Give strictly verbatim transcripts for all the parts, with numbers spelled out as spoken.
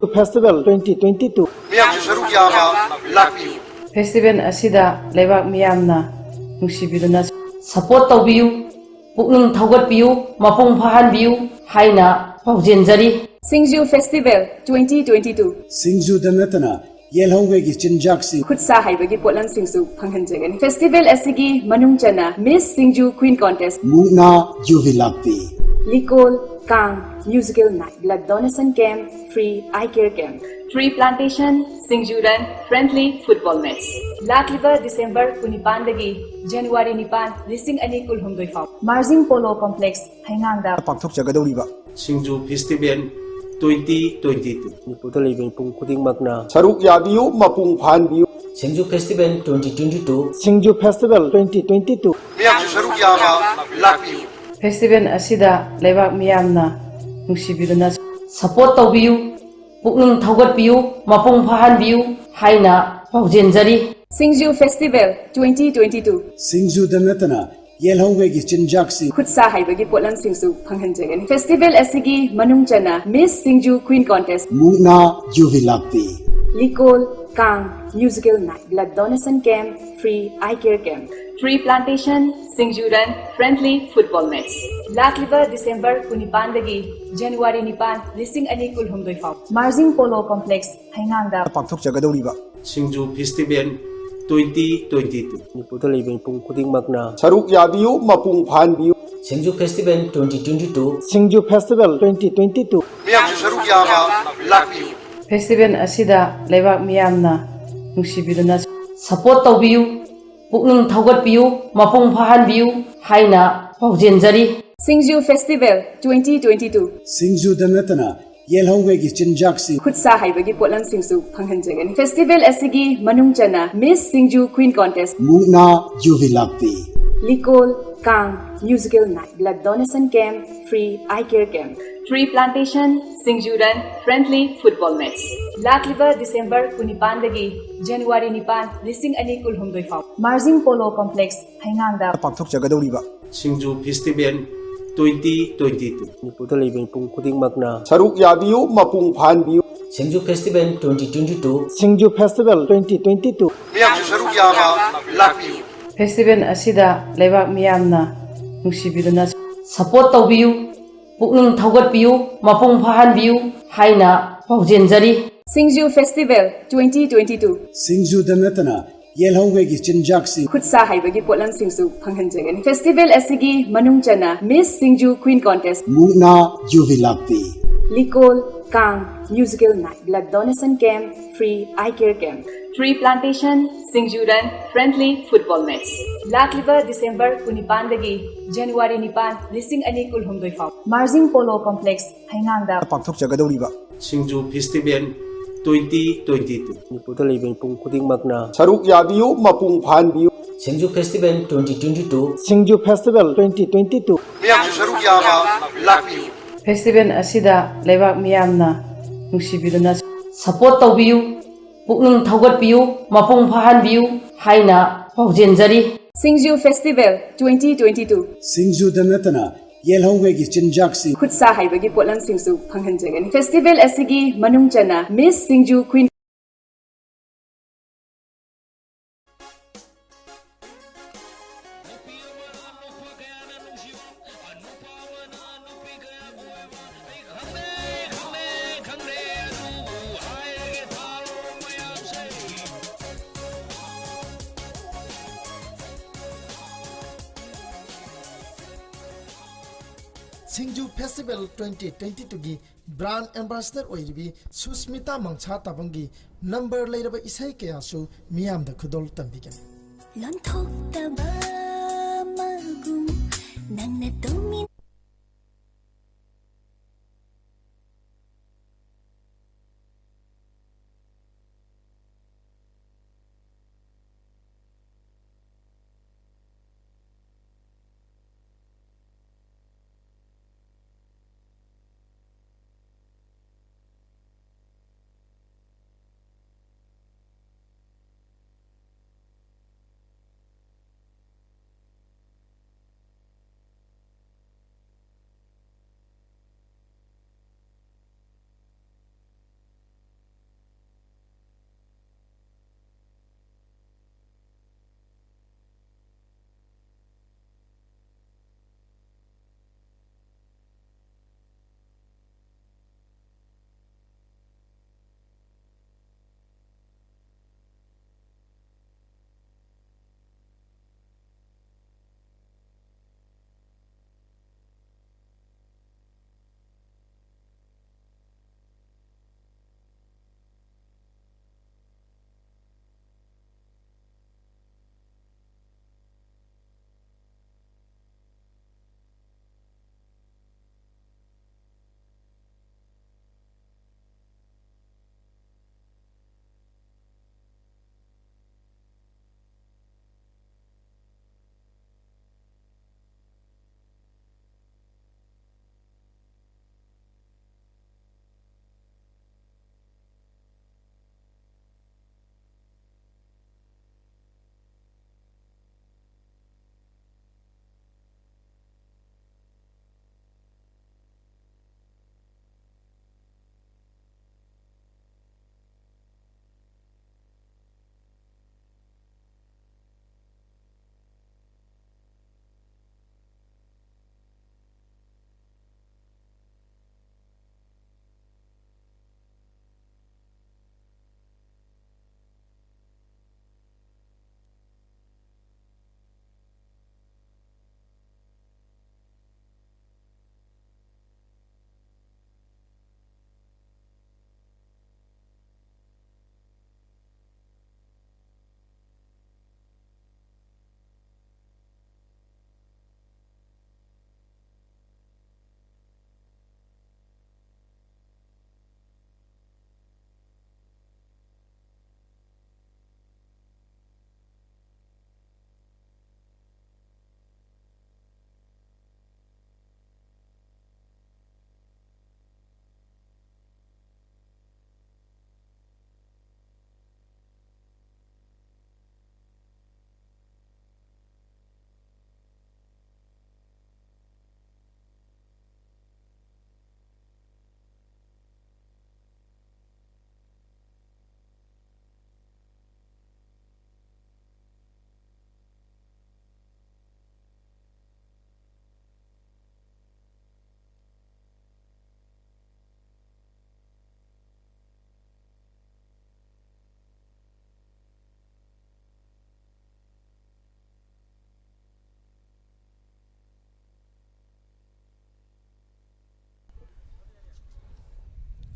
Festival twenty twenty-two. ꯃꯤꯌꯥꯝꯁꯨ ꯁꯔꯨꯛ ꯌꯥꯕ ꯂꯥꯛꯄꯤꯌꯨ꯫ Festival ꯑꯁꯤꯗ ꯂꯩꯕꯥꯛ ꯃꯤꯌꯥꯝꯅ ꯅꯨꯡꯁꯤꯕꯤꯗꯨꯅ support ꯇꯧꯕꯤꯌꯨ, ꯄꯨꯛꯅꯤꯡ ꯊꯧꯒꯠꯄꯤꯌꯨ, ꯃꯄꯨꯡ ꯐꯥꯍꯟꯕꯤꯌꯨ ꯍꯥꯏꯅ ꯄꯥꯎꯖꯦꯟꯖꯔꯤ꯫ ꯁꯤꯡꯖꯨ Festival twenty twenty-two꯫ ꯁꯤꯡꯖꯨꯗ ꯅꯠꯇꯅ ꯌꯦꯜꯍꯧꯉꯩꯒꯤ ꯆꯤꯟꯖꯥꯛꯁꯤꯡ, ꯈꯨꯠ ꯁꯥ ꯍꯩꯕꯒꯤ ꯄꯣꯠꯂꯝꯁꯤꯡꯁꯨ ꯐꯪꯍꯟꯖꯒꯅꯤ꯫ Festival ꯑꯁꯤꯒꯤ ꯃꯅꯨꯡ ꯆꯟꯅ Miss Singju Queen Contest, ꯃꯨꯛꯅꯥ ꯌꯨꯕꯤ ꯂꯥꯛꯄꯤ, ꯂꯤꯀꯣꯜ, ꯀꯥꯡ, musical night, blood donation camp, free eye care camp, tree plantation, ꯁꯤꯡꯖꯨ run, friendly football match꯫ ꯂꯥꯛꯂꯤꯕ December ꯀꯨꯟꯅꯤꯄꯥꯟꯗꯒꯤ January ꯅꯤꯄꯥꯟ, ꯂꯤꯁꯤꯡ ꯑꯅꯤ ꯀꯨꯟꯍꯨꯝꯗꯣꯏ ꯐꯥꯎ ꯃꯥꯔꯖꯤꯡ Polo Complex, ꯍꯩꯉꯥꯡꯗ ꯄꯥꯡꯊꯣꯛꯆꯒꯗꯧꯔꯤꯕ ꯁꯤꯡꯖꯨ Festival twenty twenty-two꯫ ꯃꯅꯤꯄꯨꯔꯗ ꯂꯩꯕ ꯃꯤꯄꯨꯝ ꯈꯨꯗꯤꯡꯃꯛꯅ ꯁꯔꯨꯛ ꯌꯥꯕꯤꯌꯨ, ꯃꯄꯨꯡ ꯐꯥꯍꯟꯕꯤꯌꯨ꯫ ꯁꯤꯡꯖꯨ Festival twenty twenty-two꯫ ꯁꯤꯡꯖꯨ Festival twenty twenty-two꯫ ꯃꯤꯌꯥꯝꯁꯨ ꯁꯔꯨꯛ ꯌꯥꯕ ꯂꯥꯛꯄꯤꯌꯨ꯫ Festival ꯑꯁꯤꯗ ꯂꯩꯕꯥꯛ ꯃꯤꯌꯥꯝꯅ ꯅꯨꯡꯁꯤꯕꯤꯗꯨꯅ support ꯇꯧꯕꯤꯌꯨ, ꯄꯨꯛꯅꯤꯡ ꯊꯧꯒꯠꯄꯤꯌꯨ, ꯃꯄꯨꯡ ꯐꯥꯍꯟꯕꯤꯌꯨ ꯍꯥꯏꯅ ꯄꯥꯎꯖꯦꯟꯖꯔꯤ꯫ ꯁꯤꯡꯖꯨ Festival twenty twenty-two꯫ ꯁꯤꯡꯖꯨꯗ ꯅꯠꯇꯅ ꯌꯦꯜꯍꯧꯉꯩꯒꯤ ꯆꯤꯟꯖꯥꯛꯁꯤꯡ, ꯈꯨꯠ ꯁꯥ ꯍꯩꯕꯒꯤ ꯄꯣꯠꯂꯝꯁꯤꯡꯁꯨ ꯐꯪꯍꯟꯖꯒꯅꯤ꯫ Festival ꯑꯁꯤꯒꯤ ꯃꯅꯨꯡ ꯆꯟꯅ Miss Singju Queen Contest, ꯃꯨꯛꯅꯥ ꯌꯨꯕꯤ ꯂꯥꯛꯄꯤ, ꯂꯤꯀꯣꯜ, ꯀꯥꯡ, musical night, blood donation camp, free eye care camp, tree plantation, ꯁꯤꯡꯖꯨ run, friendly football match꯫ ꯂꯥꯛꯂꯤꯕ December ꯀꯨꯟꯅꯤꯄꯥꯟꯗꯒꯤ January ꯅꯤꯄꯥꯟ, ꯂꯤꯁꯤꯡ ꯑꯅꯤ ꯀꯨꯟꯍꯨꯝꯗꯣꯏ ꯐꯥꯎ ꯃꯥꯔꯖꯤꯡ Polo Complex, ꯍꯩꯉꯥꯡꯗ ꯄꯥꯡꯊꯣꯛꯆꯒꯗꯧꯔꯤꯕ ꯁꯤꯡꯖꯨ Festival twenty twenty-two꯫ ꯃꯅꯤꯄꯨꯔꯗ ꯂꯩꯕ ꯃꯤꯄꯨꯝ ꯈꯨꯗꯤꯡꯃꯛꯅ ꯁꯔꯨꯛ ꯌꯥꯕꯤꯌꯨ, ꯃꯄꯨꯡ ꯐꯥꯍꯟꯕꯤꯌꯨ꯫ ꯁꯤꯡꯖꯨ Festival twenty twenty-two꯫ ꯁꯤꯡꯖꯨ Festival twenty twenty-two꯫ ꯃꯤꯌꯥꯝꯁꯨ ꯁꯔꯨꯛ ꯌꯥꯕ ꯂꯥꯛꯄꯤꯌꯨ꯫ Festival ꯑꯁꯤꯗ ꯂꯩꯕꯥꯛ ꯃꯤꯌꯥꯝꯅ ꯅꯨꯡꯁꯤꯕꯤꯗꯨꯅ support ꯇꯧꯕꯤꯌꯨ, ꯄꯨꯛꯅꯤꯡ ꯊꯧꯒꯠꯄꯤꯌꯨ, ꯃꯄꯨꯡ ꯐꯥꯍꯟꯕꯤꯌꯨ ꯍꯥꯏꯅ ꯄꯥꯎꯖꯦꯟꯖꯔꯤ꯫ ꯁꯤꯡꯖꯨ Festival twenty twenty-two꯫ ꯁꯤꯡꯖꯨꯗ ꯅꯠꯇꯅ ꯌꯦꯜꯍꯧꯉꯩꯒꯤ ꯆꯤꯟꯖꯥꯛꯁꯤꯡ, ꯈꯨꯠ ꯁꯥ ꯍꯩꯕꯒꯤ ꯄꯣꯠꯂꯝꯁꯤꯡꯁꯨ ꯐꯪꯍꯟꯖꯒꯅꯤ꯫ Festival ꯑꯁꯤꯒꯤ ꯃꯅꯨꯡ ꯆꯟꯅ Miss Singju Queen Contest, ꯃꯨꯛꯅꯥ ꯌꯨꯕꯤ ꯂꯥꯛꯄꯤ, ꯂꯤꯀꯣꯜ, ꯀꯥꯡ, musical night, blood donation camp, free eye care camp, tree plantation, ꯁꯤꯡꯖꯨ run, friendly football match꯫ ꯂꯥꯛꯂꯤꯕ December ꯀꯨꯟꯅꯤꯄꯥꯟꯗꯒꯤ January ꯅꯤꯄꯥꯟ, ꯂꯤꯁꯤꯡ ꯑꯅꯤ ꯀꯨꯟꯍꯨꯝꯗꯣꯏ ꯐꯥꯎ ꯃꯥꯔꯖꯤꯡ Polo Complex, ꯍꯩꯉꯥꯡꯗ ꯄꯥꯡꯊꯣꯛꯆꯒꯗꯧꯔꯤꯕ ꯁꯤꯡꯖꯨ Festival twenty twenty-two꯫ ꯃꯅꯤꯄꯨꯔꯗ ꯂꯩꯕ ꯃꯤꯄꯨꯝ ꯈꯨꯗꯤꯡꯃꯛꯅ ꯁꯔꯨꯛ ꯌꯥꯕꯤꯌꯨ, ꯃꯄꯨꯡ ꯐꯥꯍꯟꯕꯤꯌꯨ꯫ Singju festival twenty twenty two. Singju festival twenty twenty two. ꯃꯤꯌꯥꯝꯁꯨ ꯁꯔꯨꯛ ꯌꯥꯕ ꯂꯥꯛꯄꯤꯌꯨ꯫ ꯐꯦꯁꯇꯤꯚꯦꯜ ꯑꯁꯤꯗ ꯂꯩꯕꯥꯛ ꯃꯤꯌꯥꯝꯅ ꯅꯨꯡꯁꯤꯕꯤꯗꯨꯅ ꯁꯄꯣꯔꯠ ꯇꯧꯕꯤꯌꯨ, ꯄꯨꯛꯅꯤꯡ ꯊꯧꯒꯠꯄꯤꯌꯨ, ꯃꯄꯨꯡ ꯐꯥꯍꯟꯕꯤꯌꯨ ꯍꯥꯏꯅ ꯄꯥꯎꯖꯦꯟꯖꯔꯤ꯫ ꯁꯤꯡꯖꯨ ꯐꯦꯁꯇꯤꯚꯦꯜ ꯇ꯭ꯋꯦꯟꯇꯤ ꯇ꯭ꯋꯦꯟꯇꯤ ꯇꯨ꯫ ꯁꯤꯡꯖꯨꯗ ꯅꯠꯇꯅ ꯌꯦꯜꯍꯧꯉꯩꯒꯤ ꯆꯤꯟꯖꯥꯛꯁꯤꯡ, ꯈꯨꯠꯁꯥ ꯍꯩꯕꯒꯤ ꯄꯣꯠꯂꯝꯁꯤꯡꯁꯨ ꯐꯪꯍꯟꯖꯒꯅꯤ꯫ ꯐꯦꯁꯇꯤꯚꯦꯜ ꯑꯁꯤꯒꯤ ꯃꯅꯨꯡ ꯆꯟꯅ ꯃꯤꯁ ꯁꯤꯡꯖꯨ ꯀ꯭ꯋꯤꯟ ꯀꯣꯟꯇꯦꯁ, ꯃꯨꯛꯅꯥ, ꯌꯨꯕꯤ ꯂꯥꯛꯄꯤ, ꯂꯤꯀꯣꯜ, ꯀꯥꯡ, musical night, blood donation camp, free eye care camp, tree plantation, Singju run, friendly football match. ꯂꯥꯛꯂꯤꯕ ꯗꯤꯁꯦꯝꯕꯔ ꯀꯨꯟꯅꯤꯄꯥꯟꯗꯒꯤ ꯖꯅꯋꯥꯔꯤ ꯅꯤꯄꯥꯟ, ꯂꯤꯁꯤꯡ ꯑꯅꯤ ꯀꯨꯟꯍꯨꯝꯗꯣꯏ ꯐꯥꯎ ꯃꯥꯔꯖꯤꯡ ꯄꯣꯂꯣ ꯀꯣꯝꯄ꯭ꯂꯦꯛꯁ, ꯍꯩꯉꯥꯡꯗ꯫ ꯄꯥꯡꯊꯣꯛꯆꯒꯗꯧꯔꯤꯕ Singju festival twenty twenty two. ꯃꯅꯤꯄꯨꯔꯗ ꯂꯩꯕ ꯃꯤꯄꯨꯝ ꯈꯨꯗꯤꯡꯃꯛꯅ ꯁꯔꯨꯛ ꯌꯥꯕꯤꯌꯨ, ꯃꯄꯨꯡ ꯐꯥꯍꯟꯕꯤꯌꯨ꯫ Singju festival twenty twenty two. Singju festival twenty twenty two. ꯃꯤꯌꯥꯝꯁꯨ ꯁꯔꯨꯛ ꯌꯥꯕ ꯂꯥꯛꯄꯤꯌꯨ꯫ ꯐꯦꯁꯇꯤꯚꯦꯜ ꯑꯁꯤꯗ ꯂꯩꯕꯥꯛ ꯃꯤꯌꯥꯝꯅ ꯅꯨꯡꯁꯤꯕꯤꯗꯨꯅ ꯁꯄꯣꯔꯠ ꯇꯧꯕꯤꯌꯨ, ꯄꯨꯛꯅꯤꯡ ꯊꯧꯒꯠꯄꯤꯌꯨ, ꯃꯄꯨꯡ ꯐꯥꯍꯟꯕꯤꯌꯨ ꯍꯥꯏꯅ ꯄꯥꯎꯖꯦꯟꯖꯔꯤ꯫ ꯁꯤꯡꯖꯨ ꯐꯦꯁꯇꯤꯚꯦꯜ ꯇ꯭ꯋꯦꯟꯇꯤ ꯇ꯭ꯋꯦꯟꯇꯤ ꯇꯨ꯫ ꯁꯤꯡꯖꯨꯗ ꯅꯠꯇꯅ ꯌꯦꯜꯍꯧꯉꯩꯒꯤ ꯆꯤꯟꯖꯥꯛꯁꯤꯡ, ꯈꯨꯠꯁꯥ ꯍꯩꯕꯒꯤ ꯄꯣꯠꯂꯝꯁꯤꯡꯁꯨ ꯐꯪꯍꯟꯖꯒꯅꯤ꯫ ꯐꯦꯁꯇꯤꯚꯦꯜ ꯑꯁꯤꯒꯤ ꯃꯅꯨꯡ ꯆꯟꯅ ꯃꯤꯁ ꯁꯤꯡꯖꯨ ꯀ꯭ꯋꯤꯟ ꯁꯤꯡꯖꯨ ꯐꯦꯁꯇꯤꯚꯦꯜ ꯇ꯭ꯋꯦꯟꯇꯤ ꯇ꯭ꯋꯦꯟꯇꯤ ꯇꯨꯒꯤ ꯕ꯭ꯔꯥꯟ ꯑꯦꯝꯕꯥꯁꯦꯗꯔ ꯑꯣꯏꯔꯤꯕꯤ ꯁꯨꯁꯃꯤꯇꯥ ꯃꯪꯁꯥ ꯇꯥꯕꯪꯒꯤ ꯅꯝꯕꯔ ꯂꯩꯔꯕ ꯏꯁꯩ ꯀꯌꯥꯁꯨ ꯃꯤꯌꯥꯝꯗ ꯈꯨꯗꯣꯜ ꯇꯝꯕꯤꯒꯅꯤ꯫ ꯂꯣꯟꯊꯣꯛꯇꯕ ꯃꯒꯨꯝ ꯅꯪꯅ ꯇꯨꯃꯤꯟ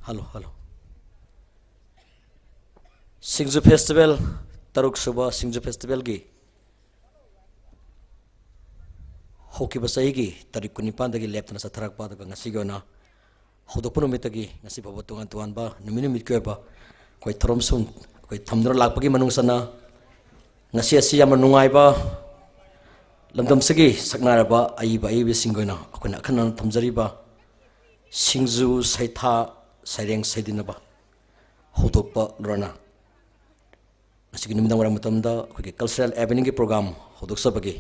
ꯍꯜꯂꯣ, ꯍꯜꯂꯣ꯫ ꯁꯤꯡꯖꯨ ꯐꯦꯁꯇꯤꯚꯦꯜ, ꯇꯔꯨꯛ ꯁꯨꯕ ꯁꯤꯡꯖꯨ ꯐꯦꯁꯇꯤꯚꯦꯜꯒꯤ ꯍꯧꯈꯤꯕ ꯆꯍꯤꯒꯤ ꯇꯥꯔꯤꯛ ꯀꯨꯟꯅꯤꯄꯥꯟꯗꯒꯤ ꯂꯦꯞꯇꯅ ꯆꯠꯊꯔꯛꯄ, ꯑꯗꯨꯒ ꯉꯁꯤꯒꯤ ꯑꯣꯏꯅ ꯍꯧꯗꯣꯛꯄ ꯅꯨꯃꯤꯠꯇꯒꯤ ꯉꯁꯤ ꯐꯥꯎꯕ ꯇꯣꯉꯥꯟ ꯇꯣꯉꯥꯟꯕ ꯅꯨꯃꯤꯠ ꯅꯨꯃꯤꯠꯀꯤ ꯑꯣꯏꯕ ꯑꯩꯈꯣꯏ ꯊꯧꯔꯝꯁꯤꯡ ꯑꯩꯈꯣꯏ ꯊꯝꯗꯨꯅ ꯂꯥꯛꯄꯒꯤ ꯃꯅꯨꯡ ꯆꯟꯅ ꯉꯁꯤ ꯑꯁꯤ ꯌꯥꯝꯅ ꯅꯨꯡꯉꯥꯏꯕ ꯂꯝꯗꯝꯁꯤꯒꯤ ꯁꯛꯅꯥꯏꯔꯕ ꯑꯏꯕ ꯑꯏꯕꯤꯁꯤꯡꯒꯤ ꯑꯣꯏꯅ ꯑꯩꯈꯣꯏꯅ ꯑꯈꯟꯅꯅ ꯊꯝꯖꯔꯤꯕ ꯁꯤꯡꯖꯨ ꯁꯩꯊꯥ ꯁꯩꯔꯦꯡ ꯁꯩꯗꯤꯟꯅꯕ ꯍꯧꯗꯣꯛꯄ ꯂꯣꯏꯅ ꯉꯁꯤꯒꯤ ꯅꯨꯃꯤꯗꯥꯡ ꯋꯥꯏꯔꯝ ꯃꯇꯝꯗ ꯑꯩꯈꯣꯏꯒꯤ ꯀꯜꯆꯔꯦꯜ ꯑꯦꯚꯦꯅ꯭ꯌꯨꯒꯤ ꯄ꯭ꯔꯣꯒ꯭ꯔꯥꯝ ꯍꯧꯗꯣꯛꯆꯕꯒꯤ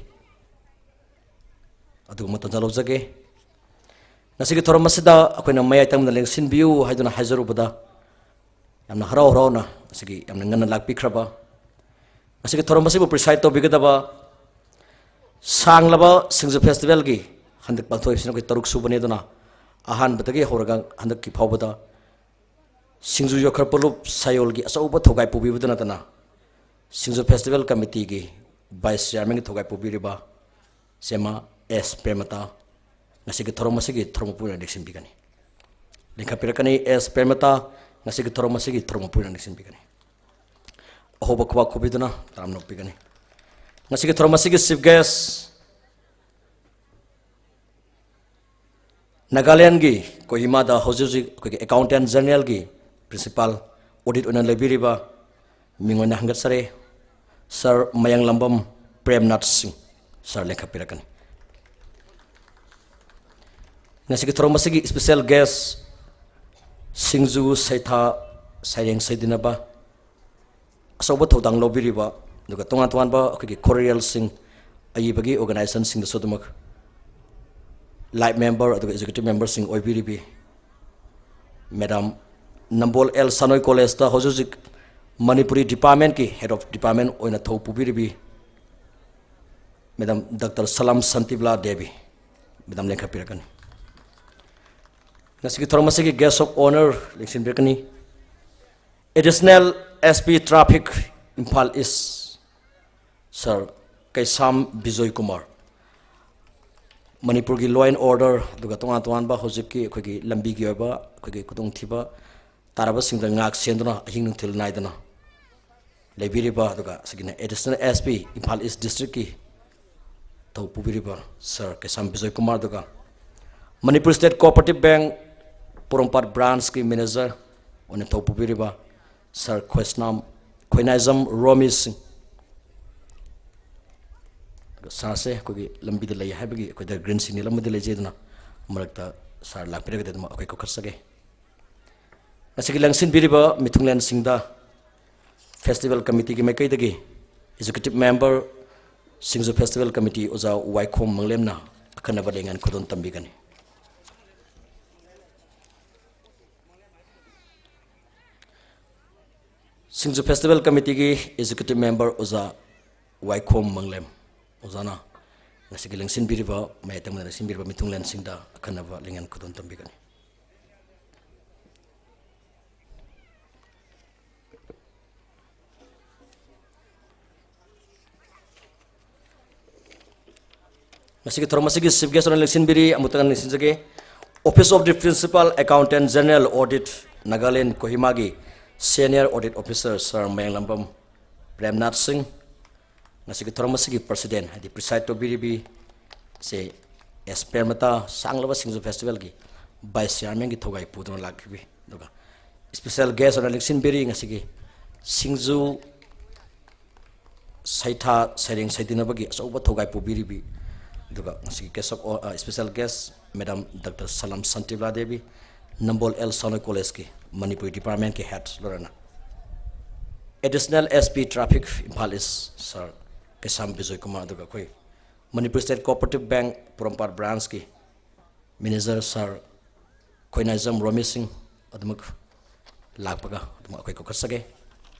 ꯑꯗꯨꯒꯨꯝꯕ ꯇꯥꯟꯖꯥ ꯂꯧꯖꯒꯦ꯫ ꯉꯁꯤꯒꯤ ꯊꯧꯔꯝ ꯑꯁꯤꯗ ꯑꯩꯈꯣꯏꯅ ꯃꯌꯥꯏ ꯇꯪꯕꯗ ꯂꯦꯡꯁꯤꯟꯕꯤꯌꯨ ꯍꯥꯏꯗꯨꯅ ꯍꯥꯏꯖꯔꯨꯕꯗ ꯌꯥꯝꯅ ꯍꯔꯥꯎ ꯍꯔꯥꯎꯅ ꯉꯁꯤꯒꯤ ꯌꯥꯝꯅ ꯉꯟꯅ ꯂꯥꯛꯄꯤꯈ꯭ꯔꯕ ꯉꯁꯤꯒꯤ ꯊꯧꯔꯝ ꯑꯁꯤꯕꯨ ꯄ꯭ꯔꯤꯁꯥꯏꯠ ꯇꯧꯕꯤꯒꯗꯕ ꯁꯥꯡꯂꯕ ꯁꯤꯡꯖꯨ ꯐꯦꯁꯇꯤꯚꯦꯜꯒꯤ ꯍꯟꯗꯛ ꯄꯥꯡꯊꯣꯛꯏꯕꯁꯤꯅ ꯑꯩꯈꯣꯏ ꯇꯔꯨꯛ ꯁꯨꯕꯅꯤ꯫ ꯑꯗꯨꯅ ꯑꯍꯥꯟꯕꯗꯒꯤ ꯍꯧꯔꯒ ꯍꯟꯗꯛꯀꯤ ꯐꯥꯎꯕꯗ ꯁꯤꯡꯖꯨ ꯌꯣꯛꯈꯠꯄ ꯂꯨꯞ ꯁꯥꯌꯣꯜꯒꯤ ꯑꯆꯧꯕ ꯊꯧꯒꯥꯏ ꯄꯨꯕꯤꯕꯗ ꯅꯠꯇꯅ ꯁꯤꯡꯖꯨ ꯐꯦꯁꯇꯤꯚꯦꯜ ꯀꯃꯤꯇꯤꯒꯤ ꯚꯥꯏꯁ ꯆꯤꯌꯥꯔꯃꯦꯟꯒꯤ ꯊꯧꯒꯥꯏ ꯄꯨꯕꯤꯔꯤꯕ ꯁꯦꯃꯥ ꯑꯦꯁ ꯄ꯭ꯔꯦꯃꯇꯥ ꯉꯁꯤꯒꯤ ꯊꯧꯔꯝ ꯑꯁꯤꯒꯤ ꯊꯧꯔꯝ ꯃꯄꯨ ꯑꯣꯏꯅ ꯂꯦꯡꯁꯤꯟꯕꯤꯒꯅꯤ꯫ ꯂꯤꯡꯈꯠꯄꯤꯔꯛꯀꯅꯤ ꯑꯦꯁ ꯄ꯭ꯔꯦꯃꯇꯥ ꯉꯁꯤꯒꯤ ꯊꯧꯔꯝ ꯑꯁꯤꯒꯤ ꯊꯧꯔꯝ ꯃꯄꯨ ꯑꯣꯏꯅ ꯂꯦꯡꯁꯤꯟꯕꯤꯒꯅꯤ꯫ ꯑꯍꯧꯕ ꯈꯨꯕꯥꯛ ꯈꯨꯕꯤꯗꯨꯅ ꯇꯔꯥꯝꯅ ꯑꯣꯛꯄꯤꯒꯅꯤ꯫ ꯉꯁꯤꯒꯤ ꯊꯧꯔꯝ ꯑꯁꯤꯒꯤ ꯆꯤꯐ ꯒꯦꯁ ꯅꯥꯒꯥꯂꯦꯟꯒꯤ ꯀꯣꯍꯤꯃꯥꯗ ꯍꯧꯖꯤꯛ ꯍꯧꯖꯤꯛ ꯑꯩꯈꯣꯏꯒꯤ ꯑꯦꯀꯥꯎꯟꯇꯦꯟ ꯖꯦꯅꯔꯦꯜꯒꯤ ꯄ꯭ꯔꯤꯟꯁꯤꯄꯥꯜ ꯑꯣꯗꯤꯠ ꯑꯣꯏꯅ ꯂꯩꯕꯤꯔꯤꯕ ꯃꯤꯡ ꯑꯣꯏꯅ ꯍꯪꯒꯠꯆꯔꯦ, ꯁꯥꯔ ꯃꯌꯥꯡꯂꯝꯕꯝ ꯄ꯭ꯔꯦꯝꯅꯥꯊ ꯁꯤꯡ꯫ ꯁꯥꯔ ꯂꯦꯡꯈꯠꯄꯤꯔꯛꯀꯅꯤ꯫ ꯉꯁꯤꯒꯤ ꯊꯧꯔꯝ ꯑꯁꯤꯒꯤ ꯏꯁꯄꯤꯁꯦꯜ ꯒꯦꯁ ꯁꯤꯡꯖꯨ ꯁꯩꯊꯥ ꯁꯩꯔꯦꯡ ꯁꯩꯗꯤꯟꯅꯕ ꯑꯆꯧꯕ ꯊꯧꯗꯥꯡ ꯂꯧꯕꯤꯔꯤꯕ, ꯑꯗꯨꯒ ꯇꯣꯉꯥꯟ ꯇꯣꯉꯥꯟꯕ ꯑꯩꯈꯣꯏꯒꯤ ꯈꯣꯔꯤꯌꯦꯜꯁꯤꯡ, ꯑꯏꯕꯒꯤ ꯑꯣꯔꯒꯅꯥꯏꯖꯦꯁꯟꯁꯤꯡꯗꯁꯨ ꯑꯗꯨꯃꯛ ꯂꯥꯏꯐ ꯃꯦꯝꯕꯔ ꯑꯗꯨꯒ ꯑꯦꯛꯖꯤꯀ꯭ꯌꯨꯇꯤꯚ ꯃꯦꯝꯕꯔꯁꯤꯡ ꯑꯣꯏꯕꯤꯔꯤꯕꯤ ꯃꯦꯗꯥꯝ, ꯅꯝꯕꯣꯜ ꯑꯦꯜ ꯁꯥꯅꯣꯏ ꯀꯣꯂꯦꯖꯇ ꯍꯧꯖꯤꯛ ꯍꯧꯖꯤꯛ ꯃꯅꯤꯄꯨꯔꯤ ꯗꯤꯄꯥꯔꯠꯃꯦꯟꯀꯤ ꯍꯦꯗ ꯑꯣꯐ ꯗꯤꯄꯥꯔꯠꯃꯦꯟ ꯑꯣꯏꯅ ꯊꯧ ꯄꯨꯕꯤꯔꯤꯕꯤ madam doctor Salam Shantibala Devi. Madam ꯂꯦꯡꯈꯠꯄꯤꯔꯛꯀꯅꯤ꯫ ꯉꯁꯤꯒꯤ ꯊꯧꯔꯝ ꯑꯁꯤꯒꯤ ꯒꯦꯁ ꯑꯣꯐ ꯑꯣꯅꯔ ꯂꯦꯡꯁꯤꯟꯕꯤꯔꯛꯀꯅꯤ additional S P traffic Imphal east sir Keisham Bijoy Kumar. ꯃꯅꯤꯄꯨꯔꯒꯤ law and order ꯑꯗꯨꯒ ꯇꯣꯉꯥꯟ ꯇꯣꯉꯥꯟꯕ ꯍꯧꯖꯤꯛꯀꯤ ꯑꯩꯈꯣꯏꯒꯤ ꯂꯝꯕꯤꯒꯤ ꯑꯣꯏꯕ ꯑꯩꯈꯣꯏꯒꯤ ꯈꯨꯗꯣꯡꯊꯤꯕ ꯇꯥꯔꯕꯁꯤꯡꯗ ꯉꯥꯛ ꯁꯦꯟꯗꯨꯅ ꯑꯍꯤꯡ ꯅꯨꯡꯊꯤꯜ ꯅꯥꯏꯗꯅ ꯂꯩꯕꯤꯔꯤꯕ, ꯑꯗꯨꯒ ꯑꯁꯤꯒꯤꯅ Additional S P Imphal East Districtꯀꯤ ꯊꯧ ꯄꯨꯕꯤꯔꯤꯕ Sir ꯀꯩꯁꯥꯝ ꯕꯤꯖꯣꯏ ꯀꯨꯃꯥꯔ, ꯑꯗꯨꯒ Manipur State Cooperative Bank ꯄꯣꯔꯣꯝꯄꯥꯠ branchꯀꯤ manager ꯑꯣꯏꯅ ꯊꯧ ꯄꯨꯕꯤꯔꯤꯕ Sir ꯈꯣꯏꯁꯅꯥꯝ, ꯈꯣꯏꯅꯥꯏꯖꯝ ꯔꯣꯃꯤ ꯁꯤꯡ꯫ ꯑꯗꯨꯒ sirꯁꯦ ꯑꯩꯈꯣꯏꯒꯤ ꯂꯝꯕꯤꯗ ꯂꯩ ꯍꯥꯏꯕꯒꯤ ꯑꯩꯈꯣꯏꯗ green signal ꯑꯃꯗꯤ ꯂꯩꯖꯩ, ꯑꯗꯨꯅ ꯃꯔꯛꯇ sir ꯂꯥꯛꯄꯤꯔꯒꯗꯤ ꯑꯗꯨꯝ ꯑꯩꯈꯣꯏ ꯀꯧꯈꯠꯆꯒꯦ꯫ ꯉꯁꯤꯒꯤ ꯂꯦꯡꯁꯤꯟꯕꯤꯔꯤꯕ ꯃꯤꯊꯨꯡꯂꯦꯟꯁꯤꯡꯗ festival committeeꯒꯤ ꯃꯥꯏꯀꯩꯗꯒꯤ executive member Singju festival committee ꯑꯣꯖꯥ ꯋꯥꯏꯈꯣꯝ ꯃꯪꯂꯦꯝꯅ ꯑꯈꯟꯅꯕ ꯂꯦꯡꯌꯥꯟ ꯈꯨꯗꯣꯜ ꯇꯝꯕꯤꯒꯅꯤ꯫ ꯁꯤꯡꯖꯨ festival committeeꯒꯤ executive member ꯑꯣꯖꯥ ꯋꯥꯏꯈꯣꯝ ꯃꯪꯂꯦꯝ ꯑꯣꯖꯥꯅ ꯉꯁꯤꯒꯤ ꯂꯦꯡꯁꯤꯟꯕꯤꯔꯤꯕ, ꯃꯌꯥꯏ ꯇꯪꯕꯗ ꯂꯦꯡꯁꯤꯟꯕꯤꯔꯤꯕ ꯃꯤꯊꯨꯡꯂꯦꯟꯁꯤꯡꯗ ꯑꯈꯟꯅꯕ ꯂꯦꯡꯌꯥꯟ ꯈꯨꯗꯣꯜ ꯇꯝꯕꯤꯒꯅꯤ꯫ ꯉꯁꯤꯒꯤ ꯊꯧꯔꯝ ꯑꯁꯤꯒꯤ chief guest ꯑꯣꯏꯅ ꯂꯦꯡꯁꯤꯟꯕꯤꯔꯤ, ꯑꯃꯨꯛꯇꯪ ꯂꯦꯡꯁꯤꯟꯖꯒꯦ, Office of the Principal Accountant General Audit Nagaland Kohima ꯒꯤ senior audit officer Sir ꯃꯌꯥꯡꯂꯝꯕꯝ ꯄ꯭ꯔꯦꯝꯅꯥꯊ ꯁꯤꯡ꯫ ꯉꯁꯤꯒꯤ ꯊꯧꯔꯝ ꯑꯁꯤꯒꯤ president ꯍꯥꯏꯗꯤ preside ꯇꯧꯕꯤꯔꯤꯕꯤ ꯁꯦ ꯑꯦꯁ ꯄ꯭ꯔꯦꯝꯂꯇꯥ, ꯁꯥꯡꯂꯕ ꯁꯤꯡꯖꯨ festivalꯒꯤ vice chairmanꯒꯤ ꯊꯧꯒꯥꯏ ꯄꯨꯗꯨꯅ ꯂꯥꯛꯈꯤꯕꯤ꯫ ꯑꯗꯨꯒ special guest ꯑꯣꯏꯅ ꯂꯦꯡꯁꯤꯟꯕꯤꯔꯤ ꯉꯁꯤꯒꯤ ꯁꯤꯡꯖꯨ ꯁꯩꯊꯥ ꯁꯩꯔꯦꯡ ꯁꯩꯗꯅꯕꯒꯤ ꯑꯆꯧꯕ ꯊꯧꯒꯥꯏ ꯄꯨꯕꯤꯔꯤꯕꯤ, ꯑꯗꯨꯒ ꯉꯁꯤꯒꯤ guest of, ꯑ, special guest Madam Doctor ꯁꯂꯝ Shantibala Devi, Nambol L Sanoi Collegeꯀꯤ ꯃꯅꯤꯄꯨꯔꯤ departmentꯀꯤ head ꯂꯣꯏꯅꯅ Additional S P Traffic Imphal East Sir Keisham Bijoy Kumar, ꯑꯗꯨꯒ ꯑꯩꯈꯣꯏ Manipur State Cooperative Bank ꯄꯣꯔꯣꯝꯄꯥꯠ branchꯀꯤ manager Sir ꯈꯣꯏꯅꯥꯏꯖꯝ ꯔꯣꯃꯤ ꯁꯤꯡ ꯑꯗꯨꯃꯛ ꯂꯥꯛꯄꯒ ꯑꯗꯨꯃꯛ ꯑꯩꯈꯣꯏ ꯀꯧꯈꯠꯆꯒꯦ꯫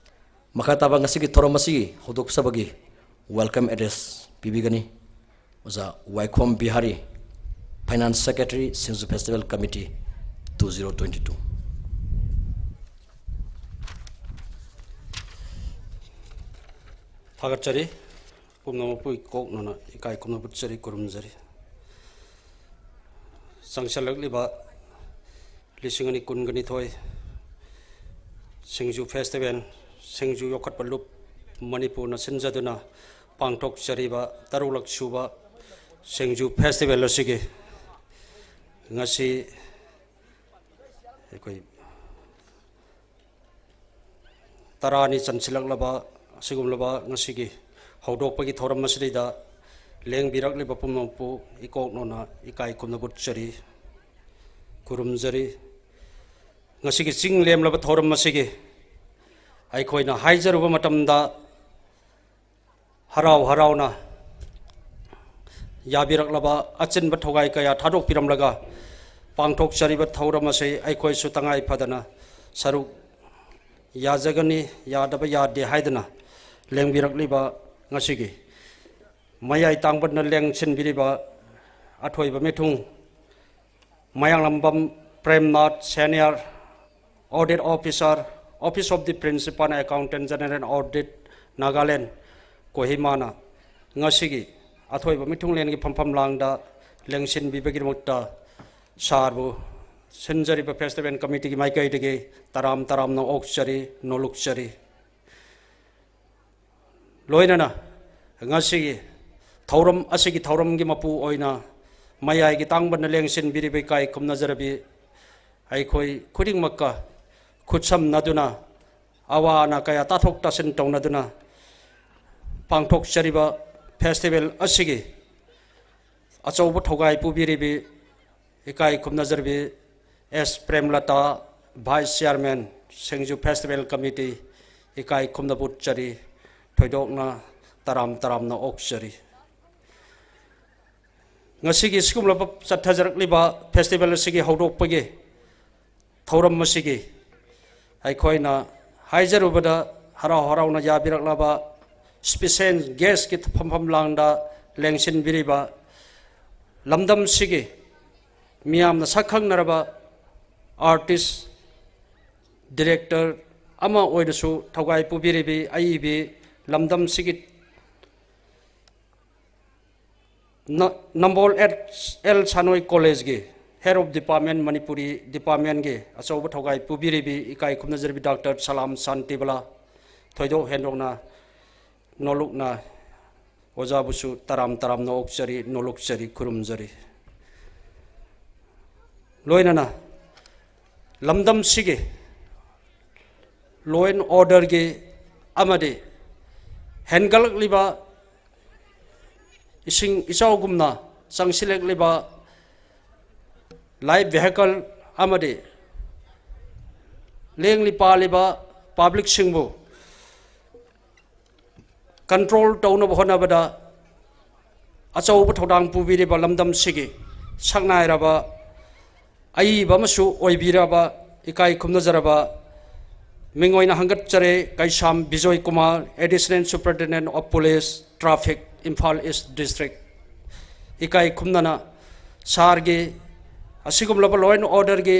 ꯃꯈꯥ ꯇꯥꯕ ꯉꯁꯤꯒꯤ ꯊꯧꯔꯝ ꯑꯁꯤꯒꯤ ꯍꯧꯗꯣꯛꯆꯕꯒꯤ welcome address ꯄꯤꯕꯤꯒꯅꯤ ꯑꯣꯖꯥ ꯋꯥꯏꯈꯣꯝ ꯕꯤꯍꯥꯔꯤ, Finance Secretary, ꯁꯤꯡꯖꯨ Festival Committee two zero twenty two꯫ ꯊꯥꯒꯠꯆꯔꯤ꯫ ꯄꯨꯝꯅꯃꯛꯄꯨ ꯏꯀꯣꯛꯅꯅ ꯏꯀꯥꯏ ꯈꯨꯝꯅꯕ ꯎꯠꯆꯔꯤ, ꯈꯨꯔꯨꯝꯖꯔꯤ꯫ ꯆꯪꯁꯤꯜꯂꯛꯂꯤꯕ ꯂꯤꯁꯤꯡ ꯑꯅꯤ ꯀꯨꯟꯒ ꯅꯤꯊꯣꯏ ꯁꯤꯡꯖꯨ ꯐꯦꯁꯇꯤꯚꯦꯜ, ꯁꯤꯡꯖꯨ ꯌꯣꯛꯈꯠꯄ ꯂꯨꯞ ꯃꯅꯤꯄꯨꯔꯅ ꯁꯤꯟꯖꯗꯨꯅ ꯄꯥꯡꯊꯣꯛꯆꯔꯤꯕ ꯇꯔꯨꯛꯂꯛ ꯁꯨꯕ ꯁꯤꯡꯖꯨ ꯐꯦꯁꯇꯤꯚꯦꯜ ꯑꯁꯤꯒꯤ ꯉꯁꯤ ꯑꯩꯈꯣꯏ ꯇꯔꯥꯅꯤ ꯆꯟꯁꯤꯜꯂꯛꯂꯕ ꯑꯁꯤꯒꯨꯝꯂꯕ ꯉꯁꯤꯒꯤ ꯍꯧꯗꯣꯛꯄꯒꯤ ꯊꯧꯔꯝ ꯑꯁꯤꯗꯩꯗ ꯂꯦꯡꯕꯤꯔꯛꯂꯤꯕ ꯄꯨꯝꯅꯃꯛꯄꯨ ꯏꯀꯣꯛꯅꯣꯅ ꯏꯀꯥꯏ ꯈꯨꯝꯅꯕ ꯎꯠꯆꯔꯤ, ꯈꯨꯔꯨꯝꯖꯔꯤ꯫ ꯉꯁꯤꯒꯤ ꯆꯤꯡ ꯂꯦꯝꯂꯕ ꯊꯧꯔꯝ ꯑꯁꯤꯒꯤ ꯑꯩꯈꯣꯏꯅ ꯍꯥꯏꯖꯔꯨꯕ ꯃꯇꯝꯗ ꯍꯔꯥꯎ ꯍꯔꯥꯎꯅ ꯌꯥꯕꯤꯔꯛꯂꯕ, ꯑꯆꯤꯟꯕ ꯊꯧꯒꯥꯏ ꯀꯌꯥ ꯊꯥꯗꯣꯛꯄꯤꯔꯝꯂꯒ ꯄꯥꯡꯊꯣꯛꯆꯔꯤꯕ ꯊꯧꯔꯝ ꯑꯁꯤ ꯑꯩꯈꯣꯏꯁꯨ ꯇꯉꯥꯏ ꯐꯗꯅ ꯁꯔꯨꯛ ꯌꯥꯖꯒꯅꯤ, ꯌꯥꯗꯕ ꯌꯥꯗꯦ ꯍꯥꯏꯗꯅ ꯂꯦꯡꯕꯤꯔꯛꯂꯤꯕ ꯉꯁꯤꯒꯤ ꯃꯌꯥꯏ ꯇꯥꯡꯕꯅ ꯂꯦꯡꯁꯤꯟꯕꯤꯔꯤꯕ ꯑꯊꯣꯏꯕ ꯃꯤꯊꯨꯡ ꯃꯌꯥꯡꯂꯝꯕꯝ ꯄ꯭ꯔꯦꯝꯅꯥꯊ, Senior Audit Officer, Office of the Principal Accountant General, Audit, Nagaland, ꯀꯣꯍꯤꯃꯥꯅ ꯉꯁꯤꯒꯤ ꯑꯊꯣꯏꯕ ꯃꯤꯊꯨꯡꯂꯦꯟꯒꯤ ꯐꯝꯐꯝ ꯂꯥꯡꯗ ꯂꯦꯡꯁꯤꯟꯕꯤꯕꯒꯤꯗꯃꯛꯇ ꯁꯥꯔꯕꯨ ꯁꯤꯟꯖꯔꯤꯕ ꯐꯦꯁꯇꯤꯚꯦꯜ ꯀꯃꯤꯇꯤꯒꯤ ꯃꯥꯏꯀꯩꯗꯒꯤ ꯇꯔꯥꯝ ꯇꯔꯥꯝꯅ ꯑꯣꯛꯆꯔꯤ, ꯅꯣꯂꯨꯛꯆꯔꯤ꯫ ꯂꯣꯏꯅꯅ ꯉꯁꯤꯒꯤ ꯊꯧꯔꯝ ꯑꯁꯤꯒꯤ ꯊꯧꯔꯝꯒꯤ ꯃꯄꯨ ꯑꯣꯏꯅ ꯃꯌꯥꯏꯒꯤ ꯇꯥꯡꯕꯅ ꯂꯦꯡꯁꯤꯟꯕꯤꯔꯤꯕ ꯏꯀꯥꯏ ꯈꯨꯝꯅꯖꯔꯕꯤ ꯑꯩꯈꯣꯏ ꯈꯨꯗꯤꯡꯃꯛꯀ ꯈꯨꯠꯁꯝꯅꯗꯨꯅ ꯑꯋꯥ ꯑꯅꯥ ꯀꯌꯥ ꯇꯥꯊꯣꯛ ꯇꯥꯁꯤꯟ ꯇꯧꯅꯗꯨꯅ ꯄꯥꯡꯊꯣꯛꯆꯔꯤꯕ ꯐꯦꯁꯇꯤꯚꯦꯜ ꯑꯁꯤꯒꯤ ꯑꯆꯧꯕ ꯊꯧꯒꯥꯏ ꯄꯨꯕꯤꯔꯤꯕꯤ ꯏꯀꯥꯏ ꯈꯨꯝꯅꯖꯔꯕꯤ ꯑꯦꯁ ꯄ꯭ꯔꯦꯝꯂꯇꯥ, Vice Chairman, ꯁꯤꯡꯖꯨ ꯐꯦꯁꯇꯤꯚꯦꯜ ꯀꯃꯤꯇꯤ, ꯏꯀꯥꯏ ꯈꯨꯝꯅꯕ ꯎꯠꯆꯔꯤ, ꯊꯣꯏꯗꯣꯛꯅ ꯇꯔꯥꯝ ꯇꯔꯥꯝꯅ ꯑꯣꯛꯆꯔꯤ꯫ ꯉꯁꯤꯒꯤ ꯁꯤꯒꯨꯝꯂꯕ ꯆꯠꯊꯖꯔꯛꯂꯤꯕ ꯐꯦꯁꯇꯤꯚꯦꯜ ꯑꯁꯤꯒꯤ ꯍꯧꯗꯣꯛꯄꯒꯤ ꯊꯧꯔꯝ ꯑꯁꯤꯒꯤ ꯑꯩꯈꯣꯏꯅ ꯍꯥꯏꯖꯔꯨꯕꯗ ꯍꯔꯥꯎ ꯍꯔꯥꯎꯅ ꯌꯥꯕꯤꯔꯛꯂꯕ special guestꯀꯤ ꯐꯝꯐꯝ ꯂꯥꯡꯗ ꯂꯦꯡꯁꯤꯟꯕꯤꯔꯤꯕ ꯂꯝꯗꯝꯁꯤꯒꯤ ꯃꯤꯌꯥꯝꯅ ꯁꯛ ꯈꯪꯅꯔꯕ artist, director ꯑꯃ ꯑꯣꯏꯅꯁꯨ ꯊꯧꯒꯥꯏ ꯄꯨꯕꯤꯔꯤꯕꯤ ꯑꯏꯕꯤ ꯂꯝꯗꯝꯁꯤꯒꯤ ꯅ-, ꯅꯝꯕꯣꯜ ꯑꯦꯜ ꯁꯥꯅꯣꯏ ꯀꯣꯂꯦꯖꯀꯤ Head of Department, Manipuri Department ꯀꯤ ꯑꯆꯧꯕ ꯊꯧꯒꯥꯏ ꯄꯨꯕꯤꯔꯤꯕꯤ ꯏꯀꯥꯏ ꯈꯨꯝꯅꯖꯔꯤꯕꯤ ꯗꯥꯛꯇꯔ ꯁꯂꯥꯝ ꯁꯥꯟꯇꯤꯕꯂꯥ, ꯊꯣꯏꯗꯣꯛ ꯍꯦꯟꯗꯣꯛꯅ ꯅꯣꯂꯨꯛꯅ ꯑꯣꯖꯥꯕꯨꯁꯨ ꯇꯔꯥꯝ ꯇꯔꯥꯝꯅ ꯑꯣꯛꯆꯔꯤ, ꯅꯣꯂꯨꯛꯆꯔꯤ, ꯈꯨꯔꯨꯝꯖꯔꯤ꯫ ꯂꯣꯏꯅꯅ ꯂꯝꯗꯝꯁꯤꯒꯤ law and order ꯒꯤ ꯑꯃꯗꯤ ꯍꯦꯟꯒꯠꯂꯛꯂꯤꯕ ꯏꯁꯤꯡ ꯏꯆꯥꯎꯒꯨꯝꯅ ꯆꯪꯁꯤꯜꯂꯛꯂꯤꯕ light vehicle ꯑꯃꯗꯤ ꯂꯦꯡꯂꯤ ꯄꯥꯜꯂꯤꯕ public ꯁꯤꯡꯕꯨ control ꯇꯧꯅꯕ ꯍꯣꯠꯅꯕꯗ ꯑꯆꯧꯕ ꯊꯧꯗꯥꯡ ꯄꯨꯕꯤꯔꯤꯕ ꯂꯝꯗꯝꯁꯤꯒꯤ ꯁꯛꯅꯥꯏꯔꯕ ꯑꯏꯕ ꯑꯃꯁꯨ ꯑꯣꯏꯕꯤꯔꯕ ꯏꯀꯥꯏ ꯈꯨꯝꯅꯖꯔꯕ ꯃꯤꯡ ꯑꯣꯏꯅ ꯍꯪꯒꯠꯆꯔꯦ, ꯀꯩꯁꯥꯝ Bijoy Kumar, Additional Superintendent of Police, Traffic, Imphal East District꯫ ꯏꯀꯥꯏ ꯈꯨꯝꯅꯅ sir ꯒꯤ ꯑꯁꯤꯒꯨꯝꯂꯕ law and order ꯒꯤ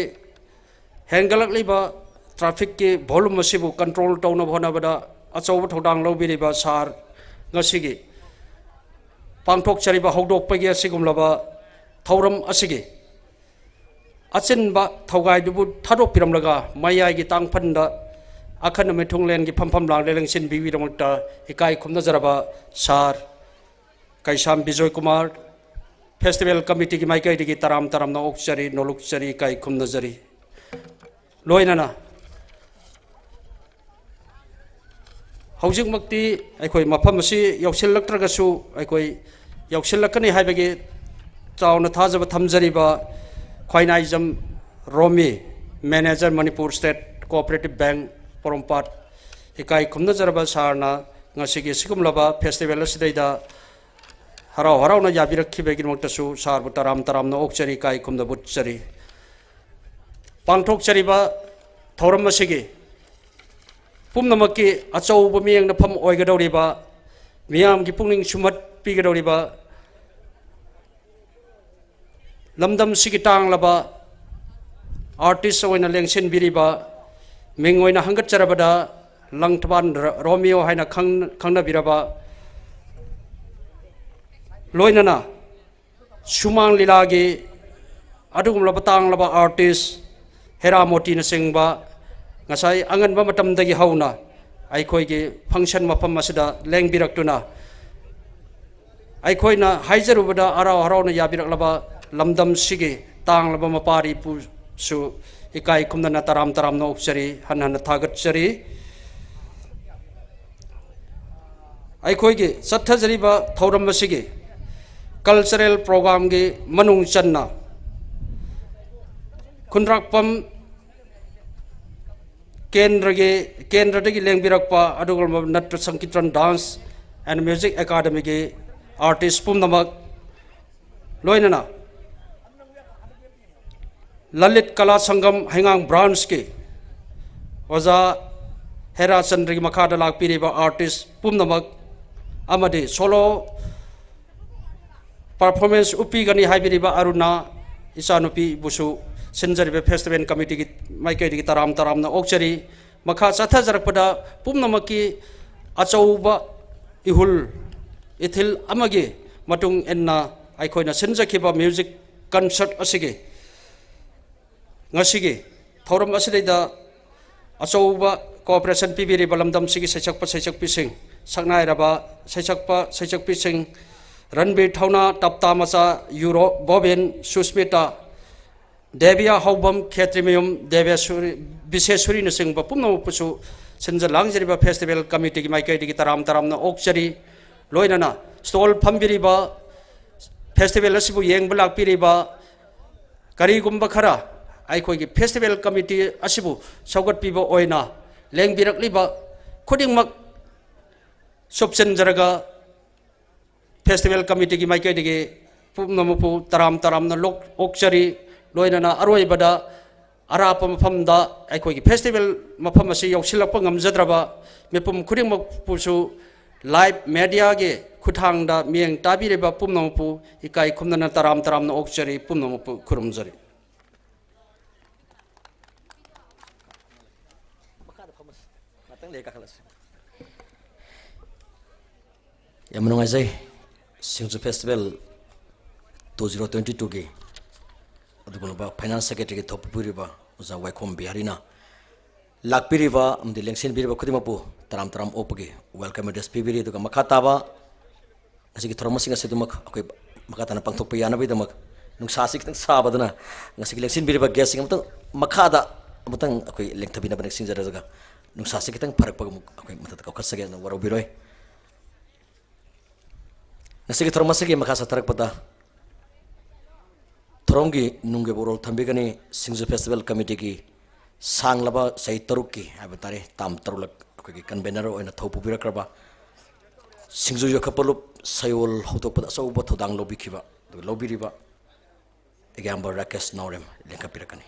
ꯍꯦꯟꯒꯠꯂꯛꯂꯤꯕ traffic ꯀꯤ volume ꯑꯁꯤꯕꯨ control ꯇꯧꯅꯕ ꯍꯣꯠꯅꯕꯗ ꯑꯆꯧꯕ ꯊꯧꯗꯥꯡ ꯂꯧꯕꯤꯔꯤꯕ sir, ꯉꯁꯤꯒꯤ ꯄꯥꯡꯊꯣꯛꯆꯔꯤꯕ ꯍꯧꯗꯣꯛꯄꯒꯤ ꯑꯁꯤꯒꯨꯝꯂꯕ ꯊꯧꯔꯝ ꯑꯁꯤꯒꯤ ꯑꯆꯤꯟꯕ ꯊꯧꯒꯥꯏꯗꯨꯕꯨ ꯊꯥꯗꯣꯛꯄꯤꯔꯝꯂꯒ, ꯃꯌꯥꯏꯒꯤ ꯇꯥꯡꯐꯟꯗ ꯑꯈꯟꯅ ꯃꯤꯊꯨꯡꯂꯦꯟꯒꯤ ꯐꯝꯐꯝ ꯂꯥꯡꯗ ꯂꯦꯡꯁꯤꯟꯕꯤꯕꯒꯤꯗꯃꯛꯇ ꯏꯀꯥꯏ ꯈꯨꯝꯅꯖꯔꯕ sir Keisham Bijoy Kumar, festival committee ꯒꯤ ꯃꯥꯏꯀꯩꯗꯒꯤ ꯇꯔꯥꯝ ꯇꯔꯥꯝꯅ ꯑꯣꯛꯆꯔꯤ, ꯅꯣꯂꯨꯛꯆꯔꯤ, ꯏꯀꯥꯏ ꯈꯨꯝꯅꯖꯔꯤ꯫ ꯂꯣꯏꯅꯅ ꯍꯧꯖꯤꯛꯃꯛꯇꯤ ꯑꯩꯈꯣꯏ ꯃꯐꯝ ꯑꯁꯤ ꯌꯧꯁꯤꯜꯂꯛꯇ꯭ꯔꯒꯁꯨ, ꯑꯩꯈꯣꯏ ꯌꯧꯁꯤꯜꯂꯛꯀꯅꯤ ꯍꯥꯏꯕꯒꯤ ꯆꯥꯎꯅ ꯊꯥꯖꯕ ꯊꯝꯖꯔꯤꯕ ꯈ꯭ꯋꯥꯏꯅꯥꯏꯖꯝ ꯔꯣꯃꯤ, manager, Manipur State Cooperative Bank, ꯄꯣꯔꯣꯝꯄꯥꯠ, ꯏꯀꯥꯏ ꯈꯨꯝꯅꯖꯔꯕ sir ꯅ ꯉꯁꯤꯒꯤ ꯑꯁꯤꯒꯨꯝꯂꯕ festival ꯑꯁꯤꯗꯩꯗ ꯍꯔꯥꯎ ꯍꯔꯥꯎꯅ ꯌꯥꯕꯤꯔꯛꯈꯤꯕꯒꯤꯗꯃꯛꯇꯁꯨ sir ꯕꯨ ꯇꯔꯥꯝ ꯇꯔꯥꯝꯅ ꯑꯣꯛꯆꯔꯤ, ꯏꯀꯥꯏ ꯈꯨꯝꯅꯕ ꯎꯠꯆꯔꯤ꯫ ꯄꯥꯡꯊꯣꯛꯆꯔꯤꯕ ꯊꯧꯔꯝ ꯑꯁꯤꯒꯤ ꯄꯨꯝꯅꯃꯛꯀꯤ ꯑꯆꯧꯕ ꯃꯤꯠꯌꯦꯡꯅꯐꯝ ꯑꯣꯏꯒꯗꯧꯔꯤꯕ, ꯃꯤꯌꯥꯝꯒꯤ ꯄꯨꯛꯅꯤꯡ ꯁꯨꯝꯍꯠꯄꯤꯒꯗꯧꯔꯤꯕ, ꯂꯝꯗꯝꯁꯤꯒꯤ ꯇꯥꯡꯂꯕ artist ꯑꯣꯏꯅ ꯂꯦꯡꯁꯤꯟꯕꯤꯔꯤꯕ, ꯃꯤꯡ ꯑꯣꯏꯅ ꯍꯪꯒꯠꯆꯔꯕꯗ ꯂꯪꯊꯕꯥꯜ ꯔ-, ꯔꯣꯃꯤꯌꯣ ꯍꯥꯏꯅ ꯈꯪ-, ꯈꯪꯅꯕꯤꯔꯕ, ꯂꯣꯏꯅꯅ ꯁꯨꯃꯥꯡ ꯂꯤꯂꯥꯒꯤ ꯑꯗꯨꯒꯨꯝꯂꯕ ꯇꯥꯡꯂꯕ artist ꯍꯦꯔꯥ ꯃꯣꯇꯤꯅꯆꯤꯡꯕ ꯉꯁꯥꯏ ꯑꯉꯟꯕ ꯃꯇꯝꯗꯒꯤ ꯍꯧꯅ ꯑꯩꯈꯣꯏꯒꯤ function ꯃꯐꯝ ꯑꯁꯤꯗ ꯂꯦꯡꯕꯤꯔꯛꯇꯨꯅ ꯑꯩꯈꯣꯏꯅ ꯍꯥꯏꯖꯔꯨꯕꯗ ꯑꯔꯥꯎ ꯍꯔꯥꯎꯅ ꯌꯥꯕꯤꯔꯛꯂꯕ ꯂꯝꯗꯝꯁꯤꯒꯤ ꯇꯥꯡꯂꯕ ꯃꯄꯥꯔꯤꯄꯨꯁꯨ ꯏꯀꯥꯏ ꯈꯨꯝꯅꯅ ꯇꯔꯥꯝ ꯇꯔꯥꯝꯅ ꯑꯣꯛꯆꯔꯤ, ꯍꯟꯅ ꯍꯟꯅ ꯊꯥꯒꯠꯆꯔꯤ꯫ ꯑꯩꯈꯣꯏꯒꯤ ꯆꯠꯊꯖꯔꯤꯕ ꯊꯧꯔꯝ ꯑꯁꯤꯒꯤ cultural programꯒꯤ ꯃꯅꯨꯡ ꯆꯟꯅ ꯈꯨꯟꯗ꯭ꯔꯥꯛꯄꯝ ꯀꯦꯟꯗ꯭ꯔꯒꯤ, ꯀꯦꯟꯗ꯭ꯔꯗꯒꯤ ꯂꯦꯡꯕꯤꯔꯛꯄ ꯑꯗꯨꯒꯨꯝꯂꯕ ꯅꯠꯇ꯭ꯔ ꯁꯪꯀꯤꯔꯇꯟ Dance and Music Academyꯒꯤ artist ꯄꯨꯝꯅꯃꯛ, ꯂꯣꯏꯅꯅ ꯂꯂꯤꯠ ꯀꯂꯥ ꯁꯪꯒꯝ ꯍꯩꯉꯥꯡ branchꯀꯤ ꯑꯣꯖꯥ ꯍꯦꯔꯥꯆꯟꯗ꯭ꯔꯒꯤ ꯃꯈꯥꯗ ꯂꯥꯛꯄꯤꯔꯤꯕ artist ꯄꯨꯝꯅꯃꯛ ꯑꯃꯗꯤ solo performance ꯎꯠꯄꯤꯒꯅꯤ ꯍꯥꯏꯕꯤꯔꯤꯕ ꯑꯔꯨꯅꯥ ꯏꯆꯥꯅꯨꯄꯤꯕꯨꯁꯨ ꯁꯤꯟꯖꯔꯤꯕ festival committeeꯒꯤ ꯃꯥꯏꯀꯩꯗꯒꯤ ꯇꯔꯥꯝ ꯇꯔꯥꯝꯅ ꯑꯣꯛꯆꯔꯤ꯫ ꯃꯈꯥ ꯆꯠꯊꯖꯔꯛꯄꯗ ꯄꯨꯝꯅꯃꯛꯀꯤ ꯑꯆꯧꯕ ꯏꯍꯨꯜ ꯏꯊꯤꯜ ꯑꯃꯒꯤ ꯃꯇꯨꯡ ꯏꯟꯅ ꯑꯩꯈꯣꯏꯅ ꯁꯤꯟꯖꯈꯤꯕ music concert ꯑꯁꯤꯒꯤ ꯉꯁꯤꯒꯤ ꯊꯧꯔꯝ ꯑꯁꯤꯗꯩꯗ ꯑꯆꯧꯕ cooperation ꯄꯤꯕꯤꯔꯤꯕ ꯂꯝꯗꯝꯁꯤꯒꯤ ꯁꯩꯁꯛꯄ ꯁꯩꯁꯛꯄꯤꯁꯤꯡ, ꯁꯛꯅꯥꯏꯔꯕ ꯁꯩꯁꯛꯄ ꯁꯩꯁꯛꯄꯤꯁꯤꯡ ꯔꯟꯕꯤꯔ ꯊꯧꯅꯥ, ꯇꯞꯇꯥ ꯃꯆꯥ, ꯌꯨꯔꯣꯞ ꯕꯣꯕꯤꯟ, ꯁꯨꯁꯃꯤꯇꯥ, ꯗꯦꯕꯤꯌꯥ ꯍꯥꯎꯕꯝ, ꯈꯦꯇ꯭ꯔꯤꯃꯌꯨꯝ ꯗꯦꯕꯦꯁꯣꯔꯤ, ꯕꯤꯁꯦꯁꯣꯔꯤꯅꯆꯤꯡꯕ ꯄꯨꯝꯅꯃꯛꯄꯨꯁꯨ ꯁꯤꯟꯖ ꯂꯥꯡꯖꯔꯤꯕ festival committeeꯒꯤ ꯃꯥꯏꯀꯩꯗꯒꯤ ꯇꯔꯥꯝ ꯇꯔꯥꯝꯅ ꯑꯣꯛꯆꯔꯤ꯫ ꯂꯣꯏꯅꯅ stall ꯐꯝꯕꯤꯔꯤꯕ, festival ꯑꯁꯤꯕꯨ ꯌꯦꯡꯕ ꯂꯥꯛꯄꯤꯔꯤꯕ ꯀꯔꯤꯒꯨꯝꯕ ꯈꯔ ꯑꯩꯈꯣꯏꯒꯤ festival committee ꯑꯁꯤꯕꯨ ꯁꯧꯒꯠꯄꯤꯕ ꯑꯣꯏꯅ ꯂꯦꯡꯕꯤꯔꯛꯂꯤꯕ ꯈꯨꯗꯤꯡꯃꯛ ꯁꯨꯞꯆꯤꯟꯖꯔꯒ festival committeeꯒꯤ ꯃꯥꯏꯀꯩꯗꯒꯤ ꯄꯨꯝꯅꯃꯛꯄꯨ ꯇꯔꯥꯝ ꯇꯔꯥꯝꯅ ꯂꯣꯛ-, ꯑꯣꯛꯆꯔꯤ꯫ ꯂꯣꯏꯅꯅ ꯑꯔꯣꯏꯕꯗ ꯑꯔꯥꯞꯄ ꯃꯐꯝꯗ ꯑꯩꯈꯣꯏꯒꯤ festival ꯃꯐꯝ ꯑꯁꯤ ꯌꯧꯁꯤꯜꯂꯛꯄ ꯉꯝꯖꯗ꯭ꯔꯕ ꯃꯤꯄꯨꯝ ꯈꯨꯗꯤꯡꯃꯛꯄꯨꯁꯨ live mediaꯒꯤ ꯈꯨꯠꯊꯥꯡꯗ ꯃꯤꯠꯌꯦꯡ ꯇꯥꯕꯤꯔꯤꯕ ꯄꯨꯝꯅꯃꯛꯄꯨ ꯏꯀꯥꯏ ꯈꯨꯝꯅꯅ ꯇꯔꯥꯝ ꯇꯔꯥꯝꯅ ꯑꯣꯛꯆꯔꯤ, ꯄꯨꯝꯅꯃꯛꯄꯨ ꯈꯨꯔꯨꯝꯖꯔꯤ꯫ ꯌꯥꯝ ꯅꯨꯡꯉꯥꯏꯖꯩ꯫ ꯁꯤꯡꯖꯨ festival two zero twenty twoꯒꯤ ꯑꯗꯨꯒꯨꯝꯂꯕ Finance Secretaryꯒꯤ ꯊꯧ ꯄꯨꯕꯤꯔꯤꯕ ꯑꯣꯖꯥ ꯋꯥꯏꯈꯣꯝ ꯕꯤꯍꯥꯔꯤꯅ ꯂꯥꯛꯄꯤꯔꯤꯕ ꯑꯃꯗꯤ ꯂꯦꯡꯁꯤꯟꯕꯤꯔꯤꯕ ꯈꯨꯗꯤꯡꯃꯛꯄꯨ ꯇꯔꯥꯝ ꯇꯔꯥꯝ ꯑꯣꯛꯄꯒꯤ welcome address ꯄꯤꯕꯤꯔꯤ꯫ ꯑꯗꯨꯒ ꯃꯈꯥ ꯇꯥꯕ ꯉꯁꯤꯒꯤ ꯊꯧꯔꯝ ꯑꯁꯤꯡ ꯑꯁꯤꯗꯃꯛ ꯑꯩꯈꯣꯏ ꯃꯈꯥ ꯇꯥꯅ ꯄꯥꯡꯊꯣꯛꯄ ꯌꯥꯅꯕꯒꯤꯗꯃꯛ ꯅꯨꯡꯁꯥꯁꯤ ꯈꯤꯇꯪ ꯁꯥꯕꯗꯨꯅ ꯉꯁꯤꯒꯤ ꯂꯦꯡꯁꯤꯟꯕꯤꯔꯤꯕ guestꯁꯤꯡ ꯑꯃꯇꯪ ꯃꯈꯥꯗ ꯑꯃꯨꯛꯇꯪ ꯑꯩꯈꯣꯏ ꯂꯦꯡꯊꯕꯤꯅꯕ ꯅꯤꯡꯁꯤꯡꯖꯔꯒ ꯅꯨꯡꯁꯥꯁꯤ ꯈꯤꯇꯪ ꯐꯔꯛꯄꯒ ꯑꯃꯨꯛ ꯑꯩꯈꯣꯏ ꯃꯊꯛꯇ ꯀꯧꯈꯠꯆꯒꯦ, ꯑꯗꯨꯅ ꯋꯥꯔꯧꯕꯤꯔꯣꯏ꯫ ꯉꯁꯤꯒꯤ ꯊꯧꯔꯝ ꯑꯁꯤꯒꯤ ꯃꯈꯥ ꯆꯠꯊꯔꯛꯄꯗ ꯊꯧꯔꯝꯒꯤ ꯅꯨꯡꯒꯤ ꯑꯣꯏꯕ ꯔꯣꯜ ꯊꯝꯕꯤꯒꯅꯤ ꯁꯤꯡꯖꯨ Festival Committeeꯒꯤ ꯁꯥꯡꯂꯕ ꯆꯍꯤ ꯇꯔꯨꯛꯀꯤ ꯍꯥꯏꯕ ꯇꯥꯔꯦ, term ꯇꯔꯨꯛꯂꯛ ꯑꯩꯈꯣꯏꯒꯤ convener ꯑꯣꯏꯅ ꯊꯧ ꯄꯨꯕꯤꯔꯛꯈ꯭ꯔꯕ ꯁꯤꯡꯖꯨ ꯌꯣꯛꯈꯠꯄ ꯂꯨꯞ ꯁꯌꯣꯜ ꯍꯧꯗꯣꯛꯄꯗ ꯑꯆꯧꯕ ꯊꯧꯗꯥꯡ ꯂꯧꯕꯤꯈꯤꯕ, ꯑꯗꯨꯒ ꯂꯧꯕꯤꯔꯤꯕ ꯑꯌꯥꯝꯕ ꯔꯥꯀꯦꯁ ꯅꯥꯎꯔꯦꯝ ꯂꯦꯡꯈꯠꯄꯤꯔꯛꯀꯅꯤ꯫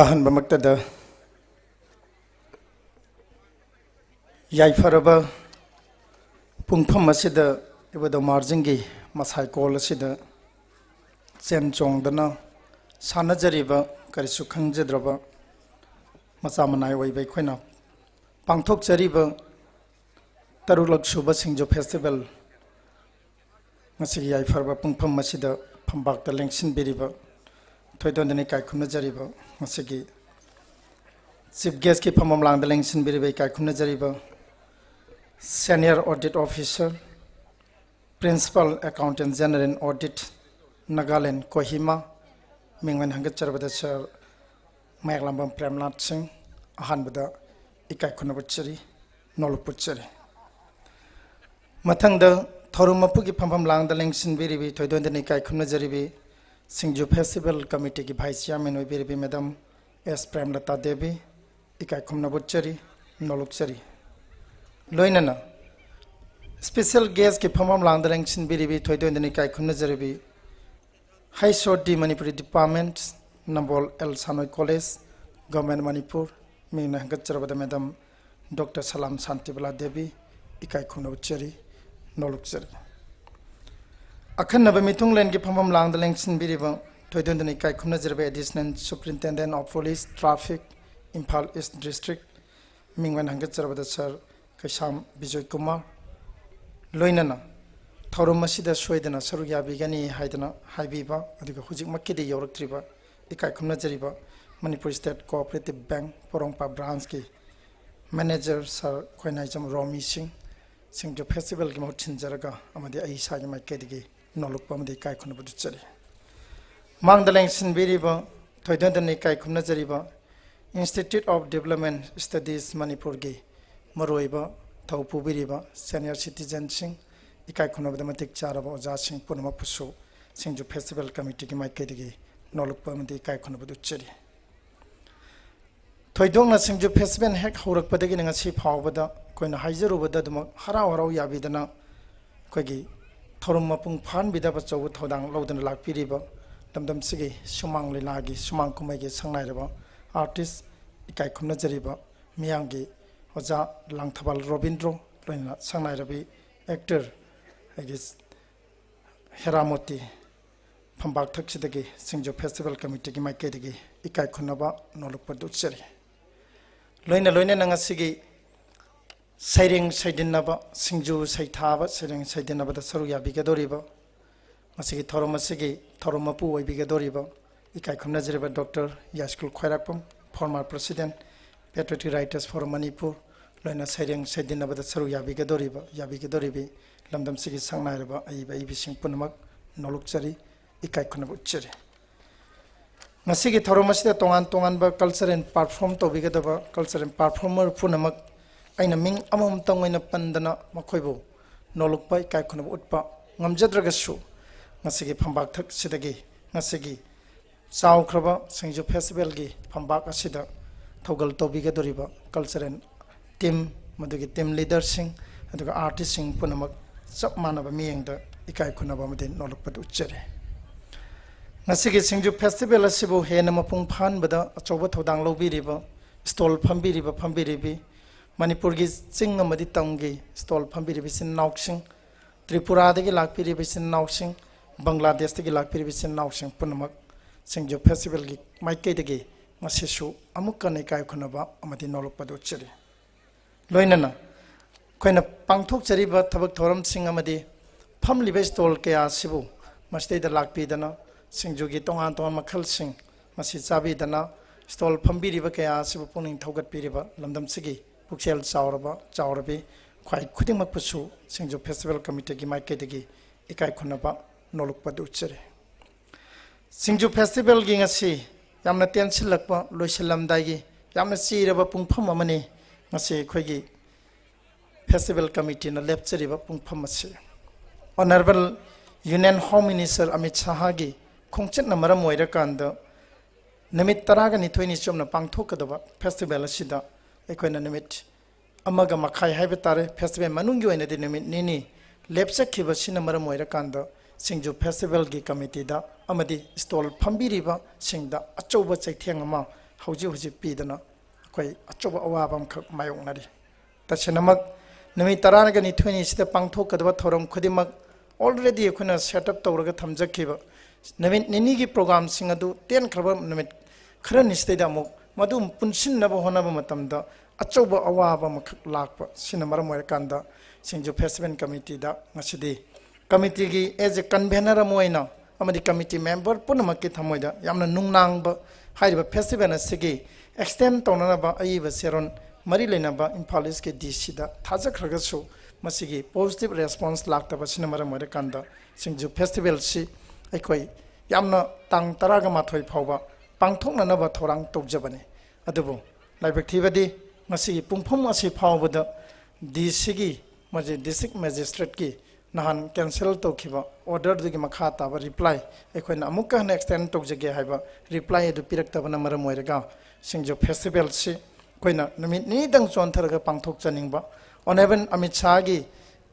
ꯑꯍꯥꯟꯕꯃꯛꯇꯗ ꯌꯥꯏꯐꯔꯕ ꯄꯨꯡꯐꯝ ꯑꯁꯤꯗ ꯏꯕꯨꯙꯧ ꯃꯥꯔꯖꯤꯡꯒꯤ ꯃꯁꯥꯏꯀꯣꯜ ꯑꯁꯤꯗ ꯆꯦꯟ ꯆꯣꯡꯗꯅ ꯁꯥꯟꯅꯖꯔꯤꯕ ꯀꯔꯤꯁꯨ ꯈꯪꯖꯗ꯭ꯔꯕ ꯃꯆꯥ ꯃꯅꯥꯏ ꯑꯣꯏꯕ ꯑꯩꯈꯣꯏꯅ ꯄꯥꯡꯊꯣꯛꯆꯔꯤꯕ ꯇꯔꯨꯛꯂꯛ ꯁꯨꯕ ꯁꯤꯡꯖꯨ Festival ꯉꯁꯤꯒꯤ ꯌꯥꯏꯐꯔꯕ ꯄꯨꯡꯐꯝ ꯑꯁꯤꯗ ꯐꯝꯕꯥꯛꯇ ꯂꯦꯡꯁꯤꯟꯕꯤꯔꯤꯕ, ꯊꯣꯏꯗꯣꯟꯗꯅ ꯏꯀꯥꯏ ꯈꯨꯝꯅꯖꯔꯤꯕ, ꯉꯁꯤꯒꯤ chief guestꯀꯤ ꯐꯝꯐꯝ ꯂꯥꯡꯗ ꯂꯦꯡꯁꯤꯟꯕꯤꯔꯤꯕ ꯏꯀꯥꯏ ꯈꯨꯝꯅꯖꯔꯤꯕ Senior Audit Officer, Principal Accountant General in Audit, Nagaland, Kohima, ꯃꯤꯡ ꯑꯣꯏꯅ ꯍꯪꯒꯠꯆꯔꯕꯗ Sir ꯃꯌꯥꯛꯂꯝꯕꯝ ꯄ꯭ꯔꯦꯝꯅꯥꯊ ꯁꯤꯡ, ꯑꯍꯥꯟꯕꯗ ꯏꯀꯥꯏ ꯈꯨꯝꯅꯕ ꯎꯠꯆꯔꯤ, ꯅꯣꯂꯨꯛꯄ ꯎꯠꯆꯔꯤ꯫ ꯃꯊꯪꯗ ꯊꯧꯔꯝ ꯃꯄꯨꯒꯤ ꯐꯝꯐꯝ ꯂꯥꯡꯗ ꯂꯦꯡꯁꯤꯟꯕꯤꯔꯤꯕꯤ, ꯊꯣꯏꯗꯣꯟꯗꯅ ꯏꯀꯥꯏ ꯈꯨꯝꯅꯖꯔꯤꯕꯤ ꯁꯤꯡꯖꯨ Festival Committeeꯒꯤ Vice Chairman ꯑꯣꯏꯕꯤꯔꯤꯕꯤ Madam ꯑꯦꯁ ꯄ꯭ꯔꯦꯝꯂꯇꯥ ꯗꯦꯕꯤ, ꯏꯀꯥꯏ ꯈꯨꯝꯅꯕ ꯎꯠꯆꯔꯤ, ꯅꯣꯂꯨꯛꯆꯔꯤ꯫ ꯂꯣꯏꯅꯅ special guestꯀꯤ ꯐꯝꯐꯝ ꯂꯥꯡꯗ ꯂꯦꯡꯁꯤꯟꯕꯤꯔꯤꯕꯤ, ꯊꯣꯏꯗꯣꯟꯗꯅ ꯏꯀꯥꯏ ꯈꯨꯝꯅꯖꯔꯤꯕꯤ H O D Manipuri Department, Nambol L Sanoi College, Government Manipur, ꯃꯤꯡꯅ ꯍꯪꯒꯠꯆꯔꯕꯗ Madam ꯗꯣꯛꯇꯔ ꯁꯂꯥꯝ ꯁꯥꯟꯇꯤꯕꯂꯥ ꯗꯦꯕꯤ, ꯏꯀꯥꯏ ꯈꯨꯝꯅꯕ ꯎꯠꯆꯔꯤ, ꯅꯣꯂꯨꯛꯆꯔꯤ꯫ ꯑꯈꯟꯅꯕ ꯃꯤꯊꯨꯡꯂꯦꯟꯒꯤ ꯐꯝꯐꯝ ꯂꯥꯡꯗ ꯂꯦꯡꯁꯤꯟꯕꯤꯔꯤꯕ, ꯊꯣꯏꯗꯣꯟꯗꯨꯅ ꯏꯀꯥꯏ ꯈꯨꯝꯅꯖꯔꯕ Additional Superintendent of Police Traffic, Imphal East District, ꯃꯤꯡ ꯑꯣꯏꯅ ꯍꯪꯒꯠꯆꯔꯕꯗ ꯁꯥꯔ ꯀꯩꯁꯥꯝ ꯕꯤꯖꯣꯏ ꯀꯨꯃꯥꯔ, ꯂꯣꯏꯅꯅ ꯊꯧꯔꯝ ꯑꯁꯤꯗ ꯁꯣꯏꯗꯅ ꯁꯔꯨꯛ ꯌꯥꯕꯤꯒꯅꯤ ꯍꯥꯏꯗꯅ ꯍꯥꯏꯕꯤꯕ, ꯑꯗꯨꯒ ꯍꯧꯖꯤꯛꯃꯛꯀꯤꯗꯤ ꯌꯧꯔꯛꯇ꯭ꯔꯤꯕ ꯏꯀꯥꯏ ꯈꯨꯝꯅꯖꯔꯤꯕ ꯃꯅꯤꯄꯨꯔ ꯁ꯭ꯇꯦꯠ ꯀꯣꯑꯣꯄꯔꯦꯇꯤꯚ ꯕꯦꯡꯛ ꯄꯣꯔꯣꯝꯄꯥꯠ ꯕ꯭ꯔꯥꯟꯁꯀꯤ ꯃꯦꯅꯦꯖꯔ ꯁꯥꯔ ꯈꯣꯏꯅꯥꯏꯖꯝ ꯔꯣꯃꯤ ꯁꯤꯡ, ꯁꯤꯡꯖꯨ ꯐꯦꯁꯇꯤꯚꯦꯜꯒꯤ ꯃꯍꯨꯠ ꯁꯤꯟꯖꯔꯒ ꯑꯃꯗꯤ ꯑꯩ ꯏꯁꯥꯒꯤ ꯃꯥꯏꯀꯩꯗꯒꯤ ꯅꯣꯂꯨꯛꯄ ꯑꯃꯗꯤ ꯏꯀꯥꯏ ꯈꯨꯝꯅꯕ ꯎꯠꯆꯔꯤ꯫ ꯃꯥꯡꯗ ꯂꯦꯡꯁꯤꯟꯕꯤꯔꯤꯕ, ꯊꯣꯏꯗꯣꯟꯗꯅ ꯏꯀꯥꯏ ꯈꯨꯝꯅꯖꯔꯤꯕ Institute of Development Studies ꯃꯅꯤꯄꯨꯔꯒꯤ ꯃꯔꯨꯑꯣꯏꯕ ꯊꯧ ꯄꯨꯕꯤꯔꯤꯕ ꯁꯦꯅꯤꯌꯔ ꯁꯤꯇꯤꯖꯟꯁꯤꯡ, ꯏꯀꯥꯏ ꯈꯨꯝꯅꯕꯗ ꯃꯇꯤꯛ ꯆꯥꯔꯕ ꯑꯣꯖꯥꯁꯤꯡ ꯄꯨꯝꯅꯃꯛꯄꯨꯁꯨ ꯁꯤꯡꯖꯨ ꯐꯦꯁꯇꯤꯚꯦꯜ ꯀꯃꯤꯇꯤꯒꯤ ꯃꯥꯏꯀꯩꯗꯒꯤ ꯅꯣꯂꯨꯛꯄ ꯑꯃꯗꯤ ꯏꯀꯥꯏ ꯈꯨꯝꯅꯕ ꯎꯠꯆꯔꯤ꯫ ꯊꯣꯏꯗꯣꯛꯅ ꯁꯤꯡꯖꯨ ꯐꯦꯁꯇꯤꯚꯦꯜ ꯍꯦꯛ ꯍꯧꯔꯛꯄꯗꯒꯤꯅ ꯉꯁꯤ ꯐꯥꯎꯕꯗ ꯑꯩꯈꯣꯏꯅ ꯍꯥꯏꯖꯔꯨꯕꯗ ꯑꯗꯨꯃꯛ ꯍꯔꯥꯎ ꯍꯔꯥꯎ ꯌꯥꯕꯤꯗꯅ ꯑꯩꯈꯣꯏꯒꯤ ꯊꯧꯔꯝ ꯃꯄꯨꯡ ꯐꯥꯍꯟꯕꯤꯗꯕ ꯑꯆꯧꯕ ꯊꯧꯗꯥꯡ ꯂꯧꯗꯨꯅ ꯂꯥꯛꯄꯤꯔꯤꯕ ꯂꯝꯗꯝꯁꯤꯒꯤ ꯁꯨꯃꯥꯡ ꯂꯤꯂꯥꯒꯤ, ꯁꯨꯃꯥꯡ ꯀꯨꯝꯍꯩꯒꯤ ꯁꯛꯅꯥꯏꯔꯕ ꯑꯥꯔꯇꯤꯁ, ꯏꯀꯥꯏ ꯈꯨꯝꯅꯖꯔꯤꯕ ꯃꯤꯌꯥꯝꯒꯤ ꯑꯣꯖꯥ ꯂꯥꯡꯊꯕꯥꯜ ꯔꯣꯕꯤꯟꯗ꯭ꯔꯣ, ꯂꯣꯏꯅꯅ ꯁꯛꯅꯥꯏꯔꯕꯤ ꯑꯦꯛꯇꯔ ꯑꯩꯒꯤ ꯍꯦꯔꯥꯃꯣꯇꯤ, ꯐꯝꯕꯥꯛ ꯊꯛꯁꯤꯗꯒꯤ ꯁꯤꯡꯖꯨ ꯐꯦꯁꯇꯤꯚꯦꯜ ꯀꯃꯤꯇꯤꯒꯤ ꯃꯥꯏꯀꯩꯗꯒꯤ ꯏꯀꯥꯏ ꯈꯨꯝꯅꯕ ꯅꯣꯂꯨꯛꯄ ꯎꯠꯆꯔꯤ꯫ ꯂꯣꯏꯅ ꯂꯣꯏꯅꯅ ꯉꯁꯤꯒꯤ ꯁꯩꯔꯦꯡ ꯁꯩꯗꯤꯟꯅꯕ, ꯁꯤꯡꯖꯨ ꯁꯩꯊꯥꯕ, ꯁꯩꯔꯦꯡ ꯁꯩꯗꯤꯟꯅꯕꯗ ꯁꯔꯨꯛ ꯌꯥꯕꯤꯒꯗꯧꯔꯤꯕ, ꯉꯁꯤꯒꯤ ꯊꯧꯔꯝ ꯑꯁꯤꯒꯤ ꯊꯧꯔꯝ ꯃꯄꯨ ꯑꯣꯏꯕꯤꯒꯗꯧꯔꯤꯕ ꯏꯀꯥꯏ ꯈꯨꯝꯅꯖꯔꯤꯕ ꯗꯣꯛꯇꯔ ꯌꯥꯏꯁꯀꯨꯜ ꯈ꯭ꯋꯥꯏꯔꯥꯛꯄꯝ, former president, Patriotic Writers Forum Manipur, ꯂꯣꯏꯅ ꯁꯩꯔꯦꯡ ꯁꯩꯗꯤꯟꯅꯕꯗ ꯁꯔꯨꯛ ꯌꯥꯕꯤꯒꯗꯧꯔꯤꯕ, ꯌꯥꯕꯤꯒꯗꯧꯔꯤꯕꯤ ꯂꯝꯗꯝꯁꯤꯒꯤ ꯁꯛꯅꯥꯏꯔꯕ ꯑꯏꯕ ꯑꯏꯕꯤꯁꯤꯡ ꯄꯨꯝꯅꯃꯛ ꯅꯣꯂꯨꯛꯆꯔꯤ, ꯏꯀꯥꯏ ꯈꯨꯝꯅꯕ ꯎꯠꯆꯔꯤ꯫ ꯉꯁꯤꯒꯤ ꯊꯧꯔꯝ ꯑꯁꯤꯗ ꯇꯣꯉꯥꯟ ꯇꯣꯉꯥꯟꯕ cultural perform ꯇꯧꯕꯤꯒꯗꯕ cultural performer ꯄꯨꯝꯅꯃꯛ ꯑꯩꯅ ꯃꯤꯡ ꯑꯃꯃꯝꯇꯪ ꯑꯣꯏꯅ ꯄꯟꯗꯅ ꯃꯈꯣꯏꯕꯨ ꯅꯣꯂꯨꯛꯄ ꯏꯀꯥꯏ ꯈꯨꯝꯅꯕ ꯎꯠꯄ ꯉꯝꯖꯗ꯭ꯔꯒꯁꯨ, ꯉꯁꯤꯒꯤ ꯐꯝꯕꯥꯛ ꯊꯛꯁꯤꯗꯒꯤ ꯉꯁꯤꯒꯤ ꯆꯥꯎꯈ꯭ꯔꯕ ꯁꯤꯡꯖꯨ ꯐꯦꯁꯇꯤꯚꯦꯜꯒꯤ ꯐꯝꯕꯥꯛ ꯑꯁꯤꯗ ꯊꯧꯒꯜ ꯇꯧꯕꯤꯒꯗꯧꯔꯤꯕ cultural team, ꯃꯗꯨꯒꯤ team leaderꯁꯤꯡ, ꯑꯗꯨꯒ ꯑꯥꯔꯇꯤꯁꯁꯤꯡ ꯄꯨꯝꯅꯃꯛ ꯆꯞ ꯃꯥꯟꯅꯕ ꯃꯤꯠꯌꯦꯡꯗ ꯏꯀꯥꯏ ꯈꯨꯝꯅꯕ ꯑꯃꯗꯤ ꯅꯣꯂꯨꯛꯄꯗꯨ ꯎꯠꯆꯔꯤ꯫ ꯉꯁꯤꯒꯤ ꯁꯤꯡꯖꯨ ꯐꯦꯁꯇꯤꯚꯦꯜ ꯑꯁꯤꯕꯨ ꯍꯦꯟꯅ ꯃꯄꯨꯡ ꯐꯥꯍꯟꯕꯗ ꯑꯆꯧꯕ ꯊꯧꯗꯥꯡ ꯂꯧꯕꯤꯔꯤꯕ, stall ꯐꯝꯕꯤꯔꯤꯕ, ꯐꯝꯕꯤꯔꯤꯕꯤ, ꯃꯅꯤꯄꯨꯔꯒꯤ ꯆꯤꯡ ꯑꯃꯗꯤ ꯇꯝꯒꯤ stall ꯐꯝꯕꯤꯔꯤꯕ ꯏꯆꯤꯟ ꯏꯅꯥꯎꯁꯤꯡ, ꯇ꯭ꯔꯤꯄꯨꯔꯥꯗꯒꯤ ꯂꯥꯛꯄꯤꯔꯤꯕ ꯏꯆꯤꯟ ꯏꯅꯥꯎꯁꯤꯡ, ꯕꯪꯒ꯭ꯂꯥꯗꯦꯁꯇꯒꯤ ꯂꯥꯛꯄꯤꯔꯤꯕ ꯏꯆꯤꯟ ꯏꯅꯥꯎꯁꯤꯡ ꯄꯨꯝꯅꯃꯛ ꯁꯤꯡꯖꯨ festivalꯒꯤ ꯃꯥꯏꯀꯩꯗꯒꯤ ꯉꯁꯤꯁꯨ ꯑꯃꯨꯛꯀ ꯍꯟꯅ ꯏꯀꯥꯏ ꯈꯨꯝꯅꯕ ꯑꯃꯗꯤ ꯅꯣꯂꯨꯛꯄ ꯑꯗꯨ ꯎꯠꯆꯔꯤ꯫ ꯂꯣꯏꯅꯅ ꯑꯩꯈꯣꯏꯅ ꯄꯥꯡꯊꯣꯛꯆꯔꯤꯕ ꯊꯕꯛ ꯊꯧꯔꯝꯁꯤꯡ ꯑꯃꯗꯤ ꯐꯝꯂꯤꯕ stall ꯀꯌꯥ ꯑꯁꯤꯕꯨ ꯃꯁꯤꯗꯩꯗ ꯂꯥꯛꯄꯤꯗꯅ ꯁꯤꯡꯖꯨꯒꯤ ꯇꯣꯉꯥꯟ ꯇꯣꯉꯥꯟꯕ ꯃꯈꯜꯁꯤꯡ ꯃꯁꯤ ꯆꯥꯕꯤꯗꯅ stall ꯐꯝꯕꯤꯔꯤꯕ ꯀꯌꯥ ꯑꯁꯤꯕꯨ ꯄꯨꯛꯅꯤꯡ ꯊꯧꯒꯠꯄꯤꯔꯤꯕ ꯂꯝꯗꯝꯁꯤꯒꯤ ꯄꯨꯛꯆꯦꯜ ꯆꯥꯎꯔꯕ ꯆꯥꯎꯔꯕꯤ ꯈ꯭ꯋꯥꯏ ꯈꯨꯗꯤꯡꯃꯛꯄꯨꯁꯨ ꯁꯤꯡꯖꯨ festival committeeꯒꯤ ꯃꯥꯏꯀꯩꯗꯒꯤ ꯏꯀꯥꯏ ꯈꯨꯝꯅꯕ ꯅꯣꯂꯨꯛꯄ ꯑꯗꯨ ꯎꯠꯆꯔꯤ꯫ ꯁꯤꯡꯖꯨ festivalꯒꯤ ꯉꯁꯤ ꯌꯥꯝꯅ ꯇꯦꯟꯁꯤꯜꯂꯛꯄ, ꯂꯣꯏꯁꯤꯜꯂꯝꯗꯥꯏꯒꯤ ꯌꯥꯝꯅ ꯆꯤꯔꯕ ꯄꯨꯡꯐꯝ ꯑꯃꯅꯤ ꯉꯁꯤ ꯑꯩꯈꯣꯏꯒꯤ festival committeeꯅ ꯂꯦꯞꯆꯔꯤꯕ ꯄꯨꯡꯐꯝ ꯑꯁꯤ꯫ Honourable Union Home Minister Amit ꯁꯥꯍꯒꯤ ꯈꯣꯡꯆꯠꯅ ꯃꯔꯝ ꯑꯣꯏꯔꯀꯥꯟꯗ ꯅꯨꯃꯤꯠ ꯇꯔꯥꯒ ꯅꯤꯊꯣꯏꯅꯤ ꯆꯨꯞꯅ ꯄꯥꯡꯊꯣꯛꯀꯗꯕ festival ꯑꯁꯤꯗ ꯑꯩꯈꯣꯏꯅ ꯅꯨꯃꯤꯠ ꯑꯃꯒ ꯃꯈꯥꯏ ꯍꯥꯏꯕ ꯇꯥꯔꯦ, festival ꯃꯅꯨꯡꯒꯤ ꯑꯣꯏꯅꯗꯤ ꯅꯨꯃꯤꯠ ꯅꯤꯅꯤ ꯂꯦꯞꯆꯈꯤꯕꯁꯤꯅ ꯃꯔꯝ ꯑꯣꯏꯔꯀꯥꯟꯗ ꯁꯤꯡꯖꯨ festivalꯒꯤ committeeꯗ ꯑꯃꯗꯤ stall ꯐꯝꯕꯤꯔꯤꯕꯁꯤꯡꯗ ꯑꯆꯧꯕ ꯆꯩꯊꯦꯡ ꯑꯃ ꯍꯧꯖꯤꯛ ꯍꯧꯖꯤꯛ ꯄꯤꯗꯨꯅ ꯑꯩꯈꯣꯏ ꯑꯆꯧꯕ ꯑꯋꯥꯕ ꯑꯃꯈꯛ ꯃꯥꯌꯣꯛꯅꯔꯤ꯫ ꯇꯁꯦꯡꯅꯃꯛ ꯅꯨꯃꯤꯠ ꯇꯔꯥꯒ ꯅꯤꯊꯣꯏꯅꯤꯁꯤꯗ ꯄꯥꯡꯊꯣꯛꯀꯗꯕ ꯊꯧꯔꯝ ꯈꯨꯗꯤꯡꯃꯛ already ꯑꯩꯈꯣꯏꯅ set up ꯇꯧꯔꯒ ꯊꯝꯖꯈꯤꯕ ꯅꯨꯃꯤꯠ ꯅꯤꯅꯤꯒꯤ programꯁꯤꯡ ꯑꯗꯨ ꯇꯦꯟꯈ꯭ꯔꯕ ꯅꯨꯃꯤꯠ ꯈꯔꯅꯤꯁꯤꯗꯩꯗ ꯑꯃꯨꯛ ꯃꯗꯨ ꯄꯨꯟꯁꯤꯟꯅꯕ ꯍꯣꯠꯅꯕ ꯃꯇꯝꯗ ꯑꯆꯧꯕ ꯑꯋꯥꯕ ꯑꯃꯈꯛ ꯂꯥꯛꯄ꯫ ꯁꯤꯅ ꯃꯔꯝ ꯑꯣꯏꯔꯀꯥꯟꯗ ꯁꯤꯡꯖꯨ festival committeeꯗ ꯉꯁꯤꯗꯤ committeeꯒꯤ as a convener ꯑꯃ ꯑꯣꯏꯅ ꯑꯃꯗꯤ committee member ꯄꯨꯝꯅꯃꯛꯀꯤ ꯊꯃꯣꯏꯗ ꯌꯥꯝꯅ ꯅꯨꯡꯅꯥꯡꯕ ꯍꯥꯏꯔꯤꯕ festival ꯑꯁꯤꯒꯤ extend ꯇꯧꯅꯅꯕ ꯑꯏꯕ ꯆꯦꯔꯣꯜ ꯃꯔꯤ ꯂꯩꯅꯕ ꯏꯝꯐꯥꯜ Eastꯀꯤ DCꯗ ꯊꯥꯖꯈ꯭ꯔꯒꯁꯨ ꯃꯁꯤꯒꯤ positive response ꯂꯥꯛꯇꯕꯁꯤꯅ ꯃꯔꯝ ꯑꯣꯏꯔꯀꯥꯟꯗ ꯁꯤꯡꯖꯨ festivalꯁꯤ ꯑꯩꯈꯣꯏ ꯌꯥꯝꯅ ꯇꯥꯡ ꯇꯔꯥꯒ ꯃꯥꯊꯣꯏ ꯐꯥꯎꯕ ꯄꯥꯡꯊꯣꯛꯅꯅꯕ ꯊꯧꯔꯥꯡ ꯇꯧꯖꯕꯅꯤ꯫ ꯑꯗꯨꯕꯨ ꯂꯥꯏꯕꯛ ꯊꯤꯕꯗꯤ ꯉꯁꯤꯒꯤ ꯄꯨꯡꯐꯝ ꯑꯁꯤ ꯐꯥꯎꯕꯗ DCꯒꯤ, ꯃꯁꯤ district magistrateꯀꯤ ꯅꯍꯥꯟ cancel ꯇꯧꯈꯤꯕ orderꯗꯨꯒꯤ ꯃꯈꯥ ꯇꯥꯕ reply ꯑꯩꯈꯣꯏꯅ ꯑꯃꯨꯛꯀ ꯍꯟꯅ extend ꯇꯧꯖꯒꯦ ꯍꯥꯏꯕ reply ꯑꯗꯨ ꯄꯤꯔꯛꯇꯕꯅ ꯃꯔꯝ ꯑꯣꯏꯔꯒ ꯁꯤꯡꯖꯨ festivalꯁꯤ ꯑꯩꯈꯣꯏꯅ ꯅꯨꯃꯤꯠ ꯅꯤꯅꯤꯗꯪ ꯆꯣꯟꯊꯔꯒ ꯄꯥꯡꯊꯣꯛꯆꯅꯤꯡꯕ꯫ Honourable ꯑꯃꯤꯠ ꯁꯥꯍꯒꯤ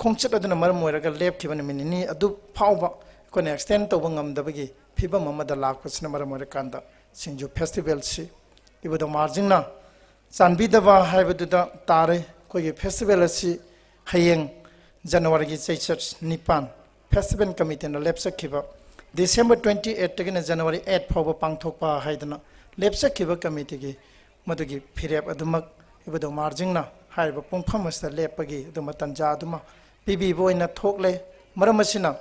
ꯈꯣꯡꯆꯠ ꯑꯗꯨꯅ ꯃꯔꯝ ꯑꯣꯏꯔꯒ ꯂꯦꯞꯈꯤꯕ ꯅꯨꯃꯤꯠ ꯅꯤꯅꯤ ꯑꯗꯨ ꯐꯥꯎꯕ ꯑꯩꯈꯣꯏꯅ extend ꯇꯧꯕ ꯉꯝꯗꯕꯒꯤ ꯐꯤꯕꯝ ꯑꯃꯗ ꯂꯥꯛꯄꯁꯤꯅ ꯃꯔꯝ ꯑꯣꯏꯔꯀꯥꯟꯗ ꯁꯤꯡꯖꯨ festivalꯁꯤ ꯏꯕꯨꯙꯧ ꯃꯍꯥꯔꯥꯖꯁꯤꯡꯅ ꯆꯥꯟꯕꯤꯗꯕ ꯍꯥꯏꯕꯗꯨꯗ ꯇꯥꯔꯦ꯫ ꯑꯩꯈꯣꯏꯒꯤ ꯐꯦꯁꯇꯤꯚꯦꯜ ꯑꯁꯤ ꯍꯌꯦꯡ ꯖꯅꯋꯥꯔꯤꯒꯤ ꯆꯩꯆꯠ ꯅꯤꯄꯥꯟ, ꯐꯦꯁꯇꯤꯚꯦꯜ ꯀꯃꯤꯇꯤꯅ ꯂꯦꯞꯆꯈꯤꯕ ꯗꯤꯁꯦꯝꯕꯔ ꯇ꯭ꯋꯦꯟꯇꯤ ꯑꯩꯠꯇꯒꯤꯅ ꯖꯅꯋꯥꯔꯤ ꯑꯩꯠ ꯐꯥꯎꯕ ꯄꯥꯡꯊꯣꯛꯄ ꯍꯥꯏꯗꯅ ꯂꯦꯞꯆꯈꯤꯕ ꯀꯃꯤꯇꯤꯒꯤ ꯃꯗꯨꯒꯤ ꯐꯤꯔꯦꯞ ꯑꯗꯨꯃꯛ ꯏꯕꯨꯙꯧ ꯃꯥꯔꯖꯤꯡꯅ ꯍꯥꯏꯔꯤꯕ ꯄꯨꯡꯐꯝ ꯑꯁꯤꯗ ꯂꯦꯞꯄꯒꯤ ꯑꯗꯨꯝꯕ ꯇꯥꯟꯖꯥ ꯑꯗꯨꯃ ꯄꯤꯕꯤꯕ ꯑꯣꯏꯅ ꯊꯣꯛꯂꯦ꯫ ꯃꯔꯝ ꯑꯁꯤꯅ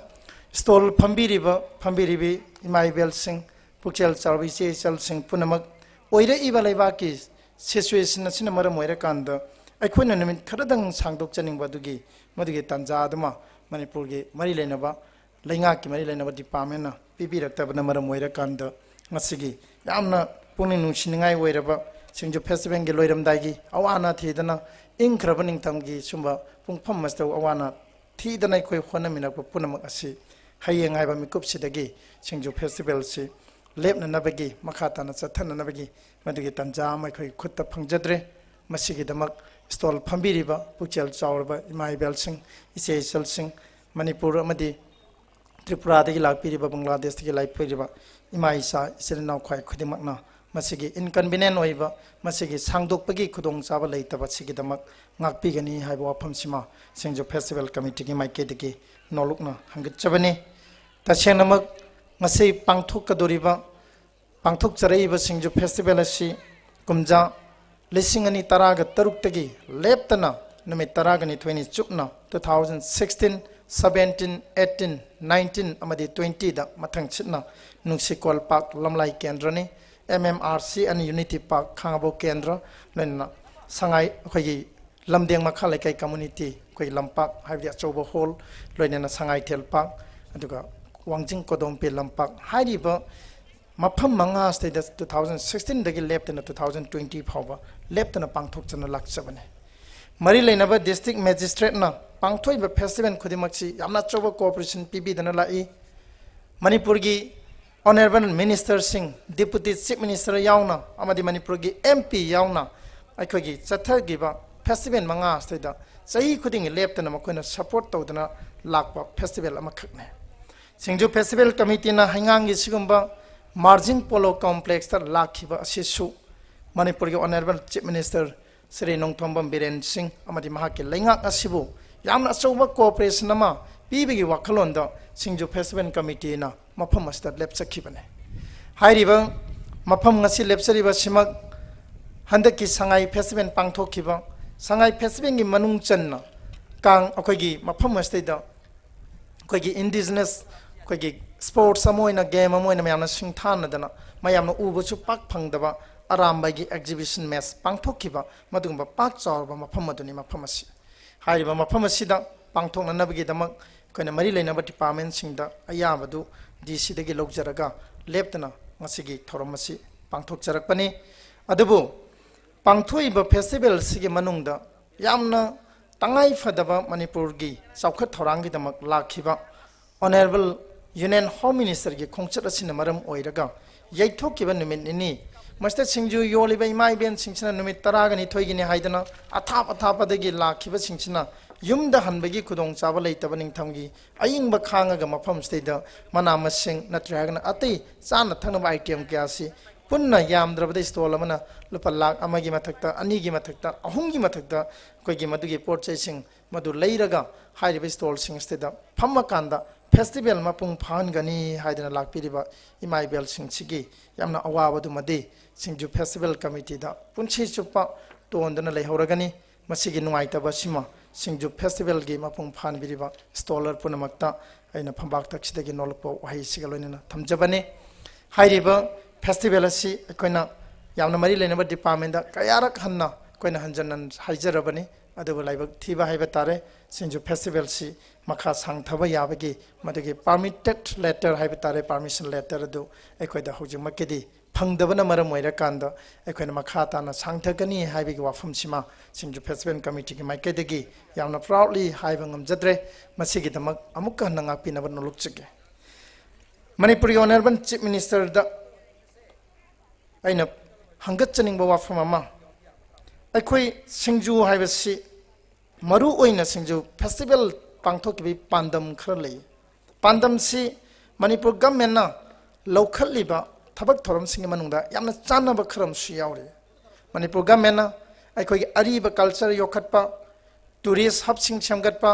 ꯁ꯭ꯇꯣꯜ ꯐꯝꯕꯤꯔꯤꯕ, ꯐꯝꯕꯤꯔꯤꯕꯤ ꯏꯃꯥ ꯏꯕꯦꯜꯁꯤꯡ, ꯄꯨꯛꯆꯦꯜ ꯆꯥꯎꯔꯕ ꯏꯆꯦ ꯏꯆꯜꯁꯤꯡ ꯄꯨꯝꯅꯃꯛ, ꯑꯣꯏꯔꯛꯏꯕ ꯂꯩꯕꯥꯛꯀꯤ ꯁꯤꯆꯨꯋꯦꯁꯟ ꯑꯁꯤꯅ ꯃꯔꯝ ꯑꯣꯏꯔꯀꯥꯟꯗ ꯑꯩꯈꯣꯏꯅ ꯅꯨꯃꯤꯠ ꯈꯔꯗꯪ ꯁꯥꯡꯗꯣꯛꯆꯅꯤꯡꯕ ꯑꯗꯨꯒꯤ, ꯃꯗꯨꯒꯤ ꯇꯥꯟꯖꯥ ꯑꯗꯨꯃ ꯃꯅꯤꯄꯨꯔꯒꯤ ꯃꯔꯤ ꯂꯩꯅꯕ, ꯂꯩꯉꯥꯛꯀꯤ ꯃꯔꯤ ꯂꯩꯅꯕ ꯗꯤꯄꯥꯔꯠꯃꯦꯟꯅ ꯄꯤꯕꯤꯔꯛꯇꯕꯅ ꯃꯔꯝ ꯑꯣꯏꯔꯀꯥꯟꯗ ꯉꯁꯤꯒꯤ ꯌꯥꯝꯅ ꯄꯨꯛꯅꯤꯡ ꯅꯨꯡꯁꯤꯅꯤꯡꯉꯥꯏ ꯑꯣꯏꯔꯕ ꯁꯤꯡꯖꯨ ꯐꯦꯁꯇꯤꯚꯦꯜꯒꯤ ꯂꯣꯏꯔꯝꯗꯥꯏꯒꯤ ꯑꯋꯥ ꯑꯅꯥ ꯊꯤꯗꯅ ꯏꯪꯈ꯭ꯔꯕ ꯅꯤꯡꯊꯝꯒꯤ ꯁꯨꯝꯕ ꯄꯨꯡꯐꯝ ꯑꯁꯤꯗ ꯑꯋꯥ ꯑꯅꯥ ꯊꯤꯗꯅ ꯑꯩꯈꯣꯏ ꯍꯣꯠꯅꯃꯤꯟꯅꯔꯛꯄ ꯄꯨꯝꯅꯃꯛ ꯑꯁꯤ ꯍꯌꯦꯡ ꯍꯥꯏꯕ ꯃꯤꯀꯨꯞꯁꯤꯗꯒꯤ ꯁꯤꯡꯖꯨ ꯐꯦꯁꯇꯤꯚꯦꯜꯁꯤ ꯂꯦꯞꯅꯅꯕꯒꯤ, ꯃꯈꯥ ꯇꯥꯅ ꯆꯠꯊꯅꯅꯕꯒꯤ ꯃꯗꯨꯒꯤ ꯇꯥꯟꯖꯥ ꯑꯃ ꯑꯩꯈꯣꯏꯒꯤ ꯈꯨꯠꯇ ꯐꯪꯖꯗ꯭ꯔꯦ꯫ ꯃꯁꯤꯒꯤꯗꯃꯛ ꯁ꯭ꯇꯣꯜ ꯐꯝꯕꯤꯔꯤꯕ ꯄꯨꯛꯆꯦꯜ ꯆꯥꯎꯔꯕ ꯏꯃꯥ ꯏꯕꯦꯜꯁꯤꯡ, ꯏꯆꯦ ꯏꯆꯜꯁꯤꯡ, ꯃꯅꯤꯄꯨꯔ ꯑꯃꯗꯤ ꯇ꯭ꯔꯤꯄꯨꯔꯥꯗꯒꯤ ꯂꯥꯛꯄꯤꯔꯤꯕ, ꯕꯪꯒ꯭ꯂꯥꯗꯦꯁꯇꯒꯤ ꯂꯥꯛꯄꯤꯔꯤꯕ ꯏꯃꯥ ꯏꯆꯥ, ꯏꯆꯤꯜ ꯏꯅꯥꯎ ꯈ꯭ꯋꯥꯏ ꯈꯨꯗꯤꯡꯃꯛꯅ ꯃꯁꯤꯒꯤ ꯏꯟꯀꯟꯚꯤꯅꯤꯌꯦꯟ ꯑꯣꯏꯕ, ꯃꯁꯤꯒꯤ ꯁꯥꯡꯗꯣꯛꯄꯒꯤ ꯈꯨꯗꯣꯡꯆꯥꯕ ꯂꯩꯇꯕ ꯑꯁꯤꯒꯤꯗꯃꯛ ꯉꯥꯛꯄꯤꯒꯅꯤ ꯍꯥꯏꯕ ꯋꯥꯐꯝꯁꯤꯃ ꯁꯤꯡꯖꯨ ꯐꯦꯁꯇꯤꯚꯦꯜ ꯀꯃꯤꯇꯤꯒꯤ ꯃꯥꯏꯀꯩꯗꯒꯤ ꯅꯣꯂꯨꯛꯅ ꯍꯪꯒꯠꯆꯕꯅꯤ꯫ ꯇꯁꯦꯡꯅꯃꯛ ꯉꯁꯤ ꯄꯥꯡꯊꯣꯛꯀꯗꯧꯔꯤꯕ, ꯄꯥꯡꯊꯣꯛꯆꯔꯛꯏꯕ ꯁꯤꯡꯖꯨ ꯐꯦꯁꯇꯤꯚꯦꯜ ꯑꯁꯤ ꯀꯨꯝꯖꯥ ꯂꯤꯁꯤꯡ ꯑꯅꯤ ꯇꯔꯥꯒ ꯇꯔꯨꯛꯇꯒꯤ ꯂꯦꯞꯇꯅ ꯅꯨꯃꯤꯠ ꯇꯔꯥꯒ ꯅꯤꯊꯣꯏꯅꯤ ꯆꯨꯞꯅ two thousand sixteen, seventeen, eighteen, nineteen ꯑꯃꯗꯤ twentyꯗ ꯃꯊꯪ ꯁꯤꯠꯅ ꯅꯨꯡꯁꯤꯀꯣꯜ ꯄꯥꯔꯛ ꯂꯝꯂꯥꯏ ꯀꯦꯟꯗ꯭ꯔꯅꯤ, M M R C and Unity Park Khangabok ꯀꯦꯟꯗ꯭ꯔ, ꯂꯣꯏꯅꯅ ꯁꯉꯥꯏ, ꯑꯩꯈꯣꯏꯒꯤ ꯂꯝꯗꯦꯡ ꯃꯈꯥ ꯂꯩꯀꯥꯏ ꯀꯝꯃꯨꯅꯤꯇꯤ, ꯑꯩꯈꯣꯏꯒꯤ ꯂꯝꯄꯥꯛ, ꯍꯥꯏꯕꯗꯤ ꯑꯆꯧꯕ ꯍꯣꯜ, ꯂꯣꯏꯅꯅ ꯁꯉꯥꯏꯊꯦꯜ ꯄꯥꯔꯛ, ꯑꯗꯨꯒ ꯋꯥꯡꯖꯤꯡ ꯀꯣꯗꯣꯝꯄꯤ ꯂꯝꯄꯥꯛ ꯍꯥꯏꯔꯤꯕ ꯃꯐꯝ ꯃꯉꯥ ꯑꯁꯤꯗꯩꯗ two thousand sixteenꯗꯒꯤ ꯂꯦꯞꯇꯅ two thousand twenty ꯐꯥꯎꯕ ꯂꯦꯞꯇꯅ ꯄꯥꯡꯊꯣꯛꯆꯅ ꯂꯥꯛꯆꯕꯅꯤ꯫ ꯃꯔꯤ ꯂꯩꯅꯕ ꯗꯤꯁꯇ꯭ꯔꯤꯛ ꯃꯦꯖꯤꯁꯇ꯭ꯔꯦꯠꯅ ꯄꯥꯡꯊꯣꯛꯏꯕ ꯐꯦꯁꯇꯤꯚꯦꯜ ꯈꯨꯗꯤꯡꯃꯛꯁꯤ ꯌꯥꯝꯅ ꯑꯆꯧꯕ ꯀꯣꯑꯣꯄꯔꯦꯁꯟ ꯄꯤꯕꯤꯗꯅ ꯂꯥꯛꯏ꯫ ꯃꯅꯤꯄꯨꯔꯒꯤ ꯑꯣꯅꯔꯦꯕꯜ ꯃꯤꯅꯤꯁꯇꯔꯁꯤꯡ, ꯗꯤꯄꯨꯇꯤ ꯆꯤꯐ ꯃꯤꯅꯤꯁꯇꯔ ꯌꯥꯎꯅ ꯑꯃꯗꯤ ꯃꯅꯤꯄꯨꯔꯒꯤ M P ꯌꯥꯎꯅ ꯑꯩꯈꯣꯏꯒꯤ ꯆꯠꯊꯈꯤꯕ ꯐꯦꯁꯇꯤꯚꯦꯜ ꯃꯉꯥ ꯑꯁꯤꯗꯩꯗ ꯆꯍꯤ ꯈꯨꯗꯤꯡꯒꯤ ꯂꯦꯞꯇꯅ ꯃꯈꯣꯏꯅ ꯁꯄꯣꯔꯠ ꯇꯧꯗꯨꯅ ꯂꯥꯛꯄ ꯐꯦꯁꯇꯤꯚꯦꯜ ꯑꯃꯈꯛꯅꯤ꯫ ꯁꯤꯡꯖꯨ ꯐꯦꯁꯇꯤꯚꯦꯜ ꯀꯃꯤꯇꯤꯅ ꯍꯩꯉꯥꯡꯒꯤ ꯁꯤꯒꯨꯝꯕ ꯃꯥꯔꯖꯤꯡ ꯄꯣꯂꯣ ꯀꯣꯝꯄ꯭ꯂꯦꯛꯁꯇ ꯂꯥꯛꯈꯤꯕ ꯑꯁꯤꯁꯨ ꯃꯅꯤꯄꯨꯔꯒꯤ Honourable Chief Minister Shri Nongthombam Biren ꯁꯤꯡ ꯑꯃꯗꯤ ꯃꯍꯥꯛꯀꯤ ꯂꯩꯉꯥꯛ ꯑꯁꯤꯕꯨ ꯌꯥꯝꯅ ꯑꯆꯧꯕ cooperation ꯑꯃ ꯄꯤꯕꯒꯤ ꯋꯥꯈꯜꯂꯣꯟꯗ ꯁꯤꯡꯖꯨ Festival Committeeꯅ ꯃꯐꯝ ꯑꯁꯤꯗ ꯂꯦꯞꯆꯈꯤꯕꯅꯤ꯫ ꯍꯥꯏꯔꯤꯕ ꯃꯐꯝ ꯑꯁꯤ ꯂꯦꯞꯆꯔꯤꯕꯁꯤꯃꯛ ꯍꯟꯗꯛꯀꯤ ꯁꯉꯥꯏ Festival ꯄꯥꯡꯊꯣꯛꯈꯤꯕ, ꯁꯉꯥꯏ Festivalꯒꯤ ꯃꯅꯨꯡ ꯆꯟꯅ ꯀꯥꯡ ꯑꯩꯈꯣꯏꯒꯤ ꯃꯐꯝ ꯑꯁꯤꯗꯩꯗ ꯑꯩꯈꯣꯏꯒꯤ indigenous, ꯑꯩꯈꯣꯏꯒꯤ sports ꯑꯃ ꯑꯣꯏꯅ, game ꯑꯃ ꯑꯣꯏꯅ ꯃꯌꯥꯝꯅ ꯁꯤꯡꯊꯥꯅꯗꯅ, ꯃꯌꯥꯝꯅ ꯎꯕꯁꯨ ꯄꯥꯛ ꯐꯪꯗꯕ ꯑꯔꯥꯝꯕꯥꯏꯒꯤ exhibition match ꯄꯥꯡꯊꯣꯛꯈꯤꯕ ꯃꯗꯨꯒꯨꯝꯕ ꯄꯥꯛ ꯆꯥꯎꯔꯕ ꯃꯐꯝ ꯑꯗꯨꯅꯤ ꯃꯐꯝ ꯑꯁꯤ꯫ ꯍꯥꯏꯔꯤꯕ ꯃꯐꯝ ꯑꯁꯤꯗ ꯄꯥꯡꯊꯣꯛꯅꯅꯕꯒꯤꯗꯃꯛ ꯑꯩꯈꯣꯏꯅ ꯃꯔꯤ ꯂꯩꯅꯕ departmentꯁꯤꯡꯗ ꯑꯌꯥꯕꯗꯨ DCꯗꯒꯤ ꯂꯧꯖꯔꯒ ꯂꯦꯞꯇꯅ ꯉꯁꯤꯒꯤ ꯊꯧꯔꯝ ꯑꯁꯤ ꯄꯥꯡꯊꯣꯛꯆꯔꯛꯄꯅꯤ꯫ ꯑꯗꯨꯕꯨ ꯄꯥꯡꯊꯣꯛꯏꯕ festival ꯑꯁꯤꯒꯤ ꯃꯅꯨꯡꯗ ꯌꯥꯝꯅ ꯇꯉꯥꯏ ꯐꯗꯕ ꯃꯅꯤꯄꯨꯔꯒꯤ ꯆꯥꯎꯈꯠ ꯊꯧꯔꯥꯡꯒꯤꯗꯃꯛ ꯂꯥꯛꯈꯤꯕ Honourable Union Home Ministerꯒꯤ ꯈꯣꯡꯆꯠ ꯑꯁꯤꯅ ꯃꯔꯝ ꯑꯣꯏꯔꯒ ꯌꯩꯊꯣꯛꯈꯤꯕ ꯅꯨꯃꯤꯠ ꯅꯤꯅꯤ, ꯃꯁꯤꯗ ꯁꯤꯡꯖꯨ ꯌꯣꯜꯂꯤꯕ ꯏꯃꯥ ꯏꯕꯦꯟꯁꯤꯡꯁꯤꯅ ꯅꯨꯃꯤꯠ ꯇꯔꯥꯒ ꯅꯤꯊꯣꯏꯒꯤꯅꯤ ꯍꯥꯏꯗꯅ ꯑꯊꯥꯞ ꯑꯊꯥꯞꯄꯗꯒꯤ ꯂꯥꯛꯈꯤꯕꯁꯤꯡꯁꯤꯅ ꯌꯨꯝꯗ ꯍꯟꯕꯒꯤ ꯈꯨꯗꯣꯡꯆꯥꯕ ꯂꯩꯇꯕ ꯅꯤꯡꯊꯝꯒꯤ ꯑꯏꯪꯕ ꯈꯥꯡꯉꯒ ꯃꯐꯝꯁꯤꯗꯩꯗ ꯃꯅꯥ ꯃꯁꯤꯡ ꯅꯠꯇ꯭ꯔꯦ ꯍꯥꯏꯔꯒꯅ ꯑꯇꯩ ꯆꯥꯅ ꯊꯛꯅꯕ item ꯀꯌꯥꯁꯤ ꯄꯨꯟꯅ ꯌꯥꯝꯗ꯭ꯔꯕꯗ stall ꯑꯃꯅ ꯂꯨꯄꯥ ꯂꯥꯈ ꯑꯃꯒꯤ ꯃꯊꯛꯇ, ꯑꯅꯤꯒꯤ ꯃꯊꯛꯇ, ꯑꯍꯨꯝꯒꯤ ꯃꯊꯛꯇ ꯑꯩꯈꯣꯏꯒꯤ ꯃꯗꯨꯒꯤ ꯄꯣꯠ ꯆꯩꯁꯤꯡ ꯃꯗꯨ ꯂꯩꯔꯒ ꯍꯥꯏꯔꯤꯕ stallꯁꯤꯡ ꯑꯁꯤꯗ ꯐꯝꯃꯀꯥꯟꯗ festival ꯃꯄꯨꯡ ꯐꯥꯍꯟꯒꯅꯤ ꯍꯥꯏꯗꯅ ꯂꯥꯛꯄꯤꯔꯤꯕ ꯏꯃꯥ ꯏꯕꯦꯜꯁꯤꯡꯁꯤꯒꯤ ꯌꯥꯝꯅ ꯑꯋꯥꯕꯗꯨꯃꯗꯤ ꯁꯤꯡꯖꯨ Festival Committeeꯗ ꯄꯨꯟꯁꯤ ꯆꯨꯞꯄ ꯇꯣꯟꯗꯨꯅ ꯂꯩꯍꯧꯔꯒꯅꯤ꯫ ꯃꯁꯤꯒꯤ ꯅꯨꯡꯉꯥꯏꯇꯕ ꯑꯁꯤꯃ ꯁꯤꯡꯖꯨ Festivalꯒꯤ ꯃꯄꯨꯡ ꯐꯥꯍꯟꯕꯤꯔꯤꯕ staller ꯄꯨꯝꯅꯃꯛꯇ ꯑꯩꯅ ꯐꯝꯕꯥꯛꯇꯛꯁꯤꯗꯒꯤ ꯅꯣꯜꯂꯛꯄ ꯋꯥꯍꯩꯁꯤꯒ ꯂꯣꯏꯅꯅ ꯊꯝꯖꯕꯅꯤ꯫ ꯍꯥꯏꯔꯤꯕ festival ꯑꯁꯤ ꯑꯩꯈꯣꯏꯅ ꯌꯥꯝꯅ ꯃꯔꯤ ꯂꯩꯅꯕ departmentꯗ ꯀꯌꯥꯔꯛ ꯍꯟꯅ ꯑꯩꯈꯣꯏꯅ ꯍꯟꯖꯟ ꯍꯟ ꯍꯥꯏꯖꯔꯕꯅꯤ, ꯑꯗꯨꯕꯨ ꯂꯥꯏꯕꯛ ꯊꯤꯕ ꯍꯥꯏꯕ ꯇꯥꯔꯦ, ꯁꯤꯡꯖꯨ Festivalꯁꯤ ꯃꯈꯥ ꯁꯥꯡꯊꯕ ꯌꯥꯕꯒꯤ ꯃꯗꯨꯒꯤ permitted letter ꯍꯥꯏꯕ ꯇꯥꯔꯦ, permission letter ꯑꯗꯨ ꯑꯩꯈꯣꯏꯗ ꯍꯧꯖꯤꯛꯃꯛꯀꯤꯗꯤ ꯐꯪꯗꯕꯅ ꯃꯔꯝ ꯑꯣꯏꯔꯀꯥꯟꯗ ꯑꯩꯈꯣꯏꯅ ꯃꯈꯥ ꯇꯥꯅ ꯁꯥꯡꯊꯒꯅꯤ ꯍꯥꯏꯕꯒꯤ ꯋꯥꯐꯝꯁꯤꯃ ꯁꯤꯡꯖꯨ Festival Committeeꯒꯤ ꯃꯥꯏꯀꯩꯗꯒꯤ ꯌꯥꯝꯅ proudly ꯍꯥꯏꯕ ꯉꯝꯖꯗ꯭ꯔꯦ꯫ ꯃꯁꯤꯒꯤꯗꯃꯛ ꯑꯃꯨꯛꯀ ꯍꯟꯅ ꯉꯥꯛꯄꯤꯅꯕ ꯅꯣꯜꯂꯨꯛꯆꯒꯦ꯫ ꯃꯅꯤꯄꯨꯔꯒꯤ Honourable Chief Ministerꯗ ꯑꯩꯅ ꯍꯪꯒꯠꯆꯅꯤꯡꯕ ꯋꯥꯐꯝ ꯑꯃ, ꯑꯩꯈꯣꯏ ꯁꯤꯡꯖꯨ ꯍꯥꯏꯕꯁꯤ, ꯃꯔꯨ ꯑꯣꯏꯅ ꯁꯤꯡꯖꯨ festival ꯄꯥꯡꯊꯣꯛꯈꯤꯕꯒꯤ ꯄꯥꯟꯗꯝ ꯈꯔ ꯂꯩ꯫ ꯄꯥꯟꯗꯝꯁꯤ ꯃꯅꯤꯄꯨꯔ governmentꯅ ꯂꯧꯈꯠꯂꯤꯕ ꯊꯕꯛ ꯊꯧꯔꯝꯁꯤꯡꯒꯤ ꯃꯅꯨꯡꯗ ꯌꯥꯝꯅ ꯆꯥꯟꯅꯕ ꯈꯔ ꯑꯃꯁꯨ ꯌꯥꯎꯔꯤ꯫ ꯃꯅꯤꯄꯨꯔ ꯒꯚꯔꯟꯃꯦꯟꯅ ꯑꯩꯈꯣꯏꯒꯤ ꯑꯔꯤꯕ ꯀꯜꯆꯔ ꯌꯣꯛꯈꯠꯄ, ꯇꯨꯔꯤꯁ ꯍꯕꯁꯤꯡ ꯁꯦꯝꯒꯠꯄ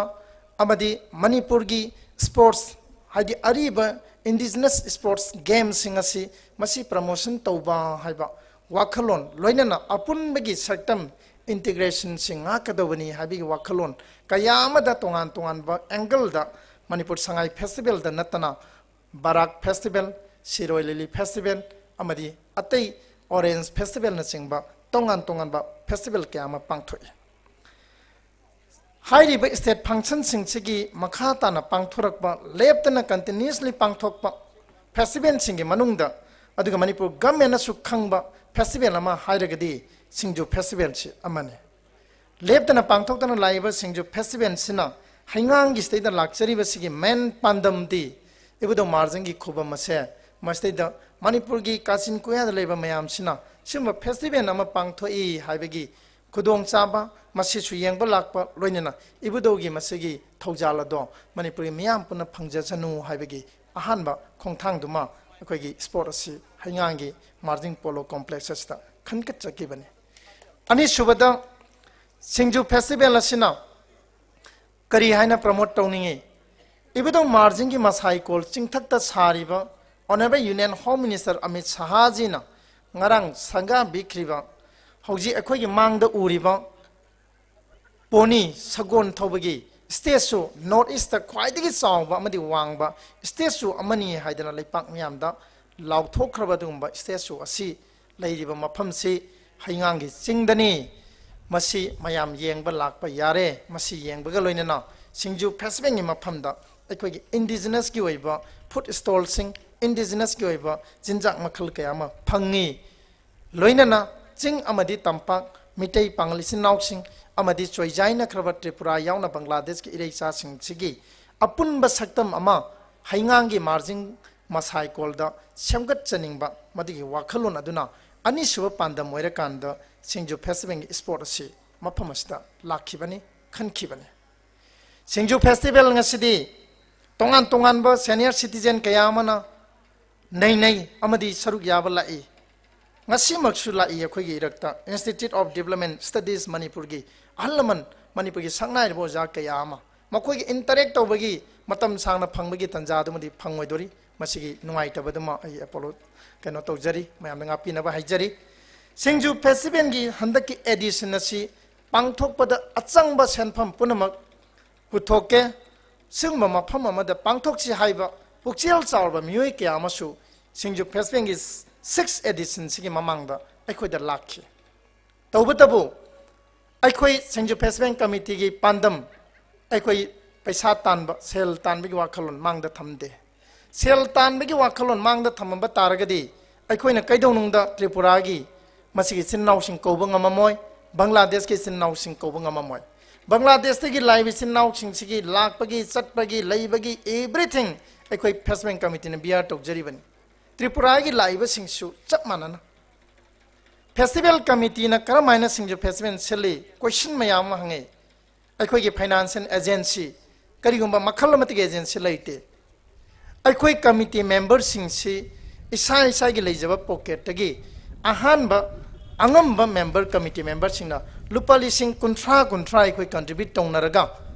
ꯑꯃꯗꯤ ꯃꯅꯤꯄꯨꯔꯒꯤ ꯁ꯭ꯄꯣꯔꯠꯁ, ꯍꯥꯏꯗꯤ ꯑꯔꯤꯕ ꯏꯟꯗꯤꯖꯤꯅꯁ ꯁ꯭ꯄꯣꯔꯠꯁ ꯒꯦꯝꯁꯤꯡ ꯑꯁꯤ ꯃꯁꯤ ꯄ꯭ꯔꯃꯣꯁꯟ ꯇꯧꯕ ꯍꯥꯏꯕ ꯋꯥꯈꯜꯂꯣꯟ, ꯂꯣꯏꯅꯅ ꯑꯄꯨꯟꯕꯒꯤ ꯁꯛꯇꯝ ꯏꯟꯇꯤꯒ꯭ꯔꯦꯁꯟꯁꯤ ꯉꯥꯛꯀꯗꯧꯕꯅꯤ ꯍꯥꯏꯕꯒꯤ ꯋꯥꯈꯜꯂꯣꯟ ꯀꯌꯥ ꯑꯃꯗ ꯇꯣꯉꯥꯟ ꯇꯣꯉꯥꯟꯕ ꯑꯦꯡꯒꯜꯗ ꯃꯅꯤꯄꯨꯔ ꯁꯉꯥꯏ ꯐꯦꯁꯇꯤꯚꯦꯜꯗ ꯅꯠꯇꯅ ꯕꯔꯥꯛ ꯐꯦꯁꯇꯤꯚꯦꯜ, ꯁꯤꯔꯣꯏ ꯂꯤꯂꯤ ꯐꯦꯁꯇꯤꯚꯦꯜ ꯑꯃꯗꯤ ꯑꯇꯩ ꯑꯣꯔꯦꯟꯖ ꯐꯦꯁꯇꯤꯚꯦꯜꯅꯆꯤꯡꯕ ꯇꯣꯉꯥꯟ ꯇꯣꯉꯥꯟꯕ ꯐꯦꯁꯇꯤꯚꯦꯜ ꯀꯌꯥ ꯑꯃ ꯄꯥꯡꯊꯣꯛꯏ꯫ ꯍꯥꯏꯔꯤꯕ ꯁ꯭ꯇꯦꯠ ꯐꯪꯁꯟꯁꯤꯡꯁꯤꯒꯤ ꯃꯈꯥ ꯇꯥꯅ ꯄꯥꯡꯊꯣꯔꯛꯄ, ꯂꯦꯞꯇꯅ ꯀꯟꯇꯤꯅ꯭ꯌꯨꯁꯂꯤ ꯄꯥꯡꯊꯣꯛꯄ ꯐꯦꯁꯇꯤꯚꯦꯜꯁꯤꯡꯒꯤ ꯃꯅꯨꯡꯗ, ꯑꯗꯨꯒ ꯃꯅꯤꯄꯨꯔ ꯒꯚꯔꯟꯃꯦꯟꯅꯁꯨ ꯈꯪꯕ ꯐꯦꯁꯇꯤꯚꯦꯜ ꯑꯃ ꯍꯥꯏꯔꯒꯗꯤ ꯁꯤꯡꯖꯨ ꯐꯦꯁꯇꯤꯚꯦꯜꯁꯤ ꯑꯃꯅꯤ꯫ ꯂꯦꯞꯇꯅ ꯄꯥꯡꯊꯣꯛꯇꯨꯅ ꯂꯥꯛꯏꯕ ꯁꯤꯡꯖꯨ ꯐꯦꯁꯇꯤꯚꯦꯜꯁꯤꯅ ꯍꯩꯉꯥꯡꯒꯤ ꯁꯤꯗꯩꯗ ꯂꯥꯛꯆꯔꯤꯕꯁꯤꯒꯤ ꯃꯦꯟ ꯄꯥꯟꯗꯝꯗꯤ ꯏꯕꯨꯙꯧ ꯃꯥꯔꯖꯤꯡꯒꯤ ꯈꯨꯕꯝ ꯑꯁꯦ ꯃꯁꯤꯗꯩꯗ ꯃꯅꯤꯄꯨꯔꯒꯤ ꯀꯥꯆꯤꯟ ꯀꯣꯌꯥꯗ ꯂꯩꯕ ꯃꯌꯥꯝꯁꯤꯅ ꯁꯤꯒꯨꯝꯕ ꯐꯦꯁꯇꯤꯚꯦꯜ ꯑꯃ ꯄꯥꯡꯊꯣꯛꯏ ꯍꯥꯏꯕꯒꯤ ꯈꯨꯗꯣꯡꯆꯥꯕ, ꯃꯁꯤꯁꯨ ꯌꯦꯡꯕ ꯂꯥꯛꯄ, ꯂꯣꯏꯅꯅ ꯏꯕꯨꯙꯧꯒꯤ ꯃꯁꯤꯒꯤ ꯊꯧꯖꯥꯜ ꯑꯗꯣ ꯃꯅꯤꯄꯨꯔꯒꯤ ꯃꯤꯌꯥꯝ ꯄꯨꯟꯅ ꯐꯪꯖꯁꯅꯨ ꯍꯥꯏꯕꯒꯤ ꯑꯍꯥꯟꯕ ꯈꯣꯡꯊꯥꯡꯗꯨꯃ ꯑꯩꯈꯣꯏꯒꯤ ꯁ꯭ꯄꯣꯔꯠ ꯑꯁꯤ ꯍꯩꯉꯥꯡꯒꯤ ꯃꯥꯔꯖꯤꯡ ꯄꯣꯂꯣ ꯀꯣꯝꯄ꯭ꯂꯦꯛꯁ ꯑꯁꯤꯗ ꯈꯟꯒꯠꯆꯈꯤꯕꯅꯤ꯫ ꯑꯅꯤꯁꯨꯕꯗ, ꯁꯤꯡꯖꯨ ꯐꯦꯁꯇꯤꯚꯦꯜ ꯑꯁꯤꯅ ꯀꯔꯤ ꯍꯥꯏꯅ ꯄ꯭ꯔꯃꯣꯠ ꯇꯧꯅꯤꯡꯏ? ꯏꯕꯨꯙꯧ ꯃꯥꯔꯖꯤꯡꯒꯤ ꯃꯁꯥꯏꯀꯣꯜ ꯆꯤꯡꯊꯛꯇ ꯁꯥꯔꯤꯕ honourable union home minister Amit ꯁꯍꯥꯖꯤꯅ ꯉꯔꯥꯡ ꯁꯪꯒꯥꯕꯤꯈ꯭ꯔꯤꯕ ꯍꯧꯖꯤꯛ ꯑꯩꯈꯣꯏꯒꯤ ꯃꯥꯡꯗ ꯎꯔꯤꯕ ꯄꯣꯅꯤ ꯁꯒꯣꯜ ꯊꯧꯕꯒꯤ ꯁ꯭ꯇꯦꯠꯁꯨ ꯅꯣꯔꯠ ꯏꯁꯇ ꯈ꯭ꯋꯥꯏꯗꯒꯤ ꯆꯥꯎꯕ ꯑꯃꯗꯤ ꯋꯥꯡꯕ ꯁ꯭ꯇꯦꯠꯁꯨ ꯑꯃꯅꯤ ꯍꯥꯏꯗꯅ ꯂꯩꯄꯥꯛ ꯃꯤꯌꯥꯝꯗ ꯂꯥꯎꯊꯣꯛꯈ꯭ꯔꯕ ꯑꯗꯨꯒꯨꯝꯕ ꯁ꯭ꯇꯦꯠꯁꯨ ꯑꯁꯤ ꯂꯩꯔꯤꯕ ꯃꯐꯝꯁꯤ ꯍꯩꯉꯥꯡꯒꯤ ꯆꯤꯡꯗꯅꯤ꯫ ꯃꯁꯤ ꯃꯌꯥꯝ ꯌꯦꯡꯕ ꯂꯥꯛꯄ ꯌꯥꯔꯦ꯫ ꯃꯁꯤ ꯌꯦꯡꯕꯒ ꯂꯣꯏꯅꯅ ꯁꯤꯡꯖꯨ ꯐꯦꯁꯇꯤꯚꯦꯜꯒꯤ ꯃꯐꯝꯗ ꯑꯩꯈꯣꯏꯒꯤ ꯏꯟꯗꯤꯖꯤꯅꯁꯀꯤ ꯑꯣꯏꯕ ꯐꯨꯗ ꯁ꯭ꯇꯣꯜꯁꯤꯡ, ꯏꯟꯗꯤꯖꯤꯅꯁꯀꯤ ꯑꯣꯏꯕ ꯆꯤꯟꯖꯥꯛ ꯃꯈꯜ ꯀꯌꯥ ꯑꯃ ꯐꯪꯉꯤ꯫ ꯂꯣꯏꯅꯅ ꯆꯤꯡ ꯑꯃꯗꯤ ꯇꯝꯄꯥꯛ, ꯃꯤꯇꯩ ꯄꯥꯉꯜ ꯏꯆꯤꯟ ꯏꯅꯥꯎꯁꯤꯡ ꯑꯃꯗꯤ ꯆꯣꯏꯖꯥꯏꯅꯈ꯭ꯔꯕ ꯇ꯭ꯔꯤꯄꯨꯔꯥ ꯌꯥꯎꯅ ꯕꯪꯒ꯭ꯂꯥꯗꯦꯁꯀꯤ ꯏꯔꯩꯆꯥꯁꯤꯡꯁꯤꯒꯤ ꯑꯄꯨꯟꯕ ꯁꯛꯇꯝ ꯑꯃ ꯍꯩꯉꯥꯡꯒꯤ ꯃꯥꯔꯖꯤꯡ ꯃꯁꯥꯏꯀꯣꯜꯗ ꯁꯦꯝꯒꯠꯆꯅꯤꯡꯕ ꯃꯗꯨꯒꯤ ꯋꯥꯈꯜꯂꯣꯟ ꯑꯗꯨꯅ ꯑꯅꯤꯁꯨꯕ ꯄꯥꯟꯗꯝ ꯑꯣꯏꯔꯀꯥꯟꯗ ꯁꯤꯡꯖꯨ ꯐꯦꯁꯇꯤꯚꯦꯜꯒꯤ ꯁ꯭ꯄꯣꯔꯠ ꯑꯁꯤ ꯃꯐꯝ ꯑꯁꯤꯗ ꯂꯥꯛꯈꯤꯕꯅꯤ, ꯈꯟꯈꯤꯕꯅꯤ꯫ ꯁꯤꯡꯖꯨ ꯐꯦꯁꯇꯤꯚꯦꯜ ꯉꯁꯤꯗꯤ ꯇꯣꯉꯥꯟ ꯇꯣꯉꯥꯟꯕ ꯁꯦꯅꯤꯌꯔ ꯁꯤꯇꯤꯖꯦꯟ ꯀꯌꯥ ꯑꯃꯅ ꯅꯩꯅꯩ ꯑꯃꯗꯤ ꯁꯔꯨꯛ ꯌꯥꯕ ꯂꯥꯛꯏ꯫ ꯉꯁꯤꯃꯛꯁꯨ ꯂꯥꯛꯏ ꯑꯩꯈꯣꯏꯒꯤ ꯏꯔꯛꯇ Institute of Development Studies ꯃꯅꯤꯄꯨꯔꯒꯤ ꯑꯍꯜ ꯂꯃꯟ, ꯃꯅꯤꯄꯨꯔꯒꯤ ꯁꯛꯅꯥꯏꯔꯕ ꯑꯣꯖꯥ ꯀꯌꯥ ꯑꯃ꯫ ꯃꯈꯣꯏꯒꯤ interact ꯇꯧꯕꯒꯤ ꯃꯇꯝ ꯁꯥꯡꯅ ꯐꯪꯕꯒꯤ ꯇꯥꯟꯖꯥꯗꯨꯃꯗꯤ ꯐꯪꯉꯣꯏꯗꯣꯔꯤ꯫ ꯃꯁꯤꯒꯤ ꯅꯨꯡꯉꯥꯏꯇꯕꯗꯨꯃ ꯑꯩ ꯑꯦꯄꯣꯂꯣ ꯀꯩꯅꯣ ꯇꯧꯖꯔꯤ, ꯃꯌꯥꯝꯗ ꯉꯥꯛꯄꯤꯅꯕ ꯍꯥꯏꯖꯔꯤ꯫ ꯁꯤꯡꯖꯨ festivalꯒꯤ ꯍꯟꯗꯛꯀꯤ edition ꯑꯁꯤ ꯄꯥꯡꯊꯣꯛꯄꯗ ꯑꯆꯪꯕ ꯁꯦꯟꯐꯝ ꯄꯨꯝꯅꯃꯛ ꯄꯨꯊꯣꯛꯀꯦ꯫ ꯁꯤꯒꯨꯝꯕ ꯃꯐꯝ ꯑꯃꯗ ꯄꯥꯡꯊꯣꯛꯁꯤ ꯍꯥꯏꯕ ꯄꯨꯛꯆꯦꯜ ꯆꯥꯎꯔꯕ ꯃꯤꯑꯣꯏ ꯀꯌꯥ ꯑꯃꯁꯨ ꯁꯤꯡꯖꯨ festivalꯒꯤ sixth editionꯁꯤꯒꯤ ꯃꯃꯥꯡꯗ ꯑꯩꯈꯣꯏꯗ ꯂꯥꯛꯈꯤ꯫ ꯇꯧꯕꯇꯕꯨ ꯑꯩꯈꯣꯏ ꯁꯤꯡꯖꯨ festival committeeꯒꯤ ꯄꯥꯟꯗꯝ, ꯑꯩꯈꯣꯏ ꯄꯩꯁꯥ ꯇꯥꯟꯕ, ꯁꯦꯜ ꯇꯥꯟꯕꯒꯤ ꯋꯥꯈꯜꯂꯣꯟ ꯃꯥꯡꯗ ꯊꯝꯗꯦ꯫ ꯁꯦꯜ ꯇꯥꯟꯕꯒꯤ ꯋꯥꯈꯜꯂꯣꯟ ꯃꯥꯡꯗ ꯊꯝꯃꯝꯕ ꯇꯥꯔꯒꯗꯤ ꯑꯩꯈꯣꯏꯅ ꯀꯩꯗꯧꯅꯨꯡꯗ ꯇ꯭ꯔꯤꯄꯨꯔꯥꯒꯤ ꯃꯁꯤꯒꯤ ꯏꯆꯤꯟ ꯏꯅꯥꯎꯁꯤꯡ ꯀꯧꯕ ꯉꯝꯃꯝꯃꯣꯏ, ꯕꯪꯒ꯭ꯂꯥꯗꯦꯁꯀꯤ ꯏꯆꯤꯟ ꯏꯅꯥꯎꯁꯤꯡ ꯀꯧꯕ ꯉꯝꯃꯝꯃꯣꯏ꯫ ꯕꯪꯒ꯭ꯂꯥꯗꯦꯁꯇꯒꯤ ꯂꯥꯛꯏꯕ ꯏꯆꯤꯟ ꯏꯅꯥꯎꯁꯤꯡꯁꯤꯒꯤ ꯂꯥꯛꯄꯒꯤ, ꯆꯠꯄꯒꯤ, ꯂꯩꯕꯒꯤ everything ꯑꯩꯈꯣꯏ festival committeeꯅ bear ꯇꯧꯖꯔꯤꯕꯅꯤ꯫ ꯇ꯭ꯔꯤꯄꯨꯔꯥꯒꯤ ꯂꯥꯛꯏꯕꯁꯤꯡꯁꯨ ꯆꯞ ꯃꯥꯟꯅꯅ꯫ Festival committeeꯅ ꯀꯔꯝ ꯍꯥꯏꯅ ꯁꯤꯡꯖꯨ festival ꯁꯤꯜꯂꯤ? Question ꯃꯌꯥꯝ ꯑꯃ ꯍꯪꯉꯤ꯫ ꯑꯩꯈꯣꯏꯒꯤ financial agency, ꯀꯔꯤꯒꯨꯝꯕ ꯃꯈꯜ ꯑꯃꯠꯇꯒꯤ agency ꯂꯩꯇꯦ꯫ ꯑꯩꯈꯣꯏ committee memberꯁꯤꯡꯁꯤ ꯏꯁꯥ ꯏꯁꯥꯒꯤ ꯂꯩꯖꯕ pocketꯇꯒꯤ ꯑꯍꯥꯟꯕ ꯑꯉꯝꯕ member, committee memberꯁꯤꯡꯅ ꯂꯨꯄꯥ ꯂꯤꯁꯤꯡ ꯀꯨꯟꯊ꯭ꯔꯥ ꯀꯨꯟꯊ꯭ꯔꯥ ꯑꯩꯈꯣꯏ contribute ꯇꯧꯅꯔꯒ,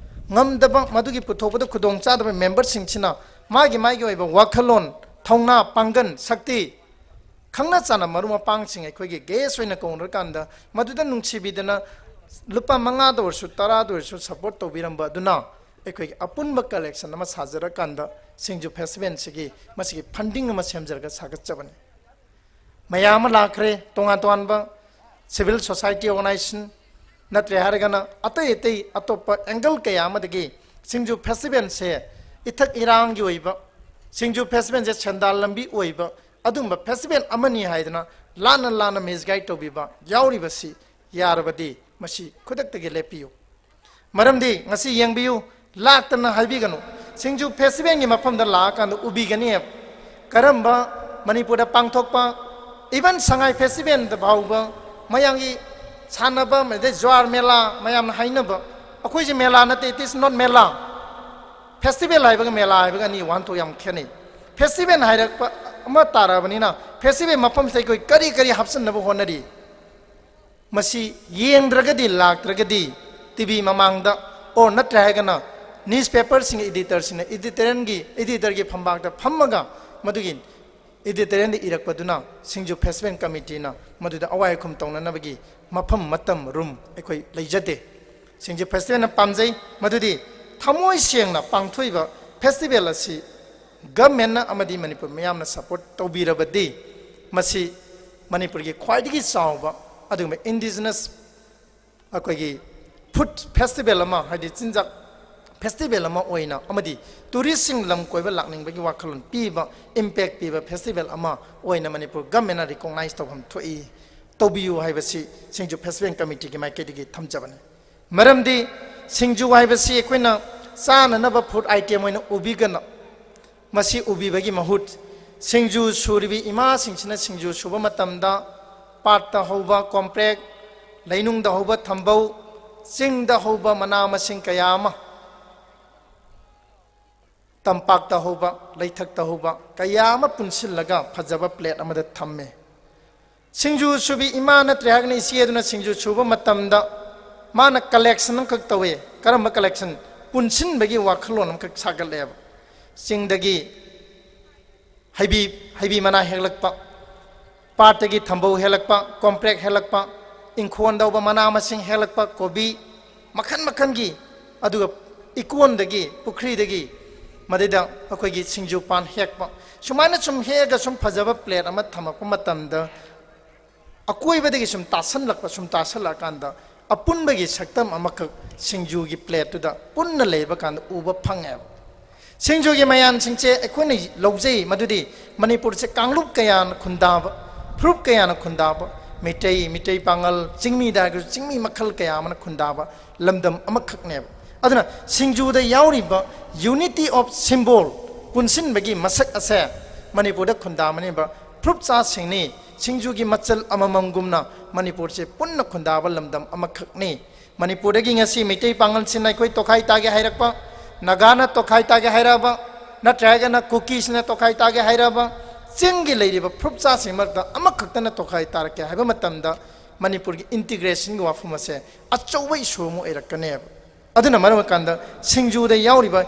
ꯉꯝꯗꯕ, ꯃꯗꯨꯒꯤ ꯄꯨꯊꯣꯛꯄꯗ ꯈꯨꯗꯣꯡ ꯆꯥꯗꯕ memberꯁꯤꯡꯁꯤꯅ ꯃꯥꯒꯤ ꯃꯥꯒꯤ ꯑꯣꯏꯕ ꯋꯥꯈꯜꯂꯣꯟ, ꯊꯧꯅꯥ, ꯄꯥꯡꯒꯜ, ꯁꯛꯇꯤ, ꯈꯪꯅ ꯆꯥꯟꯅꯕ ꯃꯔꯨꯞ ꯃꯄꯥꯡꯁꯤꯡ ꯑꯩꯈꯣꯏꯒꯤ guest ꯑꯣꯏꯅ ꯀꯧꯅꯔꯀꯥꯟꯗ ꯃꯗꯨꯗ ꯅꯨꯡꯁꯤꯕꯤꯗꯅ ꯂꯨꯄꯥ ꯃꯉꯥꯗ ꯑꯣꯏꯔꯁꯨ, ꯇꯔꯥꯗ ꯑꯣꯏꯔꯁꯨ support ꯇꯧꯕꯤꯔꯝꯕ ꯑꯗꯨꯅ ꯑꯩꯈꯣꯏꯒꯤ ꯑꯄꯨꯟꯕ collection ꯑꯃ ꯁꯥꯖꯔꯀꯥꯟꯗ ꯁꯤꯡꯖꯨ festivalꯁꯤꯒꯤ ꯃꯁꯤꯒꯤ funding ꯑꯃ ꯁꯦꯝꯖꯔꯒ ꯁꯥꯒꯠꯆꯕꯅꯤ꯫ ꯃꯌꯥꯝ ꯑꯃ ꯂꯥꯛꯈ꯭ꯔꯦ, ꯇꯣꯉꯥꯟ ꯇꯣꯉꯥꯟꯕ civil society organization, ꯅꯠꯇ꯭ꯔꯦ ꯍꯥꯏꯔꯒꯅ ꯑꯇꯩ ꯑꯇꯩ ꯑꯇꯣꯞꯄ angle ꯀꯌꯥ ꯑꯃꯗꯒꯤ ꯁꯤꯡꯖꯨ festivalꯁꯦ ꯏꯊꯛ ꯏꯔꯥꯡꯒꯤ ꯑꯣꯏꯕ, ꯁꯤꯡꯖꯨ festivalꯁꯦ ꯁꯦꯟꯗꯥꯜ ꯂꯝꯕꯤ ꯑꯣꯏꯕ ꯑꯗꯨꯒꯨꯝꯕ festival ꯑꯃꯅꯤ ꯍꯥꯏꯗꯅ ꯂꯥꯟꯅ ꯂꯥꯟꯅ misguide ꯇꯧꯕꯤꯕ ꯌꯥꯎꯔꯤꯕꯁꯤ ꯌꯥꯔꯕꯗꯤ ꯃꯁꯤ ꯈꯨꯗꯛꯇꯒꯤ ꯂꯦꯞꯄꯤꯌꯨ꯫ ꯃꯔꯝꯗꯤ ꯉꯁꯤ ꯌꯦꯡꯕꯤꯌꯨ, ꯂꯥꯛꯇꯅ ꯍꯥꯏꯕꯤꯒꯅꯨ꯫ ꯁꯤꯡꯖꯨ festivalꯒꯤ ꯃꯐꯝꯗ ꯂꯥꯛꯑꯀꯥꯟꯗ ꯎꯕꯤꯒꯅꯤ ꯀꯔꯝꯕ ꯃꯅꯤꯄꯨꯔꯗ ꯄꯥꯡꯊꯣꯛꯄ, even ꯁꯉꯥꯏ festivalꯗ ꯐꯥꯎꯕ ꯃꯌꯥꯝꯒꯤ ꯁꯥꯟꯅꯕ, ꯑꯗꯩ ꯖ꯭ꯋꯥꯔ ꯃꯦꯂꯥ ꯃꯌꯥꯝꯅ ꯍꯥꯏꯅꯕ, ꯑꯩꯈꯣꯏꯁꯦ ꯃꯦꯂꯥ ꯅꯠꯇꯦ, it is not ꯃꯦꯂꯥ꯫ Festival ꯍꯥꯏꯕꯒ ꯃꯦꯂꯥ ꯍꯥꯏꯕꯒ ꯑꯅꯤ ꯋꯥꯍꯟꯊꯣꯛ ꯌꯥꯝ ꯈꯦꯠꯅꯩ꯫ Festival ꯍꯥꯏꯔꯛꯄ ꯑꯃ ꯇꯥꯔꯛꯑꯕꯅꯤꯅ, ꯐꯦꯁꯇꯤꯚꯦꯜ ꯃꯐꯝꯁꯤꯗ ꯑꯩꯈꯣꯏ ꯀꯔꯤ ꯀꯔꯤ ꯍꯥꯞꯆꯤꯟꯅꯕ ꯍꯣꯠꯅꯔꯤ? ꯃꯁꯤ ꯌꯦꯡꯗ꯭ꯔꯒꯗꯤ, ꯂꯥꯛꯇ꯭ꯔꯒꯗꯤ, ꯇꯤ ꯚꯤ ꯃꯃꯥꯡꯗ, ꯑꯣꯔ ꯅꯠꯇ꯭ꯔꯦ ꯍꯥꯏꯔꯒꯅ ꯅ꯭ꯌꯨꯁꯄꯦꯄꯔꯁꯤꯡꯒꯤ ꯏꯗꯤꯇꯔꯁꯤꯡꯅ ꯏꯗꯤꯇꯣꯔꯤꯌꯦꯜꯒꯤ, ꯏꯗꯤꯇꯔꯒꯤ ꯐꯝꯕꯥꯛꯇ ꯐꯝꯃꯒ ꯃꯗꯨꯒꯤ ꯏꯗꯤꯇꯣꯔꯤꯌꯦꯜꯗ ꯏꯔꯛꯄꯗꯨꯅ ꯁꯤꯡꯖꯨ ꯐꯦꯁꯇꯤꯚꯦꯜ ꯀꯃꯤꯇꯤꯅ ꯃꯗꯨꯗ ꯑꯋꯥꯏ ꯑꯈꯨꯝ ꯇꯧꯅꯅꯕꯒꯤ ꯃꯐꯝ, ꯃꯇꯝ, ꯔꯨꯝ ꯑꯩꯈꯣꯏ ꯂꯩꯖꯗꯦ꯫ ꯁꯤꯡꯖꯨ ꯐꯦꯁꯇꯤꯚꯦꯜꯅ ꯄꯥꯝꯖꯩ ꯃꯗꯨꯗꯤ ꯊꯃꯣꯏ ꯁꯦꯡꯅ ꯄꯥꯡꯊꯣꯛꯏꯕ ꯐꯦꯁꯇꯤꯚꯦꯜ ꯑꯁꯤ ꯒꯚꯔꯟꯃꯦꯟꯠꯅ ꯑꯃꯗꯤ ꯃꯅꯤꯄꯨꯔ ꯃꯤꯌꯥꯝꯅ ꯁꯄꯣꯔꯠ ꯇꯧꯕꯤꯔꯕꯗꯤ ꯃꯁꯤ ꯃꯅꯤꯄꯨꯔꯒꯤ ꯈ꯭ꯋꯥꯏꯗꯒꯤ ꯆꯥꯎꯕ ꯑꯗꯨꯒꯨꯝꯕ ꯏꯟꯗꯤꯖꯤꯅꯁ ꯑꯩꯈꯣꯏꯒꯤ ꯐꯨꯗ ꯐꯦꯁꯇꯤꯚꯦꯜ ꯑꯃ, ꯍꯥꯏꯗꯤ ꯆꯤꯟꯖꯥꯛ ꯐꯦꯁꯇꯤꯚꯦꯜ ꯑꯃ ꯑꯣꯏꯅ ꯑꯃꯗꯤ ꯇꯨꯔꯤꯁꯁꯤꯡ ꯂꯝ ꯀꯣꯏꯕ ꯂꯥꯛꯅꯤꯡꯕꯒꯤ ꯋꯥꯈꯜꯂꯣꯟ ꯄꯤꯕ, ꯏꯝꯄꯦꯛ ꯄꯤꯕ ꯐꯦꯁꯇꯤꯚꯦꯜ ꯑꯃ ꯑꯣꯏꯅ ꯃꯅꯤꯄꯨꯔ ꯒꯚꯔꯟꯃꯦꯟꯠꯅ ꯔꯤꯀꯣꯛꯅꯥꯏꯖ ꯇꯧꯐꯝ ꯊꯣꯛꯏ, ꯇꯧꯕꯤꯌꯨ ꯍꯥꯏꯕꯁꯤ ꯁꯤꯡꯖꯨ ꯐꯦꯁꯇꯤꯚꯦꯜ ꯀꯃꯤꯇꯤꯒꯤ ꯃꯥꯏꯀꯩꯗꯒꯤ ꯊꯝꯖꯕꯅꯤ꯫ ꯃꯔꯝꯗꯤ ꯁꯤꯡꯖꯨ ꯍꯥꯏꯕꯁꯤ ꯑꯩꯈꯣꯏꯅ ꯆꯥꯅꯅꯕ ꯐꯨꯗ ꯑꯥꯏꯇꯦꯝ ꯑꯣꯏꯅ ꯎꯕꯤꯒꯅ ꯃꯁꯤ ꯎꯕꯤꯕꯒꯤ ꯃꯍꯨꯠ ꯁꯤꯡꯖꯨ ꯁꯨꯔꯤꯕꯤ ꯏꯃꯥꯁꯤꯡꯁꯤꯅ ꯁꯤꯡꯖꯨ ꯁꯨꯕ ꯃꯇꯝꯗ ꯄꯥꯠꯇ ꯍꯧꯕ ꯀꯣꯝꯄ꯭ꯔꯦꯛ, ꯂꯩꯅꯨꯡꯗ ꯍꯧꯕ ꯊꯝꯕꯧ, ꯆꯤꯡꯗ ꯍꯧꯕ ꯃꯅꯥ ꯃꯁꯤꯡ ꯀꯌꯥ ꯑꯃ, ꯇꯝꯄꯥꯛꯇ ꯍꯧꯕ, ꯂꯩꯊꯛꯇ ꯍꯧꯕ ꯀꯌꯥ ꯑꯃ ꯄꯨꯟꯁꯤꯜꯂꯒ ꯐꯖꯕ ꯄ꯭ꯂꯦꯠ ꯑꯃꯗ ꯊꯝꯃꯦ꯫ ꯁꯤꯡꯖꯨ ꯁꯨꯕꯤ ꯏꯃꯥ ꯅꯠꯇ꯭ꯔꯦ ꯍꯥꯏꯔꯒꯅ ꯏꯆꯦ ꯑꯗꯨꯅ ꯁꯤꯡꯖꯨ ꯁꯨꯕ ꯃꯇꯝꯗ ꯃꯥꯅ ꯀꯂꯦꯛꯁꯟ ꯑꯃꯈꯛ ꯇꯧꯋꯦ꯫ ꯀꯔꯝꯕ ꯀꯂꯦꯛꯁꯟ? ꯄꯨꯟꯁꯤꯟꯕꯒꯤ ꯋꯥꯈꯜꯂꯣꯟ ꯑꯃꯈꯛ ꯁꯥꯒꯠꯂꯦꯕ꯫ ꯆꯤꯡꯗꯒꯤ ꯍꯩꯕꯤ, ꯍꯩꯕꯤ ꯃꯅꯥ ꯍꯦꯛꯂꯛꯄ, ꯄꯥꯠꯇꯒꯤ ꯊꯝꯕꯧ ꯍꯦꯛꯂꯛꯄ, ꯀꯣꯝꯄ꯭ꯔꯦꯛ ꯍꯦꯛꯂꯛꯄ, ꯏꯪꯈꯣꯜꯗ ꯍꯧꯕ ꯃꯅꯥ ꯃꯁꯤꯡ ꯍꯦꯛꯂꯛꯄ, ꯀꯣꯕꯤ, ꯃꯈꯟ ꯃꯈꯟꯒꯤ, ꯑꯗꯨꯒ ꯏꯀꯣꯟꯗꯒꯤ, ꯄꯨꯈ꯭ꯔꯤꯗꯒꯤ, ꯃꯗꯩꯗ ꯑꯩꯈꯣꯏꯒꯤ ꯁꯤꯡꯖꯨ ꯄꯥꯟ ꯍꯦꯛꯄ, ꯁꯨꯃꯥꯏꯅ ꯁꯨꯝ ꯍꯦꯛꯑꯒ ꯁꯨꯝ ꯐꯖꯕ ꯄ꯭ꯂꯦꯠ ꯑꯃ ꯊꯝꯃꯛꯄ ꯃꯇꯝꯗ ꯑꯀꯣꯏꯕꯗꯒꯤ ꯁꯨꯝ ꯇꯥꯁꯜꯂꯛꯄ, ꯁꯨꯝ ꯇꯥꯁꯜꯂꯛꯑꯀꯥꯟꯗ ꯑꯄꯨꯟꯕꯒꯤ ꯁꯛꯇꯝ ꯑꯃꯈꯛ ꯁꯤꯡꯖꯨꯒꯤ ꯄ꯭ꯂꯦꯠꯇꯨꯗ ꯄꯨꯟꯅ ꯂꯩꯕ ꯀꯥꯟꯗ ꯎꯕ ꯐꯪꯉꯦꯕ꯫ ꯁꯤꯡꯖꯨꯒꯤ ꯃꯌꯥꯟꯁꯤꯡꯁꯦ ꯑꯩꯈꯣꯏꯅ ꯂꯧꯖꯩ ꯃꯗꯨꯗꯤ ꯃꯅꯤꯄꯨꯔꯁꯦ ꯀꯥꯡꯂꯨꯞ ꯀꯌꯥꯅ ꯈꯨꯟꯗꯥꯕ, ꯐꯨꯔꯨꯞ ꯀꯌꯥꯅ ꯈꯨꯟꯗꯥꯕ, ꯃꯤꯇꯩ, ꯃꯤꯇꯩ ꯄꯥꯉꯜ, ꯆꯤꯡꯃꯤꯗ ꯍꯥꯏꯔꯒꯁꯨ ꯆꯤꯡꯃꯤ ꯃꯈꯜ ꯀꯌꯥ ꯑꯃꯅ ꯈꯨꯟꯗꯥꯕ ꯂꯝꯗꯝ ꯑꯃꯈꯛꯅꯦꯕ꯫ ꯑꯗꯨꯅ ꯁꯤꯡꯖꯨꯗ ꯌꯥꯎꯔꯤꯕ unity of symbol, ꯄꯨꯟꯁꯤꯟꯕꯒꯤ ꯃꯁꯛ ꯑꯁꯦ ꯃꯅꯤꯄꯨꯔꯗ ꯈꯨꯟꯗꯥꯃꯤꯟꯅꯕ ꯐꯨꯔꯨꯞ ꯆꯥꯁꯤꯡꯅꯤ꯫ ꯁꯤꯡꯖꯨꯒꯤ ꯃꯆꯜ ꯑꯃꯃꯝꯒꯨꯝꯅ ꯃꯅꯤꯄꯨꯔꯁꯦ ꯄꯨꯟꯅ ꯈꯨꯟꯗꯥꯕ ꯂꯝꯗꯝ ꯑꯃꯈꯛꯅꯤ꯫ ꯃꯅꯤꯄꯨꯔꯗꯒꯤ ꯉꯁꯤ ꯃꯩꯇꯩ ꯄꯥꯉꯜꯁꯤꯡꯅ ꯑꯩꯈꯣꯏ ꯇꯣꯈꯥꯏ ꯇꯥꯒꯦ ꯍꯥꯏꯔꯛꯄ, ꯅꯥꯒꯥꯅ ꯇꯣꯈꯥꯏ ꯇꯥꯒꯦ ꯍꯥꯏꯔꯛꯑꯕ, ꯅꯠꯇ꯭ꯔꯒꯅ ꯀꯨꯀꯤꯁꯤꯅ ꯇꯣꯈꯥꯏ ꯇꯥꯒꯦ ꯍꯥꯏꯔꯛꯑꯕ, ꯆꯤꯡꯒꯤ ꯂꯩꯔꯤꯕ ꯐꯨꯔꯨꯞ ꯆꯥꯁꯤꯡ ꯃꯔꯛꯇ ꯑꯃꯈꯛꯇꯅ ꯇꯣꯈꯥꯏ ꯇꯥꯔꯛꯀꯦ ꯍꯥꯏꯕ ꯃꯇꯝꯗ ꯃꯅꯤꯄꯨꯔꯒꯤ ꯏꯟꯇꯤꯒ꯭ꯔꯦꯁꯟꯒꯤ ꯋꯥꯐꯝ ꯑꯁꯦ ꯑꯆꯧꯕ ꯏꯁꯨ ꯑꯃ ꯑꯣꯏꯔꯛꯀꯅꯦꯕ꯫ ꯑꯗꯨꯅ ꯃꯔꯝ ꯑꯣꯏꯀꯥꯟꯗ ꯁꯤꯡꯖꯨꯗ ꯌꯥꯎꯔꯤꯕ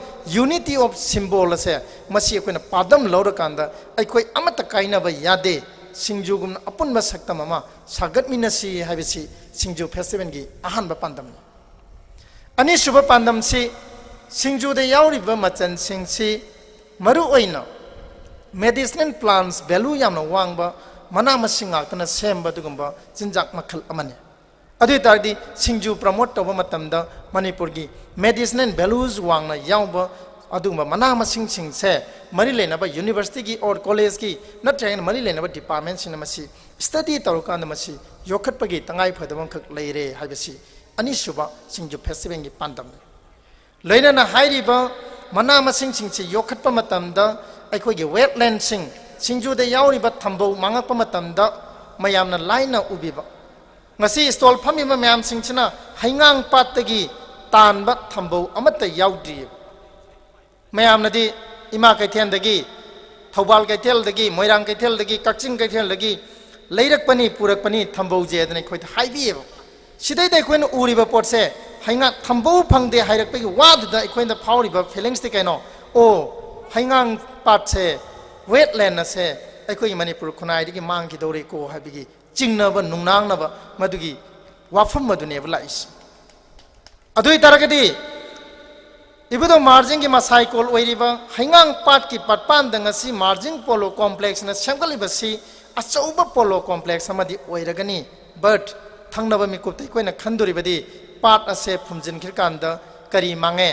unity of symbol ꯑꯁꯦ ꯃꯁꯤ ꯑꯩꯈꯣꯏꯅ ꯄꯥꯗꯝ ꯂꯧꯔꯀꯥꯟꯗ ꯑꯩꯈꯣꯏ ꯑꯃꯠꯇ ꯀꯥꯏꯅꯕ ꯌꯥꯗꯦ, ꯁꯤꯡꯖꯨꯒꯨꯝꯅ ꯑꯄꯨꯟꯕ ꯁꯛꯇꯝ ꯑꯃ ꯁꯥꯒꯠꯃꯤꯟꯅꯁꯤ ꯍꯥꯏꯕꯁꯤ ꯁꯤꯡꯖꯨ ꯐꯦꯁꯇꯤꯚꯦꯜꯒꯤ ꯑꯍꯥꯟꯕ ꯄꯥꯟꯗꯝꯅꯤ꯫ ꯑꯅꯤꯁꯨꯕ ꯄꯥꯟꯗꯝꯁꯤ ꯁꯤꯡꯖꯨꯗ ꯌꯥꯎꯔꯤꯕ ꯃꯆꯜꯁꯤꯡꯁꯤ ꯃꯔꯨꯑꯣꯏꯅ medicinal plants value ꯌꯥꯝꯅ ꯋꯥꯡꯕ ꯃꯅꯥ ꯃꯁꯤꯡ ꯉꯥꯛꯇꯅ ꯁꯦꯝꯕ ꯑꯗꯨꯒꯨꯝꯕ ꯆꯤꯟꯖꯥꯛ ꯃꯈꯜ ꯑꯃꯅꯤ꯫ ꯑꯗꯨ ꯑꯣꯏ ꯇꯥꯔꯗꯤ ꯁꯤꯡꯖꯨ promote ꯇꯧꯕ ꯃꯇꯝꯗ ꯃꯅꯤꯄꯨꯔꯒꯤ medicinal values ꯋꯥꯡꯅ ꯌꯥꯎꯕ ꯑꯗꯨꯒꯨꯝꯕ ꯃꯅꯥ ꯃꯁꯤꯡꯁꯤꯡꯁꯦ ꯃꯔꯤ ꯂꯩꯅꯕ universityꯒꯤ or collegeꯀꯤ ꯅꯠꯇ꯭ꯔꯒꯅ ꯃꯔꯤ ꯂꯩꯅꯕ departmentꯁꯤꯡꯅ ꯃꯁꯤ study ꯇꯧꯔꯀꯥꯟꯗ ꯃꯁꯤ ꯌꯣꯛꯈꯠꯄꯒꯤ ꯇꯉꯥꯏ ꯐꯗꯕ ꯑꯃꯈꯛ ꯂꯩꯔꯦ ꯍꯥꯏꯕꯁꯤ ꯑꯅꯤꯁꯨꯕ ꯁꯤꯡꯖꯨ ꯐꯦꯁꯇꯤꯚꯦꯜꯒꯤ ꯄꯥꯟꯗꯝꯅꯤ꯫ ꯂꯣꯏꯅꯅ ꯍꯥꯏꯔꯤꯕ ꯃꯅꯥ ꯃꯁꯤꯡꯁꯤꯡꯁꯤ ꯌꯣꯛꯈꯠꯄ ꯃꯇꯝꯗ ꯑꯩꯈꯣꯏꯒꯤ wetlandꯁꯤꯡ ꯁꯤꯡꯖꯨꯗ ꯌꯥꯎꯔꯤꯕ ꯊꯝꯕꯧ ꯃꯥꯡꯉꯛꯄ ꯃꯇꯝꯗ ꯃꯌꯥꯝꯅ ꯂꯥꯏꯅ ꯎꯕꯤꯕ꯫ ꯉꯁꯤ stall ꯐꯝꯃꯤꯕ ꯃꯌꯥꯝꯁꯤꯡꯁꯤꯅ ꯍꯩꯉꯥꯡ ꯄꯥꯠꯇꯒꯤ ꯇꯥꯟꯕ ꯊꯝꯕꯧ ꯑꯃꯠꯇ ꯌꯥꯎꯗ꯭ꯔꯤꯑꯕ꯫ ꯃꯌꯥꯝꯅꯗꯤ ꯏꯃꯥ ꯀꯩꯊꯦꯜꯗꯒꯤ, ꯊꯧꯕꯥꯜ ꯀꯩꯊꯦꯜꯗꯒꯤ, ꯃꯣꯏꯔꯥꯡ ꯀꯩꯊꯦꯜꯗꯒꯤ, ꯀꯛꯆꯤꯡ ꯀꯩꯊꯦꯜꯗꯒꯤ ꯂꯩꯔꯛꯄꯅꯤ, ꯄꯨꯔꯛꯄꯅꯤ ꯊꯝꯕꯧꯁꯦ ꯑꯗꯨꯅ ꯑꯩꯈꯣꯏꯗ ꯍꯥꯏꯕꯤꯌꯦꯕ꯫ ꯁꯤꯗꯩꯗ ꯑꯩꯈꯣꯏꯅ ꯎꯔꯤꯕ ꯄꯣꯠꯁꯦ ꯍꯩꯉꯥꯡ ꯊꯝꯕꯧ ꯐꯪꯗꯦ ꯍꯥꯏꯔꯛꯄꯒꯤ ꯋꯥꯗꯨꯗ ꯑꯩꯈꯣꯏꯅ ꯐꯥꯎꯔꯤꯕ feelingsꯇꯤ ꯀꯩꯅꯣ? ꯑꯣ, ꯍꯩꯉꯥꯡ ꯄꯥꯠꯁꯦ, wetland ꯑꯁꯦ ꯑꯩꯈꯣꯏꯒꯤ ꯃꯅꯤꯄꯨꯔ ꯈꯨꯟꯅꯥꯏꯗꯒꯤ ꯃꯥꯡꯈꯤꯗꯧꯔꯦꯀꯣ ꯍꯥꯏꯕꯒꯤ ꯆꯤꯡꯅꯕ, ꯅꯨꯡꯅꯥꯡꯅꯕ, ꯃꯗꯨꯒꯤ ꯋꯥꯐꯝ ꯑꯗꯨꯅꯦꯕ ꯂꯥꯛꯏꯁꯦ꯫ ꯑꯗꯨ ꯑꯣꯏ ꯇꯥꯔꯒꯗꯤ ꯏꯕꯨꯙꯧ ꯃꯍꯥꯔꯥꯖꯒꯤ ꯃꯁꯥꯏꯀꯣꯜ ꯑꯣꯏꯔꯤꯕ ꯍꯩꯉꯥꯡ ꯄꯥꯠꯀꯤ ꯄꯥꯠꯄꯥꯟꯗ ꯉꯁꯤ ꯃꯍꯥꯔꯥꯖ ꯄꯣꯂꯣ ꯀꯣꯝꯄ꯭ꯂꯦꯛꯁꯅ ꯁꯦꯝꯒꯠꯂꯤꯕꯁꯤ ꯑꯆꯧꯕ ꯄꯣꯂꯣ ꯀꯣꯝꯄ꯭ꯂꯦꯛꯁ ꯑꯃꯗꯤ ꯑꯣꯏꯔꯒꯅꯤ꯫ But ꯊꯪꯅꯕ ꯃꯤꯀꯨꯞꯇ ꯑꯩꯈꯣꯏꯅ ꯈꯟꯗꯣꯔꯤꯕꯗꯤ ꯄꯥꯠ ꯑꯁꯦ ꯐꯨꯝꯖꯤꯟꯈ꯭ꯔꯀꯥꯟꯗ ꯀꯔꯤ ꯃꯥꯡꯉꯦ?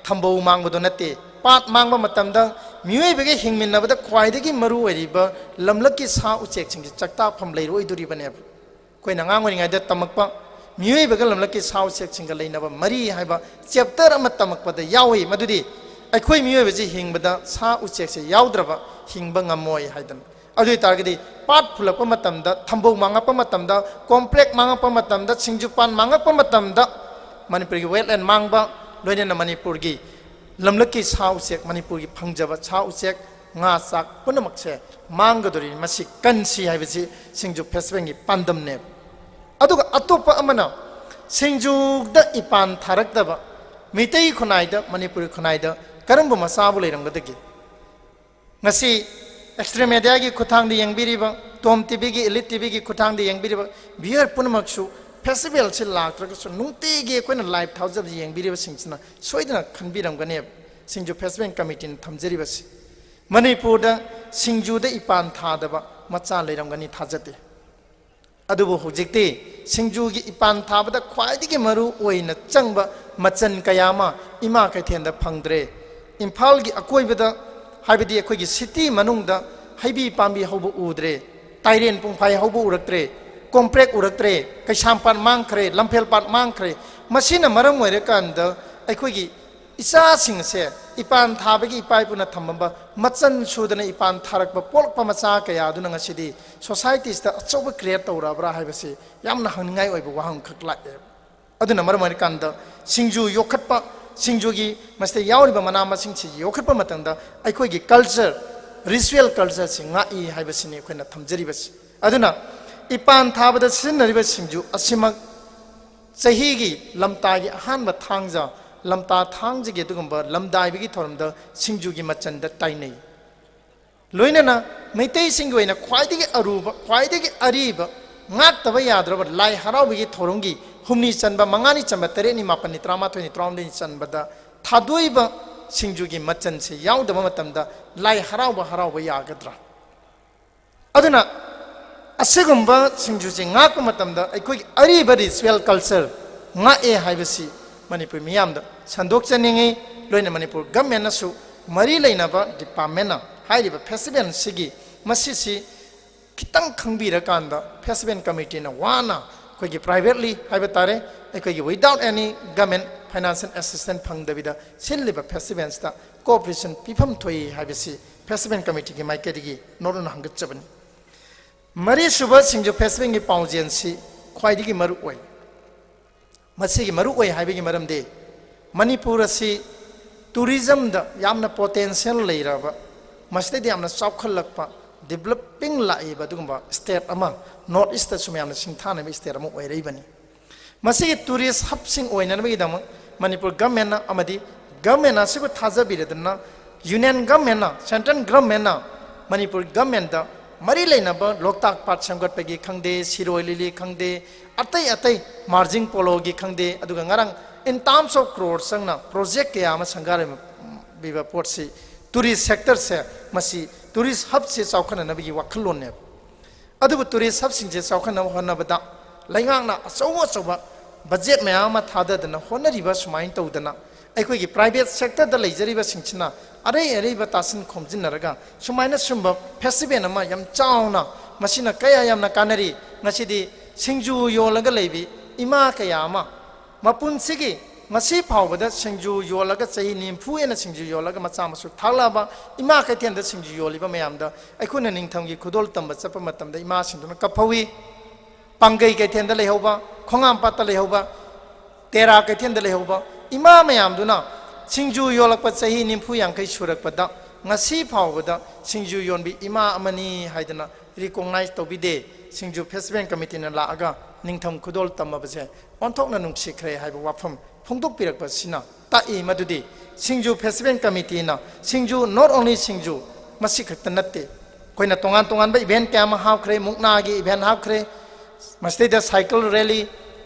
ꯊꯝꯕꯧ ꯃꯥꯡꯕꯗꯣ ꯅꯠꯇꯦ꯫ ꯄꯥꯠ ꯃꯥꯡꯕ ꯃꯇꯝꯗ ꯃꯤꯑꯣꯏꯕꯒꯤ ꯍꯤꯡꯃꯤꯟꯅꯕꯗ ꯈ꯭ꯋꯥꯏꯗꯒꯤ ꯃꯔꯨ ꯑꯣꯏꯔꯤꯕ ꯂꯝꯂꯛꯀꯤ ꯁꯥ ꯎꯆꯦꯛꯁꯤꯡꯒꯤ ꯆꯥꯛꯇꯥꯐꯝ ꯂꯩꯔꯣꯏꯗꯣꯔꯤꯕꯅꯦꯕ꯫ ꯑꯩꯈꯣꯏꯅ ꯑꯉꯥꯡ ꯑꯣꯏꯔꯤꯉꯩꯗ ꯇꯝꯃꯛꯄ ꯃꯤꯑꯣꯏꯕꯒ ꯂꯝꯂꯛꯀꯤ ꯁꯥ ꯎꯆꯦꯛꯁꯤꯡꯒ ꯂꯩꯅꯕ ꯃꯔꯤ ꯍꯥꯏꯕ chapter ꯑꯃ ꯇꯝꯃꯛꯄꯗ ꯌꯥꯎꯏ, ꯃꯗꯨꯗꯤ ꯑꯩꯈꯣꯏ ꯃꯤꯑꯣꯏꯕꯁꯤ ꯍꯤꯡꯕꯗ ꯁꯥ ꯎꯆꯦꯛꯁꯦ ꯌꯥꯎꯗ꯭ꯔꯕ ꯍꯤꯡꯕ ꯉꯝꯃꯣꯏ ꯍꯥꯏꯗꯅ꯫ ꯑꯗꯨ ꯑꯣꯏ ꯇꯥꯔꯒꯗꯤ ꯄꯥꯠ ꯐꯨꯜꯂꯛꯄ ꯃꯇꯝꯗ, ꯊꯝꯕꯧ ꯃꯥꯡꯉꯛꯄ ꯃꯇꯝꯗ, ꯀꯣꯝꯄ꯭ꯂꯦꯛ ꯃꯥꯡꯉꯛꯄ ꯃꯇꯝꯗ, ꯁꯤꯡꯖꯨꯄꯥꯟ ꯃꯥꯡꯉꯛꯄ ꯃꯇꯝꯗ ꯃꯅꯤꯄꯨꯔꯒꯤ wetland ꯃꯥꯡꯕ, ꯂꯣꯏꯅꯅ ꯃꯅꯤꯄꯨꯔꯒꯤ ꯂꯝꯂꯛꯀꯤ ꯁꯥ ꯎꯆꯦꯛ, ꯃꯅꯤꯄꯨꯔꯒꯤ ꯐꯪꯖꯕ ꯁꯥ ꯎꯆꯦꯛ, ꯉꯥ ꯆꯥꯛ ꯄꯨꯝꯅꯃꯛꯁꯦ ꯃꯥꯡꯒꯗꯣꯔꯤꯅꯤ꯫ ꯃꯁꯤ ꯀꯟꯁꯤ ꯍꯥꯏꯕꯁꯤ ꯁꯤꯡꯖꯨ ꯐꯦꯁꯇꯤꯚꯦꯜꯒꯤ ꯄꯥꯟꯗꯝꯅꯦꯕ꯫ ꯑꯗꯨꯒ ꯑꯇꯣꯞꯄ ꯑꯃꯅ, ꯁꯤꯡꯖꯨꯗ ꯏꯄꯥꯟ ꯊꯥꯔꯛꯇꯕ ꯃꯤꯇꯩ ꯈꯨꯟꯅꯥꯏꯗ, ꯃꯅꯤꯄꯨꯔꯤ ꯈꯨꯟꯅꯥꯏꯗ ꯀꯔꯝꯕ ꯃꯆꯥꯕꯨ ꯂꯩꯔꯝꯒꯗꯒꯦ? ꯉꯁꯤ ꯑꯦꯛꯁꯇ꯭ꯔꯤꯝ ꯃꯦꯗꯤꯌꯥꯒꯤ ꯈꯨꯠꯊꯥꯡꯗ ꯌꯦꯡꯕꯤꯔꯤꯕ, ꯇꯣꯝ ꯇꯤꯚꯤꯒꯤ, ꯏꯂꯤꯠ ꯇꯤꯚꯤꯒꯤ ꯈꯨꯠꯊꯥꯡꯗ ꯌꯦꯡꯕꯤꯔꯤꯕ ꯚꯤꯌꯔ ꯄꯨꯝꯅꯃꯛꯁꯨ, ꯐꯦꯁꯇꯤꯚꯦꯜꯁꯤ ꯂꯥꯛꯇ꯭ꯔꯒꯁꯨ ꯅꯨꯡꯇꯤꯒꯤ ꯑꯩꯈꯣꯏꯅ ꯂꯥꯏꯚ ꯊꯥꯖꯕꯁꯤ ꯌꯦꯡꯕꯤꯔꯤꯕꯁꯤꯡꯁꯤꯅ ꯁꯣꯏꯗꯅ ꯈꯟꯕꯤꯔꯝꯒꯅꯦꯕ, ꯁꯤꯡꯖꯨ ꯐꯦꯁꯇꯤꯚꯦꯜ ꯀꯃꯤꯇꯤꯅ ꯊꯝꯖꯔꯤꯕꯁꯤ꯫ ꯃꯅꯤꯄꯨꯔꯗ ꯁꯤꯡꯖꯨꯗ ꯏꯄꯥꯟ ꯊꯥꯗꯕ ꯃꯆꯥ ꯂꯩꯔꯝꯒꯅꯤ ꯊꯥꯖꯗꯦ꯫ ꯑꯗꯨꯕꯨ ꯍꯧꯖꯤꯛꯇꯤ ꯁꯤꯡꯖꯨꯒꯤ ꯏꯄꯥꯟ ꯊꯥꯕꯗ ꯈ꯭ꯋꯥꯏꯗꯒꯤ ꯃꯔꯨ ꯑꯣꯏꯅ ꯆꯪꯕ ꯃꯆꯜ ꯀꯌꯥ ꯑꯃ ꯏꯃꯥ ꯀꯩꯊꯦꯜꯗ ꯐꯪꯗ꯭ꯔꯦ꯫ ꯏꯝꯐꯥꯜꯒꯤ ꯑꯀꯣꯏꯕꯗ, ꯍꯥꯏꯕꯗꯤ ꯑꯩꯈꯣꯏꯒꯤ ꯁꯤꯇꯤ ꯃꯅꯨꯡꯗ ꯍꯩꯕꯤ ꯄꯥꯝꯕꯤ ꯍꯧꯕ ꯎꯗ꯭ꯔꯦ, ꯇꯥꯏꯔꯦꯟ ꯄꯨꯡꯐꯥꯏ ꯍꯧꯕ ꯎꯔꯛꯇ꯭ꯔꯦ, ꯀꯣꯝꯄ꯭ꯔꯦꯛ ꯎꯔꯛꯇ꯭ꯔꯦ, ꯀꯩꯁꯥꯝꯄꯥꯠ ꯃꯥꯡꯈ꯭ꯔꯦ, ꯂꯝꯐꯦꯜꯄꯥꯠ ꯃꯥꯡꯈ꯭ꯔꯦ꯫ ꯃꯁꯤꯅ ꯃꯔꯝ ꯑꯣꯏꯔꯀꯥꯟꯗ ꯑꯩꯈꯣꯏꯒꯤ ꯏꯆꯥꯁꯤꯡꯁꯦ ꯏꯄꯥꯟ ꯊꯥꯕꯒꯤ ꯏꯄꯥ ꯏꯄꯨꯅ ꯊꯝꯃꯝꯕ ꯃꯆꯜ ꯁꯨꯗꯅ ꯏꯄꯥꯟ ꯊꯥꯔꯛꯄ ꯄꯣꯛꯂꯛꯄ ꯃꯆꯥ ꯀꯌꯥ ꯑꯗꯨꯅ ꯉꯁꯤꯗꯤ ꯁꯣꯁꯥꯏꯇꯤꯁꯤꯗ ꯑꯆꯧꯕ ꯀ꯭ꯔꯤꯌꯦꯠ ꯇꯧꯔꯛꯑꯕ꯭ꯔꯥ ꯍꯥꯏꯕꯁꯤ ꯌꯥꯝꯅ ꯍꯪꯅꯤꯡꯉꯥꯏ ꯑꯣꯏꯕ ꯋꯥꯍꯪꯈꯛ ꯂꯥꯛꯑꯦ꯫ ꯑꯗꯨꯅ ꯃꯔꯝ ꯑꯣꯏꯔꯀꯥꯟꯗ ꯁꯤꯡꯖꯨ ꯌꯣꯛꯈꯠꯄ, ꯁꯤꯡꯖꯨꯒꯤ ꯃꯁꯤꯗ ꯌꯥꯎꯔꯤꯕ ꯃꯅꯥ ꯃꯁꯤꯡꯁꯤ ꯌꯣꯛꯈꯠꯄ ꯃꯇꯝꯗ ꯑꯩꯈꯣꯏꯒꯤ ꯀꯜꯆꯔ, ꯔꯤꯆꯨꯋꯦꯜ ꯀꯜꯆꯔꯁꯤ ꯉꯥꯛꯏ ꯍꯥꯏꯕꯁꯤꯅꯤ ꯑꯩꯈꯣꯏꯅ ꯊꯝꯖꯔꯤꯕꯁꯤ꯫ ꯑꯗꯨꯅ ꯏꯄꯥꯟ ꯊꯥꯕꯗ ꯁꯤꯖꯤꯟꯅꯔꯤꯕ ꯁꯤꯡꯖꯨ ꯑꯁꯤꯃꯛ ꯆꯍꯤꯒꯤ ꯂꯝꯇꯥꯒꯤ ꯑꯍꯥꯟꯕ ꯊꯥꯡꯖ, ꯂꯝꯇꯥ ꯊꯥꯡꯖꯒꯤ ꯑꯗꯨꯒꯨꯝꯕ ꯂꯝꯗꯥꯏꯕꯒꯤ ꯊꯧꯔꯝꯗ ꯁꯤꯡꯖꯨꯒꯤ ꯃꯆꯜꯗ ꯇꯥꯏꯅꯩ꯫ ꯂꯣꯏꯅꯅ ꯃꯩꯇꯩꯁꯤꯡꯒꯤ ꯑꯣꯏꯅ ꯈ꯭ꯋꯥꯏꯗꯒꯤ ꯑꯔꯨꯕ, ꯈ꯭ꯋꯥꯏꯗꯒꯤ ꯑꯔꯤꯕ, ꯉꯥꯛꯇꯕ ꯌꯥꯗ꯭ꯔꯕ ꯂꯥꯏ ꯍꯔꯥꯎꯕꯒꯤ ꯊꯧꯔꯝꯒꯤ ꯍꯨꯝꯅꯤ ꯆꯟꯕ, ꯃꯉꯥꯅꯤ ꯆꯟꯕ, ꯇꯔꯦꯠꯅꯤ, ꯃꯥꯄꯟꯅꯤ, ꯇꯔꯥꯃꯥꯊꯣꯏꯅꯤ, ꯇꯔꯥꯍꯨꯝꯗꯣꯏꯅꯤ ꯆꯟꯕꯗ ꯊꯥꯗꯣꯛꯏꯕ ꯁꯤꯡꯖꯨꯒꯤ ꯃꯆꯜꯁꯦ ꯌꯥꯎꯗꯕ ꯃꯇꯝꯗ ꯂꯥꯏ ꯍꯔꯥꯎꯕ ꯍꯔꯥꯎꯕ ꯌꯥꯒꯗ꯭ꯔꯥ? ꯑꯗꯨꯅ ꯑꯁꯤꯒꯨꯝꯕ ꯁꯤꯡꯖꯨꯁꯤ ꯉꯥꯛꯄ ꯃꯇꯝꯗ ꯑꯩꯈꯣꯏꯒꯤ ꯑꯔꯤꯕ ꯔꯤꯆꯨꯋꯦꯜ ꯀꯜꯆꯔ ꯉꯥꯛꯑꯦ ꯍꯥꯏꯕꯁꯤ ꯃꯅꯤꯄꯨꯔ ꯃꯤꯌꯥꯝꯗ ꯁꯟꯗꯣꯛꯆꯅꯤꯡꯉꯤ꯫ ꯂꯣꯏꯅ ꯃꯅꯤꯄꯨꯔ ꯒꯃꯦꯟꯅꯁꯨ, ꯃꯔꯤ ꯂꯩꯅꯕ ꯗꯤꯄꯥꯔꯠꯃꯦꯟꯅ ꯍꯥꯏꯔꯤꯕ ꯐꯦꯁꯇꯤꯚꯦꯜꯁꯤꯒꯤ ꯃꯁꯤꯁꯤ ꯈꯤꯇꯪ ꯈꯪꯕꯤꯔꯀꯥꯟꯗ ꯐꯦꯁꯇꯤꯚꯦꯜ ꯀꯃꯤꯇꯤꯅ ꯋꯥꯅ ꯑꯩꯈꯣꯏꯒꯤ ꯄ꯭ꯔꯥꯏꯚꯦꯠꯂꯤ ꯍꯥꯏꯕ ꯇꯥꯔꯦ, ꯑꯩꯈꯣꯏꯒꯤ without any government financial assistance ꯐꯪꯗꯕꯤꯗ ꯁꯤꯜꯂꯤꯕ ꯐꯦꯁꯇꯤꯚꯦꯜꯁꯤꯗ ꯀꯣꯑꯣꯄꯔꯦꯁꯟ ꯄꯤꯐꯝ ꯊꯣꯛꯏ ꯍꯥꯏꯕꯁꯤ ꯐꯦꯁꯇꯤꯚꯦꯜ ꯀꯃꯤꯇꯤꯒꯤ ꯃꯥꯏꯀꯩꯗꯒꯤ ꯅꯣꯠ ꯑꯣꯏꯅ ꯍꯪꯒꯠꯆꯕꯅꯤ꯫ ꯃꯔꯤꯁꯨꯕ ꯁꯤꯡꯖꯨ ꯐꯦꯁꯇꯤꯚꯦꯜꯒꯤ ꯄꯥꯎꯖꯦꯜꯁꯤ ꯈ꯭ꯋꯥꯏꯗꯒꯤ ꯃꯔꯨ ꯑꯣꯏ꯫ ꯃꯁꯤꯒꯤ ꯃꯔꯨ ꯑꯣꯏ ꯍꯥꯏꯕꯒꯤ ꯃꯔꯝꯗꯤ ꯃꯅꯤꯄꯨꯔ ꯑꯁꯤ ꯇꯨꯔꯤꯖꯝꯗ ꯌꯥꯝꯅ ꯄꯣꯇꯦꯟꯁꯤꯌꯦꯜ ꯂꯩꯔꯕ, ꯃꯁꯤꯗꯩꯗꯤ ꯌꯥꯝꯅ ꯆꯥꯎꯈꯠꯂꯛꯄ, ꯗꯤꯕꯂꯞꯄꯤꯡ ꯂꯥꯛꯏꯕ ꯑꯗꯨꯒꯨꯝꯕ ꯁ꯭ꯇꯦꯠ ꯑꯃ, ꯅꯣꯔꯠ ꯏꯁꯇꯁꯨ ꯃꯌꯥꯝꯅ ꯁꯤꯡꯊꯥꯅꯕ ꯁ꯭ꯇꯦꯠ ꯑꯃ ꯑꯣꯏꯔꯛꯏꯕꯅꯤ꯫ ꯃꯁꯤꯒꯤ ꯇꯨꯔꯤꯁ ꯍꯕꯁꯤꯡ ꯑꯣꯏꯅꯅꯕꯒꯤꯗꯃꯛ ꯃꯅꯤꯄꯨꯔ ꯒꯃꯦꯟꯅ ꯑꯃꯗꯤ ꯒꯃꯦꯟ ꯑꯁꯤꯕꯨ ꯊꯥꯖꯕꯤꯔꯗꯨꯅ ꯌꯨꯅꯤꯌꯟ ꯒꯃꯦꯟꯅ, ꯁꯦꯟꯇ꯭ꯔꯦꯜ ꯒꯃꯦꯟꯅ ꯃꯅꯤꯄꯨꯔ ꯒꯃꯦꯟꯗ ꯃꯔꯤ ꯂꯩꯅꯕ ꯂꯣꯛꯇꯥꯛ ꯄꯥꯠ ꯁꯦꯝꯒꯠꯄꯒꯤ ꯈꯪꯗꯦ, ꯁꯤꯔꯣꯏ ꯂꯤꯂꯤ ꯈꯪꯗꯦ, ꯑꯇꯩ ꯑꯇꯩ ꯃꯥꯔꯖꯤꯡ ꯄꯣꯂꯣꯒꯤ ꯈꯪꯗꯦ, ꯑꯗꯨꯒ ꯉꯔꯥꯡ in terms of crore ꯆꯪꯅ ꯄ꯭ꯔꯣꯖꯦꯛ ꯀꯌꯥ ꯑꯃ ꯁꯪꯒꯥꯔꯝꯃꯤꯕ ꯄꯣꯠꯁꯤ ꯇꯨꯔꯤꯁ ꯁꯦꯛꯇꯔꯁꯦ, ꯃꯁꯤ ꯇꯨꯔꯤꯁ ꯍꯕꯁꯦ ꯆꯥꯎꯈꯠꯅꯅꯕꯒꯤ ꯋꯥꯈꯜꯂꯣꯟꯅꯦꯕ꯫ ꯑꯗꯨꯕꯨ ꯇꯨꯔꯤꯁ ꯍꯕꯁꯤꯡꯁꯦ ꯆꯥꯎꯈꯠꯅꯕ ꯍꯣꯠꯅꯕꯗ ꯂꯩꯉꯥꯛꯅ ꯑꯆꯧ ꯑꯆꯧꯕ ꯕꯖꯦꯠ ꯃꯌꯥꯝ ꯑꯃ ꯊꯥꯗꯗꯅ ꯍꯣꯠꯅꯔꯤꯕ ꯁꯨꯃꯥꯏꯅ ꯇꯧꯗꯅ ꯑꯩꯈꯣꯏꯒꯤ ꯄ꯭ꯔꯥꯏꯚꯦꯠ ꯁꯦꯛꯇꯔꯗ ꯂꯩꯖꯔꯤꯕꯁꯤꯡꯁꯤꯅ ꯑꯔꯩ ꯑꯔꯩꯕ ꯇꯥꯁꯤꯟ ꯈꯣꯝꯖꯤꯟꯅꯔꯒ ꯁꯨꯃꯥꯏꯅ ꯁꯨꯝꯕ ꯐꯦꯁꯇꯤꯚꯦꯜ ꯑꯃ ꯌꯥꯝ ꯆꯥꯎꯅ, ꯃꯁꯤꯅ ꯀꯌꯥ ꯌꯥꯝꯅ ꯀꯥꯟꯅꯔꯤ꯫ ꯉꯁꯤꯗꯤ ꯁꯤꯡꯖꯨ ꯌꯣꯜꯂꯒ ꯂꯩꯕꯤ ꯏꯃꯥ ꯀꯌꯥ ꯑꯃ ꯃꯄꯨꯟꯁꯤꯒꯤ ꯉꯁꯤ ꯐꯥꯎꯕꯗ ꯁꯤꯡꯖꯨ ꯌꯣꯜꯂꯒ, ꯆꯍꯤ ꯅꯤꯐꯨ ꯍꯦꯟꯅ ꯁꯤꯡꯖꯨ ꯌꯣꯜꯂꯒ ꯃꯆꯥ ꯃꯁꯨ ꯊꯥꯛꯂꯛꯑꯕ ꯏꯃꯥ ꯀꯩꯊꯦꯜꯗ ꯁꯤꯡꯖꯨ ꯌꯣꯜꯂꯤꯕ ꯃꯌꯥꯝꯗ ꯑꯩꯈꯣꯏꯅ ꯅꯤꯡꯊꯝꯒꯤ ꯈꯨꯗꯣꯜ ꯇꯝꯕ ꯆꯠꯄ ꯃꯇꯝꯗ ꯏꯃꯥꯁꯤꯡꯗꯨꯅ ꯀꯞꯐꯧꯏ꯫ ꯄꯥꯡꯒꯩ ꯀꯩꯊꯦꯜꯗ ꯂꯩꯍꯧꯕ, ꯈꯣꯡꯉꯥꯝꯄꯥꯠꯇ ꯂꯩꯍꯧꯕ, ꯇꯦꯔꯥ ꯀꯩꯊꯦꯜꯗ ꯂꯩꯍꯧꯕ ꯏꯃꯥ ꯃꯌꯥꯝꯗꯨꯅ ꯁꯤꯡꯖꯨ ꯌꯣꯜꯂꯛꯄ ꯆꯍꯤ ꯅꯤꯐꯨ ꯌꯥꯡꯈꯩ ꯁꯨꯔꯛꯄꯗ ꯉꯁꯤ ꯐꯥꯎꯕꯗ ꯁꯤꯡꯖꯨ ꯌꯣꯟꯕꯤ ꯏꯃꯥ ꯑꯃꯅꯤ ꯍꯥꯏꯗꯅ ꯔꯤꯀꯣꯛꯅꯥꯏꯖ ꯇꯧꯕꯤꯗꯦ꯫ ꯁꯤꯡꯖꯨ ꯐꯦꯁꯇꯤꯚꯦꯜ ꯀꯃꯤꯇꯤꯅ ꯂꯥꯛꯑꯒ ꯅꯤꯡꯊꯝ ꯈꯨꯗꯣꯜ ꯇꯝꯃꯕꯁꯦ ꯑꯣꯟꯊꯣꯛꯅ ꯅꯨꯡꯁꯤꯈ꯭ꯔꯦ ꯍꯥꯏꯕ ꯋꯥꯐꯝ ꯐꯣꯡꯗꯣꯛꯄꯤꯔꯛꯄꯁꯤꯅ ꯇꯥꯛꯏ ꯃꯗꯨꯗꯤ ꯁꯤꯡꯖꯨ ꯐꯦꯁꯇꯤꯚꯦꯜ ꯀꯃꯤꯇꯤꯅ ꯁꯤꯡꯖꯨ, not only ꯁꯤꯡꯖꯨ, ꯃꯁꯤ ꯈꯛꯇ ꯅꯠꯇꯦ, ꯑꯩꯈꯣꯏꯅ ꯇꯣꯉꯥꯟ ꯇꯣꯉꯥꯟꯕ ꯏꯚꯦꯟꯠ ꯀꯌꯥ ꯑꯃ ꯍꯥꯞꯈ꯭ꯔꯦ, ꯃꯨꯛꯅꯥꯒꯤ ꯏꯚꯦꯟꯠ ꯍꯥꯞꯈ꯭ꯔꯦ, ꯃꯁꯤꯗꯩꯗ ꯁꯥꯏꯀꯜ ꯔꯦꯂꯤ,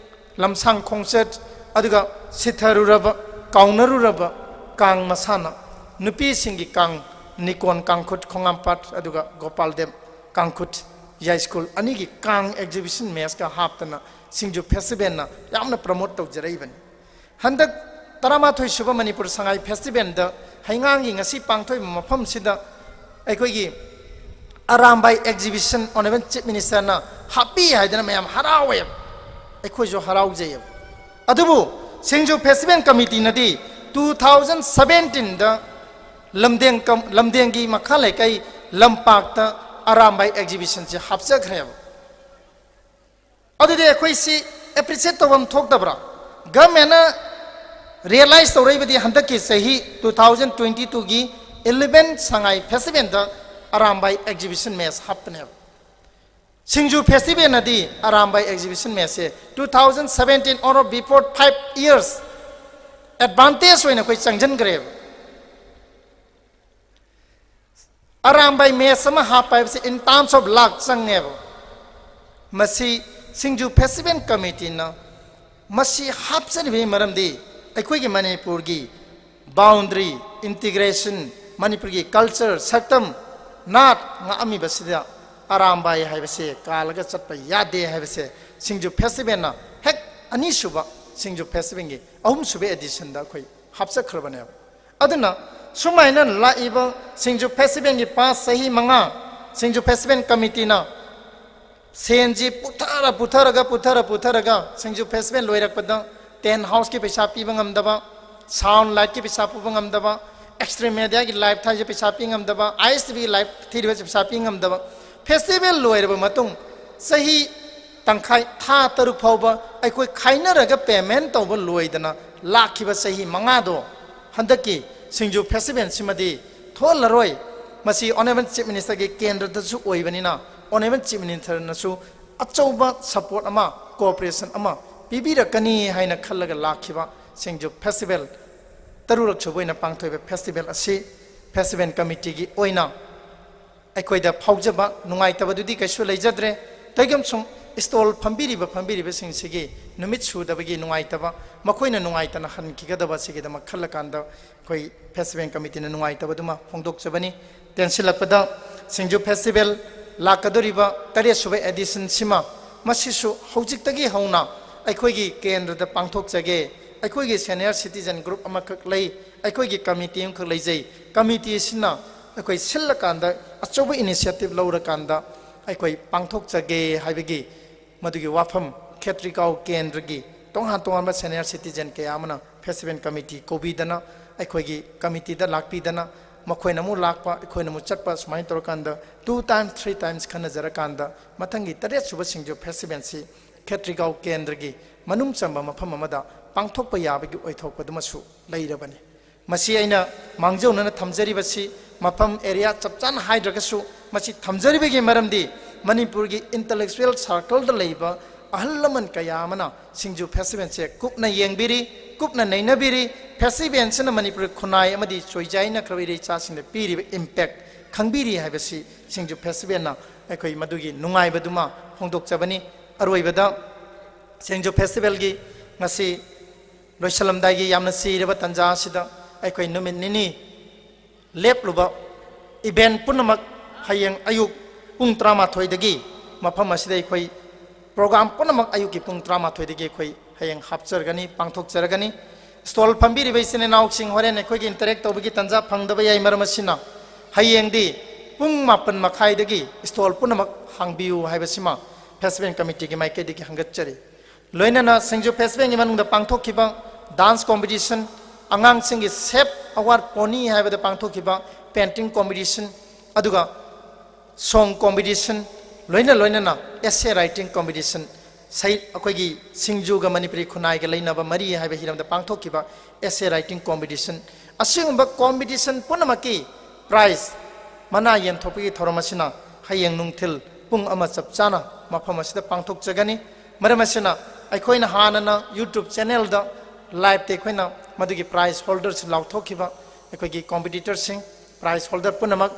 ꯂꯝꯁꯥꯡ ꯈꯣꯡꯆꯠ, ꯑꯗꯨꯒ ꯁꯤꯊꯔꯨꯔꯕ, ꯀꯥꯎꯅꯔꯨꯔꯕ ꯀꯥꯡ ꯃꯁꯥꯟꯅ, ꯅꯨꯄꯤꯁꯤꯡꯒꯤ ꯀꯥꯡ, ꯅꯤꯀꯣꯟ ꯀꯥꯡꯈꯨꯠ ꯈꯣꯡꯉꯥꯝꯄꯥꯠ, ꯑꯗꯨꯒ ꯒꯣꯄꯥꯜ ꯗꯦꯕ ꯀꯥꯡꯈꯨꯠ ꯌꯥꯏꯁ꯭ꯀꯨꯜ ꯑꯅꯤꯒꯤ ꯀꯥꯡ ꯑꯦꯛꯖꯤꯕꯤꯁꯟ ꯃꯦꯁꯀ ꯍꯥꯞꯇꯅ ꯁꯤꯡꯖꯨ ꯐꯦꯁꯇꯤꯚꯦꯜꯅ ꯌꯥꯝꯅ ꯄ꯭ꯔꯃꯣꯠ ꯇꯧꯖꯔꯛꯏꯕꯅꯤ꯫ ꯍꯟꯗꯛ ꯇꯔꯥꯃꯥꯊꯣꯏ ꯁꯨꯕ ꯃꯅꯤꯄꯨꯔ ꯁꯉꯥꯏ ꯐꯦꯁꯇꯤꯚꯦꯜꯗ ꯍꯩꯉꯥꯡꯒꯤ ꯉꯁꯤ ꯄꯥꯡꯊꯣꯛꯏꯕ ꯃꯐꯝꯁꯤꯗ ꯑꯩꯈꯣꯏꯒꯤ ꯑꯔꯥꯝꯕꯥꯏ ꯑꯦꯛꯖꯤꯕꯤꯁꯟ ꯑꯣꯅꯔꯦꯕꯜ ꯆꯤꯐ ꯃꯤꯅꯤꯁꯇꯔꯅ ꯍꯥꯞꯄꯤ ꯍꯥꯏꯗꯅ ꯃꯌꯥꯝ ꯍꯔꯥꯎꯋꯦꯕ, ꯑꯩꯈꯣꯏꯁꯨ ꯍꯔꯥꯎꯖꯩꯑꯕ꯫ ꯑꯗꯨꯕꯨ ꯁꯤꯡꯖꯨ ꯐꯦꯁꯇꯤꯚꯦꯜ ꯀꯃꯤꯇꯤꯅꯗꯤ ꯇꯨ ꯊꯥꯎꯖꯟ ꯁꯕꯦꯟꯇꯤꯟꯗ ꯂꯝꯗꯦꯡ ꯀꯝ-, ꯂꯝꯗꯦꯡꯒꯤ ꯃꯈꯥ ꯂꯩꯀꯥꯏ ꯂꯝꯄꯥꯛꯇ ꯑꯔꯥꯝꯕꯥꯏ ꯑꯦꯛꯖꯤꯕꯤꯁꯟꯁꯦ ꯍꯥꯞꯆꯈ꯭ꯔꯦꯕ꯫ ꯑꯗꯨꯗꯤ ꯑꯩꯈꯣꯏ ꯁꯤ ꯑꯦꯄ꯭ꯔꯤꯁꯤꯌꯦꯠ ꯇꯧꯐꯝ ꯊꯣꯛꯇꯕ꯭ꯔꯥ? ꯒꯚꯔꯟꯃꯦꯟꯅ ꯔꯤꯌꯦꯂꯥꯏꯁ ꯇꯧꯔꯛꯏꯕꯗꯤ ꯍꯟꯗꯛꯀꯤ ꯆꯍꯤ ꯇꯨ ꯊꯥꯎꯖꯟ ꯇ꯭ꯋꯦꯟꯇꯤ ꯇꯨꯒꯤ ꯏꯂꯦꯚꯦꯟ ꯁꯉꯥꯏ ꯐꯦꯁꯇꯤꯚꯦꯜꯗ ꯑꯔꯥꯝꯕꯥꯏ ꯑꯦꯛꯖꯤꯕꯤꯁꯟ ꯃꯦꯁ ꯍꯥꯞꯄꯅꯦꯕ꯫ ꯁꯤꯡꯖꯨ ꯐꯦꯁꯇꯤꯚꯦꯜꯅꯗꯤ ꯑꯔꯥꯝꯕꯥꯏ ꯑꯦꯛꯖꯤꯕꯤꯁꯟ ꯃꯦꯁꯁꯦ two thousand seventeen or before five years advantage ꯑꯣꯏꯅ ꯑꯩꯈꯣꯏ ꯆꯪꯁꯤꯟꯈ꯭ꯔꯦꯕ꯫ ꯑꯔꯥꯝꯕꯥꯏ ꯃꯦꯁ ꯑꯃ ꯍꯥꯞꯄ ꯍꯥꯏꯕꯁꯤ in terms of ꯂꯥꯛ ꯆꯪꯉꯦꯕ꯫ ꯃꯁꯤ ꯁꯤꯡꯖꯨ ꯐꯦꯁꯇꯤꯚꯦꯜ ꯀꯃꯤꯇꯤꯅ ꯃꯁꯤ ꯍꯥꯞꯆꯔꯤꯕꯒꯤ ꯃꯔꯝꯗꯤ ꯑꯩꯈꯣꯏꯒꯤ ꯃꯅꯤꯄꯨꯔꯒꯤ ꯕꯥꯎꯟꯗꯔꯤ, ꯏꯟꯇꯤꯒ꯭ꯔꯦꯁꯟ, ꯃꯅꯤꯄꯨꯔꯒꯤ ꯀꯜꯆꯔ, ꯁꯛꯇꯝ, ꯅꯥꯠ ꯉꯥꯛꯑꯝꯃꯤꯕꯁꯤꯗ ꯑꯔꯥꯝꯕꯥꯏ ꯍꯥꯏꯕꯁꯦ ꯀꯥꯜꯂꯒ ꯆꯠꯄ ꯌꯥꯗꯦ ꯍꯥꯏꯕꯁꯦ ꯁꯤꯡꯖꯨ ꯐꯦꯁꯇꯤꯚꯦꯜꯅ ꯍꯦꯛ ꯑꯅꯤꯁꯨꯕ ꯁꯤꯡꯖꯨ ꯐꯦꯁꯇꯤꯚꯦꯜꯒꯤ ꯑꯍꯨꯝꯁꯨꯕ ꯑꯦꯗꯤꯁꯟꯗ ꯑꯩꯈꯣꯏ ꯍꯥꯞꯆꯈ꯭ꯔꯕꯅꯦꯕ꯫ ꯑꯗꯨꯅ ꯁꯨꯃꯥꯏꯅ ꯂꯥꯛꯏꯕ ꯁꯤꯡꯖꯨ ꯐꯦꯁꯇꯤꯚꯦꯜꯒꯤ ꯄꯥꯁ ꯆꯍꯤ ꯃꯉꯥ ꯁꯤꯡꯖꯨ ꯐꯦꯁꯇꯤꯚꯦꯜ ꯀꯃꯤꯇꯤꯅ ꯁꯦꯟꯁꯤ ꯄꯨꯊꯔ ꯄꯨꯊꯔꯒ ꯄꯨꯊꯔ ꯄꯨꯊꯔꯒ ꯁꯤꯡꯖꯨ ꯐꯦꯁꯇꯤꯚꯦꯜ ꯂꯣꯏꯔꯛꯄꯗ ꯇꯦꯟ ꯍꯥꯎꯁꯀꯤ ꯄꯩꯁꯥ ꯄꯤꯕ ꯉꯝꯗꯕ, ꯁꯥꯎꯟ ꯂꯥꯏꯠꯀꯤ ꯄꯩꯁꯥ ꯄꯨꯕ ꯉꯝꯗꯕ, ꯑꯦꯛꯁꯇ꯭ꯔꯤꯝ ꯃꯦꯗꯤꯌꯥꯒꯤ ꯂꯥꯏꯐ ꯊꯥꯏꯁꯦ ꯄꯩꯁꯥ ꯄꯤ ꯉꯝꯗꯕ, ꯑꯥꯏ ꯑꯦꯁ ꯇꯤ ꯚꯤꯒꯤ ꯂꯥꯏꯐ ꯊꯤꯔꯤꯕꯁꯦ ꯄꯩꯁꯥ ꯄꯤ ꯉꯝꯗꯕ꯫ ꯐꯦꯁꯇꯤꯚꯦꯜ ꯂꯣꯏꯔꯕ ꯃꯇꯨꯡ ꯆꯍꯤ ꯇꯪꯈꯥꯏ, ꯊꯥ ꯇꯔꯨꯛ ꯐꯥꯎꯕ ꯑꯩꯈꯣꯏ ꯈꯥꯏꯅꯔꯒ ꯄꯦꯃꯦꯟ ꯇꯧꯕ ꯂꯣꯏꯗꯅ ꯂꯥꯛꯈꯤꯕ ꯆꯍꯤ ꯃꯉꯥꯗꯣ ꯍꯟꯗꯛꯀꯤ ꯁꯤꯡꯖꯨ ꯐꯦꯁꯇꯤꯚꯦꯜꯁꯤꯃꯗꯤ ꯊꯣꯛꯍꯜꯂꯔꯣꯏ꯫ ꯃꯁꯤ ꯑꯣꯅꯔꯦꯕꯜ ꯆꯤꯐ ꯃꯤꯅꯤꯁꯇꯔꯒꯤ ꯀꯦꯟꯗ꯭ꯔꯗꯁꯨ ꯑꯣꯏꯕꯅꯤꯅ ꯑꯣꯅꯔꯦꯕꯜ ꯆꯤꯐ ꯃꯤꯅꯤꯁꯇꯔꯅꯁꯨ ꯑꯆꯧꯕ ꯁꯄꯣꯔꯠ ꯑꯃ, ꯀꯣꯑꯣꯄꯔꯦꯁꯟ ꯑꯃ ꯄꯤꯕꯤꯔꯛꯀꯅꯤ ꯍꯥꯏꯅ ꯈꯜꯂꯒ ꯂꯥꯛꯈꯤꯕ ꯁꯤꯡꯖꯨ ꯐꯦꯁꯇꯤꯚꯦꯜ ꯇꯔꯨꯛꯂꯛ ꯁꯨꯕ ꯑꯣꯏꯅ ꯄꯥꯡꯊꯣꯛꯏꯕ ꯐꯦꯁꯇꯤꯚꯦꯜ ꯑꯁꯤ ꯐꯦꯁꯇꯤꯚꯦꯜ ꯀꯃꯤꯇꯤꯒꯤ ꯑꯣꯏꯅ ꯑꯩꯈꯣꯏꯗ ꯐꯥꯎꯖꯕ ꯅꯨꯡꯉꯥꯏꯇꯕꯗꯨꯗꯤ ꯀꯩꯁꯨ ꯂꯩꯖꯗ꯭ꯔꯦ꯫ ꯇꯩꯒꯝꯁꯨꯡ ꯏꯁꯇꯣꯜ ꯐꯝꯕꯤꯔꯤꯕ ꯐꯝꯕꯤꯔꯤꯕꯁꯤꯡꯁꯤꯒꯤ ꯅꯨꯃꯤꯠ ꯁꯨꯗꯕꯒꯤ ꯅꯨꯡꯉꯥꯏꯇꯕ, ꯃꯈꯣꯏꯅ ꯅꯨꯡꯉꯥꯏꯇꯅ ꯍꯟꯈꯤꯒꯗꯕ ꯑꯁꯤꯒꯤꯗꯃꯛ ꯈꯜꯂꯀꯥꯟꯗ ꯑꯩꯈꯣꯏ ꯐꯦꯁꯇꯤꯚꯦꯜ ꯀꯃꯤꯇꯤꯅ ꯅꯨꯡꯉꯥꯏꯇꯕꯗꯨꯃ ꯐꯣꯡꯗꯣꯛꯆꯕꯅꯤ꯫ ꯇꯦꯟꯁꯤꯜꯂꯛꯄꯗ ꯁꯤꯡꯖꯨ ꯐꯦꯁꯇꯤꯚꯦꯜ ꯂꯥꯛꯀꯗꯧꯔꯤꯕ ꯇꯔꯦꯠ ꯁꯨꯕ ꯑꯦꯗꯤꯁꯟꯁꯤꯃ ꯃꯁꯤꯁꯨ ꯍꯧꯖꯤꯛꯇꯒꯤ ꯍꯧꯅ ꯑꯩꯈꯣꯏꯒꯤ ꯀꯦꯟꯗ꯭ꯔꯗ ꯄꯥꯡꯊꯣꯛꯆꯒꯦ꯫ ꯑꯩꯈꯣꯏꯒꯤ ꯁꯦꯅꯤꯌꯔ ꯁꯤꯇꯤꯖꯟ ꯒ꯭ꯔꯨꯞ ꯑꯃꯈꯛ ꯂꯩ, ꯑꯩꯈꯣꯏꯒꯤ ꯀꯃꯤꯇꯤ ꯑꯃꯈꯛ ꯂꯩꯖꯩ꯫ ꯀꯃꯤꯇꯤ ꯑꯁꯤꯅ ꯑꯩꯈꯣꯏ ꯁꯤꯜꯂꯀꯥꯟꯗ ꯑꯆꯧꯕ ꯏꯅꯤꯁꯤꯌꯦꯇꯤꯚ ꯂꯧꯔꯀꯥꯟꯗ ꯑꯩꯈꯣꯏ ꯄꯥꯡꯊꯣꯛꯆꯒꯦ ꯍꯥꯏꯕꯒꯤ ꯃꯗꯨꯒꯤ ꯋꯥꯐꯝ ꯈꯦꯇ꯭ꯔꯤꯒꯥꯎ ꯀꯦꯟꯗ꯭ꯔꯒꯤ ꯇꯣꯉꯥꯟ ꯇꯣꯉꯥꯟꯕ ꯁꯦꯅꯤꯌꯔ ꯁꯤꯇꯤꯖꯟ ꯀꯌꯥ ꯑꯃꯅ ꯐꯦꯁꯇꯤꯚꯦꯜ ꯀꯃꯤꯇꯤ ꯀꯧꯕꯤꯗꯅ ꯑꯩꯈꯣꯏꯒꯤ ꯀꯃꯤꯇꯤꯗ ꯂꯥꯛꯄꯤꯗꯅ ꯃꯈꯣꯏꯅ ꯑꯃꯨꯛ ꯂꯥꯛꯄ, ꯑꯩꯈꯣꯏꯅ ꯑꯃꯨꯛ ꯆꯠꯄ, ꯁꯨꯃꯥꯏꯅ ꯇꯧꯔꯀꯥꯟꯗ two times, three times ꯈꯟꯅꯖꯔꯀꯥꯟꯗ ꯃꯊꯪꯒꯤ ꯇꯔꯦꯠ ꯁꯨꯕ ꯁꯤꯡꯖꯨ ꯐꯦꯁꯇꯤꯚꯦꯜꯁꯤ ꯈꯦꯇ꯭ꯔꯤꯒꯥꯎ ꯀꯦꯟꯗ꯭ꯔꯒꯤ ꯃꯅꯨꯡ ꯆꯟꯕ ꯃꯐꯝ ꯑꯃꯗ ꯄꯥꯡꯊꯣꯛꯄ ꯌꯥꯕꯒꯤ ꯑꯣꯏꯊꯣꯛꯄꯗꯨꯃꯁꯨ ꯂꯩꯔꯕꯅꯤ꯫ ꯃꯁꯤ ꯑꯩꯅ ꯃꯥꯡꯖꯧꯅꯅ ꯊꯝꯖꯔꯤꯕꯁꯤ ꯃꯐꯝ ꯑꯦꯔꯤꯌꯥ ꯆꯞ ꯆꯥꯅ ꯍꯥꯏꯗ꯭ꯔꯒꯁꯨ, ꯃꯁꯤ ꯊꯝꯖꯔꯤꯕꯒꯤ ꯃꯔꯝꯗꯤ ꯃꯅꯤꯄꯨꯔꯒꯤ ꯏꯟꯇꯂꯦꯛꯆꯨꯋꯦꯜ ꯁꯥꯔꯀꯜꯗ ꯂꯩꯕ ꯑꯍꯜ ꯂꯃꯟ ꯀꯌꯥ ꯑꯃꯅ ꯁꯤꯡꯖꯨ ꯐꯦꯁꯇꯤꯚꯦꯜꯁꯦ ꯀꯨꯞꯅ ꯌꯦꯡꯕꯤꯔꯤ, ꯀꯨꯞꯅ ꯅꯩꯅꯕꯤꯔꯤ꯫ ꯐꯦꯁꯇꯤꯚꯦꯜꯁꯤꯅ ꯃꯅꯤꯄꯨꯔ ꯈꯨꯟꯅꯥꯏ ꯑꯃꯗꯤ ꯆꯣꯏꯖꯥꯏꯅꯈ꯭ꯔꯕ ꯏꯔꯩꯆꯥꯁꯤꯡꯗ ꯄꯤꯔꯤꯕ ꯏꯝꯄꯦꯛ ꯈꯪꯕꯤꯔꯤ ꯍꯥꯏꯕꯁꯤ ꯁꯤꯡꯖꯨ ꯐꯦꯁꯇꯤꯚꯦꯜꯅ ꯑꯩꯈꯣꯏ ꯃꯗꯨꯒꯤ ꯅꯨꯡꯉꯥꯏꯕꯗꯨꯃ ꯐꯣꯡꯗꯣꯛꯆꯕꯅꯤ꯫ ꯑꯔꯣꯏꯕꯗ ꯁꯤꯡꯖꯨ ꯐꯦꯁꯇꯤꯚꯦꯜꯒꯤ ꯉꯁꯤ ꯂꯣꯏꯁꯤꯜꯂꯝꯗꯥꯏꯒꯤ ꯌꯥꯝꯅ ꯆꯤꯔꯕ ꯇꯥꯟꯖꯥ ꯑꯁꯤꯗ ꯑꯩꯈꯣꯏ ꯅꯨꯃꯤꯠ ꯅꯤꯅꯤ ꯂꯦꯞꯂꯨꯕ ꯏꯚꯦꯟ ꯄꯨꯝꯅꯃꯛ ꯍꯌꯦꯡ ꯑꯌꯨꯛ ꯄꯨꯡ ꯇꯔꯥꯃꯥꯊꯣꯏꯗꯒꯤ ꯃꯐꯝ ꯑꯁꯤꯗ ꯑꯩꯈꯣꯏ ꯄ꯭ꯔꯣꯒ꯭ꯔꯥꯝ ꯄꯨꯝꯅꯃꯛ ꯑꯌꯨꯛꯀꯤ ꯄꯨꯡ ꯇꯔꯥꯃꯥꯊꯣꯏꯗꯒꯤ ꯑꯩꯈꯣꯏ ꯍꯌꯦꯡ ꯍꯥꯞꯆꯔꯒꯅꯤ, ꯄꯥꯡꯊꯣꯛꯆꯔꯒꯅꯤ꯫ ꯁ꯭ꯇꯣꯜ ꯐꯝꯕꯤꯔꯤꯕ ꯏꯆꯤꯟ ꯏꯅꯥꯎꯁꯤꯡ ꯍꯣꯔꯦꯟ ꯑꯩꯈꯣꯏꯒꯤ ꯏꯟꯇꯔꯦꯛ ꯇꯧꯕꯒꯤ ꯇꯥꯟꯖꯥ ꯐꯪꯗꯕ ꯌꯥꯏ꯫ ꯃꯔꯝ ꯑꯁꯤꯅ ꯍꯌꯦꯡꯗꯤ ꯄꯨꯡ ꯃꯥꯄꯟ ꯃꯈꯥꯏꯗꯒꯤ ꯁ꯭ꯇꯣꯜ ꯄꯨꯝꯅꯃꯛ ꯍꯥꯡꯕꯤꯌꯨ ꯍꯥꯏꯕꯁꯤꯃ ꯐꯦꯁꯇꯤꯚꯦꯜ ꯀꯃꯤꯇꯤꯒꯤ ꯃꯥꯏꯀꯩꯗꯒꯤ ꯍꯪꯒꯠꯆꯔꯤ꯫ ꯂꯣꯏꯅꯅ ꯁꯤꯡꯖꯨ ꯐꯦꯁꯇꯤꯚꯦꯜꯒꯤ ꯃꯅꯨꯡꯗ ꯄꯥꯡꯊꯣꯛꯈꯤꯕ ꯗꯥꯟꯁ ꯀꯣꯝꯄꯤꯇꯤꯁꯟ, ꯑꯉꯥꯡꯁꯤꯡꯒꯤ ꯁꯦꯞ ꯑꯋꯥꯔ ꯄꯣꯅꯤ ꯍꯥꯏꯕꯗ ꯄꯥꯡꯊꯣꯛꯈꯤꯕ ꯄꯦꯟꯇꯤꯡ ꯀꯣꯝꯄꯤꯇꯤꯁꯟ, ꯑꯗꯨꯒ ꯁꯣꯡ ꯀꯣꯝꯄꯤꯇꯤꯁꯟ, ꯂꯣꯏꯅ ꯂꯣꯏꯅꯅ ꯑꯦꯁꯦ ꯔꯥꯏꯇꯤꯡ ꯀꯣꯝꯄꯤꯇꯤꯁꯟ, ꯁꯩ-, ꯑꯩꯈꯣꯏꯒꯤ ꯁꯤꯡꯖꯨꯒ ꯃꯅꯤꯄꯨꯔꯤ ꯈꯨꯟꯅꯥꯏꯒ ꯂꯩꯅꯕ ꯃꯔꯤ ꯍꯥꯏꯕ ꯍꯤꯔꯝꯗ ꯄꯥꯡꯊꯣꯛꯈꯤꯕ ꯑꯦꯁꯦ ꯔꯥꯏꯇꯤꯡ ꯀꯣꯝꯄꯤꯇꯤꯁꯟ, ꯑꯁꯤꯒꯨꯝꯕ ꯀꯣꯝꯄꯤꯇꯤꯁꯟ ꯄꯨꯝꯅꯃꯛꯀꯤ ꯄ꯭ꯔꯥꯏꯖ ꯃꯅꯥ ꯌꯦꯟꯊꯣꯛꯄꯒꯤ ꯊꯧꯔꯝ ꯑꯁꯤꯅ ꯍꯌꯦꯡ ꯅꯨꯡꯊꯤꯜ ꯄꯨꯡ ꯑꯃ ꯆꯞ ꯆꯥꯅ ꯃꯐꯝ ꯑꯁꯤꯗ ꯄꯥꯡꯊꯣꯛꯆꯒꯅꯤ꯫ ꯃꯔꯝ ꯑꯁꯤꯅ ꯑꯩꯈꯣꯏꯅ ꯍꯥꯟꯅꯅ YouTube ꯆꯦꯅꯦꯜꯗ ꯂꯥꯏꯞꯇ ꯑꯩꯈꯣꯏꯅ ꯃꯗꯨꯒꯤ ꯄ꯭ꯔꯥꯏꯖ ꯍꯣꯜꯗꯔꯁꯤꯡ ꯂꯥꯎꯊꯣꯛꯈꯤꯕ ꯑꯩꯈꯣꯏꯒꯤ ꯀꯣꯝꯄꯤꯇꯤꯇꯔꯁꯤꯡ, ꯄ꯭ꯔꯥꯏꯖ ꯍꯣꯜꯗꯔ ꯄꯨꯝꯅꯃꯛ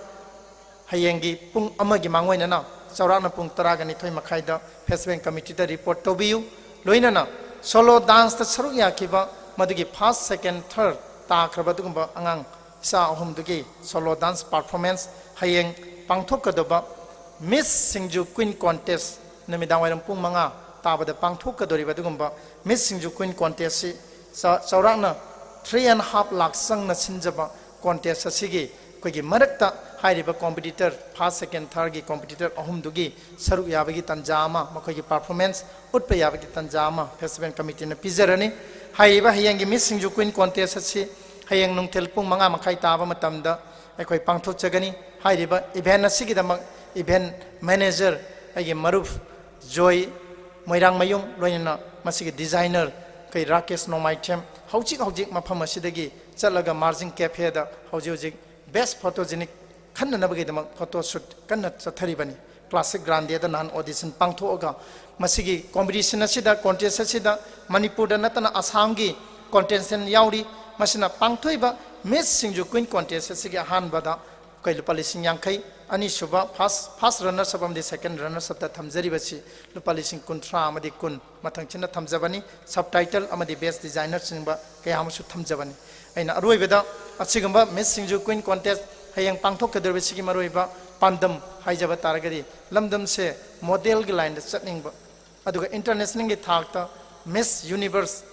ꯍꯌꯦꯡꯒꯤ ꯄꯨꯡ ꯑꯃꯒꯤ ꯃꯥꯡꯑꯣꯏꯅꯅ ꯆꯥꯎꯔꯥꯛꯅ ꯄꯨꯡ ꯇꯔꯥꯒ ꯅꯤꯊꯣꯏ ꯃꯈꯥꯏꯗ ꯐꯦꯁꯇꯤꯚꯦꯜ ꯀꯃꯤꯇꯤꯗ ꯔꯤꯄꯣꯔꯠ ꯇꯧꯕꯤꯌꯨ꯫ ꯂꯣꯏꯅꯅ ꯁꯣꯂꯣ ꯗꯥꯟꯁꯇ ꯁꯔꯨꯛ ꯌꯥꯈꯤꯕ ꯃꯗꯨꯒꯤ ꯐꯥꯔꯁ, ꯁꯦꯀꯦꯟ, ꯊꯔꯗ ꯇꯥꯈ꯭ꯔꯕ ꯑꯗꯨꯒꯨꯝꯕ ꯑꯉꯥꯡ ꯏꯆꯥ ꯑꯍꯨꯝꯗꯨꯒꯤ ꯁꯣꯂꯣ ꯗꯥꯟꯁ ꯄꯥꯔꯐꯣꯔꯃꯦꯟꯁ ꯍꯌꯦꯡ ꯄꯥꯡꯊꯣꯛꯀꯗꯧꯕ ꯃꯤꯁ ꯁꯤꯡꯖꯨ ꯀ꯭ꯋꯤꯟ ꯀꯣꯟꯇꯦꯁ ꯅꯨꯃꯤꯗꯥꯡ ꯋꯥꯏꯔꯝ ꯄꯨꯡ ꯃꯉꯥ ꯇꯥꯕꯗ ꯄꯥꯡꯊꯣꯛꯀꯗꯧꯔꯤꯕ ꯑꯗꯨꯒꯨꯝꯕ ꯃꯤꯁ ꯁꯤꯡꯖꯨ ꯀ꯭ꯋꯤꯟ ꯀꯣꯟꯇꯦꯁꯁꯤ ꯆꯥ-, ꯆꯥꯎꯔꯥꯛꯅ three and half ꯂꯥꯛ ꯆꯪꯅ ꯁꯤꯟꯖꯕ ꯀꯣꯟꯇꯦꯁ ꯑꯁꯤꯒꯤ ꯑꯩꯈꯣꯏꯒꯤ ꯃꯔꯛꯇ ꯍꯥꯏꯔꯤꯕ ꯀꯣꯝꯄꯤꯇꯤꯇꯔ, ꯐꯥꯔꯁ, ꯁꯦꯀꯦꯟ, ꯊꯔꯗꯒꯤ ꯀꯣꯝꯄꯤꯇꯤꯇꯔ ꯑꯍꯨꯝꯗꯨꯒꯤ ꯁꯔꯨꯛ ꯌꯥꯕꯒꯤ ꯇꯥꯟꯖꯥ ꯑꯃ, ꯃꯈꯣꯏꯒꯤ ꯄꯥꯔꯐꯣꯔꯃꯦꯟꯁ ꯎꯠꯄ ꯌꯥꯕꯒꯤ ꯇꯥꯟꯖꯥ ꯑꯃ ꯐꯦꯁꯇꯤꯚꯦꯜ ꯀꯃꯤꯇꯤꯅ ꯄꯤꯖꯔꯅꯤ꯫ ꯍꯥꯏꯔꯤꯕ ꯍꯌꯦꯡꯒꯤ ꯃꯤꯁ ꯁꯤꯡꯖꯨ ꯀ꯭ꯋꯤꯟ ꯀꯣꯟꯇꯦꯁ ꯑꯁꯤ ꯍꯌꯦꯡ ꯅꯨꯡꯊꯤꯜ ꯄꯨꯡ ꯃꯉꯥ ꯃꯈꯥꯏ ꯇꯥꯕ ꯃꯇꯝꯗ ꯑꯩꯈꯣꯏ ꯄꯥꯡꯊꯣꯛꯆꯒꯅꯤ꯫ ꯍꯥꯏꯔꯤꯕ ꯏꯚꯦꯟ ꯑꯁꯤꯒꯤꯗꯃꯛ ꯏꯚꯦꯟ ꯃꯦꯅꯦꯖꯔ ꯑꯩꯒꯤ ꯃꯔꯨꯞ ꯖꯣꯏ ꯃꯣꯏꯔꯥꯡꯃꯌꯨꯝ, ꯂꯣꯏꯅꯅ ꯃꯁꯤꯒꯤ ꯗꯤꯖꯥꯏꯅꯔ ꯑꯩꯈꯣꯏ ꯔꯥꯀꯦꯁ ꯅꯣꯡꯃꯥꯏꯊꯦꯝ, ꯍꯧꯖꯤꯛ ꯍꯧꯖꯤꯛ ꯃꯐꯝ ꯑꯁꯤꯗꯒꯤ ꯆꯠꯂꯒ ꯃꯥꯔꯖꯤꯡ ꯀꯦꯐꯦꯗ ꯍꯧꯖꯤꯛ ꯍꯧꯖꯤꯛ best photogenic ꯈꯟꯅꯅꯕꯒꯤꯗꯃꯛ photo shoot ꯀꯟꯅ ꯆꯠꯊꯔꯤꯕꯅꯤ꯫ ꯀ꯭ꯂꯥꯁꯤꯛ ꯒ꯭ꯔꯥꯟꯗꯦꯗ ꯅꯍꯥꯟ audition ꯄꯥꯡꯊꯣꯛꯑꯒ ꯃꯁꯤꯒꯤ competition ꯑꯁꯤꯗ, contest ꯑꯁꯤꯗ ꯃꯅꯤꯄꯨꯔꯗ ꯅꯠꯇꯅ ꯑꯁꯥꯝꯒꯤ contestant ꯌꯥꯎꯔꯤ꯫ ꯃꯁꯤꯅ ꯄꯥꯡꯊꯣꯛꯏꯕ Miss ꯁꯤꯡꯖꯨ Queen contest ꯑꯁꯤꯒꯤ ꯑꯍꯥꯟꯕꯗ ꯑꯩꯈꯣꯏ ꯂꯨꯄꯥ ꯂꯤꯁꯤꯡ ꯌꯥꯡꯈꯩ, ꯑꯅꯤꯁꯨꯕ first, first runners up ꯑꯃꯗꯤ second runners upꯇ ꯊꯝꯖꯔꯤꯕꯁꯤ ꯂꯨꯄꯥ ꯂꯤꯁꯤꯡ ꯀꯨꯟꯊ꯭ꯔꯥ ꯑꯃꯗꯤ ꯀꯨꯟ ꯃꯊꯪꯁꯤꯅ ꯊꯝꯖꯕꯅꯤ꯫ Subtitle ꯑꯃꯗꯤ best designer ꯆꯤꯡꯕ ꯀꯌꯥ ꯑꯃꯁꯨ ꯊꯝꯖꯕꯅꯤ꯫ ꯑꯩꯅ ꯑꯔꯣꯏꯕꯗ ꯑꯁꯤꯒꯨꯝꯕ Miss ꯁꯤꯡꯖꯨ Queen contest ꯍꯌꯦꯡ ꯄꯥꯡꯊꯣꯛꯀꯗꯧꯔꯤꯕꯁꯤꯒꯤ ꯃꯔꯨꯑꯣꯏꯕ ꯄꯥꯟꯗꯝ ꯍꯥꯏꯖꯕ ꯇꯥꯔꯒꯗꯤ ꯂꯝꯗꯝꯁꯦ modelꯒꯤ lineꯗ ꯆꯠꯅꯤꯡꯕ, ꯑꯗꯨꯒ internationalꯒꯤ ꯊꯥꯛꯇ Miss Universe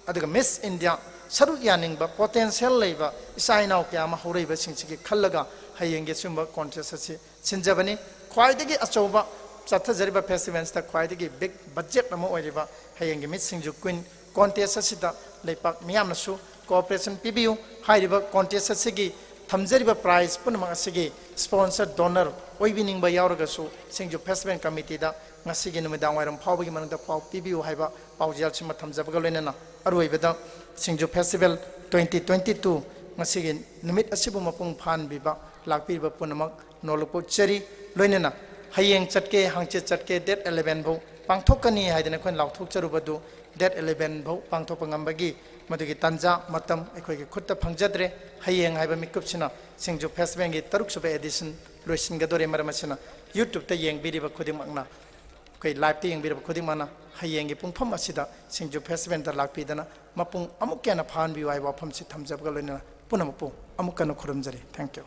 ꯑꯗꯨꯒ Miss India ꯁꯔꯨꯛ ꯌꯥꯅꯤꯡꯕ potential ꯂꯩꯕ ꯏꯆꯥ ꯏꯅꯥꯎ ꯀꯌꯥ ꯑꯃ ꯍꯧꯔꯛꯏꯕꯁꯤꯡꯁꯤꯒꯤ ꯈꯜꯂꯒ ꯍꯌꯦꯡꯒꯤ ꯑꯁꯤꯒꯨꯝꯕ contest ꯑꯁꯤ ꯁꯤꯟꯖꯕꯅꯤ꯫ ꯈ꯭ꯋꯥꯏꯗꯒꯤ ꯑꯆꯧꯕ ꯆꯠꯊꯖꯔꯤꯕ festivalꯁꯤꯗ ꯈ꯭ꯋꯥꯏꯗꯒꯤ big budget ꯑꯃ ꯑꯣꯏꯔꯤꯕ ꯍꯌꯦꯡꯒꯤ Miss ꯁꯤꯡꯖꯨ Queen contest ꯑꯁꯤꯗ ꯂꯩꯄꯥꯛ ꯃꯤꯌꯥꯝꯅꯁꯨ cooperation ꯄꯤꯕꯤꯌꯨ꯫ ꯍꯥꯏꯔꯤꯕ contest ꯑꯁꯤꯒꯤ ꯊꯝꯖꯔꯤꯕ prize ꯄꯨꯝꯅꯃꯛ ꯑꯁꯤꯒꯤ sponsor, donor ꯑꯣꯏꯕꯤꯅꯤꯡꯕ ꯌꯥꯎꯔꯒꯁꯨ ꯁꯤꯡꯖꯨ festival committeeꯗ ꯉꯁꯤꯒꯤ ꯅꯨꯃꯤꯗꯥꯡ ꯋꯥꯏꯔꯝ ꯐꯥꯎꯕꯒꯤ ꯃꯅꯨꯡꯗ ꯄꯥꯎ ꯄꯤꯕꯤꯌꯨ ꯍꯥꯏꯕ ꯄꯥꯎꯖꯦꯜꯁꯤꯃ ꯊꯝꯖꯕꯒ ꯂꯣꯏꯅꯅ ꯑꯔꯣꯏꯕꯗ ꯁꯤꯡꯖꯨ festival twenty twenty two ꯉꯁꯤꯒꯤ ꯅꯨꯃꯤꯠ ꯑꯁꯤꯕꯨ ꯃꯄꯨꯡ ꯐꯥꯍꯟꯕꯤꯕ ꯂꯥꯛꯄꯤꯔꯤꯕ ꯄꯨꯝꯅꯃꯛ ꯅꯣꯜꯂꯨꯛꯄ ꯎꯠꯆꯔꯤ꯫ ꯂꯣꯏꯅꯅ ꯍꯌꯦꯡ ꯆꯠꯀꯦ, ꯍꯪꯆꯤꯠ ꯆꯠꯀꯦ, date eleven ꯐꯥꯎ ꯄꯥꯡꯊꯣꯛꯀꯅꯤ ꯍꯥꯏꯗꯅ ꯑꯩꯈꯣꯏꯅ ꯂꯥꯎꯊꯣꯛꯆꯔꯨꯕꯗꯨ date eleven ꯐꯥꯎ ꯄꯥꯡꯊꯣꯛꯄ ꯉꯝꯕꯒꯤ ꯃꯗꯨꯒꯤ ꯇꯥꯟꯖꯥ ꯃꯇꯝ ꯑꯩꯈꯣꯏꯒꯤ ꯈꯨꯠꯇ ꯐꯪꯖꯗ꯭ꯔꯦ꯫ ꯍꯌꯦꯡ ꯍꯥꯏꯕ ꯃꯤꯀꯨꯞꯁꯤꯅ ꯁꯤꯡꯖꯨ festivalꯒꯤ ꯇꯔꯨꯛꯁꯨꯕ edition ꯂꯣꯏꯁꯤꯟꯒꯗꯧꯔꯦ꯫ ꯃꯔꯝ ꯑꯁꯤꯅ YouTubeꯇ ꯌꯦꯡꯕꯤꯔꯤꯕ ꯈꯨꯗꯤꯡꯃꯛꯅ ꯑꯩꯈꯣꯏ liveꯇ ꯌꯦꯡꯕꯤꯔꯕ ꯈꯨꯗꯤꯡꯃꯛꯅ ꯍꯌꯦꯡꯒꯤ ꯄꯨꯡꯐꯝ ꯑꯁꯤꯗ ꯁꯤꯡꯖꯨ festivalꯗ ꯂꯥꯛꯄꯤꯗꯅ ꯃꯄꯨꯡ ꯑꯃꯨꯛꯀ ꯍꯦꯟꯅ ꯐꯥꯍꯟꯕꯤꯌꯨ ꯍꯥꯏꯕ ꯋꯥꯐꯝꯁꯤ ꯊꯝꯖꯕꯒ ꯂꯣꯏꯅꯅ ꯄꯨꯝꯅꯃꯛꯄꯨ ꯑꯃꯨꯛꯀ ꯍꯟꯅ ꯈꯨꯔꯨꯝꯖꯔꯤ꯫ Thank you꯫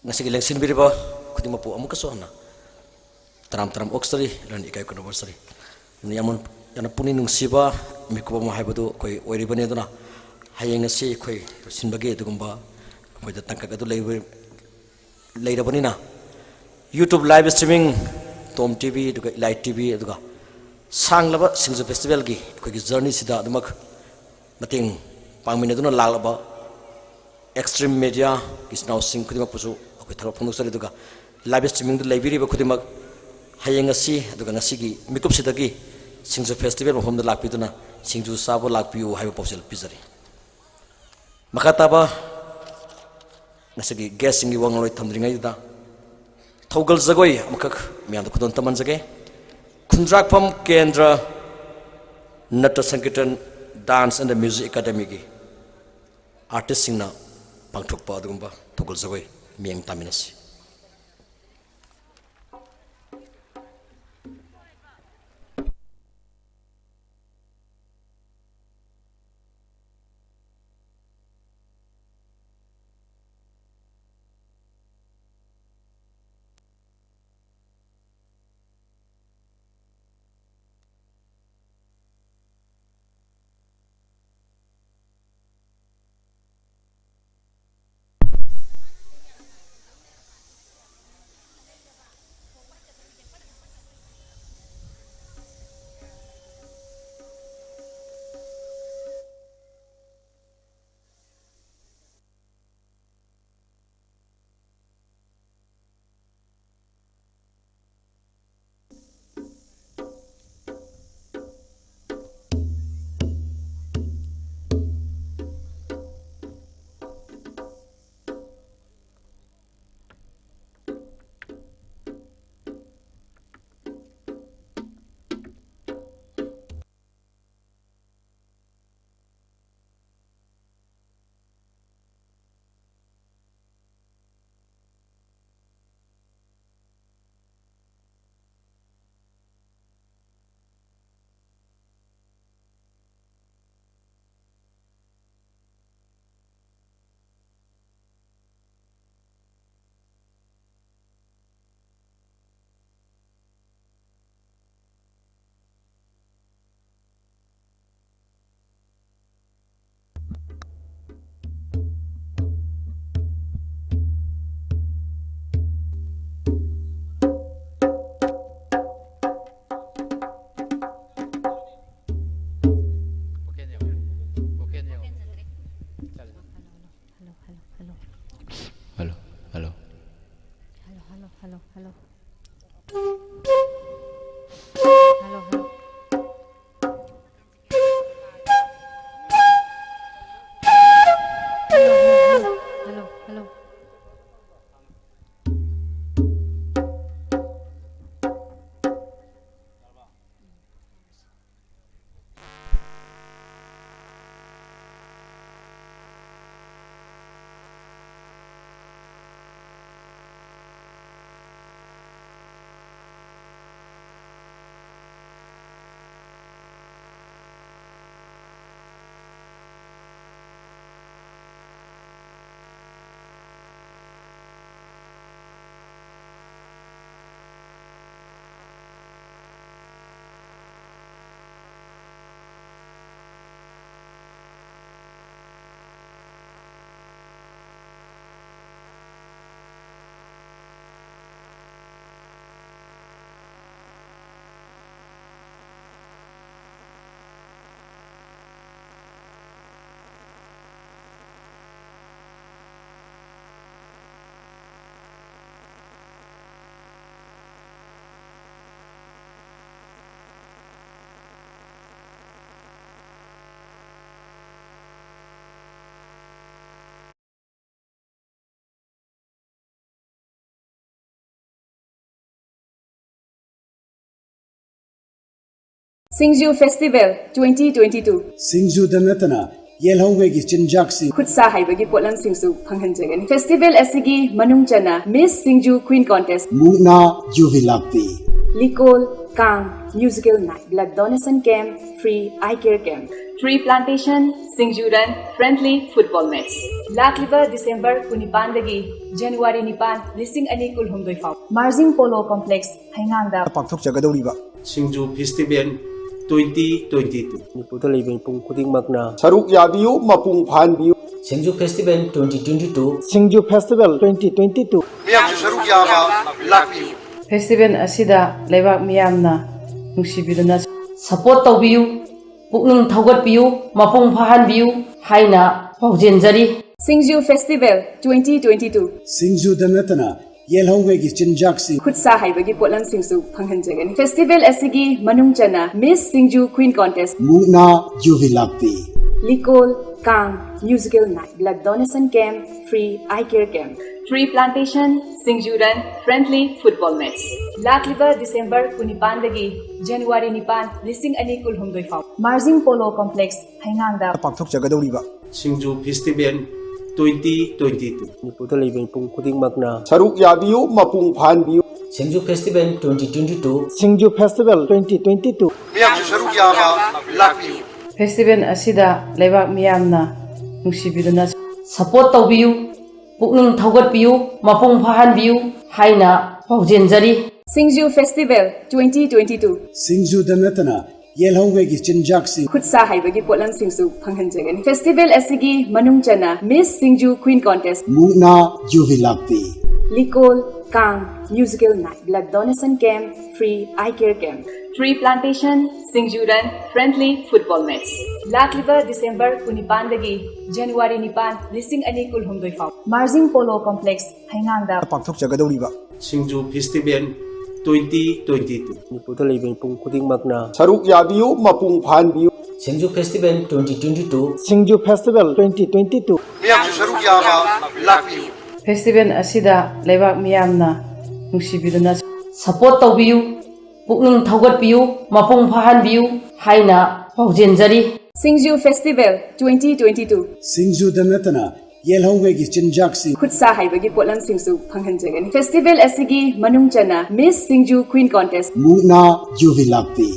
ꯉꯁꯤꯒꯤ ꯂꯦꯡꯁꯤꯟꯕꯤꯔꯤꯕ ꯈꯨꯗꯤꯡꯃꯛꯄꯨ ꯑꯃꯨꯛꯀꯁꯨ ꯍꯟꯅ ꯇꯔꯥꯝ ꯇꯔꯥꯝ ꯑꯣꯛꯆꯔꯤ, ꯂꯣꯏꯅ ꯏꯀꯥꯏ ꯈꯨꯝꯅꯕ ꯎꯠꯆꯔꯤ꯫ ꯑꯗꯨꯅ ꯌꯥꯝꯅ, ꯌꯥꯝꯅ ꯄꯨꯛꯅꯤꯡ ꯅꯨꯡꯁꯤꯕ ꯃꯤꯀꯨꯞ ꯑꯃ ꯍꯥꯏꯕꯗꯨ ꯑꯩꯈꯣꯏ ꯑꯣꯏꯔꯤꯕꯅꯤ꯫ ꯑꯗꯨꯅ ꯍꯌꯦꯡ ꯑꯁꯤ ꯑꯩꯈꯣꯏ ꯂꯣꯏꯁꯤꯟꯕꯒꯤ ꯑꯗꯨꯒꯨꯝꯕ ꯑꯩꯈꯣꯏꯗ ꯇꯥꯡꯀꯛ ꯑꯗꯨ ꯂꯩꯕ, ꯂꯩꯔꯕꯅꯤꯅ YouTube live streaming, Tom TV, ꯑꯗꯨꯒ Elite TV, ꯑꯗꯨꯒ ꯁꯥꯡꯂꯕ ꯁꯤꯡꯖꯨ festivalꯒꯤ ꯑꯩꯈꯣꯏꯒꯤ journeyꯁꯤꯗ ꯑꯗꯨꯃꯛ ꯃꯇꯦꯡ ꯄꯥꯡꯃꯤꯟꯅꯗꯨꯅ ꯂꯥꯛꯂꯕ ꯑꯦꯛꯁꯇ꯭ꯔꯤꯝ ꯃꯦꯗꯤꯌꯥꯒꯤ ꯏꯆꯤꯟ ꯏꯅꯥꯎꯁꯤꯡ ꯈꯨꯗꯤꯡꯃꯛꯄꯨꯁꯨ ꯑꯩꯈꯣꯏ ꯊꯥꯒꯠꯄ ꯐꯣꯡꯗꯣꯛꯆꯔꯤ꯫ ꯑꯗꯨꯒ ꯂꯥꯏꯚ ꯁ꯭ꯇ꯭ꯔꯤꯃꯤꯡꯗ ꯂꯩꯕꯤꯔꯤꯕ ꯈꯨꯗꯤꯡꯃꯛ, ꯍꯌꯦꯡ ꯑꯁꯤ ꯑꯗꯨꯒ ꯉꯁꯤꯒꯤ ꯃꯤꯀꯨꯞꯁꯤꯗꯒꯤ ꯁꯤꯡꯖꯨ ꯐꯦꯁꯇꯤꯚꯦꯜ ꯃꯐꯝꯗ ꯂꯥꯛꯄꯤꯗꯨꯅ ꯁꯤꯡꯖꯨ ꯆꯥꯕ ꯂꯥꯛꯄꯤꯌꯨ ꯍꯥꯏꯕ ꯄꯥꯎꯖꯦꯜ ꯄꯤꯖꯔꯤ꯫ ꯃꯈꯥ ꯇꯥꯕ ꯉꯁꯤꯒꯤ ꯒꯦꯁꯁꯤꯡꯒꯤ ꯋꯥ ꯉꯥꯡꯂꯣꯏ ꯊꯝꯗ꯭ꯔꯤꯉꯩꯗ ꯊꯧꯒꯜ ꯖꯒꯣꯏ ꯑꯃꯈꯛ ꯃꯌꯥꯝꯗ ꯈꯨꯗꯣꯜ ꯇꯝꯍꯟꯖꯒꯦ꯫ ꯈꯨꯟꯗ꯭ꯔꯥꯛꯐꯝ ꯀꯦꯟꯗ꯭ꯔ ꯅꯠꯇ꯭ꯔ ꯁꯪꯀꯤꯔꯇꯟ ꯗꯥꯟꯁ ꯑꯦꯟ ꯗ ꯃ꯭ꯌꯨꯖꯤꯛ ꯑꯦꯀꯥꯗꯃꯤꯒꯤ ꯑꯥꯔꯇꯤꯁꯁꯤꯡꯅ ꯄꯥꯡꯊꯣꯛꯄ ꯑꯗꯨꯒꯨꯝꯕ ꯊꯧꯒꯜ ꯖꯒꯣꯏ ꯃꯤꯠꯌꯦꯡ ꯇꯥꯃꯤꯟꯅꯁꯤ꯫ ꯁꯤꯡꯖꯨ ꯐꯦꯁꯇꯤꯚꯦꯜ ꯇ꯭ꯋꯦꯟꯇꯤ ꯇ꯭ꯋꯦꯟꯇꯤ ꯇꯨ꯫ ꯁꯤꯡꯖꯨꯗ ꯅꯠꯇꯅ ꯌꯦꯜꯍꯧꯉꯩꯒꯤ ꯆꯤꯟꯖꯥꯛꯁꯤꯡ, ꯈꯨꯠ ꯁꯥ ꯍꯩꯕꯒꯤ ꯄꯣꯠꯂꯝꯁꯤꯡꯁꯨ ꯐꯪꯍꯟꯖꯒꯅꯤ꯫ ꯐꯦꯁꯇꯤꯚꯦꯜ ꯑꯁꯤꯒꯤ ꯃꯅꯨꯡ ꯆꯟꯅ ꯃꯤꯁ ꯁꯤꯡꯖꯨ ꯀ꯭ꯋꯤꯟ ꯀꯣꯟꯇꯦꯁ, ꯃꯨꯛꯅꯥ ꯌꯨꯕꯤ ꯂꯥꯛꯄꯤ, ꯂꯤꯀꯣꯜ, ꯀꯥꯡ, musical night, blood donation camp, free eye care camp, tree plantation, Singju run, friendly football match. ꯂꯥꯛꯂꯤꯕ ꯗꯤꯁꯦꯝꯕꯔ ꯀꯨꯟꯅꯤꯄꯥꯟꯗꯒꯤ ꯖꯅꯋꯥꯔꯤ ꯅꯤꯄꯥꯟ, ꯂꯤꯁꯤꯡ ꯑꯅꯤ ꯀꯨꯟꯍꯨꯝꯗꯣꯏ ꯐꯥꯎ ꯃꯥꯔꯖꯤꯡ ꯄꯣꯂꯣ ꯀꯣꯝꯄ꯭ꯂꯦꯛꯁ, ꯍꯩꯉꯥꯡꯗ ꯄꯥꯡꯊꯣꯛꯆꯒꯗꯧꯔꯤꯕ Singju festival twenty twenty two. ꯃꯅꯤꯄꯨꯔꯗ ꯂꯩꯕ ꯃꯤꯄꯨꯝ ꯈꯨꯗꯤꯡꯃꯛꯅ ꯁꯔꯨꯛ ꯌꯥꯕꯤꯌꯨ, ꯃꯄꯨꯡ ꯐꯥꯍꯟꯕꯤꯌꯨ꯫ Singju festival twenty twenty two. Singju festival twenty twenty two. ꯃꯤꯌꯥꯝꯁꯨ ꯁꯔꯨꯛ ꯌꯥꯕ ꯂꯥꯛꯄꯤꯌꯨ꯫ ꯐꯦꯁꯇꯤꯚꯦꯜ ꯑꯁꯤꯗ ꯂꯩꯕꯥꯛ ꯃꯤꯌꯥꯝꯅ ꯅꯨꯡꯁꯤꯕꯤꯗꯨꯅ ꯁꯄꯣꯔꯠ ꯇꯧꯕꯤꯌꯨ, ꯄꯨꯛꯅꯤꯡ ꯊꯧꯒꯠꯄꯤꯌꯨ, ꯃꯄꯨꯡ ꯐꯥꯍꯟꯕꯤꯌꯨ ꯍꯥꯏꯅ ꯄꯥꯎꯖꯦꯟꯖꯔꯤ꯫ ꯁꯤꯡꯖꯨ ꯐꯦꯁꯇꯤꯚꯦꯜ ꯇ꯭ꯋꯦꯟꯇꯤ ꯇ꯭ꯋꯦꯟꯇꯤ ꯇꯨ꯫ ꯁꯤꯡꯖꯨꯗ ꯅꯠꯇꯅ ꯌꯦꯜꯍꯧꯉꯩꯒꯤ ꯆꯤꯟꯖꯥꯛꯁꯤꯡ, ꯈꯨꯠ ꯁꯥ ꯍꯩꯕꯒꯤ ꯄꯣꯠꯂꯝꯁꯤꯡꯁꯨ ꯐꯪꯍꯟꯖꯒꯅꯤ꯫ ꯐꯦꯁꯇꯤꯚꯦꯜ ꯑꯁꯤꯒꯤ ꯃꯅꯨꯡ ꯆꯟꯅ ꯃꯤꯁ ꯁꯤꯡꯖꯨ ꯀ꯭ꯋꯤꯟ ꯀꯣꯟꯇꯦꯁ, ꯃꯨꯛꯅꯥ ꯌꯨꯕꯤ ꯂꯥꯛꯄꯤ, ꯂꯤꯀꯣꯜ, ꯀꯥꯡ, musical night, blood donation camp, free eye care camp, tree plantation, Singju run, friendly football match. ꯂꯥꯛꯂꯤꯕ ꯗꯤꯁꯦꯝꯕꯔ ꯀꯨꯟꯅꯤꯄꯥꯟꯗꯒꯤ ꯖꯅꯋꯥꯔꯤ ꯅꯤꯄꯥꯟ, ꯂꯤꯁꯤꯡ ꯑꯅꯤ ꯀꯨꯟꯍꯨꯝꯗꯣꯏ ꯐꯥꯎ ꯃꯥꯔꯖꯤꯡ ꯄꯣꯂꯣ ꯀꯣꯝꯄ꯭ꯂꯦꯛꯁ, ꯍꯩꯉꯥꯡꯗ ꯄꯥꯡꯊꯣꯛꯆꯒꯗꯧꯔꯤꯕ Singju festival twenty twenty two. ꯃꯅꯤꯄꯨꯔꯗ ꯂꯩꯕ ꯃꯤꯄꯨꯝ ꯈꯨꯗꯤꯡꯃꯛꯅ ꯁꯔꯨꯛ ꯌꯥꯕꯤꯌꯨ, ꯃꯄꯨꯡ ꯐꯥꯍꯟꯕꯤꯌꯨ꯫ Singju festival twenty twenty two. Singju festival twenty twenty two. ꯃꯤꯌꯥꯝꯁꯨ ꯁꯔꯨꯛ ꯌꯥꯕ ꯂꯥꯛꯄꯤꯌꯨ꯫ ꯐꯦꯁꯇꯤꯚꯦꯜ ꯑꯁꯤꯗ ꯂꯩꯕꯥꯛ ꯃꯤꯌꯥꯝꯅ ꯅꯨꯡꯁꯤꯕꯤꯗꯨꯅ ꯁꯄꯣꯔꯠ ꯇꯧꯕꯤꯌꯨ, ꯄꯨꯛꯅꯤꯡ ꯊꯧꯒꯠꯄꯤꯌꯨ, ꯃꯄꯨꯡ ꯐꯥꯍꯟꯕꯤꯌꯨ ꯍꯥꯏꯅ ꯄꯥꯎꯖꯦꯟꯖꯔꯤ꯫ ꯁꯤꯡꯖꯨ ꯐꯦꯁꯇꯤꯚꯦꯜ ꯇ꯭ꯋꯦꯟꯇꯤ ꯇ꯭ꯋꯦꯟꯇꯤ ꯇꯨ꯫ ꯁꯤꯡꯖꯨꯗ ꯅꯠꯇꯅ ꯌꯦꯜꯍꯧꯉꯩꯒꯤ ꯆꯤꯟꯖꯥꯛꯁꯤꯡ, ꯈꯨꯠ ꯁꯥ ꯍꯩꯕꯒꯤ ꯄꯣꯠꯂꯝꯁꯤꯡꯁꯨ ꯐꯪꯍꯟꯖꯒꯅꯤ꯫ ꯐꯦꯁꯇꯤꯚꯦꯜ ꯑꯁꯤꯒꯤ ꯃꯅꯨꯡ ꯆꯟꯅ ꯃꯤꯁ ꯁꯤꯡꯖꯨ ꯀ꯭ꯋꯤꯟ ꯀꯣꯟꯇꯦꯁ, ꯃꯨꯛꯅꯥ ꯌꯨꯕꯤ ꯂꯥꯛꯄꯤ, ꯂꯤꯀꯣꯜ, ꯀꯥꯡ, musical night, blood donation camp, free eye care camp, tree plantation, Singju run, friendly football match. ꯂꯥꯛꯂꯤꯕ ꯗꯤꯁꯦꯝꯕꯔ ꯀꯨꯟꯅꯤꯄꯥꯟꯗꯒꯤ ꯖꯅꯋꯥꯔꯤ ꯅꯤꯄꯥꯟ, ꯂꯤꯁꯤꯡ ꯑꯅꯤ ꯀꯨꯟꯍꯨꯝꯗꯣꯏ ꯐꯥꯎ ꯃꯥꯔꯖꯤꯡ ꯄꯣꯂꯣ ꯀꯣꯝꯄ꯭ꯂꯦꯛꯁ, ꯍꯩꯉꯥꯡꯗ ꯄꯥꯡꯊꯣꯛꯆꯒꯗꯧꯔꯤꯕ Singju festival twenty twenty two. ꯃꯅꯤꯄꯨꯔꯗ ꯂꯩꯕ ꯃꯤꯄꯨꯝ ꯈꯨꯗꯤꯡꯃꯛꯅ ꯁꯔꯨꯛ ꯌꯥꯕꯤꯌꯨ, ꯃꯄꯨꯡ ꯐꯥꯍꯟꯕꯤꯌꯨ꯫ Singju festival twenty twenty two. Singju festival twenty twenty two. ꯃꯤꯌꯥꯝꯁꯨ ꯁꯔꯨꯛ ꯌꯥꯕ ꯂꯥꯛꯄꯤꯌꯨ꯫ ꯐꯦꯁꯇꯤꯚꯦꯜ ꯑꯁꯤꯗ ꯂꯩꯕꯥꯛ ꯃꯤꯌꯥꯝꯅ ꯅꯨꯡꯁꯤꯕꯤꯗꯨꯅ ꯁꯄꯣꯔꯠ ꯇꯧꯕꯤꯌꯨ, ꯄꯨꯛꯅꯤꯡ ꯊꯧꯒꯠꯄꯤꯌꯨ, ꯃꯄꯨꯡ ꯐꯥꯍꯟꯕꯤꯌꯨ ꯍꯥꯏꯅ ꯄꯥꯎꯖꯦꯟꯖꯔꯤ꯫ ꯁꯤꯡꯖꯨ ꯐꯦꯁꯇꯤꯚꯦꯜ twenty twenty two꯫ ꯁꯤꯡꯖꯨꯗ ꯅꯠꯇꯅ ꯌꯦꯜꯍꯧꯉꯩꯒꯤ ꯆꯤꯟꯖꯥꯛꯁꯤꯡ꯫ ꯈꯨꯠ ꯁꯥ ꯍꯩꯕꯒꯤ ꯄꯣꯠꯂꯝꯁꯤꯡꯁꯨ ꯐꯪꯍꯟꯖꯒꯅꯤ꯫ ꯐꯦꯁꯇꯤꯚꯦꯜ ꯑꯁꯤꯒꯤ ꯃꯅꯨꯡ ꯆꯟꯅ ꯃꯤꯁ ꯁꯤꯡꯖꯨ ꯀ꯭ꯋꯤꯟ ꯀꯣꯟꯇꯦꯁ, ꯃꯨꯛꯅꯥ ꯌꯨꯕꯤ ꯂꯥꯛꯄꯤ꯫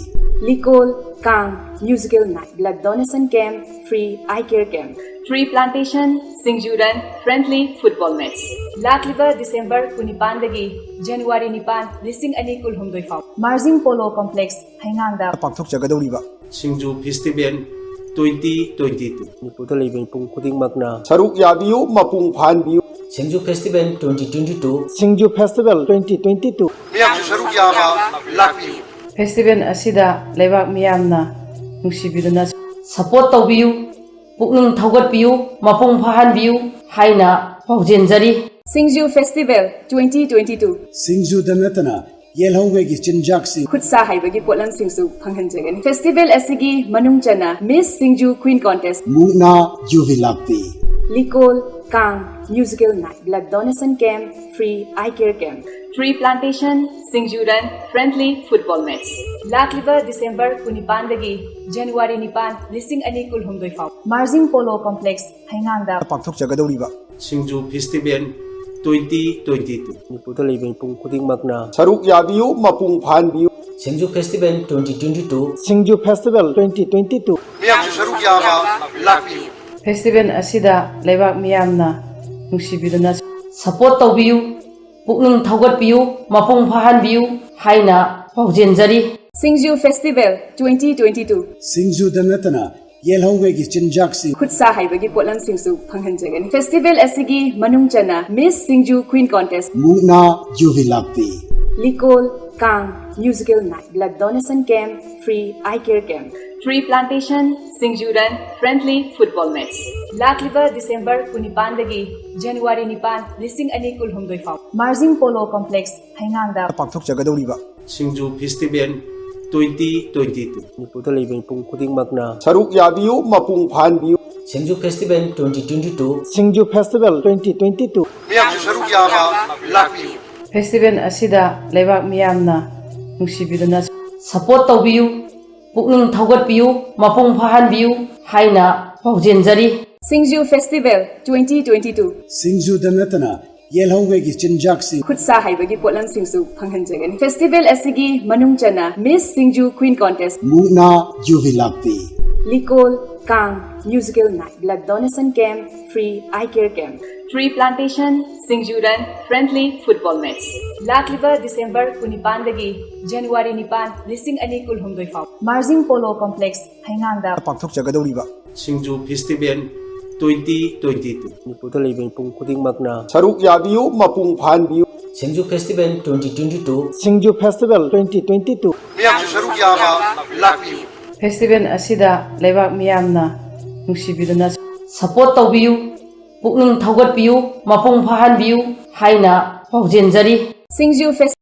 ꯂꯤꯀꯣꯜ, ꯀꯥꯡ, musical night, blood donation camp, free eye care camp, tree plantation, Singju run, friendly football match. ꯂꯥꯛꯂꯤꯕ ꯗꯤꯁꯦꯝꯕꯔ ꯀꯨꯟꯅꯤꯄꯥꯟꯗꯒꯤ ꯖꯅꯋꯥꯔꯤ ꯅꯤꯄꯥꯟ, ꯂꯤꯁꯤꯡ ꯑꯅꯤ ꯀꯨꯟꯍꯨꯝꯗꯣꯏ ꯐꯥꯎ ꯃꯥꯔꯖꯤꯡ ꯄꯣꯂꯣ ꯀꯣꯝꯄ꯭ꯂꯦꯛꯁ, ꯍꯩꯉꯥꯡꯗ ꯄꯥꯡꯊꯣꯛꯆꯒꯗꯧꯔꯤꯕ Singju festival twenty twenty two꯫ ꯃꯅꯤꯄꯨꯔꯗ ꯂꯩꯕ ꯃꯤꯄꯨꯝ ꯈꯨꯗꯤꯡꯃꯛꯅ ꯁꯔꯨꯛ ꯌꯥꯕꯤꯌꯨ, ꯃꯄꯨꯡ ꯐꯥꯍꯟꯕꯤꯌꯨ꯫ Singju festival twenty twenty two꯫ ꯁꯤꯡꯖꯨ ꯐꯦꯁꯇꯤꯚꯦꯜ twenty twenty two꯫ ꯃꯤꯌꯥꯝꯁꯨ ꯁꯔꯨꯛ ꯌꯥꯕ ꯂꯥꯛꯄꯤꯌꯨ꯫ ꯐꯦꯁꯇꯤꯚꯦꯜ ꯑꯁꯤꯗ ꯂꯩꯕꯥꯛ ꯃꯤꯌꯥꯝꯅ ꯅꯨꯡꯁꯤꯕꯤꯗꯨꯅ ꯁꯄꯣꯔꯠ ꯇꯧꯕꯤꯌꯨ, ꯄꯨꯛꯅꯤꯡ ꯊꯧꯒꯠꯄꯤꯌꯨ, ꯃꯄꯨꯡ ꯐꯥꯍꯟꯕꯤꯌꯨ ꯍꯥꯏꯅ ꯄꯥꯎꯖꯦꯟꯖꯔꯤ꯫ ꯁꯤꯡꯖꯨ ꯐꯦꯁꯇꯤꯚꯦꯜ twenty twenty two꯫ ꯁꯤꯡꯖꯨꯗ ꯅꯠꯇꯅ ꯌꯦꯜꯍꯧꯉꯩꯒꯤ ꯆꯤꯟꯖꯥꯛꯁꯤꯡ꯫ ꯈꯨꯠ ꯁꯥ ꯍꯩꯕꯒꯤ ꯄꯣꯠꯂꯝꯁꯤꯡꯁꯨ ꯐꯪꯍꯟꯖꯒꯅꯤ꯫ ꯐꯦꯁꯇꯤꯚꯦꯜ ꯑꯁꯤꯒꯤ ꯃꯅꯨꯡ ꯆꯟꯅ ꯃꯤꯁ ꯁꯤꯡꯖꯨ ꯀ꯭ꯋꯤꯟ ꯀꯣꯟꯇꯦꯁ, ꯃꯨꯛꯅꯥ ꯌꯨꯕꯤ ꯂꯥꯛꯄꯤ꯫ ꯂꯤꯀꯣꯜ, ꯀꯥꯡ, musical night, blood donation camp, free eye care camp, tree plantation, Singju run, friendly football match. ꯂꯥꯛꯂꯤꯕ ꯗꯤꯁꯦꯝꯕꯔ ꯀꯨꯟꯅꯤꯄꯥꯟꯗꯒꯤ ꯖꯅꯋꯥꯔꯤ ꯅꯤꯄꯥꯟ, ꯂꯤꯁꯤꯡ ꯑꯅꯤ ꯀꯨꯟꯍꯨꯝꯗꯣꯏ ꯐꯥꯎ ꯃꯥꯔꯖꯤꯡ ꯄꯣꯂꯣ ꯀꯣꯝꯄ꯭ꯂꯦꯛꯁ, ꯍꯩꯉꯥꯡꯗ ꯄꯥꯡꯊꯣꯛꯆꯒꯗꯧꯔꯤꯕ Singju festival twenty twenty two꯫ ꯃꯅꯤꯄꯨꯔꯗ ꯂꯩꯕ ꯃꯤꯄꯨꯝ ꯈꯨꯗꯤꯡꯃꯛꯅ ꯁꯔꯨꯛ ꯌꯥꯕꯤꯌꯨ, ꯃꯄꯨꯡ ꯐꯥꯍꯟꯕꯤꯌꯨ꯫ Singju festival twenty twenty two꯫ ꯁꯤꯡꯖꯨ ꯐꯦꯁꯇꯤꯚꯦꯜ twenty twenty two꯫ ꯃꯤꯌꯥꯝꯁꯨ ꯁꯔꯨꯛ ꯌꯥꯕ ꯂꯥꯛꯄꯤꯌꯨ꯫ ꯐꯦꯁꯇꯤꯚꯦꯜ ꯑꯁꯤꯗ ꯂꯩꯕꯥꯛ ꯃꯤꯌꯥꯝꯅ ꯅꯨꯡꯁꯤꯕꯤꯗꯨꯅ ꯁꯄꯣꯔꯠ ꯇꯧꯕꯤꯌꯨ, ꯄꯨꯛꯅꯤꯡ ꯊꯧꯒꯠꯄꯤꯌꯨ, ꯃꯄꯨꯡ ꯐꯥꯍꯟꯕꯤꯌꯨ ꯍꯥꯏꯅ ꯄꯥꯎꯖꯦꯟꯖꯔꯤ꯫ ꯁꯤꯡꯖꯨ ꯐꯦꯁꯇꯤꯚꯦꯜ twenty twenty two꯫ ꯁꯤꯡꯖꯨꯗ ꯅꯠꯇꯅ ꯌꯦꯜꯍꯧꯉꯩꯒꯤ ꯆꯤꯟꯖꯥꯛꯁꯤꯡ꯫ ꯈꯨꯠ ꯁꯥ ꯍꯩꯕꯒꯤ ꯄꯣꯠꯂꯝꯁꯤꯡꯁꯨ ꯐꯪꯍꯟꯖꯒꯅꯤ꯫ ꯐꯦꯁꯇꯤꯚꯦꯜ ꯑꯁꯤꯒꯤ ꯃꯅꯨꯡ ꯆꯟꯅ ꯃꯤꯁ ꯁꯤꯡꯖꯨ ꯀ꯭ꯋꯤꯟ ꯀꯣꯟꯇꯦꯁ, ꯃꯨꯛꯅꯥ ꯌꯨꯕꯤ ꯂꯥꯛꯄꯤ꯫ ꯂꯤꯀꯣꯜ, ꯀꯥꯡ, musical night, blood donation camp, free eye care camp, tree plantation, Singju run, friendly football match. ꯂꯥꯛꯂꯤꯕ ꯗꯤꯁꯦꯝꯕꯔ ꯀꯨꯟꯅꯤꯄꯥꯟꯗꯒꯤ ꯖꯅꯋꯥꯔꯤ ꯅꯤꯄꯥꯟ, ꯂꯤꯁꯤꯡ ꯑꯅꯤ ꯀꯨꯟꯍꯨꯝꯗꯣꯏ ꯐꯥꯎ ꯃꯥꯔꯖꯤꯡ ꯄꯣꯂꯣ ꯀꯣꯝꯄ꯭ꯂꯦꯛꯁ, ꯍꯩꯉꯥꯡꯗ ꯄꯥꯡꯊꯣꯛꯆꯒꯗꯧꯔꯤꯕ Singju festival twenty twenty two꯫ ꯃꯅꯤꯄꯨꯔꯗ ꯂꯩꯕ ꯃꯤꯄꯨꯝ ꯈꯨꯗꯤꯡꯃꯛꯅ ꯁꯔꯨꯛ ꯌꯥꯕꯤꯌꯨ, ꯃꯄꯨꯡ ꯐꯥꯍꯟꯕꯤꯌꯨ꯫ Singju festival twenty twenty two꯫ ꯁꯤꯡꯖꯨ ꯐꯦꯁꯇꯤꯚꯦꯜ twenty twenty two꯫ ꯃꯤꯌꯥꯝꯁꯨ ꯁꯔꯨꯛ ꯌꯥꯕ ꯂꯥꯛꯄꯤꯌꯨ꯫ ꯐꯦꯁꯇꯤꯚꯦꯜ ꯑꯁꯤꯗ ꯂꯩꯕꯥꯛ ꯃꯤꯌꯥꯝꯅ ꯅꯨꯡꯁꯤꯕꯤꯗꯨꯅ support ꯇꯧꯕꯤꯌꯨ, ꯄꯨꯛꯅꯤꯡ ꯊꯧꯒꯠꯄꯤꯌꯨ, ꯃꯄꯨꯡ ꯐꯥꯍꯟꯕꯤꯌꯨ ꯍꯥꯏꯅ ꯄꯥꯎꯖꯦꯟꯖꯔꯤ꯫ ꯁꯤꯡꯖꯨ Festival twenty twenty-two꯫ ꯁꯤꯡꯖꯨꯗ ꯅꯠꯇꯅ ꯌꯦꯜꯍꯧꯉꯩꯒꯤ ꯆꯤꯟꯖꯥꯛꯁꯤꯡ, ꯈꯨꯠ ꯁꯥ ꯍꯩꯕꯒꯤ ꯄꯣꯠꯂꯝꯁꯤꯡꯁꯨ ꯐꯪꯍꯟꯖꯒꯅꯤ꯫ Festival ꯑꯁꯤꯒꯤ ꯃꯅꯨꯡ ꯆꯟꯅ Miss ꯁꯤꯡꯖꯨ Queen Contest, ꯃꯨꯛꯅꯥ ꯌꯨꯕꯤ ꯂꯥꯛꯄꯤ, ꯂꯤꯀꯣꯜ, ꯀꯥꯡ, musical night, blood donation camp, free eye care camp, tree plantation, ꯁꯤꯡꯖꯨ run, friendly football match꯫ ꯂꯥꯛꯂꯤꯕ December ꯀꯨꯟꯅꯤꯄꯥꯟꯗꯒꯤ January ꯅꯤꯄꯥꯟ, ꯂꯤꯁꯤꯡ ꯑꯅꯤ ꯀꯨꯟꯍꯨꯝꯗꯣꯏ ꯐꯥꯎ ꯃꯥꯔꯖꯤꯡ ꯄꯣꯂꯣ ꯀꯣꯝꯄ꯭ꯂꯦꯛꯁ ꯍꯩꯉꯥꯡꯗ ꯄꯥꯡꯊꯣꯛꯆꯒꯗꯧꯔꯤꯕ ꯁꯤꯡꯖꯨ Festival twenty twenty-two꯫ ꯃꯅꯤꯄꯨꯔꯗ ꯂꯩꯕ ꯃꯤꯄꯨꯝ ꯈꯨꯗꯤꯡꯃꯛꯅ ꯁꯔꯨꯛ ꯌꯥꯕꯤꯌꯨ, ꯃꯄꯨꯡ ꯐꯥꯍꯟꯕꯤꯌꯨ꯫ ꯁꯤꯡꯖꯨ Festival twenty twenty-two꯫ ꯁꯤꯡꯖꯨ Festival twenty twenty-two꯫ ꯃꯤꯌꯥꯝꯁꯨ ꯁꯔꯨꯛ ꯌꯥꯕ ꯂꯥꯛꯄꯤꯌꯨ꯫ Festival ꯑꯁꯤꯗ ꯂꯩꯕꯥꯛ ꯃꯤꯌꯥꯝꯅ ꯅꯨꯡꯁꯤꯕꯤꯗꯨꯅ support ꯇꯧꯕꯤꯌꯨ, ꯄꯨꯛꯅꯤꯡ ꯊꯧꯒꯠꯄꯤꯌꯨ, ꯃꯄꯨꯡ ꯐꯥꯍꯟꯕꯤꯌꯨ ꯍꯥꯏꯅ ꯄꯥꯎꯖꯦꯟꯖꯔꯤ꯫ ꯁꯤꯡꯖꯨ Festival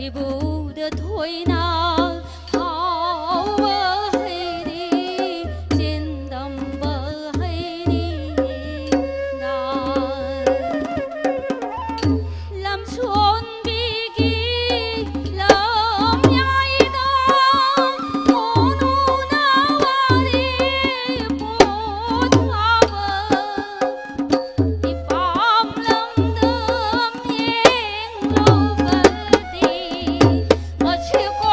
ꯏꯕꯨꯗ ꯊꯣꯏꯅ ꯍꯥꯎꯕ ꯍꯩꯅꯤ, ꯆꯤꯟꯗꯝꯕ ꯍꯩꯅꯤ ꯅꯥ꯫ ꯂꯝꯁꯣꯟꯕꯤꯒꯤ ꯂꯝꯌꯥꯏꯗ ꯀꯣꯅꯨꯅ ꯋꯥꯔꯤ ꯄꯣꯊꯥꯕ꯫ ꯏꯄꯥꯝ ꯂꯝꯗꯝ ꯌꯦꯡꯂꯨꯕꯗꯤ ꯃꯁꯤꯀꯣ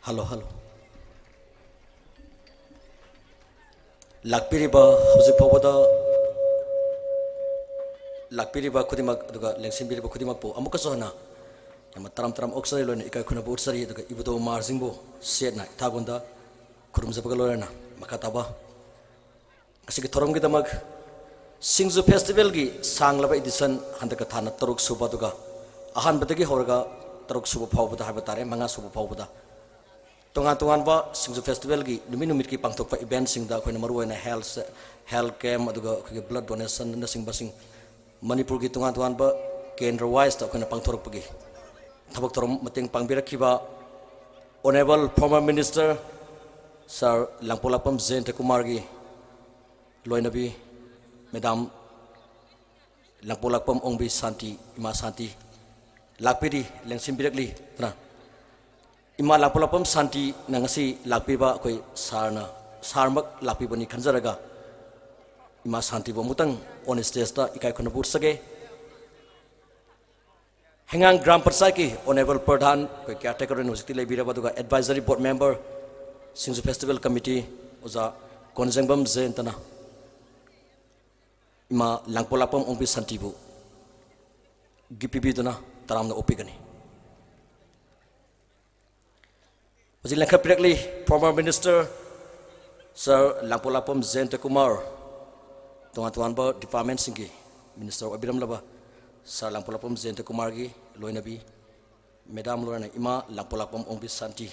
ꯍꯜꯂꯣ, ꯍꯜꯂꯣ꯫ ꯂꯥꯛꯄꯤꯔꯤꯕ, ꯍꯧꯖꯤꯛ ꯐꯥꯎꯕꯗ ꯂꯥꯛꯄꯤꯔꯤꯕ ꯈꯨꯗꯤꯡꯃꯛ, ꯑꯗꯨꯒ ꯂꯦꯡꯁꯤꯟꯕꯤꯔꯤꯕ ꯈꯨꯗꯤꯡꯃꯛꯄꯨ ꯑꯃꯨꯛꯀꯁꯨ ꯍꯟꯅ ꯌꯥꯝꯅ ꯇꯔꯥꯝ ꯇꯔꯥꯝ ꯑꯣꯛꯆꯔꯤ, ꯂꯣꯏꯅ ꯏꯀꯥꯏ ꯈꯨꯝꯅꯕ ꯎꯠꯆꯔꯤ꯫ ꯑꯗꯨꯒ ꯏꯕꯨꯙꯧ ꯃꯥꯔꯖꯤꯡꯕꯨ ꯁꯦꯠꯅ ꯏꯊꯥꯒꯣꯟꯗ ꯈꯨꯔꯨꯝꯖꯕꯒ ꯂꯣꯏꯅꯅ ꯃꯈꯥ ꯇꯥꯕ ꯉꯁꯤꯒꯤ ꯊꯧꯔꯝꯒꯤꯗꯃꯛ ꯁꯤꯡꯖꯨ ꯐꯦꯁꯇꯤꯚꯦꯜꯒꯤ ꯁꯥꯡꯂꯕ ꯏꯗꯤꯁꯟ, ꯍꯟꯗꯛꯀ ꯊꯥꯅ ꯇꯔꯨꯛ ꯁꯨꯕ, ꯑꯗꯨꯒ ꯑꯍꯥꯟꯕꯗꯒꯤ ꯍꯧꯔꯒ ꯇꯔꯨꯛ ꯁꯨꯕ ꯐꯥꯎꯕꯗ ꯍꯥꯏꯕ ꯇꯥꯔꯦ, ꯃꯉꯥ ꯁꯨꯕ ꯐꯥꯎꯕꯗ ꯇꯣꯉꯥꯟ ꯇꯣꯉꯥꯟꯕ ꯁꯤꯡꯖꯨ ꯐꯦꯁꯇꯤꯚꯦꯜꯒꯤ ꯅꯨꯃꯤꯠ ꯅꯨꯃꯤꯠꯀꯤ ꯄꯥꯡꯊꯣꯛꯄ ꯏꯚꯦꯟꯠꯁꯤꯡꯗ ꯑꯩꯈꯣꯏꯅ ꯃꯔꯨꯑꯣꯏꯅ ꯍꯦꯜꯊ, ꯍꯦꯜꯊ ꯀꯦꯝꯞ, ꯑꯗꯨꯒ ꯑꯩꯈꯣꯏꯒꯤ ꯕ꯭ꯂꯗ ꯗꯣꯅꯦꯁꯟꯅꯆꯤꯡꯕꯁꯤꯡ, ꯃꯅꯤꯄꯨꯔꯒꯤ ꯇꯣꯉꯥꯟ ꯇꯣꯉꯥꯟꯕ ꯀꯦꯟꯗ꯭ꯔ ꯋꯥꯏꯁꯇ ꯑꯩꯈꯣꯏꯅ ꯄꯥꯡꯊꯣꯔꯛꯄꯒꯤ ꯊꯕꯛ ꯊꯧꯔꯝ ꯃꯇꯦꯡ ꯄꯥꯡꯕꯤꯔꯛꯈꯤꯕ Honourable former minister Sir ꯂꯥꯡꯄꯣꯛꯂꯥꯛꯄꯝ ꯖꯌꯟꯇ ꯀꯨꯃꯥꯔꯒꯤ ꯂꯣꯏꯅꯕꯤ Madam ꯂꯥꯡꯄꯣꯛꯂꯥꯛꯄꯝ ꯑꯣꯡꯕꯤ ꯁꯥꯟꯇꯤ, ꯏꯃꯥ ꯁꯥꯟꯇꯤ ꯂꯥꯛꯄꯤꯔꯤ, ꯂꯦꯡꯁꯤꯟꯕꯤꯔꯛꯂꯤ꯫ ꯑꯗꯨꯅ ꯏꯃꯥ ꯂꯥꯡꯄꯣꯛꯂꯥꯛꯄꯝ ꯁꯥꯟꯇꯤꯅ ꯉꯁꯤ ꯂꯥꯛꯄꯤꯕ ꯑꯩꯈꯣꯏ ꯁꯥꯔꯅ, ꯁꯥꯔꯃꯛ ꯂꯥꯛꯄꯤꯕꯅꯤ ꯈꯟꯖꯔꯒ ꯏꯃꯥ ꯁꯥꯟꯇꯤꯕꯨ ꯑꯃꯨꯛꯇꯪ on stageꯇ ꯏꯀꯥꯏ ꯈꯨꯝꯅꯕ ꯎꯠꯆꯒꯦ꯫ ꯍꯩꯉꯥꯡ ꯒ꯭ꯔꯥꯝ ꯄꯟꯆꯥꯌꯠꯀꯤ Honourable ꯄ꯭ꯔꯙꯥꯟ, ꯑꯩꯈꯣꯏ caretaker ꯑꯣꯏꯅ ꯍꯧꯖꯤꯛꯇꯤ ꯂꯩꯕꯤꯔꯕ, ꯑꯗꯨꯒ advisory board member, Singju festival committee ꯑꯣꯖꯥ ꯀꯣꯟꯖꯦꯡꯕꯝ ꯖꯌꯟꯇꯅ ꯏꯃꯥ ꯂꯥꯡꯄꯣꯛꯂꯥꯛꯄꯝ ꯑꯣꯡꯕꯤ ꯁꯥꯟꯇꯤꯕꯨ ꯒꯤꯐ ꯄꯤꯕꯤꯗꯨꯅ ꯇꯔꯥꯝꯅ ꯑꯣꯛꯄꯤꯒꯅꯤ꯫ ꯍꯧꯖꯤꯛ ꯂꯦꯡꯈꯠꯄꯤꯔꯛꯂꯤ former minister Sir ꯂꯥꯡꯄꯣꯛꯂꯥꯛꯄꯝ ꯖꯌꯟꯇ ꯀꯨꯃꯥꯔ, ꯇꯣꯉꯥꯟ ꯇꯣꯉꯥꯟꯕ ꯗꯤꯄꯥꯔꯠꯃꯦꯟꯁꯤꯡꯒꯤ ꯃꯤꯅꯤꯁꯇꯔ ꯑꯣꯏꯕꯤꯔꯝꯂꯕ Sir ꯂꯥꯡꯄꯣꯛꯂꯥꯛꯄꯝ ꯖꯌꯟꯇ ꯀꯨꯃꯥꯔꯒꯤ ꯂꯣꯏꯅꯕꯤ Madam ꯂꯣꯏꯅ ꯏꯃꯥ ꯂꯥꯡꯄꯣꯛꯂꯥꯛꯄꯝ ꯑꯣꯡꯕꯤ ꯁꯥꯟꯇꯤ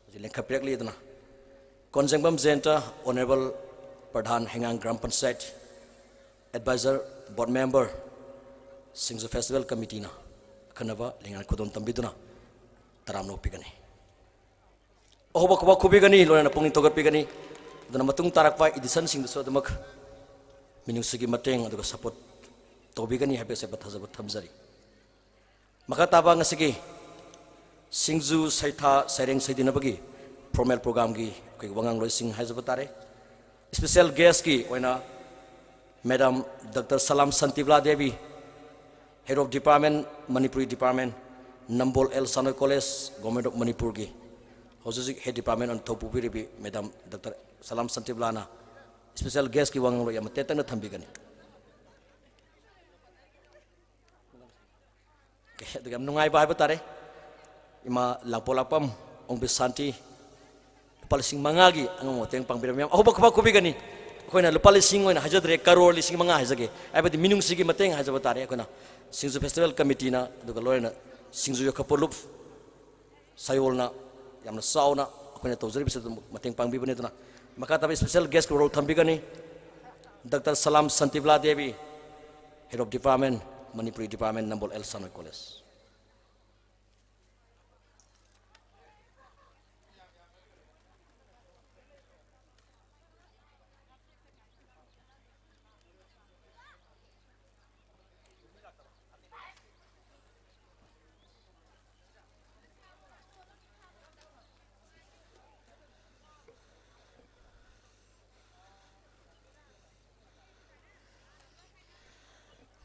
ꯍꯧꯖꯤꯛ ꯂꯦꯡꯈꯠꯄꯤꯔꯛꯂꯤ꯫ ꯑꯗꯨꯅ ꯀꯣꯟꯖꯦꯡꯕꯝ ꯖꯌꯟꯇ, Honourable ꯄ꯭ꯔꯙꯥꯟ ꯍꯩꯉꯥꯡ gram panchayat, advisor, board member, Singju festival committeeꯅ ꯑꯈꯟꯅꯕ ꯂꯤꯡꯉꯥꯏ ꯈꯨꯗꯣꯜ ꯇꯝꯕꯤꯗꯨꯅ ꯇꯔꯥꯝꯅ ꯑꯣꯛꯄꯤꯒꯅꯤ꯫ ꯑꯍꯧꯕ ꯈꯨꯕꯥꯛ ꯈꯨꯕꯤꯒꯅꯤ, ꯂꯣꯏꯅꯅ ꯄꯨꯛꯅꯤꯡ ꯊꯧꯒꯠꯄꯤꯒꯅꯤ꯫ ꯑꯗꯨꯅ ꯃꯇꯨꯡ ꯇꯥꯔꯛꯄ ꯏꯗꯤꯁꯟꯁꯤꯡꯗꯁꯨ ꯑꯗꯨꯃꯛ ꯃꯤꯅꯨꯡꯁꯤꯒꯤ ꯃꯇꯦꯡ ꯑꯗꯨꯒ ꯁꯄꯣꯔꯠ ꯇꯧꯕꯤꯒꯅꯤ ꯍꯥꯏꯕ ꯑꯆꯦꯠꯄ ꯊꯥꯖꯕ ꯊꯝꯖꯔꯤ꯫ ꯃꯈꯥ ꯇꯥꯕ ꯉꯁꯤꯒꯤ ꯁꯤꯡꯖꯨ ꯁꯩꯊꯥ ꯁꯩꯔꯦꯡ ꯁꯩꯗꯤꯅꯕꯒꯤ formal programꯒꯤ ꯑꯩꯈꯣꯏꯒꯤ ꯋꯥꯉꯥꯡꯂꯣꯏꯁꯤꯡ ꯍꯥꯏꯖꯕ ꯇꯥꯔꯦ꯫ Special guestꯀꯤ ꯑꯣꯏꯅ Madam Doctor Salam Shantibala Devi, Head of Department, Manipuri Department, Nambol L Sanoi College, Government of ꯃꯅꯤꯄꯨꯔꯒꯤ ꯍꯧꯖꯤꯛ ꯍꯧꯖꯤꯛ head department ꯑꯣꯏꯅ ꯊꯧꯄꯨꯕꯤꯔꯤꯕꯤ madam Doctor Salam Santibla ꯅ special guest ꯀꯤ ꯋꯥ ꯉꯥꯡꯂꯣꯏ ꯌꯥꯝꯅ ꯇꯦꯟꯇꯛꯅ ꯊꯝꯕꯤꯒꯅꯤ꯫ ꯑꯗꯨꯒ ꯌꯥꯝ ꯅꯨꯡꯉꯥꯏꯕ ꯍꯥꯏꯕ ꯇꯥꯔꯦ, ꯏꯃꯥ ꯂꯥꯡꯄꯣꯛꯂꯥꯛꯄꯝ ꯑꯣꯡꯕꯤ ꯁꯥꯟꯇꯤ ꯂꯨꯄꯥ ꯂꯤꯁꯤꯡ ꯃꯉꯥꯒꯤ ꯑꯉꯝꯕ ꯃꯇꯦꯡ ꯄꯥꯡꯕꯤꯔꯝꯃꯤ꯫ ꯌꯥꯝ ꯑꯍꯧꯕ ꯈꯨꯕꯥꯛ ꯈꯨꯕꯤꯒꯅꯤ꯫ ꯑꯩꯈꯣꯏꯅ ꯂꯨꯄꯥ ꯂꯤꯁꯤꯡ ꯑꯣꯏꯅ ꯍꯥꯏꯖꯗ꯭ꯔꯦ, ꯀꯔꯣꯔ ꯂꯤꯁꯤꯡ ꯃꯉꯥ ꯍꯥꯏꯖꯒꯦ, ꯍꯥꯏꯕꯗꯤ ꯃꯤꯅꯨꯡꯁꯤꯒꯤ ꯃꯇꯦꯡ ꯍꯥꯏꯖꯕ ꯇꯥꯔꯦ꯫ ꯑꯩꯈꯣꯏꯅ ꯁꯤꯡꯖꯨ festival committee ꯅ, ꯑꯗꯨꯒ ꯂꯣꯏꯅꯅ ꯁꯤꯡꯖꯨ ꯌꯣꯛꯈꯠꯄ ꯂꯨꯞ ꯁꯌꯣꯜꯅ ꯌꯥꯝꯅ ꯆꯥꯎꯅ ꯑꯩꯈꯣꯏꯅ ꯇꯧꯖꯔꯤꯕꯁꯤꯗ ꯃꯇꯦꯡ ꯄꯥꯡꯕꯤꯕꯅꯤ꯫ ꯑꯗꯨꯅ ꯃꯈꯥ ꯇꯥꯕ special guest ꯀꯤ role ꯊꯝꯕꯤꯒꯅꯤ Doctor Salam Santibla Devi, Head of Department, Manipuri Department, Nambol L Shanoy College꯫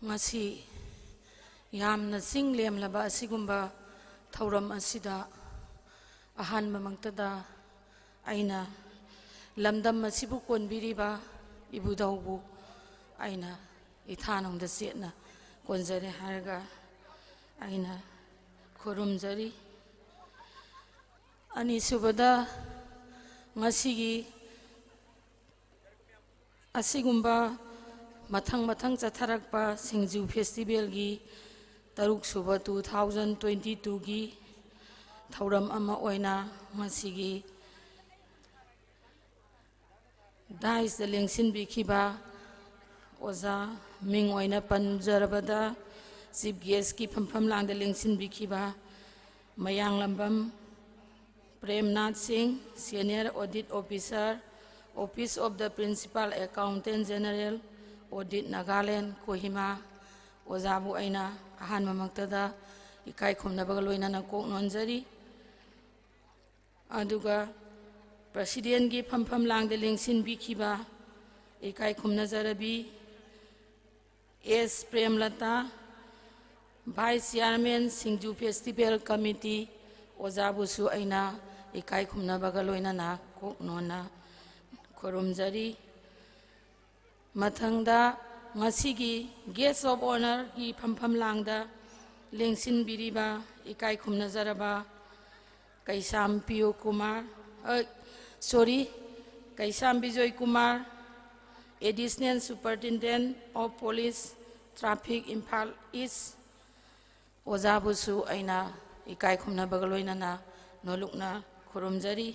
ꯉꯁꯤ ꯌꯥꯝꯅ ꯆꯤꯡ ꯂꯦꯝꯂꯕ ꯑꯁꯤꯒꯨꯝꯕ ꯊꯧꯔꯝ ꯑꯁꯤꯗ ꯑꯍꯥꯟꯕꯃꯛꯇꯗ ꯑꯩꯅ ꯂꯝꯗꯝ ꯑꯁꯤꯕꯨ ꯀꯣꯟꯕꯤꯔꯤꯕ ꯏꯕꯨꯙꯧꯕꯨ ꯑꯩꯅ ꯏꯊꯥꯅꯨꯡꯗ ꯆꯦꯠꯅ ꯀꯣꯟꯖꯔꯦ ꯍꯥꯏꯔꯒ ꯑꯩꯅ ꯈꯨꯔꯨꯝꯖꯔꯤ꯫ ꯑꯅꯤꯁꯨꯕꯗ, ꯉꯁꯤꯒꯤ ꯑꯁꯤꯒꯨꯝꯕ ꯃꯊꯪ ꯃꯊꯪ ꯆꯠꯊꯔꯛꯄ ꯁꯤꯡꯖꯨ festival ꯒꯤ ꯇꯔꯨꯛ ꯁꯨꯕ two thousand twenty two ꯒꯤ ꯊꯧꯔꯝ ꯑꯃ ꯑꯣꯏꯅ ꯉꯁꯤꯒꯤ dais ꯇ ꯂꯦꯡꯁꯤꯟꯕꯤꯈꯤꯕ ꯑꯣꯖꯥ, ꯃꯤꯡ ꯑꯣꯏꯅ ꯄꯟꯖꯔꯕꯗ chief guest ꯀꯤ ꯐꯝꯐꯝ ꯂꯥꯡꯗ ꯂꯦꯡꯁꯤꯟꯕꯤꯈꯤꯕ ꯃꯌꯥꯡꯂꯝꯕꯝ ꯄ꯭ꯔꯦꯝꯅꯥꯊ ꯁꯤꯡ, Senior Audit Officer, Office of the Principal Accountant General, Audit Nagaland, Kohima, ꯑꯣꯖꯥꯕꯨ ꯑꯩꯅ ꯑꯍꯥꯟꯕꯃꯛꯇꯗ ꯏꯀꯥꯏ ꯈꯨꯝꯅꯕꯒ ꯂꯣꯏꯅꯅ ꯀꯣꯛ ꯅꯣꯟꯖꯔꯤ꯫ ꯑꯗꯨꯒ president ꯀꯤ ꯐꯝꯐꯝ ꯂꯥꯡꯗ ꯂꯦꯡꯁꯤꯟꯕꯤꯈꯤꯕ ꯏꯀꯥꯏ ꯈꯨꯝꯅꯖꯔꯕꯤ ꯑꯦꯁ ꯄ꯭ꯔꯦꯝꯂꯇꯥ, Vice Chairman ꯁꯤꯡꯖꯨ Festival Committee, ꯑꯣꯖꯥꯕꯨꯁꯨ ꯑꯩꯅ ꯏꯀꯥꯏ ꯈꯨꯝꯅꯕꯒ ꯂꯣꯏꯅꯅ ꯀꯣꯛ ꯅꯣꯟꯅ ꯈꯨꯔꯨꯝꯖꯔꯤ꯫ ꯃꯊꯪꯗ ꯉꯁꯤꯒꯤ Guest of Honourꯒꯤ ꯐꯝꯐꯝ ꯂꯥꯡꯗ ꯂꯦꯡꯁꯤꯟꯕꯤꯔꯤꯕ ꯏꯀꯥꯏ ꯈꯨꯝꯅꯖꯔꯕ ꯀꯩꯁꯥꯝ ꯄꯤꯌꯨ ꯀꯨꯃꯥꯔ, ꯑ, sorry, Keisham Bijoy Kumar, Additional Superintendent of Police, Traffic, Imphal East, ꯑꯣꯖꯥꯕꯨꯁꯨ ꯑꯩꯅ ꯏꯀꯥꯏ ꯈꯨꯝꯅꯕꯒ ꯂꯣꯏꯅꯅ ꯅꯣꯂꯨꯛꯅ ꯈꯨꯔꯨꯝꯖꯔꯤ꯫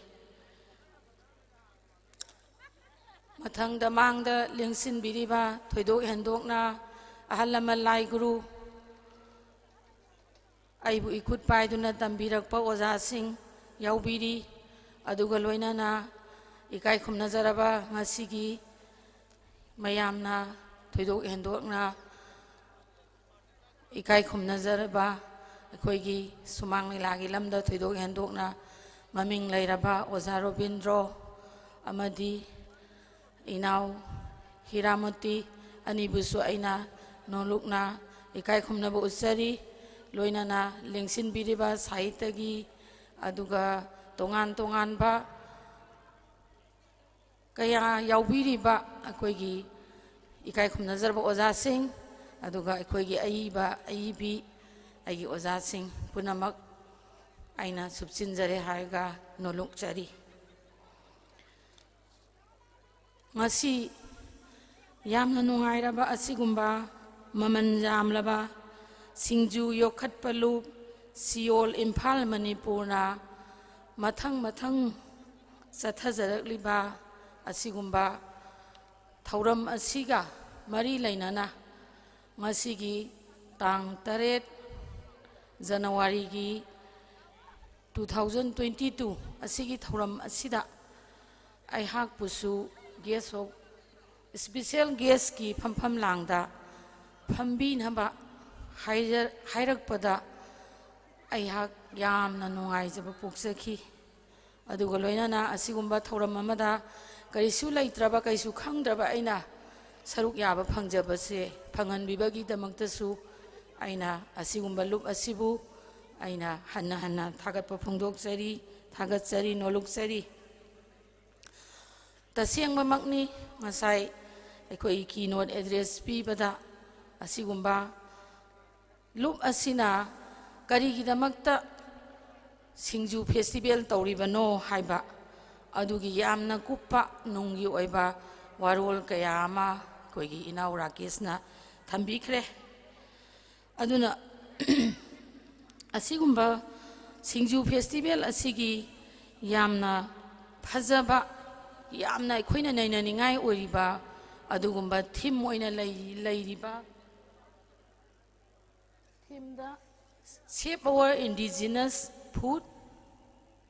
ꯃꯊꯪꯗ ꯃꯥꯡꯗ ꯂꯦꯡꯁꯤꯟꯕꯤꯔꯤꯕ ꯊꯣꯏꯗꯣꯛ ꯍꯦꯟꯗꯣꯛꯅ ꯑꯍꯜ ꯂꯃꯟ ꯂꯥꯏ ꯒꯨꯔꯨ, ꯑꯩꯕꯨ ꯏꯈꯨꯠ ꯄꯥꯏꯗꯨꯅ ꯇꯝꯕꯤꯔꯛꯄ ꯑꯣꯖꯥꯁꯤꯡ ꯌꯥꯎꯕꯤꯔꯤ꯫ ꯑꯗꯨꯒ ꯂꯣꯏꯅꯅ ꯏꯀꯥꯏ ꯈꯨꯝꯅꯖꯔꯕ ꯉꯁꯤꯒꯤ ꯃꯌꯥꯝꯅ ꯊꯣꯏꯗꯣꯛ ꯍꯦꯟꯗꯣꯛꯅ ꯏꯀꯥꯏ ꯈꯨꯝꯅꯖꯔꯕ ꯑꯩꯈꯣꯏꯒꯤ ꯁꯨꯃꯥꯡ ꯂꯤꯂꯥꯒꯤ ꯂꯝꯗ ꯊꯣꯏꯗꯣꯛ ꯍꯦꯟꯗꯣꯛꯅ ꯃꯃꯤꯡ ꯂꯩꯔꯕ ꯑꯣꯖꯥ ꯔꯣꯕꯤꯟꯗ꯭ꯔꯣ ꯑꯃꯗꯤ ꯏꯅꯥꯎ ꯍꯤꯔꯥꯃꯣꯇꯤ ꯑꯅꯤꯕꯨꯁꯨ ꯑꯩꯅ ꯅꯣꯂꯨꯛꯅ ꯏꯀꯥꯏ ꯈꯨꯝꯅꯕ ꯎꯠꯆꯔꯤ꯫ ꯂꯣꯏꯅꯅ ꯂꯦꯡꯁꯤꯟꯕꯤꯔꯤꯕ ꯁꯥꯍꯤꯇ꯭ꯌꯒꯤ ꯑꯗꯨꯒ ꯇꯣꯉꯥꯟ ꯇꯣꯉꯥꯟꯕ ꯀꯌꯥ ꯌꯥꯎꯕꯤꯔꯤꯕ ꯑꯩꯈꯣꯏꯒꯤ ꯏꯀꯥꯏ ꯈꯨꯝꯅꯖꯔꯕ ꯑꯣꯖꯥꯁꯤꯡ, ꯑꯗꯨꯒ ꯑꯩꯈꯣꯏꯒꯤ ꯑꯏꯕ ꯑꯏꯕꯤ, ꯑꯩꯒꯤ ꯑꯣꯖꯥꯁꯤꯡ ꯄꯨꯝꯅꯃꯛ ꯑꯩꯅ ꯁꯨꯞꯆꯤꯟꯖꯔꯦ ꯍꯥꯏꯔꯒ ꯅꯣꯂꯨꯛꯆꯔꯤ꯫ ꯉꯁꯤ ꯌꯥꯝꯅ ꯅꯨꯡꯉꯥꯏꯔꯕ ꯑꯁꯤꯒꯨꯝꯕ ꯃꯃꯜ ꯌꯥꯝꯂꯕ ꯁꯤꯡꯖꯨ ꯌꯣꯛꯈꯠꯄ ꯂꯨꯞ ꯁꯤꯌꯣꯜ ꯏꯝꯐꯥꯜ ꯃꯅꯤꯄꯨꯔꯅ ꯃꯊꯪ ꯃꯊꯪ ꯆꯠꯊꯖꯔꯛꯂꯤꯕ ꯑꯁꯤꯒꯨꯝꯕ ꯊꯧꯔꯝ ꯑꯁꯤꯒ ꯃꯔꯤ ꯂꯩꯅꯅ ꯉꯁꯤꯒꯤ ꯇꯥꯡ ꯇꯔꯦꯠ ꯖꯅꯋꯥꯔꯤꯒꯤ two thousand twenty two ꯑꯁꯤꯒꯤ ꯊꯧꯔꯝ ꯑꯁꯤꯗ ꯑꯩꯍꯥꯛꯄꯨꯁꯨ Guest of, Special Guestꯀꯤ ꯐꯝꯐꯝ ꯂꯥꯡꯗ ꯐꯝꯕꯤꯅꯕ ꯍꯥꯏꯖ-, ꯍꯥꯏꯔꯛꯄꯗ ꯑꯩꯍꯥꯛ ꯌꯥꯝꯅ ꯅꯨꯡꯉꯥꯏꯖꯕ ꯄꯣꯛꯆꯈꯤ꯫ ꯑꯗꯨꯒ ꯂꯣꯏꯅꯅ ꯑꯁꯤꯒꯨꯝꯕ ꯊꯧꯔꯝ ꯑꯃꯗ ꯀꯔꯤꯁꯨ ꯂꯩꯇ꯭ꯔꯕ, ꯀꯔꯤꯁꯨ ꯈꯪꯗ꯭ꯔꯕ ꯑꯩꯅ ꯁꯔꯨꯛ ꯌꯥꯕ ꯐꯪꯖꯕꯁꯦ ꯐꯪꯍꯟꯕꯤꯕꯒꯤꯗꯃꯛꯇꯁꯨ ꯑꯩꯅ ꯑꯁꯤꯒꯨꯝꯕ ꯂꯨꯞ ꯑꯁꯤꯕꯨ ꯑꯩꯅ ꯍꯟꯅ ꯍꯟꯅ ꯊꯥꯒꯠꯄ ꯐꯣꯡꯗꯣꯛꯆꯔꯤ, ꯊꯥꯒꯠꯆꯔꯤ, ꯅꯣꯂꯨꯛꯆꯔꯤ꯫ ꯇꯁꯦꯡꯕꯃꯛꯅꯤ, ꯉꯁꯥꯏ ꯑꯩꯈꯣꯏ keynote address ꯄꯤꯕꯗ ꯑꯁꯤꯒꯨꯝꯕ ꯂꯨꯞ ꯑꯁꯤꯅ ꯀꯔꯤꯒꯤꯗꯃꯛꯇ ꯁꯤꯡꯖꯨ festival ꯇꯧꯔꯤꯕꯅꯣ ꯍꯥꯏꯕ ꯑꯗꯨꯒꯤ ꯌꯥꯝꯅ ꯀꯨꯞꯄ ꯅꯨꯡꯒꯤ ꯑꯣꯏꯕ ꯋꯥꯔꯣꯜ ꯀꯌꯥ ꯑꯃ ꯑꯩꯈꯣꯏꯒꯤ ꯏꯅꯥꯎ ꯔꯥꯀꯦꯁꯅ ꯊꯝꯕꯤꯈ꯭ꯔꯦ꯫ ꯑꯗꯨꯅ ꯑꯁꯤꯒꯨꯝꯕ ꯁꯤꯡꯖꯨ festival ꯑꯁꯤꯒꯤ ꯌꯥꯝꯅ ꯐꯖꯕ, ꯌꯥꯝꯅ ꯑꯩꯈꯣꯏꯅ ꯅꯩꯅꯅꯤꯡꯉꯥꯏ ꯑꯣꯏꯔꯤꯕ ꯑꯗꯨꯒꯨꯝꯕ theme ꯑꯣꯏꯅ ꯂꯩ-, ꯂꯩꯔꯤꯕ themeꯗ Save Our Indigenous Food,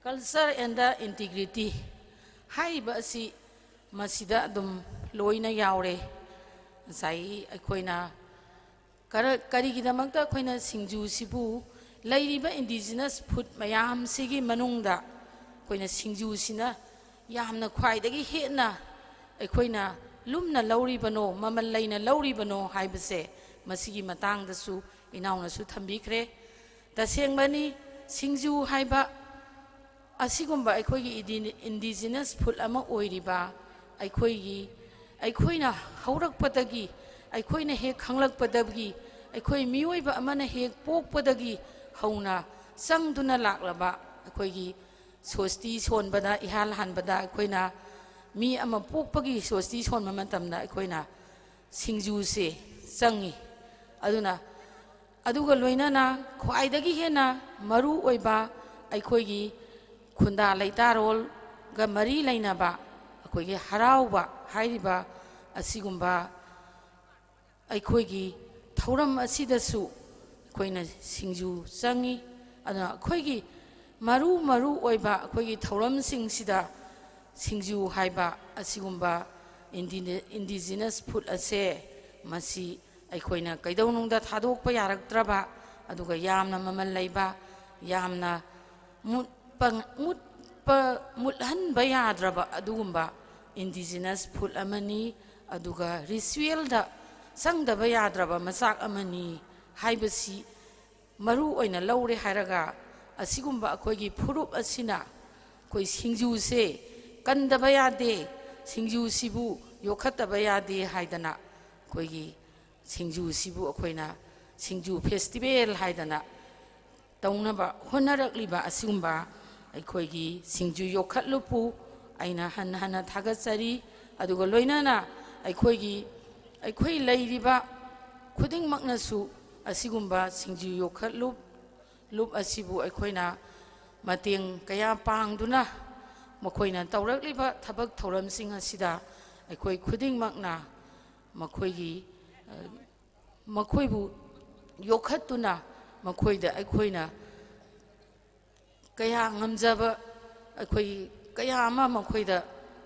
Culture and the Integrity ꯍꯥꯏꯔꯤꯕ ꯑꯁꯤ ꯃꯁꯤꯗ ꯑꯗꯨꯝ ꯂꯣꯏꯅ ꯌꯥꯎꯔꯦ꯫ ꯉꯁꯥꯏꯒꯤ ꯑꯩꯈꯣꯏꯅ ꯀꯔ-, ꯀꯔꯤꯒꯤꯗꯃꯛꯇ ꯑꯩꯈꯣꯏꯅ ꯁꯤꯡꯖꯨꯁꯤꯕꯨ, ꯂꯩꯔꯤꯕ indigenous food ꯃꯌꯥꯝꯁꯤꯒꯤ ꯃꯅꯨꯡꯗ ꯑꯩꯈꯣꯏꯅ ꯁꯤꯡꯖꯨꯁꯤꯅ ꯌꯥꯝꯅ ꯈ꯭ꯋꯥꯏꯗꯒꯤ ꯍꯦꯟꯅ ꯑꯩꯈꯣꯏꯅ ꯂꯨꯝꯅ ꯂꯧꯔꯤꯕꯅꯣ, ꯃꯃꯜ ꯂꯩꯅ ꯂꯧꯔꯤꯕꯅꯣ ꯍꯥꯏꯕꯁꯦ ꯃꯁꯤꯒꯤ ꯃꯇꯥꯡꯗꯁꯨ ꯏꯅꯥꯎꯅꯁꯨ ꯊꯝꯕꯤꯈ꯭ꯔꯦ꯫ ꯇꯁꯦꯡꯕꯅꯤ, ꯁꯤꯡꯖꯨ ꯍꯥꯏꯕ ꯑꯁꯤꯒꯨꯝꯕ ꯑꯩꯈꯣꯏꯒꯤ ꯏꯗꯤ-, indigenous food ꯑꯃ ꯑꯣꯏꯔꯤꯕ ꯑꯩꯈꯣꯏꯒꯤ, ꯑꯩꯈꯣꯏꯅ ꯍꯧꯔꯛꯄꯗꯒꯤ, ꯑꯩꯈꯣꯏꯅ ꯍꯦꯛ ꯈꯪꯂꯛꯄꯗꯒꯤ, ꯑꯩꯈꯣꯏ ꯃꯤꯑꯣꯏꯕ ꯑꯃꯅ ꯍꯦꯛ ꯄꯣꯛꯄꯗꯒꯤ ꯍꯧꯅ ꯆꯪꯗꯨꯅ ꯂꯥꯛꯂꯕ ꯑꯩꯈꯣꯏꯒꯤ ꯁꯣꯁꯇꯤ ꯁꯣꯟꯕꯗ, ꯏꯍꯥꯟ ꯍꯥꯟꯕꯗ ꯑꯩꯈꯣꯏꯅ ꯃꯤ ꯑꯃ ꯄꯣꯛꯄꯒꯤ ꯁꯣꯁꯇꯤ ꯁꯣꯟꯕ ꯃꯇꯝꯗ ꯑꯩꯈꯣꯏꯅ ꯁꯤꯡꯖꯨꯁꯦ ꯆꯪꯉꯤ꯫ ꯑꯗꯨꯅ, ꯑꯗꯨꯒ ꯂꯣꯏꯅꯅ ꯈ꯭ꯋꯥꯏꯗꯒꯤ ꯍꯦꯟꯅ ꯃꯔꯨ ꯑꯣꯏꯕ ꯑꯩꯈꯣꯏꯒꯤ ꯈꯨꯟꯗꯥ ꯂꯩꯇꯥꯔꯣꯜꯒ ꯃꯔꯤ ꯂꯩꯅꯕ ꯑꯩꯈꯣꯏꯒꯤ ꯍꯔꯥꯎꯕ ꯍꯥꯏꯔꯤꯕ ꯑꯁꯤꯒꯨꯝꯕ ꯑꯩꯈꯣꯏꯒꯤ ꯊꯧꯔꯝ ꯑꯁꯤꯗꯁꯨ ꯑꯩꯈꯣꯏꯅ ꯁꯤꯡꯖꯨ ꯆꯪꯉꯤ꯫ ꯑꯗꯨꯅ ꯑꯩꯈꯣꯏꯒꯤ ꯃꯔꯨ ꯃꯔꯨ ꯑꯣꯏꯕ ꯑꯩꯈꯣꯏꯒꯤ ꯊꯧꯔꯝꯁꯤꯡꯁꯤꯗ ꯁꯤꯡꯖꯨ ꯍꯥꯏꯕ ꯑꯁꯤꯒꯨꯝꯕ ꯏꯟꯗꯤ-, indigenous food ꯑꯁꯦ ꯃꯁꯤ ꯑꯩꯈꯣꯏꯅ ꯀꯩꯗꯧꯅꯨꯡꯗ ꯊꯥꯗꯣꯛꯄ ꯌꯥꯔꯛꯇ꯭ꯔꯕ, ꯑꯗꯨꯒ ꯌꯥꯝꯅ ꯃꯃꯜ ꯂꯩꯕ, ꯌꯥꯝꯅ ꯃꯨꯠꯄ, ꯃꯨꯠꯄ, ꯃꯨꯠꯍꯟꯕ ꯌꯥꯗ꯭ꯔꯕ ꯑꯗꯨꯒꯨꯝꯕ indigenous food ꯑꯃꯅꯤ꯫ ꯑꯗꯨꯒ ritualꯗ ꯆꯪꯗꯕ ꯌꯥꯗ꯭ꯔꯕ ꯃꯆꯥꯛ ꯑꯃꯅꯤ ꯍꯥꯏꯕꯁꯤ ꯃꯔꯨ ꯑꯣꯏꯅ ꯂꯧꯔꯦ ꯍꯥꯏꯔꯒ, ꯑꯁꯤꯒꯨꯝꯕ ꯑꯩꯈꯣꯏꯒꯤ ꯐꯨꯔꯨꯞ ꯑꯁꯤꯅ ꯑꯩꯈꯣꯏ ꯁꯤꯡꯖꯨꯁꯦ ꯀꯟꯗꯕ ꯌꯥꯗꯦ, ꯁꯤꯡꯖꯨꯁꯤꯕꯨ ꯌꯣꯛꯈꯠꯇꯕ ꯌꯥꯗꯦ ꯍꯥꯏꯗꯅ, ꯑꯩꯈꯣꯏꯒꯤ ꯁꯤꯡꯖꯨꯁꯤꯕꯨ ꯑꯩꯈꯣꯏꯅ ꯁꯤꯡꯖꯨ ꯐꯦꯁꯇꯤꯚꯦꯜ ꯍꯥꯏꯗꯅ ꯇꯧꯅꯕ ꯍꯣꯠꯅꯔꯛꯂꯤꯕ ꯑꯁꯤꯒꯨꯝꯕ ꯑꯩꯈꯣꯏꯒꯤ ꯁꯤꯡꯖꯨ ꯌꯣꯛꯈꯠꯂꯨꯞꯄꯨ ꯑꯩꯅ ꯍꯟꯅ ꯍꯟꯅ ꯊꯥꯒꯠꯆꯔꯤ꯫ ꯑꯗꯨꯒ ꯂꯣꯏꯅꯅ ꯑꯩꯈꯣꯏꯒꯤ, ꯑꯩꯈꯣꯏ ꯂꯩꯔꯤꯕ ꯈꯨꯗꯤꯡꯃꯛꯅꯁꯨ ꯑꯁꯤꯒꯨꯝꯕ ꯁꯤꯡꯖꯨ ꯌꯣꯛꯈꯠꯂꯨꯞ, ꯂꯨꯞ ꯑꯁꯤꯕꯨ ꯑꯩꯈꯣꯏꯅ ꯃꯇꯦꯡ ꯀꯌꯥ ꯄꯥꯡꯗꯨꯅ, ꯃꯈꯣꯏꯅ ꯇꯧꯔꯛꯂꯤꯕ ꯊꯕꯛ ꯊꯧꯔꯝꯁꯤꯡ ꯑꯁꯤꯗ ꯑꯩꯈꯣꯏ ꯈꯨꯗꯤꯡꯃꯛꯅ ꯃꯈꯣꯏꯒꯤ, ꯑ, ꯃꯈꯣꯏꯕꯨ ꯌꯣꯛꯈꯠꯇꯨꯅ, ꯃꯈꯣꯏꯗ ꯑꯩꯈꯣꯏꯅ ꯀꯌꯥ ꯉꯝꯖꯕ, ꯑꯩꯈꯣꯏ ꯀꯌꯥ ꯑꯃ ꯃꯈꯣꯏꯗ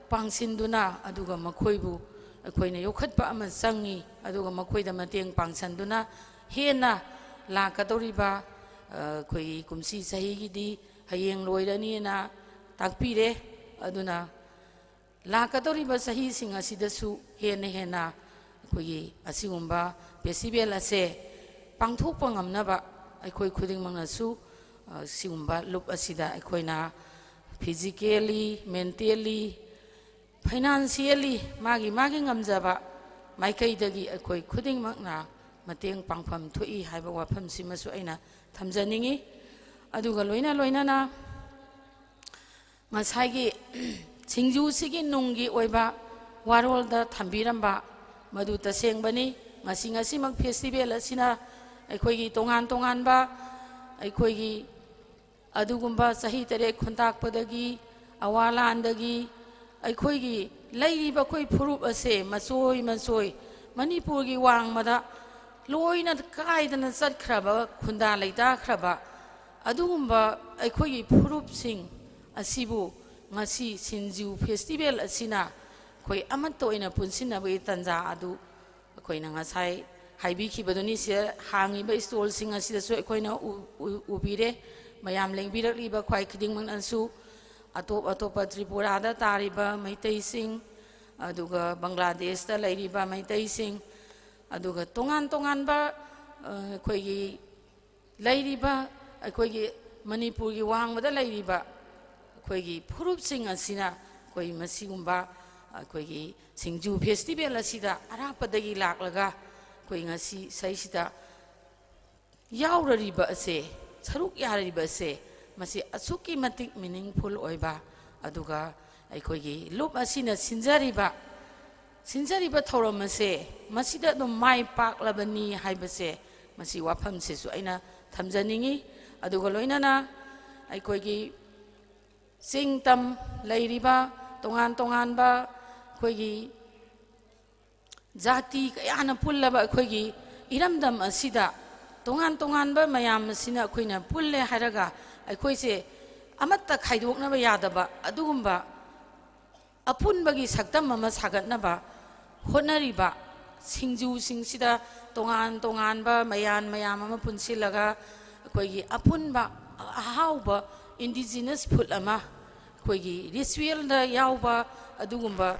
ꯄꯥꯡꯁꯤꯟꯗꯨꯅ, ꯑꯗꯨꯒ ꯃꯈꯣꯏꯕꯨ ꯑꯩꯈꯣꯏꯅ ꯌꯣꯛꯈꯠꯄ ꯑꯃ ꯆꯪꯉꯤ꯫ ꯑꯗꯨꯒ ꯃꯈꯣꯏꯗ ꯃꯇꯦꯡ ꯄꯥꯡꯁꯤꯟꯗꯨꯅ ꯍꯦꯟꯅ ꯂꯥꯛꯀꯗꯧꯔꯤꯕ, ꯑ, ꯑꯩꯈꯣꯏꯒꯤ ꯀꯨꯝꯁꯤ ꯆꯍꯤꯒꯤꯗꯤ ꯍꯌꯦꯡ ꯂꯣꯏꯔꯅꯤꯅ ꯇꯥꯛꯄꯤꯔꯦ꯫ ꯑꯗꯨꯅ ꯂꯥꯛꯀꯗꯧꯔꯤꯕ ꯆꯍꯤꯁꯤꯡ ꯑꯁꯤꯗꯁꯨ ꯍꯦꯟꯅ ꯍꯦꯟꯅ ꯑꯩꯈꯣꯏꯒꯤ ꯑꯁꯤꯒꯨꯝꯕ ꯐꯦꯁꯇꯤꯚꯦꯜ ꯑꯁꯦ ꯄꯥꯡꯊꯣꯛꯄ ꯉꯝꯅꯕ ꯑꯩꯈꯣꯏ ꯈꯨꯗꯤꯡꯃꯛꯅꯁꯨ, ꯑ, ꯁꯤꯒꯨꯝꯕ ꯂꯨꯞ ꯑꯁꯤꯗ ꯑꯩꯈꯣꯏꯅ physically, mentally, financially ꯃꯥꯒꯤ ꯃꯥꯒꯤ ꯉꯝꯖꯕ ꯃꯥꯏꯀꯩꯗꯒꯤ ꯑꯩꯈꯣꯏ ꯈꯨꯗꯤꯡꯃꯛꯅ ꯃꯇꯦꯡ ꯄꯥꯡꯐꯝ ꯊꯣꯛꯏ ꯍꯥꯏꯕ ꯋꯥꯐꯝꯁꯤꯃꯁꯨ ꯑꯩꯅ ꯊꯝꯖꯅꯤꯡꯏ꯫ ꯑꯗꯨꯒ ꯂꯣꯏꯅ ꯂꯣꯏꯅꯅ ꯉꯁꯥꯏꯒꯤ ꯁꯤꯡꯖꯨꯁꯤꯒꯤ ꯅꯨꯡꯒꯤ ꯑꯣꯏꯕ ꯋꯥꯔꯣꯜꯗ ꯊꯝꯕꯤꯔꯝꯕ ꯃꯗꯨ ꯇꯁꯦꯡꯕꯅꯤ꯫ ꯉꯁꯤ, ꯉꯁꯤꯃꯛ ꯐꯦꯁꯇꯤꯚꯦꯜ ꯑꯁꯤꯅ ꯑꯩꯈꯣꯏꯒꯤ ꯇꯣꯉꯥꯟ ꯇꯣꯉꯥꯟꯕ ꯑꯩꯈꯣꯏꯒꯤ ꯑꯗꯨꯒꯨꯝꯕ ꯆꯍꯤ ꯇꯔꯦꯠ ꯈꯨꯟꯇꯥꯛꯄꯗꯒꯤ ꯑꯋꯥ ꯂꯥꯟꯗꯒꯤ ꯑꯩꯈꯣꯏꯒꯤ ꯂꯩꯔꯤꯕ ꯑꯩꯈꯣꯏ ꯐꯨꯔꯨꯞ ꯑꯁꯦ ꯃꯆꯣꯏ ꯃꯆꯣꯏ ꯃꯅꯤꯄꯨꯔꯒꯤ ꯋꯥꯡꯃꯗ ꯂꯣꯏꯅ ꯀꯥꯏꯗꯅ ꯆꯠꯈ꯭ꯔꯕ, ꯈꯨꯟꯗꯥ ꯂꯩꯇꯥꯈ꯭ꯔꯕ ꯑꯗꯨꯒꯨꯝꯕ ꯑꯩꯈꯣꯏꯒꯤ ꯐꯨꯔꯨꯞꯁꯤꯡ ꯑꯁꯤꯕꯨ ꯉꯁꯤ ꯁꯤꯡꯖꯨ ꯐꯦꯁꯇꯤꯚꯦꯜ ꯑꯁꯤꯅ ꯑꯩꯈꯣꯏ ꯑꯃꯠꯇ ꯑꯣꯏꯅ ꯄꯨꯟꯁꯤꯟꯅꯕꯒꯤ ꯇꯥꯟꯖꯥ ꯑꯗꯨ ꯑꯩꯈꯣꯏꯅ ꯉꯁꯥꯏ ꯍꯥꯏꯕꯤꯈꯤꯕꯗꯨꯅꯤ꯫ ꯁꯤꯗ ꯍꯥꯡꯉꯤꯕ ꯏꯁꯇꯣꯜꯁꯤꯡ ꯑꯁꯤꯗꯁꯨ ꯑꯩꯈꯣꯏꯅ ꯎ-, ꯎ-, ꯎꯕꯤꯔꯦ꯫ ꯃꯌꯥꯝ ꯂꯦꯡꯕꯤꯔꯛꯂꯤꯕ ꯈ꯭ꯋꯥꯏ ꯈꯨꯗꯤꯡꯃꯛꯅꯁꯨ ꯑꯇꯣꯞ ꯑꯇꯣꯞꯄ ꯇ꯭ꯔꯤꯄꯨꯔꯥꯗ ꯇꯥꯔꯤꯕ ꯃꯩꯇꯩꯁꯤꯡ, ꯑꯗꯨꯒ ꯕꯪꯒ꯭ꯂꯥꯗꯦꯁꯇ ꯂꯩꯔꯤꯕ ꯃꯩꯇꯩꯁꯤꯡ, ꯑꯗꯨꯒ ꯇꯣꯉꯥꯟ ꯇꯣꯉꯥꯟꯕ, ꯑ, ꯑꯩꯈꯣꯏꯒꯤ ꯂꯩꯔꯤꯕ ꯑꯩꯈꯣꯏꯒꯤ ꯃꯅꯤꯄꯨꯔꯒꯤ ꯋꯥꯡꯃꯗ ꯂꯩꯔꯤꯕ ꯑꯩꯈꯣꯏꯒꯤ ꯐꯨꯔꯨꯞꯁꯤꯡ ꯑꯁꯤꯅ ꯑꯩꯈꯣꯏ ꯃꯁꯤꯒꯨꯝꯕ ꯑꯩꯈꯣꯏꯒꯤ ꯁꯤꯡꯖꯨ ꯐꯦꯁꯇꯤꯚꯦꯜ ꯑꯁꯤꯗ ꯑꯔꯥꯞꯄꯗꯒꯤ ꯂꯥꯛꯂꯒ ꯑꯩꯈꯣꯏ ꯉꯁꯤ ꯏꯁꯩꯁꯤꯗ ꯌꯥꯎꯔꯔꯤꯕ ꯑꯁꯦ, ꯁꯔꯨꯛ ꯌꯥꯔꯤꯕ ꯑꯁꯦ, ꯃꯁꯤ ꯑꯁꯨꯛꯀꯤ ꯃꯇꯤꯛ ꯃꯤꯅꯤꯡꯐꯨꯜ ꯑꯣꯏꯕ, ꯑꯗꯨꯒ ꯑꯩꯈꯣꯏꯒꯤ ꯂꯨꯞ ꯑꯁꯤꯅ ꯁꯤꯟꯖꯔꯤꯕ, ꯁꯤꯟꯖꯔꯤꯕ ꯊꯧꯔꯝ ꯑꯁꯦ ꯃꯁꯤꯗ ꯑꯗꯨꯝ ꯃꯥꯏ ꯄꯥꯛꯂꯕꯅꯤ ꯍꯥꯏꯕꯁꯦ, ꯃꯁꯤ ꯋꯥꯐꯝꯁꯤꯁꯨ ꯑꯩꯅ ꯊꯝꯖꯅꯤꯡꯏ꯫ ꯑꯗꯨꯒ ꯂꯣꯏꯅꯅ ꯑꯩꯈꯣꯏꯒꯤ ꯆꯤꯡ ꯇꯝ ꯂꯩꯔꯤꯕ ꯇꯣꯉꯥꯟ ꯇꯣꯉꯥꯟꯕ ꯑꯩꯈꯣꯏꯒꯤ ꯖꯥꯇꯤ ꯀꯌꯥꯅ ꯄꯨꯜꯂꯕ ꯑꯩꯈꯣꯏꯒꯤ ꯏꯔꯝꯗꯝ ꯑꯁꯤꯗ ꯇꯣꯉꯥꯟ ꯇꯣꯉꯥꯟꯕ ꯃꯌꯥꯝ ꯑꯁꯤꯅ ꯑꯩꯈꯣꯏꯅ ꯄꯨꯜꯂꯦ ꯍꯥꯏꯔꯒ ꯑꯩꯈꯣꯏꯁꯦ ꯑꯃꯠꯇ ꯈꯥꯏꯗꯣꯛꯅꯕ ꯌꯥꯗꯕ ꯑꯗꯨꯒꯨꯝꯕ ꯑꯄꯨꯟꯕꯒꯤ ꯁꯛꯇꯝ ꯑꯃ ꯁꯥꯒꯠꯅꯕ ꯍꯣꯠꯅꯔꯤꯕ ꯁꯤꯡꯖꯨꯁꯤꯡꯁꯤꯗ ꯇꯣꯉꯥꯟ ꯇꯣꯉꯥꯟꯕ ꯃꯌꯥꯟ ꯃꯌꯥꯝ ꯑꯃ ꯄꯨꯟꯁꯤꯜꯂꯒ ꯑꯩꯈꯣꯏꯒꯤ ꯑꯄꯨꯟꯕ ꯑꯍꯥꯎꯕ ꯏꯟꯗꯤꯖꯤꯅꯁ ꯐꯨꯗ ꯑꯃ, ꯑꯩꯈꯣꯏꯒꯤ ꯔꯤꯆꯨꯋꯦꯜꯗ ꯌꯥꯎꯕ ꯑꯗꯨꯒꯨꯝꯕ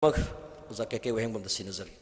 ꯑꯣꯖꯥ ꯀꯦ ꯀꯦ ꯋꯥꯍꯦꯡꯕꯝꯗ ꯁꯤꯟꯅꯖꯔꯤ꯫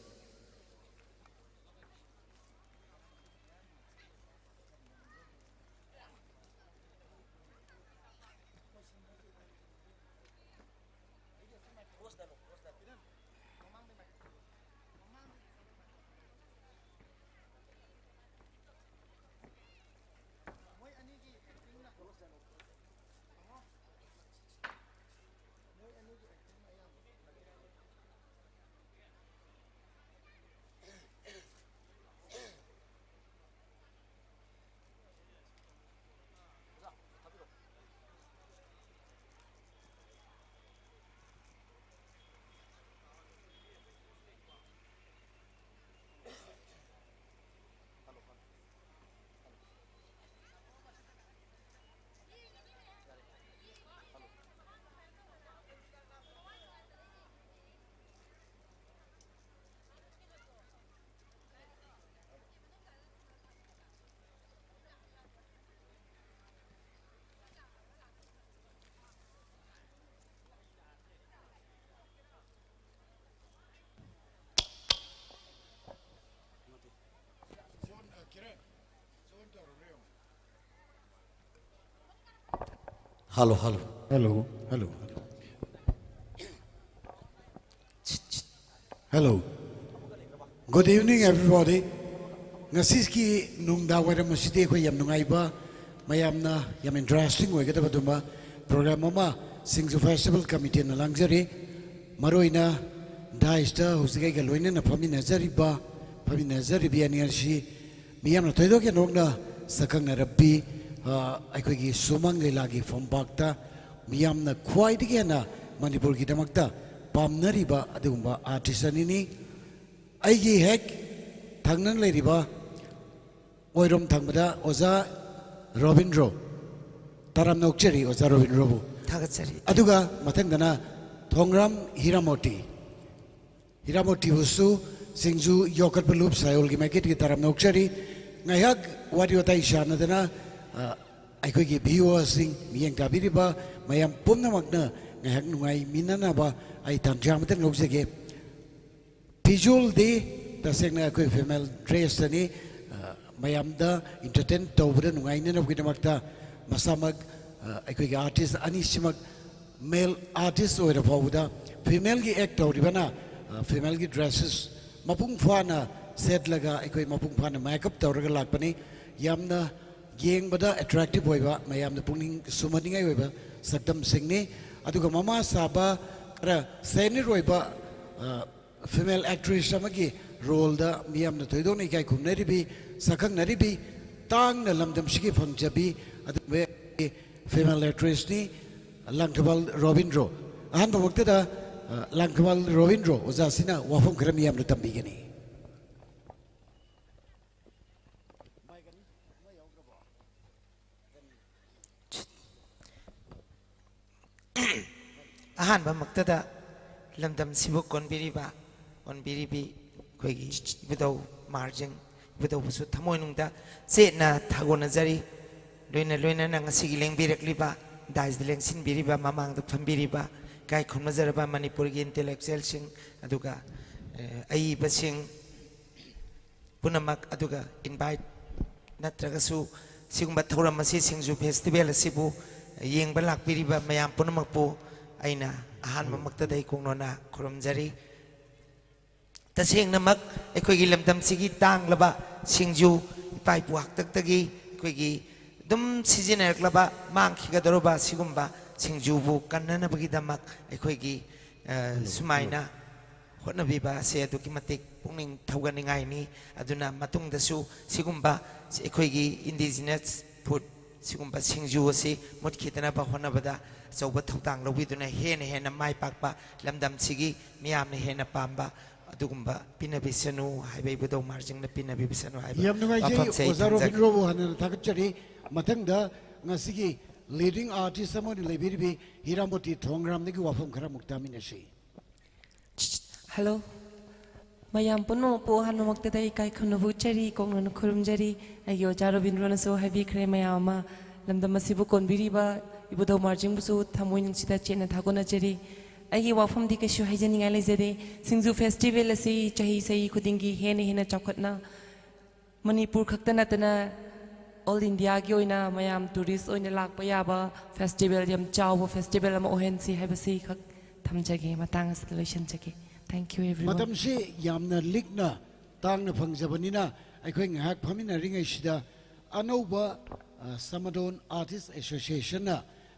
Hello, hello. Hello, hello, hello. Hello. Good evening, everybody. ꯉꯁꯤꯒꯤ ꯅꯨꯡꯗꯥꯡ ꯋꯥꯏꯔꯝ ꯑꯁꯤꯗꯤ ꯑꯩꯈꯣꯏ ꯌꯥꯝ ꯅꯨꯡꯉꯥꯏꯕ, ꯃꯌꯥꯝꯅ ꯌꯥꯝ interesting ꯑꯣꯏꯒꯗꯕ ꯑꯗꯨꯝꯕ program ꯑꯃ ꯁꯤꯡꯖꯨ Festival Committeeꯅ ꯂꯥꯡꯖꯔꯤ꯫ ꯃꯔꯨꯑꯣꯏꯅ dais ꯇ ꯍꯧꯖꯤꯛ ꯑꯩꯒ ꯂꯣꯏꯅꯅ ꯐꯝꯃꯤꯟꯅꯖꯔꯤꯕ, ꯐꯝꯃꯤꯟꯅꯖꯔꯤꯕꯤ ꯑꯅꯤ ꯑꯁꯤ ꯃꯤꯌꯥꯝꯅ ꯊꯣꯏꯗꯣꯛ ꯍꯦꯟꯗꯣꯛꯅ ꯁꯛꯈꯪꯅꯔꯕꯤ, ꯑ, ꯑꯩꯈꯣꯏꯒꯤ ꯁꯨꯃꯥꯡ ꯂꯤꯂꯥꯒꯤ ꯐꯝꯄꯥꯛꯇ ꯃꯤꯌꯥꯝꯅ ꯈ꯭ꯋꯥꯏꯗꯒꯤ ꯍꯦꯟꯅ ꯃꯅꯤꯄꯨꯔꯒꯤꯗꯃꯛꯇ ꯄꯥꯝꯅꯔꯤꯕ ꯑꯗꯨꯒꯨꯝꯕ artist ꯑꯅꯤꯅꯤ꯫ ꯑꯩꯒꯤ ꯍꯦꯛ ꯊꯪꯅꯅ ꯂꯩꯔꯤꯕ ꯑꯣꯏꯔꯣꯝ ꯊꯪꯕꯗ ꯑꯣꯖꯥ ꯔꯣꯕꯤꯟꯗ꯭ꯔꯣ, ꯇꯔꯥꯝꯅ ꯑꯣꯛꯆꯔꯤ ꯑꯣꯖꯥ ꯔꯣꯕꯤꯟꯗ꯭ꯔꯣꯕꯨ꯫ ꯊꯥꯒꯠꯆꯔꯤ꯫ ꯑꯗꯨꯒ ꯃꯊꯪꯗꯅ ꯊꯣꯡꯒ꯭ꯔꯥꯝ ꯍꯤꯔꯥꯃꯣꯇꯤ꯫ ꯍꯤꯔꯥꯃꯣꯇꯤꯕꯨꯁꯨ ꯁꯤꯡꯖꯨ ꯌꯣꯛꯈꯠꯄ ꯂꯨꯞ ꯁꯥꯌꯣꯜꯒꯤ ꯃꯥꯏꯀꯩꯗꯒꯤ ꯇꯔꯥꯝꯅ ꯑꯣꯛꯆꯔꯤ꯫ ꯉꯥꯏꯍꯥꯛ ꯋꯥꯔꯤ ꯋꯥꯇꯥꯏ ꯁꯥꯟꯅꯗꯅ, ꯑ, ꯑꯩꯈꯣꯏꯒꯤ viewer ꯁꯤꯡ, ꯃꯤꯠꯌꯦꯡ ꯇꯥꯕꯤꯔꯤꯕ ꯃꯌꯥꯝ ꯄꯨꯝꯅꯃꯛꯅ ꯉꯥꯏꯍꯥꯛ ꯅꯨꯡꯉꯥꯏꯃꯤꯟꯅꯅꯕ ꯑꯩ ꯇꯥꯟꯖꯥ ꯑꯃꯇꯪ ꯂꯧꯖꯒꯦ꯫ ꯐꯤꯖꯣꯜꯗꯤ ꯇꯁꯦꯡꯅ ꯑꯩꯈꯣꯏ ꯐꯤꯃꯦꯜ ꯗ꯭ꯔꯦꯁꯇꯅꯤ꯫ ꯑ, ꯃꯌꯥꯝꯗ ꯏꯟꯇꯔꯇꯦꯟ ꯇꯧꯕꯗ ꯅꯨꯡꯉꯥꯏꯅꯅꯕꯒꯤꯗꯃꯛꯇ ꯃꯁꯥꯃꯛ, ꯑ, ꯑꯩꯈꯣꯏꯒꯤ ꯑꯥꯔꯇꯤꯁ ꯑꯅꯤꯁꯤꯃꯛ ꯃꯦꯜ ꯑꯥꯔꯇꯤꯁ ꯑꯣꯏꯔ ꯐꯥꯎꯕꯗ ꯐꯤꯃꯦꯜꯒꯤ ꯑꯦꯛ ꯇꯧꯔꯤꯕꯅ, ꯑ, ꯐꯤꯃꯦꯜꯒꯤ ꯗ꯭ꯔꯦꯁꯦꯁ ꯃꯄꯨꯡ ꯐꯥꯅ ꯁꯦꯠꯂꯒ ꯑꯩꯈꯣꯏ ꯃꯄꯨꯡ ꯐꯥꯅ ꯃꯦꯀꯞ ꯇꯧꯔꯒ ꯂꯥꯛꯄꯅꯤ꯫ ꯌꯥꯝꯅ ꯌꯦꯡꯕꯗ ꯑꯦꯇ꯭ꯔꯦꯛꯇꯤꯚ ꯑꯣꯏꯕ, ꯃꯌꯥꯝꯅ ꯄꯨꯛꯅꯤꯡ ꯁꯨꯝꯍꯠꯅꯤꯡꯉꯥꯏ ꯑꯣꯏꯕ ꯁꯛꯇꯝꯁꯤꯡꯅꯤ꯫ ꯑꯗꯨꯒ ꯃꯃꯥ ꯁꯥꯕ ꯈꯔ ꯁꯦꯅꯤꯌꯔ ꯑꯣꯏꯕ, ꯑ, ꯐꯤꯃꯦꯜ ꯑꯦꯛꯇ꯭ꯔꯦꯁ ꯑꯃꯒꯤ ꯔꯣꯜꯗ ꯃꯤꯌꯥꯝꯅ ꯊꯣꯏꯗꯣꯛꯅ ꯏꯀꯥꯏ ꯈꯨꯝꯅꯔꯤꯕꯤ, ꯁꯛꯈꯪꯅꯔꯤꯕꯤ, ꯇꯥꯡꯅ ꯂꯝꯗꯝꯁꯤꯒꯤ ꯐꯪꯖꯕꯤ ꯑꯗꯨꯒꯨꯝꯕ ꯐꯤꯃꯦꯜ ꯑꯦꯛꯇ꯭ꯔꯦꯁꯅꯤ ꯂꯥꯡꯊꯕꯥꯜ ꯔꯣꯕꯤꯟꯗ꯭ꯔꯣ꯫ ꯑꯍꯥꯟꯕꯃꯛꯇꯗ, ꯑ, ꯂꯥꯡꯊꯕꯥꯜ ꯔꯣꯕꯤꯟꯗ꯭ꯔꯣ ꯑꯣꯖꯥꯁꯤꯅ ꯋꯥꯐꯝ ꯈꯔ ꯃꯤꯌꯥꯝꯗ ꯇꯝꯕꯤꯒꯅꯤ꯫ ꯑꯍꯥꯟꯕꯃꯛꯇꯗ ꯂꯝꯗꯝꯁꯤꯕꯨ ꯀꯣꯟꯕꯤꯔꯤꯕ, ꯀꯣꯟꯕꯤꯔꯤꯕꯤ ꯑꯩꯈꯣꯏꯒꯤ ꯏꯕꯨꯙꯧ ꯃꯥꯔꯖꯤꯡ ꯏꯕꯨꯙꯧꯕꯨꯁꯨ ꯊꯃꯣꯏꯅꯨꯡꯗ ꯆꯦꯠꯅ ꯊꯥꯒꯣꯟꯅꯖꯔꯤ꯫ ꯂꯣꯏꯅ ꯂꯣꯏꯅꯅ ꯉꯁꯤꯒꯤ ꯂꯦꯡꯕꯤꯔꯛꯂꯤꯕ, ꯗꯥꯏꯁꯇ ꯂꯦꯡꯁꯤꯟꯕꯤꯔꯤꯕ, ꯃꯃꯥꯡꯗ ꯐꯝꯕꯤꯔꯤꯕ ꯏꯀꯥꯏ ꯈꯨꯝꯅꯖꯔꯕ ꯃꯅꯤꯄꯨꯔꯒꯤ ꯏꯟꯇꯦꯂꯦꯛꯆꯨꯋꯦꯜꯁꯤꯡ, ꯑꯗꯨꯒ, ꯑꯦ, ꯑꯏꯕꯁꯤꯡ, ꯄꯨꯝꯅꯃꯛ, ꯑꯗꯨꯒ ꯏꯟꯚꯥꯏꯠ ꯅꯠꯇ꯭ꯔꯒꯁꯨ ꯁꯤꯒꯨꯝꯕ ꯊꯧꯔꯝ ꯑꯁꯤ, ꯁꯤꯡꯖꯨ ꯐꯦꯁꯇꯤꯚꯦꯜ ꯑꯁꯤꯕꯨ ꯌꯦꯡꯕ ꯂꯥꯛꯄꯤꯔꯤꯕ ꯃꯌꯥꯝ ꯄꯨꯝꯅꯃꯛꯄꯨ ꯑꯩꯅ ꯑꯍꯥꯟꯕꯃꯛꯇꯗ ꯏꯀꯣꯛꯅꯣꯅ ꯈꯨꯔꯨꯝꯖꯔꯤ꯫ ꯇꯁꯦꯡꯅꯃꯛ ꯑꯩꯈꯣꯏꯒꯤ ꯂꯝꯗꯝꯁꯤꯒꯤ ꯇꯥꯡꯂꯕ ꯁꯤꯡꯖꯨ, ꯏꯄꯥ ꯏꯄꯨ ꯍꯥꯛꯇꯛꯇꯒꯤ ꯑꯩꯈꯣꯏꯒꯤ ꯑꯗꯨꯝ ꯁꯤꯖꯤꯟꯅꯔꯛꯂꯕ, ꯃꯥꯡꯈꯤꯒꯗꯧꯔꯕ ꯁꯤꯒꯨꯝꯕ ꯁꯤꯡꯖꯨꯕꯨ ꯀꯟꯅꯅꯕꯒꯤꯗꯃꯛ ꯑꯩꯈꯣꯏꯒꯤ, ꯑ, ꯁꯨꯃꯥꯏꯅ ꯍꯣꯠꯅꯕꯤꯕ ꯑꯁꯦ ꯑꯗꯨꯛꯀꯤ ꯃꯇꯤꯛ ꯄꯨꯛꯅꯤꯡ ꯊꯧꯒꯠꯅꯤꯡꯉꯥꯏꯅꯤ꯫ ꯑꯗꯨꯅ ꯃꯇꯨꯡꯗꯁꯨ ꯁꯤꯒꯨꯝꯕ ꯑꯩꯈꯣꯏꯒꯤ ꯏꯟꯗꯤꯖꯤꯅꯁ ꯐꯨꯗ, ꯁꯤꯒꯨꯝꯕ ꯁꯤꯡꯖꯨ ꯑꯁꯤ ꯃꯨꯠꯈꯤꯗꯅꯕ ꯍꯣꯠꯅꯕꯗ ꯑꯆꯧꯕ ꯊꯧꯗꯥꯡ ꯂꯧꯕꯤꯗꯨꯅ ꯍꯦꯟꯅ ꯍꯦꯟꯅ ꯃꯥꯏ ꯄꯥꯛꯄ, ꯂꯝꯗꯝꯁꯤꯒꯤ ꯃꯤꯌꯥꯝꯅ ꯍꯦꯟꯅ ꯄꯥꯝꯕ ꯑꯗꯨꯒꯨꯝꯕ ꯄꯤꯅꯕꯤꯁꯅꯨ ꯍꯥꯏꯕ, ꯏꯕꯨꯙꯧ ꯃꯥꯔꯖꯤꯡꯅ ꯄꯤꯅꯕꯤꯁꯅꯨ ꯍꯥꯏꯕ ꯌꯥꯝ ꯅꯨꯡꯉꯥꯏꯖꯩ ꯋꯥꯐꯝꯁꯦ ꯑꯩ ꯑꯣꯖꯥ ꯊꯝꯖꯒꯦ꯫ ꯔꯣꯕꯤꯟꯗ꯭ꯔꯣꯕꯨ ꯍꯥꯟꯅ ꯊꯥꯒꯠꯆꯔꯤ꯫ ꯃꯊꯪꯗ ꯉꯁꯤꯒꯤ ꯂꯤꯗꯤꯡ ꯑꯥꯔꯇꯤꯁ ꯑꯃ ꯑꯣꯏꯅ ꯂꯩꯕꯤꯔꯤꯕꯤ ꯍꯤꯔꯥꯃꯣꯇꯤ ꯊꯣꯡꯒ꯭ꯔꯥꯝꯗꯒꯤ ꯋꯥꯐꯝ ꯈꯔ ꯑꯃꯨꯛ ꯇꯥꯃꯤꯟꯅꯁꯤ꯫ ꯍꯜꯂꯣ꯫ ꯃꯌꯥꯝ ꯄꯨꯝꯅꯃꯛꯄꯨ ꯑꯍꯥꯟꯕꯃꯛꯇꯗ ꯏꯀꯥꯏ ꯈꯨꯝꯅꯕ ꯎꯠꯆꯔꯤ, ꯀꯣꯛꯅꯅ ꯈꯨꯔꯨꯝꯖꯔꯤ꯫ ꯑꯩꯒꯤ ꯑꯣꯖꯥ ꯔꯣꯕꯤꯟꯗ꯭ꯔꯣꯅꯁꯨ ꯍꯥꯏꯕꯤꯈ꯭ꯔꯦ, ꯃꯌꯥꯝ ꯑꯃ ꯂꯝꯗꯝ ꯑꯁꯤꯕꯨ ꯀꯣꯟꯕꯤꯔꯤꯕ ꯏꯕꯨꯙꯧ ꯃꯥꯔꯖꯤꯡꯕꯨꯁꯨ ꯊꯃꯣꯏ ꯅꯨꯡꯁꯤꯗ ꯆꯦꯠꯅ ꯊꯥꯒꯣꯟꯅꯖꯔꯤ꯫ ꯑꯩꯒꯤ ꯋꯥꯐꯝꯗꯤ ꯀꯩꯁꯨ ꯍꯥꯏꯖꯅꯤꯡꯉꯥꯏ ꯂꯩꯖꯗꯦ꯫ ꯁꯤꯡꯖꯨ ꯐꯦꯁꯇꯤꯚꯦꯜ ꯑꯁꯤ ꯆꯍꯤ ꯆꯍꯤ ꯈꯨꯗꯤꯡꯒꯤ ꯍꯦꯟꯅ ꯍꯦꯟꯅ ꯆꯥꯎꯈꯠꯅ ꯃꯅꯤꯄꯨꯔ ꯈꯛꯇ ꯅꯠꯇꯅ ꯑꯣꯜ ꯏꯟꯗꯤꯌꯥꯒꯤ ꯑꯣꯏꯅ ꯃꯌꯥꯝ ꯇꯨꯔꯤꯁ ꯑꯣꯏꯅ ꯂꯥꯛꯄ ꯌꯥꯕ ꯐꯦꯁꯇꯤꯚꯦꯜ, ꯌꯥꯝ ꯆꯥꯎꯕ ꯐꯦꯁꯇꯤꯚꯦꯜ ꯑꯃ ꯑꯣꯏꯍꯟꯁꯤ ꯍꯥꯏꯕꯁꯤ ꯈꯛ ꯊꯝꯖꯒꯦ꯫ ꯃꯇꯥꯡ ꯑꯁꯤꯗ ꯂꯣꯏꯁꯤꯟꯖꯒꯦ꯫ Thank you, everyone. ꯃꯇꯝꯁꯤ ꯌꯥꯝꯅ ꯂꯤꯛꯅ ꯇꯥꯡꯅ ꯐꯪꯖꯕꯅꯤꯅ ꯑꯩꯈꯣꯏ ꯉꯥꯏꯍꯥꯛ ꯐꯝꯃꯤꯟꯅꯔꯤꯉꯩꯁꯤꯗ ꯑꯅꯧꯕ, ꯑ, ꯁꯃꯥꯗꯣꯟ ꯑꯥꯔꯇꯤꯁ ꯑꯦꯁꯣꯁꯤꯌꯦꯁꯟꯅ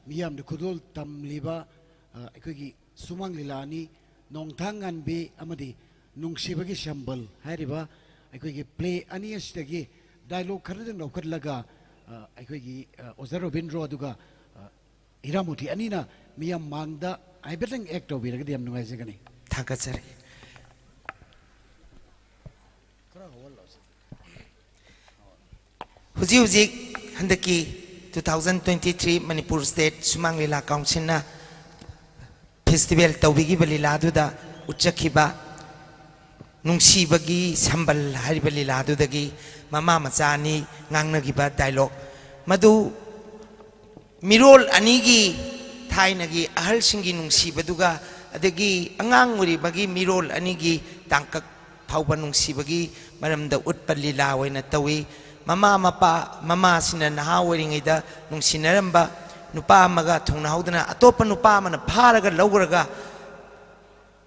ꯃꯤꯌꯥꯝꯗ ꯈꯨꯗꯣꯜ ꯇꯝꯂꯤꯕ, ꯑ, ꯑꯩꯈꯣꯏꯒꯤ ꯁꯨꯃꯥꯡ ꯂꯤꯂꯥ ꯑꯅꯤ, ꯅꯣꯡꯊꯥꯡ ꯉꯥꯟꯕꯤ ꯑꯃꯗꯤ ꯅꯨꯡꯁꯤꯕꯒꯤ ꯁꯝꯕꯜ ꯍꯥꯏꯔꯤꯕ ꯑꯩꯈꯣꯏꯒꯤ ꯄ꯭ꯂꯦ ꯑꯅꯤ ꯑꯁꯤꯗꯒꯤ ꯗꯥꯏꯂꯣꯛ ꯈꯔꯗꯪ ꯂꯧꯈꯠꯂꯒ, ꯑ, ꯑꯩꯈꯣꯏꯒꯤ, ꯑ, ꯑꯣꯖꯥ ꯔꯣꯕꯤꯟꯗ꯭ꯔꯣ ꯑꯗꯨꯒ, ꯑ, ꯍꯤꯔꯥꯃꯣꯇꯤ ꯑꯅꯤꯅ ꯃꯤꯌꯥꯝ ꯃꯥꯡꯗ ꯍꯥꯏꯐꯦꯠꯇꯪ ꯑꯦꯛ ꯇꯧꯕꯤꯔꯒꯗꯤ ꯌꯥꯝ ꯅꯨꯡꯉꯥꯏꯖꯒꯅꯤ꯫ ꯊꯥꯒꯠꯆꯔꯤ꯫ ꯍꯧꯖꯤꯛ ꯍꯧꯖꯤꯛ ꯍꯟꯗꯛꯀꯤ two thousand twenty three Manipur state ꯁꯨꯃꯥꯡ ꯂꯤꯂꯥ ꯀꯥꯎꯟꯁꯤꯜꯅ ꯐꯦꯁꯇꯤꯚꯦꯜ ꯇꯧꯕꯤꯈꯤꯕ ꯂꯤꯂꯥꯗꯨꯗ ꯎꯠꯆꯈꯤꯕ ꯅꯨꯡꯁꯤꯕꯒꯤ ꯁꯝꯕꯜ ꯍꯥꯏꯔꯤꯕ ꯂꯤꯂꯥꯗꯨꯗꯒꯤ ꯃꯃꯥ ꯃꯆꯥ ꯑꯅꯤ ꯉꯥꯡꯅꯈꯤꯕ ꯗꯥꯏꯂꯣꯛ ꯃꯗꯨ ꯃꯤꯔꯣꯜ ꯑꯅꯤꯒꯤ, ꯊꯥꯏꯅꯒꯤ ꯑꯍꯜꯁꯤꯡꯒꯤ ꯅꯨꯡꯁꯤꯕꯗꯨꯒ ꯑꯗꯒꯤ ꯑꯉꯥꯡ ꯑꯣꯏꯔꯤꯕꯒꯤ ꯃꯤꯔꯣꯜ ꯑꯅꯤꯒꯤ ꯇꯥꯡꯀꯛ ꯐꯥꯎꯕ ꯅꯨꯡꯁꯤꯕꯒꯤ ꯃꯔꯝꯗ ꯎꯠꯄ ꯂꯤꯂꯥ ꯑꯣꯏꯅ ꯇꯧꯏ꯫ ꯃꯃꯥ ꯃꯄꯥ, ꯃꯃꯥꯁꯤꯅ ꯅꯍꯥ ꯑꯣꯏꯔꯤꯉꯩꯗ ꯅꯨꯡꯁꯤꯅꯔꯝꯕ ꯅꯨꯄꯥ ꯑꯃꯒ ꯊꯨꯡꯅꯍꯧꯗꯅ ꯑꯇꯣꯞꯄ ꯅꯨꯄꯥ ꯑꯃꯅ ꯐꯥꯔꯒ ꯂꯧꯈ꯭ꯔꯒ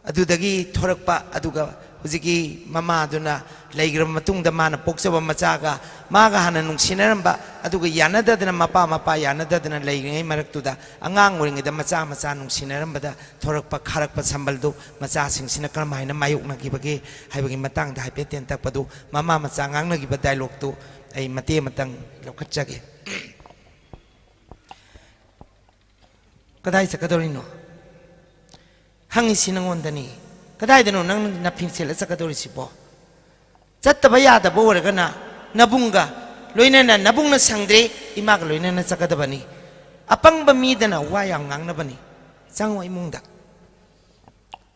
ꯑꯗꯨꯗꯒꯤ ꯊꯣꯔꯛꯄ, ꯑꯗꯨꯒ ꯍꯧꯖꯤꯛꯀꯤ ꯃꯃꯥꯗꯨꯅ ꯂꯩꯈ꯭ꯔꯕ ꯃꯇꯨꯡꯗ ꯃꯥꯅ ꯄꯣꯛꯆꯕ ꯃꯆꯥꯒ ꯃꯥꯒ ꯍꯥꯟꯅ ꯅꯨꯡꯁꯤꯅꯔꯝꯕ, ꯑꯗꯨꯒ ꯌꯥꯅꯗꯗꯅ, ꯃꯄꯥ ꯃꯄꯥ ꯌꯥꯅꯗꯗꯅ ꯂꯩꯔꯤꯉꯩ ꯃꯔꯛꯇꯨꯗ ꯑꯉꯥꯡ ꯑꯣꯏꯔꯤꯉꯩꯗ ꯃꯆꯥ ꯃꯆꯥ ꯅꯨꯡꯁꯤꯅꯔꯝꯕꯗ ꯊꯣꯔꯛꯄ ꯈꯥꯔꯛꯄ ꯁꯝꯕꯜꯗꯨ ꯃꯆꯥꯁꯤꯡꯁꯤꯅ ꯀꯔꯝ ꯍꯥꯏꯅ ꯃꯥꯌꯣꯛꯅꯈꯤꯕꯒꯦ ꯍꯥꯏꯕꯒꯤ ꯃꯇꯥꯡꯗ ꯍꯥꯏꯐꯦꯠ ꯇꯦꯟꯇꯛꯄꯗꯨ, ꯃꯃꯥ ꯃꯆꯥ ꯉꯥꯡꯅꯈꯤꯕ ꯗꯥꯏꯂꯣꯛꯇꯨ ꯑꯩ ꯃꯇꯦꯛ ꯑꯃꯇꯪ ꯂꯧꯈꯠꯆꯒꯦ꯫ "ꯀꯗꯥꯏ ꯆꯠꯀꯗꯧꯔꯤꯅꯣ?" "ꯍꯪꯉꯤꯁꯤ ꯅꯉꯣꯟꯗꯅꯤ꯫ ꯀꯗꯥꯏꯗꯅꯣ ꯅꯪ ꯅꯐꯤ ꯁꯦꯠꯂ ꯆꯠꯀꯗꯧꯔꯤꯁꯤꯕꯣ? ꯆꯠꯇꯕ ꯌꯥꯗꯕ ꯑꯣꯏꯔꯒꯅ ꯅꯕꯨꯡꯒ ꯂꯣꯏꯅꯅ, ꯅꯕꯨꯡꯅ ꯁꯪꯗ꯭ꯔꯦ, ꯏꯃꯥꯒ ꯂꯣꯏꯅꯅ ꯆꯠꯀꯗꯕꯅꯤ꯫ ꯑꯄꯪꯕ ꯃꯤꯗꯅ ꯋꯥ ꯌꯥꯝ ꯉꯥꯡꯅꯕꯅꯤ꯫ ꯆꯪꯉꯣ ꯏꯃꯨꯡꯗ꯫"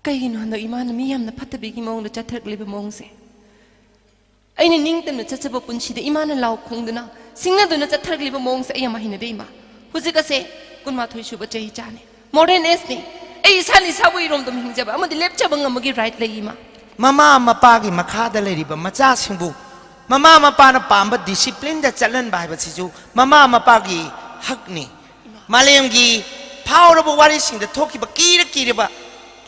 ꯀꯩꯒꯤꯅꯣ ꯍꯟꯗꯛ ꯏꯃꯥꯅ ꯃꯤ ꯌꯥꯝꯅ ꯐꯠꯇꯕꯤꯒꯤ ꯃꯑꯣꯡꯗ ꯆꯠꯊꯔꯛꯂꯤꯕ ꯃꯑꯣꯡꯁꯦ? ꯑꯩꯅ ꯅꯤꯡꯇꯝꯅ ꯆꯠꯆꯕ ꯄꯨꯟꯁꯤꯗ ꯏꯃꯥꯅ ꯂꯥꯎ ꯈꯣꯡꯗꯨꯅ ꯁꯤꯡꯅꯗꯨꯅ ꯆꯠꯊꯔꯛꯂꯤꯕ ꯃꯑꯣꯡꯁꯦ ꯑꯩ ꯌꯥꯝ ꯍꯩꯅꯗꯦ ꯏꯃꯥ꯫ ꯍꯧꯖꯤꯛ ꯑꯁꯦ ꯀꯨꯟꯃꯥꯊꯣꯏ ꯁꯨꯕ ꯆꯍꯤ ꯆꯥꯅꯤ꯫ ꯃꯣꯗꯔꯟ ꯑꯦꯖꯅꯤ꯫ ꯑꯩ ꯏꯁꯥꯅ ꯏꯁꯥꯕꯨ ꯏꯔꯣꯝꯗꯣꯝ ꯍꯤꯡꯖꯕ ꯑꯃꯗꯤ ꯂꯦꯞꯆꯕ ꯉꯝꯕꯒꯤ ꯔꯥꯏꯠ ꯂꯩ, ꯏꯃꯥ꯫ ꯃꯃꯥ ꯃꯄꯥꯒꯤ ꯃꯈꯥꯗ ꯂꯩꯔꯤꯕ ꯃꯆꯥꯁꯤꯡꯕꯨ ꯃꯃꯥ ꯃꯄꯥꯅ ꯄꯥꯝꯕ ꯗꯤꯁꯤꯄ꯭ꯂꯤꯟꯗ ꯆꯠꯍꯟꯕ ꯍꯥꯏꯕꯁꯤꯁꯨ ꯃꯃꯥ ꯃꯄꯥꯒꯤ ꯍꯛꯅꯤ꯫ ꯃꯥꯂꯦꯝꯒꯤ ꯐꯥꯎꯔꯕ ꯋꯥꯔꯤꯁꯤꯡꯗ ꯊꯣꯛꯈꯤꯕ ꯀꯤꯔ ꯀꯤꯔꯕ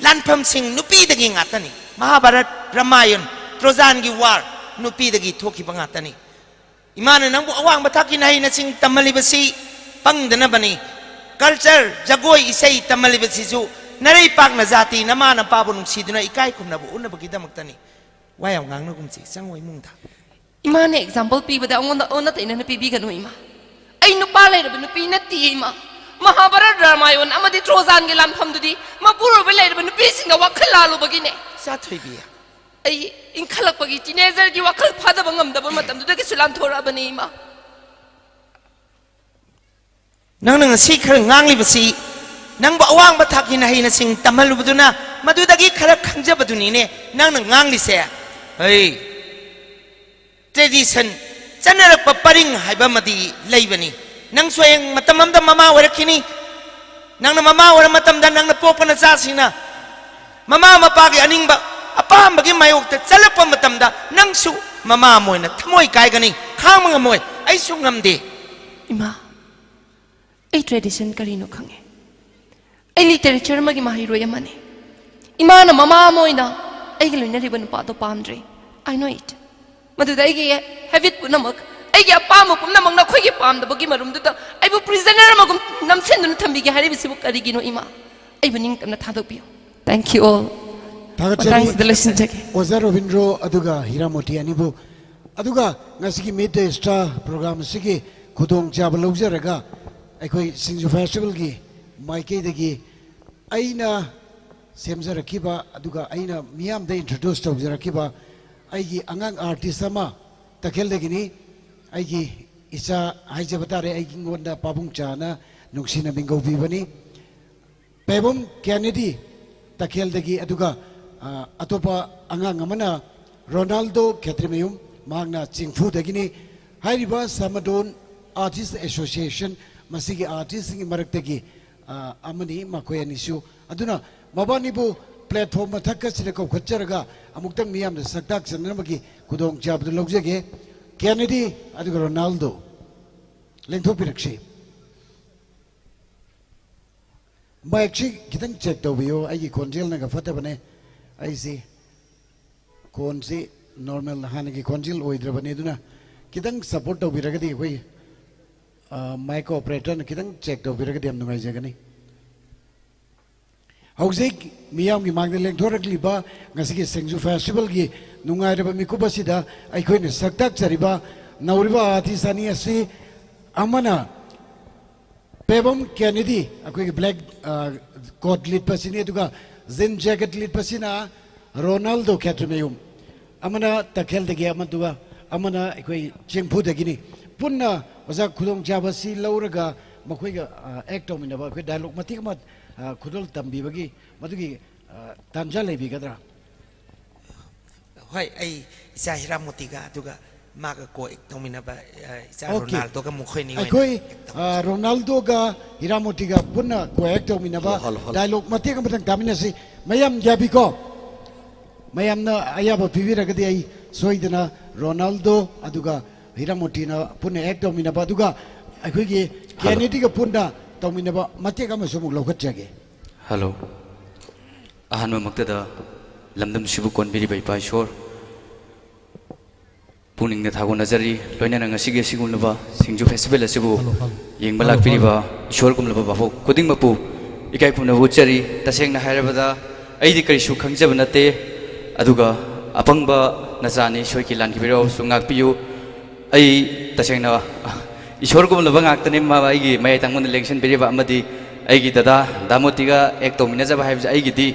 ꯂꯥꯟꯐꯝꯁꯤꯡ ꯅꯨꯄꯤꯗꯒꯤ ꯉꯥꯛꯇꯅꯤ꯫ ꯃꯍꯥꯚꯥꯔꯠ, ꯔꯥꯃꯥꯌꯟ, ꯇ꯭ꯔꯣꯖꯥꯟꯒꯤ ꯋꯥꯔ ꯅꯨꯄꯤꯗꯒꯤ ꯊꯣꯛꯈꯤꯕ ꯉꯥꯛꯇꯅꯤ꯫ ꯏꯃꯥꯅ ꯅꯪꯕꯨ ꯑꯋꯥꯡꯕ ꯊꯥꯛꯀꯤ ꯅꯍꯩ ꯅꯁꯤꯡ ꯇꯝꯍꯜꯂꯤꯕꯁꯤ ꯄꯪꯗꯅꯕꯅꯤ꯫ ꯀꯜꯆꯔ, ꯖꯒꯣꯏ, ꯏꯁꯩ ꯇꯝꯍꯜꯂꯤꯕꯁꯤꯁꯨ ꯅꯔꯩ ꯄꯥꯛꯅ ꯖꯥꯇꯤ ꯅꯃꯥ ꯅꯄꯥꯕꯨ ꯅꯨꯡꯁꯤꯗꯨꯅ ꯏꯀꯥꯏ ꯈꯨꯝꯅꯕ ꯎꯠꯅꯕꯒꯤꯗꯃꯛꯇꯅꯤ꯫ ꯋꯥ ꯌꯥꯝ ꯉꯥꯡꯅꯒꯨꯝꯁꯤ, ꯆꯪꯉꯣ ꯏꯃꯨꯡꯗ꯫ ꯏꯃꯥꯅ ꯑꯦꯛꯖꯥꯝꯄꯜ ꯄꯤꯕꯗ ꯑꯩꯉꯣꯟꯗ ꯑꯣꯟꯅ ꯇꯩꯅꯅ ꯄꯤꯕꯤꯒꯅꯨ, ꯏꯃꯥ꯫ ꯑꯩ ꯅꯨꯄꯥ ꯂꯩꯔꯕ ꯅꯨꯄꯤ ꯅꯠꯇꯦ, ꯏꯃꯥ꯫ ꯃꯍꯥꯚꯥꯔꯠ, ꯔꯥꯃꯥꯌꯟ ꯑꯃꯗꯤ ꯇ꯭ꯔꯣꯖꯥꯟꯒꯤ ꯂꯥꯟꯐꯝꯗꯨꯗꯤ ꯃꯄꯨꯔꯣꯏꯕ ꯂꯩꯔꯕ ꯅꯨꯄꯤꯁꯤꯡꯅ ꯋꯥꯈꯜ ꯂꯥꯜꯂꯨꯕꯒꯤꯅꯦ꯫ ꯏꯆꯥ ꯊꯣꯏꯕꯤ, ꯑꯩ ꯏꯟꯈꯠꯂꯛꯄꯒꯤ ꯇꯤꯅꯦꯖꯔꯒꯤ ꯋꯥꯈꯜ ꯐꯥꯗꯕ ꯉꯝꯗꯕ ꯃꯇꯝꯗꯨꯗꯒꯤꯁꯨ ꯂꯥꯟꯊꯣꯔꯛꯑꯕꯅꯤ, ꯏꯃꯥ꯫ ꯅꯪꯅ ꯉꯁꯤ ꯈꯔ ꯉꯥꯡꯂꯤꯕꯁꯤ ꯅꯪꯕꯨ ꯑꯋꯥꯡꯕ ꯊꯥꯛꯀꯤ ꯅꯍꯩ ꯅꯁꯤꯡ ꯇꯝꯍꯜꯂꯨꯕꯗꯨꯅ ꯃꯗꯨꯗꯒꯤ ꯈꯔ ꯈꯪꯖꯕꯗꯨꯅꯤꯅꯦ ꯅꯪꯅ ꯉꯥꯡꯂꯤꯁꯦ꯫ ꯍꯩ, ꯇ꯭ꯔꯦꯗꯤꯁꯟ, ꯆꯠꯅꯔꯛꯄ ꯄꯔꯤꯡ ꯍꯥꯏꯕ ꯑꯃꯗꯤ ꯂꯩꯕꯅꯤ꯫ ꯅꯪꯁꯨ ꯍꯌꯦꯡ ꯃꯇꯝ ꯑꯃꯗ ꯃꯃꯥ ꯑꯣꯏꯔꯛꯈꯤꯅꯤ꯫ ꯅꯪꯅ ꯃꯃꯥ ꯑꯣꯏꯔ ꯃꯇꯝꯗ ꯅꯪꯅ ꯄꯣꯛꯄ ꯅꯆꯥꯁꯤꯡꯅ ꯃꯃꯥ ꯃꯄꯥꯒꯤ ꯑꯅꯤꯡꯕ ꯑꯄꯥꯝꯕꯒꯤ ꯃꯥꯌꯣꯛꯇ ꯆꯠꯂꯛꯄ ꯃꯇꯝꯗ ꯅꯪꯁꯨ ꯃꯃꯥ ꯑꯃ ꯑꯣꯏꯅ ꯊꯃꯣꯏ ꯀꯥꯏꯒꯅꯤ, ꯈꯥꯡꯕ ꯉꯝꯃꯣꯏ꯫ ꯑꯩꯁꯨ ꯉꯝꯗꯦ꯫ ꯏꯃꯥ, ꯑꯩ ꯇ꯭ꯔꯦꯗꯤꯁꯟ ꯀꯔꯤꯅꯣ ꯈꯪꯉꯦ꯫ ꯑꯩ ꯂꯤꯇꯔꯦꯆꯔ ꯑꯃꯒꯤ ꯃꯍꯩꯔꯣꯏ ꯑꯃꯅꯤ꯫ ꯏꯃꯥꯅ ꯃꯃꯥ ꯑꯃ ꯑꯣꯏꯅ ꯑꯩꯒ ꯂꯣꯏꯅꯔꯤꯕ ꯅꯨꯄꯥꯗꯣ ꯄꯥꯝꯗ꯭ꯔꯦ꯫ I know it꯫ ꯃꯗꯨꯗ ꯑꯩꯒꯤ ꯍꯦꯕꯤꯠ ꯄꯨꯝꯅꯃꯛ, ꯑꯩꯒꯤ ꯑꯄꯥꯝꯕ ꯄꯨꯝꯅꯃꯛ ꯅꯈꯣꯏꯒꯤ ꯄꯥꯝꯗꯕꯒꯤ ꯃꯔꯨꯝꯗꯨꯗ ꯑꯩꯕꯨ ꯄ꯭ꯔꯤꯖꯅꯔ ꯑꯃꯒꯨꯝ ꯅꯝꯁꯤꯟꯗꯨꯅ ꯊꯝꯕꯤꯒꯦ ꯍꯥꯏꯔꯤꯕꯁꯤꯕꯨ ꯀꯔꯤꯒꯤꯅꯣ, ꯏꯃꯥ? ꯑꯩꯕꯨ ꯅꯤꯡꯇꯝꯅ ꯊꯥꯗꯣꯛꯄꯤꯌꯨ꯫ Thank you all꯫ ꯊꯥꯒꯠꯆꯔꯤ꯫ ꯃꯇꯥꯡꯁꯤꯗ ꯂꯣꯏꯁꯤꯟꯖꯒꯦ꯫ ꯑꯣꯖꯥ ꯔꯣꯕꯤꯟꯗ꯭ꯔꯣ ꯑꯗꯨꯒ ꯍꯤꯔꯥꯃꯣꯇꯤ ꯑꯅꯤꯕꯨ꯫ ꯑꯗꯨꯒ ꯉꯁꯤꯒꯤ Meet the Star program ꯑꯁꯤꯒꯤ ꯈꯨꯗꯣꯡꯆꯥꯕ ꯂꯧꯖꯔꯒ ꯑꯩꯈꯣꯏ ꯁꯤꯡꯖꯨ ꯐꯦꯁꯇꯤꯚꯦꯜꯒꯤ ꯃꯥꯏꯀꯩꯗꯒꯤ ꯑꯩꯅ ꯁꯦꯝꯖꯔꯛꯈꯤꯕ ꯑꯗꯨꯒ ꯑꯩꯅ ꯃꯤꯌꯥꯝꯗ introduce ꯇꯧꯖꯔꯛꯈꯤꯕ ꯑꯩꯒꯤ ꯑꯉꯥꯡ artist ꯑꯃ ꯇꯈꯦꯜꯗꯒꯤꯅꯤ꯫ ꯑꯩꯒꯤ ꯏꯆꯥ ꯍꯥꯏꯖꯕ ꯇꯥꯔꯦ, ꯑꯩꯉꯣꯟꯗ ꯄꯥꯕꯨꯡ ꯆꯥꯅ ꯅꯨꯡꯁꯤꯅ ꯃꯤꯡꯒꯧꯕꯤꯕꯅꯤ꯫ ꯄꯦꯕꯨꯝ ꯀꯦꯅꯦꯗꯤ ꯇꯈꯦꯜꯗꯒꯤ, ꯑꯗꯨꯒ, ꯑ, ꯑꯇꯣꯞꯄ ꯑꯉꯥꯡ ꯑꯃꯅ ꯔꯣꯅꯥꯜꯗꯣ ꯈꯦꯇ꯭ꯔꯤꯃꯌꯨꯝ, ꯃꯍꯥꯛꯅ ꯆꯤꯡꯐꯨꯗꯒꯤꯅꯤ꯫ ꯍꯥꯏꯔꯤꯕ ꯁꯃꯗꯣꯟ Artist Association ꯃꯁꯤꯒꯤ ꯑꯥꯔꯇꯤꯁꯁꯤꯡꯒꯤ ꯃꯔꯛꯇꯒꯤ, ꯑ, ꯑꯃꯅꯤ ꯃꯈꯣꯏ ꯑꯅꯤꯁꯨ꯫ ꯑꯗꯨꯅ ꯃꯕꯥꯅꯤꯕꯨ ꯄ꯭ꯂꯦꯠꯐꯣꯝ ꯃꯊꯛ ꯑꯁꯤꯗ ꯀꯧꯈꯠꯆꯔꯒ ꯑꯃꯨꯛꯇꯪ ꯃꯤꯌꯥꯝꯅ ꯁꯛꯇꯥꯛ ꯆꯟꯅꯅꯕꯒꯤ ꯈꯨꯗꯣꯡꯆꯥꯕꯗꯨ ꯂꯧꯖꯒꯦ꯫ ꯀꯦꯅꯦꯗꯤ ꯑꯗꯨꯒ ꯔꯣꯅꯥꯜꯗꯣ, ꯂꯦꯡꯊꯣꯛꯄꯤꯔꯛꯁꯤ꯫ ꯃꯥꯏꯛꯁꯤ ꯈꯤꯇꯪ ꯆꯦꯛ ꯇꯧꯕꯤꯌꯨ, ꯑꯩꯒꯤ ꯈꯣꯟꯖꯦꯜꯅꯒ ꯐꯠꯇꯕꯅꯦ꯫ ꯑꯩꯁꯤ ꯈꯣꯟꯁꯤ ꯅꯣꯔꯃꯦꯜ, ꯍꯥꯟꯅꯒꯤ ꯈꯣꯟꯖꯦꯜ ꯑꯣꯏꯗ꯭ꯔꯕꯅꯤ, ꯑꯗꯨꯅ ꯈꯤꯇꯪ ꯁꯄꯣꯔꯠ ꯇꯧꯕꯤꯔꯒꯗꯤ ꯑꯩꯈꯣꯏ, ꯑ, ꯃꯥꯏꯛ ꯑꯣꯄꯔꯦꯇꯔꯅ ꯈꯤꯇꯪ ꯆꯦꯛ ꯇꯧꯕꯤꯔꯒꯗꯤ ꯌꯥꯝ ꯅꯨꯡꯉꯥꯏꯖꯒꯅꯤ꯫ ꯍꯧꯖꯤꯛ ꯃꯤꯌꯥꯝꯒꯤ ꯃꯥꯡꯗ ꯂꯦꯡꯊꯣꯔꯛꯂꯤꯕ ꯉꯁꯤꯒꯤ ꯁꯤꯡꯖꯨ ꯐꯦꯁꯇꯤꯚꯦꯜꯒꯤ ꯅꯨꯡꯉꯥꯏꯔꯕ ꯃꯤꯀꯨꯞ ꯑꯁꯤꯗ ꯑꯩꯈꯣꯏꯅ ꯁꯛꯇꯥꯛꯆꯔꯤꯕ ꯅꯧꯔꯤꯕ ꯑꯥꯔꯇꯤꯁ ꯑꯅꯤ ꯑꯁꯤ, ꯑꯃꯅ ꯄꯦꯕꯝ ꯀꯦꯅꯦꯗꯤ, ꯑꯩꯈꯣꯏꯒꯤ ꯕ꯭ꯂꯦꯛ, ꯑ, ꯀꯣꯠ ꯂꯤꯠꯄꯁꯤꯅꯤ, ꯑꯗꯨꯒ ꯖꯤꯟ ꯖꯦꯀꯦꯠ ꯂꯤꯠꯄꯁꯤꯅ ꯔꯣꯅꯥꯜꯗꯣ ꯈꯦꯇ꯭ꯔꯤꯃꯌꯨꯝ꯫ ꯑꯃꯅ ꯇꯈꯦꯜꯗꯒꯤ, ꯑꯃꯗꯨꯒ ꯑꯃꯅ ꯑꯩꯈꯣꯏ ꯆꯦꯡꯐꯨꯗꯒꯤꯅꯤ꯫ ꯄꯨꯟꯅ ꯑꯣꯖꯥ ꯈꯨꯗꯣꯡꯆꯥꯕ ꯑꯁꯤ ꯂꯧꯔꯒ ꯃꯈꯣꯏꯒ, ꯑ, ꯑꯦꯛ ꯇꯧꯃꯤꯟꯅꯕ, ꯑꯩꯈꯣꯏ ꯗꯥꯏꯂꯣꯛ ꯃꯇꯦꯛ ꯑꯃ, ꯑ, ꯈꯨꯗꯣꯜ ꯇꯝꯕꯤꯕꯒꯤ ꯃꯗꯨꯒꯤ, ꯑ, ꯇꯥꯟꯖꯥ ꯂꯩꯕꯤꯒꯗ꯭ꯔꯥ? ꯍꯣꯏ, ꯑꯩ ꯏꯆꯥ ꯍꯤꯔꯥꯃꯣꯇꯤꯒ ꯑꯗꯨꯒ ꯃꯥꯒ ꯀꯣ ꯑꯦꯛ ꯇꯧꯃꯤꯟꯅꯕ, ꯑ, ꯏꯆꯥ ꯑꯣꯀꯦ꯫ ꯔꯣꯅꯥꯜꯗꯣꯒ ꯃꯈꯣꯏ ꯑꯅꯤ ꯑꯣꯏꯅ ꯑꯩꯈꯣꯏ, ꯑꯦꯛ ꯇꯧ-, ꯑ, ꯔꯣꯅꯥꯜꯗꯣꯒ ꯍꯤꯔꯥꯃꯣꯇꯤꯒ ꯄꯨꯟꯅ ꯀꯣ ꯑꯦꯛ ꯇꯧꯃꯤꯟꯅꯕ ꯍꯜꯂꯣ, ꯍꯜꯂꯣ, ꯍꯜꯂꯣ꯫ ꯗꯥꯏꯂꯣꯛ ꯃꯇꯦꯛ ꯑꯃꯇꯪ ꯇꯥꯃꯤꯟꯅꯁꯤ꯫ ꯃꯌꯥꯝ ꯌꯥꯕꯤꯀꯣ? ꯃꯌꯥꯝꯅ ꯑꯌꯥꯕ ꯄꯤꯕꯤꯔꯒꯗꯤ ꯑꯩ ꯁꯣꯏꯗꯅ ꯔꯣꯅꯥꯜꯗꯣ ꯑꯗꯨꯒ ꯍꯤꯔꯥꯃꯣꯇꯤꯅ ꯄꯨꯟꯅ ꯑꯦꯛ ꯇꯧꯃꯤꯟꯅꯕ, ꯑꯗꯨꯒ ꯑꯩꯈꯣꯏꯒꯤ ꯍꯜꯂꯣ꯫ ꯀꯦꯅꯦꯗꯤꯒ ꯄꯨꯟꯅ ꯇꯧꯃꯤꯟꯅꯕ ꯃꯇꯦꯛ ꯑꯃꯁꯨ ꯑꯃꯨꯛ ꯂꯧꯈꯠꯆꯒꯦ꯫ ꯍꯜꯂꯣ꯫ ꯑꯍꯥꯟꯕꯃꯛꯇꯗ ꯂꯝꯗꯝꯁꯤꯕꯨ ꯀꯣꯟꯕꯤꯔꯤꯕ ꯏꯄꯥ ꯏꯁꯣꯔ, ꯄꯨꯛꯅꯤꯡꯗ ꯊꯥꯒꯣꯟꯅꯖꯔꯤ꯫ ꯂꯣꯏꯅꯅ ꯉꯁꯤꯒꯤ ꯑꯁꯤꯒꯨꯝꯂꯕ ꯁꯤꯡꯖꯨ ꯐꯦꯁꯇꯤꯚꯦꯜ ꯑꯁꯤꯕꯨ ꯍꯜꯂꯣ, ꯍꯜꯂꯣ꯫ ꯌꯦꯡꯕ ꯍꯜꯂꯣ, ꯂꯥꯛꯄꯤꯔꯤꯕ ꯍꯜꯂꯣ꯫ ꯏꯁꯣꯔꯒꯨꯝꯂꯕ ꯚꯥꯕꯣꯛ ꯈꯨꯗꯤꯡꯃꯛꯄꯨ ꯏꯀꯥꯏ ꯈꯨꯝꯅꯕ ꯎꯠꯆꯔꯤ꯫ ꯇꯁꯦꯡꯅ ꯍꯥꯏꯔꯕꯗ ꯑꯩꯗꯤ ꯀꯔꯤꯁꯨ ꯈꯪꯖꯕ ꯅꯠꯇꯦ, ꯑꯗꯨꯒ ꯑꯄꯪꯕ ꯅꯆꯥꯅꯤ, ꯁꯣꯏꯈꯤ ꯂꯥꯟꯈꯤꯕ ꯌꯥꯎꯔꯕꯁꯨ ꯉꯥꯛꯄꯤꯌꯨ꯫ ꯑꯩ ꯇꯁꯦꯡꯅ ꯏꯁꯣꯔꯒꯨꯝꯂꯕ ꯉꯥꯛꯇꯅꯤ ꯃꯥ ꯑꯩꯒꯤ ꯃꯌꯥꯏ ꯇꯥꯡꯕꯗ ꯂꯦꯡꯁꯤꯟꯕꯤꯔꯤꯕ, ꯑꯃꯗꯤ ꯑꯩꯒꯤ ꯗꯗꯥ ꯗꯥꯃꯣꯇꯤꯒ ꯑꯦꯛ ꯇꯧꯃꯤꯟꯅꯖꯕ ꯍꯥꯏꯕꯁꯦ ꯑꯩꯒꯤꯗꯤ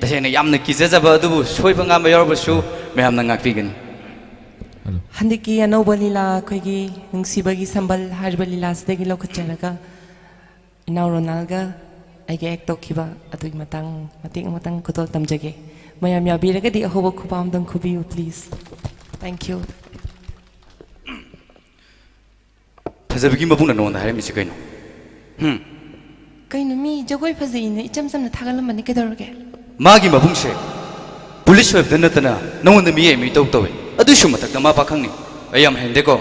ꯇꯁꯦꯡꯅ ꯌꯥꯝꯅ ꯀꯤꯖꯖꯕ, ꯑꯗꯨꯕꯨ ꯁꯣꯏꯕ ꯉꯥꯝꯕ ꯌꯥꯎꯔꯕꯁꯨ ꯃꯌꯥꯝꯅ ꯉꯥꯛꯄꯤꯒꯅꯤ꯫ ꯍꯜꯂꯣ꯫ ꯍꯟꯗꯛꯀꯤ ꯑꯅꯧꯕ ꯂꯤꯂꯥ, ꯑꯩꯈꯣꯏꯒꯤ ꯅꯨꯡꯁꯤꯕꯒꯤ ꯁꯝꯕꯜ ꯍꯥꯏꯔꯤꯕ ꯂꯤꯂꯥꯁꯤꯗꯒꯤ ꯂꯧꯈꯠꯆꯔꯒ ꯏꯅꯥꯎ ꯔꯣꯅꯥꯜꯒ ꯑꯩꯒ ꯑꯦꯛ ꯇꯧꯈꯤꯕ ꯑꯗꯨꯒꯤ ꯃꯇꯥꯡ ꯃꯇꯦꯛ ꯑꯃꯇꯪ ꯈꯨꯗꯣꯜ ꯇꯝꯖꯒꯦ꯫ ꯃꯌꯥꯝ ꯌꯥꯕꯤꯔꯒꯗꯤ ꯑꯍꯧꯕ ꯈꯨꯕꯥꯝꯗꯪ ꯈꯨꯕꯤꯌꯨ, please꯫ Thank you꯫ ꯐꯖꯕꯒꯤ ꯃꯕꯨꯡꯅ ꯅꯉꯣꯟꯗ ꯍꯥꯏꯔꯝꯃꯤꯁꯤ ꯀꯩꯅꯣ? ꯎꯝ꯫ ꯀꯩꯅꯣ, ꯃꯤ ꯖꯒꯣꯏ ꯐꯖꯩꯅ ꯏꯆꯝ ꯆꯝꯅ ꯊꯥꯒꯠꯂꯝꯕꯅꯤ, ꯀꯩꯗꯧꯔꯒꯦ? ꯃꯥꯒꯤ ꯃꯕꯨꯡꯁꯦ ꯄꯨꯂꯤꯁ ꯑꯣꯏꯕꯗ ꯅꯠꯇꯅ ꯅꯉꯣꯟꯗ ꯃꯤ ꯑꯃ ꯏꯇꯧ ꯇꯧꯏ꯫ ꯑꯗꯨꯁꯨ ꯃꯊꯛꯇ ꯃꯥ ꯄꯥꯈꯪꯅꯤ꯫ ꯑꯩ ꯌꯥꯝ ꯍꯩꯅꯗꯦꯀꯣ꯫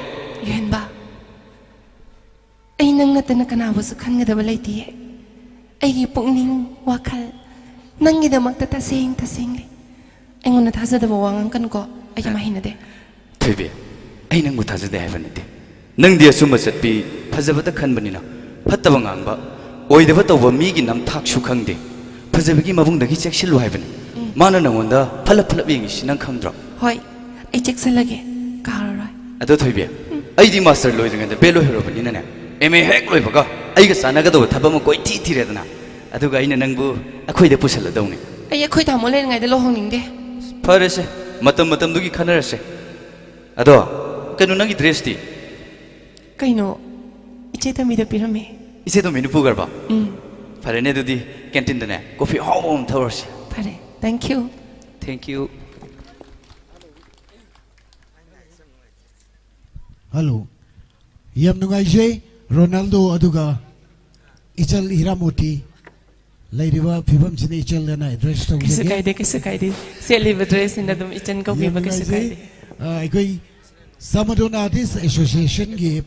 ꯌꯨꯍꯦꯟꯕ, ꯑꯩ ꯅꯪ ꯅꯠꯇꯅ ꯀꯅꯥꯕꯨꯁꯨ ꯈꯟꯒꯗꯕ ꯂꯩꯇꯤꯌꯦ꯫ ꯑꯩꯒꯤ ꯄꯨꯛꯅꯤꯡ, ꯋꯥꯈꯜ ꯅꯪꯒꯤꯗꯃꯛꯇ ꯇꯁꯦꯡ ꯇꯁꯦꯡꯂꯤ꯫ ꯑꯩꯉꯣꯟꯗ ꯊꯥꯖꯗꯕ ꯋꯥ ꯉꯥꯡꯀꯅꯨꯀꯣ꯫ ꯑꯩ ꯌꯥꯝ ꯍꯩꯅꯗꯦ꯫ ꯊꯣꯏꯕꯤ, ꯑꯩ ꯅꯪꯕꯨ ꯊꯥꯖꯗꯦ ꯍꯥꯏꯕ ꯅꯠꯇꯦ꯫ ꯅꯪꯗꯤ ꯑꯆꯨꯝꯕ ꯆꯠꯄꯤ, ꯐꯖꯕꯗ ꯈꯟꯕꯅꯤꯅ ꯐꯠꯇꯕ ꯉꯥꯡꯕ, ꯑꯣꯏꯗꯕ ꯇꯧꯕ ꯃꯤꯒꯤ ꯅꯝꯊꯥꯛꯁꯨ ꯈꯪꯗꯦ꯫ ꯐꯖꯕꯤꯒꯤ ꯃꯕꯨꯡꯗꯒꯤ ꯆꯦꯛꯁꯤꯜꯂꯨ ꯍꯥꯏꯕꯅꯤ꯫ ꯃꯥꯅ ꯅꯪꯉꯣꯟꯗ ꯐꯠꯂꯞ ꯐꯠꯂꯞ ꯌꯦꯡꯉꯤꯁꯤ ꯅꯪ ꯈꯪꯗ꯭ꯔꯣ? ꯍꯣꯏ, ꯑꯩ ꯆꯦꯛꯁꯤꯜꯂꯒꯦ, ꯀꯥꯔꯔꯣꯏ꯫ ꯑꯗꯣ ꯊꯣꯏꯕꯤ, ꯑꯩꯗꯤ ꯃꯥꯁꯇꯔ ꯂꯣꯏꯗ꯭ꯔꯤꯉꯩꯗ ꯕꯦꯜ ꯑꯣꯏꯍꯧꯔꯕꯅꯤꯅꯅꯦ, ꯑꯦꯝ ꯑꯦ ꯍꯦꯛ ꯂꯣꯏꯕꯒ ꯑꯩꯒ ꯆꯥꯟꯅꯒꯗꯕ ꯊꯕꯛ ꯑꯃ ꯀꯣꯏꯊꯤ ꯊꯤꯔꯦꯗꯅ, ꯑꯗꯨꯒ ꯑꯩꯅ ꯅꯪꯕꯨ ꯑꯩꯈꯣꯏꯗ ꯄꯨꯁꯜꯂꯗꯧꯅꯤ꯫ ꯑꯩ ꯑꯩꯈꯣꯏ ꯇꯥꯃꯣ ꯂꯩꯔꯤꯉꯩꯗ ꯂꯨꯍꯣꯡꯅꯤꯡꯗꯦ꯫ ꯐꯔꯦꯁꯦ, ꯃꯇꯝ ꯃꯇꯝꯗꯨꯒꯤ ꯈꯟꯅꯔꯁꯦ꯫ ꯑꯗꯣ ꯀꯩꯅꯣ, ꯅꯪꯒꯤ ꯗ꯭ꯔꯦꯁꯇꯤ? ꯀꯩꯅꯣ, ꯏꯆꯦ ꯇꯝꯕꯤꯗ ꯄꯤꯔꯝꯃꯦ꯫ ꯏꯆꯦ ꯇꯣꯝꯕꯤꯅ ꯄꯨꯈ꯭ꯔꯕ? ꯎꯝ꯫ ꯐꯔꯦꯅꯦ, ꯑꯗꯨꯗꯤ ꯀꯦꯟꯇꯤꯟꯗꯅꯦ ꯀꯣꯐꯤ ꯑꯍꯥꯎꯕ ꯑꯃ ꯊꯛꯎꯔꯁꯤ꯫ ꯐꯔꯦ, thank you꯫ Thank you꯫ Hello. ꯌꯥꯝ ꯅꯨꯡꯉꯥꯏꯖꯩ꯫ ꯔꯣꯅꯥꯜꯗꯣ ꯑꯗꯨꯒ ꯏꯆꯜ ꯍꯤꯔꯥꯃꯣꯇꯤ꯫ ꯂꯩꯔꯤꯕ ꯐꯤꯕꯝꯁꯤꯅ ꯏꯆꯜꯗꯅ ꯑꯦꯗ꯭ꯔꯦꯁ ꯀꯩꯁꯨ ꯇꯧꯖꯒꯦ꯫ ꯀꯥꯏꯗꯦ, ꯀꯩꯁꯨ ꯀꯥꯏꯗꯦ꯫ ꯁꯦꯠꯂꯤꯕ ꯗ꯭ꯔꯦꯁꯁꯤꯅ ꯑꯗꯨꯝ ꯏꯆꯟ ꯌꯥꯝ ꯀꯧꯕꯤꯕ ꯀꯩꯁꯨ ꯅꯨꯡꯉꯥꯏꯖꯩ꯫ ꯀꯥꯏꯗꯦ꯫ ꯑ, ꯑꯩꯈꯣꯏ ꯁꯃꯥꯗꯣꯟ ꯑꯥꯔꯇꯤꯁ ꯑꯦꯁꯣꯁꯤꯌꯦꯁꯟꯒꯤ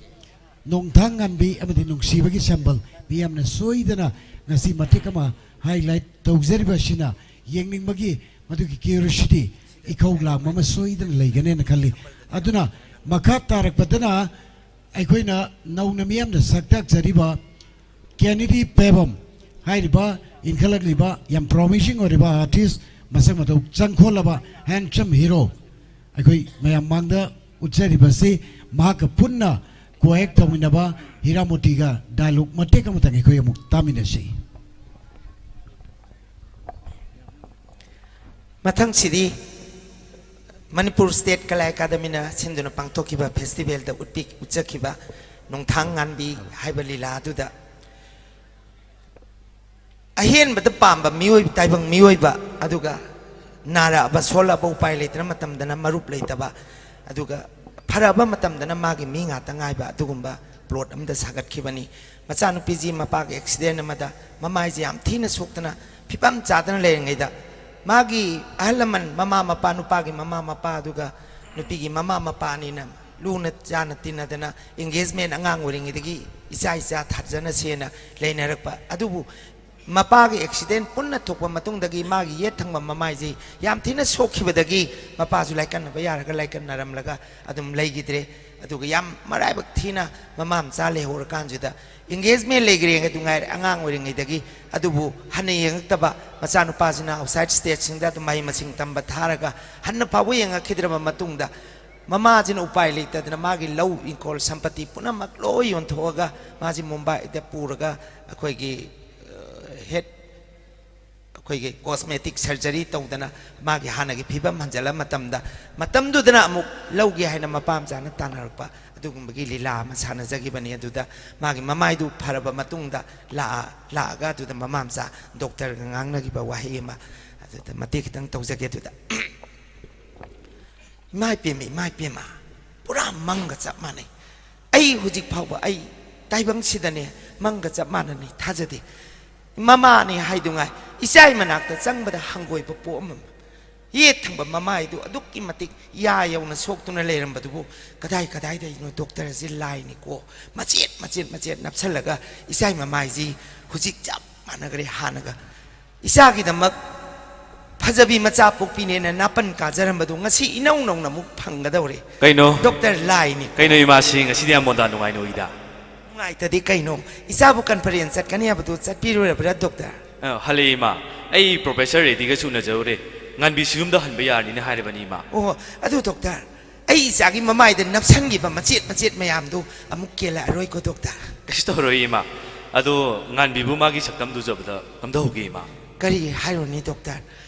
ꯅꯣꯡꯊꯥꯡ ꯉꯥꯟꯕꯤ ꯑꯃꯗꯤ ꯅꯨꯡꯁꯤꯕꯒꯤ ꯁꯦꯝꯕꯜ ꯃꯤꯌꯥꯝꯅ ꯁꯣꯏꯗꯅ ꯉꯁꯤ ꯃꯇꯤꯛ ꯑꯃ ꯍꯥꯏꯂꯥꯏꯠ ꯇꯧꯖꯔꯤꯕ ꯑꯁꯤꯅ ꯌꯦꯡꯅꯤꯡꯕꯒꯤ ꯃꯗꯨꯒꯤ ꯀ꯭ꯌꯨꯔꯤꯌꯣꯁꯤꯇꯤ ꯏꯈꯧ ꯂꯥꯡꯕ ꯑꯃ ꯁꯣꯏꯗꯅ ꯂꯩꯒꯅꯦꯅ ꯈꯜꯂꯤ꯫ ꯑꯗꯨꯅ ꯃꯈꯥ ꯇꯥꯔꯛꯄꯗꯅ ꯑꯩꯈꯣꯏꯅ ꯅꯧꯅ ꯃꯤꯌꯥꯝꯅ ꯁꯛ ꯇꯥꯛꯆꯔꯤꯕ ꯀꯦꯅꯤꯗꯤ ꯄꯦꯕꯝ ꯍꯥꯏꯔꯤꯕ ꯏꯟꯈꯠꯂꯛꯂꯤꯕ ꯌꯥꯝ ꯄ꯭ꯔꯣꯃꯤꯁꯤꯡ ꯑꯣꯏꯔꯤꯕ ꯑꯥꯔꯇꯤꯁ, ꯃꯁꯛ ꯃꯇꯧ ꯆꯪꯈꯣꯜꯂꯕ ꯍꯦꯟꯁꯝ ꯍꯤꯔꯣ ꯑꯩꯈꯣꯏ ꯃꯌꯥꯝ ꯃꯥꯡꯗ ꯎꯠꯆꯔꯤꯕꯁꯤ ꯃꯍꯥꯛꯀ ꯄꯨꯟꯅ ꯀꯣꯑꯦꯛ ꯇꯧꯃꯤꯟꯅꯕ ꯍꯤꯔꯥꯃꯣꯇꯤꯒ ꯗꯥꯏꯂꯣꯛ ꯃꯇꯦꯛ ꯑꯃꯇꯪ ꯑꯩꯈꯣꯏ ꯑꯃꯨꯛ ꯇꯥꯃꯤꯟꯅꯁꯤ꯫ ꯃꯊꯪꯁꯤꯗꯤ ꯃꯅꯤꯄꯨꯔ ꯁ꯭ꯇꯦꯠ ꯀꯂꯥ ꯑꯦꯀꯥꯗꯃꯤꯅ ꯁꯤꯟꯗꯨꯅ ꯄꯥꯡꯊꯣꯛꯈꯤꯕ ꯐꯦꯁꯇꯤꯚꯦꯜꯗ ꯎꯠꯄꯤ ꯎꯠꯆꯈꯤꯕ ꯅꯣꯡꯊꯥꯡ ꯉꯥꯟꯕꯤ ꯍꯥꯏꯕ ꯂꯤꯂꯥ ꯑꯗꯨꯗ ꯑꯍꯦꯟꯕꯗ ꯄꯥꯝꯕ ꯃꯤꯑꯣꯏ, ꯇꯥꯏꯕꯪ ꯃꯤꯑꯣꯏꯕ ꯑꯗꯨꯒ ꯅꯥꯔꯛꯑꯕ ꯁꯣꯜꯂꯛꯑꯕ ꯎꯄꯥꯏ ꯂꯩꯇ꯭ꯔ ꯃꯇꯝꯗꯅ ꯃꯔꯨꯞ ꯂꯩꯇꯕ ꯑꯗꯨꯒ ꯐꯔꯛꯑꯕ ꯃꯇꯝꯗꯅ ꯃꯥꯒꯤ ꯃꯤ ꯉꯥꯛꯇ ꯉꯥꯏꯕ ꯑꯗꯨꯒꯨꯝꯕ ꯄ꯭ꯂꯣꯠ ꯑꯃꯗ ꯁꯥꯒꯠꯈꯤꯕꯅꯤ꯫ ꯃꯆꯥꯅꯨꯄꯤꯁꯤ ꯃꯄꯥꯒꯤ ꯑꯦꯛꯁꯤꯗꯦꯟ ꯑꯃꯗ ꯃꯃꯥꯏꯁꯦ ꯌꯥꯝ ꯊꯤꯅ ꯁꯣꯛꯇꯅ ꯐꯤꯕꯝ ꯆꯥꯗꯅ ꯂꯩꯔꯤꯉꯩꯗ ꯃꯥꯒꯤ ꯑꯍꯜ ꯂꯃꯟ, ꯃꯃꯥ ꯃꯄꯥ, ꯅꯨꯄꯥꯒꯤ ꯃꯃꯥ ꯃꯄꯥ ꯑꯗꯨꯒ ꯅꯨꯄꯤꯒꯤ ꯃꯃꯥ ꯃꯄꯥ ꯑꯅꯤꯅ ꯂꯨꯅ ꯆꯥꯟꯅ ꯇꯤꯟꯅꯗꯅ ꯑꯦꯡꯒꯦꯖꯃꯦꯟ ꯑꯉꯥꯡ ꯑꯣꯏꯔꯤꯉꯩꯗꯒꯤ ꯏꯆꯥ ꯏꯆꯥ ꯊꯥꯖꯅꯁꯦꯅ ꯂꯩꯅꯔꯛꯄ꯫ ꯑꯗꯨꯕꯨ ꯃꯄꯥꯒꯤ ꯑꯦꯛꯁꯤꯗꯦꯟ ꯄꯨꯟꯅ ꯊꯣꯛꯄ ꯃꯇꯨꯡꯗꯒꯤ ꯃꯥꯒꯤ ꯌꯦꯠ ꯊꯪꯕ ꯃꯃꯥꯏꯁꯤ ꯌꯥꯝ ꯊꯤꯅ ꯁꯣꯛꯈꯤꯕꯗꯒꯤ ꯃꯄꯥꯁꯨ ꯂꯥꯏꯀꯠꯅꯕ ꯌꯥꯔꯒ ꯂꯥꯏꯀꯠꯅꯔꯝꯂꯒ ꯑꯗꯨꯝ ꯂꯩꯈꯤꯗ꯭ꯔꯦ꯫ ꯑꯗꯨꯒ ꯌꯥꯝ ꯃꯔꯥꯏꯕꯛ ꯊꯤꯅ ꯃꯃꯥ ꯃꯆꯥ ꯂꯩꯍꯧꯔꯀꯥꯟꯁꯤꯗ ꯑꯦꯡꯒꯦꯖꯃꯦꯟ ꯂꯩꯈ꯭ꯔꯦ ꯑꯗꯨ ꯉꯥꯏꯔꯦ, ꯑꯉꯥꯡ ꯑꯣꯏꯔꯤꯉꯩꯗꯒꯤ꯫ ꯑꯗꯨꯕꯨ ꯍꯟꯅ ꯌꯦꯡꯉꯛꯇꯕ, ꯃꯆꯥꯅꯨꯄꯥꯁꯤꯅ ꯑꯥꯎꯠꯁꯥꯏꯠ ꯁ꯭ꯇꯦꯠꯁꯤꯡꯗ ꯑꯗꯨꯝ ꯃꯍꯩ ꯃꯁꯤꯡ ꯇꯝꯕ ꯊꯥꯔꯒ ꯍꯟꯅ ꯐꯥꯎꯕ ꯌꯦꯡꯉꯛꯈꯤꯗ꯭ꯔꯕ ꯃꯇꯨꯡꯗ ꯃꯃꯥꯁꯤꯅ ꯎꯄꯥꯏ ꯂꯩꯇꯗꯅ ꯃꯥꯒꯤ ꯂꯧ ꯏꯪꯈꯣꯜ ꯁꯝꯄꯇꯤ ꯄꯨꯝꯅꯃꯛ ꯂꯣꯏ ꯌꯣꯟꯊꯣꯛꯑꯒ ꯃꯥꯁꯤ ꯃꯨꯝꯕꯥꯏꯗ ꯄꯨꯔꯒ ꯑꯩꯈꯣꯏꯒꯤ, ꯑ, ꯍꯦꯠ ꯑꯩꯈꯣꯏꯒꯤ ꯀꯣꯁꯃꯦꯇꯤꯛ ꯁꯔꯖꯔꯤ ꯇꯧꯗꯅ ꯃꯥꯒꯤ ꯍꯥꯟꯅꯒꯤ ꯐꯤꯕꯝ ꯍꯟꯖꯤꯜꯂ ꯃꯇꯝꯗ, ꯃꯇꯝꯗꯨꯗꯅ ꯑꯃꯨꯛ ꯂꯧꯒꯦ ꯍꯥꯏꯅ ꯃꯄꯥ ꯃꯆꯥꯅ ꯇꯥꯟꯅꯔꯛꯄ ꯑꯗꯨꯒꯨꯝꯕꯒꯤ ꯂꯤꯂꯥ ꯑꯃ ꯁꯥꯟꯅꯖꯈꯤꯕꯅꯤ꯫ ꯑꯗꯨꯗ ꯃꯥꯒꯤ ꯃꯃꯥꯏꯗꯨ ꯐꯔꯕ ꯃꯇꯨꯡꯗ ꯂꯥꯛꯑ-, ꯂꯥꯛꯑꯒ ꯑꯗꯨꯗ ꯃꯃꯥ ꯃꯆꯥ ꯗꯣꯛꯇꯔꯒ ꯉꯥꯡꯅꯈꯤꯕ ꯋꯥꯍꯩ ꯑꯃ ꯑꯗꯨꯗ ꯃꯇꯦꯛ ꯈꯤꯇꯪ ꯇꯧꯖꯒꯦ꯫ ꯑꯗꯨꯗ ꯏꯃꯥ ꯏꯄꯦꯝꯃ, ꯏꯃꯥ ꯏꯄꯦꯝꯃ, ꯄꯨꯔꯥ ꯃꯪꯒ ꯆꯞ ꯃꯥꯟꯅꯩ꯫ ꯑꯩ ꯍꯧꯖꯤꯛ ꯐꯥꯎꯕ ꯑꯩ ꯇꯥꯏꯕꯪꯁꯤꯗꯅꯦ ꯃꯪꯒ ꯆꯞ ꯃꯥꯟꯅꯅꯤ ꯊꯥꯖꯗꯦ꯫ ꯃꯃꯥꯅꯤ ꯍꯥꯏꯗꯨꯉꯥꯏ ꯏꯆꯥꯏ ꯃꯅꯥꯛꯇ ꯆꯪꯕꯗ ꯍꯪꯒꯣꯏꯕ ꯄꯣꯛꯑꯝꯃꯤ꯫ ꯌꯦꯠ ꯊꯪꯕ ꯃꯃꯥꯏꯗꯨ ꯑꯗꯨꯛꯀꯤ ꯃꯇꯤꯛ ꯌꯥ ꯌꯧꯅ ꯁꯣꯛꯇꯨꯅ ꯂꯩꯔꯝꯕꯗꯨꯕꯨ ꯀꯗꯥꯏ ꯀꯗꯥꯏꯗꯩꯅꯣ ꯗꯣꯛꯇꯔꯁꯤ ꯂꯥꯏꯅꯤꯀꯣ ꯃꯆꯦꯠ ꯃꯆꯦꯠ ꯃꯆꯦꯠ ꯅꯞꯁꯜꯂꯒ ꯏꯆꯥꯏ ꯃꯃꯥꯏꯁꯤ ꯍꯧꯖꯤꯛ ꯆꯞ ꯃꯥꯟꯅꯈ꯭ꯔꯦ ꯍꯥꯟꯅꯒ꯫ ꯏꯆꯥꯒꯤꯗꯃꯛ ꯐꯖꯕꯤ ꯃꯆꯥ ꯄꯣꯛꯄꯤꯅꯦꯅ ꯅꯥꯄꯟ ꯀꯥꯖꯔꯝꯕꯗꯨ ꯉꯁꯤ ꯏꯅꯧ ꯅꯧꯅ ꯑꯃꯨꯛ ꯐꯪꯒꯗꯧꯔꯦ꯫ ꯀꯩꯅꯣ? ꯗꯣꯛꯇꯔ ꯂꯥꯏꯅꯤ꯫ ꯀꯩꯅꯣ ꯏꯃꯥꯁꯤ ꯉꯁꯤꯗꯤ ꯌꯥꯝ ꯃꯣꯟꯗꯥ ꯅꯨꯡꯉꯥꯏꯅ ꯎꯏꯗ? ꯅꯨꯡꯉꯥꯏꯇꯗꯤ ꯀꯩꯅꯣ? ꯏꯆꯥꯕꯨ ꯀꯟꯐꯔꯦꯟꯁ ꯆꯠꯀꯅꯤ ꯍꯥꯏꯕꯗꯨ ꯆꯠꯄꯤꯔꯨꯔꯕ꯭ꯔꯥ ꯗꯣꯛꯇꯔ? ꯑ, ꯍꯜꯂꯛꯑꯦ ꯏꯃꯥ꯫ ꯑꯩ ꯄ꯭ꯔꯣꯐꯦꯁꯔ ꯔꯦꯗꯤꯒꯁꯨ ꯎꯅꯖꯔꯨꯔꯦ꯫ ꯉꯥꯟꯕꯤꯁꯨ ꯌꯨꯝꯗ ꯍꯟꯕ ꯌꯥꯔꯅꯤꯅ ꯍꯥꯏꯔꯕꯅꯤ ꯏꯃꯥ꯫ ꯑꯣ, ꯑꯗꯨ ꯗꯣꯛꯇꯔ, ꯑꯩ ꯏꯆꯥꯒꯤ ꯃꯃꯥꯏꯗ ꯅꯞꯁꯟꯈꯤꯕ ꯃꯆꯦꯠ ꯃꯆꯦꯠ ꯃꯌꯥꯝꯗꯨ ꯑꯃꯨꯛ ꯀꯦꯜꯂꯛꯑꯔꯣꯏꯀꯣ ꯗꯣꯛꯇꯔ? ꯀꯩꯁꯨ ꯇꯧꯔꯣꯏ ꯏꯃꯥ꯫ ꯑꯗꯣ ꯉꯥꯟꯕꯤꯕꯨ ꯃꯥꯒꯤ ꯁꯛꯇꯝ ꯎꯖꯕꯗ ꯀꯝꯗꯧꯍꯧꯒꯦ ꯏꯃꯥ? ꯀꯔꯤ ꯍꯥꯏꯔꯨꯅꯤ ꯗꯣꯛꯇꯔ?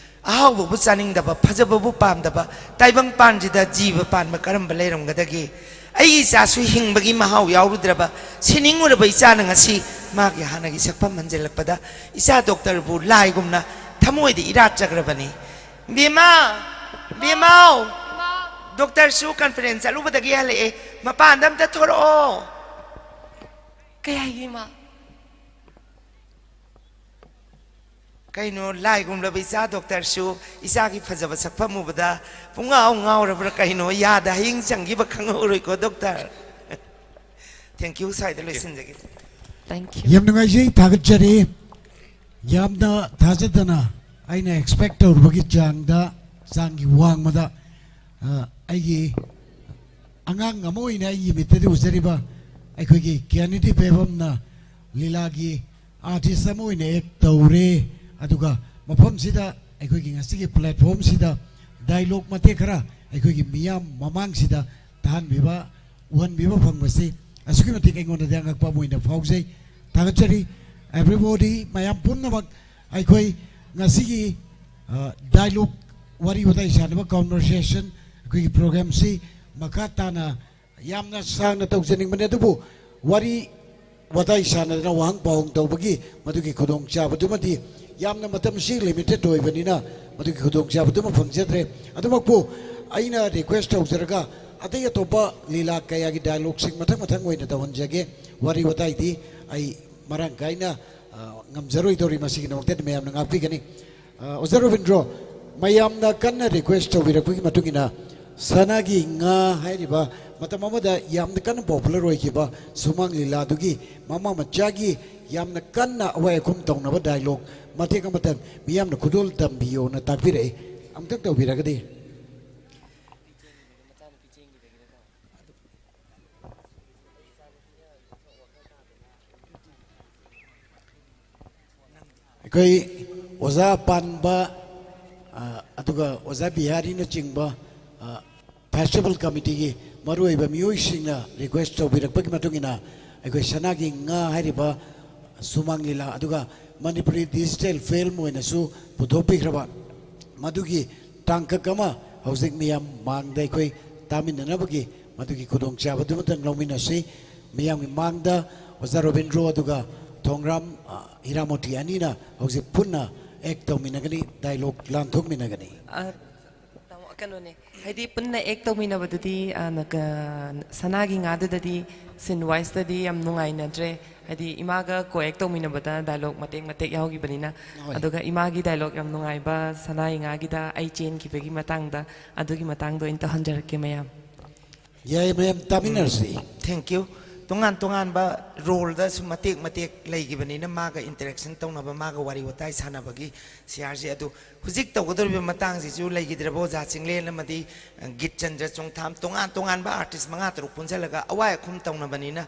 ꯑꯍꯥꯎꯕꯕꯨ ꯆꯥꯅꯤꯡꯗꯕ, ꯐꯖꯕꯕꯨ ꯄꯥꯝꯗꯕ, ꯇꯥꯏꯕꯪ ꯄꯥꯟꯁꯤꯗ ꯖꯤꯕ ꯄꯥꯟꯕ ꯀꯔꯝꯕ ꯂꯩꯔꯝꯒꯗꯒꯦ? ꯑꯩꯒꯤ ꯏꯆꯥꯁꯨ ꯍꯤꯡꯕꯒꯤ ꯃꯍꯥꯎ ꯌꯥꯎꯔꯨꯗ꯭ꯔꯕ ꯁꯤꯅꯤꯡꯉꯨꯔꯕ ꯏꯆꯥꯅ ꯉꯁꯤ ꯃꯥꯒꯤ ꯍꯥꯟꯅꯒꯤ ꯁꯛꯐꯝ ꯍꯟꯖꯤꯜꯂꯛꯄꯗ ꯏꯆꯥ ꯗꯣꯛꯇꯔꯕꯨ ꯂꯥꯏꯒꯨꯝꯅ ꯊꯃꯣꯏꯗ ꯏꯔꯥꯠꯆꯈ꯭ꯔꯕꯅꯤ꯫ ꯕꯦꯃꯥ! ꯕꯦꯃꯥꯎ! ꯗꯣꯛꯇꯔꯁꯨ ꯀꯟꯐꯔꯦꯟꯁ ꯆꯠꯂꯨꯕꯗꯒꯤ ꯍꯜꯂꯛꯑꯦ꯫ ꯃꯄꯥꯟꯗ ꯑꯝꯇ ꯊꯣꯔꯛꯑꯣ꯫ ꯀꯩ ꯍꯥꯏꯒꯦ, ꯏꯃꯥ? ꯀꯩꯅꯣ, ꯂꯥꯏꯒꯨꯝꯂꯕ ꯏꯆꯥ ꯗꯣꯛꯇꯔꯁꯨ ꯏꯆꯥꯒꯤ ꯐꯖꯕ ꯁꯛꯐꯝ ꯎꯕꯗ ꯄꯨꯡꯉꯥꯎ ꯉꯥꯎꯔꯕ꯭ꯔꯥ ꯀꯩꯅꯣ? ꯌꯥꯗ ꯍꯌꯤꯡ ꯆꯪꯈꯤꯕ ꯈꯪꯍꯧꯔꯣꯏꯀꯣ ꯗꯣꯛꯇꯔ꯫ Thank you, ꯁ꯭ꯋꯥꯏꯗ ꯂꯣꯏꯁꯤꯟꯖꯒꯦ꯫ Thank you. ꯌꯥꯝ ꯅꯨꯡꯉꯥꯏꯖꯩ, ꯊꯥꯒꯠꯆꯔꯤ꯫ ꯌꯥꯝꯅ ꯊꯥꯖꯗꯅ ꯑꯩꯅ ꯑꯦꯛꯁꯄꯦꯛ ꯇꯧꯔꯨꯕꯒꯤ ꯆꯥꯡꯗ, ꯆꯥꯡꯒꯤ ꯋꯥꯡꯃꯗ, ꯑ, ꯑꯩꯒꯤ ꯑꯉꯥꯡ ꯑꯃ ꯑꯣꯏꯅ ꯑꯩꯒꯤ ꯃꯤꯠꯇꯗꯤ ꯎꯖꯔꯤꯕ ꯑꯩꯈꯣꯏꯒꯤ ꯀ꯭ꯌꯥꯅꯤꯇꯤ ꯄꯦꯕꯝꯅ ꯂꯤꯂꯥꯒꯤ ꯑꯥꯔꯇꯤꯁ ꯑꯃ ꯑꯣꯏꯅ ꯑꯦꯛ ꯇꯧꯔꯦ꯫ ꯑꯗꯨꯒ ꯃꯐꯝꯁꯤꯗ, ꯑꯩꯈꯣꯏꯒꯤ ꯉꯁꯤꯒꯤ ꯄ꯭ꯂꯦꯠꯐꯣꯝꯁꯤꯗ ꯗꯥꯏꯂꯣꯛ ꯃꯇꯦꯛ ꯈꯔ ꯑꯩꯈꯣꯏꯒꯤ ꯃꯤꯌꯥꯝ ꯃꯃꯥꯡꯁꯤꯗ ꯇꯥꯍꯟꯕꯤꯕ, ꯎꯍꯟꯕꯤꯕ ꯐꯪꯕꯁꯤ ꯑꯁꯨꯛꯀꯤ ꯃꯇꯤꯛ ꯑꯩꯉꯣꯟꯗꯗꯤ ꯑꯉꯛꯄ ꯑꯃ ꯑꯣꯏꯅ ꯐꯥꯎꯖꯩ꯫ ꯊꯥꯒꯠꯆꯔꯤ꯫ Everybody, ꯃꯌꯥꯝ ꯄꯨꯝꯅꯃꯛ꯫ ꯑꯩꯈꯣꯏ ꯉꯁꯤꯒꯤ, ꯑ, ꯗꯥꯏꯂꯣꯛ, ꯋꯥꯔꯤ ꯋꯥꯇꯥꯏ ꯁꯥꯟꯅꯕ, ꯀꯟꯚꯔꯁꯦꯁꯟ, ꯑꯩꯈꯣꯏꯒꯤ ꯄ꯭ꯔꯣꯒ꯭ꯔꯥꯝꯁꯤ ꯃꯈꯥ ꯇꯥꯅ ꯌꯥꯝꯅ ꯁꯥꯡꯅ ꯇꯧꯖꯅꯤꯡꯕꯅꯤ, ꯑꯗꯨꯕꯨ ꯋꯥꯔꯤ ꯋꯥꯇꯥꯏ ꯁꯥꯟꯅꯗꯅ ꯋꯥꯍꯪ ꯄꯥꯎꯍꯪ ꯇꯧꯕꯒꯤ ꯃꯗꯨꯒꯤ ꯈꯨꯗꯣꯡꯆꯥꯕꯗꯨꯃꯗꯤ ꯌꯥꯝꯅ ꯃꯇꯝꯁꯤ ꯂꯤꯃꯤꯇꯦꯠ ꯑꯣꯏꯕꯅꯤꯅ ꯃꯗꯨꯒꯤ ꯈꯨꯗꯣꯡꯆꯥꯕꯗꯨꯃ ꯐꯪꯖꯗ꯭ꯔꯦ꯫ ꯑꯗꯨꯃꯛꯄꯨ ꯑꯩꯅ ꯔꯤꯀ꯭ꯋꯦꯁ ꯇꯧꯖꯔꯒ ꯑꯇꯩ ꯑꯇꯣꯞꯄ ꯂꯤꯂꯥ ꯀꯌꯥꯒꯤ ꯗꯥꯏꯂꯣꯛꯁꯤꯡ ꯃꯊꯪ ꯃꯊꯪ ꯑꯣꯏꯅ ꯇꯧꯍꯟꯖꯒꯦ꯫ ꯋꯥꯔꯤ ꯋꯥꯇꯥꯏꯗꯤ ꯑꯩ ꯃꯔꯥꯡ ꯀꯥꯏꯅ, ꯑ, ꯉꯝꯖꯔꯣꯏꯗꯧꯔꯤ꯫ ꯃꯁꯤꯒꯤꯗꯃꯛꯇꯗꯤ ꯃꯌꯥꯝꯅ ꯉꯥꯛꯄꯤꯒꯅꯤ꯫ ꯑ, ꯑꯣꯖꯥ ꯔꯣꯕꯤꯟꯗ꯭ꯔꯣ, ꯃꯌꯥꯝꯅ ꯀꯟꯅ ꯔꯤꯀ꯭ꯋꯦꯁ ꯇꯧꯕꯤꯔꯛꯄꯒꯤ ꯃꯇꯨꯡ ꯏꯟꯅ ꯁꯅꯥꯒꯤ ꯉꯥ ꯍꯥꯏꯔꯤꯕ ꯃꯇꯝ ꯑꯃꯗ ꯌꯥꯝꯅ ꯀꯟꯅ ꯄꯣꯄꯨꯂꯔ ꯑꯣꯏꯈꯤꯕ ꯁꯨꯃꯥꯡ ꯂꯤꯂꯥꯗꯨꯒꯤ ꯃꯃꯥ ꯃꯆꯥꯒꯤ ꯌꯥꯝꯅ ꯀꯟꯅ ꯑꯋꯥꯏ ꯑꯈꯨꯝ ꯇꯧꯅꯕ ꯗꯥꯏꯂꯣꯛ ꯃꯇꯦꯛ ꯑꯃꯇꯪ ꯃꯤꯌꯥꯝꯅ ꯈꯨꯗꯣꯜ ꯇꯝꯕꯤꯌꯣꯅ ꯇꯥꯛꯄꯤꯔꯛꯏ꯫ ꯑꯃꯨꯛꯇꯪ ꯇꯧꯕꯤꯔꯒꯗꯤ꯫ ꯑꯩꯈꯣꯏ ꯑꯣꯖꯥ ꯄꯥꯟꯕ, ꯑ, ꯑꯗꯨꯒ ꯑꯣꯖꯥ ꯕꯤꯍꯥꯔꯤꯅꯆꯤꯡꯕ, ꯑ, ꯐꯦꯁꯇꯤꯚꯦꯜ ꯀꯃꯤꯇꯤꯒꯤ ꯃꯔꯨꯑꯣꯏꯕ ꯃꯤꯑꯣꯏꯁꯤꯡꯅ ꯔꯤꯀ꯭ꯋꯦꯁ ꯇꯧꯕꯤꯔꯛꯄꯒꯤ ꯃꯇꯨꯡ ꯏꯟꯅ ꯑꯩꯈꯣꯏ ꯁꯅꯥꯒꯤ ꯉꯥ ꯍꯥꯏꯔꯤꯕ ꯁꯨꯃꯥꯡ ꯂꯤꯂꯥ, ꯑꯗꯨꯒ ꯃꯅꯤꯄꯨꯔꯤ ꯗꯤꯖꯤꯇꯦꯜ ꯐꯤꯜꯝ ꯑꯣꯏꯅꯁꯨ ꯄꯨꯊꯣꯛꯄꯤꯈ꯭ꯔꯕ ꯃꯗꯨꯒꯤ ꯇꯥꯡꯀꯛ ꯑꯃ ꯍꯧꯖꯤꯛ ꯃꯤꯌꯥꯝ ꯃꯥꯡꯗ ꯑꯩꯈꯣꯏ ꯇꯥꯃꯤꯟꯅꯅꯕꯒꯤ ꯃꯗꯨꯒꯤ ꯈꯨꯗꯣꯡꯆꯥꯕꯗꯨꯃꯇꯪ ꯂꯧꯃꯤꯟꯅꯁꯤ꯫ ꯃꯤꯌꯥꯝꯒꯤ ꯃꯥꯡꯗ ꯑꯣꯖꯥ ꯔꯣꯕꯤꯟꯗ꯭ꯔꯣ ꯑꯗꯨꯒ ꯊꯣꯡꯒ꯭ꯔꯥꯝ, ꯑ, ꯍꯤꯔꯥꯃꯣꯇꯤ ꯑꯅꯤꯅ ꯍꯧꯖꯤꯛ ꯄꯨꯟꯅ ꯑꯦꯛ ꯇꯧꯃꯤꯟꯅꯒꯅꯤ, ꯗꯥꯏꯂꯣꯛ ꯂꯥꯟꯊꯣꯛꯃꯤꯟꯅꯒꯅꯤ꯫ ꯑ, ꯇꯥꯃꯣ, ꯀꯩꯅꯣꯅꯦ, ꯍꯥꯏꯗꯤ ꯄꯨꯟꯅ ꯑꯦꯛ ꯇꯧꯃꯤꯟꯅꯕꯗꯨꯗꯤ, ꯑ, ꯅ-, ꯀ-, ꯁꯅꯥꯒꯤ ꯉꯥꯗꯨꯗꯗꯤ ꯁꯤꯟ ꯋꯥꯏꯁꯇꯗꯤ ꯌꯥꯝ ꯅꯨꯡꯉꯥꯏꯅꯗ꯭ꯔꯦ꯫ ꯍꯥꯏꯗꯤ ꯏꯃꯥꯒ ꯀꯣ ꯑꯦꯛ ꯇꯧꯃꯤꯟꯅꯕꯗ ꯗꯥꯏꯂꯣꯛ ꯃꯇꯦꯛ ꯃꯇꯦꯛ ꯌꯥꯎꯈꯤꯕꯅꯤꯅ꯫ ꯍꯣꯏ꯫ ꯑꯗꯨꯒ ꯏꯃꯥꯒꯤ ꯗꯥꯏꯂꯣꯛ ꯌꯥꯝ ꯅꯨꯡꯉꯥꯏꯕ, ꯁꯅꯥꯒꯤ ꯉꯥꯒꯤꯗ ꯑꯩ ꯆꯦꯟꯈꯤꯕꯒꯤ ꯃꯇꯥꯡꯗ, ꯑꯗꯨꯒꯤ ꯃꯇꯥꯡꯗꯣ ꯑꯣꯏꯅ ꯇꯧꯍꯟꯖꯔꯛꯀꯦ ꯃꯌꯥꯝ꯫ ꯌꯥꯏ, ꯃꯌꯥꯝ ꯇꯥꯃꯤꯟꯅꯔꯁꯤ꯫ Thank you꯫ ꯇꯣꯉꯥꯟ ꯇꯣꯉꯥꯟꯕ ꯔꯣꯜꯗ ꯁꯨꯝ ꯃꯇꯦꯛ ꯃꯇꯦꯛ ꯂꯩꯈꯤꯕꯅꯤꯅ, ꯃꯥꯒ ꯏꯟꯇꯔꯦꯛꯁꯟ ꯇꯧꯅꯕ, ꯃꯥꯒ ꯋꯥꯔꯤ ꯋꯥꯇꯥꯏ ꯁꯥꯟꯅꯕꯒꯤ ꯁꯤꯌꯥꯔꯁꯦ꯫ ꯑꯗꯨ ꯍꯧꯖꯤꯛ ꯇꯧꯒꯗꯧꯔꯤꯕ ꯃꯇꯥꯡꯁꯤꯁꯨ ꯂꯩꯈꯤꯗ꯭ꯔꯕ ꯑꯣꯖꯥ ꯆꯤꯡꯂꯦꯟ ꯑꯃꯗꯤ, ꯑ, ꯒꯤꯠꯆꯟꯗ꯭ꯔ ꯆꯣꯡꯊꯥꯝ, ꯇꯣꯉꯥꯟ ꯇꯣꯉꯥꯟꯕ ꯑꯥꯔꯇꯤꯁ ꯃꯉꯥ ꯇꯔꯨꯛ ꯄꯨꯟꯁꯤꯜꯂꯒ ꯑꯋꯥꯏ ꯑꯈꯨꯝ ꯇꯧꯅꯕꯅꯤꯅ,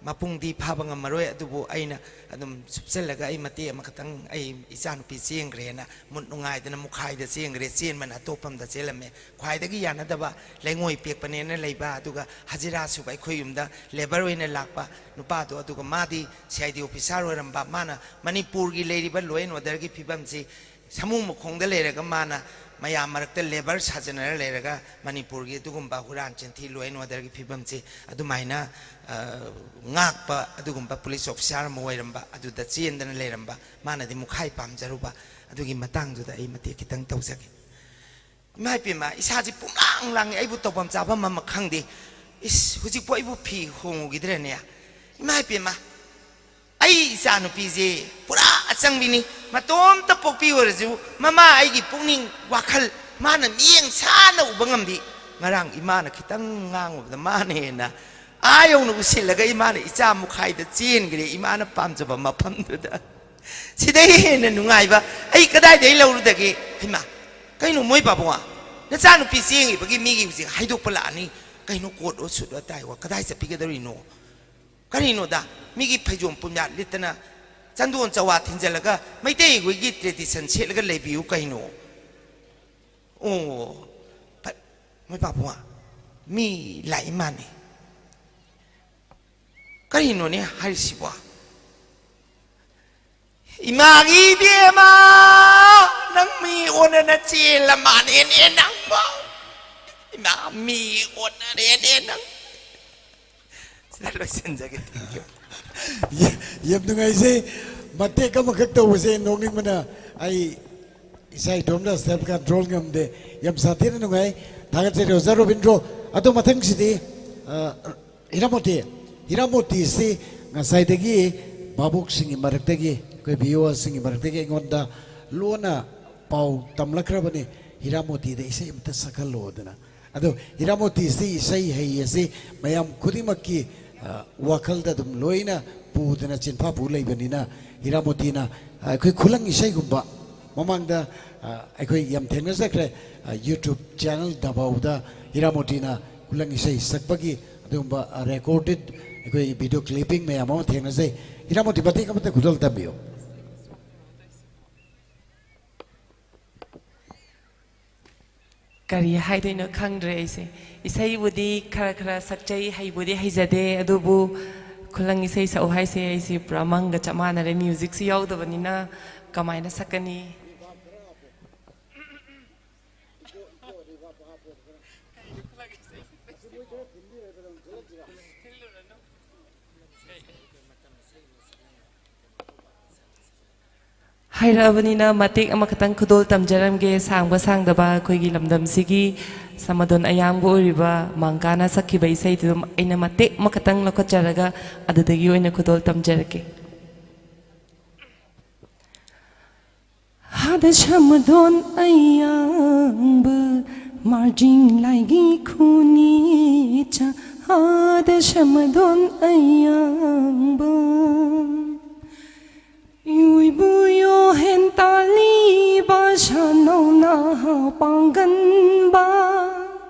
ꯃꯄꯨꯡꯗꯤ ꯐꯥꯕ ꯉꯝꯃꯔꯣꯏ꯫ ꯑꯗꯨꯕꯨ ꯑꯩꯅ ꯑꯗꯨꯝ ꯁꯨꯞꯆꯜꯂꯒ ꯑꯩ ꯃꯇꯦꯛ ꯑꯃꯈꯛꯇꯪ, ꯑꯩ ꯏꯆꯥꯅꯨꯄꯤ ꯆꯦꯟꯈ꯭ꯔꯦꯅ ꯃꯨꯠ ꯅꯨꯡꯉꯥꯏꯗꯅ ꯃꯨꯈꯥꯏꯗ ꯆꯦꯟꯈ꯭ꯔꯦ, ꯆꯦꯟꯕꯅ ꯑꯇꯣꯞꯄ ꯑꯃꯗ ꯆꯦꯜꯂꯝꯃꯦ꯫ ꯈ꯭ꯋꯥꯏꯗꯒꯤ ꯌꯥꯅꯗꯕ ꯂꯩꯉꯣꯏ ꯄꯦꯛꯄꯅꯦꯅ ꯂꯩꯕ, ꯑꯗꯨꯒ ꯍꯖꯤꯔꯥ ꯁꯨꯕ ꯑꯩꯈꯣꯏ ꯌꯨꯝꯗ ꯂꯦꯕꯔ ꯑꯣꯏꯅ ꯂꯥꯛꯄ ꯅꯨꯄꯥꯗꯣ, ꯑꯗꯨꯒ ꯃꯥꯗꯤ ꯁꯤ ꯑꯥꯏ ꯗꯤ ꯑꯣꯐꯤꯁꯥꯔ ꯑꯣꯏꯔꯝꯕ, ꯃꯥꯅ ꯃꯅꯤꯄꯨꯔꯒꯤ ꯂꯩꯔꯤꯕ ꯂꯣ ꯑꯦꯟ ꯑꯣꯔꯗꯔꯒꯤ ꯐꯤꯕꯝꯁꯤ ꯁꯃꯨ ꯃꯈꯣꯡꯗ ꯂꯩꯔꯒ ꯃꯥꯅ ꯃꯌꯥꯝ ꯃꯔꯛꯇ ꯂꯦꯕꯔ ꯁꯥꯖꯟꯅꯔ ꯂꯩꯔꯒ ꯃꯅꯤꯄꯨꯔꯒꯤ ꯑꯗꯨꯒꯨꯝꯕ ꯍꯨꯔꯥꯟ ꯆꯤꯟꯊꯤ, ꯂꯣ ꯑꯦꯟ ꯑꯣꯔꯗꯔꯒꯤ ꯐꯤꯕꯝꯁꯤ ꯑꯗꯨꯃꯥꯏꯅ, ꯑ, ꯉꯥꯛꯄ ꯑꯗꯨꯒꯨꯝꯕ ꯄꯨꯂꯤꯁ ꯑꯣꯐꯤꯁꯥꯔ ꯑꯃ ꯑꯣꯏꯔꯝꯕ, ꯑꯗꯨꯗ ꯆꯦꯟꯗꯅ ꯂꯩꯔꯝꯕ, ꯃꯥꯅꯗꯤ ꯃꯨꯈꯥꯏ ꯄꯥꯝꯖꯔꯨꯕ, ꯑꯗꯨꯒꯤ ꯃꯇꯥꯡꯗꯨꯗ ꯑꯩ ꯃꯇꯦꯛ ꯈꯤꯇꯪ ꯇꯧꯖꯒꯦ꯫ ꯏꯃꯥ ꯏꯄꯦꯝꯃ, ꯏꯁꯥꯁꯤ ꯄꯨꯝꯂꯥꯡ ꯂꯥꯡꯉꯦ, ꯑꯩꯕꯨ ꯇꯧꯐꯝ ꯆꯥꯐꯝ ꯑꯃ ꯈꯪꯗꯦ꯫ ꯏꯁ, ꯍꯧꯖꯤꯛꯄꯨ ꯑꯩꯕꯨ ꯐꯤ ꯍꯣꯡꯉꯨꯈꯤꯗ꯭ꯔꯅꯦ? ꯏꯃꯥ ꯏꯄꯦꯝꯃ, ꯑꯩ ꯏꯆꯥ ꯅꯨꯄꯤꯁꯦ ꯄꯨꯔꯥ ꯑꯆꯪꯕꯤꯅꯤ꯫ ꯃꯇꯣꯝꯇ ꯄꯣꯛꯄꯤ ꯑꯣꯏꯔꯁꯨ, ꯃꯃꯥ ꯑꯩꯒꯤ ꯄꯨꯛꯅꯤꯡ ꯋꯥꯈꯜ, ꯃꯥꯅ ꯃꯤꯠꯌꯦꯡ ꯁꯥꯅ ꯎꯕ ꯉꯝꯕꯤ꯫ ꯉꯔꯥꯡ ꯏꯃꯥꯅ ꯈꯤꯇꯪ ꯉꯥꯡꯉꯨꯕꯗ, ꯃꯥꯅ ꯍꯦꯟꯅ ꯑꯥ ꯌꯧꯅ ꯎꯁꯤꯜꯂꯒ ꯏꯃꯥꯅ ꯏꯆꯥ ꯃꯨꯈꯥꯏꯗ ꯆꯦꯟꯈ꯭ꯔꯦ, ꯏꯃꯥꯅ ꯄꯥꯝꯖꯕ ꯃꯐꯝꯗꯨꯗ꯫ ꯁꯤꯗꯩ ꯍꯦꯟꯅ ꯅꯨꯡꯉꯥꯏꯕ ꯑꯩ ꯀꯗꯥꯏꯗꯒꯤ ꯂꯧꯔꯨꯗꯒꯦ? ꯍꯩꯃꯥ, ꯀꯩꯅꯣ ꯃꯣꯏ ꯄꯥꯕꯨꯡ? ꯅꯆꯥꯅꯨꯄꯤ ꯆꯦꯟꯈꯤꯕꯒꯤ ꯃꯤꯒꯤ ꯍꯧꯖꯤꯛ ꯍꯥꯏꯗꯣꯛꯄ ꯂꯥꯛꯑꯅꯤ꯫ ꯀꯩꯅꯣ ꯀꯣꯠ ꯑꯣ ꯁꯨꯠ ꯑꯣ ꯇꯥꯏ ꯑꯣ? ꯀꯗꯥꯏ ꯆꯠꯄꯤꯒꯗꯧꯔꯤꯅꯣ? ꯀꯔꯤꯅꯣꯗ, ꯃꯤꯒꯤ ꯐꯩꯖꯣꯝ ꯄꯨꯝꯌꯥꯠ ꯂꯤꯠꯇꯅ ꯆꯟꯗꯣꯟ ꯆꯋꯥ ꯊꯤꯟꯖꯜꯂꯒ ꯃꯩꯇꯩ ꯑꯩꯈꯣꯏꯒꯤ ꯇ꯭ꯔꯦꯗꯤꯁꯟ ꯁꯦꯠꯂꯒ ꯂꯩꯕꯤꯌꯨ ꯀꯩꯅꯣ? ꯑꯣ, ꯐ-, ꯃꯣꯏ ꯄꯥꯕꯨꯡ, ꯃꯤ ꯂꯥꯛꯏ ꯃꯥꯅꯤ꯫ ꯀꯔꯤꯅꯣꯅꯦ ꯍꯥꯏꯔꯤꯁꯤꯕꯣ? ꯏꯃꯥꯒꯤ ꯏꯕꯦꯝꯃ, ꯅꯪ ꯃꯤ ꯑꯣꯟꯅꯅ ꯆꯦꯜꯂ ꯃꯥꯅꯦꯅꯦ ꯅꯪꯕꯣ꯫ ꯏꯃꯥ, ꯃꯤ ꯑꯣꯟꯅꯔꯦꯅꯦ ꯅꯪ꯫ ꯁꯤꯗ ꯂꯣꯏꯁꯤꯟꯖꯒꯦ꯫ Thank you꯫ ꯌꯥ-, ꯌꯥꯝ ꯅꯨꯡꯉꯥꯏꯖꯩ꯫ ꯃꯇꯦꯛ ꯑꯃꯈꯛ ꯇꯧꯕꯁꯦ ꯅꯣꯛꯅꯤꯡꯕꯅ ꯑꯩ ꯏꯁꯥ ꯏꯇꯣꯝꯇ self control ꯉꯝꯗꯦ꯫ ꯌꯥꯝ ꯁꯥꯊꯤꯅ ꯅꯨꯡꯉꯥꯏ꯫ ꯊꯥꯒꯠꯆꯔꯤ ꯑꯣꯖꯥ ꯔꯣꯕꯤꯟꯗ꯭ꯔꯣ꯫ ꯑꯗꯣ ꯃꯊꯪꯁꯤꯗꯤ, ꯑ, ꯍꯤꯔꯥꯃꯣꯇꯤ꯫ ꯍꯤꯔꯥꯃꯣꯇꯤꯁꯤ ꯉꯁꯥꯏꯗꯒꯤ ꯚꯥꯕꯣꯛꯁꯤꯡꯒꯤ ꯃꯔꯛꯇꯒꯤ, ꯑꯩꯈꯣꯏ ꯚꯤꯌꯣꯋꯔꯁꯤꯡꯒꯤ ꯃꯔꯛꯇꯒꯤ ꯑꯩꯉꯣꯟꯗ ꯂꯣꯟꯅ ꯄꯥꯎ ꯇꯝꯂꯛꯈ꯭ꯔꯕꯅꯤ, "ꯍꯤꯔꯥꯃꯣꯇꯤꯗ ꯏꯁꯩ ꯑꯃꯇ ꯁꯛꯍꯜꯂꯣꯗꯅ"꯫ ꯑꯗꯣ ꯍꯤꯔꯥꯃꯣꯇꯤꯁꯤ ꯏꯁꯩ ꯍꯩ ꯑꯁꯤ ꯃꯌꯥꯝ ꯈꯨꯗꯤꯡꯃꯛꯀꯤ, ꯑ, ꯋꯥꯈꯜꯗ ꯑꯗꯨꯝ ꯂꯣꯏꯅ ꯄꯨꯗꯅ ꯆꯤꯟꯐꯥ ꯄꯨ ꯂꯩꯕꯅꯤꯅ, ꯍꯤꯔꯥꯃꯣꯇꯤꯅ, ꯑ, ꯑꯩꯈꯣꯏ ꯈꯨꯂꯪ ꯏꯁꯩꯒꯨꯝꯕ ꯃꯃꯥꯡꯗ, ꯑ, ꯑꯩꯈꯣꯏ ꯌꯥꯝ ꯊꯦꯡꯅꯖꯈ꯭ꯔꯦ, ꯑ, YouTube channel ꯗꯐꯥꯎꯗ ꯍꯤꯔꯥꯃꯣꯇꯤꯅ ꯈꯨꯂꯪ ꯏꯁꯩ ꯁꯛꯄꯒꯤ ꯑꯗꯨꯒꯨꯝꯕ, ꯑ, recorded ꯑꯩꯈꯣꯏ video clipping ꯃꯌꯥꯝ ꯑꯃ ꯊꯦꯡꯅꯖꯩ꯫ ꯍꯤꯔꯥꯃꯣꯇꯤ ꯃꯇꯦꯛ ꯑꯃꯇ ꯈꯨꯗꯣꯜ ꯇꯝꯕꯤꯌꯨ꯫ ꯀꯔꯤ ꯍꯥꯏꯗꯣꯏꯅꯣ ꯈꯪꯗ꯭ꯔꯦ ꯑꯩꯁꯦ꯫ ꯏꯁꯩꯕꯨꯗꯤ ꯈꯔ ꯈꯔ ꯁꯛꯆꯩ, ꯍꯩꯕꯨꯗꯤ ꯍꯩꯖꯗꯦ, ꯑꯗꯨꯕꯨ ꯈꯨꯂꯪ ꯏꯁꯩ ꯁꯛꯎ ꯍꯥꯏꯁꯦ ꯑꯩꯁꯦ ꯄꯨꯔꯥ ꯃꯪꯒ ꯆꯞ ꯃꯥꯟꯅꯔꯦ꯫ Musicꯁꯨ ꯌꯥꯎꯗꯕꯅꯤꯅ ꯀꯃꯥꯏꯅ ꯁꯛꯀꯅꯤ? ꯍꯥꯏꯔꯛꯑꯕꯅꯤꯅ ꯃꯇꯦꯛ ꯑꯃꯈꯛꯇꯪ ꯈꯨꯗꯣꯜ ꯇꯝꯖꯔꯝꯒꯦ꯫ ꯁꯥꯡꯕ ꯁꯥꯡꯗꯕ ꯑꯩꯈꯣꯏꯒꯤ ꯂꯝꯗꯝꯁꯤꯒꯤ ꯁꯃꯥꯗꯣꯟ ꯑꯌꯥꯡꯕ ꯑꯣꯏꯔꯤꯕ ꯃꯪꯀꯥꯅ ꯁꯛꯈꯤꯕ ꯏꯁꯩꯗꯨ ꯑꯩꯅ ꯃꯇꯦꯛ ꯑꯃꯈꯛꯇꯪ ꯂꯧꯈꯠꯆꯔꯒ ꯑꯗꯨꯗꯒꯤ ꯑꯣꯏꯅ ꯈꯨꯗꯣꯜ ꯇꯝꯖꯔꯛꯀꯦ꯫ ꯍꯥꯗ ꯁꯃꯥꯗꯣꯟ ꯑꯌꯥꯡꯕ, ꯃꯥꯔꯖꯤꯡ ꯂꯥꯏꯒꯤ ꯈꯨꯅꯤꯆꯥ, ꯍꯥꯗ ꯁꯃꯥꯗꯣꯟ ꯑꯌꯥꯡꯕ꯫ ꯌꯨꯏꯕꯨ ꯌꯣꯍꯦꯟ ꯇꯥꯂꯤꯕ ꯁꯥꯅꯧ ꯅꯍꯥ ꯄꯥꯡꯒꯟꯕ꯫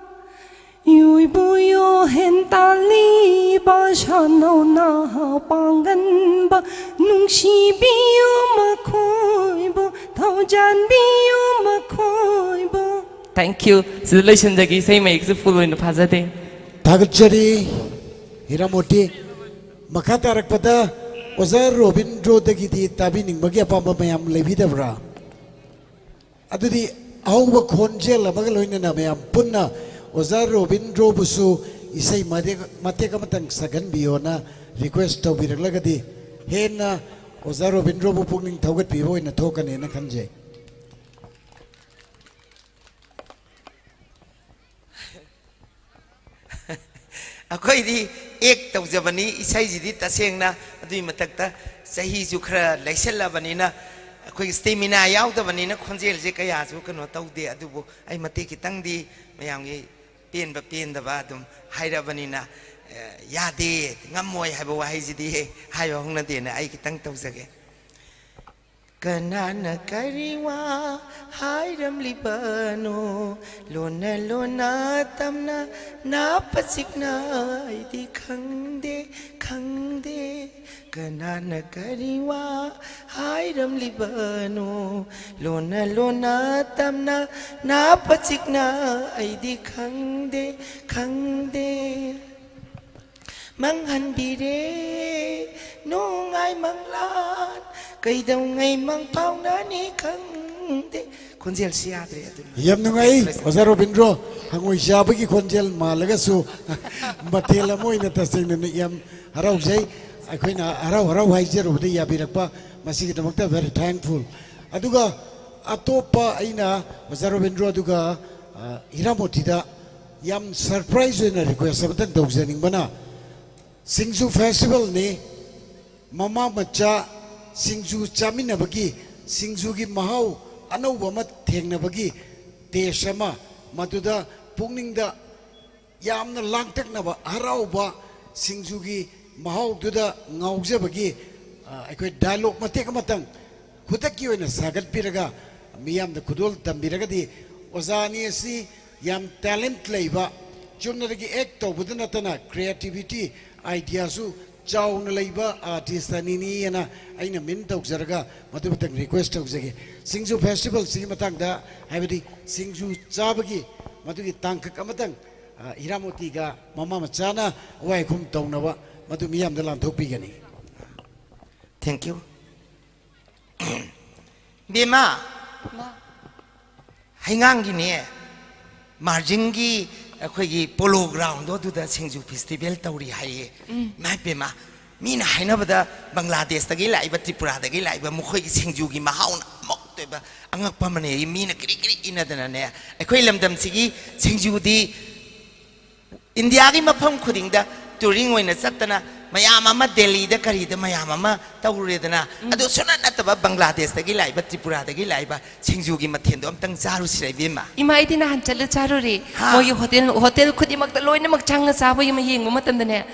ꯌꯨꯏꯕꯨ ꯌꯣꯍꯦꯟ ꯇꯥꯂꯤꯕ ꯁꯥꯅꯧ ꯅꯍꯥ ꯄꯥꯡꯒꯟꯕ꯫ ꯅꯨꯡꯁꯤꯕꯤꯌꯨ ꯃꯈꯣꯏꯕꯨ, ꯊꯧꯖꯥꯟꯕꯤꯌꯨ ꯃꯈꯣꯏꯕꯨ꯫ Thank you꯫ ꯁꯤꯗ ꯂꯣꯏꯁꯤꯟꯖꯒꯦ, ꯏꯁꯩ ꯃꯌꯦꯛꯁꯨ full ꯑꯣꯏꯅ ꯐꯥꯖꯗꯦ꯫ ꯊꯥꯒꯠꯆꯔꯤ ꯍꯤꯔꯥꯃꯣꯇꯤ꯫ ꯃꯈꯥ ꯇꯥꯔꯛꯄꯗ ꯑꯣꯖꯥ ꯔꯣꯕꯤꯟꯗ꯭ꯔꯣꯗꯒꯤꯗꯤ ꯇꯥꯕꯤꯅꯤꯡꯕꯒꯤ ꯑꯄꯥꯝꯕ ꯃꯌꯥꯝ ꯂꯩꯕꯤꯗꯕ꯭ꯔꯥ? ꯑꯗꯨꯗꯤ ꯑꯍꯧꯕ ꯈꯣꯟꯖꯦꯜ ꯑꯃꯒ ꯂꯣꯏꯅꯅ ꯃꯌꯥꯝ ꯄꯨꯟꯅ ꯑꯣꯖꯥ ꯔꯣꯕꯤꯟꯗ꯭ꯔꯣꯕꯨꯁꯨ ꯏꯁꯩ ꯃꯇꯦꯛ, ꯃꯇꯦꯛ ꯑꯃꯇꯪ ꯁꯛꯍꯟꯕꯤꯌꯣꯅ request ꯇꯧꯕꯤꯔꯛꯂꯒꯗꯤ ꯍꯦꯟꯅ ꯑꯣꯖꯥ ꯔꯣꯕꯤꯟꯗ꯭ꯔꯣꯕꯨ ꯄꯨꯛꯅꯤꯡ ꯊꯧꯒꯠꯄꯤꯕ ꯑꯣꯏꯅ ꯊꯣꯛꯀꯅꯦꯅ ꯈꯟꯖꯩ꯫ ꯑꯩꯈꯣꯏꯗꯤ ꯑꯦꯛ ꯇꯧꯖꯕꯅꯤ, ꯏꯁꯩꯁꯤꯗꯤ ꯇꯁꯦꯡꯅ꯫ ꯑꯗꯨꯒꯤ ꯃꯊꯛꯇ ꯆꯍꯤꯁꯨ ꯈꯔ ꯂꯩꯁꯜꯂꯕꯅꯤꯅ ꯑꯩꯈꯣꯏꯒꯤ ꯁ꯭ꯇꯦꯃꯤꯅꯥ ꯌꯥꯎꯗꯕꯅꯤꯅ ꯈꯣꯟꯖꯦꯜꯁꯦ ꯀꯌꯥꯁꯨ ꯀꯩꯅꯣ ꯇꯧꯗꯦ꯫ ꯑꯗꯨꯕꯨ ꯑꯩ ꯃꯇꯦꯛ ꯈꯤꯇꯪꯗꯤ ꯃꯌꯥꯝꯒꯤ ꯄꯦꯟꯕ ꯄꯦꯟꯗꯕ ꯑꯗꯨꯝ ꯍꯥꯏꯔꯕꯅꯤꯅ, ꯑꯦ, ꯌꯥꯗꯦ, ꯉꯝꯃꯣꯏ ꯍꯥꯏꯕ ꯋꯥꯍꯩꯁꯤꯗꯤ ꯍꯥꯏꯕ ꯍꯧꯅꯗꯦꯅ ꯑꯩ ꯈꯤꯇꯪ ꯇꯧꯖꯒꯦ꯫ ꯀꯅꯥꯅ ꯀꯔꯤ ꯋꯥ ꯍꯥꯏꯔꯝꯂꯤꯕꯅꯣ? ꯂꯣꯟꯅ ꯂꯣꯟꯅ ꯇꯝꯅ ꯅꯥꯞꯄ ꯆꯤꯛꯅ ꯑꯩꯗꯤ ꯈꯪꯗꯦ, ꯈꯪꯗꯦ꯫ ꯀꯅꯥꯅ ꯀꯔꯤ ꯋꯥ ꯍꯥꯏꯔꯝꯂꯤꯕꯅꯣ? ꯂꯣꯟꯅ ꯂꯣꯟꯅ ꯇꯝꯅ ꯅꯥꯞꯄ ꯆꯤꯛꯅ ꯑꯩꯗꯤ ꯈꯪꯗꯦ, ꯈꯪꯗꯦ꯫ ꯃꯪꯍꯟꯕꯤꯔꯦ ꯅꯨꯡꯉꯥꯏ ꯃꯪꯂꯥꯟ, ꯀꯩꯗꯧꯉꯩ ꯃꯪ ꯐꯥꯎꯅꯅꯤ ꯈꯪꯗꯦ꯫ ꯈꯣꯟꯖꯦꯜꯁꯤ ꯌꯥꯗ꯭ꯔꯦ ꯑꯗꯨꯅ꯫ ꯌꯥꯝ ꯅꯨꯡꯉꯥꯏ, ꯑꯣꯖꯥ ꯔꯣꯕꯤꯟꯗ꯭ꯔꯣ꯫ ꯍꯪꯉꯣꯏ ꯆꯥꯕꯒꯤ ꯈꯣꯟꯖꯦꯜ ꯃꯥꯜꯂꯒꯁꯨ ꯃꯊꯦꯜ ꯑꯃ ꯑꯣꯏꯅ ꯇꯁꯦꯡꯅ ꯌꯥꯝ ꯍꯔꯥꯎꯖꯩ꯫ ꯑꯩꯈꯣꯏꯅ ꯍꯔꯥꯎ ꯍꯔꯥꯎ ꯍꯥꯏꯖꯔꯨꯕꯗ ꯌꯥꯕꯤꯔꯛꯄ, ꯃꯁꯤꯒꯤꯗꯃꯛꯇ very thankful꯫ ꯑꯗꯨꯒ ꯑꯇꯣꯞꯄ ꯑꯩꯅ ꯑꯣꯖꯥ ꯔꯣꯕꯤꯟꯗ꯭ꯔꯣ ꯑꯗꯨꯒ, ꯑ, ꯍꯤꯔꯥꯃꯣꯇꯤꯗ ꯌꯥꯝ surprise ꯑꯣꯏꯅ request ꯑꯃꯇꯪ ꯇꯧꯖꯅꯤꯡꯕꯅ, ꯁꯤꯡꯖꯨ festivalꯅꯤ, ꯃꯃꯥ ꯃꯆꯥ ꯁꯤꯡꯖꯨ ꯆꯥꯃꯤꯟꯅꯕꯒꯤ, ꯁꯤꯡꯖꯨꯒꯤ ꯃꯍꯥꯎ ꯑꯅꯧꯕ ꯑꯃ ꯊꯦꯡꯅꯕꯒꯤ taste ꯑꯃ, ꯃꯗꯨꯗ ꯄꯨꯛꯅꯤꯡꯗ ꯌꯥꯝꯅ ꯂꯥꯡꯇꯛꯅꯕ ꯍꯔꯥꯎꯕ ꯁꯤꯡꯖꯨꯒꯤ ꯃꯍꯥꯎꯗꯨꯗ ꯉꯥꯎꯖꯕꯒꯤ, ꯑ, ꯑꯩꯈꯣꯏ dialogue ꯃꯇꯦꯛ ꯑꯃꯇꯪ ꯈꯨꯗꯛꯀꯤ ꯑꯣꯏꯅ ꯁꯥꯒꯠꯄꯤꯔꯒ ꯃꯤꯌꯥꯝꯗ ꯈꯨꯗꯣꯜ ꯇꯝꯕꯤꯔꯒꯗꯤ, ꯑꯣꯖꯥ ꯑꯅꯤ ꯑꯁꯤ ꯌꯥꯝ talent ꯂꯩꯕ, ꯆꯨꯝꯅꯗꯒꯤ act ꯇꯧꯕꯗ ꯅꯠꯇꯅ creativity, ideaꯁꯨ ꯆꯥꯎꯅ ꯂꯩꯕ artist ꯑꯅꯤꯅꯤ ꯍꯥꯏꯅ ꯑꯩꯅ ꯃꯤꯟ ꯇꯧꯖꯔꯒ ꯃꯗꯨꯃꯇꯪ request ꯇꯧꯖꯒꯦ꯫ ꯁꯤꯡꯖꯨ festivalꯁꯤꯒꯤ ꯃꯇꯥꯡꯗ, ꯍꯥꯏꯕꯗꯤ ꯁꯤꯡꯖꯨ ꯆꯥꯕꯒꯤ ꯃꯗꯨꯒꯤ ꯇꯥꯡꯀꯛ ꯑꯃꯇꯪ, ꯑ, ꯍꯤꯔꯥꯃꯣꯇꯤꯒ ꯃꯃꯥ ꯃꯆꯥꯅ ꯑꯋꯥꯏ ꯑꯈꯨꯝ ꯇꯧꯅꯕ ꯃꯗꯨ ꯃꯤꯌꯥꯝꯗ ꯂꯥꯟꯊꯣꯛꯄꯤꯒꯅꯤ꯫ Thank you꯫ ꯕꯦꯝꯃ, ꯃꯥ꯫ ꯍꯩꯉꯥꯡꯒꯤꯅꯦ, ꯃꯥꯔꯖꯤꯡꯒꯤ ꯑꯩꯈꯣꯏꯒꯤ Polo Groundꯗꯣ ꯑꯗꯨꯗ ꯁꯤꯡꯖꯨ festival ꯇꯧꯔꯤ ꯍꯥꯏꯌꯦ꯫ ꯎꯝ꯫ ꯏꯃꯥ ꯏꯕꯦꯝꯃ, ꯃꯤꯅ ꯍꯥꯏꯅꯕꯗ ꯕꯪꯒ꯭ꯂꯥꯗꯦꯁꯇꯒꯤ ꯂꯥꯛꯏꯕ, ꯇ꯭ꯔꯤꯄꯨꯔꯥꯗꯒꯤ ꯂꯥꯛꯏꯕ ꯃꯈꯣꯏꯒꯤ ꯁꯤꯡꯖꯨꯒꯤ ꯃꯍꯥꯎꯅ ꯑꯃꯨꯛꯇꯣꯏꯕ ꯑꯉꯛꯄ ꯑꯃꯅꯦ꯫ ꯃꯤꯅ ꯀ꯭ꯔꯤ ꯀ꯭ꯔꯤ ꯏꯟꯅꯗꯅꯅꯦ, ꯑꯩꯈꯣꯏ ꯂꯝꯗꯝꯁꯤꯒꯤ ꯁꯤꯡꯖꯨꯗꯤ ꯏꯟꯗꯤꯌꯥꯒꯤ ꯃꯐꯝ ꯈꯨꯗꯤꯡꯗ ꯇꯨꯔꯤꯡ ꯑꯣꯏꯅ ꯆꯠꯇꯅ ꯃꯌꯥꯝ ꯑꯃ ꯗꯦꯜꯂꯤꯗ ꯀꯔꯤꯗ ꯃꯌꯥꯝ ꯑꯃ ꯇꯧꯔꯨꯔꯦꯗꯅ, ꯑꯗꯨ ꯁꯨꯅ ꯅꯠꯇꯕ ꯕꯪꯒ꯭ꯂꯥꯗꯦꯁꯇꯒꯤ ꯂꯥꯛꯏꯕ, ꯇ꯭ꯔꯤꯄꯨꯔꯥꯗꯒꯤ ꯂꯥꯛꯏꯕ ꯁꯤꯡꯖꯨꯒꯤ ꯃꯊꯦꯜꯗꯣ ꯑꯝꯇꯪ ꯆꯥꯔꯨꯁꯤꯔ, ꯏꯕꯦꯝꯃ? ꯏꯃꯥ, ꯑꯩꯗꯤ ꯅꯍꯥꯟ ꯆꯠꯂ ꯆꯥꯔꯨꯔꯦ꯫ ꯍꯥ? ꯃꯣꯏꯒꯤ ꯍꯣꯇꯦꯜ, ꯍꯣꯇꯦꯜ ꯈꯨꯗꯤꯡꯃꯛꯇ ꯂꯣꯏꯅꯃꯛ ꯆꯪꯉ ꯆꯥꯕ ꯑꯃ ꯌꯦꯡꯕ ꯃꯇꯝꯗꯅꯦ,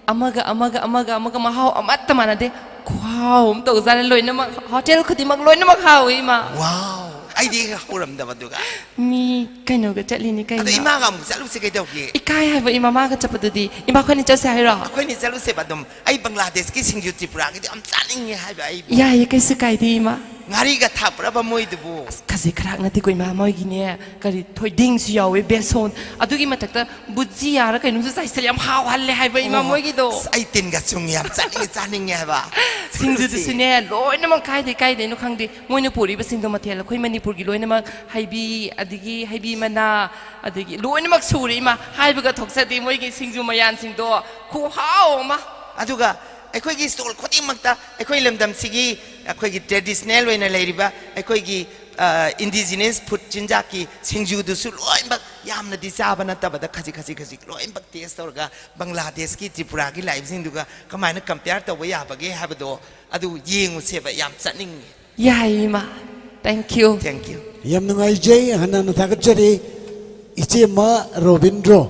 ꯑꯃꯒ ꯑꯃꯒ ꯑꯃꯒ ꯑꯃꯒ ꯃꯍꯥꯎ ꯑꯃꯠꯇ ꯃꯥꯟꯅꯗꯦ꯫ ꯈꯨꯍꯥꯎ ꯑꯃ ꯇꯧꯖꯥꯠꯅꯤ ꯂꯣꯏꯅꯃꯛ꯫ ꯍꯣꯇꯦꯜ ꯈꯨꯗꯤꯡꯃꯛ ꯂꯣꯏꯅꯃꯛ ꯍꯥꯎꯋꯤ, ꯏꯃꯥ꯫ ꯋꯥꯎ! ꯑꯩꯗꯤ ꯍꯧꯔꯝꯗꯕꯗꯨꯒ꯫ ꯃꯤ ꯀꯩꯅꯣꯒ ꯆꯠꯂꯤꯅꯤ ꯑꯗꯣ ꯀꯩꯅꯣ꯫ ꯏꯃꯥꯒ ꯑꯃꯨꯛ ꯆꯠꯂꯨꯁꯤ ꯀꯩꯗꯧꯒꯦ? ꯏꯀꯥꯏ ꯍꯥꯏꯕ, ꯏꯃꯥ, ꯃꯥꯒ ꯆꯠꯄꯗꯨꯗꯤ꯫ ꯏꯃꯥ, ꯑꯩꯈꯣꯏꯅꯤ ꯆꯠꯁꯦ ꯍꯥꯏꯔꯣ? ꯑꯩꯈꯣꯏꯅꯤ ꯆꯠꯂꯨꯁꯦꯕ ꯑꯗꯨꯝ꯫ ꯑꯩ ꯕꯪꯒ꯭ꯂꯥꯗꯦꯁꯀꯤ ꯁꯤꯡꯖꯨ ꯇ꯭ꯔꯤꯄꯨꯔꯥꯒꯤꯗꯤ ꯌꯥꯝ ꯆꯥꯅꯤꯡꯉꯦ ꯍꯥꯏꯕ ꯑꯩꯕꯨ꯫ ꯌꯥꯏꯌꯦ, ꯀꯩꯁꯨ ꯀꯥꯏꯗꯦ, ꯏꯃꯥ꯫ ꯉꯥꯔꯤꯒ ꯊꯥꯛꯄ꯭ꯔꯕ ꯃꯣꯏꯗꯨꯕꯨ? ꯑꯁ, ꯈꯖꯤꯛ ꯈꯔꯥꯛ ꯅꯠꯇꯦꯀꯣ, ꯏꯃꯥ, ꯃꯣꯏꯒꯤꯅꯦ, ꯀꯔꯤ, ꯊꯣꯏꯗꯤꯡꯁꯨ ꯌꯥꯎꯋꯦ, ꯕꯦꯁꯣꯟ, ꯑꯗꯨꯒꯤ ꯃꯊꯛꯇ ꯕꯨꯖꯤꯌꯥꯔ ꯀꯩꯅꯣꯝꯁꯨ ꯆꯥꯏꯁꯜꯂꯦ, ꯌꯥꯝ ꯍꯥꯎꯍꯜꯂꯦ ꯍꯥꯏꯕ, ꯏꯃꯥ, ꯑꯣ, ꯃꯣꯏꯒꯤꯗꯣ꯫ ꯑꯁ, ꯑꯩ ꯇꯤꯟꯒ ꯆꯨꯡꯉꯦ, ꯌꯥꯝ ꯆꯥꯅꯤꯡꯉꯦ, ꯆꯥꯅꯤꯡꯉꯦ ꯍꯥꯏꯕ꯫ ꯁꯤꯡꯖꯨꯗꯨꯁꯨꯅꯦ, ꯂꯣꯏꯅꯃꯛ ꯀꯥꯏꯗꯩ ꯀꯥꯏꯗꯩꯅꯣ ꯈꯪꯗꯦ, ꯃꯣꯏꯅ ꯄꯨꯔꯤꯕꯁꯤꯡꯗꯣ ꯃꯊꯦꯜ ꯑꯩꯈꯣꯏ ꯃꯅꯤꯄꯨꯔꯒꯤ ꯂꯣꯏꯅꯃꯛ, ꯍꯩꯕꯤ, ꯑꯗꯒꯤ ꯍꯩꯕꯤ ꯃꯅꯥ, ꯑꯗꯒꯤ ꯂꯣꯏꯅꯃꯛ ꯁꯨꯔꯦ, ꯏꯃꯥ, ꯍꯥꯏꯕꯒ ꯊꯣꯛꯆꯗꯦ, ꯃꯣꯏꯒꯤ ꯁꯤꯡꯖꯨ ꯃꯌꯥꯟꯁꯤꯡꯗꯣ ꯈꯨꯍꯥꯎ ꯑꯃ꯫ ꯑꯗꯨꯒ ꯑꯩꯈꯣꯏꯒꯤ ꯁ꯭ꯇꯣꯜ ꯈꯨꯗꯤꯡꯃꯛꯇ ꯑꯩꯈꯣꯏ ꯂꯝꯗꯝꯁꯤꯒꯤ, ꯑꯩꯈꯣꯏꯒꯤ ꯇ꯭ꯔꯦꯗꯤꯁꯅꯦꯜ ꯑꯣꯏꯅ ꯂꯩꯔꯤꯕ ꯑꯩꯈꯣꯏꯒꯤ, ꯑ, ꯏꯟꯗꯤꯖꯤꯅꯁ ꯐꯨꯗ, ꯆꯤꯟꯖꯥꯛꯀꯤ ꯁꯤꯡꯖꯨꯗꯨꯁꯨ ꯂꯣꯏꯅꯃꯛ, ꯌꯥꯝꯅꯗꯤ ꯆꯥꯕ ꯅꯠꯇꯕꯗ, ꯈꯖꯤꯛ ꯈꯖꯤꯛ ꯈꯖꯤꯛ ꯂꯣꯏꯅꯃꯛ ꯇꯦꯁ ꯇꯧꯔꯒ, ꯕꯪꯒ꯭ꯂꯥꯗꯦꯁꯀꯤ, ꯇ꯭ꯔꯤꯄꯨꯔꯥꯒꯤ ꯂꯥꯛꯏꯕꯁꯤꯡꯗꯨꯒ ꯀꯃꯥꯏꯅ ꯀꯝꯄꯤꯌꯔ ꯇꯧꯕ ꯌꯥꯕꯒꯦ ꯍꯥꯏꯕꯗꯣ, ꯑꯗꯨ ꯌꯦꯡꯉꯨꯁꯦꯕ꯫ ꯌꯥꯝ ꯆꯠꯅꯤꯡꯉꯤ꯫ ꯌꯥꯏ, ꯏꯃꯥ꯫ Thank you꯫ Thank you꯫ ꯌꯥꯝ ꯅꯨꯡꯉꯥꯏꯖꯩ, ꯍꯟꯅ ꯍꯟꯅ ꯊꯥꯒꯠꯆꯔꯤ꯫ ꯏꯆꯦꯃ ꯔꯣꯕꯤꯟꯗ꯭ꯔꯣ,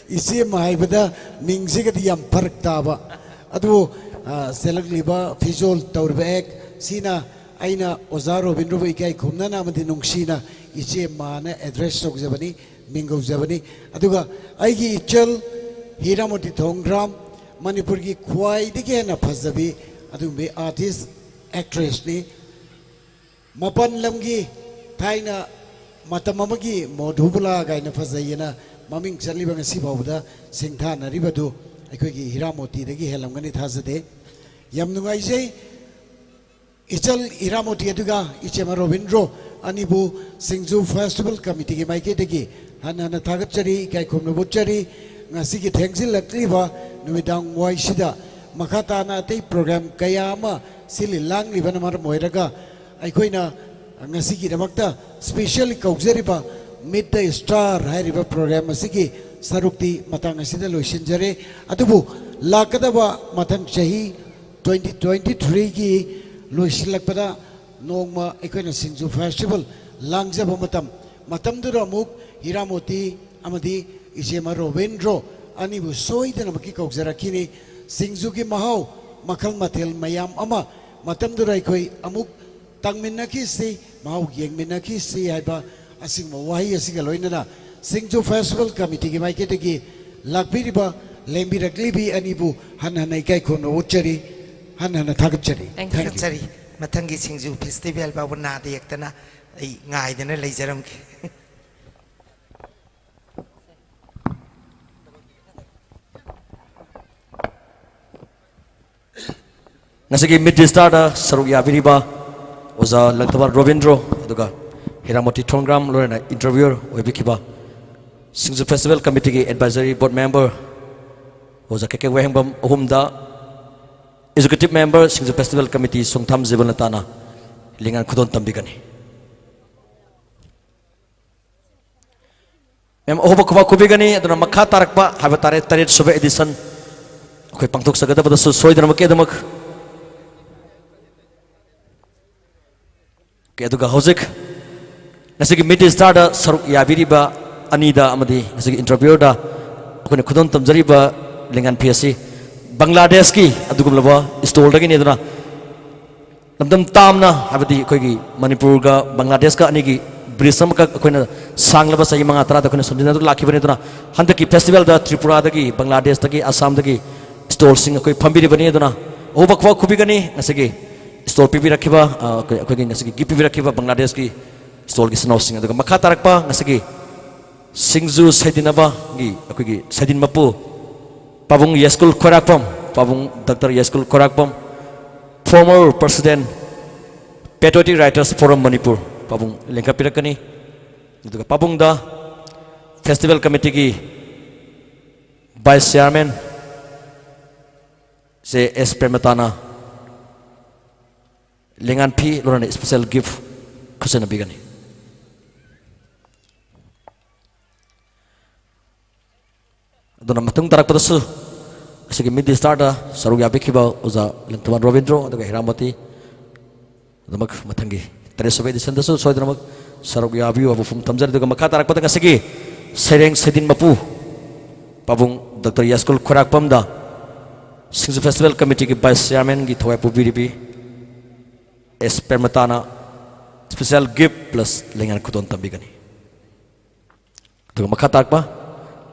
ꯏꯆꯦꯃ ꯍꯥꯏꯕꯗ ꯃꯤꯡꯁꯤꯒꯗꯤ ꯌꯥꯝ ꯐꯔꯛ ꯇꯥꯕ꯫ ꯑꯗꯨꯕꯨ, ꯑ, ꯆꯦꯜꯂꯛꯂꯤꯕ ꯐꯤꯖꯣꯜ ꯇꯧꯔꯤꯕ ꯑꯦꯛ ꯁꯤꯅ ꯑꯩꯅ ꯑꯣꯖꯥ ꯔꯣꯕꯤꯟꯗ꯭ꯔꯣꯕꯨ ꯏꯀꯥꯏ ꯈꯨꯝꯅꯅ ꯑꯃꯗꯤ ꯅꯨꯡꯁꯤꯅ ꯏꯆꯦꯃꯅ ꯑꯦꯗ꯭ꯔꯦꯁ ꯇꯧꯖꯕꯅꯤ, ꯃꯤꯡ ꯀꯧꯖꯕꯅꯤ꯫ ꯑꯗꯨꯒ ꯑꯩꯒꯤ ꯏꯆꯜ ꯍꯤꯔꯥꯃꯣꯇꯤ ꯊꯣꯡꯒ꯭ꯔꯥꯝ, ꯃꯅꯤꯄꯨꯔꯒꯤ ꯈ꯭ꯋꯥꯏꯗꯒꯤ ꯍꯦꯟꯅ ꯐꯖꯕꯤ ꯑꯗꯨꯒꯨꯝꯕꯤ ꯑꯥꯔꯇꯤꯁ, ꯑꯦꯛꯇ꯭ꯔꯦꯁꯅꯤ꯫ ꯃꯄꯥꯟ ꯂꯝꯒꯤ ꯊꯥꯏꯅ ꯃꯇꯝ ꯑꯃꯒꯤ ꯃꯣꯙꯨꯕꯂꯥ ꯀꯥꯏꯅ ꯐꯖꯩꯌꯦꯅ ꯃꯃꯤꯡ ꯆꯠꯂꯤꯕ, ꯉꯁꯤ ꯐꯥꯎꯕꯗ ꯁꯤꯡꯊꯥꯅꯔꯤꯕꯗꯨ ꯑꯩꯈꯣꯏꯒꯤ ꯍꯤꯔꯥꯃꯣꯇꯤꯗꯒꯤ ꯍꯦꯜꯂꯝꯒꯅꯤ ꯊꯥꯖꯗꯦ꯫ ꯌꯥꯝ ꯅꯨꯡꯉꯥꯏꯖꯩ꯫ ꯏꯆꯜ ꯍꯤꯔꯥꯃꯣꯇꯤ ꯑꯗꯨꯒ ꯏꯆꯦꯃ ꯔꯣꯕꯤꯟꯗ꯭ꯔꯣ ꯑꯅꯤꯕꯨ ꯁꯤꯡꯖꯨ ꯐꯦꯁꯇꯤꯚꯦꯜ ꯀꯃꯤꯇꯤꯒꯤ ꯃꯥꯏꯀꯩꯗꯒꯤ ꯍꯟꯅ ꯍꯟꯅ ꯊꯥꯒꯠꯆꯔꯤ, ꯏꯀꯥꯏ ꯈꯨꯝꯅꯕ ꯎꯠꯆꯔꯤ꯫ ꯉꯁꯤꯒꯤ ꯊꯦꯡꯖꯤꯜꯂꯛꯂꯤꯕ ꯅꯨꯃꯤꯗꯥꯡ ꯋꯥꯏꯁꯤꯗ ꯃꯈꯥ ꯇꯥꯅ ꯑꯇꯩ ꯄ꯭ꯔꯣꯒ꯭ꯔꯥꯝ ꯀꯌꯥ ꯑꯃ ꯁꯤꯜꯂꯤ ꯂꯥꯡꯂꯤꯕꯅ ꯃꯔꯝ ꯑꯣꯏꯔꯒ, ꯑꯩꯈꯣꯏꯅ ꯉꯁꯤꯒꯤꯗꯃꯛꯇ ꯁ꯭ꯄꯦꯁꯤꯌꯦꯜꯂꯤ ꯀꯧꯖꯔꯤꯕ Meet the Star ꯍꯥꯏꯔꯤꯕ ꯄ꯭ꯔꯣꯒ꯭ꯔꯥꯝ ꯑꯁꯤꯒꯤ ꯁꯔꯨꯛꯇꯤ ꯃꯇꯥꯡ ꯑꯁꯤꯗ ꯂꯣꯏꯁꯤꯟꯖꯔꯦ꯫ ꯑꯗꯨꯕꯨ ꯂꯥꯛꯀꯗꯕ ꯃꯊꯪ ꯆꯍꯤ twenty twenty-threeꯒꯤ ꯂꯣꯏꯁꯤꯜꯂꯛꯄꯗ ꯅꯣꯡꯃ ꯑꯩꯈꯣꯏꯅ ꯁꯤꯡꯖꯨ ꯐꯦꯁꯇꯤꯚꯦꯜ ꯂꯥꯡꯖꯕ ꯃꯇꯝ, ꯃꯇꯝꯗꯨꯗ ꯑꯃꯨꯛ ꯍꯤꯔꯥꯃꯣꯇꯤ ꯑꯃꯗꯤ ꯏꯆꯦꯃ ꯔꯣꯕꯤꯟꯗ꯭ꯔꯣ ꯑꯅꯤꯕꯨ ꯁꯣꯏꯗꯅꯃꯛꯀꯤ ꯀꯧꯖꯔꯛꯈꯤꯅꯤ꯫ ꯁꯤꯡꯖꯨꯒꯤ ꯃꯍꯥꯎ ꯃꯈꯜ ꯃꯊꯦꯜ ꯃꯌꯥꯝ ꯑꯃ ꯃꯇꯝꯗꯨꯗ ꯑꯩꯈꯣꯏ ꯑꯃꯨꯛ ꯇꯪꯃꯤꯟꯅꯈꯤꯁꯤ, ꯃꯍꯥꯎ ꯌꯦꯡꯃꯤꯟꯅꯈꯤꯁꯤ ꯍꯥꯏꯕ ꯑꯁꯤꯒꯨꯝꯕ ꯋꯥꯍꯩ ꯑꯁꯤꯒ ꯂꯣꯏꯅꯅ ꯁꯤꯡꯖꯨ ꯐꯦꯁꯇꯤꯚꯦꯜ ꯀꯃꯤꯇꯤꯒꯤ ꯃꯥꯏꯀꯩꯗꯒꯤ ꯂꯥꯛꯄꯤꯔꯤꯕ, ꯂꯦꯡꯕꯤꯔꯛꯂꯤꯕꯤ ꯑꯅꯤꯕꯨ ꯍꯟꯅ ꯍꯟꯅ ꯏꯀꯥꯏ ꯈꯨꯝꯅꯕ ꯎꯠꯆꯔꯤ, ꯍꯟꯅ ꯍꯟꯅ ꯊꯥꯒꯠꯆꯔꯤ꯫ Thank you. ꯊꯥꯒꯠꯆꯔꯤ꯫ ꯃꯊꯪꯒꯤ ꯁꯤꯡꯖꯨ ꯐꯦꯁꯇꯤꯚꯦꯜ ꯐꯥꯎꯕ ꯅꯥꯗ ꯌꯦꯛꯇꯅ ꯑꯩ ꯉꯥꯏꯗꯅ ꯂꯩꯖꯔꯝꯒꯦ꯫ ꯉꯁꯤꯒꯤ ꯃꯤꯠ ꯗꯦ ꯁ꯭ꯇꯥꯔꯗ ꯁꯔꯨꯛ ꯌꯥꯕꯤꯔꯤꯕ ꯑꯣꯖꯥ ꯂꯪꯊꯕꯥꯜ ꯔꯣꯕꯤꯟꯗ꯭ꯔꯣ, ꯑꯗꯨꯒ ꯍꯤꯔꯥꯃꯣꯇꯤ ꯊꯣꯡꯒ꯭ꯔꯥꯝ, ꯂꯣꯏꯅꯅ ꯏꯟꯇꯔꯚ꯭ꯌꯨꯑꯔ ꯑꯣꯏꯕꯤꯈꯤꯕ ꯁꯤꯡꯖꯨ ꯐꯦꯁꯇꯤꯚꯦꯜ ꯀꯃꯤꯇꯤꯒꯤ ꯑꯦꯗꯚꯥꯏꯖꯔꯤ ꯕꯣꯔꯗ ꯃꯦꯝꯕꯔ ꯑꯣꯖꯥ ꯀꯦ ꯀꯦ ꯋꯥꯍꯦꯡꯕꯝ ꯑꯍꯨꯝꯗ, ꯑꯦꯛꯖꯤꯀ꯭ꯌꯨꯇꯤꯚ ꯃꯦꯝꯕꯔ ꯁꯤꯡꯖꯨ ꯐꯦꯁꯇꯤꯚꯦꯜ ꯀꯃꯤꯇꯤ ꯁꯣꯡꯊꯥꯝ ꯖꯤꯕꯟꯂꯇꯥꯅ ꯂꯤꯡꯉꯥꯟ ꯈꯨꯗꯣꯜ ꯇꯝꯕꯤꯒꯅꯤ꯫ ꯃꯦꯝ, ꯑꯍꯧꯕ ꯈꯨꯕꯥꯛ ꯈꯨꯕꯤꯒꯅꯤ꯫ ꯑꯗꯨꯅ ꯃꯈꯥ ꯇꯥꯔꯛꯄ ꯍꯥꯏꯕ ꯇꯥꯔꯦ, ꯇꯔꯦꯠ ꯁꯨꯕ ꯑꯦꯗꯤꯁꯟ ꯑꯩꯈꯣꯏ ꯄꯥꯡꯊꯣꯛꯆꯒꯗꯕꯗꯁꯨ ꯁꯣꯏꯗꯅꯃꯛꯀꯤ ꯑꯗꯨꯃꯛ꯫ ꯑꯣꯀꯦ, ꯑꯗꯨꯒ ꯍꯧꯖꯤꯛ ꯉꯁꯤꯒꯤ ꯃꯤꯠ ꯗꯦ ꯁ꯭ꯇꯥꯔꯗ ꯁꯔꯨꯛ ꯌꯥꯕꯤꯔꯤꯕ ꯑꯅꯤꯗ ꯑꯃꯗꯤ ꯉꯁꯤꯒꯤ ꯏꯟꯇꯔꯚ꯭ꯌꯨꯑꯔꯗ ꯑꯩꯈꯣꯏꯅ ꯈꯨꯗꯣꯜ ꯇꯝꯖꯔꯤꯕ ꯂꯤꯡꯉꯥꯟ ꯐꯤ ꯑꯁꯤ ꯕꯪꯒ꯭ꯂꯥꯗꯦꯁꯀꯤ ꯑꯗꯨꯒꯨꯝꯂꯕ ꯁ꯭ꯇꯣꯜꯗꯒꯤꯅꯤ꯫ ꯑꯗꯨꯅ ꯂꯝꯗꯝ ꯇꯥꯝꯅ, ꯍꯥꯏꯕꯗꯤ ꯑꯩꯈꯣꯏꯒꯤ ꯃꯅꯤꯄꯨꯔꯒ ꯕꯪꯒ꯭ꯂꯥꯗꯦꯁꯀ ꯑꯅꯤꯒꯤ ꯕ꯭ꯔꯤꯖ ꯑꯃꯈꯛ ꯑꯩꯈꯣꯏꯅ ꯁꯥꯡꯂꯕ ꯆꯍꯤ ꯃꯉꯥ ꯇꯔꯥꯗ ꯑꯩꯈꯣꯏꯅ ꯁꯝꯖꯤꯟꯅꯗꯨꯅ ꯂꯥꯛꯈꯤꯕꯅꯤ꯫ ꯑꯗꯨꯅ ꯍꯟꯗꯛꯀꯤ ꯐꯦꯁꯇꯤꯚꯦꯜꯗ ꯇ꯭ꯔꯤꯄꯨꯔꯥꯗꯒꯤ, ꯕꯪꯒ꯭ꯂꯥꯗꯦꯁꯇꯒꯤ, ꯑꯁꯥꯝꯗꯒꯤ ꯁ꯭ꯇꯣꯜꯁꯤꯡ ꯑꯩꯈꯣꯏ ꯐꯝꯕꯤꯔꯤꯕꯅꯤ꯫ ꯑꯗꯨꯅ ꯑꯍꯧꯕ ꯈꯨꯕꯥꯛ ꯈꯨꯕꯤꯒꯅꯤ ꯉꯁꯤꯒꯤ ꯁ꯭ꯇꯣꯜ ꯄꯤꯕꯤꯔꯛꯈꯤꯕ, ꯑ, ꯑꯩꯈꯣꯏ, ꯑꯩꯈꯣꯏꯒꯤ ꯉꯁꯤꯒꯤ ꯒꯤꯐ ꯄꯤꯕꯤꯔꯛꯈꯤꯕ ꯕꯪꯒ꯭ꯂꯥꯗꯦꯁꯀꯤ ꯁ꯭ꯇꯣꯜꯒꯤ ꯏꯆꯤꯟ ꯏꯅꯥꯎꯁꯤꯡ꯫ ꯑꯗꯨꯒ ꯃꯈꯥ ꯇꯥꯔꯛꯄ ꯉꯁꯤꯒꯤ ꯁꯤꯡꯖꯨ ꯁꯩꯗꯤꯟꯅꯕꯒꯤ ꯑꯩꯈꯣꯏꯒꯤ ꯁꯩꯗꯤꯟ ꯃꯄꯨ ꯄꯥꯕꯨꯡ ꯌꯥꯏꯁ꯭ꯀꯨꯜ ꯈ꯭ꯋꯥꯏꯔꯥꯛꯄꯝ, ꯄꯥꯕꯨꯡ ꯗꯥꯛꯇꯔ ꯌꯥꯏꯁ꯭ꯀꯨꯜ ꯈ꯭ꯋꯥꯏꯔꯥꯛꯄꯝ, former president, Patriotic Writers Forum Manipur, ꯄꯥꯕꯨꯡ ꯂꯦꯡꯈꯠꯄꯤꯔꯛꯀꯅꯤ꯫ ꯑꯗꯨꯒ ꯄꯥꯕꯨꯡꯗ ꯐꯦꯁꯇꯤꯚꯦꯜ ꯀꯃꯤꯇꯤꯒꯤ ꯚꯥꯏꯁ ꯆꯤꯌꯥꯔꯃꯦꯟ ꯁꯦ ꯑꯦꯁ ꯄ꯭ꯔꯦꯃꯂꯇꯥꯅ ꯂꯦꯡꯉꯥꯟ ꯐꯤ ꯂꯣꯟꯅ ꯏꯁꯄꯤꯁꯦꯜ ꯒꯤꯐ ꯈꯨꯠꯁꯤꯟꯅꯕꯤꯒꯅꯤ꯫ ꯑꯗꯨꯅ ꯃꯇꯨꯡ ꯇꯥꯔꯛꯄꯗꯁꯨ ꯑꯁꯤꯒꯤ ꯃꯤꯠ ꯗꯦ ꯁ꯭ꯇꯥꯔꯗ ꯁꯔꯨꯛ ꯌꯥꯕꯤꯈꯤꯕ ꯑꯣꯖꯥ ꯂꯪꯊꯕꯥꯜ ꯔꯣꯕꯤꯟꯗ꯭ꯔꯣ ꯑꯗꯨꯒ ꯍꯤꯔꯥꯃꯣꯇꯤ ꯑꯗꯨꯃꯛ ꯃꯊꯪꯒꯤ ꯇꯔꯦꯠ ꯁꯨꯕ ꯑꯦꯗꯤꯁꯟꯗꯁꯨ ꯁꯣꯏꯗꯅꯃꯛ ꯁꯔꯨꯛ ꯌꯥꯕꯤꯌꯨ ꯍꯥꯏꯕ ꯋꯥꯐꯝ ꯊꯝꯖꯔꯤ꯫ ꯑꯗꯨꯒ ꯃꯈꯥ ꯇꯥꯔꯛꯄꯗ ꯉꯁꯤꯒꯤ ꯁꯩꯔꯦꯡ ꯁꯩꯗꯤꯟ ꯃꯄꯨ ꯄꯥꯕꯨꯡ ꯗꯣꯛꯇꯔ ꯌꯥꯏꯁ꯭ꯀꯨꯜ ꯈꯣꯏꯔꯥꯛꯄꯝꯗ ꯁꯤꯡꯖꯨ ꯐꯦꯁꯇꯤꯚꯦꯜ ꯀꯃꯤꯇꯤꯒꯤ ꯚꯥꯏꯁ ꯆꯤꯌꯥꯔꯃꯦꯟꯒꯤ ꯊꯋꯥꯏ ꯄꯨꯕꯤꯔꯤꯕꯤ ꯑꯦꯁ ꯄ꯭ꯔꯦꯃꯇꯥꯅ ꯁ꯭ꯄꯦꯁꯤꯌꯦꯜ ꯒꯤꯐ ꯄ꯭ꯂꯁ ꯂꯩꯉꯥꯛ ꯈꯨꯗꯣꯜ ꯇꯝꯕꯤꯒꯅꯤ꯫ ꯑꯗꯨꯒ ꯃꯈꯥ ꯇꯥꯔꯛꯄ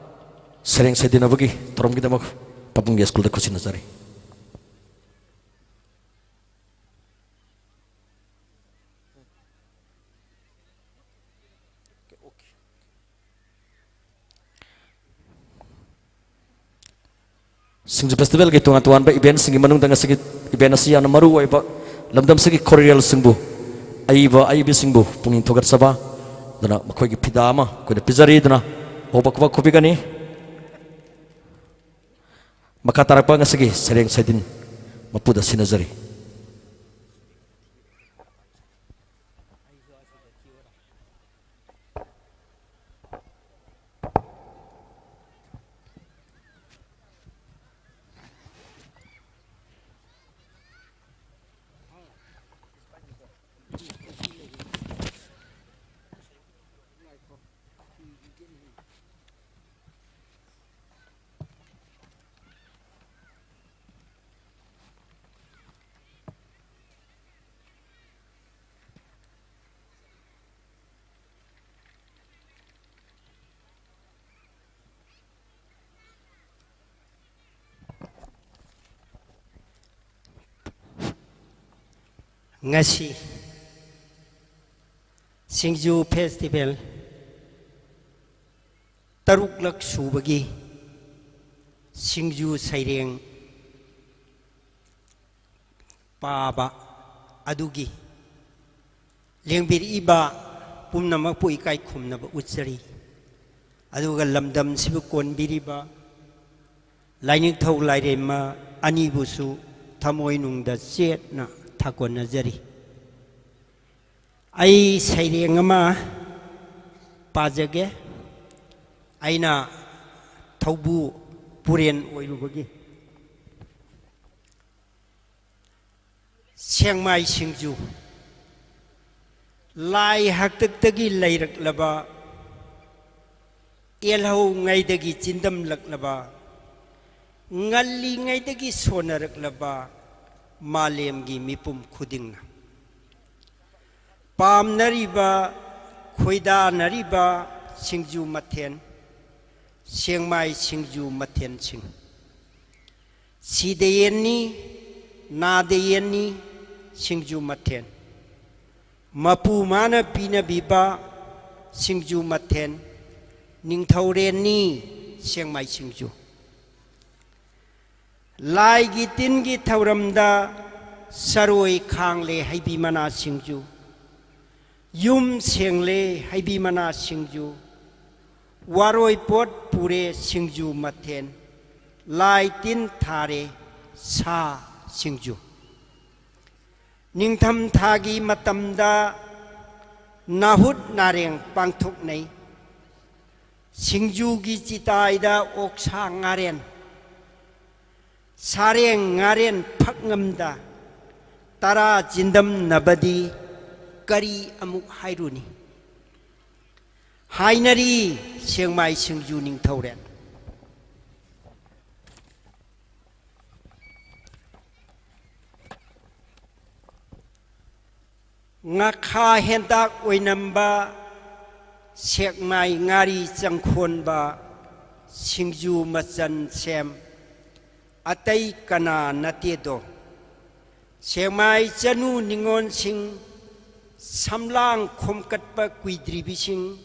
ꯁꯩꯔꯦꯡ ꯁꯩꯗꯤꯟꯅꯕꯒꯤ ꯊꯧꯔꯝꯒꯤꯗꯃꯛ ꯄꯥꯕꯨꯡꯒꯤ ꯁ꯭ꯀꯨꯜꯗ ꯈꯨꯠꯁꯤꯟꯅꯖꯔꯤ꯫ ꯁꯤꯡꯖꯨ ꯐꯦꯁꯇꯤꯚꯦꯜꯒꯤ ꯇꯣꯉꯥꯟ ꯇꯣꯉꯥꯟꯕ ꯏꯚꯦꯟꯠꯁꯤꯡꯒꯤ ꯃꯅꯨꯡꯗ ꯉꯁꯤꯒꯤ ꯏꯚꯦꯟꯠ ꯑꯁꯤ ꯌꯥꯝꯅ ꯃꯔꯨ ꯑꯣꯏꯕ ꯂꯝꯗꯝꯁꯤꯒꯤ ꯈꯣꯔꯤꯌꯦꯜꯁꯤꯡꯕꯨ, ꯑꯏꯕ ꯑꯏꯕꯤꯁꯤꯡꯕꯨ ꯄꯨꯛꯅꯤꯡ ꯊꯧꯒꯠꯆꯕ ꯑꯗꯨꯅ ꯃꯈꯣꯏꯒꯤ ꯐꯤꯗꯥ ꯑꯃ ꯑꯩꯈꯣꯏꯅ ꯄꯤꯖꯔꯤ꯫ ꯑꯗꯨꯅ ꯍꯧꯕ ꯈꯨꯕꯛ ꯈꯨꯕꯤꯒꯅꯤ꯫ ꯃꯈꯥ ꯇꯥꯔꯛꯄ ꯉꯁꯤꯒꯤ ꯁꯩꯔꯦꯡ ꯁꯩꯗꯤꯟ ꯃꯄꯨꯗ ꯁꯤꯟꯅꯖꯔꯤ꯫ ꯉꯁꯤ ꯁꯤꯡꯖꯨ ꯐꯦꯁꯇꯤꯚꯦꯜ ꯇꯔꯨꯛꯂꯛ ꯁꯨꯕꯒꯤ ꯁꯤꯡꯖꯨ ꯁꯩꯔꯦꯡ ꯄꯥꯕ ꯑꯗꯨꯒꯤ ꯂꯦꯡꯕꯤꯔꯛꯏꯕ ꯄꯨꯝꯅꯃꯛꯄꯨ ꯏꯀꯥꯏ ꯈꯨꯝꯅꯕ ꯎꯠꯆꯔꯤ꯫ ꯑꯗꯨꯒ ꯂꯝꯗꯝꯁꯤꯕꯨ ꯀꯣꯟꯕꯤꯔꯤꯕ ꯂꯥꯏꯅꯤꯡꯊꯧ ꯂꯥꯏꯔꯦꯝꯃ ꯑꯅꯤꯕꯨꯁꯨ ꯊꯃꯣꯏꯅꯨꯡꯗ ꯆꯦꯠꯅ ꯊꯥꯒꯣꯟꯅꯖꯔꯤ꯫ ꯑꯩ ꯁꯩꯔꯦꯡ ꯑꯃ ꯄꯥꯖꯒꯦ꯫ ꯑꯩꯅ ꯊꯧꯕꯨ ꯄꯨꯔꯦꯟ ꯑꯣꯏꯔꯨꯕꯒꯤ꯫ ꯁꯦꯛꯃꯥꯏ ꯁꯤꯡꯖꯨ꯫ ꯂꯥꯏ ꯍꯥꯛꯇꯛꯇꯒꯤ ꯂꯩꯔꯛꯂꯕ, ꯑꯦꯜꯍꯧꯉꯩꯗꯒꯤ ꯆꯤꯟꯗꯝꯂꯛꯂꯕ, ꯉꯜꯂꯤꯉꯩꯗꯒꯤ ꯁꯣꯟꯅꯔꯛꯂꯕ ꯃꯥꯂꯦꯝꯒꯤ ꯃꯤꯄꯨꯝ ꯈꯨꯗꯤꯡꯅ ꯄꯥꯝꯅꯔꯤꯕ, ꯈꯣꯏꯗꯥꯅꯔꯤꯕ ꯁꯤꯡꯖꯨ ꯃꯊꯦꯜ, ꯁꯦꯛꯃꯥꯏ ꯁꯤꯡꯖꯨ ꯃꯊꯦꯜꯁꯤꯡ꯫ ꯁꯤꯗ ꯌꯦꯟꯅꯤ, ꯅꯥꯗ ꯌꯦꯟꯅꯤ, ꯁꯤꯡꯖꯨ ꯃꯊꯦꯜ꯫ ꯃꯄꯨ ꯃꯥꯅ ꯄꯤꯅꯕꯤꯕ ꯁꯤꯡꯖꯨ ꯃꯊꯦꯜ, ꯅꯤꯡꯊꯧꯔꯦꯟꯅꯤ, ꯁꯦꯛꯃꯥꯏ ꯁꯤꯡꯖꯨ꯫ ꯂꯥꯏꯒꯤ ꯇꯤꯟꯒꯤ ꯊꯧꯔꯝꯗ ꯆꯔꯣꯏ ꯈꯥꯡꯂꯦ ꯍꯩꯕꯤ ꯃꯅꯥ ꯁꯤꯡꯖꯨ, ꯌꯨꯝ ꯁꯦꯡꯂꯦ ꯍꯩꯕꯤ ꯃꯅꯥ ꯁꯤꯡꯖꯨ, ꯋꯥꯔꯣꯏ ꯄꯣꯠ ꯄꯨꯔꯦ ꯁꯤꯡꯖꯨ ꯃꯊꯦꯜ, ꯂꯥꯏ ꯇꯤꯟ ꯊꯥꯔꯦ ꯁꯥ ꯁꯤꯡꯖꯨ꯫ ꯅꯤꯡꯊꯝꯊꯥꯒꯤ ꯃꯇꯝꯗ ꯅꯥꯍꯨꯠ ꯅꯥꯔꯦꯡ ꯄꯥꯡꯊꯣꯛꯅꯩ꯫ ꯁꯤꯡꯖꯨꯒꯤ ꯆꯤꯇꯥꯏꯗ ꯑꯣꯛꯁꯥ ꯉꯥꯔꯦꯟ, ꯁꯥꯔꯦꯡ ꯉꯥꯔꯦꯟ ꯐꯛꯉꯝꯗ ꯇꯔꯥ ꯆꯤꯟꯗꯝꯅꯕꯗꯤ ꯀꯔꯤ ꯑꯃꯨꯛ ꯍꯥꯏꯔꯨꯅꯤ? ꯍꯥꯏꯅꯔꯤ ꯁꯦꯛꯃꯥꯏ ꯁꯤꯡꯖꯨ ꯅꯤꯡꯊꯧꯔꯦꯟ꯫ ꯉꯥꯈꯥ ꯍꯦꯟꯇꯥꯛ ꯑꯣꯏꯅꯝꯕ, ꯁꯦꯛꯃꯥꯏ ꯉꯥꯔꯤ ꯆꯪꯈꯣꯟꯕ, ꯁꯤꯡꯖꯨ ꯃꯆꯟ ꯁꯦꯝ, ꯑꯇꯩ ꯀꯅꯥ ꯅꯠꯇꯦꯗꯣ꯫ ꯁꯦꯛꯃꯥꯏ ꯆꯅꯨ ꯅꯤꯉꯣꯜꯁꯤꯡ, ꯁꯝꯂꯥꯡ ꯈꯣꯝꯀꯠꯄ ꯀꯨꯏꯗ꯭ꯔꯤꯕꯤꯁꯤꯡ,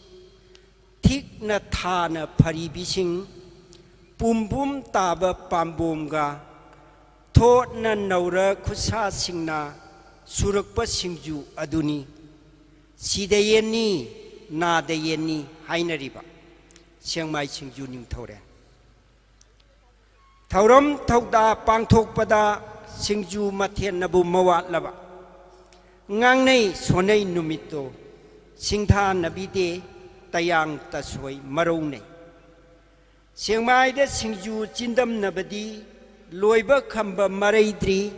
ꯊꯤꯛꯅ ꯊꯥꯅ ꯐꯔꯤꯕꯤꯁꯤꯡ, ꯄꯨꯝꯕꯨꯝ ꯇꯥꯕ ꯄꯥꯝꯕꯣꯝꯒ ꯊꯣꯠꯅ ꯅꯧꯔ ꯈꯨꯠꯁꯥꯁꯤꯡꯅ ꯁꯨꯔꯛꯄ ꯁꯤꯡꯖꯨ ꯑꯗꯨꯅꯤ꯫ ꯁꯤꯗ ꯌꯦꯟꯅꯤ, ꯅꯥꯗ ꯌꯦꯟꯅꯤ ꯍꯥꯏꯅꯔꯤꯕ ꯁꯦꯛꯃꯥꯏ ꯁꯤꯡꯖꯨ ꯅꯤꯡꯊꯧꯔꯦꯟ꯫ ꯊꯧꯔꯝ ꯊꯧꯗꯥ ꯄꯥꯡꯊꯣꯛꯄꯗ ꯁꯤꯡꯖꯨ ꯃꯊꯦꯜꯅꯕꯨ ꯃꯋꯥꯠꯂꯕ꯫ ꯉꯥꯡꯅꯩ ꯁꯣꯟꯅꯩ ꯅꯨꯃꯤꯠꯇꯣ, ꯁꯤꯡꯊꯥꯅꯕꯤꯗꯦ ꯇꯌꯥꯡ ꯇꯁꯣꯏ ꯃꯔꯧꯅꯩ꯫ ꯁꯦꯡꯃꯥꯏꯗ ꯁꯤꯡꯖꯨ ꯆꯤꯟꯗꯝꯅꯕꯗꯤ ꯂꯣꯏꯕ ꯈꯝꯕ ꯃꯔꯩꯗ꯭ꯔꯤ,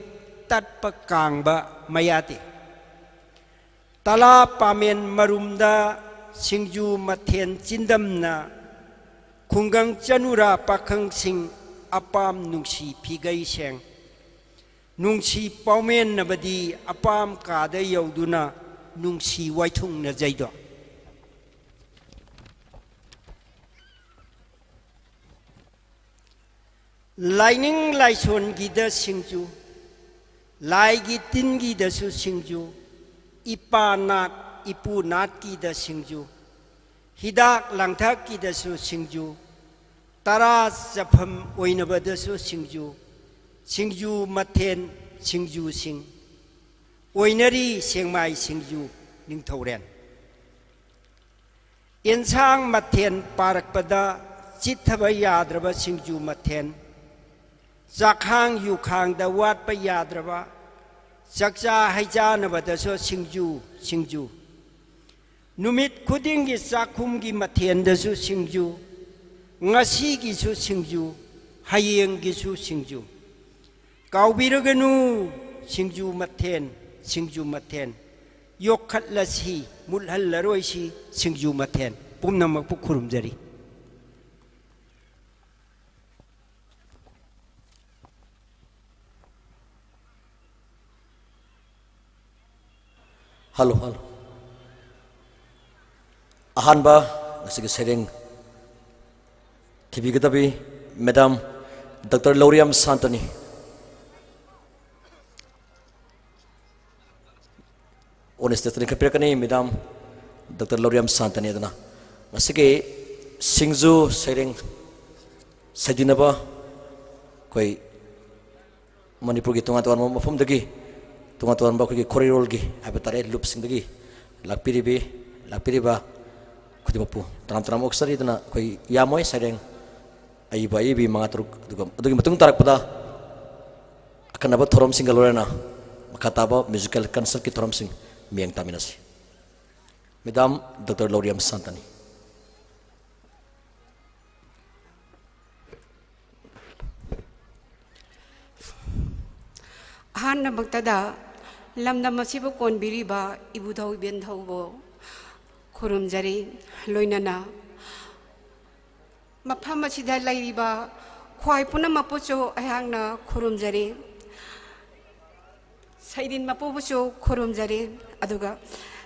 ꯇꯠꯄ ꯀꯥꯡꯕ ꯃꯌꯥꯗꯤ꯫ ꯇꯂꯥ ꯄꯥꯃꯦꯟ ꯃꯔꯨꯝꯗ ꯁꯤꯡꯖꯨ ꯃꯊꯦꯜ ꯆꯤꯟꯗꯝꯅ ꯈꯨꯡꯒꯪ ꯆꯅꯨꯔꯥ ꯄꯥꯈꯪꯁꯤꯡ ꯑꯄꯥꯝ ꯅꯨꯡꯁꯤ ꯐꯤꯒꯩ ꯁꯦꯡ꯫ ꯅꯨꯡꯁꯤ ꯄꯥꯎꯃꯦꯟꯅꯕꯗꯤ ꯑꯄꯥꯝ ꯀꯥꯗ ꯌꯧꯗꯨꯅ ꯅꯨꯡꯁꯤ ꯋꯥꯏꯊꯨꯡꯅꯖꯩꯗꯣ꯫ ꯂꯥꯏꯅꯤꯡ ꯂꯥꯏꯁꯣꯟꯒꯤꯗ ꯁꯤꯡꯖꯨ, ꯂꯥꯏꯒꯤ ꯇꯤꯟꯒꯤꯗꯁꯨ ꯁꯤꯡꯖꯨ, ꯏꯄꯥ ꯅꯥꯠ ꯏꯄꯨ ꯅꯥꯠꯀꯤꯗ ꯁꯤꯡꯖꯨ, ꯍꯤꯗꯥꯛ ꯂꯥꯡꯊꯛꯀꯤꯗꯁꯨ ꯁꯤꯡꯖꯨ, ꯇꯔꯥ ꯆꯐꯝ ꯑꯣꯏꯅꯕꯗꯁꯨ ꯁꯤꯡꯖꯨ, ꯁꯤꯡꯖꯨ ꯃꯊꯦꯜ ꯁꯤꯡꯖꯨꯁꯤꯡ ꯑꯣꯏꯅꯔꯤ ꯁꯦꯡꯃꯥꯏ ꯁꯤꯡꯖꯨ ꯅꯤꯡꯊꯧꯔꯦꯟ꯫ ꯑꯦꯟꯁꯥꯡ ꯃꯊꯦꯜ ꯄꯥꯔꯛꯄꯗ ꯆꯤꯠꯊꯕ ꯌꯥꯗ꯭ꯔꯕ ꯁꯤꯡꯖꯨ ꯃꯊꯦꯜ, ꯆꯥꯛꯈꯥꯡ ꯌꯨꯈꯥꯡꯗ ꯋꯥꯠꯄ ꯌꯥꯗ꯭ꯔꯕ, ꯆꯥꯛꯆꯥ ꯍꯩꯖꯥꯅꯕꯗꯁꯨ ꯁꯤꯡꯖꯨ, ꯁꯤꯡꯖꯨ꯫ ꯅꯨꯃꯤꯠ ꯈꯨꯗꯤꯡꯒꯤ ꯆꯥꯛꯈꯨꯝꯒꯤ ꯃꯊꯦꯜꯗꯁꯨ ꯁꯤꯡꯖꯨ, ꯉꯁꯤꯒꯤꯁꯨ ꯁꯤꯡꯖꯨ, ꯍꯌꯦꯡꯒꯤꯁꯨ ꯁꯤꯡꯖꯨ꯫ ꯀꯥꯎꯕꯤꯔꯒꯅꯨ ꯁꯤꯡꯖꯨ ꯃꯊꯦꯜ, ꯁꯤꯡꯖꯨ ꯃꯊꯦꯜ꯫ ꯌꯣꯛꯈꯠꯂꯁꯤ, ꯃꯨꯠꯍꯜꯂꯔꯣꯏꯁꯤ ꯁꯤꯡꯖꯨ ꯃꯊꯦꯜ꯫ ꯄꯨꯝꯅꯃꯛꯄꯨ ꯈꯨꯔꯨꯝꯖꯔꯤ꯫ Hello, hello. ꯑꯍꯥꯟꯕ ꯉꯁꯤꯒꯤ ꯁꯩꯔꯦꯡ ꯊꯤꯕꯤꯒꯗꯕꯤ ꯃꯦꯗꯥꯝ ꯗꯣꯛꯇꯔ ꯂꯧꯔꯤꯌꯥꯝ ꯁꯥꯟꯇꯅꯤ꯫ On stage ꯂꯤꯡꯈꯠꯄꯤꯔꯛꯀꯅꯤ ꯃꯦꯗꯥꯝ ꯗꯣꯛꯇꯔ ꯂꯧꯔꯤꯌꯥꯝ ꯁꯥꯟꯇꯅꯤ꯫ ꯑꯗꯨꯅ ꯉꯁꯤꯒꯤ ꯁꯤꯡꯖꯨ ꯁꯩꯔꯦꯡ ꯁꯩꯗꯤꯟꯅꯕ ꯑꯩꯈꯣꯏ ꯃꯅꯤꯄꯨꯔꯒꯤ ꯇꯣꯉꯥꯟ ꯇꯣꯉꯥꯟꯕ ꯃꯐꯝꯗꯒꯤ, ꯇꯣꯉꯥꯟ ꯇꯣꯉꯥꯟꯕ ꯑꯩꯈꯣꯏꯒꯤ ꯈꯣꯔꯤꯔꯣꯜꯒꯤ ꯍꯥꯏꯕ ꯇꯥꯔꯦ, ꯂꯨꯞꯁꯤꯡꯗꯒꯤ ꯂꯥꯛꯄꯤꯔꯤꯕꯤ, ꯂꯥꯛꯄꯤꯔꯤꯕ ꯈꯨꯗꯤꯡꯃꯛꯄꯨ ꯇꯔꯥꯝ ꯇꯔꯥꯝ ꯑꯣꯛꯆꯔꯤ꯫ ꯑꯗꯨꯅ ꯑꯩꯈꯣꯏ ꯌꯥꯝꯃꯣꯏ ꯁꯩꯔꯦꯡ ꯑꯏꯕ ꯑꯏꯕꯤ ꯃꯉꯥ ꯇꯔꯨꯛ, ꯑꯗꯨꯒ ꯑꯗꯨꯒꯤ ꯃꯇꯨꯡ ꯇꯥꯔꯛꯄꯗ ꯑꯈꯟꯅꯕ ꯊꯧꯔꯝꯁꯤꯡꯒ ꯂꯣꯏꯅꯅ ꯃꯈꯥ ꯇꯥꯕ musical concertꯀꯤ ꯊꯧꯔꯝꯁꯤꯡ ꯃꯤꯠꯌꯦꯡ ꯇꯥꯃꯤꯟꯅꯁꯤ꯫ Madam doctor Lauriyam ꯁꯥꯟꯇꯅꯤ꯫ ꯑꯍꯥꯟꯕꯃꯛꯇꯗ ꯂꯝꯗꯝ ꯑꯁꯤꯕꯨ ꯀꯣꯟꯕꯤꯔꯤꯕ ꯏꯕꯨꯙꯧ ꯏꯕꯦꯟꯙꯧꯕꯨ ꯈꯨꯔꯨꯝꯖꯔꯤ꯫ ꯂꯣꯏꯅꯅ ꯃꯐꯝ ꯑꯁꯤꯗ ꯂꯩꯔꯤꯕ ꯈ꯭ꯋꯥꯏ ꯄꯨꯝꯅꯃꯛꯄꯨꯁꯨ ꯑꯩꯍꯥꯛꯅ ꯈꯨꯔꯨꯝꯖꯔꯤ꯫ ꯁꯩꯗꯤꯟ ꯃꯄꯨꯕꯨꯁꯨ ꯈꯨꯔꯨꯝꯖꯔꯤ꯫ ꯑꯗꯨꯒ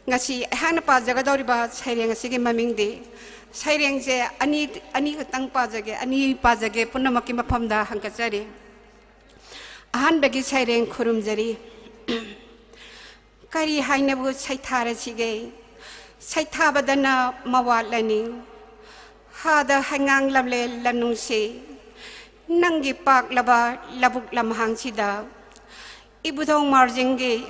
ꯉꯁꯤ ꯑꯩꯍꯥꯛꯅ ꯄꯥꯖꯒꯗꯧꯔꯤꯕ ꯁꯩꯔꯦꯡ ꯑꯁꯤꯒꯤ ꯃꯃꯤꯡꯗꯤ, ꯁꯩꯔꯦꯡꯁꯦ ꯑꯅꯤ, ꯑꯅꯤꯈꯛꯇꯪ ꯄꯥꯖꯒꯦ, ꯑꯅꯤ ꯄꯥꯖꯒꯦ, ꯄꯨꯝꯅꯃꯛꯀꯤ ꯃꯐꯝꯗ ꯍꯪꯒꯠꯆꯔꯤ꯫ ꯑꯍꯥꯟꯕꯒꯤ ꯁꯩꯔꯦꯡ ꯈꯨꯔꯨꯝꯖꯔꯤ꯫ ꯀꯔꯤ ꯍꯥꯏꯅꯕꯨ ꯁꯩꯊꯥꯔꯁꯤꯒꯦ? ꯁꯩꯊꯥꯕꯗꯅ ꯃꯋꯥꯠꯂꯅꯤ꯫ ꯍꯥꯗ ꯍꯩꯉꯥꯡ ꯂꯝꯂꯦꯟ ꯂꯝꯅꯨꯡꯁꯤ, ꯅꯪꯒꯤ ꯄꯥꯛꯂꯕ ꯂꯧꯕꯨꯛ ꯂꯝꯍꯥꯡꯁꯤꯗ ꯏꯕꯨꯙꯧ ꯃꯥꯔꯖꯤꯡꯒꯤ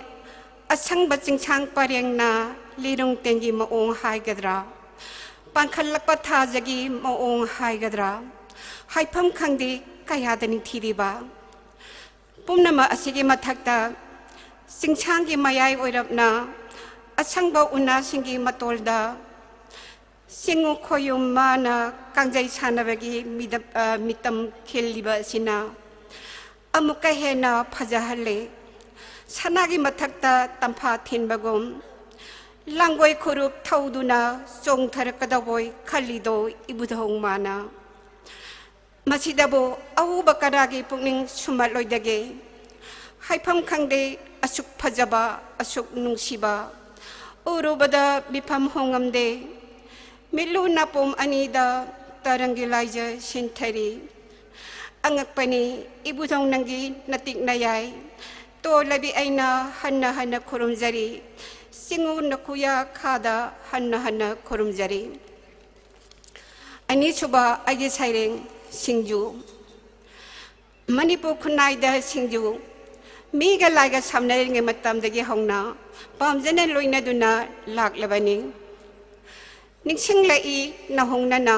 ꯑꯁꯪꯕ ꯆꯤꯡꯁꯥꯡ ꯄꯔꯦꯡꯅ ꯂꯤꯔꯨꯡ ꯇꯦꯡꯒꯤ ꯃꯑꯣꯡ ꯍꯥꯏꯒꯗ꯭ꯔꯥ, ꯄꯥꯡꯈꯠꯂꯛꯄ ꯊꯥꯖꯒꯤ ꯃꯑꯣꯡ ꯍꯥꯏꯒꯗ꯭ꯔꯥ, ꯍꯥꯏꯐꯝ ꯈꯪꯗꯦ ꯀꯌꯥꯗ ꯅꯤꯡꯊꯤꯔꯤꯕ꯫ ꯄꯨꯝꯅꯃꯛ ꯑꯁꯤꯒꯤ ꯃꯊꯛꯇ ꯆꯤꯡꯁꯥꯡꯒꯤ ꯃꯌꯥꯏ ꯑꯣꯏꯔꯞꯅ ꯑꯁꯪꯕ ꯎꯅꯥꯁꯤꯡꯒꯤ ꯃꯇꯣꯜꯗ ꯆꯤꯡꯉꯨ ꯈꯣꯌꯨꯝ ꯃꯥꯅ ꯀꯥꯡꯖꯩ ꯁꯥꯟꯅꯕꯒꯤ ꯃꯤꯗꯞ-, ꯑ, ꯃꯤꯇꯝ ꯈꯤꯜꯂꯤꯕ ꯑꯁꯤꯅ ꯑꯃꯨꯛꯀ ꯍꯦꯟꯅ ꯐꯖꯍꯜꯂꯦ꯫ ꯁꯅꯥꯒꯤ ꯃꯊꯛꯇ ꯇꯝꯐꯥ ꯊꯤꯟꯕꯒꯨꯝ ꯂꯥꯡꯒꯣꯏ ꯈꯨꯔꯨꯞ ꯊꯧꯗꯨꯅ ꯆꯣꯡꯊꯔꯛꯀꯗꯧꯕꯣꯏ ꯈꯜꯂꯤꯗꯣ ꯏꯕꯨꯙꯧ ꯃꯥꯅ꯫ ꯃꯁꯤꯗꯕꯨ ꯑꯎꯕ ꯀꯅꯥꯒꯤ ꯄꯨꯛꯅꯤꯡ ꯁꯨꯝꯍꯠꯂꯣꯏꯗꯒꯦ? ꯍꯥꯏꯐꯝ ꯈꯪꯗꯦ, ꯑꯁꯨꯛ ꯐꯖꯕ, ꯑꯁꯨꯛ ꯅꯨꯡꯁꯤꯕ, ꯎꯔꯨꯕꯗ ꯃꯤꯐꯝ ꯍꯣꯡꯉꯝꯗꯦ꯫ ꯃꯤꯠꯂꯨ ꯅꯥꯄꯣꯝ ꯑꯅꯤꯗ ꯇꯔꯪꯒꯤ ꯂꯥꯏꯖ ꯁꯤꯟꯊꯔꯤ꯫ ꯑꯉꯛꯄꯅꯤ ꯏꯕꯨꯙꯧ ꯅꯪꯒꯤ ꯅꯇꯤꯛ ꯅꯌꯥꯏ꯫ ꯇꯣꯜꯂꯕꯤ ꯑꯩꯅ ꯍꯟꯅ ꯍꯟꯅ ꯈꯨꯔꯨꯝꯖꯔꯤ꯫ ꯆꯤꯡꯉꯨ ꯅꯈꯨꯌꯥ ꯈꯥꯗ ꯍꯟꯅ ꯍꯟꯅ ꯈꯨꯔꯨꯝꯖꯔꯤ꯫ ꯑꯅꯤꯁꯨꯕ ꯑꯩꯒꯤ ꯁꯩꯔꯦꯡ ꯁꯤꯡꯖꯨ꯫ ꯃꯅꯤꯄꯨꯔ ꯈꯨꯟꯅꯥꯏꯗ ꯁꯤꯡꯖꯨ ꯃꯤꯒ ꯂꯥꯏꯒ ꯁꯝꯅꯔꯤꯉꯩ ꯃꯇꯝꯗꯒꯤ ꯍꯧꯅ ꯄꯥꯝꯖꯅ ꯂꯣꯏꯅꯗꯨꯅ ꯂꯥꯛꯂꯕꯅꯤ꯫ ꯅꯤꯡꯁꯤꯡꯂꯛꯏ ꯅꯧꯍꯧꯅꯅ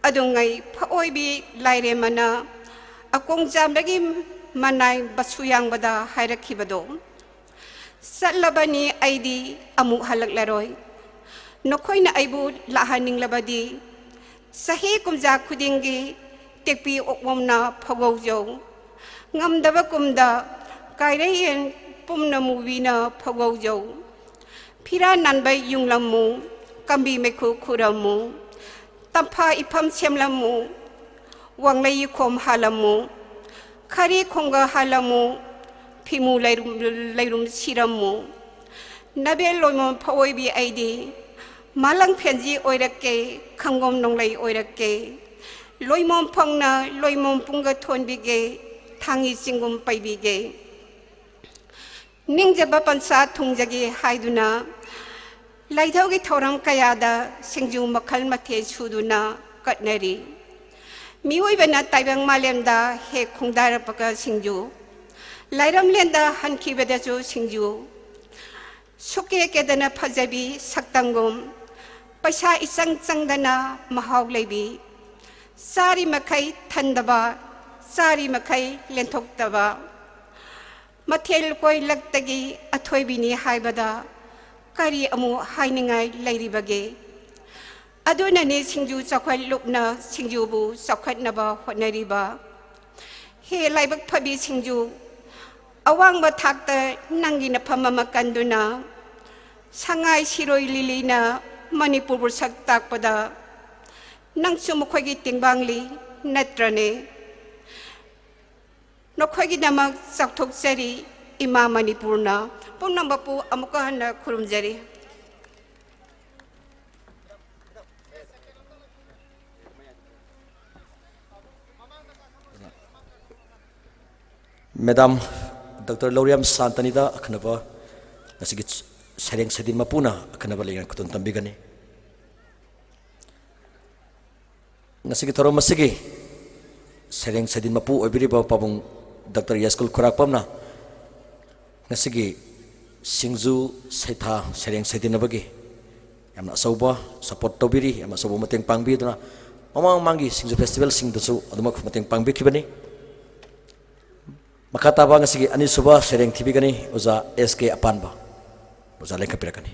ꯑꯗꯨꯉꯩ ꯐꯑꯣꯏꯕꯤ ꯂꯥꯏꯔꯦꯝꯃꯅ ꯑꯀꯣꯡꯖꯥꯝꯗꯒꯤ ꯃꯅꯥꯏ ꯕꯁꯨ ꯌꯥꯡꯕꯗ ꯍꯥꯏꯔꯛꯈꯤꯕꯗꯣ꯫ ꯆꯠꯂꯕꯅꯤ ꯑꯩꯗꯤ ꯑꯃꯨꯛ ꯍꯜꯂꯛꯂꯔꯣꯏ꯫ ꯅꯈꯣꯏꯅ ꯑꯩꯕꯨ ꯂꯥꯛꯍꯟꯅꯤꯡꯂꯕꯗꯤ ꯆꯍꯤ ꯀꯨꯝꯖꯥ ꯈꯨꯗꯤꯡꯒꯤ ꯇꯦꯛꯄꯤ ꯑꯣꯛꯂꯣꯝꯅ ꯐꯧꯒꯧꯖꯧ꯫ ꯉꯝꯗꯕ ꯀꯨꯝꯗ ꯀꯥꯏꯔꯩꯌꯦꯟ ꯄꯨꯝꯅ ꯃꯨꯕꯤꯅ ꯐꯧꯒꯧꯖꯧ꯫ ꯐꯤꯔꯥ ꯅꯥꯟꯕ ꯌꯨꯡꯂꯝꯃꯨ, ꯀꯝꯕꯤ ꯃꯩꯈꯨ ꯈꯨꯔꯝꯃꯨ꯫ ꯇꯝꯐꯥ ꯏꯐꯝ ꯁꯦꯝꯂꯝꯃꯨ, ꯋꯥꯡꯂꯩ ꯏꯈꯣꯝ ꯍꯥꯜꯂꯝꯃꯨ꯫ ꯈꯔꯤ ꯈꯣꯡꯒ ꯍꯥꯜꯂꯝꯃꯨ, ꯐꯤꯃꯨ ꯂꯩꯔꯨꯝ, ꯂꯩꯔꯨꯝ ꯁꯤꯔꯝꯃꯨ꯫ ꯅꯕꯦꯜ ꯂꯣꯏꯃꯣꯟ ꯐꯑꯣꯏꯕꯤ ꯑꯩꯗꯤ, ꯃꯥꯂꯪ ꯐꯦꯟꯖꯤ ꯑꯣꯏꯔꯛꯀꯦ, ꯈꯪꯒꯣꯝ ꯅꯣꯡꯂꯩ ꯑꯣꯏꯔꯛꯀꯦ꯫ ꯂꯣꯏꯃꯣꯟ ꯐꯪꯅ ꯂꯣꯏꯃꯣꯟ ꯄꯨꯡꯒ ꯊꯣꯟꯕꯤꯒꯦ, ꯊꯥꯡꯒꯤ ꯆꯤꯡꯒꯨꯝ ꯄꯩꯕꯤꯒꯦ꯫ ꯅꯤꯡꯖꯕ ꯄꯟꯁꯥ ꯊꯨꯡꯖꯒꯦ ꯍꯥꯏꯗꯨꯅ, ꯂꯥꯏꯙꯧꯒꯤ ꯊꯧꯔꯝ ꯀꯌꯥꯗ ꯁꯤꯡꯖꯨ ꯃꯈꯜ ꯃꯊꯦꯜ ꯁꯨꯗꯨꯅ ꯀꯠꯅꯔꯤ꯫ ꯃꯤꯑꯣꯏꯕꯅ ꯇꯥꯏꯕꯪ ꯃꯥꯂꯦꯝꯗ ꯍꯦꯛ ꯈꯣꯡꯗꯥꯔꯛꯄꯒ ꯁꯤꯡꯖꯨ, ꯂꯥꯏꯔꯝꯂꯦꯟꯗ ꯍꯟꯈꯤꯕꯗꯁꯨ ꯁꯤꯡꯖꯨ, ꯁꯨꯛꯀꯦ ꯀꯦꯗꯅ ꯐꯖꯕꯤ ꯁꯛꯇꯝꯒꯨꯝ, ꯄꯩꯁꯥ ꯏꯆꯪ ꯆꯪꯗꯅ ꯃꯍꯥꯎ ꯂꯩꯕꯤ, ꯆꯥꯔꯤ ꯃꯈꯩ ꯊꯟꯗꯕ, ꯆꯥꯔꯤ ꯃꯈꯩ ꯂꯦꯟꯊꯣꯛꯇꯕ, ꯃꯊꯦꯜ ꯂꯨꯀꯣꯏ ꯂꯛꯇꯒꯤ ꯑꯊꯣꯏꯕꯤꯅꯤ ꯍꯥꯏꯕꯗ ꯀꯔꯤ ꯑꯃꯨꯛ ꯍꯥꯏꯅꯤꯡꯉꯥꯏ ꯂꯩꯔꯤꯕꯒꯦ? ꯑꯗꯨꯅꯅꯤ ꯁꯤꯡꯖꯨ ꯆꯥꯎꯈꯠ ꯂꯨꯞꯅ ꯁꯤꯡꯖꯨꯕꯨ ꯆꯥꯎꯈꯠꯅꯕ ꯍꯣꯠꯅꯔꯤꯕ꯫ ꯍꯦ ꯂꯥꯏꯕꯛ ꯐꯕꯤ ꯁꯤꯡꯖꯨ, ꯑꯋꯥꯡꯕ ꯊꯥꯛꯇ ꯅꯪꯒꯤ ꯅꯐꯝ ꯑꯃ ꯀꯟꯗꯨꯅ, ꯁꯉꯥꯏ ꯁꯤꯔꯣꯏ ꯂꯤꯂꯤꯅ ꯃꯅꯤꯄꯨꯔꯕꯨ ꯁꯛ ꯇꯥꯛꯄꯗ ꯅꯪꯁꯨ ꯃꯈꯣꯏꯒꯤ ꯇꯦꯡꯕꯥꯡꯂꯤ ꯅꯠꯇ꯭ꯔꯅꯦ? ꯅꯈꯣꯏꯒꯤꯗꯃꯛ ꯆꯥꯎꯊꯣꯛꯆꯔꯤ ꯏꯃꯥ ꯃꯅꯤꯄꯨꯔꯅ꯫ ꯄꯨꯝꯅꯃꯛꯄꯨ ꯑꯃꯨꯛꯀ ꯍꯟꯅ ꯈꯨꯔꯨꯝꯖꯔꯤ꯫ ꯃꯦꯗꯥꯝ ꯗꯣꯛꯇꯔ ꯂꯧꯔꯤꯌꯥꯝ ꯁꯥꯟꯇꯅꯤꯗ ꯑꯈꯟꯅꯕ ꯉꯁꯤꯒꯤ ꯁꯩꯔꯦꯡ ꯁꯩꯗꯤꯟ ꯃꯄꯨꯅ ꯑꯈꯟꯅꯕ ꯂꯩꯉꯥꯛ ꯈꯨꯗꯣꯜ ꯇꯝꯕꯤꯒꯅꯤ꯫ ꯉꯁꯤꯒꯤ ꯊꯧꯔꯝ ꯑꯁꯤꯒꯤ ꯁꯩꯔꯦꯡ ꯁꯩꯗꯤꯟ ꯃꯄꯨ ꯑꯣꯏꯕꯤꯔꯤꯕ ꯄꯥꯕꯨꯡ ꯗꯣꯛꯇꯔ ꯌꯥꯏꯁꯀꯨꯜ ꯈꯨꯔꯥꯛꯄꯝꯅ ꯉꯁꯤꯒꯤ ꯁꯤꯡꯖꯨ ꯁꯩꯊꯥ ꯁꯩꯔꯦꯡ ꯁꯩꯗꯤꯟꯅꯕꯒꯤ ꯌꯥꯝꯅ ꯑꯆꯧꯕ ꯁꯄꯣꯔꯠ ꯇꯧꯕꯤꯔꯤ, ꯌꯥꯝꯅ ꯑꯆꯧꯕ ꯃꯇꯦꯡ ꯄꯥꯡꯕꯤꯗꯨꯅ ꯃꯃꯥꯡ ꯃꯃꯥꯡꯒꯤ ꯁꯤꯡꯖꯨ ꯐꯦꯁꯇꯤꯚꯦꯜꯁꯤꯡꯗꯁꯨ ꯑꯗꯨꯃꯛ ꯃꯇꯦꯡ ꯄꯥꯡꯕꯤꯈꯤꯕꯅꯤ꯫ ꯃꯈꯥ ꯇꯥꯕ ꯉꯁꯤꯒꯤ ꯑꯅꯤꯁꯨꯕ ꯁꯩꯔꯦꯡ ꯊꯤꯕꯤꯒꯅꯤ ꯑꯣꯖꯥ ꯑꯦꯁ ꯀꯦ ꯑꯄꯥꯟꯕ꯫ ꯑꯣꯖꯥ ꯂꯦꯡꯈꯠꯄꯤꯔꯛꯀꯅꯤ꯫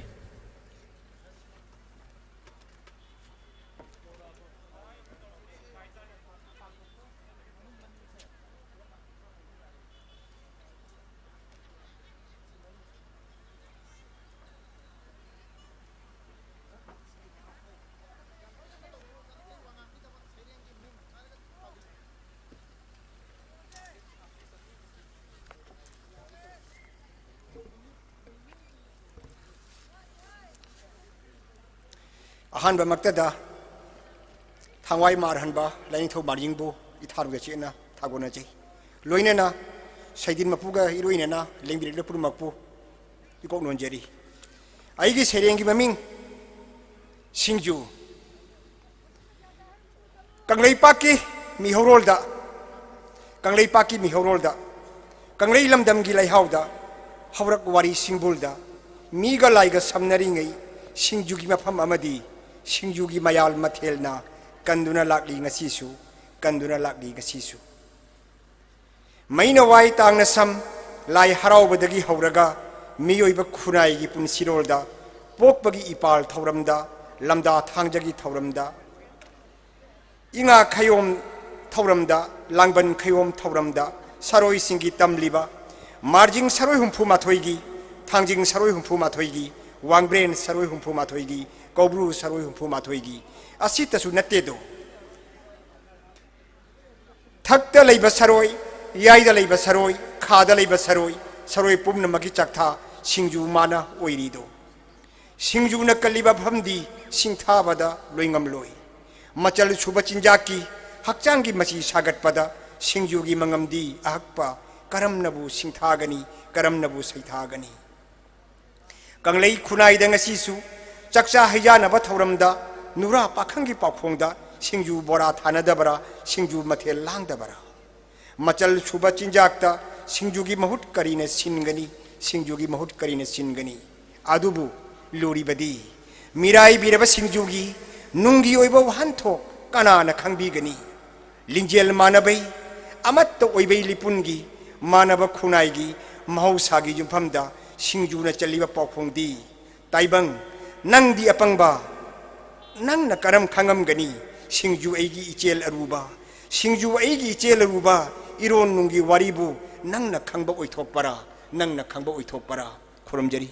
ꯑꯍꯥꯟꯕꯃꯛꯇꯗ ꯊꯥꯡꯋꯥꯏ ꯃꯥꯔꯍꯟꯕ ꯂꯥꯏꯅꯤꯡꯊꯧ ꯃꯥꯔꯖꯤꯡꯕꯨ ꯏꯊꯥꯔꯨꯗ ꯆꯦꯠꯅ ꯊꯥꯒꯣꯟꯅꯖꯩ꯫ ꯂꯣꯏꯅꯅ ꯁꯩꯗꯤꯟ ꯃꯄꯨꯒ ꯏꯔꯣꯏꯅꯅ ꯂꯦꯡꯕꯤꯔꯛꯂꯤꯕ ꯄꯨꯝꯅꯃꯛꯄꯨ ꯏꯀꯣꯛ ꯅꯣꯟꯖꯔꯤ꯫ ꯑꯩꯒꯤ ꯁꯩꯔꯦꯡꯒꯤ ꯃꯃꯤꯡ ꯁꯤꯡꯖꯨ꯫ ꯀꯪꯂꯩꯄꯥꯛꯀꯤ ꯃꯤꯍꯧꯔꯣꯜꯗ, ꯀꯪꯂꯩꯄꯥꯛꯀꯤ ꯃꯤꯍꯧꯔꯣꯜꯗ, ꯀꯪꯂꯩ ꯂꯝꯗꯝꯒꯤ ꯂꯩꯍꯥꯎꯗ, ꯍꯧꯔꯛ ꯋꯥꯔꯤ ꯁꯤꯡꯕꯨꯜꯗ, ꯃꯤꯒ ꯂꯥꯏꯒ ꯁꯝꯅꯔꯤꯉꯩ ꯁꯤꯡꯖꯨꯒꯤ ꯃꯐꯝ ꯑꯃꯗꯤ ꯁꯤꯡꯖꯨꯒꯤ ꯃꯌꯥꯜ ꯃꯊꯦꯜꯅ ꯀꯟꯗꯨꯅ ꯂꯥꯛꯂꯤ ꯉꯁꯤꯁꯨ, ꯀꯟꯗꯨꯅ ꯂꯥꯛꯂꯤ ꯉꯁꯤꯁꯨ꯫ ꯃꯩꯅ ꯋꯥꯏ ꯇꯥꯡꯅ ꯁꯝ, ꯂꯥꯏ ꯍꯔꯥꯎꯕꯗꯒꯤ ꯍꯧꯔꯒ ꯃꯤꯑꯣꯏꯕ ꯈꯨꯟꯅꯥꯏꯒꯤ ꯄꯨꯟꯁꯤꯔꯣꯜꯗ, ꯄꯣꯛꯄꯒꯤ ꯏꯄꯥꯜ ꯊꯧꯔꯝꯗ, ꯂꯝꯗꯥ ꯊꯥꯡꯖꯒꯤ ꯊꯧꯔꯝꯗ, ꯏꯉꯥ ꯈꯌꯣꯝ ꯊꯧꯔꯝꯗ, ꯂꯥꯡꯕꯟ ꯈꯌꯣꯝ ꯊꯧꯔꯝꯗ ꯁꯔꯣꯏꯁꯤꯡꯒꯤ ꯇꯝꯂꯤꯕ, ꯃꯥꯔꯖꯤꯡ ꯁꯔꯣꯏ ꯍꯨꯝꯐꯨ ꯃꯥꯊꯣꯏꯒꯤ, ꯊꯥꯡꯖꯤꯡ ꯁꯔꯣꯏ ꯍꯨꯝꯐꯨ ꯃꯥꯊꯣꯏꯒꯤ, ꯋꯥꯡꯕ꯭ꯔꯦꯟ ꯁꯔꯣꯏ ꯍꯨꯝꯐꯨ ꯃꯥꯊꯣꯏꯒꯤ, ꯀꯧꯕ꯭ꯔꯨ ꯁꯔꯣꯏ ꯍꯨꯝꯐꯨ ꯃꯥꯊꯣꯏꯒꯤ ꯑꯁꯤꯇꯁꯨ ꯅꯠꯇꯦꯗꯣ꯫ ꯊꯛꯇ ꯂꯩꯕ ꯁꯔꯣꯏ, ꯌꯥꯏꯗ ꯂꯩꯕ ꯁꯔꯣꯏ, ꯈꯥꯗ ꯂꯩꯕ ꯁꯔꯣꯏ, ꯁꯔꯣꯏ ꯄꯨꯝꯅꯃꯛꯀꯤ ꯆꯥꯛꯊꯥ ꯁꯤꯡꯖꯨ ꯃꯥꯅ ꯑꯣꯏꯔꯤꯗꯣ꯫ ꯁꯤꯡꯖꯨꯅ ꯀꯜꯂꯤꯕ ꯃꯐꯝꯗꯤ ꯁꯤꯡꯊꯥꯕꯗ ꯂꯣꯏꯉꯝꯂꯣꯏ꯫ ꯃꯆꯜ ꯁꯨꯕ ꯆꯤꯟꯖꯥꯛꯀꯤ ꯍꯛꯆꯥꯡꯒꯤ ꯃꯆꯤ ꯁꯥꯒꯠꯄꯗ ꯁꯤꯡꯖꯨꯒꯤ ꯃꯉꯝꯗꯤ ꯑꯍꯛꯄ ꯀꯔꯝꯅꯕꯨ ꯁꯤꯡꯊꯥꯒꯅꯤ, ꯀꯔꯝꯅꯕꯨ ꯁꯩꯊꯥꯒꯅꯤ? ꯀꯪꯂꯩ ꯈꯨꯟꯅꯥꯏꯗ ꯉꯁꯤꯁꯨ ꯆꯥꯛꯆꯥ ꯍꯩꯖꯥꯅꯕ ꯊꯧꯔꯝꯗ ꯅꯨꯔꯥ ꯄꯥꯈꯪꯒꯤ ꯄꯥꯎꯈꯣꯡꯗ ꯁꯤꯡꯖꯨ ꯕꯣꯔꯥ ꯊꯥꯅꯗꯕꯔꯥ, ꯁꯤꯡꯖꯨ ꯃꯊꯦꯜ ꯂꯥꯡꯗꯕꯔꯥ? ꯃꯆꯜ ꯁꯨꯕ ꯆꯤꯟꯖꯥꯛꯇ ꯁꯤꯡꯖꯨꯒꯤ ꯃꯍꯨꯠ ꯀꯔꯤꯅ ꯁꯤꯟꯒꯅꯤ? ꯁꯤꯡꯖꯨꯒꯤ ꯃꯍꯨꯠ ꯀꯔꯤꯅ ꯁꯤꯟꯒꯅꯤ? ꯑꯗꯨꯕꯨ ꯂꯨꯔꯤꯕꯗꯤ ꯃꯤꯔꯥꯏꯕꯤꯔꯕ ꯁꯤꯡꯖꯨꯒꯤ ꯅꯨꯡꯒꯤ ꯑꯣꯏꯕ ꯋꯥꯍꯟꯊꯣꯛ ꯀꯅꯥꯅ ꯈꯪꯕꯤꯒꯅꯤ? ꯂꯤꯡꯖꯦꯜ ꯃꯥꯟꯅꯕꯩ, ꯑꯃꯠꯇ ꯑꯣꯏꯕꯩ ꯂꯤꯄꯨꯟꯒꯤ ꯃꯥꯟꯅꯕ ꯈꯨꯟꯅꯥꯏꯒꯤ ꯃꯍꯧꯁꯥꯒꯤ ꯌꯨꯝꯐꯝꯗ ꯁꯤꯡꯖꯨꯅ ꯆꯜꯂꯤꯕ ꯄꯥꯎꯈꯣꯡꯗꯤ, ꯇꯥꯏꯕꯪ, ꯅꯪꯗꯤ ꯑꯄꯪꯕ, ꯅꯪꯅ ꯀꯔꯝ ꯈꯪꯉꯝꯒꯅꯤ? ꯁꯤꯡꯖꯨ ꯑꯩꯒꯤ ꯏꯆꯦꯜ ꯑꯔꯨꯕ, ꯁꯤꯡꯖꯨ ꯑꯩꯒꯤ ꯏꯆꯦꯜ ꯑꯔꯨꯕ, ꯏꯔꯣꯟ ꯅꯨꯡꯒꯤ ꯋꯥꯔꯤꯕꯨ ꯅꯪꯅ ꯈꯪꯕ ꯑꯣꯏꯊꯣꯛꯄꯔꯥ? ꯅꯪꯅ ꯈꯪꯕ ꯑꯣꯏꯊꯣꯛꯄꯔꯥ? ꯈꯨꯔꯨꯝꯖꯔꯤ꯫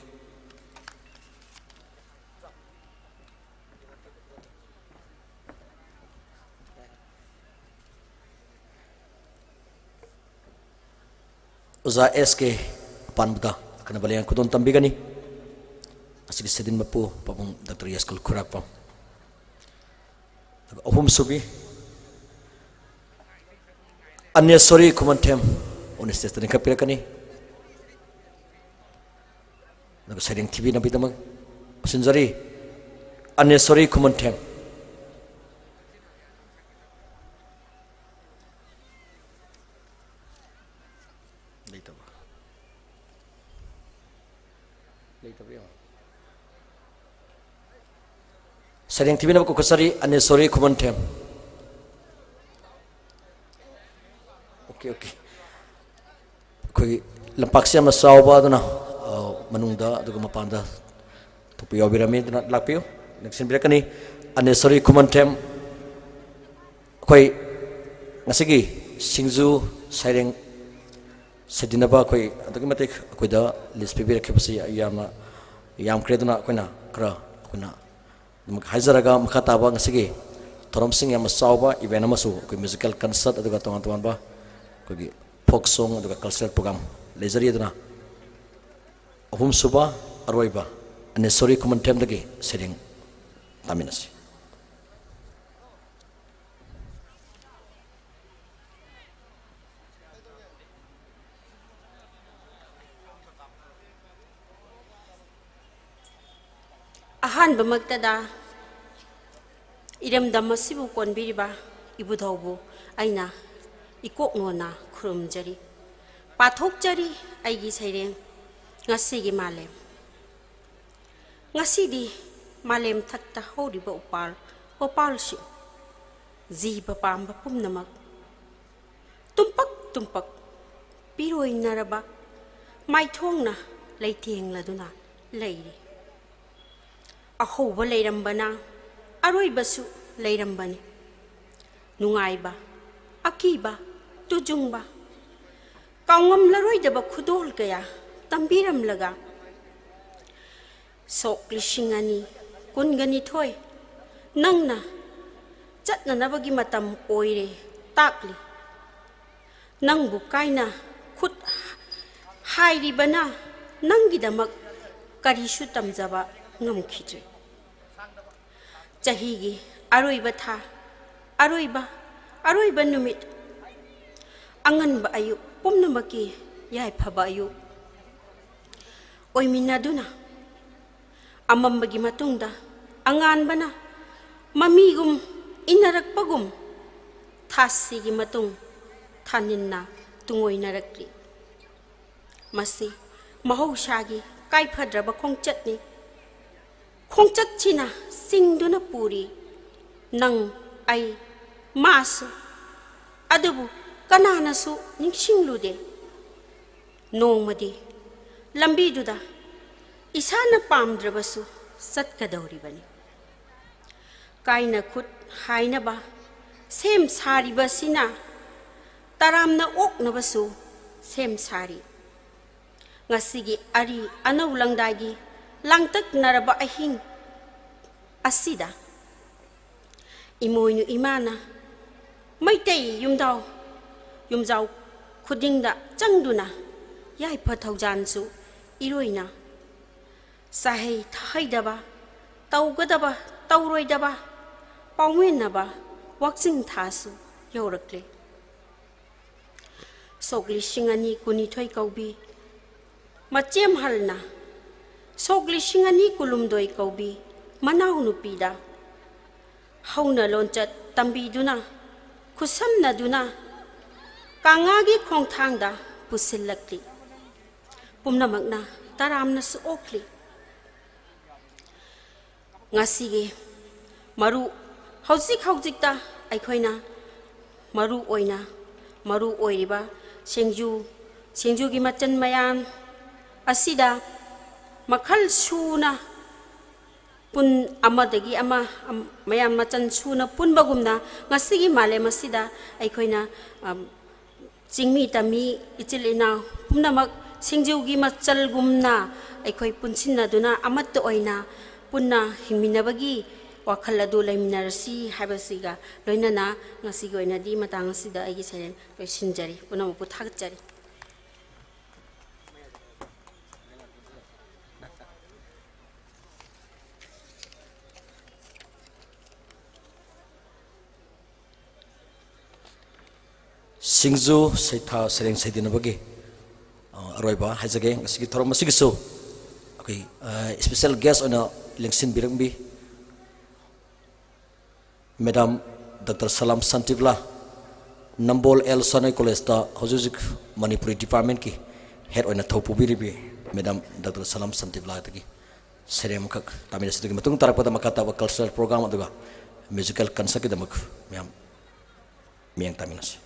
ꯑꯣꯖꯥ ꯑꯦꯁ ꯀꯦ ꯄꯥꯟꯕꯗ ꯑꯈꯟꯅꯕ ꯂꯥꯏꯌꯦꯡ ꯈꯨꯗꯣꯜ ꯇꯝꯕꯤꯒꯅꯤ꯫ ꯑꯁꯤꯒꯤ ꯁꯩꯗꯤꯟ ꯃꯄꯨ ꯄꯥꯕꯨꯡ ꯗꯥꯛꯇꯔ ꯌꯥꯏꯁꯀꯨꯜ ꯈꯨꯔꯥꯛꯄꯝ꯫ ꯑꯗꯨꯒ ꯑꯍꯨꯝꯁꯨꯕꯤ ꯑꯅꯦꯁꯣꯔꯤ ꯈꯨꯃꯟꯊꯦꯝ on stage ꯇ ꯂꯤꯡꯈꯠꯄꯤꯔꯛꯀꯅꯤ꯫ ꯑꯗꯨꯒ ꯁꯩꯔꯦꯡ ꯊꯤꯕꯤꯅꯕꯒꯤꯗꯃꯛ ꯄꯨꯁꯤꯟꯖꯔꯤ ꯑꯅꯦꯁꯣꯔꯤ ꯈꯨꯃꯟꯊꯦꯝ꯫ ꯂꯩꯇꯕ꯭ꯔꯥ? ꯂꯩꯇꯕ꯭ꯔꯥ ꯌꯦꯡꯉꯣ꯫ ꯁꯩꯔꯦꯡ ꯊꯤꯕꯤꯅꯕ ꯀꯧꯈꯠꯆꯔꯤ ꯑꯅꯦꯁꯣꯔꯤ ꯈꯨꯃꯟꯊꯦꯝ꯫ Okay, okay. ꯑꯩꯈꯣꯏꯒꯤ ꯂꯝꯄꯥꯛꯁꯦ ꯌꯥꯝꯅ ꯆꯥꯎꯕ, ꯑꯗꯨꯅ, ꯑ, ꯃꯅꯨꯡꯗ ꯑꯗꯨꯒ ꯃꯄꯥꯟꯗ ꯊꯣꯛꯄ ꯌꯥꯎꯕꯤꯔꯝꯃꯤ, ꯑꯗꯨꯅ ꯂꯥꯛꯄꯤꯌꯨ, ꯅꯛꯁꯤꯟꯕꯤꯔꯛꯀꯅꯤ꯫ ꯑꯅꯦꯁꯣꯔꯤ ꯈꯨꯃꯟꯊꯦꯝ, ꯑꯩꯈꯣꯏ ꯉꯁꯤꯒꯤ ꯁꯤꯡꯖꯨ ꯁꯩꯔꯦꯡ ꯁꯦꯗꯤꯟꯅꯕ ꯑꯩꯈꯣꯏ ꯑꯗꯨꯛꯀꯤ ꯃꯇꯤꯛ ꯑꯩꯈꯣꯏꯗ ꯂꯤꯁ ꯄꯤꯕꯤꯔꯛꯈꯤꯕꯁꯤ ꯑꯩ ꯌꯥꯝꯅ ꯌꯥꯝꯈ꯭ꯔꯦ꯫ ꯑꯗꯨꯅ ꯑꯩꯈꯣꯏꯅ ꯈꯔ ꯑꯩꯈꯣꯏꯅ ꯑꯗꯨꯝ ꯍꯥꯏꯖꯔꯒ, ꯃꯈꯥ ꯇꯥꯕ ꯉꯁꯤꯒꯤ ꯊꯧꯔꯝꯁꯤꯡ ꯌꯥꯝꯅ ꯆꯥꯎꯕ ꯏꯚꯦꯟ ꯑꯃꯁꯨ, ꯑꯩꯈꯣꯏ ꯃ꯭ꯌꯨꯖꯤꯀꯦꯜ ꯀꯟꯁꯔꯠ, ꯑꯗꯨꯒ ꯇꯣꯉꯥꯟ ꯇꯣꯉꯥꯟꯕ ꯑꯩꯈꯣꯏꯒꯤ ꯐꯣꯛ ꯁꯣꯡ, ꯑꯗꯨꯒ ꯀꯜꯆꯔꯦꯜ ꯄ꯭ꯔꯣꯒ꯭ꯔꯥꯝ ꯂꯩꯖꯔꯤ꯫ ꯑꯗꯨꯅ ꯑꯍꯨꯝꯁꯨꯕ ꯑꯔꯣꯏꯕ ꯑꯅꯦꯁꯣꯔꯤ ꯈꯨꯃꯟꯊꯦꯝꯗꯒꯤ ꯁꯩꯔꯦꯡ ꯇꯥꯃꯤꯟꯅꯁꯤ꯫ ꯑꯍꯥꯟꯕꯃꯛꯇꯗ ꯏꯔꯝꯗꯝ ꯑꯁꯤꯕꯨ ꯀꯣꯟꯕꯤꯔꯤꯕ ꯏꯕꯨꯙꯧꯕꯨ ꯑꯩꯅ ꯏꯀꯣꯛ ꯅꯣꯟꯅ ꯈꯨꯔꯨꯝꯖꯔꯤ꯫ ꯄꯥꯊꯣꯛꯆꯔꯤ ꯑꯩꯒꯤ ꯁꯩꯔꯦꯡ ꯉꯁꯤꯒꯤ ꯃꯥꯂꯦꯝ꯫ ꯉꯁꯤꯗꯤ ꯃꯥꯂꯦꯝ ꯊꯛꯇ ꯍꯧꯔꯤꯕ ꯎꯄꯥꯜ ꯋꯥꯄꯥꯜꯁꯤꯡ, ꯖꯤꯕ ꯄꯥꯝꯕ ꯄꯨꯝꯅꯃꯛ ꯇꯨꯝꯄꯛ ꯇꯨꯝꯄꯛ ꯄꯤꯔꯣꯏꯅꯔꯕ ꯃꯥꯏꯊꯣꯡꯅ ꯂꯩꯇꯦꯡꯂꯗꯨꯅ ꯂꯩꯔꯤ꯫ ꯑꯍꯧꯕ ꯂꯩꯔꯝꯕꯅ ꯑꯔꯣꯏꯕꯁꯨ ꯂꯩꯔꯝꯕꯅꯤ꯫ ꯅꯨꯡꯉꯥꯏꯕ, ꯑꯀꯤꯕ, ꯇꯨꯖꯨꯡꯕ, ꯀꯥꯎꯉꯝꯂꯔꯣꯏꯗꯕ ꯈꯨꯗꯣꯜ ꯀꯌꯥ ꯇꯝꯕꯤꯔꯝꯂꯒ, ꯁꯣꯛ ꯂꯤꯁꯤꯡ ꯑꯅꯤ ꯀꯨꯟꯒ ꯅꯤꯊꯣꯏ ꯅꯪꯅ ꯆꯠꯅꯅꯕꯒꯤ ꯃꯇꯝ ꯑꯣꯏꯔꯦ ꯇꯥꯛꯂꯤ꯫ ꯅꯪꯕꯨ ꯀꯥꯏꯅ ꯈꯨꯠ ꯍꯥꯏꯔꯤꯕꯅ ꯅꯪꯒꯤꯗꯃꯛ ꯀꯔꯤꯁꯨ ꯇꯝꯖꯕ ꯉꯝꯈꯤꯗ꯭ꯔꯦ꯫ ꯆꯍꯤꯒꯤ ꯑꯔꯣꯏꯕ ꯊꯥ, ꯑꯔꯣꯏꯕ, ꯑꯔꯣꯏꯕ ꯅꯨꯃꯤꯠ, ꯑꯉꯟꯕ ꯑꯌꯨꯛ ꯄꯨꯝꯅꯃꯛꯀꯤ ꯌꯥꯏꯐꯕ ꯑꯌꯨꯛ ꯑꯣꯏꯃꯤꯟꯅꯗꯨꯅ, ꯑꯃꯝꯕꯒꯤ ꯃꯇꯨꯡꯗ ꯑꯉꯥꯟꯕꯅ ꯃꯃꯤꯒꯨꯝ ꯏꯟꯅꯔꯛꯄꯒꯨꯝ, ꯊꯥꯁꯤꯒꯤ ꯃꯇꯨꯡ ꯊꯥꯅꯤꯟꯅ ꯇꯨꯡꯑꯣꯏꯅꯔꯛꯂꯤ꯫ ꯃꯁꯤ ꯃꯍꯧꯁꯥꯒꯤ ꯀꯥꯏꯐꯗ꯭ꯔꯕ ꯈꯣꯡꯆꯠꯅꯤ꯫ ꯈꯣꯡꯆꯠꯁꯤꯅ ꯆꯤꯡꯗꯨꯅ ꯄꯨꯔꯤ ꯅꯪ, ꯑꯩ, ꯃꯥꯁꯨ꯫ ꯑꯗꯨꯕꯨ ꯀꯅꯥꯅꯁꯨ ꯅꯤꯡꯁꯤꯡꯂꯨꯗꯦ꯫ ꯅꯣꯡꯃꯗꯤ ꯂꯝꯕꯤꯗꯨꯗ ꯏꯁꯥꯅ ꯄꯥꯝꯗ꯭ꯔꯕꯁꯨ ꯆꯠꯀꯗꯧꯔꯤꯕꯅꯤ꯫ ꯀꯥꯏꯅ ꯈꯨꯠ ꯍꯥꯏꯅꯕ ꯁꯦꯝ ꯁꯥꯔꯤꯕꯁꯤꯅ ꯇꯔꯥꯝꯅ ꯑꯣꯛꯅꯕꯁꯨ ꯁꯦꯝ ꯁꯥꯔꯤ꯫ ꯉꯁꯤꯒꯤ ꯑꯔꯤ ꯑꯅꯧ ꯂꯪꯗꯥꯏꯒꯤ ꯂꯥꯡꯇꯛꯅꯔꯕ ꯑꯍꯤꯡ ꯑꯁꯤꯗ ꯏꯃꯣꯏꯅꯨ ꯏꯃꯥꯅ ꯃꯩꯇꯩ ꯌꯨꯝꯗꯥꯎ ꯌꯨꯝꯖꯥꯎ ꯈꯨꯗꯤꯡꯗ ꯆꯪꯗꯨꯅ ꯌꯥꯏꯐ ꯊꯧꯖꯥꯟꯁꯨ ꯏꯔꯣꯏꯅ ꯆꯥꯍꯩ ꯊꯥꯍꯩꯗꯕ, ꯇꯧꯒꯗꯕ ꯇꯧꯔꯣꯏꯗꯕ ꯄꯥꯎꯃꯤꯟꯅꯕ ꯋꯥꯛꯆꯤꯡ ꯊꯥꯁꯨ ꯌꯧꯔꯛꯂꯦ꯫ ꯁꯣꯛ ꯂꯤꯁꯤꯡ ꯑꯅꯤ ꯀꯨꯟꯅꯤꯊꯣꯏ ꯀꯧꯕꯤ ꯃꯆꯦꯝꯍꯜꯅ ꯁꯣꯛ ꯂꯤꯁꯤꯡ ꯑꯅꯤ ꯀꯨꯟꯍꯨꯝꯗꯣꯏ ꯀꯧꯕꯤ ꯃꯅꯥꯎꯅꯨꯄꯤꯗ ꯍꯧꯅ ꯂꯣꯟꯆꯠ ꯇꯝꯕꯤꯗꯨꯅ, ꯈꯨꯠꯁꯝꯅꯗꯨꯅ ꯀꯪꯂꯥꯒꯤ ꯈꯣꯡꯊꯥꯡꯗ ꯄꯨꯁꯤꯜꯂꯛꯂꯤ꯫ ꯄꯨꯝꯅꯃꯛꯅ ꯇꯔꯥꯝꯅꯁꯨ ꯑꯣꯛꯂꯤ꯫ ꯉꯁꯤꯒꯤ ꯃꯔꯨ, ꯍꯧꯖꯤꯛ ꯍꯧꯖꯤꯛꯇ ꯑꯩꯈꯣꯏꯅ ꯃꯔꯨ ꯑꯣꯏꯅ, ꯃꯔꯨ ꯑꯣꯏꯔꯤꯕ ꯁꯤꯡꯖꯨ, ꯁꯤꯡꯖꯨꯒꯤ ꯃꯆꯜ ꯃꯌꯥꯝ ꯑꯁꯤꯗ ꯃꯈꯜ ꯁꯨꯅ ꯄꯨꯟ ꯑꯃꯗꯒꯤ ꯑꯃ, ꯑꯝ-, ꯃꯌꯥꯝ ꯃꯆꯜ ꯁꯨꯅ ꯄꯨꯟꯕꯒꯨꯝꯅ ꯉꯁꯤꯒꯤ ꯃꯥꯂꯦꯝ ꯑꯁꯤꯗ ꯑꯩꯈꯣꯏꯅ, ꯑꯝ, ꯆꯤꯡꯃꯤ ꯇꯝꯃꯤ ꯏꯆꯤꯜ ꯏꯅꯥꯎ ꯄꯨꯝꯅꯃꯛ ꯁꯤꯡꯖꯨꯒꯤ ꯃꯆꯜꯒꯨꯝꯅ ꯑꯩꯈꯣꯏ ꯄꯨꯟꯁꯤꯟꯅꯗꯨꯅ ꯑꯃꯠꯇ ꯑꯣꯏꯅ ꯄꯨꯟꯅ ꯍꯤꯡꯃꯤꯟꯅꯕꯒꯤ ꯋꯥꯈꯜ ꯑꯗꯨ ꯂꯩꯃꯤꯟꯅꯔꯁꯤ ꯍꯥꯏꯕꯁꯤꯒ ꯂꯣꯏꯅꯅ ꯉꯁꯤꯒꯤ ꯑꯣꯏꯅꯗꯤ ꯃꯇꯥꯡ ꯑꯁꯤꯗ ꯑꯩꯒꯤ ꯁꯩꯔꯦꯡ ꯂꯣꯏꯁꯤꯟꯖꯔꯤ꯫ ꯄꯨꯝꯅꯃꯛꯄꯨ ꯊꯥꯒꯠꯆꯔꯤ꯫ ꯁꯤꯡꯖꯨ ꯁꯩꯊꯥ ꯁꯩꯔꯦꯡ ꯁꯩꯗꯅꯕꯒꯤ, ꯑ, ꯑꯔꯣꯏꯕ ꯍꯥꯏꯖꯒꯦ꯫ ꯉꯁꯤꯒꯤ ꯊꯧꯔꯝ ꯑꯁꯤꯒꯤꯁꯨ ꯑꯩꯈꯣꯏ, ꯑ, special guest ꯑꯣꯏꯅ ꯂꯦꯡꯁꯤꯟꯕꯤꯔꯝꯕꯤ Madam Doctor ꯁꯂꯥꯝ ꯁꯥꯟꯇꯤꯕꯂꯥ, ꯅꯝꯕꯣꯜ ꯑꯦꯜ ꯁꯥꯅꯣꯏ ꯀꯣꯂꯦꯖꯇ ꯍꯧꯖꯤꯛ ꯍꯧꯖꯤꯛ ꯃꯅꯤꯄꯨꯔꯤ departmentꯀꯤ head ꯑꯣꯏꯅ ꯊꯧ ꯄꯨꯕꯤꯔꯤꯕꯤ Madam Doctor ꯁꯂꯥꯝ ꯁꯥꯟꯇꯤꯕꯂꯥꯗꯒꯤ ꯁꯩꯔꯦꯡ ꯑꯃꯈꯛ ꯇꯥꯃꯤꯟꯅꯁꯤ꯫ ꯑꯗꯨꯒꯤ ꯃꯇꯨꯡ ꯇꯥꯔꯛꯄꯗ ꯃꯈꯥ ꯇꯥꯕ cultural program ꯑꯗꯨꯒ musical concertꯀꯤꯗꯃꯛ ꯃꯌꯥꯝ ꯃꯤꯠꯌꯦꯡ ꯇꯥꯃꯤꯟꯅꯁꯤ꯫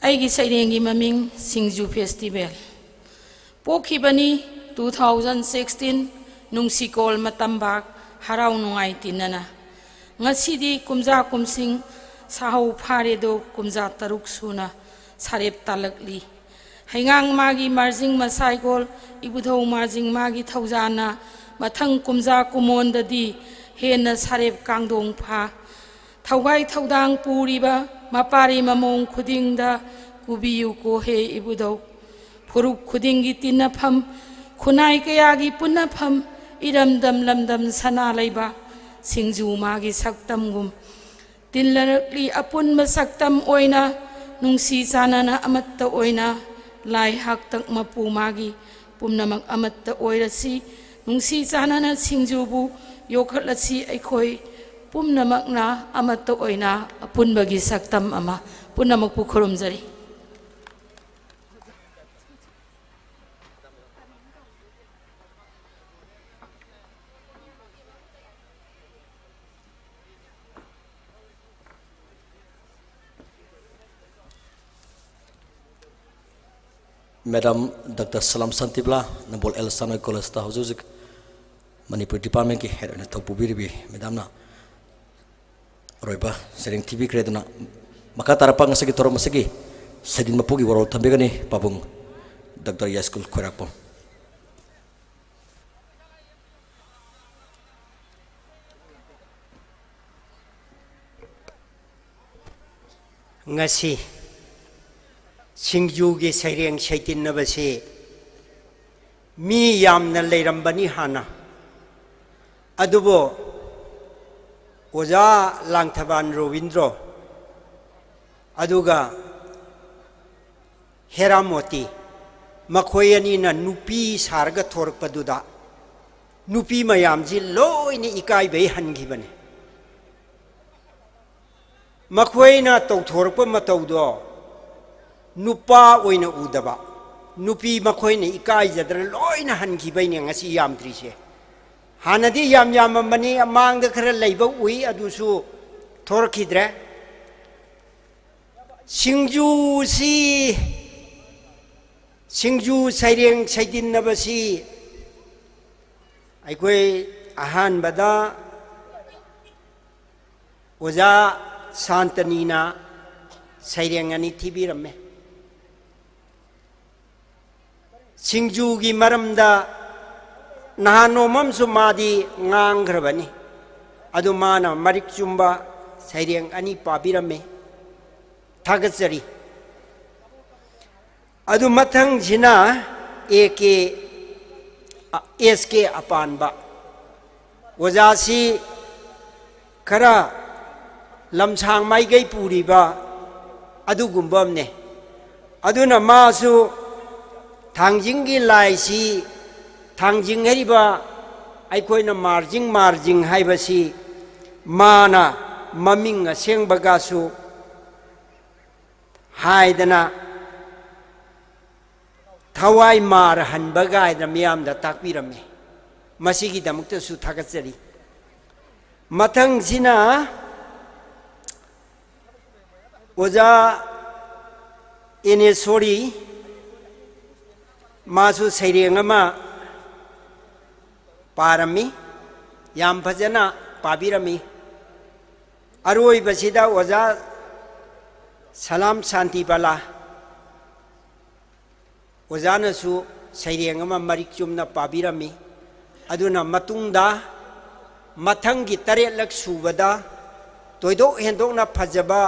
ꯑꯩꯒꯤ ꯁꯩꯔꯦꯡꯒꯤ ꯃꯃꯤꯡ ꯁꯤꯡꯖꯨ festival꯫ ꯄꯣꯛꯈꯤꯕꯅꯤ two thousand sixteen, ꯅꯨꯡꯁꯤꯀꯣꯜ ꯃꯇꯝꯕꯥꯛ ꯍꯔꯥꯎ ꯅꯨꯡꯉꯥꯏ ꯇꯤꯟꯅꯅ꯫ ꯉꯁꯤꯗꯤ ꯀꯨꯝꯖꯥ ꯀꯨꯝꯁꯤꯡ ꯁꯥꯍꯧ ꯐꯥꯔꯦꯗꯣ, ꯀꯨꯝꯖꯥ ꯇꯔꯨꯛ ꯁꯨꯅ ꯁꯥꯔꯦꯞ ꯇꯥꯜꯂꯛꯂꯤ꯫ ꯍꯩꯉꯥꯡ ꯃꯥꯒꯤ ꯃꯥꯔꯖꯤꯡ ꯃꯁꯥꯏꯒꯣꯜ, ꯏꯕꯨꯙꯧ ꯃꯥꯔꯖꯤꯡ ꯃꯥꯒꯤ ꯊꯧꯖꯥꯟꯅ ꯃꯊꯪ ꯀꯨꯝꯖꯥ ꯀꯨꯃꯣꯟꯗꯗꯤ ꯍꯦꯟꯅ ꯁꯥꯔꯦꯞ ꯀꯥꯡꯗꯣꯡ ꯐꯥ꯫ ꯊꯧꯒꯥꯏ ꯊꯧꯗꯥꯡ ꯄꯨꯔꯤꯕ ꯃꯄꯥꯔꯤ ꯃꯃꯣꯡ ꯈꯨꯗꯤꯡꯗ ꯀꯨꯕꯤꯌꯨ ꯀꯣꯍꯦ ꯏꯕꯨꯙꯧ꯫ ꯐꯨꯔꯨꯞ ꯈꯨꯗꯤꯡꯒꯤ ꯇꯤꯟꯅꯐꯝ, ꯈꯨꯟꯅꯥꯏ ꯀꯌꯥꯒꯤ ꯄꯨꯟꯅꯐꯝ, ꯏꯔꯝꯗꯝ ꯂꯝꯗꯝ ꯁꯅꯥ ꯂꯩꯕꯥꯛ, ꯁꯤꯡꯖꯨ ꯃꯥꯒꯤ ꯁꯛꯇꯝꯒꯨꯝ꯫ ꯇꯤꯜꯂꯔꯛꯂꯤ ꯑꯄꯨꯟꯕ ꯁꯛꯇꯝ ꯑꯣꯏꯅ, ꯅꯨꯡꯁꯤ ꯆꯥꯟꯅꯅ ꯑꯃꯠꯇ ꯑꯣꯏꯅ, ꯂꯥꯏ ꯍꯥꯛꯇꯛ ꯃꯄꯨ ꯃꯥꯒꯤ ꯄꯨꯝꯅꯃꯛ ꯑꯃꯠꯇ ꯑꯣꯏꯔꯁꯤ, ꯅꯨꯡꯁꯤ ꯆꯥꯟꯅꯅ ꯁꯤꯡꯖꯨꯕꯨ ꯌꯣꯛꯈꯠꯂꯁꯤ꯫ ꯑꯩꯈꯣꯏ ꯄꯨꯝꯅꯃꯛꯅ ꯑꯃꯠꯇ ꯑꯣꯏꯅ ꯑꯄꯨꯟꯕꯒꯤ ꯁꯛꯇꯝ ꯑꯃ꯫ ꯄꯨꯝꯅꯃꯛꯄꯨ ꯈꯨꯔꯨꯝꯖꯔꯤ꯫ Madam Doctor ꯁꯂꯥꯝ ꯁꯥꯟꯇꯤꯕꯂꯥ, ꯅꯝꯕꯣꯜ ꯑꯦꯜ ꯁꯥꯅꯣꯏ ꯀꯣꯂꯦꯖꯇ ꯍꯧꯖꯤꯛ ꯍꯧꯖꯤꯛ ꯃꯅꯤꯄꯨꯔꯤ departmentꯀꯤ head ꯑꯣꯏꯅ ꯊꯧ ꯄꯨꯕꯤꯔꯤꯕꯤ madamꯅ ꯑꯔꯣꯏꯕ ꯁꯩꯔꯦꯡ ꯊꯤꯕꯤꯈ꯭ꯔꯦ꯫ ꯑꯗꯨꯅ ꯃꯈꯥ ꯇꯥꯔꯛꯄ ꯉꯁꯤꯒꯤ ꯊꯧꯔꯝ ꯑꯁꯤꯒꯤ ꯁꯩꯗꯤꯟ ꯃꯄꯨꯒꯤ ꯋꯥꯔꯣꯜ ꯊꯝꯕꯤꯒꯅꯤ ꯄꯥꯕꯨꯡ Doctor ꯌꯥꯏꯁꯀꯨꯜ ꯈꯣꯏꯔꯥꯛꯄꯝ꯫ ꯉꯁꯤ ꯁꯤꯡꯖꯨꯒꯤ ꯁꯩꯔꯦꯡ ꯁꯩꯇꯤꯟꯅꯕꯁꯤ ꯃꯤ ꯌꯥꯝꯅ ꯂꯩꯔꯝꯕꯅꯤ ꯍꯥꯟꯅ꯫ ꯑꯗꯨꯕꯨ ꯑꯣꯖꯥ ꯂꯥꯡꯊꯕꯥꯟ ꯔꯣꯕꯤꯟꯗ꯭ꯔꯣ ꯑꯗꯨꯒ ꯍꯦꯔꯥꯃꯣꯇꯤ, ꯃꯈꯣꯏ ꯑꯅꯤꯅ ꯅꯨꯄꯤ ꯁꯥꯔꯒ ꯊꯣꯔꯛꯄꯗꯨꯗ ꯅꯨꯄꯤ ꯃꯌꯥꯝꯁꯤ ꯂꯣꯏꯅ ꯏꯀꯥꯏꯕꯩ ꯍꯟꯈꯤꯕꯅꯤ꯫ ꯃꯈꯣꯏꯅ ꯇꯧꯊꯣꯔꯛꯄ ꯃꯇꯧꯗꯣ ꯅꯨꯄꯥ ꯑꯣꯏꯅ ꯎꯗꯕ, ꯅꯨꯄꯤ ꯃꯈꯣꯏꯅ ꯏꯀꯥꯏꯖꯗꯅ ꯂꯣꯏꯅ ꯍꯟꯈꯤꯕꯩꯅꯦ ꯉꯁꯤ ꯌꯥꯝꯗ꯭ꯔꯤꯁꯦ꯫ ꯍꯥꯟꯅꯗꯤ ꯌꯥꯝ ꯌꯥꯝꯃꯝꯕꯅꯤ, ꯃꯥꯡꯗ ꯈꯔ ꯂꯩꯕ ꯎꯏ, ꯑꯗꯨꯁꯨ ꯊꯣꯔꯛꯈꯤꯗ꯭ꯔꯦ꯫ ꯁꯤꯡꯖꯨꯁꯤ, ꯁꯤꯡꯖꯨ ꯁꯩꯔꯦꯡ ꯁꯩꯗꯤꯟꯅꯕꯁꯤ ꯑꯩꯈꯣꯏ ꯑꯍꯥꯟꯕꯗ ꯑꯣꯖꯥ ꯁꯥꯟꯇꯅꯤꯅ ꯁꯩꯔꯦꯡ ꯑꯅꯤ ꯊꯤꯕꯤꯔꯝꯃꯦ꯫ ꯁꯤꯡꯖꯨꯒꯤ ꯃꯔꯝꯗ ꯅꯍꯥꯟ ꯅꯣꯡꯃꯝꯁꯨ ꯃꯥꯗꯤ ꯉꯥꯡꯈ꯭ꯔꯕꯅꯤ꯫ ꯑꯗꯨ ꯃꯥꯅ ꯃꯔꯤꯛ ꯆꯨꯝꯕ ꯁꯩꯔꯦꯡ ꯑꯅꯤ ꯄꯥꯕꯤꯔꯝꯃꯤ꯫ ꯊꯥꯒꯠꯆꯔꯤ꯫ ꯑꯗꯨ ꯃꯊꯪꯁꯤꯅ ꯑꯦ ꯀꯦ, ꯑꯦꯁ ꯀꯦ ꯑꯄꯥꯟꯕ꯫ ꯑꯣꯖꯥꯁꯤ ꯈꯔ ꯂꯝꯁꯥꯡ ꯃꯥꯏꯀꯩ ꯄꯨꯔꯤꯕ ꯑꯗꯨꯒꯨꯝꯕ ꯑꯃꯅꯦ꯫ ꯑꯗꯨꯅ ꯃꯥꯁꯨ ꯊꯥꯡꯖꯤꯡꯒꯤ ꯂꯥꯏꯁꯤ, ꯊꯥꯡꯖꯤꯡ ꯍꯥꯏꯔꯤꯕ ꯑꯩꯈꯣꯏꯅ ꯃꯥꯔꯖꯤꯡ, ꯃꯥꯔꯖꯤꯡ ꯍꯥꯏꯕꯁꯤ ꯃꯥꯅ ꯃꯃꯤꯡ ꯑꯁꯦꯡꯕꯒꯁꯨ ꯍꯥꯏꯗꯅ ꯊꯋꯥꯏ ꯃꯥꯔ ꯍꯟꯕ ꯀꯥꯏꯗꯅ ꯃꯤꯌꯥꯝꯗ ꯇꯥꯛꯄꯤꯔꯝꯃꯤ꯫ ꯃꯁꯤꯒꯤꯗꯃꯛꯇꯁꯨ ꯊꯥꯒꯠꯆꯔꯤ꯫ ꯃꯊꯪꯁꯤꯅ ꯑꯣꯖꯥ ꯑꯦꯅꯦꯁꯣꯔꯤ, ꯃꯥꯁꯨ ꯁꯩꯔꯦꯡ ꯑꯃ ꯄꯥꯔꯝꯃꯤ, ꯌꯥꯝ ꯐꯖꯅ ꯄꯥꯕꯤꯔꯝꯃꯤ꯫ ꯑꯔꯣꯏꯕꯁꯤꯗ ꯑꯣꯖꯥ ꯁꯂꯥꯝ ꯁꯥꯟꯇꯤꯕꯂꯥ, ꯑꯣꯖꯥꯅꯁꯨ ꯁꯩꯔꯦꯡ ꯑꯃ ꯃꯔꯤꯛ ꯆꯨꯝꯅ ꯄꯥꯕꯤꯔꯝꯃꯤ꯫ ꯑꯗꯨꯅ ꯃꯇꯨꯡꯗ ꯃꯊꯪꯒꯤ ꯇꯔꯦꯠꯂꯛ ꯁꯨꯕꯗ ꯊꯣꯏꯗꯣꯛ ꯍꯦꯟꯗꯣꯛꯅ ꯐꯖꯕ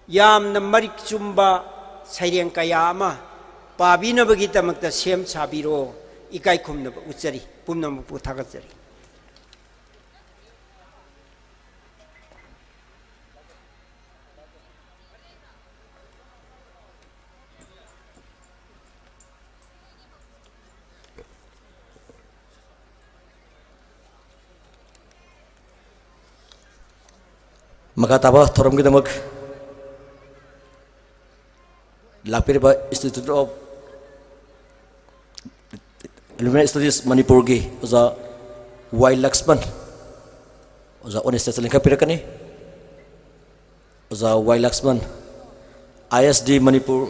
ꯌꯥꯝꯅ ꯃꯔꯤꯛ ꯆꯨꯝꯕ ꯁꯩꯔꯦꯡ ꯀꯌꯥ ꯑꯃ ꯄꯥꯕꯤꯅꯕꯒꯤꯗꯃꯛꯇ ꯁꯦꯝ ꯁꯥꯕꯤꯔꯣ꯫ ꯏꯀꯥꯏ ꯈꯨꯝꯅꯕ ꯎꯠꯆꯔꯤ꯫ ꯄꯨꯝꯅꯃꯛꯄꯨ ꯊꯥꯒꯠꯆꯔꯤ꯫ ꯃꯈꯥ ꯇꯥꯕ ꯊꯧꯔꯝꯒꯤꯗꯃꯛ ꯂꯥꯛꯄꯤꯔꯤꯕ Institute of Elementary Studies ꯃꯅꯤꯄꯨꯔꯒꯤ ꯑꯣꯖꯥ ꯋꯥꯏ ꯂꯛꯁꯃꯟ, ꯑꯣꯖꯥ on stage ꯂꯤꯡꯈꯠꯄꯤꯔꯛꯀꯅꯤ꯫ ꯑꯣꯖꯥ ꯋꯥꯏ Lakshman, I S D Manipur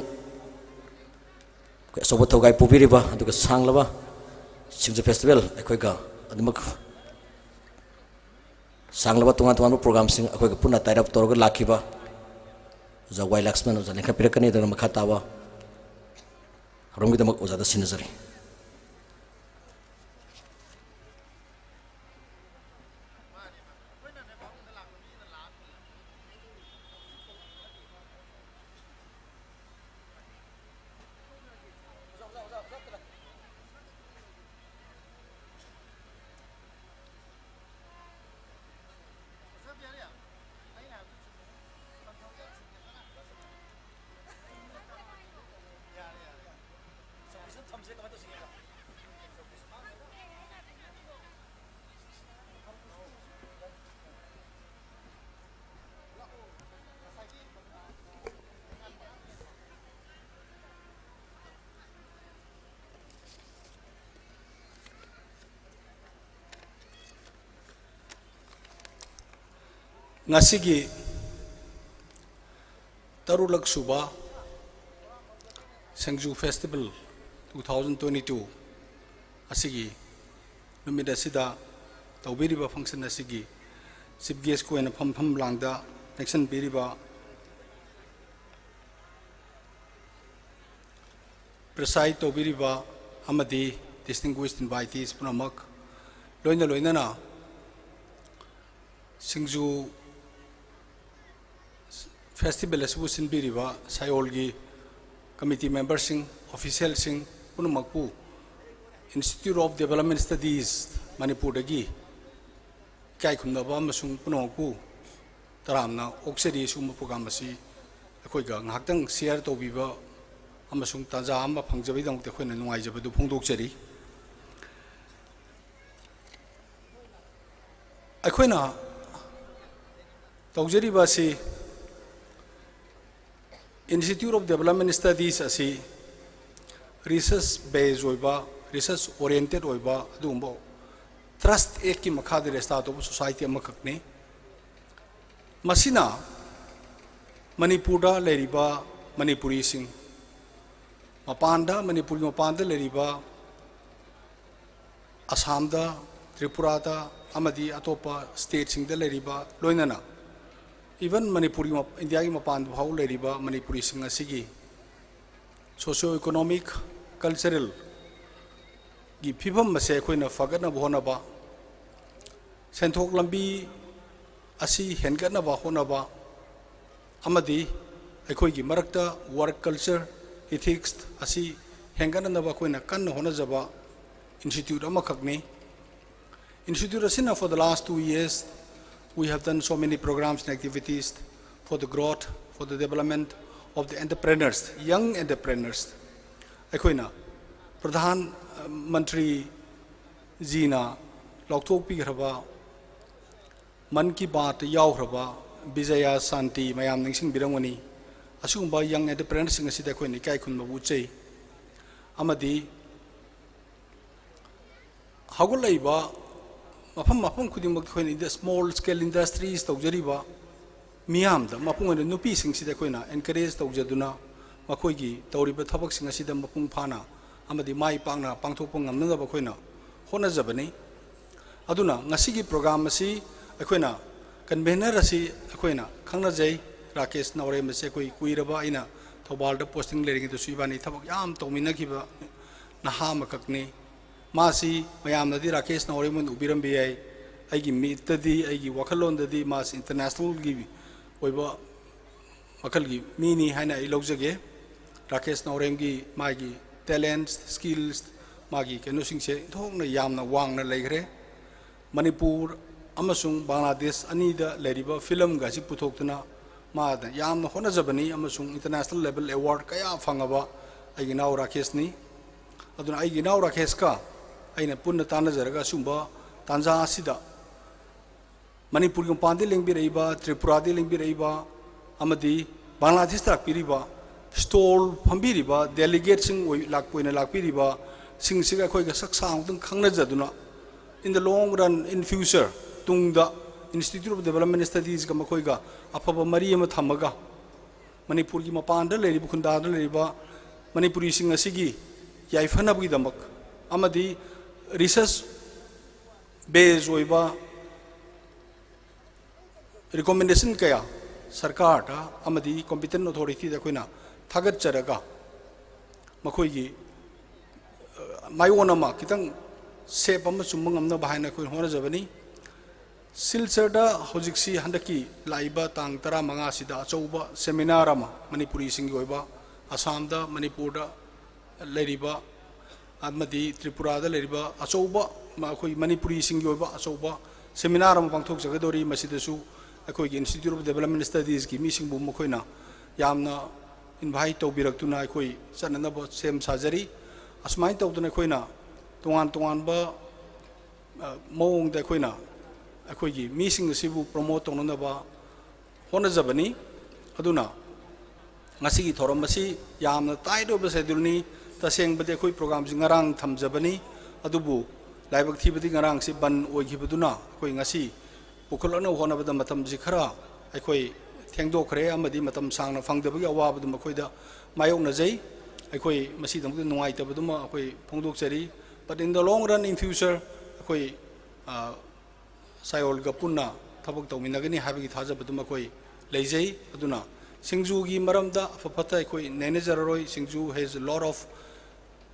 ꯑꯆꯧꯕ ꯊꯧꯒꯥꯏ ꯄꯨꯕꯤꯔꯤꯕ, ꯑꯗꯨꯒ ꯁꯥꯡꯂꯕ ꯁꯤꯡꯖꯨ festival ꯑꯩꯈꯣꯏꯒ ꯑꯗꯨꯃꯛ ꯁꯥꯡꯂꯕ ꯇꯣꯉꯥꯟ ꯇꯣꯉꯥꯟꯕ programꯁꯤꯡ ꯑꯩꯈꯣꯏꯒ ꯄꯨꯟꯅ tie up ꯇꯧꯔꯒ ꯂꯥꯛꯈꯤꯕ ꯑꯣꯖꯥ ꯋꯥꯏ ꯂꯛꯁꯃꯟ ꯑꯣꯖꯥ ꯂꯤꯡꯈꯠꯄꯤꯔꯛꯀꯅꯤ꯫ ꯑꯗꯨꯅ ꯃꯈꯥ ꯇꯥꯕ ꯊꯧꯔꯝꯒꯤꯗꯃꯛ ꯑꯣꯖꯥꯗ ꯁꯤꯟꯅꯖꯔꯤ꯫ ꯉꯁꯤꯒꯤ ꯇꯔꯨꯛꯂꯛ ꯁꯨꯕ ꯁꯤꯡꯖꯨ festival two thousand twenty two ꯑꯁꯤꯒꯤ ꯅꯨꯃꯤꯠ ꯑꯁꯤꯗ ꯇꯧꯕꯤꯔꯤꯕ function ꯑꯁꯤꯒꯤ chief guest ꯀ ꯑꯣꯏꯅ ꯐꯝꯐꯝ ꯂꯥꯡꯗ ꯂꯦꯡꯁꯤꯟꯕꯤꯔꯤꯕ, preside ꯇꯧꯕꯤꯔꯤꯕ ꯑꯃꯗꯤ distinguished invitees ꯄꯨꯝꯅꯃꯛ, ꯂꯣꯏꯅ ꯂꯣꯏꯅꯅ ꯁꯤꯡꯖꯨ ꯐꯦꯁꯇꯤꯚꯦꯜ ꯑꯁꯤꯕꯨ ꯁꯤꯟꯕꯤꯔꯤꯕ ꯁꯥꯏꯑꯣꯜꯒꯤ ꯀꯃꯤꯇꯤ ꯃꯦꯝꯕꯔꯁꯤꯡ, ꯑꯣꯐꯤꯁꯤꯌꯦꯜꯁꯤꯡ ꯄꯨꯝꯅꯃꯛꯄꯨ Institute of Development Studies ꯃꯅꯤꯄꯨꯔꯗꯒꯤ ꯏꯀꯥꯏ ꯈꯨꯝꯅꯕ ꯑꯃꯁꯨꯡ ꯄꯨꯝꯅꯃꯛꯄꯨ ꯇꯔꯥꯝꯅ ꯑꯣꯛꯆꯔꯤ꯫ ꯁꯤꯒꯨꯝꯕ ꯄ꯭ꯔꯣꯒ꯭ꯔꯥꯝ ꯑꯁꯤ ꯑꯩꯈꯣꯏꯒ ꯉꯥꯏꯍꯥꯛꯇꯪ ꯁꯤꯌꯔ ꯇꯧꯕꯤꯕ ꯑꯃꯁꯨꯡ ꯇꯥꯟꯖꯥ ꯑꯃ ꯐꯪꯖꯕꯒꯤꯗꯃꯛꯇ ꯑꯩꯈꯣꯏꯅ ꯅꯨꯡꯉꯥꯏꯖꯕꯗꯨ ꯐꯣꯡꯗꯣꯛꯆꯔꯤ꯫ ꯑꯩꯈꯣꯏꯅ ꯇꯧꯖꯔꯤꯕ ꯑꯁꯤ Institute of Development Studies ꯑꯁꯤ ꯔꯤꯁꯔꯁ ꯕꯦꯁ ꯑꯣꯏꯕ, ꯔꯤꯁꯔꯁ ꯑꯣꯔꯤꯌꯦꯟꯇꯦꯠ ꯑꯣꯏꯕ ꯑꯗꯨꯒꯨꯝꯕ ꯇ꯭ꯔꯁꯠ ꯑꯦꯛꯀꯤ ꯃꯈꯥꯗ ꯔꯦꯖꯤꯁꯇꯥꯔ ꯇꯧꯕ ꯁꯣꯁꯥꯏꯇꯤ ꯑꯃꯈꯛꯅꯤ꯫ ꯃꯁꯤꯅ ꯃꯅꯤꯄꯨꯔꯗ ꯂꯩꯔꯤꯕ ꯃꯅꯤꯄꯨꯔꯤꯁꯤꯡ, ꯃꯄꯥꯟꯗ, ꯃꯅꯤꯄꯨꯔꯒꯤ ꯃꯄꯥꯟꯗ ꯂꯩꯔꯤꯕ ꯑꯁꯥꯝꯗ, ꯇ꯭ꯔꯤꯄꯨꯔꯥꯗ ꯑꯃꯗꯤ ꯑꯇꯣꯞꯄ ꯁ꯭ꯇꯦꯠꯁꯤꯡꯗ ꯂꯩꯔꯤꯕ, ꯂꯣꯏꯅꯅ ꯏꯚꯟ ꯃꯅꯤꯄꯨꯔꯒꯤ ꯃꯞ-, ꯏꯟꯗꯤꯌꯥꯒꯤ ꯃꯄꯥꯟꯗ ꯐꯥꯎ ꯂꯩꯔꯤꯕ ꯃꯅꯤꯄꯨꯔꯤꯁꯤꯡ ꯑꯁꯤꯒꯤ ꯁꯣꯁꯤꯌꯣ ꯏꯀꯣꯅꯣꯃꯤꯛ, ꯀꯜꯆꯔꯦꯜꯒꯤ ꯐꯤꯕꯝ ꯑꯁꯦ ꯑꯩꯈꯣꯏꯅ ꯐꯒꯠꯅꯕ ꯍꯣꯠꯅꯕ, ꯁꯦꯟꯊꯣꯛ ꯂꯝꯕꯤ ꯑꯁꯤ ꯍꯦꯟꯒꯠꯅꯕ ꯍꯣꯠꯅꯕ ꯑꯃꯗꯤ ꯑꯩꯈꯣꯏꯒꯤ ꯃꯔꯛꯇ ꯋꯥꯔꯛ ꯀꯜꯆꯔ, ꯏꯊꯤꯛꯁ ꯑꯁꯤ ꯍꯦꯟꯒꯠꯅꯅꯕ ꯑꯩꯈꯣꯏꯅ ꯀꯟꯅ ꯍꯣꯠꯅꯖꯕ ꯏꯟꯁꯇꯤꯇ꯭ꯌꯨꯠ ꯑꯃꯈꯛꯅꯤ꯫ ꯏꯟꯁꯇꯤꯇ꯭ꯌꯨꯠ ꯑꯁꯤꯅ for the last two years we have done so many programs and activities for the growth, for the development of the entrepreneurs, young entrepreneurs꯫ ꯑꯩꯈꯣꯏꯅ ꯄ꯭ꯔꯙꯥꯟ ꯃꯟꯇ꯭ꯔꯤ ꯖꯤꯅ ꯂꯥꯎꯊꯣꯛꯄꯤꯈ꯭ꯔꯕ ꯃꯟ ꯀꯤ ꯕꯥꯠꯇ ꯌꯥꯎꯈ꯭ꯔꯕ ꯕꯤꯖꯌ ꯁꯥꯟꯇꯤ ꯃꯌꯥꯝ ꯅꯤꯡꯁꯤꯡꯕꯤꯔꯝꯒꯅꯤ꯫ ꯑꯁꯤꯒꯨꯝꯕ ꯌꯪ ꯑꯦꯟꯇꯔꯄ꯭ꯔꯦꯅꯔꯁꯤꯡ ꯑꯁꯤꯗ ꯑꯩꯈꯣꯏꯅ ꯏꯀꯥꯏ ꯈꯨꯝꯅꯕ ꯎꯠꯆꯩ꯫ ꯑꯃꯗꯤ ꯍꯧꯒꯠꯂꯛꯏꯕ ꯃꯐꯝ ꯃꯐꯝ ꯈꯨꯗꯤꯡꯃꯛꯇ ꯑꯩꯈꯣꯏꯅ ꯏꯟꯗ-, ꯁ꯭ꯃꯣꯜ ꯁ꯭ꯀꯦꯜ ꯏꯟꯗꯁꯇ꯭ꯔꯤꯁ ꯇꯧꯖꯔꯤꯕ ꯃꯤꯌꯥꯝꯗ, ꯃꯄꯨꯡ ꯑꯣꯏꯅ ꯅꯨꯄꯤꯁꯤꯡꯁꯤꯗ ꯑꯩꯈꯣꯏꯅ ꯑꯦꯟꯀꯔꯦꯖ ꯇꯧꯖꯗꯨꯅ ꯃꯈꯣꯏꯒꯤ ꯇꯧꯔꯤꯕ ꯊꯕꯛꯁꯤꯡ ꯑꯁꯤꯗ ꯃꯄꯨꯡ ꯐꯥꯅ ꯑꯃꯗꯤ ꯃꯥꯏ ꯄꯥꯛꯅ ꯄꯥꯡꯊꯣꯛꯄ ꯉꯝꯅꯅꯕ ꯑꯩꯈꯣꯏꯅ ꯍꯣꯠꯅꯖꯕꯅꯤ꯫ ꯑꯗꯨꯅ ꯉꯁꯤꯒꯤ ꯄ꯭ꯔꯣꯒ꯭ꯔꯥꯝ ꯑꯁꯤ ꯑꯩꯈꯣꯏꯅ, ꯀꯟꯚꯦꯅꯔ ꯑꯁꯤ ꯑꯩꯈꯣꯏꯅ ꯈꯪꯅꯖꯩ, ꯔꯥꯀꯦꯁ ꯅꯥꯎꯔꯦꯝ ꯑꯁꯤ ꯑꯩꯈꯣꯏ ꯀꯨꯏꯔꯕ, ꯑꯩꯅ ꯊꯧꯕꯥꯜꯗ ꯄꯣꯁꯇꯤꯡ ꯂꯩꯔꯤꯉꯩꯗꯁꯨ ꯏꯕꯥꯅꯤ ꯊꯕꯛ ꯌꯥꯝ ꯇꯧꯃꯤꯟꯅꯈꯤꯕ ꯅꯍꯥ ꯑꯃꯈꯛꯅꯤ꯫ ꯃꯥꯁꯤ ꯃꯌꯥꯝꯅꯗꯤ ꯔꯥꯀꯦꯁ ꯅꯥꯎꯔꯦꯝ ꯑꯣꯏꯅ ꯎꯕꯤꯔꯝꯕ ꯌꯥꯏ꯫ ꯑꯩꯒꯤ ꯃꯤꯠꯇꯗꯤ, ꯑꯩꯒꯤ ꯋꯥꯈꯜꯂꯣꯟꯗꯗꯤ ꯃꯥꯁꯤ ꯏꯟꯇꯔꯅꯦꯁꯅꯦꯜꯒꯤ ꯑꯣꯏꯕ ꯃꯈꯜꯒꯤ ꯃꯤꯅꯤ ꯍꯥꯏꯅ ꯑꯩ ꯂꯧꯖꯒꯦ꯫ ꯔꯥꯀꯦꯁ ꯅꯥꯎꯔꯦꯝꯒꯤ ꯃꯥꯒꯤ talents, skills, ꯃꯥꯒꯤ ꯀꯩꯅꯣꯁꯤꯡꯁꯦ ꯏꯟꯊꯣꯛꯅ ꯌꯥꯝꯅ ꯋꯥꯡꯅ ꯂꯩꯈ꯭ꯔꯦ꯫ ꯃꯅꯤꯄꯨꯔ ꯑꯃꯁꯨꯡ ꯕꯪꯒ꯭ꯂꯥꯗꯦꯁ ꯑꯅꯤꯗ ꯂꯩꯔꯤꯕ ꯐꯤꯂꯝꯒ ꯑꯁꯤ ꯄꯨꯊꯣꯛꯇꯨꯅ ꯃꯥꯗ ꯌꯥꯝꯅ ꯍꯣꯠꯅꯖꯕꯅꯤ ꯑꯃꯁꯨꯡ international level award ꯀꯌꯥ ꯐꯪꯉꯕ ꯑꯩꯒꯤ ꯏꯅꯥꯎ ꯔꯥꯀꯦꯁꯅꯤ꯫ ꯑꯗꯨꯅ ꯑꯩꯒꯤ ꯏꯅꯥꯎ ꯔꯥꯀꯦꯁꯀ ꯑꯩꯅ ꯄꯨꯟꯅ ꯇꯥꯟꯅꯖꯔꯒ ꯑꯁꯤꯒꯨꯝꯕ ꯇꯥꯟꯖꯥ ꯑꯁꯤꯗ ꯃꯅꯤꯄꯨꯔꯒꯤ ꯃꯄꯥꯟꯗꯒꯤ ꯂꯦꯡꯕꯤꯔꯛꯏꯕ, ꯇ꯭ꯔꯤꯄꯨꯔꯥꯗꯒꯤ ꯂꯦꯡꯕꯤꯔꯛꯏꯕ ꯑꯃꯗꯤ ꯕꯪꯒ꯭ꯂꯥꯗꯦꯁꯇ ꯂꯥꯛꯄꯤꯔꯤꯕ, stall ꯐꯝꯕꯤꯔꯤꯕ delegateꯁꯤꯡ ꯑꯣꯏ-, ꯂꯥꯛꯄ ꯑꯣꯏꯅ ꯂꯥꯛꯄꯤꯔꯤꯕꯁꯤꯡꯁꯤꯒ ꯑꯩꯈꯣꯏꯒ ꯁꯛ ꯁꯥꯡ ꯑꯃꯨꯛꯇꯪ ꯈꯪꯅꯖꯗꯨꯅ, in the long run, in future, ꯇꯨꯡꯗ Institute of Development Studiesꯀ ꯃꯈꯣꯏꯒ ꯑꯐꯕ ꯃꯔꯤ ꯑꯃ ꯊꯝꯃꯒ, ꯃꯅꯤꯄꯨꯔꯒꯤ ꯃꯄꯥꯟꯗ ꯂꯩꯔꯤꯕ, ꯈꯨꯟꯗꯥꯗ ꯂꯩꯔꯤꯕ ꯃꯅꯤꯄꯨꯔꯤꯁꯤꯡ ꯑꯁꯤꯒꯤ ꯌꯥꯏꯐꯅꯕꯒꯤꯗꯃꯛ ꯑꯃꯗꯤ research base ꯑꯣꯏꯕ recommendation ꯀꯌꯥ ꯁꯔꯀꯥꯔꯗ ꯑꯃꯗꯤ competent authorityꯗ ꯑꯩꯈꯣꯏꯅ ꯊꯥꯒꯠꯆꯔꯒ, ꯃꯈꯣꯏꯒꯤ, ꯑ, ꯃꯥꯏꯑꯣꯟ ꯑꯃ ꯈꯤꯇꯪ shape ꯑꯃ ꯆꯨꯝꯕ ꯉꯝꯅꯕ ꯍꯥꯏꯅ ꯑꯩꯈꯣꯏꯅ ꯍꯣꯠꯅꯖꯕꯅꯤ꯫ ꯁꯤꯜꯆꯔꯗ ꯍꯧꯖꯤꯛꯁꯤ ꯍꯟꯗꯛꯀꯤ ꯂꯥꯛꯏꯕ ꯇꯥꯡ ꯇꯔꯥꯃꯉꯥꯁꯤꯗ ꯑꯆꯧꯕ seminar ꯑꯃ ꯃꯅꯤꯄꯨꯔꯤꯁꯤꯡꯒꯤ ꯑꯣꯏꯕ, ꯑꯁꯥꯝꯗ, ꯃꯅꯤꯄꯨꯔꯗ ꯂꯩꯔꯤꯕ ꯑꯃꯗꯤ ꯇ꯭ꯔꯤꯄꯨꯔꯥꯗ ꯂꯩꯔꯤꯕ ꯑꯆꯧꯕ, ꯃ-, ꯑꯩꯈꯣꯏ ꯃꯅꯤꯄꯨꯔꯤꯁꯤꯡꯒꯤ ꯑꯣꯏꯕ ꯑꯆꯧꯕ seminar ꯑꯃ ꯄꯥꯡꯊꯣꯛꯆꯒꯗꯧꯔꯤ꯫ ꯃꯁꯤꯗꯁꯨ ꯑꯩꯈꯣꯏꯒꯤ Institute of Development Studiesꯀꯤ ꯃꯤꯁꯤꯡꯕꯨ ꯃꯈꯣꯏꯅ ꯌꯥꯝꯅ invite ꯇꯧꯕꯤꯔꯛꯇꯨꯅ ꯑꯩꯈꯣꯏ ꯆꯠꯅꯅꯕ ꯁꯦꯝ ꯁꯥꯖꯔꯤ꯫ ꯑꯁꯨꯃꯥꯏꯅ ꯇꯧꯗꯅ ꯑꯩꯈꯣꯏꯅ ꯇꯣꯉꯥꯟ ꯇꯣꯉꯥꯟꯕ, ꯑ, ꯃꯑꯣꯡꯗ ꯑꯩꯈꯣꯏꯅ ꯑꯩꯈꯣꯏꯒꯤ ꯃꯤꯁꯤꯡ ꯑꯁꯤꯕꯨ promote ꯇꯧꯅꯅꯕ ꯍꯣꯠꯅꯖꯕꯅꯤ꯫ ꯑꯗꯨꯅ ꯉꯁꯤꯒꯤ ꯊꯧꯔꯝ ꯑꯁꯤ ꯌꯥꯝꯅ tight ꯑꯣꯏꯕ scheduleꯅꯤ꯫ ꯇꯁꯦꯡꯕꯗꯤ ꯑꯩꯈꯣꯏ programꯁꯤ ꯉꯔꯥꯡ ꯊꯝꯖꯕꯅꯤ, ꯑꯗꯨꯕꯨ ꯂꯥꯏꯕꯛ ꯊꯤꯕꯗꯤ ꯉꯔꯥꯡꯁꯤ ꯕꯟ ꯑꯣꯏꯈꯤꯕꯗꯨꯅ ꯑꯩꯈꯣꯏ ꯉꯁꯤ ꯄꯨꯈꯠꯂꯛꯅꯕ ꯍꯣꯠꯅꯕꯗ ꯃꯇꯝꯁꯤ ꯈꯔ ꯑꯩꯈꯣꯏ ꯊꯦꯡꯗꯣꯛꯈ꯭ꯔꯦ ꯑꯃꯗꯤ ꯃꯇꯝ ꯁꯥꯡꯅ ꯐꯪꯗꯕꯒꯤ ꯑꯋꯥꯕꯗꯨ ꯃꯈꯣꯏꯗ ꯃꯥꯌꯣꯛꯅꯖꯩ꯫ ꯑꯩꯈꯣꯏ ꯃꯁꯤꯗꯃꯛꯇ ꯅꯨꯡꯉꯥꯏꯇꯕꯗꯨꯃ ꯑꯩꯈꯣꯏ ꯐꯣꯡꯗꯣꯛꯆꯔꯤ꯫ But in the long run, in future, ꯑꯩꯈꯣꯏ, ꯑ, ꯁꯥꯏꯑꯣꯜꯒ ꯄꯨꯟꯅ ꯊꯕꯛ ꯇꯧꯃꯤꯟꯅꯒꯅꯤ ꯍꯥꯏꯕꯒꯤ ꯊꯥꯖꯕꯗꯨꯃ ꯑꯩꯈꯣꯏ ꯂꯩꯖꯩ꯫ ꯑꯗꯨꯅ ꯁꯤꯡꯖꯨꯒꯤ ꯃꯔꯝꯗ ꯑꯐ ꯐꯠꯇ ꯑꯩꯈꯣꯏ ꯅꯩꯅꯖꯔꯔꯣꯏ꯫ ꯁꯤꯡꯖꯨ has lot of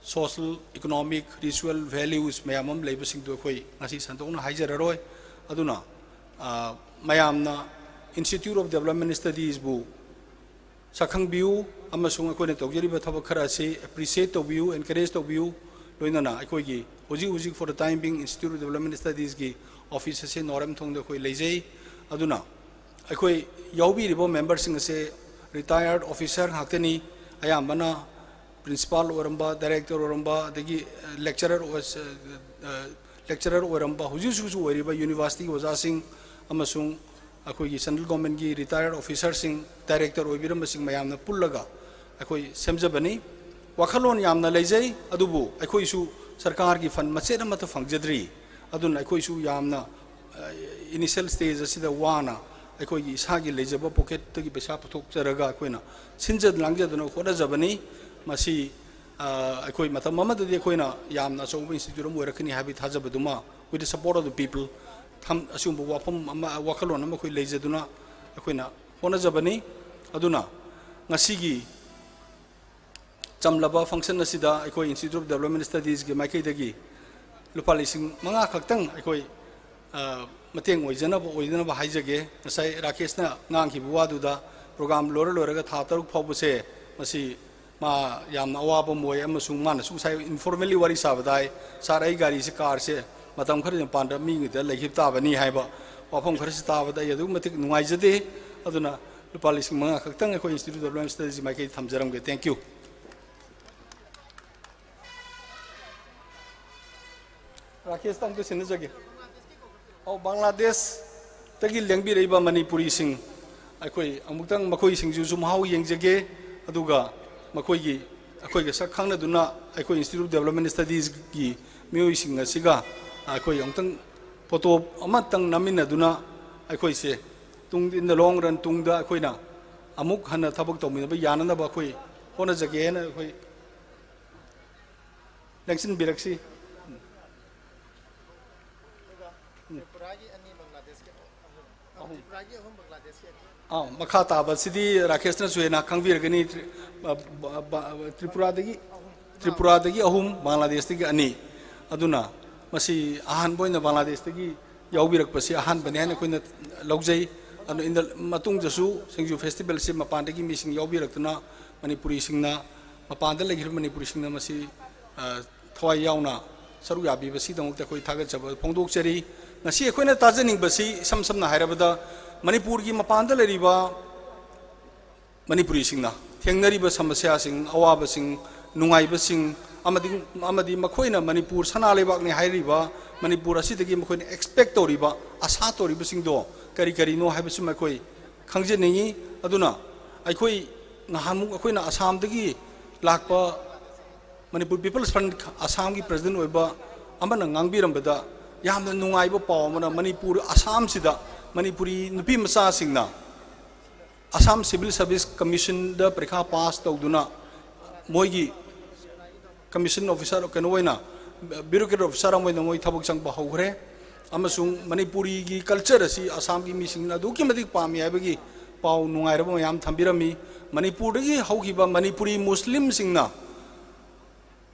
social, economic, ritual values ꯃꯌꯥꯝ ꯑꯃ ꯂꯩꯕꯁꯤꯡꯗꯨ ꯑꯩꯈꯣꯏ ꯉꯁꯤ ꯁꯟꯗꯣꯛꯅ ꯍꯥꯏꯖꯔꯔꯣꯏ꯫ ꯑꯗꯨꯅ, ꯑ, ꯃꯌꯥꯝꯅ Institute of Development Studiesꯕꯨ ꯁꯛꯈꯪꯕꯤꯌꯨ ꯑꯃꯁꯨꯡ ꯑꯩꯈꯣꯏꯅ ꯇꯧꯖꯔꯤꯕ ꯊꯕꯛ ꯈꯔ ꯑꯁꯤ appreciate ꯇꯧꯕꯤꯌꯨ, encourage ꯇꯧꯕꯤꯌꯨ꯫ ꯂꯣꯏꯅꯅ ꯑꯩꯈꯣꯏꯒꯤ ꯍꯧꯖꯤꯛ ꯍꯧꯖꯤꯛ for the time being Institute of Development Studiesꯀꯤ office ꯑꯁꯤ ꯅꯥꯎꯔꯦꯝꯊꯣꯡꯗ ꯑꯩꯈꯣꯏ ꯂꯩꯖꯩ꯫ ꯑꯗꯨꯅ ꯑꯩꯈꯣꯏ ꯌꯥꯎꯕꯤꯔꯤꯕ memberꯁꯤꯡ ꯑꯁꯦ retired officer ꯉꯥꯛꯇꯅꯤ꯫ ꯑꯌꯥꯝꯕꯅ principal ꯑꯣꯏꯔꯝꯕ, director ꯑꯣꯏꯔꯝꯕ, ꯑꯗꯒꯤ lecturer ꯑꯣꯏ-, lecturer ꯑꯣꯏꯔꯝꯕ, ꯍꯧꯖꯤꯛ ꯍꯧꯖꯤꯛꯁꯨ ꯑꯣꯏꯔꯤꯕ universityꯒꯤ ꯑꯣꯖꯥꯁꯤꯡ ꯑꯃꯁꯨꯡ ꯑꯩꯈꯣꯏꯒꯤ central governmentꯀꯤ retired officerꯁꯤꯡ, director ꯑꯣꯏꯕꯤꯔꯝꯕꯁꯤꯡ ꯃꯌꯥꯝꯅ ꯄꯨꯜꯂꯒ ꯑꯩꯈꯣꯏ ꯁꯦꯝꯖꯕꯅꯤ꯫ ꯋꯥꯈꯜꯂꯣꯟ ꯌꯥꯝꯅ ꯂꯩꯖꯩ, ꯑꯗꯨꯕꯨ ꯑꯩꯈꯣꯏꯁꯨ ꯁꯔꯀꯥꯔꯒꯤ fund ꯃꯆꯦꯠ ꯑꯃꯠꯇ ꯐꯪꯖꯗ꯭ꯔꯤ꯫ ꯑꯗꯨꯅ ꯑꯩꯈꯣꯏꯁꯨ ꯌꯥꯝꯅ, ꯑ, initial stage ꯑꯁꯤꯗ ꯋꯥꯅ ꯑꯩꯈꯣꯏꯒꯤ ꯏꯁꯥꯒꯤ ꯂꯩꯖꯕ pocketꯇꯒꯤ ꯄꯩꯁꯥ ꯄꯨꯊꯣꯛꯆꯔꯒ ꯑꯩꯈꯣꯏꯅ ꯁꯤꯟꯖ ꯂꯥꯡꯖꯗꯨꯅ ꯍꯣꯠꯅꯖꯕꯅꯤ꯫ ꯃꯁꯤ, ꯑ, ꯑꯩꯈꯣꯏ ꯃꯇꯝ ꯑꯃꯗꯗꯤ ꯑꯩꯈꯣꯏꯅ ꯌꯥꯝꯅ ꯑꯆꯧꯕ institute ꯑꯃ ꯑꯣꯏꯔꯛꯀꯅꯤ ꯍꯥꯏꯕꯒꯤ ꯊꯥꯖꯕꯗꯨꯃ, with the support of the people, ꯊꯝ-, ꯑꯁꯤꯒꯨꯝꯕ ꯋꯥꯐꯝ ꯑꯃ, ꯋꯥꯈꯜꯂꯣꯟ ꯑꯃ ꯑꯩꯈꯣꯏ ꯂꯩꯖꯗꯨꯅ ꯑꯩꯈꯣꯏꯅ ꯍꯣꯠꯅꯖꯕꯅꯤ꯫ ꯑꯗꯨꯅ ꯉꯁꯤꯒꯤ ꯆꯝꯂꯕ function ꯑꯁꯤꯗ ꯑꯩꯈꯣꯏ Institute of Development Studiesꯀꯤ ꯃꯥꯏꯀꯩꯗꯒꯤ ꯂꯨꯄꯥ ꯂꯤꯁꯤꯡ ꯃꯉꯥ ꯈꯛꯇꯪ ꯑꯩꯈꯣꯏ, ꯑ, ꯃꯇꯦꯡ ꯑꯣꯏꯖꯅꯕ, ꯑꯣꯏꯅꯅꯕ ꯍꯥꯏꯖꯒꯦ꯫ ꯉꯁꯥꯏ ꯔꯥꯀꯦꯁꯅ ꯉꯥꯡꯈꯤꯕ ꯋꯥꯗꯨꯗ program ꯂꯣꯏꯔ ꯂꯣꯏꯔꯒ ꯊꯥ ꯇꯔꯨꯛ ꯐꯥꯎꯕꯁꯦ ꯃꯁꯤ ꯃꯥ ꯌꯥꯝꯅ ꯑꯋꯥꯕ ꯑꯃ ꯑꯣꯏ, ꯑꯃꯁꯨꯡ ꯃꯥꯅꯁꯨ ꯉꯁꯥꯏ informally ꯋꯥꯔꯤ ꯁꯥꯕꯗ ꯍꯥꯏ, "Sir, ꯑꯩ ꯒꯥꯔꯤꯁꯦ, carꯁꯦ ꯃꯇꯝ ꯈꯔꯒꯤ ꯃꯄꯥꯟꯗ ꯃꯤꯒꯤꯗ ꯂꯩꯈꯤꯕ ꯇꯥꯕꯅꯤ" ꯍꯥꯏꯕ ꯋꯥꯐꯝ ꯈꯔꯁꯤ ꯇꯥꯕꯗ ꯑꯩ ꯑꯗꯨꯛꯀꯤ ꯃꯇꯤꯛ ꯅꯨꯡꯉꯥꯏꯖꯗꯦ꯫ ꯑꯗꯨꯅ ꯂꯨꯄꯥ ꯂꯤꯁꯤꯡ ꯃꯉꯥ ꯈꯛꯇꯪ ꯑꯩꯈꯣꯏ Institute of Development Studiesꯀꯤ ꯃꯥꯏꯀꯩꯗ ꯊꯝꯖꯔꯝꯒꯦ꯫ Thank you꯫ ꯔꯥꯀꯦꯁꯇ ꯑꯃꯨꯛꯇ ꯁꯤꯟꯅꯖꯒꯦ꯫ ꯑꯧ, ꯕꯪꯒ꯭ꯂꯥꯗꯦꯁꯇꯒꯤ ꯂꯦꯡꯕꯤꯔꯛꯏꯕ ꯃꯅꯤꯄꯨꯔꯤꯁꯤꯡ, ꯑꯩꯈꯣꯏ ꯑꯃꯨꯛꯇꯪ ꯃꯈꯣꯏꯁꯤꯡꯁꯤꯁꯨ ꯃꯍꯥꯎ ꯌꯦꯡꯖꯒꯦ꯫ ꯑꯗꯨꯒ ꯃꯈꯣꯏꯒꯤ, ꯑꯩꯈꯣꯏꯒ ꯁꯛ ꯈꯪꯅꯗꯨꯅ ꯑꯩꯈꯣꯏ Institute of Development Studiesꯀꯤ ꯃꯤꯑꯣꯏꯁꯤꯡ ꯑꯁꯤꯒ ꯑꯩꯈꯣꯏ ꯑꯃꯨꯛꯇꯪ photo ꯑꯃꯇꯪ ꯅꯝꯃꯤꯟꯅꯗꯨꯅ ꯑꯩꯈꯣꯏꯁꯦ ꯇꯨꯡ, in the long run, ꯇꯨꯡꯗ ꯑꯩꯈꯣꯏꯅ ꯑꯃꯨꯛ ꯍꯟꯅ ꯊꯕꯛ ꯇꯧꯃꯤꯟꯅꯕ ꯌꯥꯅꯅꯕ ꯑꯩꯈꯣꯏ ꯍꯣꯠꯅꯖꯒꯦ ꯍꯥꯏꯅ ꯑꯩꯈꯣꯏ ꯂꯦꯡꯁꯤꯟꯕꯤꯔꯛꯁꯤ꯫ ꯎꯝ꯫ ꯎꯝ꯫ ꯇ꯭ꯔꯤꯄꯨꯔꯥꯒꯤ ꯑꯅꯤ, ꯕꯪꯒ꯭ꯂꯥꯗꯦꯁꯀꯤ ꯑꯍꯨꯝ꯫ ꯑꯍꯨꯝ꯫ ꯇ꯭ꯔꯤꯄꯨꯔꯥꯒꯤ ꯑꯍꯨꯝ, ꯕꯪꯒ꯭ꯂꯥꯗꯦꯁꯀꯤ ꯑꯅꯤ꯫ ꯑꯥ, ꯃꯈꯥ ꯇꯥꯕꯁꯤꯗꯤ ꯔꯥꯀꯦꯁꯅꯁꯨ ꯍꯦꯟꯅ ꯈꯪꯕꯤꯔꯒꯅꯤ꯫ ꯇ꯭ꯔꯤ-, ꯑ, ꯕ-, ꯕ-, ꯇ꯭ꯔꯤꯄꯨꯔꯥꯗꯒꯤ, ꯇ꯭ꯔꯤꯄꯨꯔꯥꯗꯒꯤ ꯑꯍꯨꯝ, ꯕꯪꯒ꯭ꯂꯥꯗꯦꯁꯇꯒꯤ ꯑꯅꯤ꯫ ꯑꯗꯨꯅ ꯃꯁꯤ ꯑꯍꯥꯟꯕ ꯑꯣꯏꯅ ꯕꯪꯒ꯭ꯂꯥꯗꯦꯁꯇꯒꯤ ꯌꯥꯎꯕꯤꯔꯛꯄꯁꯤ ꯑꯍꯥꯟꯕꯅꯤ ꯍꯥꯏꯅ ꯑꯩꯈꯣꯏꯅ ꯂꯧꯖꯩ꯫ ꯑꯗꯨ ꯏꯟꯗ-, ꯃꯇꯨꯡꯗꯁꯨ ꯁꯤꯡꯖꯨ ꯐꯦꯁꯇꯤꯚꯦꯜꯁꯤ ꯃꯄꯥꯟꯗꯒꯤ ꯃꯤꯁꯤꯡ ꯌꯥꯎꯕꯤꯔꯛꯇꯨꯅ ꯃꯅꯤꯄꯨꯔꯤꯁꯤꯡꯅ, ꯃꯄꯥꯟꯗ ꯂꯩꯈ꯭ꯔꯤꯕ ꯃꯅꯤꯄꯨꯔꯤꯁꯤꯡꯅ ꯃꯁꯤ, ꯑ, ꯊꯋꯥꯏ ꯌꯥꯎꯅ ꯁꯔꯨꯛ ꯌꯥꯕꯤꯕꯁꯤꯒꯤꯗꯃꯛꯇ ꯑꯩꯈꯣꯏ ꯊꯥꯒꯠꯆꯕ ꯐꯣꯡꯗꯣꯛꯆꯔꯤ꯫ ꯉꯁꯤ ꯑꯩꯈꯣꯏꯅ ꯇꯥꯖꯅꯤꯡꯕꯁꯤ ꯏꯁꯝ ꯁꯝꯅ ꯍꯥꯏꯔꯕꯗ ꯃꯅꯤꯄꯨꯔꯒꯤ ꯃꯄꯥꯟꯗ ꯂꯩꯔꯤꯕ ꯃꯅꯤꯄꯨꯔꯤꯁꯤꯡꯅ ꯊꯦꯡꯅꯔꯤꯕ ꯁꯃꯁ꯭ꯌꯥꯁꯤꯡ, ꯑꯋꯥꯕꯁꯤꯡ, ꯅꯨꯡꯉꯥꯏꯕꯁꯤꯡ ꯑꯃꯗꯤ, ꯑꯃꯗꯤ ꯃꯈꯣꯏꯅ ꯃꯅꯤꯄꯨꯔ ꯁꯅꯥ ꯂꯩꯕꯥꯛꯅꯤ ꯍꯥꯏꯔꯤꯕ ꯃꯅꯤꯄꯨꯔ ꯑꯁꯤꯗꯒꯤ ꯃꯈꯣꯏꯅ ꯑꯦꯛꯁꯄꯦꯛ ꯇꯧꯔꯤꯕ, ꯑꯁꯥ ꯇꯧꯔꯤꯕꯁꯤꯡꯗꯣ ꯀꯔꯤ ꯀꯔꯤꯅꯣ ꯍꯥꯏꯕꯁꯤꯃ ꯑꯩꯈꯣꯏ ꯈꯪꯖꯅꯤꯡꯏ꯫ ꯑꯗꯨꯅ ꯑꯩꯈꯣꯏ ꯅꯍꯥꯟꯃꯨꯛ ꯑꯩꯈꯣꯏꯅ ꯑꯁꯥꯝꯗꯒꯤ ꯂꯥꯛꯄ ꯃꯅꯤꯄꯨꯔ ꯄꯤꯄꯜꯁ ꯐ꯭ꯔꯟꯠ ꯑꯁꯥꯝꯒꯤ ꯄ꯭ꯔꯁꯤꯗꯦꯟꯠ ꯑꯣꯏꯕ ꯑꯃꯅ ꯉꯥꯡꯕꯤꯔꯝꯕꯗ ꯌꯥꯝꯅ ꯅꯨꯡꯉꯥꯏꯕ ꯄꯥꯎ ꯑꯃꯅ, ꯃꯅꯤꯄꯨꯔ, ꯑꯁꯥꯝꯁꯤꯗ ꯃꯅꯤꯄꯨꯔꯤ ꯅꯨꯄꯤ ꯃꯆꯥꯁꯤꯡꯅ ꯑꯁꯥꯝ ꯁꯤꯚꯤꯜ ꯁꯔꯚꯤꯁ ꯀꯃꯤꯁꯟꯗ ꯄꯔꯤꯈꯥ ꯄꯥꯁ ꯇꯧꯗꯨꯅ ꯃꯣꯏꯒꯤ ꯀꯃꯤꯁꯟ ꯑꯣꯐꯤꯁꯥꯔ, ꯀꯩꯅꯣ ꯑꯣꯏꯅ, ꯕ꯭ꯌꯨꯔꯣꯀ꯭ꯔꯦꯠ ꯑꯣꯐꯤꯁꯥꯔ ꯑꯃ ꯑꯣꯏꯅ ꯃꯣꯏ ꯊꯕꯛ ꯆꯪꯕ ꯍꯧꯈ꯭ꯔꯦ꯫ ꯑꯃꯁꯨꯡ ꯃꯅꯤꯄꯨꯔꯤꯒꯤ ꯀꯜꯆꯔ ꯑꯁꯤ ꯑꯁꯥꯝꯒꯤ ꯃꯤꯁꯤꯡꯅ ꯑꯗꯨꯛꯀꯤ ꯃꯇꯤꯛ ꯄꯥꯝꯃꯤ ꯍꯥꯏꯕꯒꯤ ꯄꯥꯎ ꯅꯨꯡꯉꯥꯏꯔꯕ ꯃꯌꯥꯝ ꯊꯝꯕꯤꯔꯝꯃꯤ꯫ ꯃꯅꯤꯄꯨꯔꯗꯒꯤ ꯍꯧꯈꯤꯕ ꯃꯅꯤꯄꯨꯔꯤ ꯃꯨꯁꯂꯤꯝꯁꯤꯡꯅ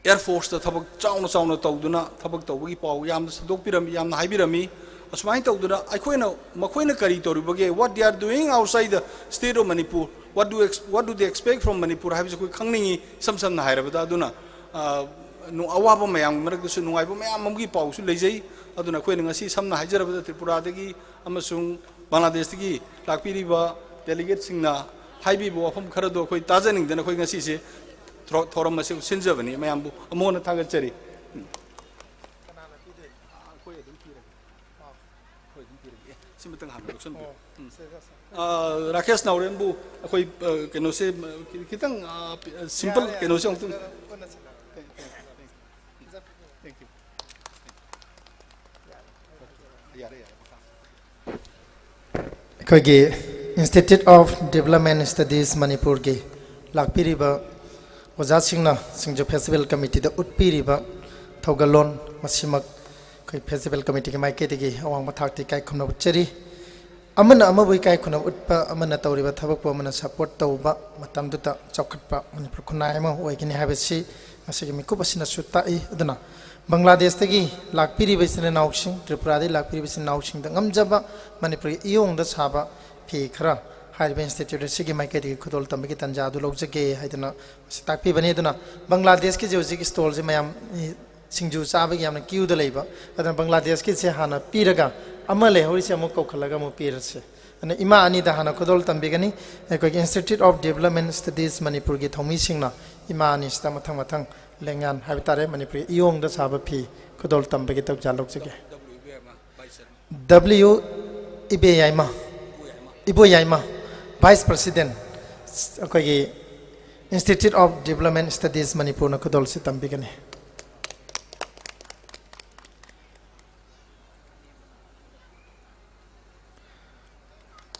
ꯑꯦꯌꯔ ꯐꯣꯔꯁꯇ ꯊꯕꯛ ꯆꯥꯎꯅ ꯆꯥꯎꯅ ꯇꯧꯗꯨꯅ ꯊꯕꯛ ꯇꯧꯕꯒꯤ ꯄꯥꯎ ꯌꯥꯝꯅ ꯁꯟꯗꯣꯛꯄꯤꯔꯝꯃꯤ, ꯌꯥꯝꯅ ꯍꯥꯏꯕꯤꯔꯝꯃꯤ꯫ ꯑꯁꯨꯃꯥꯏꯅ ꯇꯧꯗꯅ ꯑꯩꯈꯣꯏꯅ, ꯃꯈꯣꯏꯅ ꯀꯔꯤ ꯇꯧꯔꯤꯕꯒꯦ, what they are doing outside the state of Manipur, what do ex-, what do they expect from Manipur ꯍꯥꯏꯕꯁꯤ ꯑꯩꯈꯣꯏ ꯈꯪꯅꯤꯡꯉꯤ, ꯏꯁꯝ ꯁꯝꯅ ꯍꯥꯏꯔꯕꯗ꯫ ꯑꯗꯨꯅ, ꯑ, ꯅꯨ-, ꯑꯋꯥꯕ ꯃꯌꯥꯝꯒꯤ ꯃꯔꯛꯇꯁꯨ ꯅꯨꯡꯉꯥꯏꯕ ꯃꯌꯥꯝ ꯑꯃꯒꯤ ꯄꯥꯎꯁꯨ ꯂꯩꯖꯩ꯫ ꯑꯗꯨꯅ ꯑꯩꯈꯣꯏꯅ ꯉꯁꯤ ꯁꯝꯅ ꯍꯥꯏꯖꯔꯕꯗ ꯇ꯭ꯔꯤꯄꯨꯔꯥꯗꯒꯤ ꯑꯃꯁꯨꯡ ꯕꯪꯒ꯭ꯂꯥꯗꯦꯁꯇꯒꯤ ꯂꯥꯛꯄꯤꯔꯤꯕ ꯗꯦꯂꯤꯒꯦꯠꯁꯤꯡꯅ ꯍꯥꯏꯕꯤꯕ ꯋꯥꯐꯝ ꯈꯔꯗꯣ ꯑꯩꯈꯣꯏ ꯇꯥꯖꯅꯤꯡꯗꯅ ꯑꯩꯈꯣꯏ ꯉꯁꯤꯁꯦ ꯊꯧꯔ-, ꯊꯧꯔꯝ ꯑꯁꯤ ꯁꯤꯟꯖꯕꯅꯤ꯫ ꯃꯌꯥꯝꯕꯨ ꯑꯃꯨꯛ ꯍꯟꯅ ꯊꯥꯒꯠꯆꯔꯤ꯫ ꯁꯤꯃꯇꯪ ꯍꯥꯟꯅ ꯂꯧꯁꯟꯕꯤꯌꯨ꯫ ꯎꯝ꯫ ꯑ, ꯔꯥꯀꯦꯁ ꯅꯥꯎꯔꯦꯝꯕꯨ ꯑꯩꯈꯣꯏ, ꯑ, ꯀꯩꯅꯣꯁꯦ, ꯑ, ꯈꯤꯇꯪ, ꯑ, ꯁꯤꯝꯄꯜ ꯀꯩꯅꯣꯁꯦ ꯑꯃꯨꯛꯇꯪ꯫ ꯑꯩꯈꯣꯏꯒꯤ Institute of Development Studies ꯃꯅꯤꯄꯨꯔꯒꯤ ꯂꯥꯛꯄꯤꯔꯤꯕ ꯑꯣꯖꯥꯁꯤꯡꯅ ꯁꯤꯡꯖꯨ ꯐꯦꯁꯇꯤꯚꯦꯜ ꯀꯃꯤꯇꯤꯗ ꯎꯠꯄꯤꯔꯤꯕ ꯊꯧꯒꯜꯂꯣꯟ, ꯃꯁꯤꯃꯛ ꯑꯩꯈꯣꯏ ꯐꯦꯁꯇꯤꯚꯦꯜ ꯀꯃꯤꯇꯤꯒꯤ ꯃꯥꯏꯀꯩꯗꯒꯤ ꯑꯋꯥꯡꯕ ꯊꯥꯛꯇ ꯏꯀꯥꯏ ꯈꯨꯝꯅꯕ ꯎꯠꯆꯔꯤ꯫ ꯑꯃꯅ ꯑꯃꯕꯨ ꯏꯀꯥꯏ ꯈꯨꯝꯅꯕ ꯎꯠꯄ, ꯑꯃꯅ ꯇꯧꯔꯤꯕ ꯊꯕꯛꯄꯨ ꯑꯃꯅ ꯁꯄꯣꯔꯠ ꯇꯧꯕ ꯃꯇꯝꯗꯨꯗ ꯆꯥꯎꯈꯠꯄ ꯃꯅꯤꯄꯨꯔ ꯈꯨꯟꯅꯥꯏ ꯑꯃ ꯑꯣꯏꯒꯅꯤ ꯍꯥꯏꯕꯁꯤ ꯉꯁꯤꯒꯤ ꯃꯤꯀꯨꯞ ꯑꯁꯤꯅꯁꯨ ꯇꯥꯛꯏ꯫ ꯑꯗꯨꯅ ꯕꯪꯒ꯭ꯂꯥꯗꯦꯁꯇꯒꯤ ꯂꯥꯛꯄꯤꯔꯤꯕ ꯏꯆꯤꯟ ꯏꯅꯥꯎꯁꯤꯡ, ꯇ꯭ꯔꯤꯄꯨꯔꯥꯗꯒꯤ ꯂꯥꯛꯄꯤꯔꯤꯕ ꯏꯆꯤꯟ ꯏꯅꯥꯎꯁꯤꯡꯗ ꯉꯝꯖꯕ ꯃꯅꯤꯄꯨꯔꯒꯤ ꯏꯌꯣꯡꯗ ꯁꯥꯕ ꯐꯤ ꯈꯔ ꯍꯥꯏꯔꯤꯕ ꯏꯟꯁꯇꯤꯇ꯭ꯌꯨꯠ ꯑꯁꯤꯒꯤ ꯃꯥꯏꯀꯩꯗꯒꯤ ꯈꯨꯗꯣꯜ ꯇꯝꯕꯒꯤ ꯇꯥꯟꯖꯥ ꯑꯗꯨ ꯂꯧꯖꯒꯦ ꯍꯥꯏꯗꯨꯅ ꯃꯁꯤ ꯇꯥꯛꯄꯤꯕꯅꯤ꯫ ꯑꯗꯨꯅ ꯕꯪꯒ꯭ꯂꯥꯗꯦꯁꯀꯤꯁꯦ ꯍꯧꯖꯤꯛ ꯁ꯭ꯇꯣꯜꯁꯦ ꯃꯌꯥꯝ ꯁꯤꯡꯖꯨ ꯆꯥꯕꯒꯤ ꯌꯥꯝꯅ ꯀ꯭ꯌꯨꯗ ꯂꯩꯕ, ꯑꯗꯨꯅ ꯕꯪꯒ꯭ꯂꯥꯗꯦꯁꯀꯤꯁꯦ ꯍꯥꯟꯅ ꯄꯤꯔꯒ ꯑꯃ ꯂꯩꯍꯧꯔꯤꯁꯦ ꯑꯃꯨꯛ ꯀꯧꯈꯠꯂꯒ ꯑꯃꯨꯛ ꯄꯤꯔꯁꯦ꯫ ꯑꯗꯨꯅ ꯏꯃꯥ ꯑꯅꯤꯗ ꯍꯥꯟꯅ ꯈꯨꯗꯣꯜ ꯇꯝꯕꯤꯒꯅꯤ꯫ ꯑꯩꯈꯣꯏꯒꯤ Institute of Development Studies ꯃꯅꯤꯄꯨꯔꯒꯤ ꯊꯧꯃꯤꯁꯤꯡꯅ ꯏꯃꯥ ꯑꯅꯤꯁꯤꯗ ꯃꯊꯪ ꯃꯊꯪ ꯂꯦꯡꯌꯥꯟ ꯍꯥꯏꯕ ꯇꯥꯔꯦ, ꯃꯅꯤꯄꯨꯔꯤ ꯏꯌꯣꯡꯗ ꯁꯥꯕ ꯐꯤ ꯈꯨꯗꯣꯜ ꯇꯝꯕꯒꯤ ꯇꯧꯖꯥ ꯂꯧꯖꯒꯦ꯫ ꯗꯕ꯭ꯂꯤꯎ ꯏꯕꯦꯌꯥꯏꯃ, ꯏꯕꯣꯌꯥꯏꯃ, ꯚꯥꯏꯁ ꯄ꯭ꯔꯁꯤꯗꯦꯟ, ꯑꯩꯈꯣꯏꯒꯤ Institute of Development Studies ꯃꯅꯤꯄꯨꯔꯅ ꯈꯨꯗꯣꯜꯁꯤ ꯇꯝꯕꯤꯒꯅꯤ꯫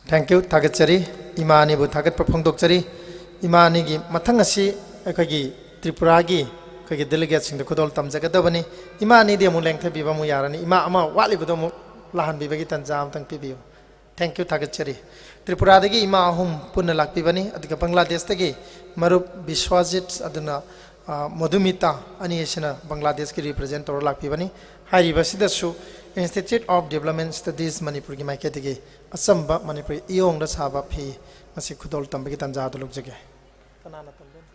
Thank you, ꯊꯥꯒꯠꯆꯔꯤ꯫ ꯏꯃꯥ ꯑꯅꯤꯕꯨ ꯊꯥꯒꯠꯄ ꯐꯣꯡꯗꯣꯛꯆꯔꯤ꯫ ꯏꯃꯥ ꯑꯅꯤꯒꯤ ꯃꯊꯪ ꯑꯁꯤ ꯑꯩꯈꯣꯏꯒꯤ ꯇ꯭ꯔꯤꯄꯨꯔꯥꯒꯤ ꯑꯩꯈꯣꯏꯒꯤ ꯗꯦꯂꯤꯒꯦꯠꯁꯤꯡꯗ ꯈꯨꯗꯣꯜ ꯇꯝꯖꯒꯗꯕꯅꯤ꯫ ꯏꯃꯥ ꯑꯅꯤꯗꯤ ꯑꯃꯨꯛ ꯂꯦꯡꯊꯕꯤꯕ ꯑꯃꯨꯛ ꯌꯥꯔꯅꯤ꯫ ꯏꯃꯥ ꯑꯃ ꯋꯥꯠꯂꯤꯕꯗꯣ ꯑꯃꯨꯛ ꯂꯥꯛꯍꯟꯕꯤꯕꯒꯤ ꯇꯥꯟꯖꯥ ꯑꯃꯇꯪ ꯄꯤꯕꯤꯌꯨ꯫ Thank you, ꯊꯥꯒꯠꯆꯔꯤ꯫ ꯇ꯭ꯔꯤꯄꯨꯔꯥꯗꯒꯤ ꯏꯃꯥ ꯑꯍꯨꯝ ꯄꯨꯟꯅ ꯂꯥꯛꯄꯤꯕꯅꯤ, ꯑꯗꯨꯒ ꯕꯪꯒ꯭ꯂꯥꯗꯦꯁꯇꯒꯤ ꯃꯔꯨꯞ ꯕꯤꯁ꯭ꯋꯥꯖꯤꯠ ꯑꯗꯨꯅ, ꯑ, ꯃꯣꯙꯨꯃꯤꯇꯥ ꯑꯅꯤ ꯑꯁꯤꯅ ꯕꯪꯒ꯭ꯂꯥꯗꯦꯁꯀꯤ ꯔꯤꯄ꯭ꯔꯖꯦꯟ ꯇꯧꯔ ꯂꯥꯛꯄꯤꯕꯅꯤ꯫ ꯍꯥꯏꯔꯤꯕꯁꯤꯗꯁꯨ Institute of Development Studies ꯃꯅꯤꯄꯨꯔꯒꯤ ꯃꯥꯏꯀꯩꯗꯒꯤ ꯑꯆꯝꯕ ꯃꯅꯤꯄꯨꯔꯤ ꯏꯌꯣꯡꯗ ꯁꯥꯕ ꯐꯤ ꯃꯁꯤ ꯈꯨꯗꯣꯜ ꯇꯝꯕꯒꯤ ꯇꯥꯟꯖꯥ ꯑꯗꯨ ꯂꯧꯖꯒꯦ꯫ ꯀꯅꯥꯅ ꯇꯝꯗꯣꯏꯅꯣ?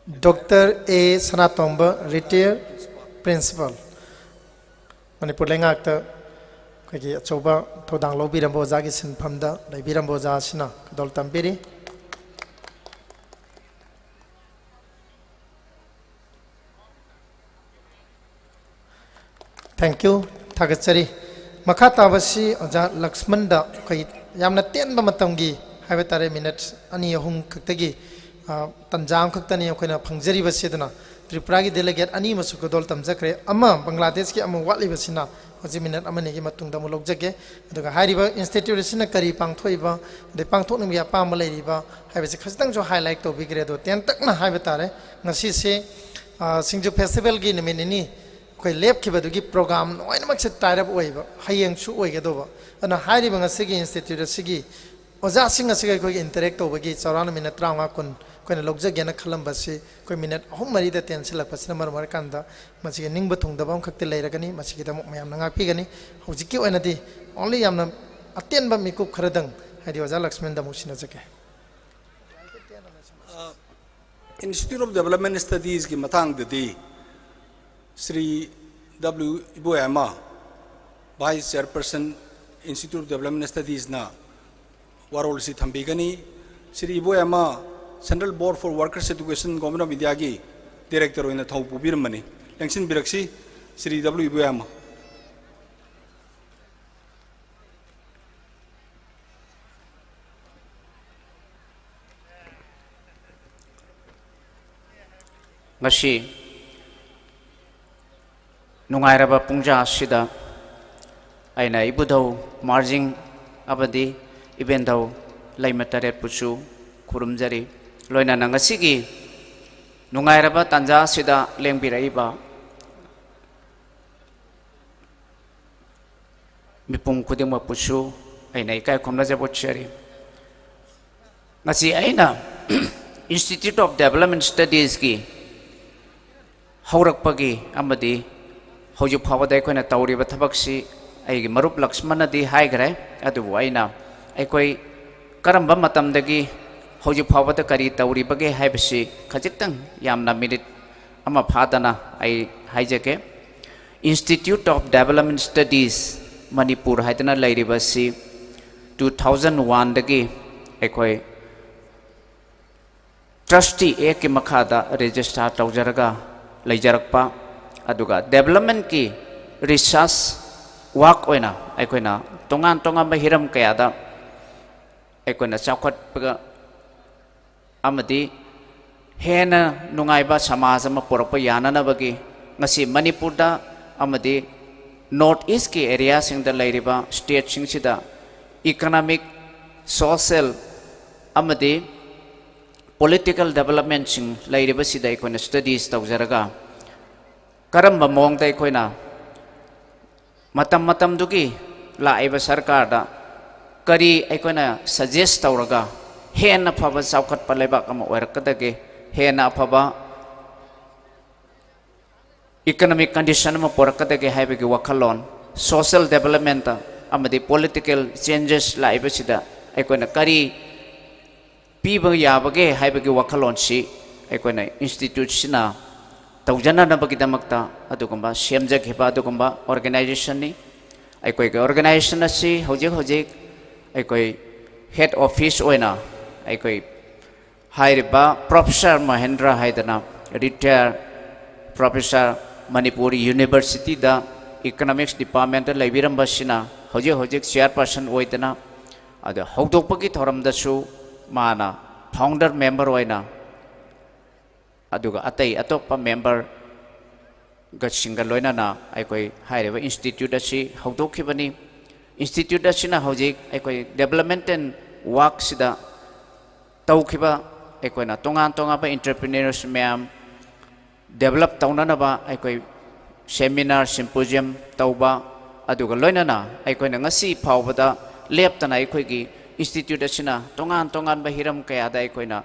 ꯗꯣꯛꯇꯔ ꯑꯦ ꯁꯅꯥꯇꯣꯝꯕ, ꯔꯤꯇꯥꯌꯔ ꯄ꯭ꯔꯤꯟꯁꯤꯄꯥꯜ, ꯃꯅꯤꯄꯨꯔ ꯂꯩꯉꯥꯛꯇ ꯑꯩꯈꯣꯏꯒꯤ ꯑꯆꯧꯕ ꯊꯧꯗꯥꯡ ꯂꯧꯕꯤꯔꯝꯕ ꯑꯣꯖꯥꯒꯤ ꯁꯤꯟꯐꯝꯗ ꯂꯩꯕꯤꯔꯝꯕ ꯑꯣꯖꯥ ꯑꯁꯤꯅ ꯈꯨꯗꯣꯜ ꯇꯝꯕꯤꯔꯤ꯫ Thank you, ꯊꯥꯒꯠꯆꯔꯤ꯫ ꯃꯈꯥ ꯇꯥꯕꯁꯤ ꯑꯣꯖꯥ ꯂꯛꯁꯃꯟꯗ ꯑꯩꯈꯣꯏ ꯌꯥꯝꯅ ꯇꯦꯟꯕ ꯃꯇꯝꯒꯤ ꯍꯥꯏꯕ ꯇꯥꯔꯦ, ꯃꯤꯅꯠ ꯑꯅꯤ ꯑꯍꯨꯝ ꯈꯛꯇꯒꯤ, ꯑ, ꯇꯟꯖꯥ ꯑꯃꯈꯛꯇꯅꯤ ꯑꯩꯈꯣꯏꯅ ꯐꯪꯖꯔꯤꯕꯁꯤ꯫ ꯑꯗꯨꯅ ꯇ꯭ꯔꯤꯄꯨꯔꯥꯒꯤ ꯗꯦꯂꯤꯒꯦꯠ ꯑꯅꯤ ꯑꯃꯁꯨ ꯈꯨꯗꯣꯜ ꯇꯝꯖꯈ꯭ꯔꯦ, ꯑꯃ ꯕꯪꯒ꯭ꯂꯥꯗꯦꯁꯀꯤ ꯑꯃ ꯋꯥꯠꯂꯤꯕꯁꯤꯅ ꯍꯧꯖꯤꯛ ꯃꯤꯅꯠ ꯑꯃꯅꯤꯒꯤ ꯃꯇꯨꯡꯗ ꯑꯃꯨꯛ ꯂꯧꯖꯒꯦ꯫ ꯑꯗꯨꯒ ꯍꯥꯏꯔꯤꯕ ꯏꯟꯁꯇꯤꯇ꯭ꯌꯨꯠ ꯑꯁꯤꯅ ꯀꯔꯤ ꯄꯥꯡꯊꯣꯛꯏꯕ, ꯑꯗꯩ ꯄꯥꯡꯊꯣꯛꯅꯤꯡꯕꯒꯤ ꯑꯄꯥꯝꯕ ꯂꯩꯔꯤꯕ ꯍꯥꯏꯕꯁꯤ ꯈꯖꯤꯛꯇꯪꯁꯨ ꯍꯥꯏꯂꯥꯏꯠ ꯇꯧꯕꯤꯈ꯭ꯔꯦ꯫ ꯑꯗꯣ ꯇꯦꯟꯇꯛꯅ ꯍꯥꯏꯕ ꯇꯥꯔꯦ, ꯉꯁꯤꯁꯦ, ꯑ, ꯁꯤꯡꯖꯨ ꯐꯦꯁꯇꯤꯚꯦꯜꯒꯤ ꯅꯨꯃꯤꯠ ꯅꯤꯅꯤ ꯑꯩꯈꯣꯏ ꯂꯦꯞꯈꯤꯕꯗꯨꯒꯤ ꯄ꯭ꯔꯣꯒ꯭ꯔꯥꯝ ꯂꯣꯏꯅꯃꯛꯁꯦ ꯇꯥꯏꯔꯞ ꯑꯣꯏꯕ, ꯍꯌꯦꯡꯁꯨ ꯑꯣꯏꯒꯗꯧꯕ꯫ ꯑꯗꯨꯅ ꯍꯥꯏꯔꯤꯕ ꯉꯁꯤꯒꯤ ꯏꯟꯁꯇꯤꯇ꯭ꯌꯨꯠ ꯑꯁꯤꯒꯤ ꯑꯣꯖꯥꯁꯤꯡ ꯑꯁꯤꯒ ꯑꯩꯈꯣꯏꯒꯤ ꯏꯟꯇꯔꯦꯛ ꯇꯧꯕꯒꯤ ꯆꯥꯎꯔꯥꯛꯅ ꯃꯤꯅꯠ ꯇꯔꯥꯃꯉꯥ ꯀꯨꯟ ꯑꯩꯈꯣꯏꯅ ꯂꯧꯖꯒꯦꯅ ꯈꯜꯂꯝꯕꯁꯤ ꯑꯩꯈꯣꯏ ꯃꯤꯅꯠ ꯑꯍꯨꯝ ꯃꯔꯤꯗ ꯇꯦꯟꯁꯤꯜꯂꯛꯄꯁꯤꯅ ꯃꯔꯝ ꯑꯣꯏꯔꯀꯥꯟꯗ ꯃꯁꯤꯒꯤ ꯅꯤꯡꯕ ꯊꯨꯡꯗꯕ ꯑꯃꯈꯛꯇꯤ ꯂꯩꯔꯒꯅꯤ꯫ ꯃꯁꯤꯒꯤꯗꯃꯛ ꯃꯌꯥꯝꯅ ꯉꯥꯛꯄꯤꯒꯅꯤ꯫ ꯍꯧꯖꯤꯛꯀꯤ ꯑꯣꯏꯅꯗꯤ only ꯌꯥꯝꯅ ꯑꯇꯦꯟꯕ ꯃꯤꯀꯨꯞ ꯈꯔꯗꯪ, ꯍꯥꯏꯗꯤ ꯑꯣꯖꯥ ꯂꯛꯁꯃꯟꯗ ꯑꯃꯨꯛ ꯁꯤꯟꯅꯖꯒꯦ꯫ Institute of Development Studiesꯀꯤ ꯃꯇꯥꯡꯗꯗꯤ Shri W Iboyaima, Vice Chairperson, Institute of Development Studiesꯅ ꯋꯥꯔꯣꯜꯁꯤ ꯊꯝꯕꯤꯒꯅꯤ꯫ Shri ꯏꯕꯣꯌꯥꯃ Central Board for Workers Education, Government of Indiaꯒꯤ Director ꯑꯣꯏꯅ ꯊꯧ ꯄꯨꯕꯤꯔꯝꯕꯅꯤ꯫ ꯂꯦꯡꯁꯤꯟꯕꯤꯔꯛꯁꯤ, ꯁ꯭ꯔꯤ ꯗꯕ꯭ꯂꯤꯎ ꯏꯕꯣꯌꯥꯃ꯫ ꯉꯁꯤ ꯅꯨꯡꯉꯥꯏꯔꯕ ꯄꯨꯡꯖꯥ ꯑꯁꯤꯗ ꯑꯩꯅ ꯏꯕꯨꯙꯧ ꯃꯥꯔꯖꯤꯡ ꯑꯃꯗꯤ ꯏꯕꯦꯟꯙꯧ ꯂꯩꯃ ꯇꯔꯦꯠꯄꯨꯁꯨ ꯈꯨꯔꯨꯝꯖꯔꯤ꯫ ꯂꯣꯏꯅꯅ ꯉꯁꯤꯒꯤ ꯅꯨꯡꯉꯥꯏꯔꯕ ꯇꯥꯟꯖꯥ ꯑꯁꯤꯗ ꯂꯦꯡꯕꯤꯔꯛꯏꯕ ꯃꯤꯄꯨꯝ ꯈꯨꯗꯤꯡꯃꯛꯄꯨꯁꯨ ꯑꯩꯅ ꯏꯀꯥꯏ ꯈꯨꯝꯅꯖꯕ ꯎꯠꯆꯔꯤ꯫ ꯉꯁꯤ ꯑꯩꯅ Institute of Development Studiesꯀꯤ ꯍꯧꯔꯛꯄꯒꯤ ꯑꯃꯗꯤ ꯍꯧꯖꯤꯛ ꯐꯥꯎꯕꯗ ꯑꯩꯈꯣꯏꯅ ꯇꯧꯔꯤꯕ ꯊꯕꯛꯁꯤ ꯑꯩꯒꯤ ꯃꯔꯨꯞ ꯂꯛꯁꯃꯟꯅꯗꯤ ꯍꯥꯏꯈ꯭ꯔꯦ, ꯑꯗꯨꯕꯨ ꯑꯩꯅ ꯑꯩꯈꯣꯏ ꯀꯔꯝꯕ ꯃꯇꯝꯗꯒꯤ ꯍꯧꯖꯤꯛ ꯐꯥꯎꯕꯗ ꯀꯔꯤ ꯇꯧꯔꯤꯕꯒꯦ ꯍꯥꯏꯕꯁꯤ ꯈꯖꯤꯛꯇꯪ ꯌꯥꯝꯅ ꯃꯤꯅꯤꯠ ꯑꯃ ꯐꯥꯗꯅ ꯑꯩ ꯍꯥꯏꯖꯒꯦ꯫ Institute of Development Studies Manipur ꯍꯥꯏꯗꯅ ꯂꯩꯔꯤꯕ ꯑꯁꯤ two thousand oneꯗꯒꯤ ꯑꯩꯈꯣꯏ Trustee Actꯀꯤ ꯃꯈꯥꯗ register ꯇꯧꯖꯔꯒ ꯂꯩꯖꯔꯛꯄ, ꯑꯗꯨꯒ developmentꯀꯤ research work ꯑꯣꯏꯅ ꯑꯩꯈꯣꯏꯅ ꯇꯣꯉꯥꯟ ꯇꯣꯉꯥꯟꯕ ꯍꯤꯔꯝ ꯀꯌꯥꯗ ꯑꯩꯈꯣꯏꯅ ꯆꯥꯎꯈꯠꯄ ꯑꯃꯗꯤ ꯍꯦꯟꯅ ꯅꯨꯡꯉꯥꯏꯕ ꯁꯃꯥꯖ ꯑꯃ ꯄꯨꯔꯛꯄ ꯌꯥꯅꯅꯕꯒꯤ ꯉꯁꯤ ꯃꯅꯤꯄꯨꯔꯗ ꯑꯃꯗꯤ North Eastꯀꯤ areaꯁꯤꯡꯗ ꯂꯩꯔꯤꯕ stateꯁꯤꯡꯁꯤꯗ economic, social ꯑꯃꯗꯤ political developmentꯁꯤꯡ ꯂꯩꯔꯤꯕꯁꯤꯗ ꯑꯩꯈꯣꯏꯅ studies ꯇꯧꯖꯔꯒ ꯀꯔꯝꯕ ꯃꯑꯣꯡꯗ ꯑꯩꯈꯣꯏꯅ ꯃꯇꯝ ꯃꯇꯝꯗꯨꯒꯤ ꯂꯥꯛꯏꯕ ꯁꯔꯀꯥꯔꯗ ꯀꯔꯤ ꯑꯩꯈꯣꯏꯅ suggest ꯇꯧꯔꯒ ꯍꯦꯟꯅ ꯐꯕ ꯆꯥꯎꯈꯠꯄ ꯂꯩꯕꯥꯛ ꯑꯃ ꯑꯣꯏꯔꯛꯀꯗꯒꯦ, ꯍꯦꯟꯅ ꯑꯐꯕ economic condition ꯑꯃ ꯄꯨꯔꯛꯀꯗꯒꯦ ꯍꯥꯏꯕꯒꯤ ꯋꯥꯈꯜꯂꯣꯟ, social development ꯑꯃꯗꯤ political changes ꯂꯥꯛꯏꯕꯁꯤꯗ ꯑꯩꯈꯣꯏꯅ ꯀꯔꯤ ꯄꯤꯕ ꯌꯥꯕꯒꯦ ꯍꯥꯏꯕꯒꯤ ꯋꯥꯈꯜꯂꯣꯟꯁꯤ ꯑꯩꯈꯣꯏꯅ instituteꯁꯤꯅ ꯇꯧꯖꯅꯅꯕꯒꯤꯗꯃꯛꯇ ꯑꯗꯨꯒꯨꯝꯕ ꯁꯦꯝꯖꯈꯤꯕ ꯑꯗꯨꯒꯨꯝꯕ organizationꯅꯤ꯫ ꯑꯩꯈꯣꯏꯒꯤ organization ꯑꯁꯤ ꯍꯧꯖꯤꯛ ꯍꯧꯖꯤꯛ ꯑꯩꯈꯣꯏ head office ꯑꯣꯏꯅ ꯑꯩꯈꯣꯏ ꯍꯥꯏꯔꯤꯕ Professor ꯃꯍꯦꯟꯗ꯭ꯔ ꯍꯥꯏꯗꯅ retired professor, ꯃꯅꯤꯄꯨꯔ Universityꯗ economics departmentꯇ ꯂꯩꯕꯤꯔꯝꯕꯁꯤꯅ ꯍꯧꯖꯤꯛ ꯍꯧꯖꯤꯛ chairperson ꯑꯣꯏꯗꯅ, ꯑꯗ ꯍꯧꯗꯣꯛꯄꯒꯤ ꯊꯧꯔꯝꯗꯁꯨ ꯃꯥꯅ founder member ꯑꯣꯏꯅ, ꯑꯗꯨꯒ ꯑꯇꯩ ꯑꯇꯣꯞꯄ member ꯒꯁꯤꯡꯒ ꯂꯣꯏꯅꯅ ꯑꯩꯈꯣꯏ ꯍꯥꯏꯔꯤꯕ institute ꯑꯁꯤ ꯍꯧꯗꯣꯛꯈꯤꯕꯅꯤ꯫ Institute ꯑꯁꯤꯅ ꯍꯧꯖꯤꯛ ꯑꯩꯈꯣꯏ developmental workꯁꯤꯗ ꯇꯧꯈꯤꯕ ꯑꯩꯈꯣꯏꯅ ꯇꯣꯉꯥꯟ ꯇꯣꯉꯥꯟꯕ entrepreneurs ꯃꯌꯥꯝ develop ꯇꯧꯅꯅꯕ ꯑꯩꯈꯣꯏ seminar, symposium ꯇꯧꯕ, ꯑꯗꯨꯒ ꯂꯣꯏꯅꯅ ꯑꯩꯈꯣꯏꯅ ꯉꯁꯤ ꯐꯥꯎꯕꯗ ꯂꯦꯞꯇꯅ ꯑꯩꯈꯣꯏꯒꯤ institute ꯑꯁꯤꯅ ꯇꯣꯉꯥꯟ ꯇꯣꯉꯥꯟꯕ ꯍꯤꯔꯝ ꯀꯌꯥꯗ ꯑꯩꯈꯣꯏꯅ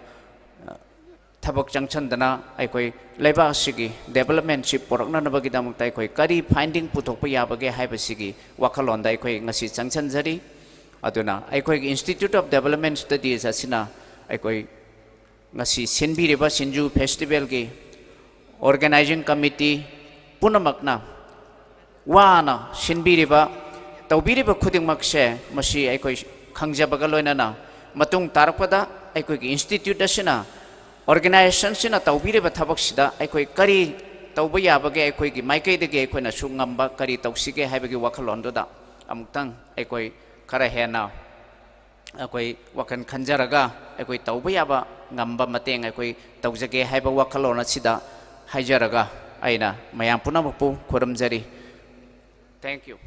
ꯊꯕꯛ ꯆꯪꯁꯤꯟꯗꯅ ꯑꯩꯈꯣꯏ ꯂꯩꯕꯥꯛ ꯑꯁꯤꯒꯤ developmentꯁꯤ ꯄꯨꯔꯛꯅꯅꯕꯒꯤꯗꯃꯛꯇ ꯑꯩꯈꯣꯏ ꯀꯔꯤ finding ꯄꯨꯊꯣꯛꯄ ꯌꯥꯕꯒꯦ ꯍꯥꯏꯕꯁꯤꯒꯤ ꯋꯥꯈꯜꯂꯣꯟꯗ ꯑꯩꯈꯣꯏ ꯉꯁꯤ ꯆꯪꯁꯤꯟꯖꯔꯤ꯫ ꯑꯗꯨꯅ ꯑꯩꯈꯣꯏꯒꯤ Institute of Development Studies ꯑꯁꯤꯅ ꯑꯩꯈꯣꯏ ꯉꯁꯤ ꯁꯤꯟꯕꯤꯔꯤꯕ ꯁꯤꯡꯖꯨ festivalꯒꯤ organizing committee ꯄꯨꯝꯅꯃꯛꯅ ꯋꯥꯅ ꯁꯤꯟꯕꯤꯔꯤꯕ, ꯇꯧꯕꯤꯔꯤꯕ ꯈꯨꯗꯤꯡꯃꯛꯁꯦ, ꯃꯁꯤ ꯑꯩꯈꯣꯏ ꯈꯪꯖꯕꯒ ꯂꯣꯏꯅꯅ ꯃꯇꯨꯡ ꯇꯥꯔꯛꯄꯗ ꯑꯩꯈꯣꯏꯒꯤ institute ꯑꯁꯤꯅ, organizationꯁꯤꯅ ꯇꯧꯕꯤꯔꯤꯕ ꯊꯕꯛꯁꯤꯗ ꯑꯩꯈꯣꯏ ꯀꯔꯤ ꯇꯧꯕ ꯌꯥꯕꯒꯦ, ꯑꯩꯈꯣꯏꯒꯤ ꯃꯥꯏꯀꯩꯗꯒꯤ ꯑꯩꯈꯣꯏꯅꯁꯨ ꯉꯝꯕ ꯀꯔꯤ ꯇꯧꯁꯤꯒꯦ ꯍꯥꯏꯕꯒꯤ ꯋꯥꯈꯜꯂꯣꯟꯗꯨꯗ ꯑꯃꯨꯛꯇꯪ ꯑꯩꯈꯣꯏ ꯈꯔ ꯍꯦꯟꯅ ꯑꯩꯈꯣꯏ ꯋꯥꯈꯜ ꯈꯟꯖꯔꯒ ꯑꯩꯈꯣꯏ ꯇꯧꯕ ꯌꯥꯕ ꯉꯝꯕ ꯃꯇꯦꯡ ꯑꯩꯈꯣꯏ ꯇꯧꯖꯒꯦ ꯍꯥꯏꯕ ꯋꯥꯈꯜꯂꯣꯟ ꯑꯁꯤꯗ ꯍꯥꯏꯖꯔꯒ ꯑꯩꯅ ꯃꯌꯥꯝ ꯄꯨꯝꯅꯃꯛꯄꯨ ꯈꯨꯔꯨꯝꯖꯔꯤ꯫ Thank you.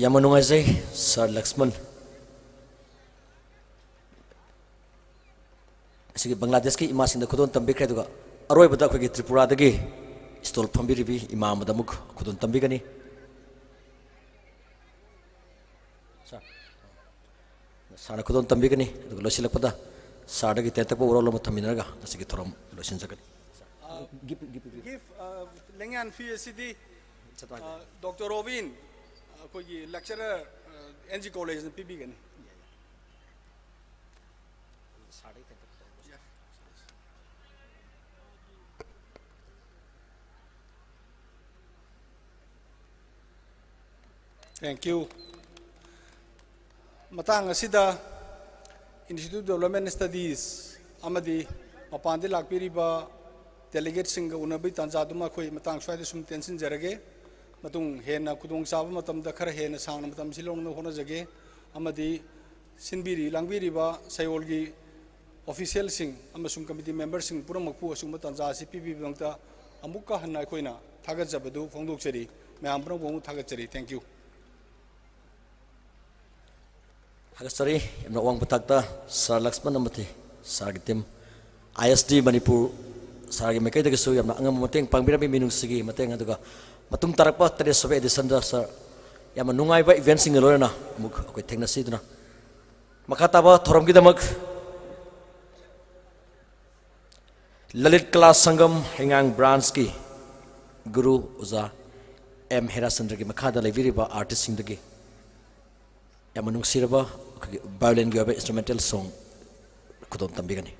ꯌꯥꯝꯅ ꯅꯨꯡꯉꯥꯏꯖꯩ, ꯁꯥꯔ ꯂꯛꯁꯃꯟ꯫ ꯑꯁꯤꯒꯤ ꯕꯪꯒ꯭ꯂꯥꯗꯦꯁꯀꯤ ꯏꯃꯥꯁꯤꯡꯗ ꯈꯨꯗꯣꯜ ꯇꯝꯕꯤꯈ꯭ꯔꯦ, ꯑꯗꯨꯒ ꯑꯔꯣꯏꯕꯗ ꯑꯩꯈꯣꯏꯒꯤ ꯇ꯭ꯔꯤꯄꯨꯔꯥꯗꯒꯤ ꯁ꯭ꯇꯣꯜ ꯐꯝꯕꯤꯔꯤꯕꯤ ꯏꯃꯥ ꯑꯃꯗ ꯑꯃꯨꯛ ꯈꯨꯗꯣꯜ ꯇꯝꯕꯤꯒꯅꯤ꯫ ꯁꯥꯔ, ꯁꯥꯔꯅ ꯈꯨꯗꯣꯜ ꯇꯝꯕꯤꯒꯅꯤ, ꯑꯗꯨꯒ ꯂꯣꯏꯁꯤꯜꯂꯛꯄꯗ ꯁꯥꯔꯗꯒꯤ ꯇꯦꯟꯇꯛꯄ ꯋꯥꯔꯣꯜ ꯑꯃ ꯊꯝꯃꯤꯟꯅꯔꯒ ꯉꯁꯤꯒꯤ ꯊꯧꯔꯝ ꯂꯣꯏꯁꯤꯟꯖꯒꯅꯤ꯫ ꯒꯤꯐ, ꯒꯤꯐ, ꯒꯤꯐ꯫ ꯒꯤꯐ, ꯑ, ꯂꯦꯡꯌꯥꯟ ꯐꯤ ꯑꯁꯤꯗꯤ, ꯆꯠꯄ ꯑ, ꯗꯣꯛꯇꯔ ꯔꯣꯕꯤꯟ, ꯑꯩꯈꯣꯏꯒꯤ lecturer, ꯑ, ꯑꯦꯟ ꯖꯤ ꯀꯣꯂꯦꯖꯅ ꯄꯤꯕꯤꯒꯅꯤ꯫ Thank you. ꯃꯇꯥꯡ ꯑꯁꯤꯗ Institute of Development Studies ꯑꯃꯗꯤ ꯃꯄꯥꯟꯗ ꯂꯥꯛꯄꯤꯔꯤꯕ delegateꯁꯤꯡꯒ ꯎꯅꯕꯒꯤ ꯇꯥꯟꯖꯥꯗꯨꯃ ꯑꯩꯈꯣꯏ ꯃꯇꯥꯡ ꯁ꯭ꯋꯥꯏꯗ ꯁꯨꯝ ꯇꯦꯟꯁꯤꯟꯖꯔꯒꯦ꯫ ꯃꯇꯨꯡ ꯍꯦꯟꯅ ꯈꯨꯗꯣꯡꯆꯥꯕ ꯃꯇꯝꯗ ꯈꯔ ꯍꯦꯟꯅ ꯁꯥꯡꯅ ꯃꯇꯝ ꯁꯤꯜꯍꯧꯅꯕ ꯍꯣꯠꯅꯖꯒꯦ꯫ ꯑꯃꯗꯤ ꯁꯤꯟꯕꯤꯔꯤ ꯂꯥꯡꯕꯤꯔꯤꯕ ꯁꯩꯑꯣꯜꯒꯤ officialꯁꯤꯡ ꯑꯃꯁꯨꯡ committee memberꯁꯤꯡ ꯄꯨꯝꯅꯃꯛꯄꯨ ꯑꯁꯤꯒꯨꯝꯕ ꯇꯥꯟꯖꯥ ꯑꯁꯤ ꯄꯤꯕꯤꯕꯒꯤꯗꯃꯛꯇ ꯑꯃꯨꯛꯀ ꯍꯟꯅ ꯑꯩꯈꯣꯏꯅ ꯊꯥꯒꯠꯆꯕꯗꯨ ꯐꯣꯡꯗꯣꯛꯆꯔꯤ꯫ ꯃꯌꯥꯝ ꯄꯨꯝꯅꯃꯛꯄꯨ ꯑꯃꯨꯛ ꯊꯥꯒꯠꯆꯔꯤ꯫ Thank you꯫ ꯊꯥꯒꯠꯆꯔꯤ꯫ ꯌꯥꯝꯅ ꯑꯋꯥꯡꯕ ꯊꯥꯛꯇ ꯁꯥꯔ ꯂꯛꯁꯃꯟ ꯑꯃꯗꯤ ꯁꯥꯔꯒꯤ team, ꯑꯥꯏ ꯑꯦꯁ ꯗꯤ ꯃꯅꯤꯄꯨꯔ ꯁꯥꯔꯒꯤ ꯃꯥꯏꯀꯩꯗꯒꯤꯁꯨ ꯌꯥꯝꯅ ꯑꯉꯝꯕ ꯃꯇꯦꯡ ꯄꯥꯡꯕꯤꯔꯝꯃꯤ, ꯃꯤꯅꯨꯡꯁꯤꯒꯤ ꯃꯇꯦꯡ꯫ ꯑꯗꯨꯒ ꯃꯇꯨꯡ ꯇꯥꯔꯛꯄ ꯇꯔꯦꯠ ꯁꯨꯕ editionꯗ ꯁꯥꯔ ꯌꯥꯝꯅ ꯅꯨꯡꯉꯥꯏꯕ eventꯁꯤꯡꯒ ꯂꯣꯏꯅꯅ ꯑꯃꯨꯛ ꯑꯩꯈꯣꯏ ꯊꯦꯡꯅꯁꯤꯗꯨꯅ, ꯃꯈꯥ ꯇꯥꯕ ꯊꯧꯔꯝꯒꯤꯗꯃꯛ ꯂꯂꯤꯠ ꯀꯂꯥ ꯁꯪꯒꯝ ꯍꯩꯉꯥꯡ branchꯀꯤ ꯒꯨꯔꯨ ꯑꯣꯖꯥ ꯑꯦꯝ ꯍꯦꯔꯥꯆꯟꯗ꯭ꯔꯒꯤ ꯃꯈꯥꯗ ꯂꯩꯕꯤꯔꯤꯕ artistꯁꯤꯡꯗꯒꯤ ꯌꯥꯝꯅ ꯅꯨꯡꯁꯤꯔꯕ ꯑꯩꯈꯣꯏꯒꯤ violinꯒꯤ ꯑꯣꯏꯕ instrumental song ꯈꯨꯗꯣꯜ ꯇꯝꯕꯤꯒꯅꯤ꯫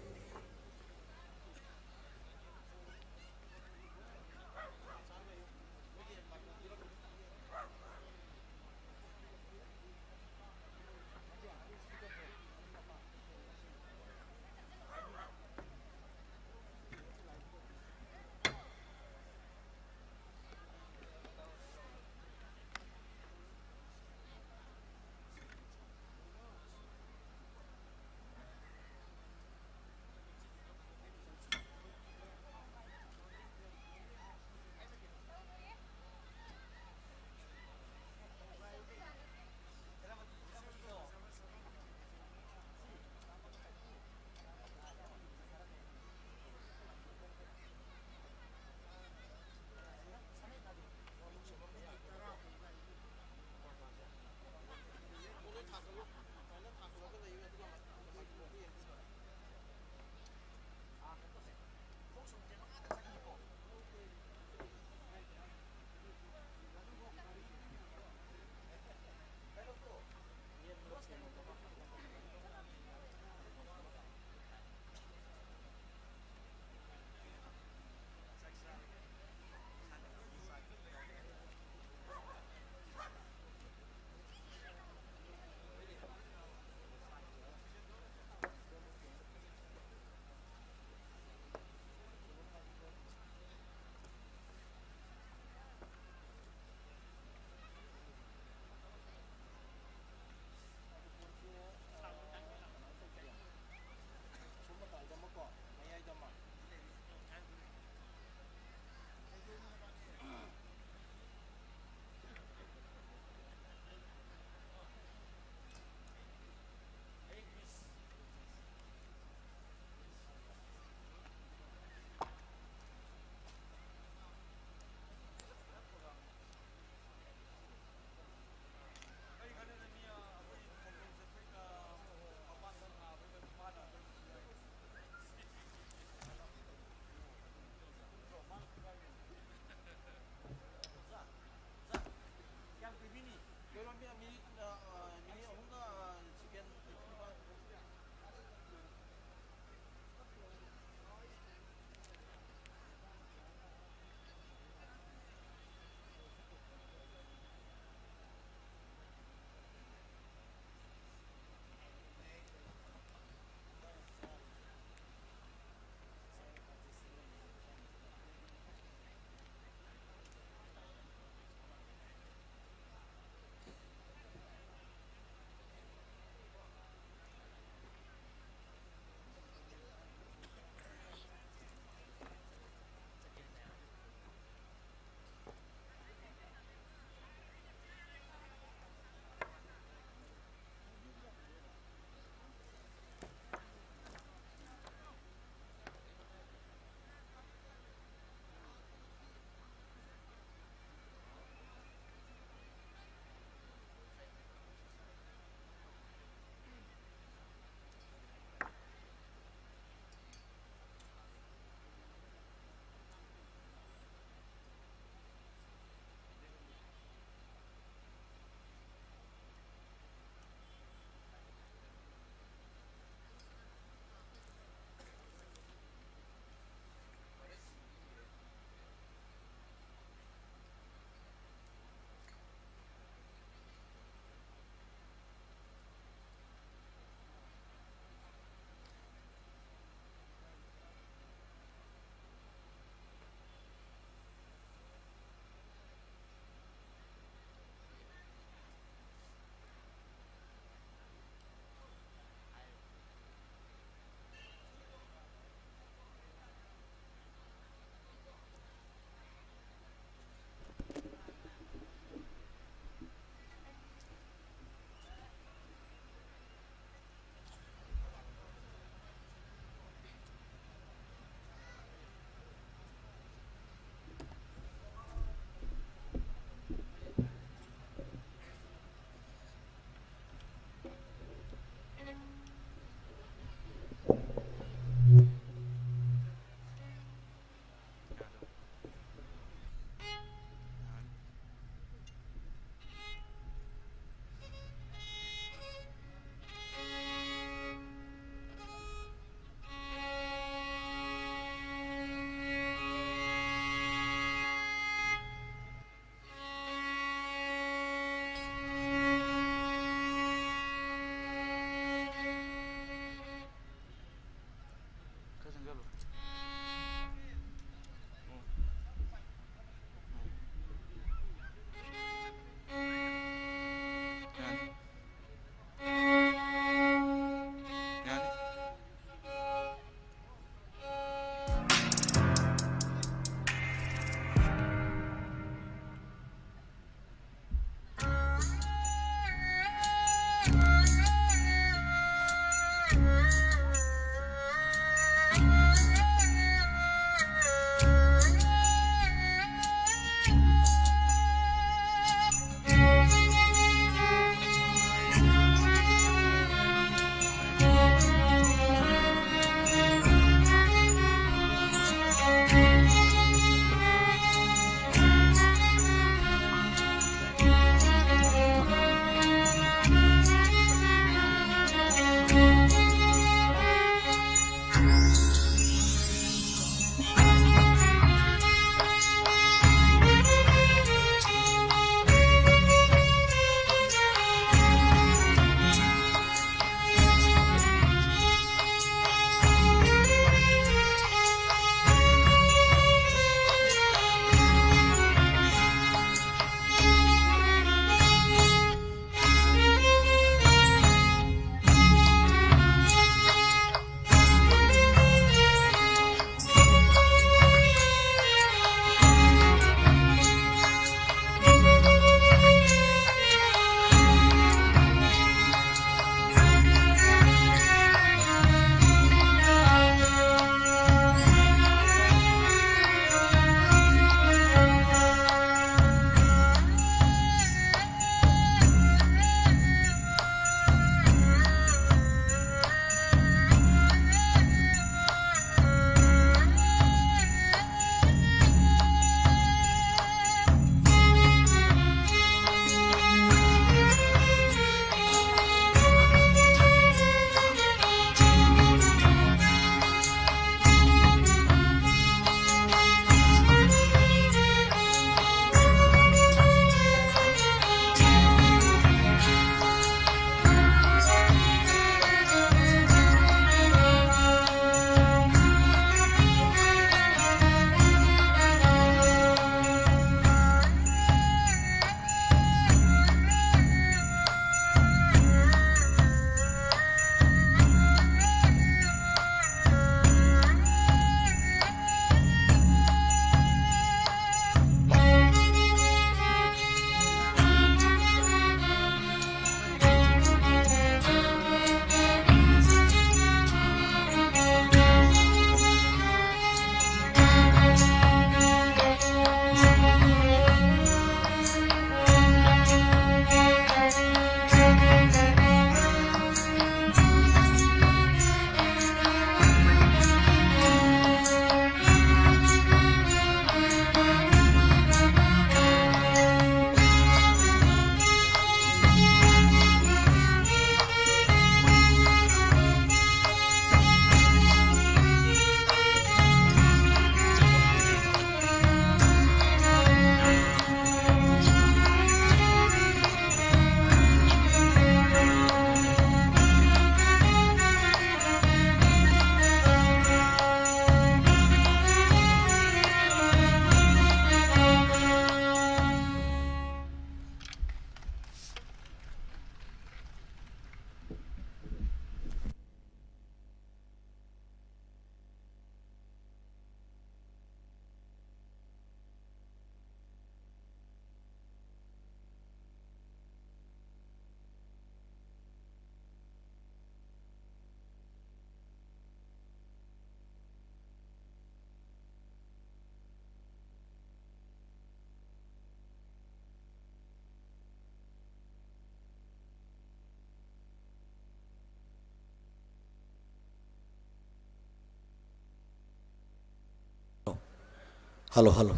Hello, hello.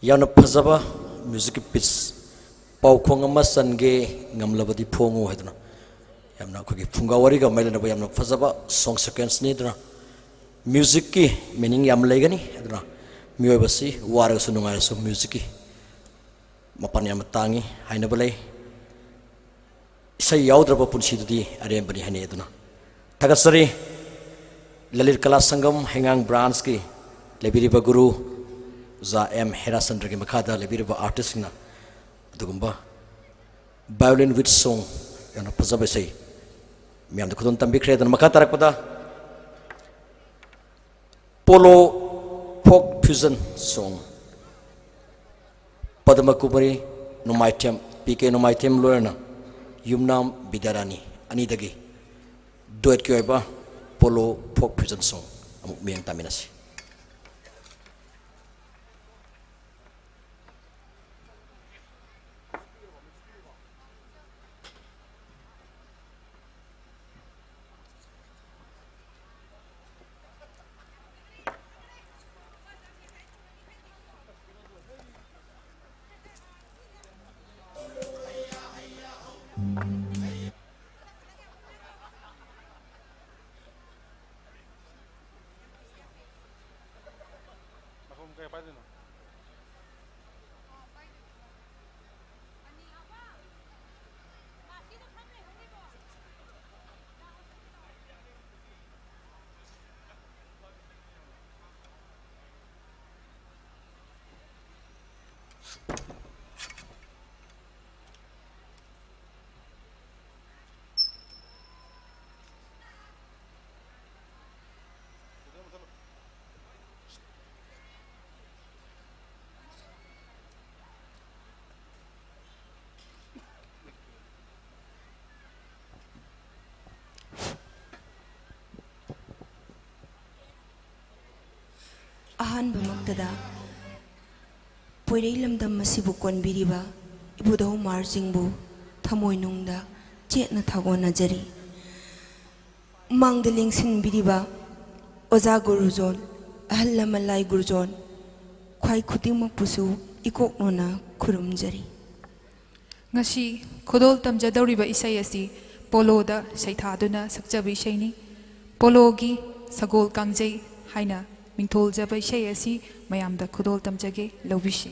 ꯌꯥꯝꯅ ꯐꯖꯕ ꯃ꯭ꯌꯨꯖꯤꯛꯀꯤ ꯄꯤꯁ, "ꯄꯥꯎꯈꯣꯡ ꯑꯃ ꯆꯟꯒꯦ, ꯉꯝꯂꯕꯗꯤ ꯐꯣꯡꯉꯨ" ꯍꯥꯏꯗꯅ, ꯌꯥꯝꯅ ꯑꯩꯈꯣꯏꯒꯤ ꯐꯨꯡꯒꯥ ꯋꯥꯔꯤꯒ ꯃꯔꯤ ꯂꯩꯅꯕ ꯌꯥꯝꯅ ꯐꯖꯕ ꯁꯣꯡ ꯁꯤꯀ꯭ꯋꯦꯟꯁꯅꯤ꯫ ꯑꯗꯨꯅ ꯃ꯭ꯌꯨꯖꯤꯛꯀꯤ ꯃꯤꯅꯤꯡ ꯌꯥꯝ ꯂꯩꯒꯅꯤ꯫ ꯑꯗꯨꯅ ꯃꯤꯑꯣꯏꯕꯁꯤ ꯋꯥꯔꯒꯁꯨ ꯅꯨꯡꯉꯥꯏꯔꯁꯨ ꯃ꯭ꯌꯨꯖꯤꯛꯀꯤ ꯃꯄꯥꯟ ꯌꯥꯝꯅ ꯇꯥꯡꯉꯤ ꯍꯥꯏꯅꯕ ꯂꯩ꯫ ꯏꯁꯩ ꯌꯥꯎꯗ꯭ꯔꯕ ꯄꯨꯟꯁꯤꯗꯨꯗꯤ ꯑꯔꯦꯝꯕꯅꯤ ꯍꯥꯏꯅꯩ꯫ ꯑꯗꯨꯅ ꯊꯥꯒꯠꯆꯔꯤ ꯂꯂꯤꯠ ꯀꯂꯥ ꯁꯪꯒꯝ ꯍꯩꯉꯥꯡ ꯕ꯭ꯔꯥꯟꯁꯀꯤ ꯂꯩꯕꯤꯔꯤꯕ ꯒꯨꯔꯨ ꯑꯣꯖꯥ ꯑꯦꯝ ꯍꯦꯔꯥꯆꯟꯗ꯭ꯔꯒꯤ ꯃꯈꯥꯗ ꯂꯩꯕꯤꯔꯤꯕ ꯑꯥꯔꯇꯤꯁꯁꯤꯡꯅ ꯑꯗꯨꯒꯨꯝꯕ violin with song ꯌꯥꯝꯅ ꯐꯖꯕ ꯏꯁꯩ ꯃꯌꯥꯝꯗ ꯈꯨꯗꯣꯜ ꯇꯝꯕꯤꯈ꯭ꯔꯦ꯫ ꯑꯗꯨꯅ ꯃꯈꯥ ꯇꯥꯔꯛꯄꯗ ꯄꯣꯂꯣ ꯐꯣꯛ ꯐ꯭ꯌꯨꯖꯟ ꯁꯣꯡ, ꯄꯗꯃ ꯀꯨꯃꯥꯔꯤ ꯅꯣꯡꯃꯥꯏꯊꯦꯝ, ꯄꯤ ꯀꯦ ꯅꯣꯡꯃꯥꯏꯊꯦꯝ ꯂꯣꯏꯅꯅ ꯌꯨꯝꯅꯥꯝ ꯕꯤꯗ꯭ꯌꯥꯔꯥꯅꯤ ꯑꯅꯤꯗꯒꯤ ꯗꯨꯋꯦꯠꯀꯤ ꯑꯣꯏꯕ ꯄꯣꯂꯣ ꯐꯣꯛ ꯐ꯭ꯌꯨꯖꯟ ꯁꯣꯡ ꯑꯃꯨꯛ ꯃꯤꯠꯌꯦꯡ ꯇꯥꯃꯤꯟꯅꯁꯤ꯫ ꯑꯍꯥꯟꯕꯃꯛꯇꯗ ꯄꯣꯏꯔꯩ ꯂꯝꯗꯝ ꯑꯁꯤꯕꯨ ꯀꯣꯟꯕꯤꯔꯤꯕ ꯏꯕꯨꯙꯧ ꯃꯥꯔꯖꯤꯡꯕꯨ ꯊꯃꯣꯏꯅꯨꯡꯗ ꯆꯦꯠꯅ ꯊꯥꯒꯣꯟꯅꯖꯔꯤ꯫ ꯃꯥꯡꯗ ꯂꯦꯡꯁꯤꯟꯕꯤꯔꯤꯕ ꯑꯣꯖꯥ ꯒꯨꯔꯨꯖꯣꯟ, ꯑꯍꯜ ꯂꯃꯟ ꯂꯥꯏ ꯒꯨꯔꯨꯖꯣꯟ, ꯈ꯭ꯋꯥꯏ ꯈꯨꯗꯤꯡꯃꯛꯄꯨꯁꯨ ꯏꯀꯣꯛꯅꯣꯅ ꯈꯨꯔꯨꯝꯖꯔꯤ꯫ ꯉꯁꯤ ꯈꯨꯗꯣꯜ ꯇꯝꯖꯗꯧꯔꯤꯕ ꯏꯁꯩ ꯑꯁꯤ ꯄꯣꯂꯣꯗ ꯁꯩꯊꯥꯗꯨꯅ ꯁꯛꯆꯕ ꯏꯁꯩꯅꯤ꯫ ꯄꯣꯂꯣꯒꯤ ꯁꯒꯣꯜ ꯀꯥꯡꯖꯩ ꯍꯥꯏꯅ ꯃꯤꯡꯊꯣꯜꯖꯕ ꯏꯁꯩ ꯑꯁꯤ ꯃꯌꯥꯝꯗ ꯈꯨꯗꯣꯜ ꯇꯝꯖꯒꯦ, ꯂꯧꯕꯤꯁꯤ꯫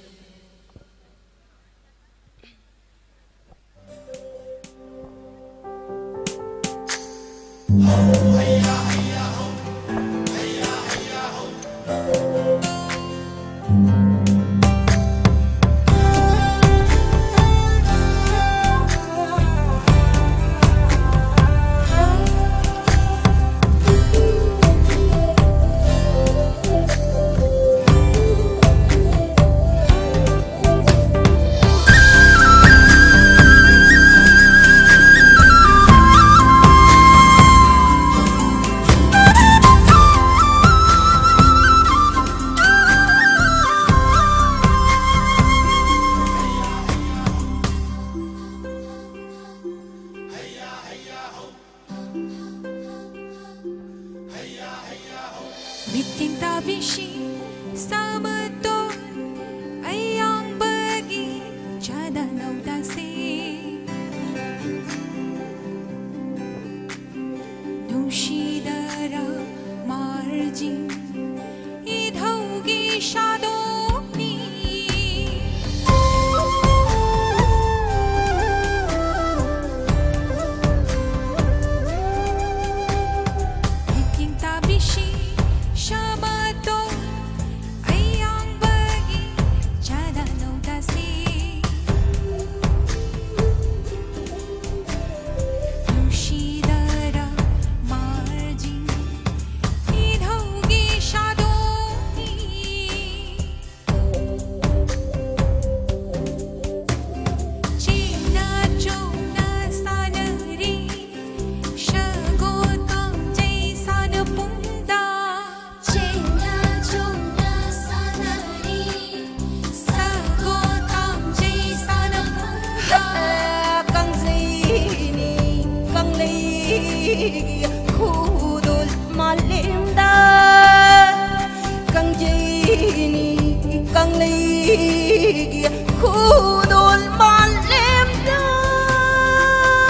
ꯑꯩꯒꯤ ꯈꯨꯗꯣꯜ ꯃꯥꯂꯦꯝꯗ꯫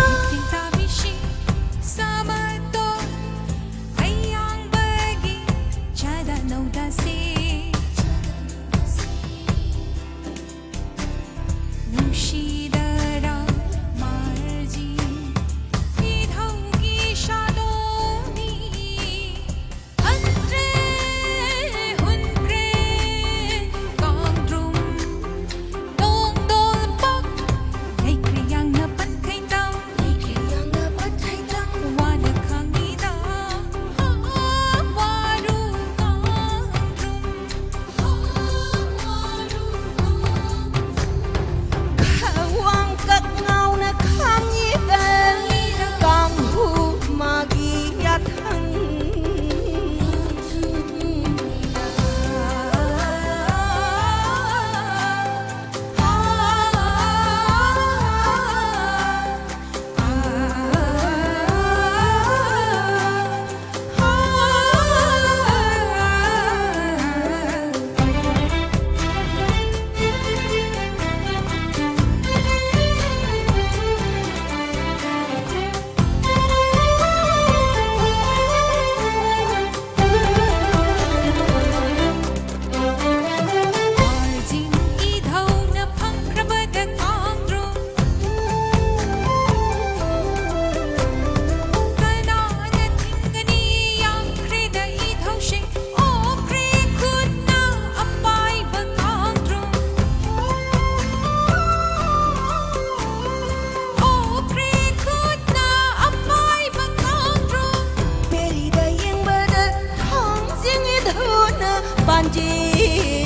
ꯅꯤꯡꯊꯤꯡ ꯇꯥꯕꯤꯁꯤꯡ ꯁꯃꯔꯇꯣꯟ ꯑꯌꯥꯡꯕꯒꯤ ꯆꯥꯗ ꯅꯧꯗꯥꯁꯤ꯫ ꯅꯨꯡꯁꯤꯗꯔꯥ ꯃꯥꯔꯖꯤꯡ ꯏꯙꯧꯒꯤ ꯁꯥꯗꯣꯅꯤ꯫ ꯍꯟꯈ꯭ꯔꯦ, ꯍꯨꯟꯈ꯭ꯔꯦ ꯀꯥꯡꯗ꯭ꯔꯨꯝ ꯇꯣꯡꯗꯣꯜꯄꯥꯛ꯫ ꯂꯩꯈ꯭ꯔꯦ ꯌꯥꯡꯅ ꯄꯟꯈꯩꯇꯪ, ꯂꯩꯈ꯭ꯔꯦ ꯌꯥꯡꯅ ꯄꯟꯈꯩꯇꯪ꯫ ꯋꯥꯅ ꯈꯥꯡꯉꯤꯗ, ꯍꯥ, ꯋꯥꯔꯨ ꯀꯥꯡꯗ꯭ꯔꯨꯝ꯫ ꯈ꯭ꯋꯥꯡ ꯀꯛ ꯉꯥꯎꯅ ꯈꯥꯡꯉꯤꯗ ꯀꯥꯡꯍꯨ ꯃꯥꯒꯤ ꯌꯥꯊꯪ꯫ ꯃꯥꯔꯖꯤꯡ ꯏꯙꯧꯅ ꯐꯪꯈ꯭ꯔꯕꯗ ꯀꯥꯡꯗ꯭ꯔꯨꯝ꯫ ꯀꯅꯥꯅ ꯊꯤꯡꯒꯅꯤ? ꯌꯥꯝꯈ꯭ꯔꯦꯗ ꯏꯙꯧꯁꯤꯡ꯫ ꯑꯣꯈ꯭ꯔꯦ ꯈꯨꯠꯅ ꯑꯄꯥꯏꯕ ꯀꯥꯡꯗ꯭ꯔꯨꯝ꯫ ꯑꯣꯈ꯭ꯔꯦ ꯈꯨꯠꯅ ꯑꯄꯥꯏꯕ ꯀꯥꯡꯗ꯭ꯔꯨꯝ꯫ ꯄꯦꯔꯤꯗ ꯌꯦꯡꯕꯗ ꯊꯥꯡꯖꯤꯡ ꯏꯙꯧꯅ ꯄꯥꯟꯖꯤꯟꯕ꯫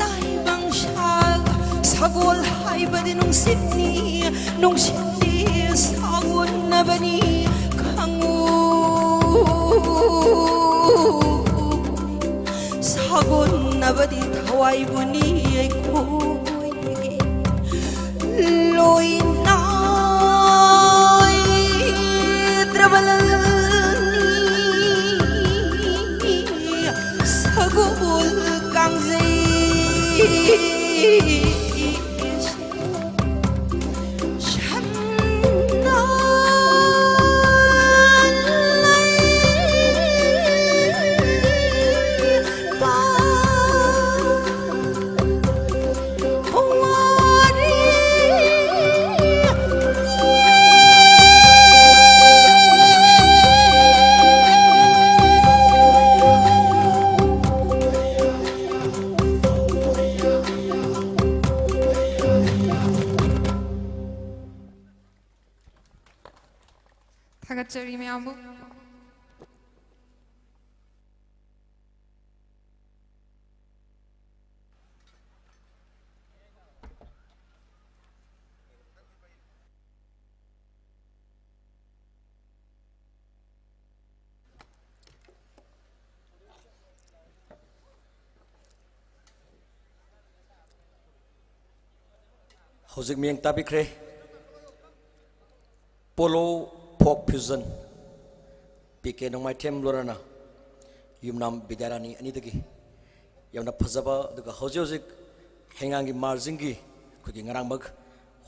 ꯇꯥꯏꯕꯪ ꯁꯥ-, ꯁꯒꯣꯜ ꯍꯥꯏꯕꯗꯤ ꯅꯨꯡꯁꯤꯠꯅꯤ, ꯅꯨꯡꯁꯤꯠꯇꯤ ꯁꯥꯒꯣꯟꯅꯕꯅꯤ ꯈꯪꯉꯨ꯫ ꯁꯥꯒꯣꯟꯅꯕꯗꯤ ꯊꯋꯥꯏꯕꯨꯅꯤ ꯑꯩꯈꯣꯏꯒꯤ ꯂꯣꯏ ꯅꯥꯏꯗ꯭ꯔꯕ ꯂꯜꯅꯤ꯫ ꯁꯒꯣꯜ ꯊꯥꯒꯠꯆꯔꯤ ꯃꯌꯥꯝꯕꯨ꯫ ꯍꯧꯖꯤꯛ ꯃꯤꯠꯌꯦꯡ ꯇꯥꯕꯤꯈ꯭ꯔꯦ꯫ ꯄꯣꯂꯣ ꯐꯣꯛ ꯐ꯭ꯌꯨꯖꯟ, ꯄꯤ ꯀꯦ ꯅꯣꯡꯃꯥꯏꯊꯦꯝ ꯂꯣꯔꯅ ꯌꯨꯝꯅꯥꯝ ꯕꯤꯗ꯭ꯌꯥꯔꯥꯅꯤ ꯑꯅꯤꯗꯒꯤ ꯌꯥꯝꯅ ꯐꯖꯕ, ꯑꯗꯨꯒ ꯍꯧꯖꯤꯛ ꯍꯧꯖꯤꯛ ꯍꯩꯉꯥꯡꯒꯤ ꯃꯥꯔꯖꯤꯡꯒꯤ ꯑꯩꯈꯣꯏꯒꯤ ꯉꯔꯥꯡꯃꯛ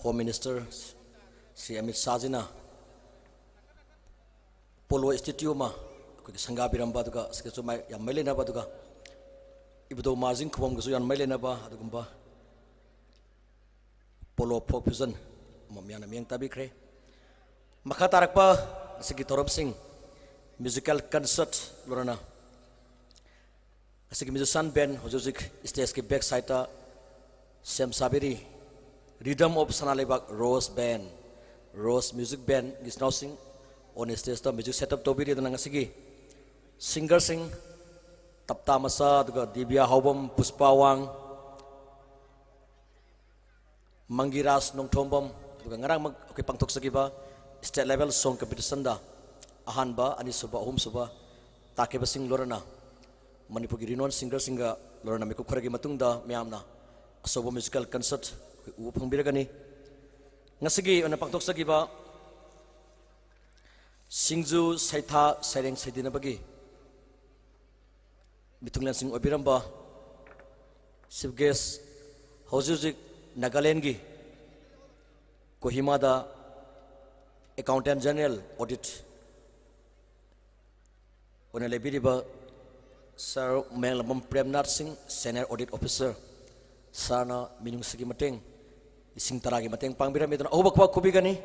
ꯍꯣꯝ ꯃꯤꯅꯤꯁꯇꯔ ꯁ꯭ꯔꯤ ꯑꯃꯤꯠ ꯁꯥꯍꯖꯤꯅ ꯄꯣꯂꯣ ꯏꯟꯁꯇꯤꯇ꯭ꯌꯨꯠ ꯑꯃ ꯑꯩꯈꯣꯏꯒꯤ ꯁꯪꯒꯥꯕꯤꯔꯝꯕ, ꯑꯗꯨꯒ ꯑꯁꯤꯒꯁꯨ ꯃꯥꯏ ꯌꯥꯝ ꯃꯔꯤ ꯂꯩꯅꯕ, ꯑꯗꯨꯒ ꯏꯕꯨꯙꯧ ꯃꯥꯔꯖꯤꯡ ꯈꯨꯕꯝꯒꯁꯨ ꯌꯥꯝ ꯃꯔꯤ ꯂꯩꯅꯕ ꯑꯗꯨꯒꯨꯝꯕ ꯄꯣꯂꯣ ꯐꯣꯛ ꯐ꯭ꯌꯨꯖꯟ ꯑꯃ ꯃꯌꯥꯝꯅ ꯃꯤꯠꯌꯦꯡ ꯇꯥꯕꯤꯈ꯭ꯔꯦ꯫ ꯃꯈꯥ ꯇꯥꯔꯛꯄ ꯑꯁꯤꯒꯤ ꯊꯧꯔꯝꯁꯤꯡ, ꯃ꯭ꯌꯨꯖꯤꯀꯦꯜ ꯀꯟꯁꯔꯠ ꯂꯣꯔꯅ ꯑꯁꯤꯒꯤ ꯃ꯭ꯌꯨꯖꯤꯁꯤꯌꯥꯟ ꯕꯦꯟ ꯍꯧꯖꯤꯛ ꯍꯧꯖꯤꯛ ꯁ꯭ꯇꯦꯖꯀꯤ ꯕꯦꯛ ꯁꯥꯏꯗꯇ ꯁꯦꯝ ꯁꯥꯕꯤꯔꯤ꯫ Rhythm of ꯁꯅꯥ ꯂꯩꯕꯥꯛ ꯔꯣꯁ ꯕꯦꯟ, ꯔꯣꯁ ꯃ꯭ꯌꯨꯖꯤꯛ ꯕꯦꯟꯒꯤ ꯏꯆꯤꯟ ꯏꯅꯥꯎꯁꯤꯡ ꯑꯣꯟ ꯁ꯭ꯇꯦꯖꯇ ꯃ꯭ꯌꯨꯖꯤꯛ ꯁꯦꯠ ꯑꯞ ꯇꯧꯕꯤꯔꯤ꯫ ꯑꯗꯨꯅ ꯉꯁꯤꯒꯤ ꯁꯤꯡꯒꯔꯁꯤꯡ ꯇꯞꯇꯥ ꯃꯆꯥ, ꯑꯗꯨꯒ ꯗꯤꯕ꯭ꯌꯥ ꯍꯥꯎꯕꯝ, ꯄꯨꯁꯄꯥ ꯋꯥꯡ, ꯃꯪꯒꯤꯔꯥꯖ ꯅꯣꯡꯊꯣꯝꯕꯝ, ꯑꯗꯨꯒ ꯉꯔꯥꯡꯃꯛ ꯑꯩꯈꯣꯏ ꯄꯥꯡꯊꯣꯛꯆꯈꯤꯕ ꯁ꯭ꯇꯦꯠ ꯂꯦꯚꯦꯜ ꯁꯣꯡ ꯀꯝꯄꯤꯇꯤꯁꯟꯗ ꯑꯍꯥꯟꯕ, ꯑꯅꯤꯁꯨꯕ, ꯑꯍꯨꯝꯁꯨꯕ ꯇꯥꯈꯤꯕꯁꯤꯡ ꯂꯣꯔꯅ ꯃꯅꯤꯄꯨꯔꯒꯤ ꯔꯤꯅꯣꯟ ꯁꯤꯡꯒꯔꯁꯤꯡꯒ ꯂꯣꯔꯅ ꯃꯤꯀꯨꯞ ꯈꯔꯒꯤ ꯃꯇꯨꯡꯗ ꯃꯌꯥꯝꯅ ꯑꯆꯧꯕ ꯃ꯭ꯌꯨꯖꯤꯀꯦꯜ ꯀꯟꯁꯔꯠ ꯑꯩꯈꯣꯏ ꯎꯕ ꯐꯪꯕꯤꯔꯒꯅꯤ꯫ ꯉꯁꯤꯒꯤ ꯑꯣꯏꯅ ꯄꯥꯡꯊꯣꯛꯆꯈꯤꯕ ꯁꯤꯡꯖꯨ ꯁꯩꯊꯥ ꯁꯩꯔꯦꯡ ꯁꯩꯗꯤꯅꯕꯒꯤ ꯃꯤꯊꯨꯡꯂꯦꯟꯁꯤꯡ ꯑꯣꯏꯕꯤꯔꯝꯕ Chief guest, ꯍꯧꯖꯤꯛ ꯍꯧꯖꯤꯛ ꯅꯥꯒꯥꯂꯦꯟꯒꯤ ꯀꯣꯍꯤꯃꯥꯗ Accountant General Audit ꯑꯣꯏꯅ ꯂꯩꯕꯤꯔꯤꯕ Sir ꯃꯌꯥꯡꯂꯝꯕꯝ ꯄ꯭ꯔꯦꯝꯅꯥꯊ ꯁꯤꯡ, Senior Audit Officer꯫ Sirꯅ ꯃꯤꯅꯨꯡꯁꯤꯒꯤ ꯃꯇꯦꯡ ꯂꯤꯁꯤꯡ ꯇꯔꯥꯒꯤ ꯃꯇꯦꯡ ꯄꯥꯡꯕꯤꯔꯝꯃꯤ꯫ ꯑꯗꯨꯅ ꯑꯍꯧꯕ ꯈꯨꯕꯥꯛ ꯈꯨꯕꯤꯒꯅꯤ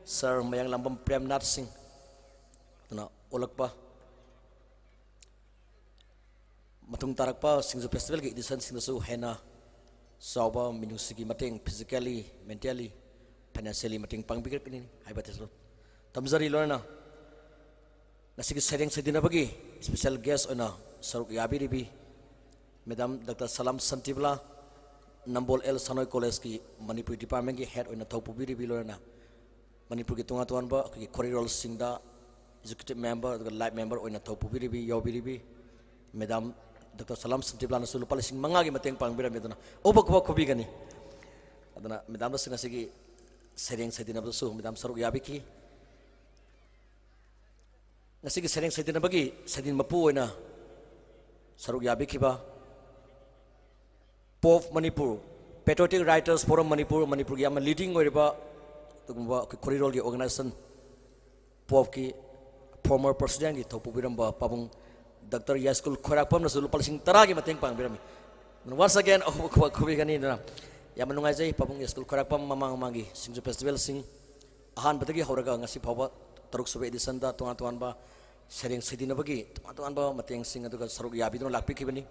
Sir ꯃꯌꯥꯡꯂꯝꯕꯝ ꯄ꯭ꯔꯦꯝꯅꯥꯊ ꯁꯤꯡ꯫ ꯑꯗꯨꯅ ꯑꯣꯜꯂꯛꯄ ꯃꯇꯨꯡ ꯇꯥꯔꯛꯄ ꯁꯤꯡꯖꯨ festivalꯒꯤ editionꯁꯤꯡꯗꯁꯨ ꯍꯦꯟꯅ ꯆꯥꯎꯕ ꯃꯤꯅꯨꯡꯁꯤꯒꯤ ꯃꯇꯦꯡ, physically, mentally, financially ꯃꯇꯦꯡ ꯄꯥꯡꯕꯤꯔꯛꯀꯅꯤ ꯍꯥꯏꯕ ꯑꯁꯤꯁꯨ ꯇꯝꯖꯔꯤ꯫ ꯂꯣꯏꯅꯅ ꯉꯁꯤꯒꯤ ꯁꯩꯔꯦꯡ ꯁꯩꯗꯅꯕꯒꯤ special guest ꯑꯣꯏꯅ ꯁꯔꯨꯛ ꯌꯥꯕꯤꯔꯤꯕꯤ Madam Doctor ꯁꯂꯥꯝ ꯁꯟꯇꯤꯕꯂꯥ, ꯅꯝꯕꯣꯜ ꯑꯦꯜ ꯁꯥꯅꯣꯏ Collegeꯀꯤ ꯃꯅꯤꯄꯨꯔꯤ departmentꯀꯤ head ꯑꯣꯏꯅ ꯊꯧ ꯄꯨꯕꯤꯔꯤꯕꯤ, ꯂꯣꯏꯅꯅ ꯃꯅꯤꯄꯨꯔꯒꯤ ꯇꯣꯉꯥꯟ ꯇꯣꯉꯥꯟꯕ ꯑꯩꯈꯣꯏꯒꯤ ꯈꯣꯔꯤꯔꯣꯜꯁꯤꯡꯗ executive member ꯑꯗꯨꯒ life member ꯑꯣꯏꯅ ꯊꯧ ꯄꯨꯕꯤꯔꯤꯕꯤ, ꯌꯥꯎꯕꯤꯔꯤꯕꯤ Madam Doctor ꯁꯂꯥꯝ ꯁꯟꯇꯤꯕꯂꯥꯅꯁꯨ ꯂꯨꯄꯥ ꯂꯤꯁꯤꯡ ꯃꯉꯥꯒꯤ ꯃꯇꯦꯡ ꯄꯥꯡꯕꯤꯔꯝꯃꯤ꯫ ꯑꯗꯨꯅ ꯑꯍꯧꯕ ꯈꯨꯕꯥꯛ ꯈꯨꯕꯤꯒꯅꯤ꯫ ꯑꯗꯨꯅ Madamꯗꯁꯨ ꯉꯁꯤꯒꯤ ꯁꯩꯔꯦꯡ ꯁꯩꯗꯅꯕꯗꯁꯨ Madam ꯁꯔꯨꯛ ꯌꯥꯕꯤꯈꯤ꯫ ꯉꯁꯤꯒꯤ ꯁꯩꯔꯦꯡ ꯁꯩꯗꯅꯕꯒꯤ ꯁꯩꯗꯤꯟ ꯃꯄꯨ ꯑꯣꯏꯅ ꯁꯔꯨꯛ ꯌꯥꯕꯤꯈꯤꯕ P O F Manipur, Patriotic Writers Forum Manipur, ꯃꯅꯤꯄꯨꯔꯒꯤ ꯌꯥꯝꯅ leading ꯑꯣꯏꯔꯤꯕ ꯑꯗꯨꯒꯨꯝꯕ ꯑꯩꯈꯣꯏ ꯈꯣꯔꯤꯔꯣꯜꯒꯤ organization P O Fꯀꯤ former presidentꯀꯤ ꯊꯧ ꯄꯨꯕꯤꯔꯝꯕ ꯄꯥꯕꯨꯡ Doctor ꯌꯥꯏꯁꯀꯨꯜ ꯈꯣꯏꯔꯥꯛꯄꯝꯅꯁꯨ ꯂꯨꯄꯥ ꯂꯤꯁꯤꯡ ꯇꯔꯥꯒꯤ ꯃꯇꯦꯡ ꯄꯥꯡꯕꯤꯔꯝꯃꯤ꯫ Once again ꯑꯍꯧꯕ ꯈꯨꯕꯥꯛ ꯈꯨꯕꯤꯒꯅꯤ꯫ ꯑꯗꯨꯅ ꯌꯥꯝꯅ ꯅꯨꯡꯉꯥꯏꯖꯩ, ꯄꯥꯕꯨꯡ ꯌꯥꯏꯁꯀꯨꯜ ꯈꯣꯏꯔꯥꯛꯄꯝ ꯃꯃꯥꯡ ꯃꯃꯥꯡꯒꯤ ꯁꯤꯡꯖꯨ festivalꯁꯤꯡ ꯑꯍꯥꯟꯕꯗꯒꯤ ꯍꯧꯔꯒ ꯉꯁꯤ ꯐꯥꯎꯕ ꯇꯔꯨꯛ ꯁꯨꯕ editionꯗ ꯇꯣꯉꯥꯟ ꯇꯣꯉꯥꯟꯕ ꯁꯩꯔꯦꯡ ꯁꯩꯗꯤꯅꯕꯒꯤ ꯇꯣꯉꯥꯟ ꯇꯣꯉꯥꯟꯕ ꯃꯇꯦꯡꯁꯤꯡ ꯑꯗꯨꯒ ꯁꯔꯨꯛ ꯌꯥꯕꯤꯗꯨꯅ ꯂꯥꯛꯄꯤꯈꯤꯕꯅꯤ꯫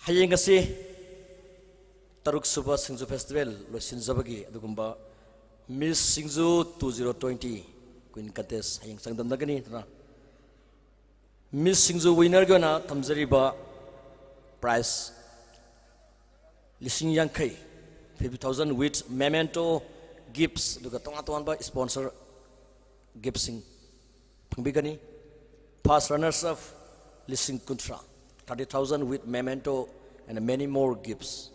ꯍꯌꯦꯡ ꯑꯁꯤ ꯇꯔꯨꯛ ꯁꯨꯕ ꯁꯤꯡꯖꯨ festival ꯂꯣꯏꯁꯤꯟꯖꯕꯒꯤ ꯑꯗꯨꯒꯨꯝꯕ Miss ꯁꯤꯡꯖꯨ two zero twenty Queen Contest ꯍꯌꯦꯡ ꯆꯥꯡꯗꯝꯅꯒꯅꯤ꯫ ꯑꯗꯨꯅ Miss ꯁꯤꯡꯖꯨ winnerꯒꯤ ꯑꯣꯏꯅ ꯊꯝꯖꯔꯤꯕ prize ꯂꯤꯁꯤꯡ ꯌꯥꯡꯈꯩ, fifty thousand with memento gifts, ꯑꯗꯨꯒ ꯇꯣꯉꯥꯟ ꯇꯣꯉꯥꯟꯕ sponsor giftꯁꯤꯡ ꯐꯪꯕꯤꯒꯅꯤ꯫ First runners up ꯂꯤꯁꯤꯡ ꯀꯨꯟꯊ꯭ꯔꯥ, thirty thousand with memento and many more gifts꯫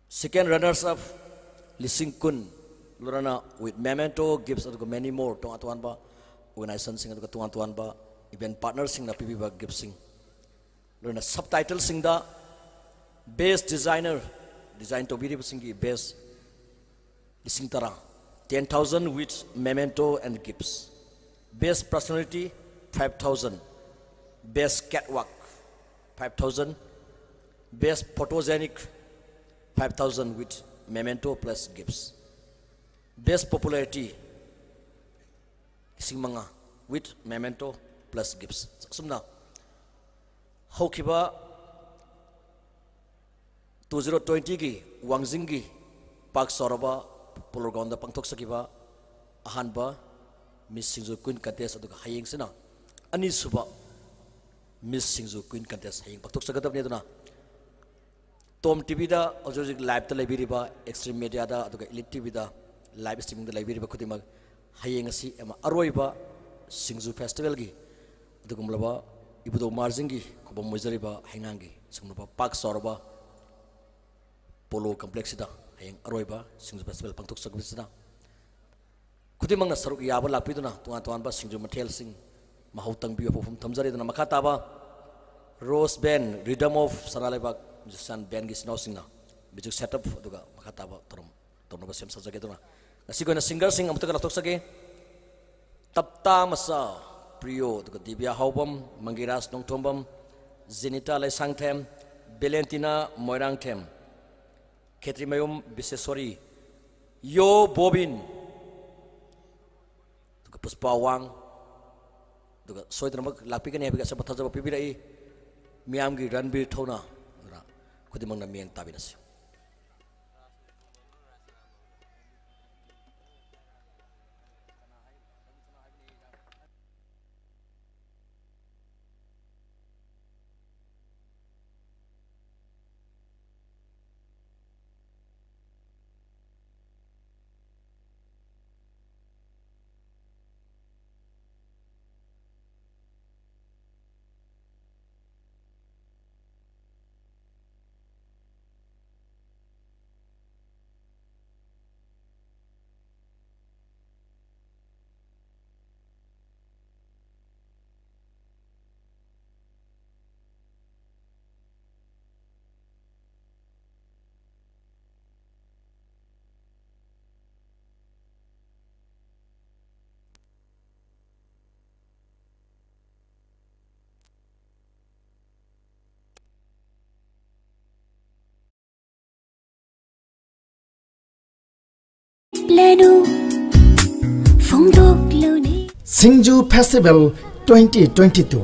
Second runners up ꯂꯤꯁꯤꯡ ꯀꯨꯟ, ꯂꯣꯏꯅꯅ with memento gifts ꯑꯗꯨꯒ many more, ꯇꯣꯉꯥꯟ ꯇꯣꯉꯥꯟꯕ organizationꯁꯤꯡ ꯑꯗꯨꯒ ꯇꯣꯉꯥꯟ ꯇꯣꯉꯥꯟꯕ event partnerꯁꯤꯡꯅ ꯄꯤꯕꯤꯕ giftꯁꯤꯡ꯫ ꯂꯣꯏꯅ ꯁꯕ ꯇꯥꯏꯇꯜꯁꯤꯡꯗ ꯕꯦꯁ ꯗꯤꯖꯥꯏꯅꯔ, ꯗꯤꯖꯥꯏꯟ ꯇꯧꯕꯤꯔꯤꯕꯁꯤꯡꯒꯤ ꯕꯦꯁ ꯂꯤꯁꯤꯡ ꯇꯔꯥ, ten thousand with memento and gifts. Best personality, five thousand. Best catwalk, five thousand. Best photogenic, five thousand with memento plus gifts. Best popularity, ꯂꯤꯁꯤꯡ ꯃꯉꯥ with memento plus gifts. ꯑꯁꯨꯝꯅ ꯍꯧꯈꯤꯕ two zero twenty ꯒꯤ ꯋꯥꯡꯖꯤꯡꯒꯤ ꯄꯥꯛ ꯆꯥꯎꯔꯕ polo ground ꯄꯥꯡꯊꯣꯛꯆꯈꯤꯕ ꯑꯍꯥꯟꯕ ꯃꯤꯁ ꯁꯤꯡꯖꯨ queen ꯀꯟꯇꯦꯁ, ꯑꯗꯨꯒ ꯍꯌꯦꯡꯁꯤꯅ ꯑꯅꯤꯁꯨꯕ ꯃꯤꯁ ꯁꯤꯡꯖꯨ ꯀ꯭ꯋꯤꯟ ꯀꯟꯇꯦꯁ ꯍꯌꯦꯡ ꯄꯥꯡꯊꯣꯛꯆꯒꯗꯕꯅꯤ꯫ ꯑꯗꯨꯅ ꯇꯣꯝ ꯇꯤꯚꯤꯗ ꯍꯧꯖꯤꯛ ꯍꯧꯖꯤꯛ ꯂꯥꯏꯞꯇ ꯂꯩꯕꯤꯔꯤꯕ, ꯑꯦꯛꯁꯇ꯭ꯔꯤꯝ ꯃꯦꯗꯤꯌꯥꯗ ꯑꯗꯨꯒ ꯏꯂꯤꯠ ꯇꯤꯚꯤꯗ ꯂꯥꯏꯞ ꯁ꯭ꯇ꯭ꯔꯤꯃꯤꯡꯗ ꯂꯩꯕꯤꯔꯤꯕ ꯈꯨꯗꯤꯡꯃꯛ, ꯍꯌꯦꯡ ꯑꯁꯤ ꯑꯃ ꯑꯔꯣꯏꯕ ꯁꯤꯡꯖꯨ ꯐꯦꯁꯇꯤꯚꯦꯜꯒꯤ ꯑꯗꯨꯒꯨꯝꯂꯕ ꯏꯕꯨꯙꯧ ꯃꯥꯔꯖꯤꯡꯒꯤ ꯈꯨꯕꯝ ꯑꯣꯏꯖꯔꯤꯕ ꯍꯩꯉꯥꯡꯒꯤ ꯁꯤꯒꯨꯝꯂꯕ ꯄꯥꯛ ꯆꯥꯎꯔꯕ ꯄꯣꯂꯣ ꯀꯝꯄ꯭ꯂꯦꯛꯁꯁꯤꯗ ꯍꯌꯦꯡ ꯑꯔꯣꯏꯕ ꯁꯤꯡꯖꯨ ꯐꯦꯁꯇꯤꯚꯦꯜ ꯄꯥꯡꯊꯣꯛꯆꯒꯗꯕꯁꯤꯅ, ꯈꯨꯗꯤꯡꯃꯛꯅ ꯁꯔꯨꯛ ꯌꯥꯕ ꯂꯥꯛꯄꯤꯗꯨꯅ ꯇꯣꯉꯥꯟ ꯇꯣꯉꯥꯟꯕ ꯁꯤꯡꯖꯨ ꯃꯊꯦꯜꯁꯤꯡ ꯃꯍꯥꯎ ꯇꯪꯕꯤꯌꯨ ꯍꯥꯏꯕ ꯋꯥꯐꯝ ꯊꯝꯖꯔꯤ꯫ ꯑꯗꯨꯅ ꯃꯈꯥ ꯇꯥꯕ ꯔꯣꯁ ꯕꯦꯟ, ꯔꯤꯗꯝ ꯑꯣꯐ ꯁꯅꯥ ꯂꯩꯕꯥꯛ ꯃ꯭ꯌꯨꯖꯤꯁꯤꯌꯥꯟ ꯕꯦꯟꯒꯤ ꯏꯆꯤꯟ ꯏꯅꯥꯎꯁꯤꯡꯅ ꯃ꯭ꯌꯨꯖꯤꯛ ꯁꯦꯠ ꯑꯞ ꯑꯗꯨꯒ ꯃꯈꯥ ꯇꯥꯕ ꯊꯧꯔꯝ ꯇꯧꯅꯕ ꯁꯦꯝ ꯁꯥꯖꯒꯦ꯫ ꯑꯗꯨꯅ ꯉꯁꯤꯒꯤ ꯑꯣꯏꯅ ꯁꯤꯡꯒꯔꯁꯤꯡ ꯑꯃꯨꯛꯇꯒ ꯂꯥꯎꯊꯣꯛꯆꯒꯦ꯫ ꯇꯞꯇꯥ ꯃꯆꯥ ꯄ꯭ꯔꯤꯌꯣ, ꯑꯗꯨꯒ ꯗꯤꯕ꯭ꯌꯥ ꯍꯥꯎꯕꯝ, ꯃꯪꯒꯤꯔꯥꯖ ꯅꯣꯡꯊꯣꯝꯕꯝ, ꯖꯤꯅꯤꯇꯥ ꯂꯩꯁꯥꯡꯊꯦꯝ, ꯕꯦꯂꯦꯟꯇꯤꯅꯥ ꯃꯣꯏꯔꯥꯡꯊꯦꯝ, ꯈꯦꯇ꯭ꯔꯤꯃꯌꯨꯝ ꯕꯤꯁꯦꯁꯣꯔꯤ, ꯌꯣ ꯕꯣꯕꯤꯟ, ꯑꯗꯨꯒ ꯄꯨꯁꯄꯥ ꯋꯥꯡ, ꯑꯗꯨꯒ ꯁꯣꯏꯗꯅꯃꯛ ꯂꯥꯛꯄꯤꯒꯅꯤ ꯍꯥꯏꯕꯒꯤ ꯑꯆꯦꯠꯄ ꯊꯥꯖꯕ ꯄꯤꯕꯤꯔꯛꯏ꯫ ꯃꯤꯌꯥꯝꯒꯤ ꯔꯟꯕꯤꯔ ꯊꯧꯅꯥ, ꯑꯗꯨꯅ ꯈꯨꯗꯤꯡꯃꯛꯅ ꯃꯤꯠꯌꯦꯡ ꯇꯥꯕꯤꯔꯁꯤ꯫ ꯂꯥꯅꯨ ꯐꯣꯡꯗꯣꯛꯂꯨꯅꯦ꯫ ꯁꯤꯡꯖꯨ ꯐꯦꯁꯇꯤꯚꯦꯜ ꯇ꯭ꯋꯦꯟꯇꯤ ꯇ꯭ꯋꯦꯟꯇꯤ ꯇꯨ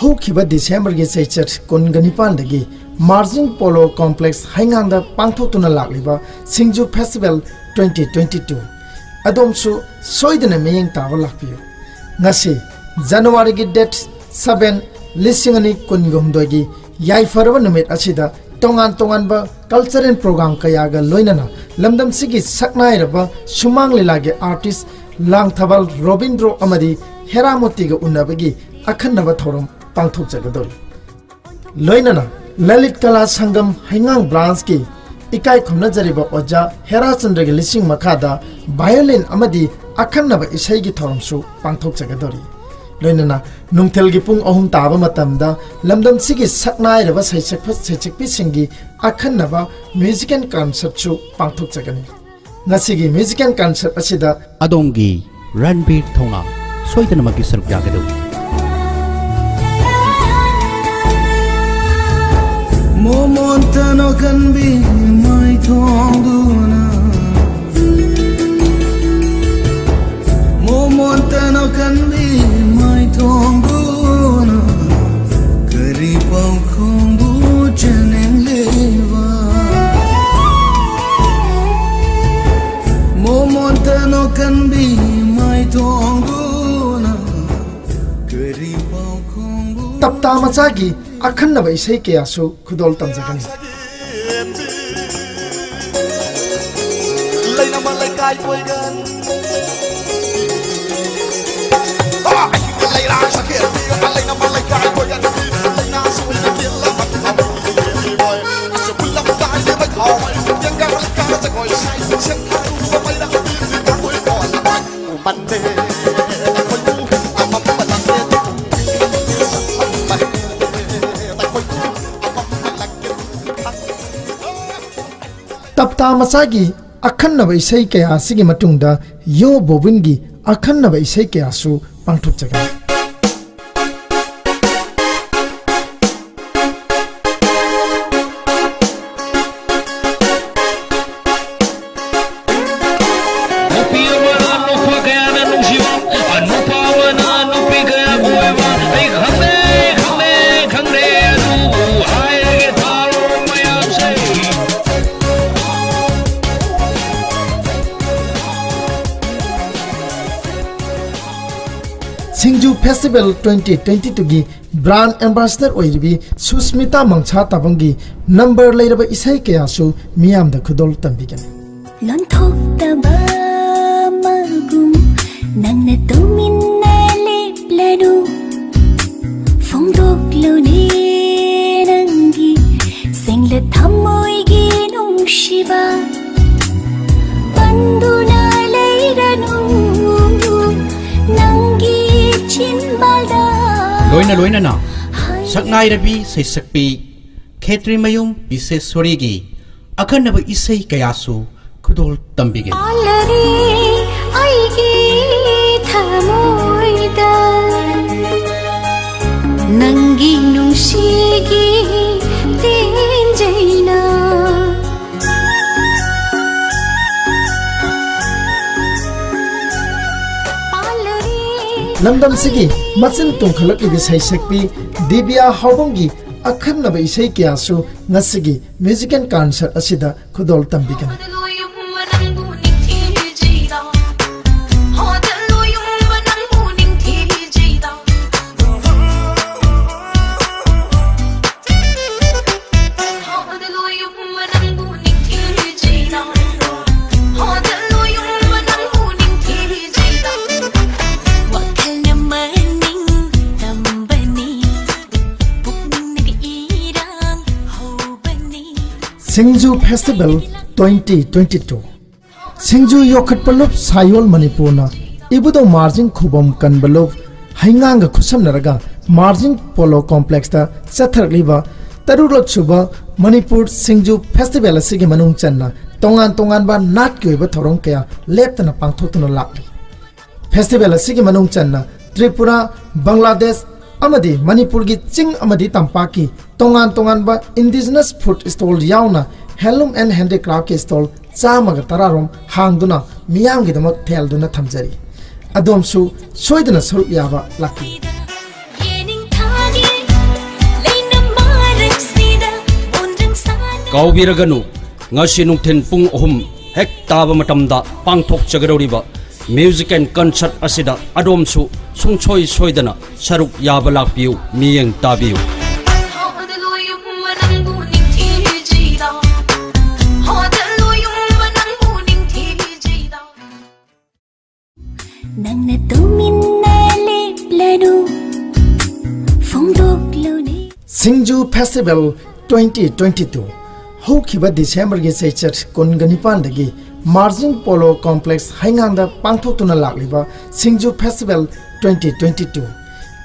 ꯍꯧꯈꯤꯕ ꯗꯤꯁꯦꯝꯕꯔꯒꯤ ꯆꯩꯆꯠ ꯀꯨꯟꯒ ꯅꯤꯄꯥꯟꯗꯒꯤ ꯃꯥꯔꯖꯤꯡ ꯄꯣꯂꯣ ꯀꯣꯝꯄ꯭ꯂꯦꯛꯁ ꯍꯩꯉꯥꯡꯗ ꯄꯥꯡꯊꯣꯛꯇꯨꯅ ꯂꯥꯛꯂꯤꯕ ꯁꯤꯡꯖꯨ ꯐꯦꯁꯇꯤꯚꯦꯜ ꯇ꯭ꯋꯦꯟꯇꯤ ꯇ꯭ꯋꯦꯟꯇꯤ ꯇꯨ ꯑꯗꯣꯝꯁꯨ ꯁꯣꯏꯗꯅ ꯃꯤꯠꯌꯦꯡ ꯇꯥꯕ ꯂꯥꯛꯄꯤꯌꯨ꯫ ꯉꯁꯤ ꯖꯅꯋꯥꯔꯤꯒꯤ ꯗꯦꯠ ꯁꯚꯦꯟ, ꯂꯤꯁꯤꯡ ꯑꯅꯤ ꯀꯨꯟꯒ ꯍꯨꯝꯗꯣꯏꯒꯤ ꯌꯥꯏꯐꯔꯕ ꯅꯨꯃꯤꯠ ꯑꯁꯤꯗ ꯇꯣꯉꯥꯟ ꯇꯣꯉꯥꯟꯕ ꯀꯜꯆꯔꯦꯜ ꯄ꯭ꯔꯣꯒ꯭ꯔꯥꯝ ꯀꯌꯥꯒ ꯂꯣꯏꯅꯅ ꯂꯝꯗꯝꯁꯤꯒꯤ ꯁꯛꯅꯥꯏꯔꯕ ꯁꯨꯃꯥꯡ ꯂꯤꯂꯥꯒꯤ ꯑꯥꯔꯇꯤꯁ ꯂꯥꯡꯊꯕꯥꯜ ꯔꯣꯕꯤꯟꯗ꯭ꯔꯣ ꯑꯃꯗꯤ ꯍꯦꯔꯥꯃꯣꯇꯤꯒ ꯎꯟꯅꯕꯒꯤ ꯑꯈꯟꯅꯕ ꯊꯧꯔꯝ ꯄꯥꯡꯊꯣꯛꯆꯒꯗꯧꯔꯤ꯫ ꯂꯣꯏꯅꯅ ꯂꯂꯤꯠ ꯀꯂꯥ ꯁꯪꯒꯝ ꯍꯩꯉꯥꯡ ꯕ꯭ꯔꯥꯟꯁꯀꯤ ꯏꯀꯥꯏ ꯈꯨꯝꯅꯖꯔꯤꯕ ꯑꯣꯖꯥ ꯍꯦꯔꯥꯆꯟꯗ꯭ꯔꯒꯤ ꯂꯤꯁꯤꯡ ꯃꯈꯥꯗ ꯚꯥꯏꯑꯣꯂꯤꯟ ꯑꯃꯗꯤ ꯑꯈꯟꯅꯕ ꯏꯁꯩꯒꯤ ꯊꯧꯔꯝꯁꯨ ꯄꯥꯡꯊꯣꯛꯆꯒꯗꯧꯔꯤ꯫ ꯂꯣꯏꯅꯅ ꯅꯨꯡꯊꯤꯜꯒꯤ ꯄꯨꯡ ꯑꯍꯨꯝ ꯇꯥꯕ ꯃꯇꯝꯗ ꯂꯝꯗꯝꯁꯤꯒꯤ ꯁꯛꯅꯥꯏꯔꯕ ꯁꯩꯁꯛꯄ ꯁꯩꯁꯛꯄꯤꯁꯤꯡꯒꯤ ꯑꯈꯟꯅꯕ ꯃ꯭ꯌꯨꯖꯤꯀꯦꯜ ꯀꯟꯁꯔꯠꯁꯨ ꯄꯥꯡꯊꯣꯛꯆꯒꯅꯤ꯫ ꯉꯁꯤꯒꯤ ꯃ꯭ꯌꯨꯖꯤꯀꯦꯜ ꯀꯟꯁꯔꯠ ꯑꯁꯤꯗ ꯑꯗꯣꯝꯒꯤ ꯔꯟꯕꯤꯔ ꯊꯧꯅꯥ ꯁꯣꯏꯗꯅꯃꯛꯀꯤ ꯁꯔꯨꯛ ꯌꯥꯒꯗꯧꯔꯤ꯫ ꯃꯣꯃꯣꯟꯇꯅꯣ ꯀꯟꯕꯤ ꯃꯥꯏꯊꯣꯡꯗꯨꯅ, ꯃꯣꯃꯣꯟꯇꯅꯣ ꯀꯟꯕꯤ ꯃꯥꯏꯊꯣꯡꯗꯨꯅ, ꯀꯔꯤ ꯄꯥꯎꯈꯣꯡꯕꯨ ꯆꯦꯟꯅꯤꯡꯂꯤꯕ? ꯃꯣꯃꯣꯟꯇꯅꯣ ꯀꯟꯕꯤ ꯃꯥꯏꯊꯣꯡꯗꯨꯅ, ꯀꯔꯤ ꯄꯥꯎꯈꯣꯡꯕꯨ ꯇꯞꯇꯥ ꯃꯆꯥꯒꯤ ꯑꯈꯟꯅꯕ ꯏꯁꯩ ꯀꯌꯥꯁꯨ ꯈꯨꯗꯣꯜ ꯇꯝꯖꯒꯅꯤ꯫ ꯂꯩꯅꯃ ꯂꯩꯀꯥꯏ ꯀꯣꯏꯒꯟ꯫ ꯑꯥ! ꯂꯩꯔꯥ ꯁꯈꯦꯟꯕꯤ, ꯂꯩꯅꯃ ꯂꯩꯀꯥꯏ ꯀꯣꯏꯒꯟ꯫ ꯂꯩꯅꯥ ꯁꯨꯅ ꯀꯦꯜꯂꯕ ꯊꯥꯎ ꯌꯦꯜꯂꯤꯕꯣꯏ꯫ ꯆꯨꯞꯂꯝꯗꯥꯏꯗ ꯊꯥꯎ ꯌꯦꯡꯒ ꯂꯩꯀꯥ ꯖꯒꯣꯏ ꯁꯥꯏ꯫ ꯁꯦꯟ ꯈꯥꯏꯔꯨꯕ ꯃꯩꯔꯥ ꯕꯤꯔ ꯊꯥꯡꯒꯣꯏ ꯀꯣꯟꯅ ꯃꯥꯏ ꯎꯃꯟꯗꯦ꯫ ꯑꯩꯈꯣꯏꯕꯨ ꯑꯃꯝꯕ ꯂꯥꯛꯀꯦ꯫ ꯇꯞꯇꯥ ꯃꯆꯥꯒꯤ ꯑꯈꯟꯅꯕ ꯏꯁꯩ ꯀꯌꯥ ꯑꯁꯤꯒꯤ ꯃꯇꯨꯡꯗ ꯌꯣ ꯕꯣꯕꯤꯟꯒꯤ ꯑꯈꯟꯅꯕ ꯏꯁꯩ ꯀꯌꯥꯁꯨ ꯄꯥꯡꯊꯣꯛꯆꯒꯅꯤ꯫ Festival twenty twenty twoꯒꯤ brand ambassador ꯑꯣꯏꯔꯤꯕꯤ Susmita ꯃꯪꯁꯥ ꯇꯥꯕꯪꯒꯤ number ꯂꯩꯔꯕ ꯏꯁꯩ ꯀꯌꯥꯁꯨ ꯃꯤꯌꯥꯝꯗ ꯈꯨꯗꯣꯜ ꯇꯝꯕꯤꯒꯅꯤ꯫ ꯂꯣꯟꯊꯣꯛꯇꯕ ꯑꯃꯒꯨꯝ ꯅꯪꯅ ꯇꯨꯃꯤꯟꯅ ꯂꯦꯞꯂꯅꯨ, ꯐꯣꯡꯗꯣꯛꯂꯨꯅꯦ ꯅꯪꯒꯤ ꯁꯦꯡꯂ ꯊꯃꯣꯏꯒꯤ ꯅꯨꯡꯁꯤꯕ, ꯄꯟꯗꯨꯅ ꯂꯩꯔꯅꯨ ꯅꯪꯒꯤ ꯆꯤꯟꯕꯥꯜꯗ꯫ ꯂꯣꯏꯅ ꯂꯣꯏꯅꯅ ꯁꯛꯅꯥꯏꯔꯕꯤ ꯁꯩꯁꯛꯄꯤ ꯈꯦꯇ꯭ꯔꯤꯃꯌꯨꯝ ꯕꯤꯁꯦꯁ꯭ꯋꯔꯤꯒꯤ ꯑꯈꯟꯅꯕ ꯏꯁꯩ ꯀꯌꯥꯁꯨ ꯈꯨꯗꯣꯜ ꯇꯝꯕꯤꯒꯦ꯫ ꯄꯥꯜꯂꯔꯦ ꯑꯩꯒꯤ ꯊꯃꯣꯏꯗ ꯅꯪꯒꯤ ꯅꯨꯡꯁꯤꯒꯤ ꯇꯦꯟꯖꯩꯅ꯫ ꯄꯥꯜꯂꯔꯦ ꯂꯝꯗꯝꯁꯤꯒꯤ ꯃꯆꯤꯟ ꯇꯨꯝꯈꯠꯂꯛꯂꯤꯕꯤ ꯁꯩꯁꯛꯄꯤ ꯗꯤꯕꯤꯌꯥ ꯍꯥꯎꯕꯝꯒꯤ ꯑꯈꯟꯅꯕ ꯏꯁꯩ ꯀꯌꯥꯁꯨ ꯉꯁꯤꯒꯤ musical concert ꯑꯁꯤꯗ ꯈꯨꯗꯣꯜ ꯇꯝꯕꯤꯒꯅꯤ꯫ ꯋꯥꯈꯜꯅ ꯃꯅꯤꯡ ꯇꯝꯕꯅꯤ, ꯄꯨꯛꯅꯤꯡꯅꯒ ꯏꯔꯥꯡ ꯍꯧꯕꯅꯤ꯫ ꯁꯤꯡꯖꯨ Festival twenty twenty two꯫ ꯁꯤꯡꯖꯨ ꯌꯣꯛꯈꯠꯄ ꯂꯨꯞ ꯁꯥꯌꯣꯜ ꯃꯅꯤꯄꯨꯔꯅ ꯏꯕꯨꯙꯧ ꯃꯥꯔꯖꯤꯡ ꯈꯨꯕꯝ ꯀꯟꯕ ꯂꯨꯞ ꯍꯩꯉꯥꯡꯒ ꯈꯨꯠꯁꯝꯅꯔꯒ ꯃꯥꯔꯖꯤꯡ ꯄꯣꯂꯣ ꯀꯣꯝꯄ꯭ꯂꯦꯛꯁꯇ ꯆꯠꯊꯔꯛꯂꯤꯕ ꯇꯔꯨꯛꯂꯛ ꯁꯨꯕ ꯃꯅꯤꯄꯨꯔ ꯁꯤꯡꯖꯨ Festival ꯑꯁꯤꯒꯤ ꯃꯅꯨꯡ ꯆꯟꯅ ꯇꯣꯉꯥꯟ ꯇꯣꯉꯥꯟꯕ ꯅꯥꯠꯀꯤ ꯑꯣꯏꯕ ꯊꯧꯔꯝ ꯀꯌꯥ ꯂꯦꯞꯇꯅ ꯄꯥꯡꯊꯣꯛꯇꯨꯅ ꯂꯥꯛꯂꯤ꯫ Festival ꯑꯁꯤꯒꯤ ꯃꯅꯨꯡ ꯆꯟꯅ ꯇ꯭ꯔꯤꯄꯨꯔꯥ, ꯕꯪꯒ꯭ꯂꯥꯗꯦꯁ ꯑꯃꯗꯤ ꯃꯅꯤꯄꯨꯔꯒꯤ ꯆꯤꯡ ꯑꯃꯗꯤ ꯇꯝꯄꯥꯛꯀꯤ ꯇꯣꯉꯥꯟ ꯇꯣꯉꯥꯟꯕ indigenous food stall ꯌꯥꯎꯅ handloom and handicraftꯀꯤ stall ꯆꯥꯝꯃꯒ ꯇꯔꯥ ꯔꯣꯝ ꯍꯥꯡꯗꯨꯅ ꯃꯤꯌꯥꯝꯒꯤꯗꯃꯛ ꯊꯦꯜꯗꯨꯅ ꯊꯝꯖꯔꯤ꯫ ꯑꯗꯣꯝꯁꯨ ꯁꯣꯏꯗꯅ ꯁꯔꯨꯛ ꯌꯥꯕ ꯂꯥꯛꯄꯤꯌꯨ꯫ ꯀꯥꯎꯕꯤꯔꯒꯅꯨ, ꯉꯁꯤ ꯅꯨꯡꯊꯤꯜ ꯄꯨꯡ ꯑꯍꯨꯝ ꯍꯦꯛ ꯇꯥꯕ ꯃꯇꯝꯗ ꯄꯥꯡꯊꯣꯛꯆꯒꯗꯧꯔꯤꯕ Music and Concert ꯑꯁꯤꯗ ꯑꯗꯣꯝꯁꯨ ꯁꯨꯡꯁꯣꯏ ꯁꯣꯏꯗꯅ ꯁꯔꯨꯛ ꯌꯥꯕ ꯂꯥꯛꯄꯤꯌꯨ, ꯃꯤꯠꯌꯦꯡ ꯇꯥꯕꯤꯌꯨ꯫ ꯅꯪꯅ ꯇꯨꯃꯤꯟꯅ ꯂꯦꯞꯂꯅꯨ, ꯐꯣꯡꯗꯣꯛꯂꯨꯅꯦ꯫ ꯁꯤꯡꯖꯨ ꯐꯦꯁꯇꯤꯚꯦꯜ ꯇ꯭ꯋꯦꯟꯇꯤ ꯇ꯭ꯋꯦꯟꯇꯤ ꯇꯨ ꯍꯧꯈꯤꯕ ꯗꯤꯁꯦꯝꯕꯔꯒꯤ ꯆꯩꯆꯠ ꯀꯨꯟꯒ ꯅꯤꯄꯥꯟꯗꯒꯤ ꯃꯥꯔꯖꯤꯡ ꯄꯣꯂꯣ ꯀꯣꯝꯄ꯭ꯂꯦꯛꯁ ꯍꯩꯉꯥꯡꯗ ꯄꯥꯡꯊꯣꯛꯇꯨꯅ ꯂꯥꯛꯂꯤꯕ ꯁꯤꯡꯖꯨ ꯐꯦꯁꯇꯤꯚꯦꯜ ꯇ꯭ꯋꯦꯟꯇꯤ ꯇ꯭ꯋꯦꯟꯇꯤ ꯇꯨ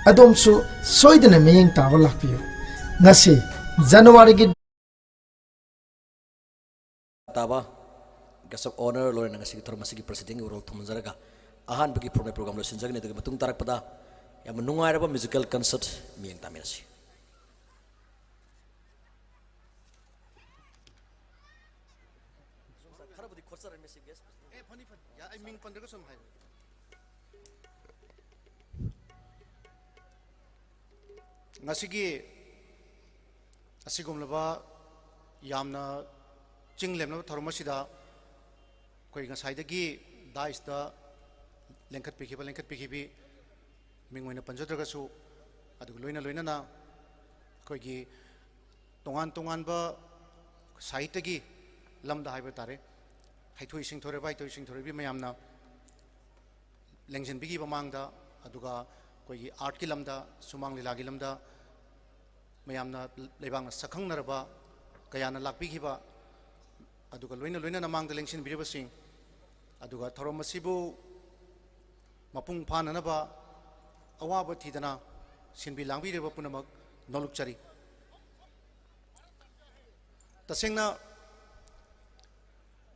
ꯑꯗꯣꯝꯁꯨ ꯁꯣꯏꯗꯅ ꯃꯤꯠꯌꯦꯡ ꯇꯥꯕ ꯂꯥꯛꯄꯤꯌꯨ꯫ ꯉꯁꯤ ꯖꯅꯋꯥꯔꯤꯒꯤ ꯇꯥꯕ Guest of Honour ꯂꯣꯏꯅꯅ ꯉꯁꯤꯒꯤ ꯊꯧꯔꯝ ꯑꯁꯤꯒꯤ ꯄ꯭ꯔꯁꯤꯗꯦꯟꯒꯤ ꯎꯔꯣꯜ ꯊꯨꯝꯖꯔꯒ ꯑꯍꯥꯟꯕꯒꯤ formal program ꯂꯣꯏꯁꯤꯟꯖꯒꯅꯤ꯫ ꯑꯗꯨꯒꯤ ꯃꯇꯨꯡ ꯇꯥꯔꯛꯄꯗ ꯌꯥꯝꯅ ꯅꯨꯡꯉꯥꯏꯔꯕ musical concert ꯃꯤꯠꯌꯦꯡ ꯇꯥꯃꯤꯟꯅꯁꯤ꯫ ꯈꯔꯕꯨꯗꯤ ꯈꯣꯠꯆꯔꯅꯤ ꯃꯁꯤ guest꯫ ꯑꯦ, ꯐꯅꯤ, ꯐꯅꯤ꯫ ꯌꯥ, ꯑꯩ ꯃꯤꯡ ꯄꯟꯗ꯭ꯔꯒꯁꯨ ꯑꯗꯨꯝ ꯍꯥꯏꯕꯅꯤ꯫ ꯉꯁꯤꯒꯤ ꯑꯁꯤꯒꯨꯝꯂꯕ ꯌꯥꯝꯅ ꯆꯤꯡ ꯂꯦꯝꯂꯕ ꯊꯧꯔꯝ ꯑꯁꯤꯗ ꯑꯩꯈꯣꯏ ꯉꯁꯥꯏꯗꯒꯤ dais ꯇ ꯂꯦꯡꯈꯠꯄꯤꯈꯤꯕ, ꯂꯦꯡꯈꯠꯄꯤꯈꯤꯕꯤ ꯃꯤꯡ ꯑꯣꯏꯅ ꯄꯟꯖꯗ꯭ꯔꯒꯁꯨ, ꯑꯗꯨꯒ ꯂꯣꯏꯅ ꯂꯣꯏꯅꯅ ꯑꯩꯈꯣꯏꯒꯤ ꯇꯣꯉꯥꯟ ꯇꯣꯉꯥꯟꯕ ꯁꯥꯍꯤꯇ꯭ꯌꯒꯤ ꯂꯝꯗ ꯍꯥꯏꯕ ꯇꯥꯔꯦ, ꯍꯩꯊꯣꯏ ꯁꯤꯡꯊꯣꯏꯔꯕ, ꯍꯩꯊꯣꯏ ꯁꯤꯡꯊꯣꯏꯔꯕꯤ ꯃꯌꯥꯝꯅ ꯂꯦꯡꯁꯤꯟꯕꯤꯈꯤꯕ ꯃꯥꯡꯗ, ꯑꯗꯨꯒ ꯑꯩꯈꯣꯏꯒꯤ art ꯀꯤ ꯂꯝꯗ, ꯁꯨꯃꯥꯡ ꯂꯤꯂꯥꯒꯤ ꯂꯝꯗ ꯃꯌꯥꯝꯅ, ꯂꯩꯕꯥꯛꯅ ꯁꯛꯈꯪꯅꯔꯕ ꯀꯌꯥꯅ ꯂꯥꯛꯄꯤꯈꯤꯕ, ꯑꯗꯨꯒ ꯂꯣꯏꯅ ꯂꯣꯏꯅꯅ ꯃꯥꯡꯗ ꯂꯦꯡꯁꯤꯟꯕꯤꯔꯤꯕꯁꯤꯡ, ꯑꯗꯨꯒ ꯊꯧꯔꯝ ꯑꯁꯤꯕꯨ ꯃꯄꯨꯡ ꯐꯥꯅꯅꯕ ꯑꯋꯥꯕ ꯊꯤꯗꯅ ꯁꯤꯟꯕꯤ ꯂꯥꯡꯕꯤꯔꯤꯕ ꯄꯨꯝꯅꯃꯛ ꯅꯣꯂꯨꯛꯆꯔꯤ꯫ ꯇꯁꯦꯡꯅ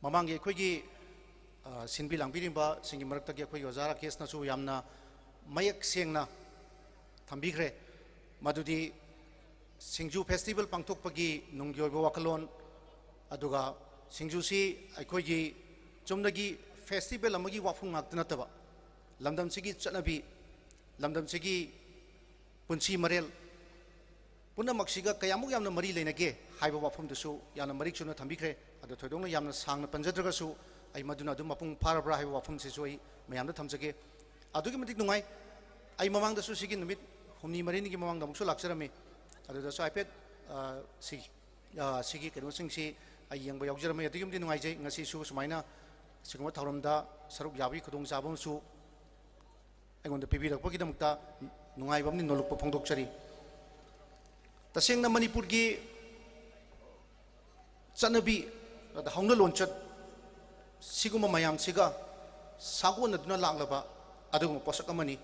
ꯃꯃꯥꯡꯒꯤ ꯑꯩꯈꯣꯏꯒꯤ, ꯑ, ꯁꯤꯟꯕꯤ ꯂꯥꯡꯕꯤꯔꯤꯕꯁꯤꯡꯒꯤ ꯃꯔꯛꯇꯒꯤ ꯑꯩꯈꯣꯏꯒꯤ ꯑꯣꯖꯥ ꯔꯥꯀꯦꯁꯅꯁꯨ ꯌꯥꯝꯅ ꯃꯌꯦꯛ ꯁꯦꯡꯅ ꯊꯝꯕꯤꯈ꯭ꯔꯦ, ꯃꯗꯨꯗꯤ ꯁꯤꯡꯖꯨ festival ꯄꯥꯡꯊꯣꯛꯄꯒꯤ ꯅꯨꯡꯒꯤ ꯑꯣꯏꯕ ꯋꯥꯈꯜꯂꯣꯟ, ꯑꯗꯨꯒ ꯁꯤꯡꯖꯨꯁꯤ ꯑꯩꯈꯣꯏꯒꯤ ꯆꯨꯝꯅꯒꯤ festival ꯑꯃꯒꯤ ꯋꯥꯐꯝ ꯉꯥꯛꯇ ꯅꯠꯇꯕ, ꯂꯝꯗꯝꯁꯤꯒꯤ ꯆꯠꯅꯕꯤ, ꯂꯝꯗꯝꯁꯤꯒꯤ ꯄꯨꯟꯁꯤ ꯃꯔꯦꯜ ꯄꯨꯝꯅꯃꯛꯁꯤꯒ ꯀꯌꯥꯃꯨꯛ ꯌꯥꯝꯅ ꯃꯔꯤ ꯂꯩꯅꯒꯦ ꯍꯥꯏꯕ ꯋꯥꯐꯝꯗꯨꯁꯨ ꯌꯥꯝꯅ ꯃꯔꯤꯛ ꯆꯨꯝꯅ ꯊꯝꯕꯤꯈ꯭ꯔꯦ꯫ ꯑꯗꯣ ꯊꯣꯏꯗꯣꯛꯅ ꯌꯥꯝꯅ ꯁꯥꯡꯅ ꯄꯟꯖꯗ꯭ꯔꯒꯁꯨ, ꯑꯩ ꯃꯗꯨꯅ ꯑꯗꯨꯝ ꯃꯄꯨꯡ ꯐꯥꯔꯕ꯭ꯔꯥ ꯍꯥꯏꯕ ꯋꯥꯐꯝꯁꯤꯁꯨ ꯑꯩ ꯃꯌꯥꯝꯗ ꯊꯝꯖꯒꯦ꯫ ꯑꯗꯨꯛꯀꯤ ꯃꯇꯤꯛ ꯅꯨꯡꯉꯥꯏ꯫ ꯑꯩ ꯃꯃꯥꯡꯗꯁꯨ ꯁꯤꯒꯤ ꯅꯨꯃꯤꯠ ꯍꯨꯝꯅꯤ ꯃꯔꯤꯅꯤꯒꯤ ꯃꯃꯥꯡꯗ ꯑꯃꯨꯛꯁꯨ ꯂꯥꯛꯆꯔꯝꯃꯤ꯫ ꯑꯗꯨꯗꯁꯨ ꯍꯥꯏꯐꯦꯠ, ꯑ, ꯁꯤ, ꯑ, ꯁꯤꯒꯤ ꯀꯩꯅꯣꯁꯤꯡꯁꯤ ꯑꯩ ꯌꯦꯡꯕ ꯌꯥꯎꯖꯔꯝꯃꯤ꯫ ꯑꯗꯨꯛꯀꯤ ꯃꯇꯤꯛ ꯅꯨꯡꯉꯥꯏꯖꯩ꯫ ꯉꯁꯤꯁꯨ ꯁꯨꯃꯥꯏꯅ ꯁꯤꯒꯨꯝꯕ ꯊꯧꯔꯝꯗ ꯁꯔꯨꯛ ꯌꯥꯕꯒꯤ ꯈꯨꯗꯣꯡꯆꯥꯕ ꯑꯃꯁꯨ ꯑꯩꯉꯣꯟꯗ ꯄꯤꯕꯤꯔꯛꯄꯒꯤꯗꯃꯛꯇ ꯅꯨꯡꯉꯥꯏꯕ ꯑꯃꯗꯤ ꯅꯣꯜꯂꯨꯛꯄ ꯐꯣꯡꯗꯣꯛꯆꯔꯤ꯫ ꯇꯁꯦꯡꯅ ꯃꯅꯤꯄꯨꯔꯒꯤ ꯆꯠꯅꯕꯤ, ꯑꯗ ꯍꯧꯅ ꯂꯣꯟꯆꯠ ꯁꯤꯒꯨꯝꯕ ꯃꯌꯥꯝꯁꯤꯒ ꯁꯥꯒꯣꯟꯅꯗꯨꯅ ꯂꯥꯛꯂꯕ ꯑꯗꯨꯒꯨꯝꯕ ꯄꯣꯠꯁꯛ ꯑꯃꯅꯤ꯫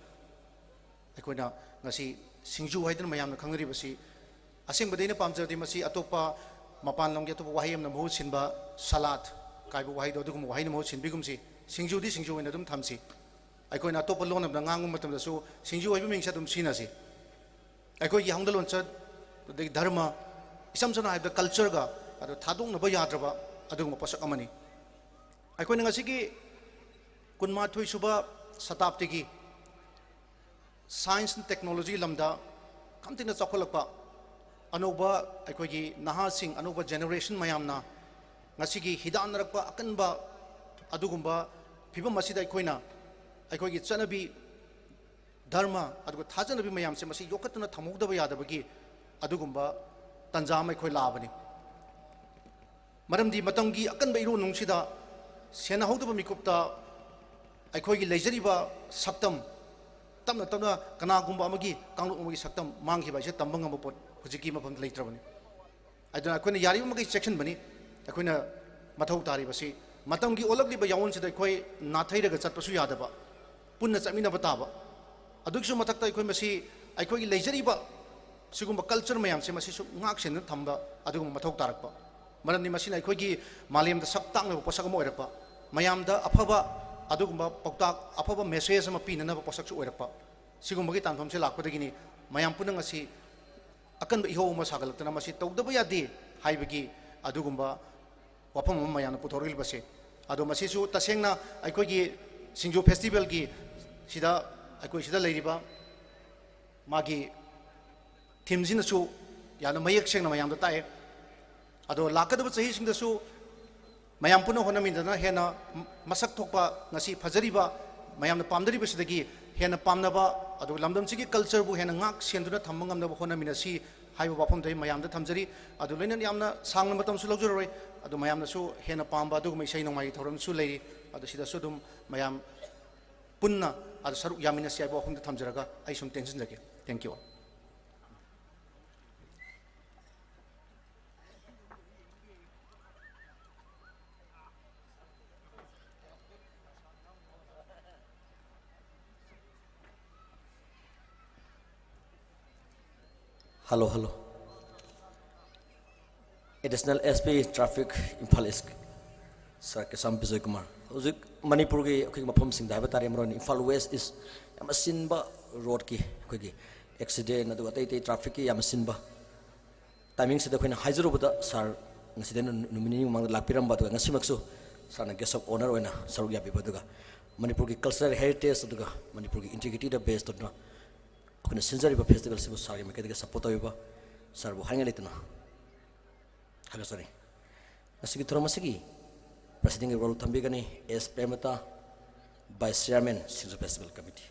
ꯑꯩꯈꯣꯏꯅ ꯉꯁꯤ ꯁꯤꯡꯖꯨ ꯍꯥꯏꯗꯨꯅ ꯃꯌꯥꯝꯅ ꯈꯪꯅꯔꯤꯕꯁꯤ, ꯑꯁꯦꯡꯕꯗꯤ ꯑꯩꯅ ꯄꯥꯝꯖꯕꯗꯤ ꯃꯁꯤ ꯑꯇꯣꯞꯄ ꯃꯄꯥꯟ ꯂꯝꯒꯤ ꯑꯇꯣꯞꯄ ꯋꯥꯍꯩ ꯑꯃꯅ ꯃꯍꯨꯠ ꯁꯤꯟꯕ, ꯁꯂꯥꯗ ꯀꯥꯏꯕ ꯋꯥꯍꯩꯗꯣ ꯑꯗꯨꯒꯨꯝꯕ ꯋꯥꯍꯩꯅ ꯃꯍꯨꯠ ꯁꯤꯟꯕꯤꯒꯨꯝꯁꯤ꯫ ꯁꯤꯡꯖꯨꯗꯤ ꯁꯤꯡꯖꯨ ꯑꯣꯏꯅ ꯑꯗꯨꯝ ꯊꯝꯁꯤ꯫ ꯑꯩꯈꯣꯏꯅ ꯑꯇꯣꯞꯄ ꯂꯣꯟ ꯑꯃꯗ ꯉꯥꯡꯕ ꯃꯇꯝꯗꯁꯨ ꯁꯤꯡꯖꯨ ꯍꯥꯏꯕ ꯃꯤꯡꯁꯦ ꯑꯗꯨꯝ ꯁꯤꯖꯤꯟꯅꯁꯤ꯫ ꯑꯩꯈꯣꯏꯒꯤ ꯍꯧꯅ ꯂꯣꯟꯆꯠ, ꯑꯗꯒꯤ ꯙꯔꯃ, ꯏꯁꯝ ꯁꯝꯅ ꯍꯥꯏꯔꯕꯗ ꯀꯜꯆꯔꯒ ꯑꯗꯨ ꯊꯥꯗꯣꯛꯅꯕ ꯌꯥꯗ꯭ꯔꯕ ꯑꯗꯨꯒꯨꯝꯕ ꯄꯣꯠꯁꯛ ꯑꯃꯅꯤ꯫ ꯑꯩꯈꯣꯏꯅ ꯉꯁꯤꯒꯤ ꯀꯨꯟꯃꯥꯊꯣꯏ ꯁꯨꯕ ꯁꯇꯥꯕꯗꯤꯒꯤ ꯁꯥꯏꯟꯁ ꯑꯃꯗꯤ ꯇꯦꯛꯅꯣꯂꯣꯖꯤꯒꯤ ꯂꯝꯗ ꯈꯝꯊꯦꯡꯅ ꯆꯥꯎꯈꯠꯂꯛꯄ ꯑꯅꯧꯕ ꯑꯩꯈꯣꯏꯒꯤ ꯅꯍꯥꯁꯤꯡ, ꯑꯅꯧꯕ ꯖꯦꯅꯦꯔꯦꯁꯟ ꯃꯌꯥꯝꯅ ꯉꯁꯤꯒꯤ ꯍꯤꯗꯥꯟꯅꯔꯛꯄ ꯑꯀꯟꯕ ꯑꯗꯨꯒꯨꯝꯕ ꯐꯤꯕꯝ ꯑꯁꯤꯗ ꯑꯩꯈꯣꯏꯅ ꯑꯩꯈꯣꯏꯒꯤ ꯆꯠꯅꯕꯤ, ꯙꯔꯃ, ꯑꯗꯨꯒ ꯊꯥꯖꯅꯕꯤ ꯃꯌꯥꯝꯁꯦ ꯃꯁꯤ ꯌꯣꯛꯈꯠꯇꯨꯅ ꯊꯝꯍꯧꯗꯕ ꯌꯥꯗꯕꯒꯤ ꯑꯗꯨꯒꯨꯝꯕ ꯇꯥꯟꯖꯥ ꯑꯃ ꯑꯩꯈꯣꯏ ꯂꯥꯛꯑꯕꯅꯤ꯫ ꯃꯔꯝꯗꯤ ꯃꯇꯝꯒꯤ ꯑꯀꯟꯕ ꯏꯔꯣꯟꯅꯨꯡꯁꯤꯗ ꯁꯦꯟꯅꯍꯧꯗꯕ ꯃꯤꯀꯨꯞꯇ ꯑꯩꯈꯣꯏꯒꯤ ꯂꯩꯖꯔꯤꯕ ꯁꯛꯇꯝ, ꯇꯞꯅ ꯇꯞꯅ ꯀꯅꯥꯒꯨꯝꯕ ꯑꯃꯒꯤ ꯀꯥꯡꯂꯨꯞ ꯑꯃꯒꯤ ꯁꯛꯇꯝ ꯃꯥꯡꯈꯤꯕ ꯍꯥꯏꯁꯦ ꯇꯝꯕ ꯉꯝꯕ ꯄꯣꯠ ꯍꯧꯖꯤꯛꯀꯤ ꯃꯐꯝꯗ ꯂꯩꯇ꯭ꯔꯕꯅꯤ꯫ ꯑꯗꯨꯅ ꯑꯩꯈꯣꯏꯅ ꯌꯥꯔꯤꯕ ꯃꯈꯩ ꯆꯦꯛꯁꯤꯟꯕꯅꯤ꯫ ꯑꯩꯈꯣꯏꯅ ꯃꯊꯧ ꯇꯥꯔꯤꯕꯁꯤ ꯃꯇꯝꯒꯤ ꯑꯣꯜꯂꯛꯂꯤꯕ ꯌꯥꯑꯣꯟꯁꯤꯗ ꯑꯩꯈꯣꯏ ꯅꯥꯊꯩꯔꯒ ꯆꯠꯄꯁꯨ ꯌꯥꯗꯕ, ꯄꯨꯟꯅ ꯆꯠꯃꯤꯟꯅꯕ ꯇꯥꯕ꯫ ꯑꯗꯨꯒꯤꯁꯨ ꯃꯊꯛꯇ ꯑꯩꯈꯣꯏ ꯃꯁꯤ, ꯑꯩꯈꯣꯏꯒꯤ ꯂꯩꯖꯔꯤꯕ ꯁꯤꯒꯨꯝꯕ ꯀꯜꯆꯔ ꯃꯌꯥꯝꯁꯦ ꯃꯁꯤꯁꯨ ꯉꯥꯛ ꯁꯦꯟꯗꯨꯅ ꯊꯝꯕ ꯑꯗꯨꯒꯨꯝꯕ ꯃꯊꯧ ꯇꯥꯔꯛꯄ꯫ ꯃꯔꯝꯗꯤ ꯃꯁꯤꯅ ꯑꯩꯈꯣꯏꯒꯤ ꯃꯥꯂꯦꯝꯗ ꯁꯛ ꯇꯥꯛꯅꯕ ꯄꯣꯠꯁꯛ ꯑꯃ ꯑꯣꯏꯔꯛꯄ, ꯃꯌꯥꯝꯗ ꯑꯐꯕ ꯑꯗꯨꯒꯨꯝꯕ ꯄꯥꯎꯇꯥꯛ, ꯑꯐꯕ ꯃꯦꯁꯦꯖ ꯑꯃ ꯄꯤꯅꯅꯕ ꯄꯣꯠꯁꯛꯁꯨ ꯑꯣꯏꯔꯛꯄ꯫ ꯁꯤꯒꯨꯝꯕꯒꯤ ꯇꯥꯟꯐꯝꯁꯦ ꯂꯥꯛꯄꯗꯒꯤꯅꯤ ꯃꯌꯥꯝ ꯄꯨꯟꯅ ꯉꯁꯤ ꯑꯀꯟꯕ ꯏꯍꯧ ꯑꯃ ꯁꯥꯒꯠꯂꯛꯇꯅ ꯃꯁꯤ ꯇꯧꯗꯕ ꯌꯥꯗꯦ ꯍꯥꯏꯕꯒꯤ ꯑꯗꯨꯒꯨꯝꯕ ꯋꯥꯐꯝ ꯑꯃ ꯃꯌꯥꯝꯅ ꯄꯨꯊꯣꯔꯛꯂꯤꯕꯁꯦ꯫ ꯑꯗꯣ ꯃꯁꯤꯁꯨ ꯇꯁꯦꯡꯅ ꯑꯩꯈꯣꯏꯒꯤ ꯁꯤꯡꯖꯨ ꯐꯦꯁꯇꯤꯚꯦꯜꯒꯤ ꯁꯤꯗ, ꯑꯩꯈꯣꯏ ꯁꯤꯗ ꯂꯩꯔꯤꯕ ꯃꯥꯒꯤ ꯊꯤꯝꯁꯤꯅꯁꯨ ꯌꯥꯝꯅ ꯃꯌꯦꯛ ꯁꯦꯡꯅ ꯃꯌꯥꯝꯗ ꯇꯥꯛꯑꯦ꯫ ꯑꯗꯣ ꯂꯥꯛꯀꯗꯕ ꯆꯍꯤꯁꯤꯡꯗꯁꯨ ꯃꯌꯥꯝ ꯄꯨꯟꯅ ꯍꯣꯠꯅꯃꯤꯟꯅꯗꯨꯅ ꯍꯦꯟꯅ ꯃꯁꯛ ꯊꯣꯛꯄ, ꯉꯁꯤ ꯐꯖꯔꯤꯕ, ꯃꯌꯥꯝꯅ ꯄꯥꯝꯅꯔꯤꯕꯁꯤꯗꯒꯤ ꯍꯦꯟꯅ ꯄꯥꯝꯅꯕ, ꯑꯗꯨꯒ ꯂꯝꯗꯝꯁꯤꯒꯤ cultureꯕꯨ ꯍꯦꯟꯅ ꯉꯥꯛ ꯁꯦꯟꯗꯨꯅ ꯊꯝꯕ ꯉꯝꯅꯕ ꯍꯣꯠꯅꯃꯤꯟꯅꯁꯤ ꯍꯥꯏꯕ ꯋꯥꯐꯝꯗꯣ ꯑꯩ ꯃꯌꯥꯝꯗ ꯊꯝꯖꯔꯤ꯫ ꯑꯗꯨ ꯂꯣꯏꯅꯅ ꯌꯥꯝꯅ ꯁꯥꯡꯅ ꯃꯇꯝꯁꯨ ꯂꯧꯖꯔꯔꯣꯏ꯫ ꯑꯗꯨ ꯃꯌꯥꯝꯅꯁꯨ ꯍꯦꯟꯅ ꯄꯥꯝꯕ ꯑꯗꯨꯒꯨꯝꯕ ꯏꯁꯩ ꯅꯣꯡꯃꯥꯏꯒꯤ ꯊꯧꯔꯝꯁꯨ ꯂꯩꯔꯤ꯫ ꯑꯗꯨ ꯁꯤꯗꯁꯨ ꯑꯗꯨꯝ ꯃꯌꯥꯝ ꯄꯨꯟꯅ ꯑꯗꯨ ꯁꯔꯨꯛ ꯌꯥꯃꯤꯟꯅꯁꯤ ꯍꯥꯏꯕ ꯋꯥꯐꯝꯗ ꯊꯝꯖꯔꯒ ꯑꯩ ꯁꯨꯝ ꯇꯦꯟꯁꯤꯟꯖꯒꯦ꯫ Thank you all. Hello, hello. Additional S P Traffic, Imphal East, Sir Kesam Bijoy Kumar. ꯍꯧꯖꯤꯛ ꯃꯅꯤꯄꯨꯔꯒꯤ ꯑꯩꯈꯣꯏꯒꯤ ꯃꯐꯝꯁꯤꯡꯗ ꯍꯥꯏꯕ ꯇꯥꯔꯦ, ꯃꯔꯨ ꯑꯣꯏꯅ ꯏꯝꯐꯥꯜ ꯋꯦꯁ ꯏꯁ ꯌꯥꯝꯅ ꯆꯤꯟꯕ, ꯔꯣꯗꯀꯤ ꯑꯩꯈꯣꯏꯒꯤ ꯑꯦꯛꯁꯤꯗꯦꯟ ꯑꯗꯨꯒ ꯑꯇꯩ ꯑꯇꯩ ꯇ꯭ꯔꯥꯐꯤꯛꯀꯤ ꯌꯥꯝꯅ ꯆꯤꯟꯕ ꯇꯥꯏꯃꯤꯡꯁꯤꯗ ꯑꯩꯈꯣꯏꯅ ꯍꯥꯏꯖꯔꯨꯕꯗ, ꯁꯥꯔ ꯉꯁꯤꯗꯩꯅ ꯅꯨꯃꯤꯠ ꯅꯤꯅꯤ ꯃꯃꯥꯡꯗ ꯂꯥꯛꯄꯤꯔꯝꯕ, ꯑꯗꯨꯒ ꯉꯁꯤꯃꯛꯁꯨ ꯁꯥꯔꯅ guest of honour ꯑꯣꯏꯅ ꯁꯔꯨꯛ ꯌꯥꯕꯤꯕ, ꯑꯗꯨꯒ ꯃꯅꯤꯄꯨꯔꯒꯤ cultural heritage ꯑꯗꯨꯒ ꯃꯅꯤꯄꯨꯔꯒꯤ integrityꯗ base ꯇꯧꯗꯨꯅ ꯑꯩꯈꯣꯏꯅ ꯁꯤꯟꯖꯔꯤꯕ festivalꯁꯤꯕꯨ ꯁꯥꯔꯒꯤ ꯃꯥꯏꯀꯩꯗꯒꯤ support ꯇꯧꯕꯤꯕ ꯁꯥꯔꯕꯨ ꯍꯥꯏꯅꯤꯡꯉꯥꯏ ꯂꯩꯇꯅ ꯊꯥꯒꯠꯆꯔꯤ꯫ ꯉꯁꯤꯒꯤ ꯊꯧꯔꯝ ꯑꯁꯤꯒꯤ presidentꯀꯤ role ꯊꯝꯕꯤꯒꯅꯤ ꯑꯦꯁ ꯄ꯭ꯔꯦꯃꯂꯇꯥ, vice chairman, ꯁꯤꯡꯖꯨ festival committee꯫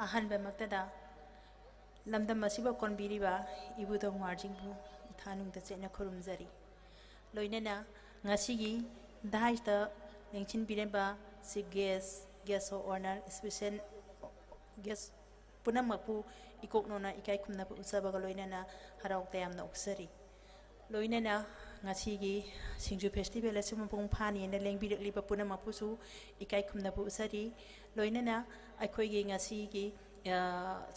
ꯑꯍꯥꯟꯕꯃꯛꯇꯗ ꯂꯝꯗꯝ ꯑꯁꯤꯕꯨ ꯀꯣꯟꯕꯤꯔꯤꯕ ꯏꯕꯨꯙꯧ ꯃꯥꯔꯖꯤꯡꯕꯨ ꯏꯊꯥꯅꯨꯡ ꯇꯁꯦꯡꯅ ꯈꯨꯔꯨꯝꯖꯔꯤ꯫ ꯂꯣꯏꯅꯅ ꯉꯁꯤꯒꯤ dais ꯇ ꯂꯦꯡꯁꯤꯟꯕꯤꯔꯤꯕ chief guest, guest of honour, special guest ꯄꯨꯝꯅꯃꯛꯄꯨ ꯏꯀꯣꯛꯅꯧꯅ ꯏꯀꯥꯏ ꯈꯨꯝꯅꯕ ꯎꯠꯆꯕꯒ ꯂꯣꯏꯅꯅ ꯍꯔꯥꯎ ꯇꯌꯥꯝꯅ ꯑꯣꯛꯆꯔꯤ꯫ ꯂꯣꯏꯅꯅ ꯉꯁꯤꯒꯤ ꯁꯤꯡꯖꯨ festival ꯑꯁꯤ ꯃꯄꯨꯡ ꯐꯥꯅꯤꯅ ꯂꯦꯡꯕꯤꯔꯛꯂꯤꯕ ꯄꯨꯝꯅꯃꯛꯄꯨꯁꯨ ꯏꯀꯥꯏ ꯈꯨꯝꯅꯕ ꯎꯠꯆꯔꯤ꯫ ꯂꯣꯏꯅꯅ ꯑꯩꯈꯣꯏꯒꯤ ꯉꯁꯤꯒꯤ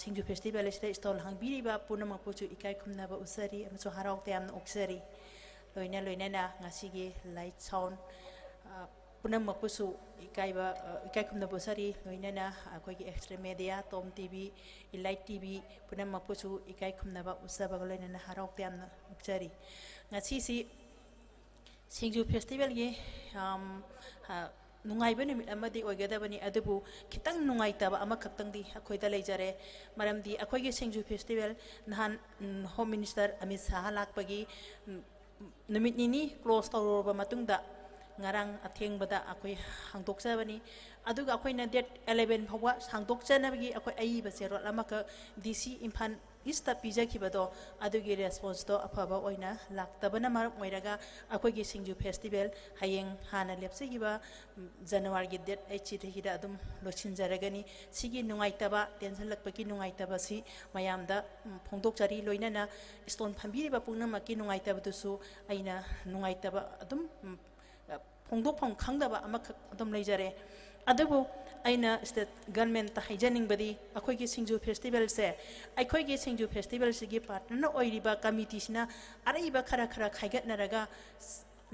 ꯁꯤꯡꯖꯨ festival ꯑꯁꯤꯗ stall ꯍꯥꯡꯕꯤꯔꯤꯕ ꯄꯨꯝꯅꯃꯛꯄꯨꯁꯨ ꯏꯀꯥꯏ ꯈꯨꯝꯅꯕ ꯎꯠꯆꯔꯤ ꯑꯃꯁꯨꯡ ꯍꯔꯥꯎ ꯇꯌꯥꯝꯅ ꯑꯣꯛꯆꯔꯤ꯫ ꯂꯣꯏꯅ ꯂꯣꯏꯅꯅ ꯉꯁꯤꯒꯤ light sound ꯄꯨꯝꯅꯃꯛꯄꯨꯁꯨ ꯏꯀꯥꯏꯕ, ꯑ, ꯏꯀꯥꯏ ꯈꯨꯝꯅꯕ ꯎꯠꯆꯔꯤ꯫ ꯂꯣꯏꯅꯅ ꯑꯩꯈꯣꯏꯒꯤ ꯑꯦꯛꯁꯇ꯭ꯔꯥ ꯃꯦꯗꯤꯌꯥ, ꯇꯣꯝ ꯇꯤ ꯚꯤ, ꯏꯂꯥꯏꯠ ꯇꯤ ꯚꯤ ꯄꯨꯝꯅꯃꯛꯄꯨꯁꯨ ꯏꯀꯥꯏ ꯈꯨꯝꯅꯕ ꯎꯠꯆꯕꯒ ꯂꯣꯏꯅꯅ ꯍꯔꯥꯎ ꯇꯌꯥꯝꯅ ꯐꯣꯡꯗꯣꯛꯆꯔꯤ꯫ ꯉꯁꯤꯁꯤ ꯁꯤꯡꯖꯨ ꯐꯦꯁꯇꯤꯚꯦꯜꯒꯤ, ꯑꯝ, ꯑ, ꯅꯨꯡꯉꯥꯏꯕ ꯅꯨꯃꯤꯠ ꯑꯃꯗꯤ ꯑꯣꯏꯒꯗꯕꯅꯤ, ꯑꯗꯨꯕꯨ ꯈꯤꯇꯪ ꯅꯨꯡꯉꯥꯏꯇꯕ ꯑꯃꯈꯛꯇꯪꯗꯤ ꯑꯩꯈꯣꯏꯗ ꯂꯩꯖꯔꯦ꯫ ꯃꯔꯝꯗꯤ ꯑꯩꯈꯣꯏꯒꯤ ꯁꯤꯡꯖꯨ ꯐꯦꯁꯇꯤꯚꯦꯜ ꯅꯍꯥꯟ, ꯎꯝ, ꯍꯣꯝ ꯃꯤꯅꯤꯁꯇꯔ ꯑꯃꯤꯠ ꯁꯥꯍ ꯂꯥꯛꯄꯒꯤ, ꯎꯝ, ꯅꯨꯃꯤꯠ ꯅꯤꯅꯤ ꯀ꯭ꯂꯣꯖ ꯇꯧꯔꯨꯔꯕ ꯃꯇꯨꯡꯗ, ꯉꯔꯥꯡ ꯑꯊꯦꯡꯕꯗ ꯑꯩꯈꯣꯏ ꯍꯥꯡꯗꯣꯛꯆꯕꯅꯤ꯫ ꯑꯗꯨꯒ ꯑꯩꯈꯣꯏꯅ ꯗꯦꯠ ꯑꯦꯂꯦꯚꯦꯟ ꯐꯥꯎꯕ ꯍꯥꯡꯗꯣꯛꯆꯅꯕꯒꯤ ꯑꯩꯈꯣꯏ ꯑꯏꯕ ꯆꯦꯔꯣꯜ ꯑꯃꯈꯛ ꯗꯤ ꯁꯤ ꯏꯝꯐꯥꯜ ꯏꯁꯇ ꯄꯤꯖꯈꯤꯕꯗꯣ, ꯑꯗꯨꯒꯤ ꯔꯦꯁꯄꯣꯟꯁꯇꯣ ꯑꯐꯕ ꯑꯣꯏꯅ ꯂꯥꯛꯇꯕꯅ ꯃꯔꯝ ꯑꯣꯏꯔꯒ, ꯑꯩꯈꯣꯏꯒꯤ ꯁꯤꯡꯖꯨ ꯐꯦꯁꯇꯤꯚꯦꯜ ꯍꯌꯦꯡ ꯍꯥꯟꯅ ꯂꯦꯞꯆꯈꯤꯕ, ꯎꯝ, ꯖꯅꯋꯥꯔꯤꯒꯤ ꯗꯦꯠ ꯑꯩꯠꯁꯤꯗꯒꯤꯗ ꯑꯗꯨꯝ ꯂꯣꯏꯁꯤꯟꯖꯔꯒꯅꯤ꯫ ꯁꯤꯒꯤ ꯅꯨꯡꯉꯥꯏꯇꯕ, ꯇꯦꯟꯁꯤꯜꯂꯛꯄꯒꯤ ꯅꯨꯡꯉꯥꯏꯇꯕꯁꯤ ꯃꯌꯥꯝꯗ, ꯎꯝ, ꯐꯣꯡꯗꯣꯛꯆꯔꯤ꯫ ꯂꯣꯏꯅꯅ ꯏꯁꯇꯣꯜ ꯐꯝꯕꯤꯔꯤꯕ ꯄꯨꯝꯅꯃꯛꯀꯤ ꯅꯨꯡꯉꯥꯏꯇꯕꯗꯨꯁꯨ ꯑꯩꯅ ꯅꯨꯡꯉꯥꯏꯇꯕ ꯑꯗꯨꯝ, ꯎꯝ, ꯐꯣꯡꯗꯣꯛꯐꯝ ꯈꯪꯗꯕ ꯑꯃꯈꯛ ꯑꯗꯨꯝ ꯂꯩꯖꯔꯦ꯫ ꯑꯗꯨꯕꯨ ꯑꯩꯅ ꯁ꯭ꯇꯦꯠ ꯒꯔꯃꯦꯟꯇ ꯍꯥꯏꯖꯅꯤꯡꯕꯗꯤ, ꯑꯩꯈꯣꯏꯒꯤ ꯁꯤꯡꯖꯨ ꯐꯦꯁꯇꯤꯚꯦꯜꯁꯦ, ꯑꯩꯈꯣꯏꯒꯤ ꯁꯤꯡꯖꯨ ꯐꯦꯁꯇꯤꯚꯦꯜꯁꯤꯒꯤ ꯄꯥꯔꯠꯅꯔꯅ ꯑꯣꯏꯔꯤꯕ ꯀꯃꯤꯇꯤꯁꯤꯅ ꯑꯔꯩꯕ ꯈꯔ ꯈꯔ ꯈꯥꯏꯒꯠꯅꯔꯒ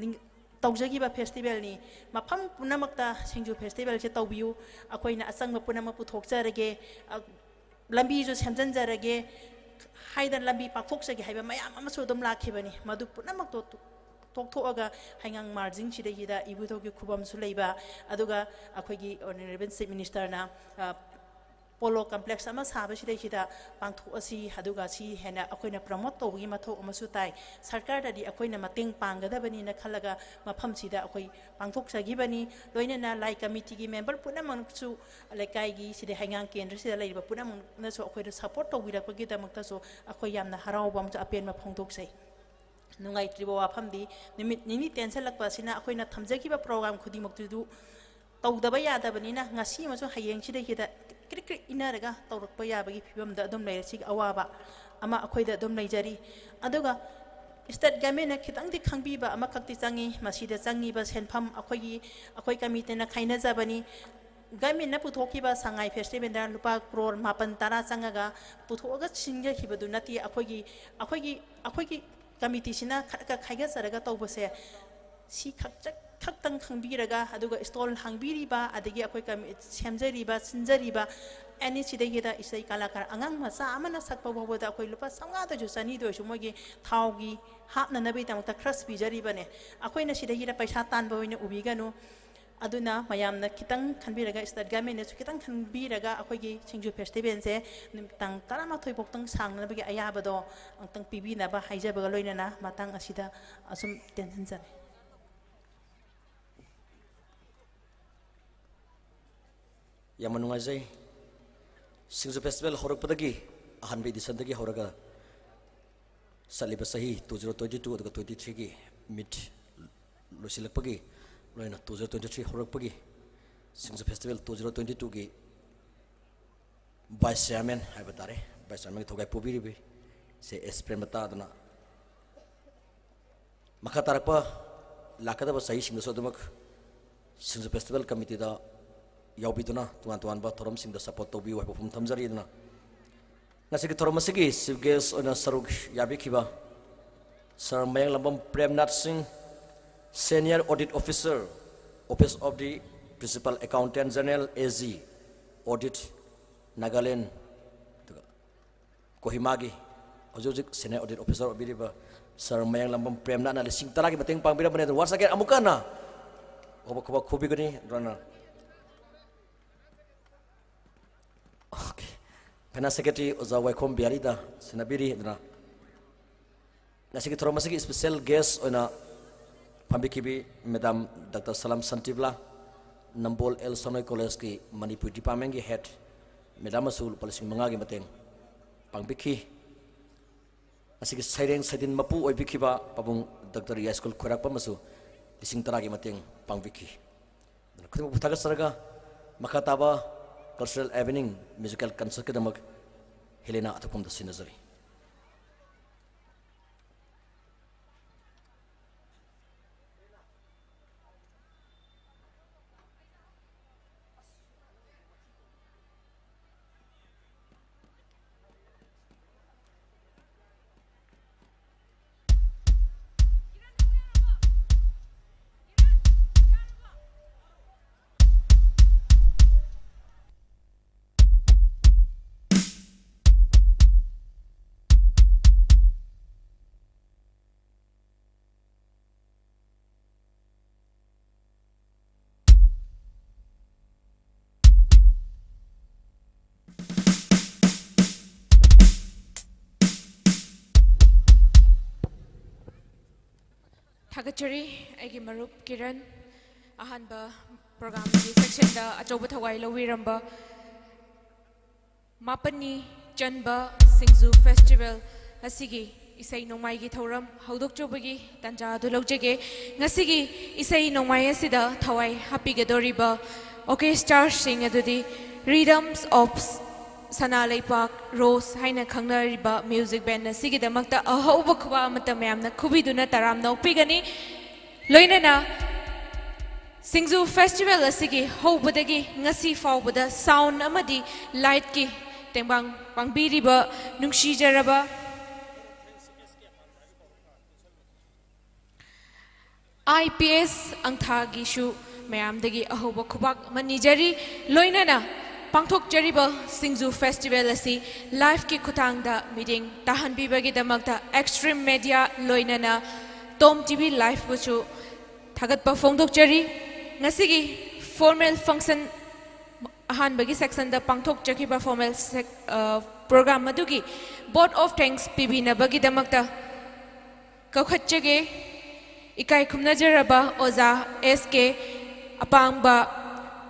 ꯅꯤꯡ-, ꯇꯧꯖꯈꯤꯕ ꯐꯦꯁꯇꯤꯚꯦꯜꯅꯤ꯫ ꯃꯐꯝ ꯄꯨꯝꯅꯃꯛꯇ ꯁꯤꯡꯖꯨ ꯐꯦꯁꯇꯤꯚꯦꯜꯁꯦ ꯇꯧꯕꯤꯌꯨ, ꯑꯩꯈꯣꯏꯅ ꯑꯆꯪꯕ ꯄꯨꯝꯅꯃꯛ ꯄꯨꯊꯣꯛꯆꯔꯒꯦ꯫ ꯑ, ꯂꯝꯕꯤꯁꯨ ꯁꯦꯝꯖꯤꯟꯖꯔꯒꯦ ꯍꯥꯏꯗꯅ ꯂꯝꯕꯤ ꯄꯥꯛꯊꯣꯛꯆꯒꯦ ꯍꯥꯏꯕ ꯃꯌꯥꯝ ꯑꯃꯁꯨ ꯑꯗꯨꯝ ꯂꯥꯛꯈꯤꯕꯅꯤ꯫ ꯃꯗꯨ ꯄꯨꯝꯅꯃꯛꯇꯣ ꯇꯣꯛꯊꯣꯛꯑꯒ ꯍꯩꯉꯥꯡ ꯃꯥꯔꯖꯤꯡꯁꯤꯗꯩꯁꯤꯗ ꯏꯕꯨꯙꯧꯒꯤ ꯈꯨꯕꯝꯁꯨ ꯂꯩꯕ, ꯑꯗꯨꯒ ꯑꯩꯈꯣꯏꯒꯤ ꯑꯣꯅꯔꯦꯕꯜ ꯆꯤꯐ ꯃꯤꯅꯤꯁꯇꯔꯅ, ꯑ, ꯄꯣꯂꯣ ꯀꯝꯄ꯭ꯂꯦꯛꯁ ꯑꯃ ꯁꯥꯕꯁꯤꯗꯩꯁꯤꯗ ꯄꯥꯡꯊꯣꯛꯑꯁꯤ, ꯑꯗꯨꯒ ꯁꯤ ꯍꯦꯟꯅ ꯑꯩꯈꯣꯏꯅ ꯄ꯭ꯔꯃꯣꯠ ꯇꯧꯕꯒꯤ ꯃꯊꯧ ꯑꯃꯁꯨ ꯇꯥꯏ꯫ ꯁꯔꯀꯥꯔꯗꯗꯤ ꯑꯩꯈꯣꯏꯅ ꯃꯇꯦꯡ ꯄꯥꯡꯒꯗꯕꯅꯤꯅ ꯈꯜꯂꯒ ꯃꯐꯝꯁꯤꯗ ꯑꯩꯈꯣꯏ ꯄꯥꯡꯊꯣꯛꯆꯈꯤꯕꯅꯤ꯫ ꯂꯣꯏꯅꯅ ꯂꯥꯏ ꯀꯃꯤꯇꯤꯒꯤ ꯃꯦꯝꯕꯔ ꯄꯨꯝꯅꯃꯛꯁꯨ, ꯂꯩꯀꯥꯏꯒꯤ ꯁꯤꯗ ꯍꯩꯉꯥꯡ ꯀꯦꯟꯗ꯭ꯔꯁꯤꯗ ꯂꯩꯔꯤꯕ ꯄꯨꯝꯅꯃꯛꯅꯁꯨ ꯑꯩꯈꯣꯏꯗ ꯁꯄꯣꯔꯠ ꯇꯧꯕꯤꯔꯛꯄꯒꯤꯗꯃꯛꯇꯁꯨ ꯑꯩꯈꯣꯏ ꯌꯥꯝꯅ ꯍꯔꯥꯎꯕ ꯑꯃꯁꯨꯡ ꯑꯄꯦꯟꯕ ꯐꯣꯡꯗꯣꯛꯆꯩ꯫ ꯅꯨꯡꯉꯥꯏꯇ꯭ꯔꯤꯕ ꯋꯥꯐꯝꯗꯤ, ꯅꯨꯃꯤꯠ ꯅꯤꯅꯤ ꯇꯦꯟꯁꯤꯜꯂꯛꯄ ꯑꯁꯤꯅ ꯑꯩꯈꯣꯏꯅ ꯊꯝꯖꯈꯤꯕ ꯄ꯭ꯔꯣꯒ꯭ꯔꯥꯝ ꯈꯨꯗꯤꯡꯃꯛꯇꯨ ꯇꯧꯗꯕ ꯌꯥꯗꯕꯅꯤꯅ, ꯉꯁꯤ ꯑꯃꯁꯨꯡ ꯍꯌꯦꯡꯁꯤꯗꯩꯁꯤꯗ ꯀ꯭ꯔꯤꯛ ꯀ꯭ꯔꯤꯛ ꯏꯟꯅꯔꯒ ꯇꯧꯔꯛꯄ ꯌꯥꯕꯒꯤ ꯐꯤꯕꯝꯗ ꯑꯗꯨꯝ ꯂꯩꯔꯦ꯫ ꯁꯤꯒꯤ ꯑꯋꯥꯕ ꯑꯃ ꯑꯩꯈꯣꯏꯗ ꯑꯗꯨꯝ ꯂꯩꯖꯔꯤ꯫ ꯑꯗꯨꯒ ꯁ꯭ꯇꯦꯠ ꯒꯃꯦꯟꯅ ꯈꯤꯇꯪꯗꯤ ꯈꯪꯕꯤꯕ ꯑꯃꯈꯛꯇꯤ ꯆꯪꯉꯤ꯫ ꯃꯁꯤꯗ ꯆꯪꯉꯤꯕ ꯁꯦꯟꯐꯝ ꯑꯩꯈꯣꯏꯒꯤ, ꯑꯩꯈꯣꯏ ꯀꯃꯤꯇꯤꯅ ꯈꯥꯏꯅꯖꯕꯅꯤ꯫ ꯒꯃꯦꯟꯅ ꯄꯨꯊꯣꯛꯈꯤꯕ ꯁꯉꯥꯏ ꯐꯦꯁꯇꯤꯚꯦꯜꯗ ꯂꯨꯄꯥ ꯀ꯭ꯔꯣꯔ ꯃꯥꯄꯟ ꯇꯔꯥ ꯆꯪꯉꯒ ꯄꯨꯊꯣꯛꯑꯒ ꯁꯤꯟꯖꯈꯤꯕꯗꯨ ꯅꯠꯇꯦ꯫ ꯑꯩꯈꯣꯏꯒꯤ, ꯑꯩꯈꯣꯏꯒꯤ, ꯑꯩꯈꯣꯏꯒꯤ ꯀꯃꯤꯇꯤꯁꯤꯅ ꯈꯔ ꯈꯔ ꯈꯥꯏꯒꯠꯆꯔꯒ ꯇꯧꯕꯁꯦ, ꯁꯤ ꯈꯛꯇ ꯈꯛꯇꯪ ꯈꯪꯕꯤꯔꯒ, ꯑꯗꯨꯒ stall ꯍꯥꯡꯕꯤꯔꯤꯕ, ꯑꯗꯒꯤ ꯑꯩꯈꯣꯏ ꯀꯃꯤ-, ꯁꯦꯝꯖꯔꯤꯕ, ꯁꯤꯟꯖꯔꯤꯕ, ꯑꯦꯅꯤ ꯁꯤꯗꯩꯁꯤꯗ ꯏꯁꯩ ꯀꯂꯥꯀꯥꯔ ꯑꯉꯥꯡ ꯃꯆꯥ ꯑꯃꯅ ꯁꯛꯄ ꯐꯥꯎꯕꯗ ꯑꯩꯈꯣꯏ ꯂꯨꯄꯥ ꯆꯥꯝꯃꯉꯥꯗꯁꯨ, ꯆꯅꯤꯗ ꯑꯣꯏꯔꯁꯨ ꯃꯣꯏꯒꯤ ꯊꯥꯎꯒꯤ ꯍꯥꯞꯅꯅꯕꯒꯤꯗꯃꯛꯇ ꯈꯔ ꯄꯤꯖꯔꯤꯕꯅꯦ꯫ ꯑꯩꯈꯣꯏꯅ ꯁꯤꯗꯩꯁꯤꯗ ꯄꯩꯁꯥ ꯇꯥꯟꯕ ꯑꯣꯏꯅ ꯎꯕꯤꯒꯅꯨ꯫ ꯑꯗꯨꯅ ꯃꯌꯥꯝꯅ ꯈꯤꯇꯪ ꯈꯟꯕꯤꯔꯒ, state governmentꯅꯁꯨ ꯈꯤꯇꯪ ꯈꯟꯕꯤꯔꯒ, ꯑꯩꯈꯣꯏꯒꯤ ꯁꯤꯡꯖꯨ festivalꯁꯦ ꯅꯨꯃꯤꯠ ꯇꯥꯡ ꯇꯔꯥꯃꯥꯊꯣꯏ ꯐꯥꯎꯇꯪ ꯁꯥꯡꯅꯕꯒꯤ ꯑꯌꯥꯕꯗꯣ ꯑꯃꯨꯛꯇꯪ ꯄꯤꯕꯤꯅꯕ ꯍꯥꯏꯖꯕꯒ ꯂꯣꯏꯅꯅ ꯃꯇꯥꯡ ꯑꯁꯤꯗ ꯑꯁꯨꯝ ꯇꯦꯟꯁꯤꯟꯖꯔꯦ꯫ ꯌꯥꯝꯅ ꯅꯨꯡꯉꯥꯏꯖꯩ꯫ ꯁꯤꯡꯖꯨ festival ꯍꯧꯔꯛꯄꯗꯒꯤ, ꯑꯍꯥꯟꯕ editionꯗꯒꯤ ꯍꯧꯔꯒ ꯆꯠꯂꯤꯕ ꯆꯍꯤ two zero twenty two ꯑꯗꯨꯒ twenty threeꯒꯤ ꯃꯤꯠ ꯂꯣꯏꯁꯤꯜꯂꯛꯄꯒꯤ, ꯂꯣꯏꯅ two zero twenty three ꯍꯧꯔꯛꯄꯒꯤ ꯁꯤꯡꯖꯨ festival two zero twenty twoꯒꯤ vice chairman ꯍꯥꯏꯕ ꯇꯥꯔꯦ, vice chairmanꯒꯤ ꯊꯧꯒꯥꯏ ꯄꯨꯕꯤꯔꯤꯕꯤ ꯁꯦ ꯑꯦꯁ ꯄ꯭ꯔꯦꯃꯂꯇꯥ ꯑꯗꯨꯅ ꯃꯈꯥ ꯇꯥꯔꯛꯄ ꯂꯥꯛꯀꯗꯕ ꯆꯍꯤꯁꯤꯡꯗꯁꯨ ꯑꯗꯨꯃꯛ ꯁꯤꯡꯖꯨ festival committeeꯗ ꯌꯥꯎꯕꯤꯗꯨꯅ ꯇꯣꯉꯥꯟ ꯇꯣꯉꯥꯟꯕ ꯊꯧꯔꯝꯁꯤꯡꯗ support ꯇꯧꯕꯤꯌꯨ ꯍꯥꯏꯕ ꯋꯥꯐꯝ ꯊꯝꯖꯔꯤ꯫ ꯑꯗꯨꯅ ꯉꯁꯤꯒꯤ ꯊꯧꯔꯝ ꯑꯁꯤꯒꯤ chief guest ꯑꯣꯏꯅ ꯁꯔꯨꯛ ꯌꯥꯕꯤꯈꯤꯕ Sir ꯃꯌꯥꯡꯂꯝꯕꯝ ꯄ꯭ꯔꯦꯝꯅꯥꯊ ꯁꯤꯡ, Senior Audit Officer, Office of the Principal Accountant General, A G, Audit, Nagaland, ꯑꯗꯨꯒ ꯀꯣꯍꯤꯃꯥꯒꯤ ꯍꯧꯖꯤꯛ ꯍꯧꯖꯤꯛ Senior Audit Officer ꯑꯣꯏꯕꯤꯔꯤꯕ Sir ꯃꯌꯥꯡꯂꯝꯕꯝ ꯄ꯭ꯔꯦꯝꯅꯥꯊꯅ ꯂꯤꯁꯤꯡ ꯇꯔꯥꯒꯤ ꯃꯇꯦꯡ ꯄꯥꯡꯕꯤꯔꯝꯕꯅꯤ꯫ ꯑꯗꯨ once again ꯑꯃꯨꯛꯀ ꯍꯟꯅ ꯈꯨꯕꯥꯛ ꯈꯨꯕꯥꯛ ꯈꯨꯕꯤꯒꯅꯤ꯫ ꯑꯗꯨꯅ, okay, Finance Secretary ꯑꯣꯖꯥ ꯋꯥꯏꯈꯣꯝ ꯕꯤꯍꯥꯔꯤꯗ ꯁꯤꯟꯅꯕꯤꯔꯤ꯫ ꯑꯗꯨꯅ ꯉꯁꯤꯒꯤ ꯊꯧꯔꯝ ꯑꯁꯤꯒꯤ special guest ꯑꯣꯏꯅ ꯐꯝꯕꯤꯈꯤꯕꯤ Madam Doctor ꯁꯂꯥꯝ ꯁꯥꯟꯇꯤꯕꯂꯥ, ꯅꯝꯕꯣꯜ ꯑꯦꯜ ꯁꯥꯅꯣꯏ Collegeꯀꯤ ꯃꯅꯤꯄꯨꯔꯤ departmentꯀꯤ head, madam ꯑꯃꯁꯨ ꯂꯨꯄꯥ ꯂꯤꯁꯤꯡ ꯃꯉꯥꯒꯤ ꯃꯇꯦꯡ ꯄꯥꯡꯕꯤꯈꯤ꯫ ꯉꯁꯤꯒꯤ ꯁꯩꯔꯦꯡ ꯁꯩꯗꯤꯟ ꯃꯄꯨ ꯑꯣꯏꯕꯤꯈꯤꯕ ꯄꯥꯕꯨꯡ Doctor ꯌꯥꯏꯁꯀꯨꯜ ꯈꯣꯏꯔꯥꯛꯄꯝ ꯑꯃꯁꯨ ꯂꯤꯁꯤꯡ ꯇꯔꯥꯒꯤ ꯃꯇꯦꯡ ꯄꯥꯡꯕꯤꯈꯤ꯫ ꯑꯗꯨꯅ ꯈꯨꯗꯤꯡꯃꯛꯄꯨ ꯊꯥꯒꯠꯆꯔꯒ, ꯃꯈꯥ ꯇꯥꯕ cultural evening musical concertꯀꯤꯗꯃꯛ ꯍꯦꯂꯦꯅꯥ ꯑꯊꯣꯛꯄꯝꯗ ꯁꯤꯟꯅꯖꯔꯤ꯫ ꯊꯥꯒꯠꯆꯔꯤ ꯑꯩꯒꯤ ꯃꯔꯨꯞ ꯀꯤꯔꯟ꯫ ꯑꯍꯥꯟꯕ ꯄ꯭ꯔꯣꯒ꯭ꯔꯥꯝꯒꯤ ꯁꯦꯛꯁꯟꯗ ꯑꯆꯧꯕ ꯊꯋꯥꯏ ꯂꯧꯕꯤꯔꯝꯕ ꯃꯥꯄꯟꯅꯤ ꯆꯟꯕ ꯁꯤꯡꯖꯨ ꯐꯦꯁꯇꯤꯚꯦꯜ ꯑꯁꯤꯒꯤ ꯏꯁꯩ ꯅꯣꯡꯃꯥꯏꯒꯤ ꯊꯧꯔꯝ ꯍꯧꯗꯣꯛꯆꯕꯒꯤ ꯇꯥꯟꯖꯥ ꯑꯗꯨ ꯂꯧꯖꯒꯦ꯫ ꯉꯁꯤꯒꯤ ꯏꯁꯩ ꯅꯣꯡꯃꯥꯏ ꯑꯁꯤꯗ ꯊꯋꯥꯏ ꯍꯥꯞꯄꯤꯒꯗꯧꯔꯤꯕ ꯑꯣꯔꯀꯦꯁꯇ꯭ꯔꯥꯁꯤꯡ ꯑꯗꯨꯗꯤ Rhythms of ꯁꯅꯥ ꯂꯩꯄꯥꯛ ꯔꯣꯁ ꯍꯥꯏꯅ ꯈꯪꯅꯔꯤꯕ ꯃ꯭ꯌꯨꯖꯤꯛ ꯕꯦꯟ ꯑꯁꯤꯒꯤꯗꯃꯛꯇ ꯑꯍꯧꯕ ꯈꯨꯕꯥꯛ ꯑꯃꯠꯇ ꯃꯌꯥꯝꯅ ꯈꯨꯕꯤꯗꯨꯅ ꯇꯔꯥꯝꯅ ꯑꯣꯛꯄꯤꯒꯅꯤ꯫ ꯂꯣꯏꯅꯅ ꯁꯤꯡꯖꯨ ꯐꯦꯁꯇꯤꯚꯦꯜ ꯑꯁꯤꯒꯤ ꯍꯧꯕꯗꯒꯤ ꯉꯁꯤ ꯐꯥꯎꯕꯗ ꯁꯥꯎꯟ ꯑꯃꯗꯤ ꯂꯥꯏꯠꯀꯤ ꯇꯦꯡꯕꯥꯡ ꯄꯥꯡꯕꯤꯔꯤꯕ ꯅꯨꯡꯁꯤꯖꯔꯕ ꯑꯥꯏ ꯄꯤ ꯑꯦꯁ ꯑꯪꯊꯥꯒꯤꯁꯨ ꯃꯌꯥꯝꯗꯒꯤ ꯑꯍꯧꯕ ꯈꯨꯕꯥꯛ ꯑꯃ ꯅꯤꯖꯔꯤ꯫ ꯂꯣꯏꯅꯅ ꯄꯥꯡꯊꯣꯛꯆꯔꯤꯕ ꯁꯤꯡꯖꯨ ꯐꯦꯁꯇꯤꯚꯦꯜ ꯑꯁꯤ ꯂꯥꯏꯚꯀꯤ ꯈꯨꯠꯊꯥꯡꯗ ꯃꯤꯠꯌꯦꯡ ꯇꯥꯍꯟꯕꯤꯕꯒꯤꯗꯃꯛꯇ ꯑꯦꯛꯁꯇ꯭ꯔꯤꯝ ꯃꯦꯗꯤꯌꯥ ꯂꯣꯏꯅꯅ ꯇꯣꯝ ꯇꯤ ꯚꯤ ꯂꯥꯏꯚꯄꯨꯁꯨ ꯊꯥꯒꯠꯄ ꯐꯣꯡꯗꯣꯛꯆꯔꯤ꯫ ꯉꯁꯤꯒꯤ ꯐꯣꯔꯃꯦꯜ ꯐꯪꯁꯟ ꯑꯍꯥꯟꯕꯒꯤ ꯁꯦꯛꯁꯟꯗ ꯄꯥꯡꯊꯣꯛꯆꯈꯤꯕ ꯐꯣꯔꯃꯦꯜ ꯁꯦꯛ-, ꯑ, ꯄ꯭ꯔꯣꯒ꯭ꯔꯥꯝ ꯑꯗꯨꯒꯤ ꯚꯣꯠ ꯑꯣꯐ ꯊꯦꯡꯛꯁ ꯄꯤꯕꯤꯅꯕꯒꯤꯗꯃꯛꯇ ꯀꯧꯈꯠꯆꯒꯦ꯫ ꯏꯀꯥꯏ ꯈꯨꯝꯅꯖꯔꯕ ꯑꯣꯖꯥ ꯑꯦꯁ ꯀꯦ ꯑꯄꯥꯡꯕ,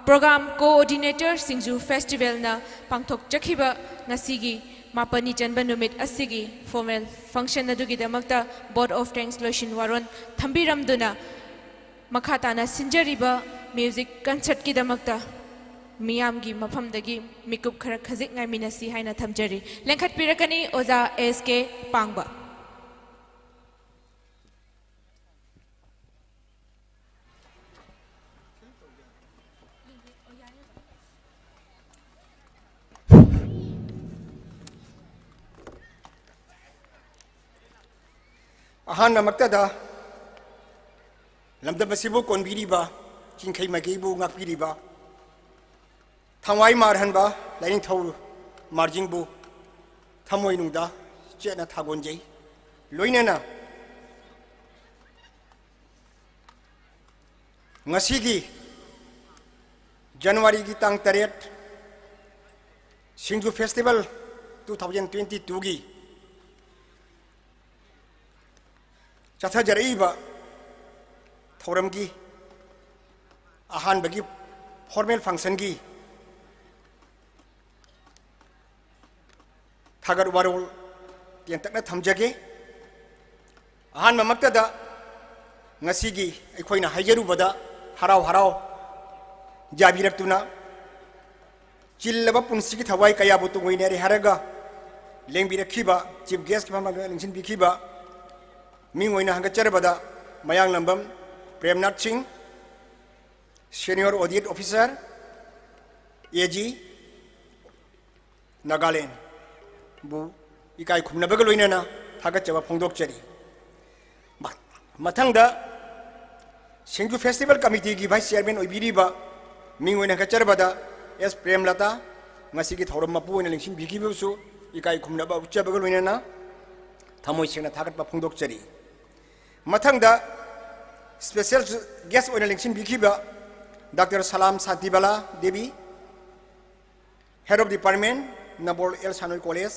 ꯄ꯭ꯔꯣꯒ꯭ꯔꯥꯝ ꯀꯣꯑꯣꯔꯗꯤꯅꯦꯇꯔ ꯁꯤꯡꯖꯨ ꯐꯦꯁꯇꯤꯚꯦꯜꯅ ꯄꯥꯡꯊꯣꯛꯆꯈꯤꯕ ꯉꯁꯤꯒꯤ ꯃꯥꯄꯟꯅꯤ ꯆꯟꯕ ꯅꯨꯃꯤꯠ ꯑꯁꯤꯒꯤ ꯐꯣꯔꯃꯦꯜ ꯐꯪꯁꯟ ꯑꯗꯨꯒꯤꯗꯃꯛꯇ ꯚꯣꯠ ꯑꯣꯐ ꯊꯦꯡꯛꯁ ꯂꯣꯏꯁꯤꯟ ꯋꯥꯔꯣꯟ ꯊꯝꯕꯤꯔꯝꯗꯨꯅ ꯃꯈꯥ ꯇꯥꯅ ꯁꯤꯟꯖꯔꯤꯕ ꯃ꯭ꯌꯨꯖꯤꯛ ꯀꯟꯁꯔꯠꯀꯤꯗꯃꯛꯇ ꯃꯤꯌꯥꯝꯒꯤ ꯃꯐꯝꯗꯒꯤ ꯃꯤꯀꯨꯞ ꯈꯔ ꯈꯖꯤꯛ ꯉꯥꯏꯃꯤꯟꯅꯁꯤ ꯍꯥꯏꯅ ꯊꯝꯖꯔꯤ꯫ ꯂꯦꯡꯈꯠꯄꯤꯔꯛꯀꯅꯤ ꯑꯣꯖꯥ ꯑꯦꯁ ꯀꯦ ꯄꯥꯡꯕ꯫ ꯑꯍꯥꯟꯕꯃꯛꯇꯗ ꯂꯝꯗꯝ ꯑꯁꯤꯕꯨ ꯀꯣꯟꯕꯤꯔꯤꯕ, ꯆꯤꯡꯈꯩ ꯃꯥꯏꯀꯩꯕꯨ ꯉꯥꯛꯄꯤꯔꯤꯕ ꯊꯋꯥꯏ ꯃꯥꯔꯍꯟꯕ ꯂꯥꯏꯅꯤꯡꯊꯧ ꯃꯥꯔꯖꯤꯡꯕꯨ ꯊꯃꯣꯏꯅꯨꯡꯗ ꯆꯦꯠꯅ ꯊꯥꯒꯣꯟꯖꯩ꯫ ꯂꯣꯏꯅꯅ ꯉꯁꯤꯒꯤ ꯖꯅꯋꯥꯔꯤꯒꯤ ꯇꯥꯡ ꯇꯔꯦꯠ, ꯁꯤꯡꯖꯨ ꯐꯦꯁꯇꯤꯚꯦꯜ two thousand twenty twoꯒꯤ ꯆꯠꯊꯖꯔꯛꯏꯕ ꯊꯧꯔꯝꯒꯤ ꯑꯍꯥꯟꯕꯒꯤ formal functionꯒꯤ ꯊꯥꯒꯠ ꯋꯥꯔꯣꯜ ꯇꯦꯟꯇꯛꯅ ꯊꯝꯖꯒꯦ꯫ ꯑꯍꯥꯟꯕꯃꯛꯇꯗ ꯉꯁꯤꯒꯤ ꯑꯩꯈꯣꯏꯅ ꯍꯥꯏꯖꯔꯨꯕꯗ ꯍꯔꯥꯎ ꯍꯔꯥꯎ ꯌꯥꯕꯤꯔꯛꯇꯨꯅ ꯆꯤꯜꯂꯕ ꯄꯨꯟꯁꯤꯒꯤ ꯊꯋꯥꯏ ꯀꯌꯥꯕꯨ ꯇꯨꯡꯑꯣꯏꯅꯔꯦ ꯍꯥꯏꯔꯒ ꯂꯦꯡꯕꯤꯔꯛꯈꯤꯕ chief guestꯀꯤ ꯃꯃꯥꯡꯗ ꯂꯦꯡꯁꯤꯟꯕꯤꯈꯤꯕ ꯃꯤꯡ ꯑꯣꯏꯅ ꯍꯪꯒꯠꯆꯔꯕꯗ ꯃꯌꯥꯡꯂꯝꯕꯝ ꯄ꯭ꯔꯦꯝꯅꯥꯊ ꯁꯤꯡ, senior audit officer, AG, ꯅꯥꯒꯥꯂꯦꯟꯕꯨ ꯏꯀꯥꯏ ꯈꯨꯝꯅꯕꯒ ꯂꯣꯏꯅꯅ ꯊꯥꯒꯠꯆꯕ ꯐꯣꯡꯗꯣꯛꯆꯔꯤ꯫ ꯃ-, ꯃꯊꯪꯗ ꯁꯤꯡꯖꯨ festival committeeꯒꯤ vice chairman ꯑꯣꯏꯕꯤꯔꯤꯕ ꯃꯤꯡ ꯑꯣꯏꯅ ꯍꯪꯒꯠꯆꯔꯕꯗ ꯑꯦꯁ ꯄ꯭ꯔꯦꯝꯂꯇꯥ, ꯉꯁꯤꯒꯤ ꯊꯧꯔꯝ ꯃꯄꯨ ꯑꯣꯏꯅ ꯂꯦꯡꯁꯤꯟꯕꯤꯈꯤꯕꯕꯨꯁꯨ ꯏꯀꯥꯏ ꯈꯨꯝꯅꯕ ꯎꯠꯆꯕꯒ ꯂꯣꯏꯅꯅ ꯊꯃꯣꯏ ꯁꯦꯡꯅ ꯊꯥꯒꯠꯄ ꯐꯣꯡꯗꯣꯛꯆꯔꯤ꯫ ꯃꯊꯪꯗ special guest ꯑꯣꯏꯅ ꯂꯦꯡꯁꯤꯟꯕꯤꯈꯤꯕ doctor Salam Shantibala Devi, head of department, Nambol L Sanoi college,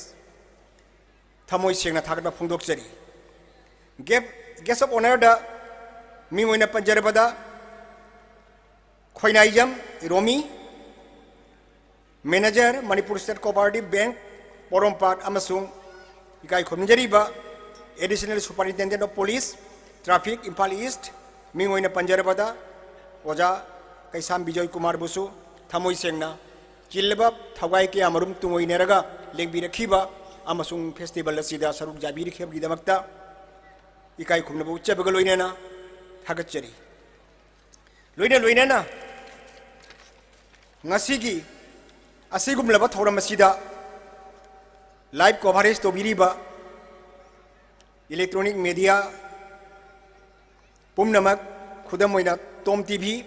ꯊꯃꯣꯏ ꯁꯦꯡꯅ ꯊꯥꯒꯠꯄ ꯐꯣꯡꯗꯣꯛꯆꯔꯤ꯫ Guest of honourꯗ ꯃꯤꯡ ꯑꯣꯏꯅ ꯄꯟꯖꯔꯕꯗ ꯈꯣꯏꯅꯥꯏꯖꯝ ꯔꯣꯃꯤ, manager, Manipur State Cooperative Bank, ꯄꯣꯔꯣꯝꯄꯥꯠ, ꯑꯃꯁꯨꯡ ꯏꯀꯥꯏ ꯈꯨꯝꯅꯖꯔꯤꯕ additional superintendent of police, traffic, Imphal east, ꯃꯤꯡ ꯑꯣꯏꯅ ꯄꯟꯖꯔꯕꯗ ꯑꯣꯖꯥ ꯀꯩꯁꯥꯝ ꯕꯤꯖꯣꯏ ꯀꯨꯃꯥꯔꯕꯨꯁꯨ ꯊꯃꯣꯏ ꯁꯦꯡꯅ ꯆꯤꯜꯂꯕ ꯊꯋꯥꯏ ꯀꯌꯥꯃꯔꯨꯝ ꯇꯨꯡꯑꯣꯏꯅꯔꯒ ꯂꯦꯡꯕꯤꯔꯛꯈꯤꯕ ꯑꯃꯁꯨꯡ festival ꯑꯁꯤꯗ ꯁꯔꯨꯛ ꯌꯥꯕꯤꯔꯛꯈꯤꯕꯒꯤꯗꯃꯛꯇ ꯏꯀꯥꯏ ꯈꯨꯝꯅꯕ ꯎꯠꯆꯕꯒ ꯂꯣꯏꯅꯅ ꯊꯥꯒꯠꯆꯔꯤ꯫ ꯂꯣꯏꯅ ꯂꯣꯏꯅꯅ ꯉꯁꯤꯒꯤ ꯑꯁꯤꯒꯨꯝꯂꯕ ꯊꯧꯔꯝ ꯑꯁꯤꯗ live coverage ꯇꯧꯕꯤꯔꯤꯕ electronic media ꯄꯨꯝꯅꯃꯛ, ꯈꯨꯗꯝ ꯑꯣꯏꯅ Tom T V,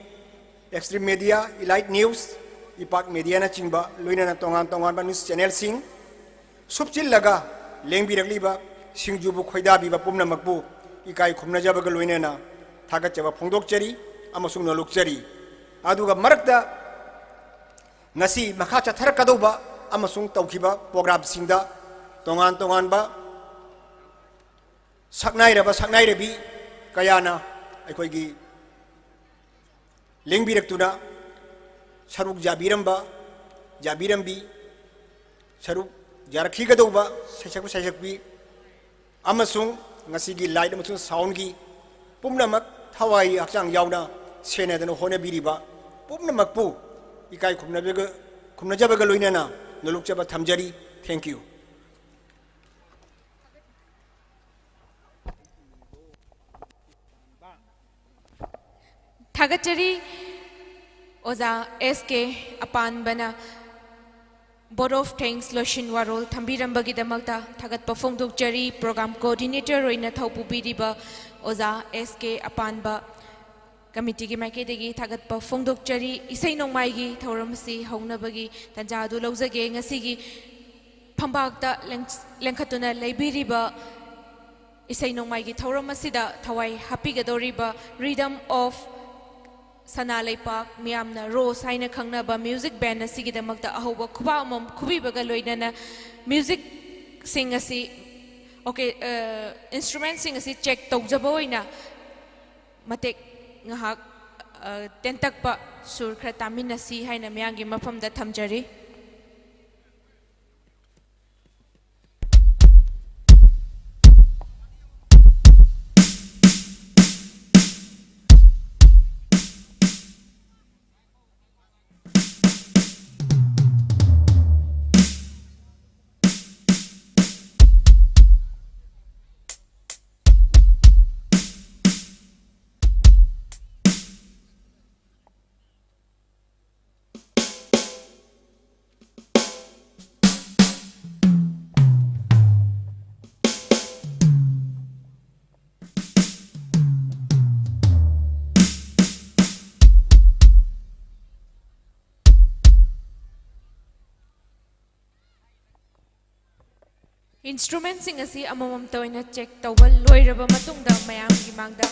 Extreme Media, Elite News, ꯏꯄꯥꯛ ꯃꯦꯗꯤꯌꯥꯅꯆꯤꯡꯕ, ꯂꯣꯏꯅꯅ ꯇꯣꯉꯥꯟ ꯇꯣꯉꯥꯟꯕ news channelꯁꯤꯡ, ꯁꯨꯞꯆꯤꯜꯂꯒ ꯂꯦꯡꯕꯤꯔꯛꯂꯤꯕ ꯁꯤꯡꯖꯨꯕꯨ ꯈꯣꯏꯗꯥꯕꯤꯕ ꯄꯨꯝꯅꯃꯛꯄꯨ ꯏꯀꯥꯏ ꯈꯨꯝꯅꯖꯕꯒ ꯂꯣꯏꯅꯅ ꯊꯥꯒꯠꯆꯕ ꯐꯣꯡꯗꯣꯛꯆꯔꯤ ꯑꯃꯁꯨꯡ ꯅꯣꯂꯨꯛꯆꯔꯤ꯫ ꯑꯗꯨꯒ ꯃꯔꯛꯇ ꯉꯁꯤ ꯃꯈꯥ ꯆꯠꯊꯔꯛꯀꯗꯧꯕ ꯑꯃꯁꯨꯡ ꯇꯧꯈꯤꯕ programꯁꯤꯡꯗ ꯇꯣꯉꯥꯟ ꯇꯣꯉꯥꯟꯕ ꯁꯛꯅꯥꯏꯔꯕ ꯁꯛꯅꯥꯏꯔꯕꯤ ꯀꯌꯥꯅ ꯑꯩꯈꯣꯏꯒꯤ ꯂꯦꯡꯕꯤꯔꯛꯇꯨꯅ ꯁꯔꯨꯛ ꯌꯥꯕꯤꯔꯝꯕ, ꯌꯥꯕꯤꯔꯝꯕꯤ, ꯁꯔꯨꯛ ꯌꯥꯔꯛꯈꯤꯒꯗꯧꯕ ꯁꯩꯁꯛꯄ ꯁꯩꯁꯛꯄꯤ ꯑꯃꯁꯨꯡ ꯉꯁꯤꯒꯤ light ꯑꯃꯁꯨꯡ soundꯒꯤ ꯄꯨꯝꯅꯃꯛ ꯊꯋꯥꯏ ꯍꯛꯆꯥꯡ ꯌꯥꯎꯅ ꯁꯦꯟꯅꯗꯅ ꯍꯣꯠꯅꯕꯤꯔꯤꯕ ꯄꯨꯝꯅꯃꯛꯄꯨ ꯏꯀꯥꯏ ꯈꯨꯝꯅꯕꯒ, ꯈꯨꯝꯅꯖꯕꯒ ꯂꯣꯏꯅꯅ ꯅꯣꯂꯨꯛꯆꯕ ꯊꯝꯖꯔꯤ꯫ Thank you꯫ ꯊꯥꯒꯠꯆꯔꯤ꯫ ꯑꯣꯖꯥ ꯑꯦꯁ ꯀꯦ ꯑꯄꯥꯟꯕꯅ vote of thanks ꯂꯣꯏꯁꯤꯟ ꯋꯥꯔꯣꯜ ꯊꯝꯕꯤꯔꯝꯕꯒꯤꯗꯃꯛꯇ ꯊꯥꯒꯠꯄ ꯐꯣꯡꯗꯣꯛꯆꯔꯤ꯫ Program coordinator ꯑꯣꯏꯅ ꯊꯧ ꯄꯨꯕꯤꯔꯤꯕ ꯑꯣꯖꯥ ꯑꯦꯁ ꯀꯦ ꯑꯄꯥꯟꯕ committeeꯒꯤ ꯃꯥꯏꯀꯩꯗꯒꯤ ꯊꯥꯒꯠꯄ ꯐꯣꯡꯗꯣꯛꯆꯔꯤ꯫ ꯏꯁꯩ ꯅꯣꯡꯃꯥꯏꯒꯤ ꯊꯧꯔꯝ ꯑꯁꯤ ꯍꯧꯅꯕꯒꯤ ꯇꯥꯟꯖꯥ ꯑꯗꯨ ꯂꯧꯖꯒꯦ꯫ ꯉꯁꯤꯒꯤ ꯐꯝꯕꯥꯛꯇ ꯂꯦꯡ-, ꯂꯦꯡꯈꯠꯇꯨꯅ ꯂꯩꯕꯤꯔꯤꯕ ꯏꯁꯩ ꯅꯣꯡꯃꯥꯏꯒꯤ ꯊꯧꯔꯝ ꯑꯁꯤꯗ ꯊꯋꯥꯏ ꯍꯥꯞꯄꯤꯒꯗꯧꯔꯤꯕ Rhythm of ꯁꯅꯥ ꯂꯩꯄꯥꯛ, ꯃꯤꯌꯥꯝꯅ ꯔꯣꯁ ꯍꯥꯏꯅ ꯈꯪꯅꯕ music band ꯑꯁꯤꯒꯤꯗꯃꯛꯇ ꯑꯍꯧꯕ ꯈꯨꯕꯥꯛ ꯑꯃꯃꯝ ꯈꯨꯕꯤꯕꯒ ꯂꯣꯏꯅꯅ musicꯁꯤꯡ ꯑꯁꯤ, okay, ꯑ, instrumentꯁꯤꯡ ꯑꯁꯤ check ꯇꯧꯖꯕ ꯑꯣꯏꯅ ꯃꯇꯦꯛ ꯉꯥꯏꯍꯥꯛ, ꯑ, ꯇꯦꯟꯇꯛꯄ ꯁꯨꯔ ꯈꯔ ꯇꯥꯃꯤꯟꯅꯁꯤ ꯍꯥꯏꯅ ꯃꯤꯌꯥꯝꯒꯤ ꯃꯐꯝꯗ ꯊꯝꯖꯔꯤ꯫ Instrumentꯁꯤꯡ ꯑꯁꯤ ꯑꯃꯃꯝꯇ ꯑꯣꯏꯅ check ꯇꯧꯕ ꯂꯣꯏꯔꯕ ꯃꯇꯨꯡꯗ, ꯃꯌꯥꯝꯒꯤ ꯃꯥꯡꯗ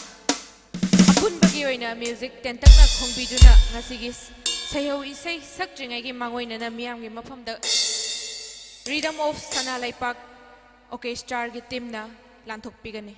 ꯑꯄꯨꯟꯕꯒꯤ ꯑꯣꯏꯅ music ꯇꯦꯟꯇꯛꯅ ꯈꯣꯡꯕꯤꯗꯨꯅ ꯉꯁꯤꯒꯤ ꯏꯁꯩꯍꯧ ꯏꯁꯩ ꯁꯛꯇ꯭ꯔꯤꯉꯩꯒꯤ ꯃꯥꯡꯑꯣꯏꯅꯅ ꯃꯤꯌꯥꯝꯒꯤ ꯃꯐꯝꯗ Rhythm of ꯁꯅꯥ ꯂꯩꯄꯥꯛ orchestraꯒꯤ teamꯅ ꯂꯥꯟꯊꯣꯛꯄꯤꯒꯅꯤ꯫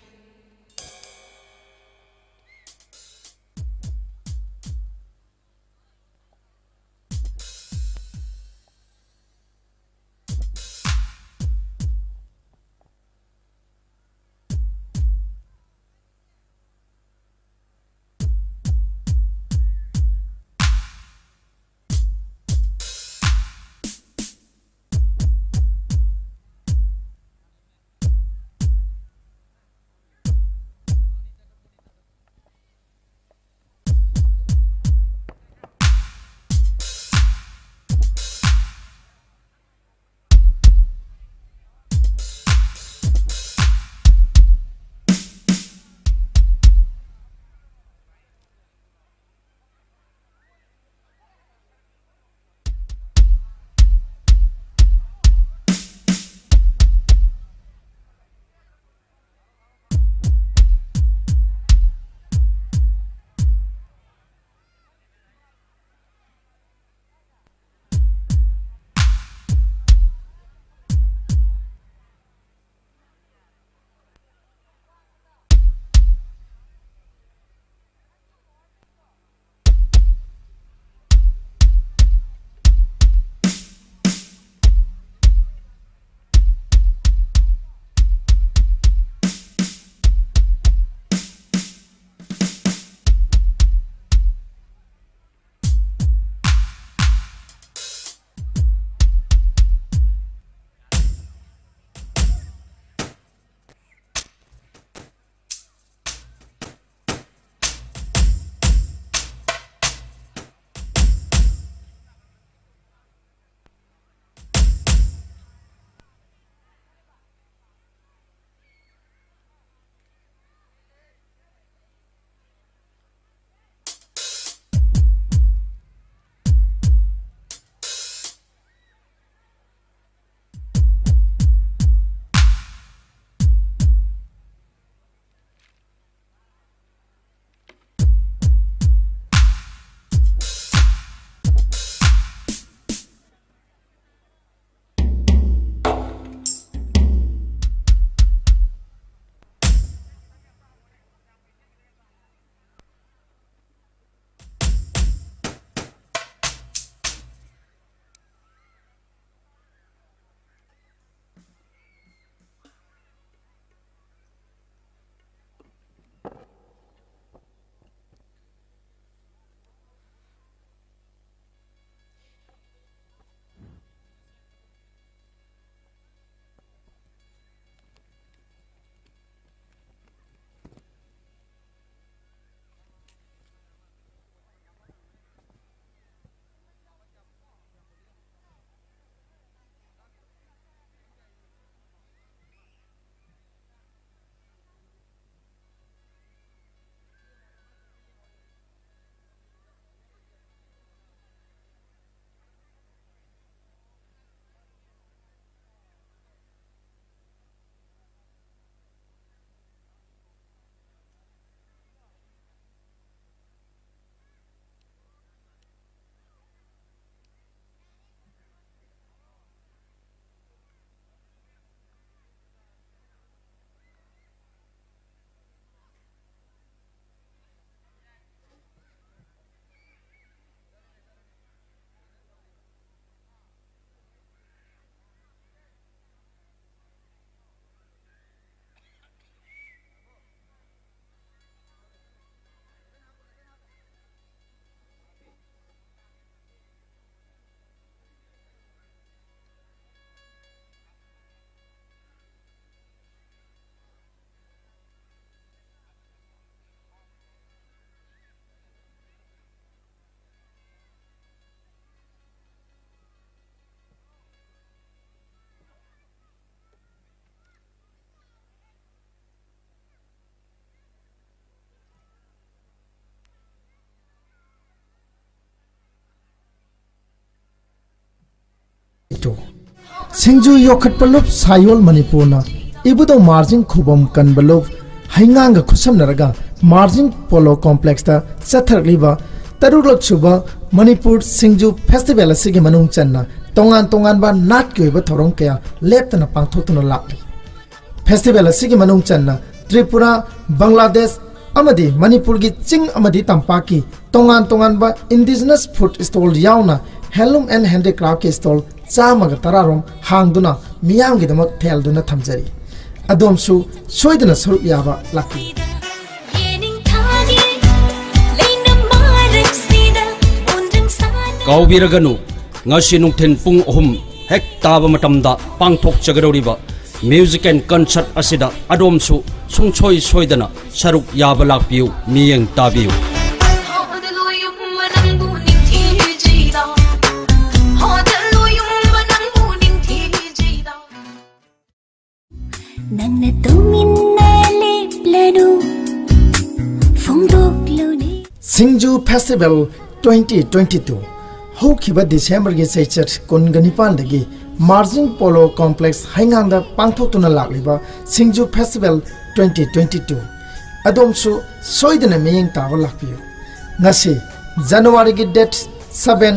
ꯁꯤꯡꯖꯨ ꯌꯣꯛꯈꯠꯄ ꯂꯨꯞ ꯁꯥꯌꯣꯜ ꯃꯅꯤꯄꯨꯔꯅ ꯏꯕꯨꯙꯧ ꯃꯥꯔꯖꯤꯡ ꯈꯨꯕꯝ ꯀꯟꯕ ꯂꯨꯞ ꯍꯩꯉꯥꯡꯒ ꯈꯨꯠꯁꯝꯅꯔꯒ ꯃꯥꯔꯖꯤꯡ ꯄꯣꯂꯣ ꯀꯣꯝꯄ꯭ꯂꯦꯛꯁꯇ ꯆꯠꯊꯔꯛꯂꯤꯕ ꯇꯔꯨꯛꯂꯛ ꯁꯨꯕ ꯃꯅꯤꯄꯨꯔ ꯁꯤꯡꯖꯨ ꯐꯦꯁꯇꯤꯚꯦꯜ ꯑꯁꯤꯒꯤ ꯃꯅꯨꯡ ꯆꯟꯅ ꯇꯣꯉꯥꯟ ꯇꯣꯉꯥꯟꯕ ꯅꯥꯠꯀꯤ ꯑꯣꯏꯕ ꯊꯧꯔꯝ ꯀꯌꯥ ꯂꯦꯞꯇꯅ ꯄꯥꯡꯊꯣꯛꯇꯨꯅ ꯂꯥꯛꯂꯤ꯫ ꯐꯦꯁꯇꯤꯚꯦꯜ ꯑꯁꯤꯒꯤ ꯃꯅꯨꯡ ꯆꯟꯅ ꯇ꯭ꯔꯤꯄꯨꯔꯥ, ꯕꯪꯒ꯭ꯂꯥꯗꯦꯁ ꯑꯃꯗꯤ ꯃꯅꯤꯄꯨꯔꯒꯤ ꯆꯤꯡ ꯑꯃꯗꯤ ꯇꯝꯄꯥꯛꯀꯤ ꯇꯣꯉꯥꯟ ꯇꯣꯉꯥꯟꯕ indigenous food stall ꯌꯥꯎꯅ handloom and handicraftꯀꯤ stall ꯆꯥꯝꯃꯒ ꯇꯔꯥ ꯔꯣꯝ ꯍꯥꯡꯗꯨꯅ ꯃꯤꯌꯥꯝꯒꯤꯗꯃꯛ ꯊꯦꯜꯗꯨꯅ ꯊꯝꯖꯔꯤ꯫ ꯑꯗꯣꯝꯁꯨ ꯁꯣꯏꯗꯅ ꯁꯔꯨꯛ ꯌꯥꯕ ꯂꯥꯛꯄꯤꯌꯨ꯫ ꯀꯥꯎꯕꯤꯔꯒꯅꯨ, ꯉꯁꯤ ꯅꯨꯡꯊꯤꯜ ꯄꯨꯡ ꯑꯍꯨꯝ ꯍꯦꯛ ꯇꯥꯕ ꯃꯇꯝꯗ ꯄꯥꯡꯊꯣꯛꯆꯒꯗꯧꯔꯤꯕ music and concert ꯑꯁꯤꯗ ꯑꯗꯣꯝꯁꯨ ꯁꯨꯡꯁꯣꯏ ꯁꯣꯏꯗꯅ ꯁꯔꯨꯛ ꯌꯥꯕ ꯂꯥꯛꯄꯤꯌꯨ, ꯃꯤꯠꯌꯦꯡ ꯇꯥꯕꯤꯌꯨ꯫ ꯅꯪꯅ ꯇꯨꯃꯤꯟꯅ ꯂꯦꯞꯂꯅꯨ, ꯐꯣꯡꯗꯣꯛꯂꯨꯅꯦ꯫ ꯁꯤꯡꯖꯨ ꯐꯦꯁꯇꯤꯚꯦꯜ twenty twenty two꯫ ꯍꯧꯈꯤꯕ ꯗꯤꯁꯦꯝꯕꯔꯒꯤ ꯆꯩꯆꯠ ꯀꯨꯟꯒ ꯅꯤꯄꯥꯟꯗꯒꯤ ꯃꯥꯔꯖꯤꯡ ꯄꯣꯂꯣ ꯀꯣꯝꯄ꯭ꯂꯦꯛꯁ ꯍꯩꯉꯥꯡꯗ ꯄꯥꯡꯊꯣꯛꯇꯨꯅ ꯂꯥꯛꯂꯤꯕ ꯁꯤꯡꯖꯨ ꯐꯦꯁꯇꯤꯚꯦꯜ twenty twenty two ꯑꯗꯣꯝꯁꯨ ꯁꯣꯏꯗꯅ ꯃꯤꯠꯌꯦꯡ ꯇꯥꯕ ꯂꯥꯛꯄꯤꯌꯨ꯫ ꯉꯁꯤ ꯖꯅꯋꯥꯔꯤꯒꯤ date seven,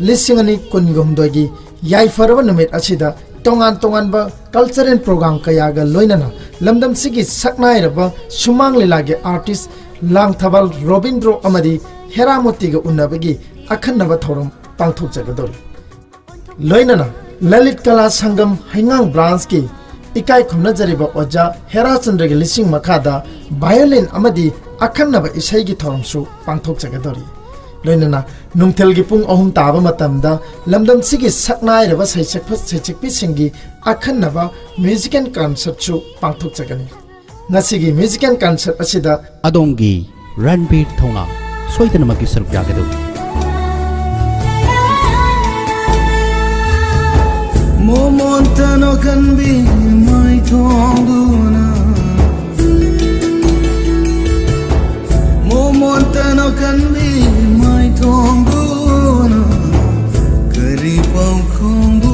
ꯂꯤꯁꯤꯡ ꯑꯅꯤ ꯀꯨꯟꯒ ꯍꯨꯝꯗꯣꯏꯒꯤ ꯌꯥꯏꯐꯔꯕ ꯅꯨꯃꯤꯠ ꯑꯁꯤꯗ ꯇꯣꯉꯥꯟ ꯇꯣꯉꯥꯟꯕ cultural program ꯀꯌꯥꯒ ꯂꯣꯏꯅꯅ ꯂꯝꯗꯝꯁꯤꯒꯤ ꯁꯛꯅꯥꯏꯔꯕ ꯁꯨꯃꯥꯡ ꯂꯤꯂꯥꯒꯤ artist ꯂꯥꯡꯊꯕꯥꯜ ꯔꯣꯕꯤꯟꯗ꯭ꯔꯣ ꯑꯃꯗꯤ ꯍꯦꯔꯥꯃꯣꯇꯤꯒ ꯎꯟꯅꯕꯒꯤ ꯑꯈꯟꯅꯕ ꯊꯧꯔꯝ ꯄꯥꯡꯊꯣꯛꯆꯒꯗꯧꯔꯤ꯫ ꯂꯣꯏꯅꯅ ꯂꯂꯤꯠ ꯀꯂꯥ ꯁꯪꯒꯝ ꯍꯩꯉꯥꯡ branchꯀꯤ ꯏꯀꯥꯏ ꯈꯨꯝꯅꯖꯔꯤꯕ ꯑꯣꯖꯥ ꯍꯦꯔꯥꯆꯟꯗ꯭ꯔꯒꯤ ꯂꯤꯁꯤꯡ ꯃꯈꯥꯗ violin ꯑꯃꯗꯤ ꯑꯈꯟꯅꯕ ꯏꯁꯩꯒꯤ ꯊꯧꯔꯝꯁꯨ ꯄꯥꯡꯊꯣꯛꯆꯒꯗꯧꯔꯤ꯫ ꯂꯣꯏꯅꯅ ꯅꯨꯡꯊꯤꯜꯒꯤ ꯄꯨꯡ ꯑꯍꯨꯝ ꯇꯥꯕ ꯃꯇꯝꯗ ꯂꯝꯗꯝꯁꯤꯒꯤ ꯁꯛꯅꯥꯏꯔꯕ ꯁꯩꯁꯛꯄ ꯁꯩꯁꯛꯄꯤꯁꯤꯡꯒꯤ ꯑꯈꯟꯅꯕ music and concertꯁꯨ ꯄꯥꯡꯊꯣꯛꯆꯒꯅꯤ꯫ ꯉꯁꯤꯒꯤ music and concert ꯑꯁꯤꯗ ꯑꯗꯣꯝꯒꯤ ꯔꯟꯕꯤꯔ ꯊꯧꯅꯥ ꯁꯣꯏꯗꯅꯃꯛꯀꯤ ꯁꯔꯨꯛ ꯌꯥꯒꯗꯧꯔꯤ꯫ ꯃꯣꯃꯣꯟꯇꯅꯣ ꯀꯟꯕꯤ ꯃꯥꯏꯊꯣꯡꯗꯨꯅ, ꯃꯣꯃꯣꯟꯇꯅꯣ ꯀꯟꯕꯤ ꯃꯥꯏꯊꯣꯡꯗꯨꯅ, ꯀꯔꯤ ꯄꯥꯎꯈꯣꯡꯕꯨ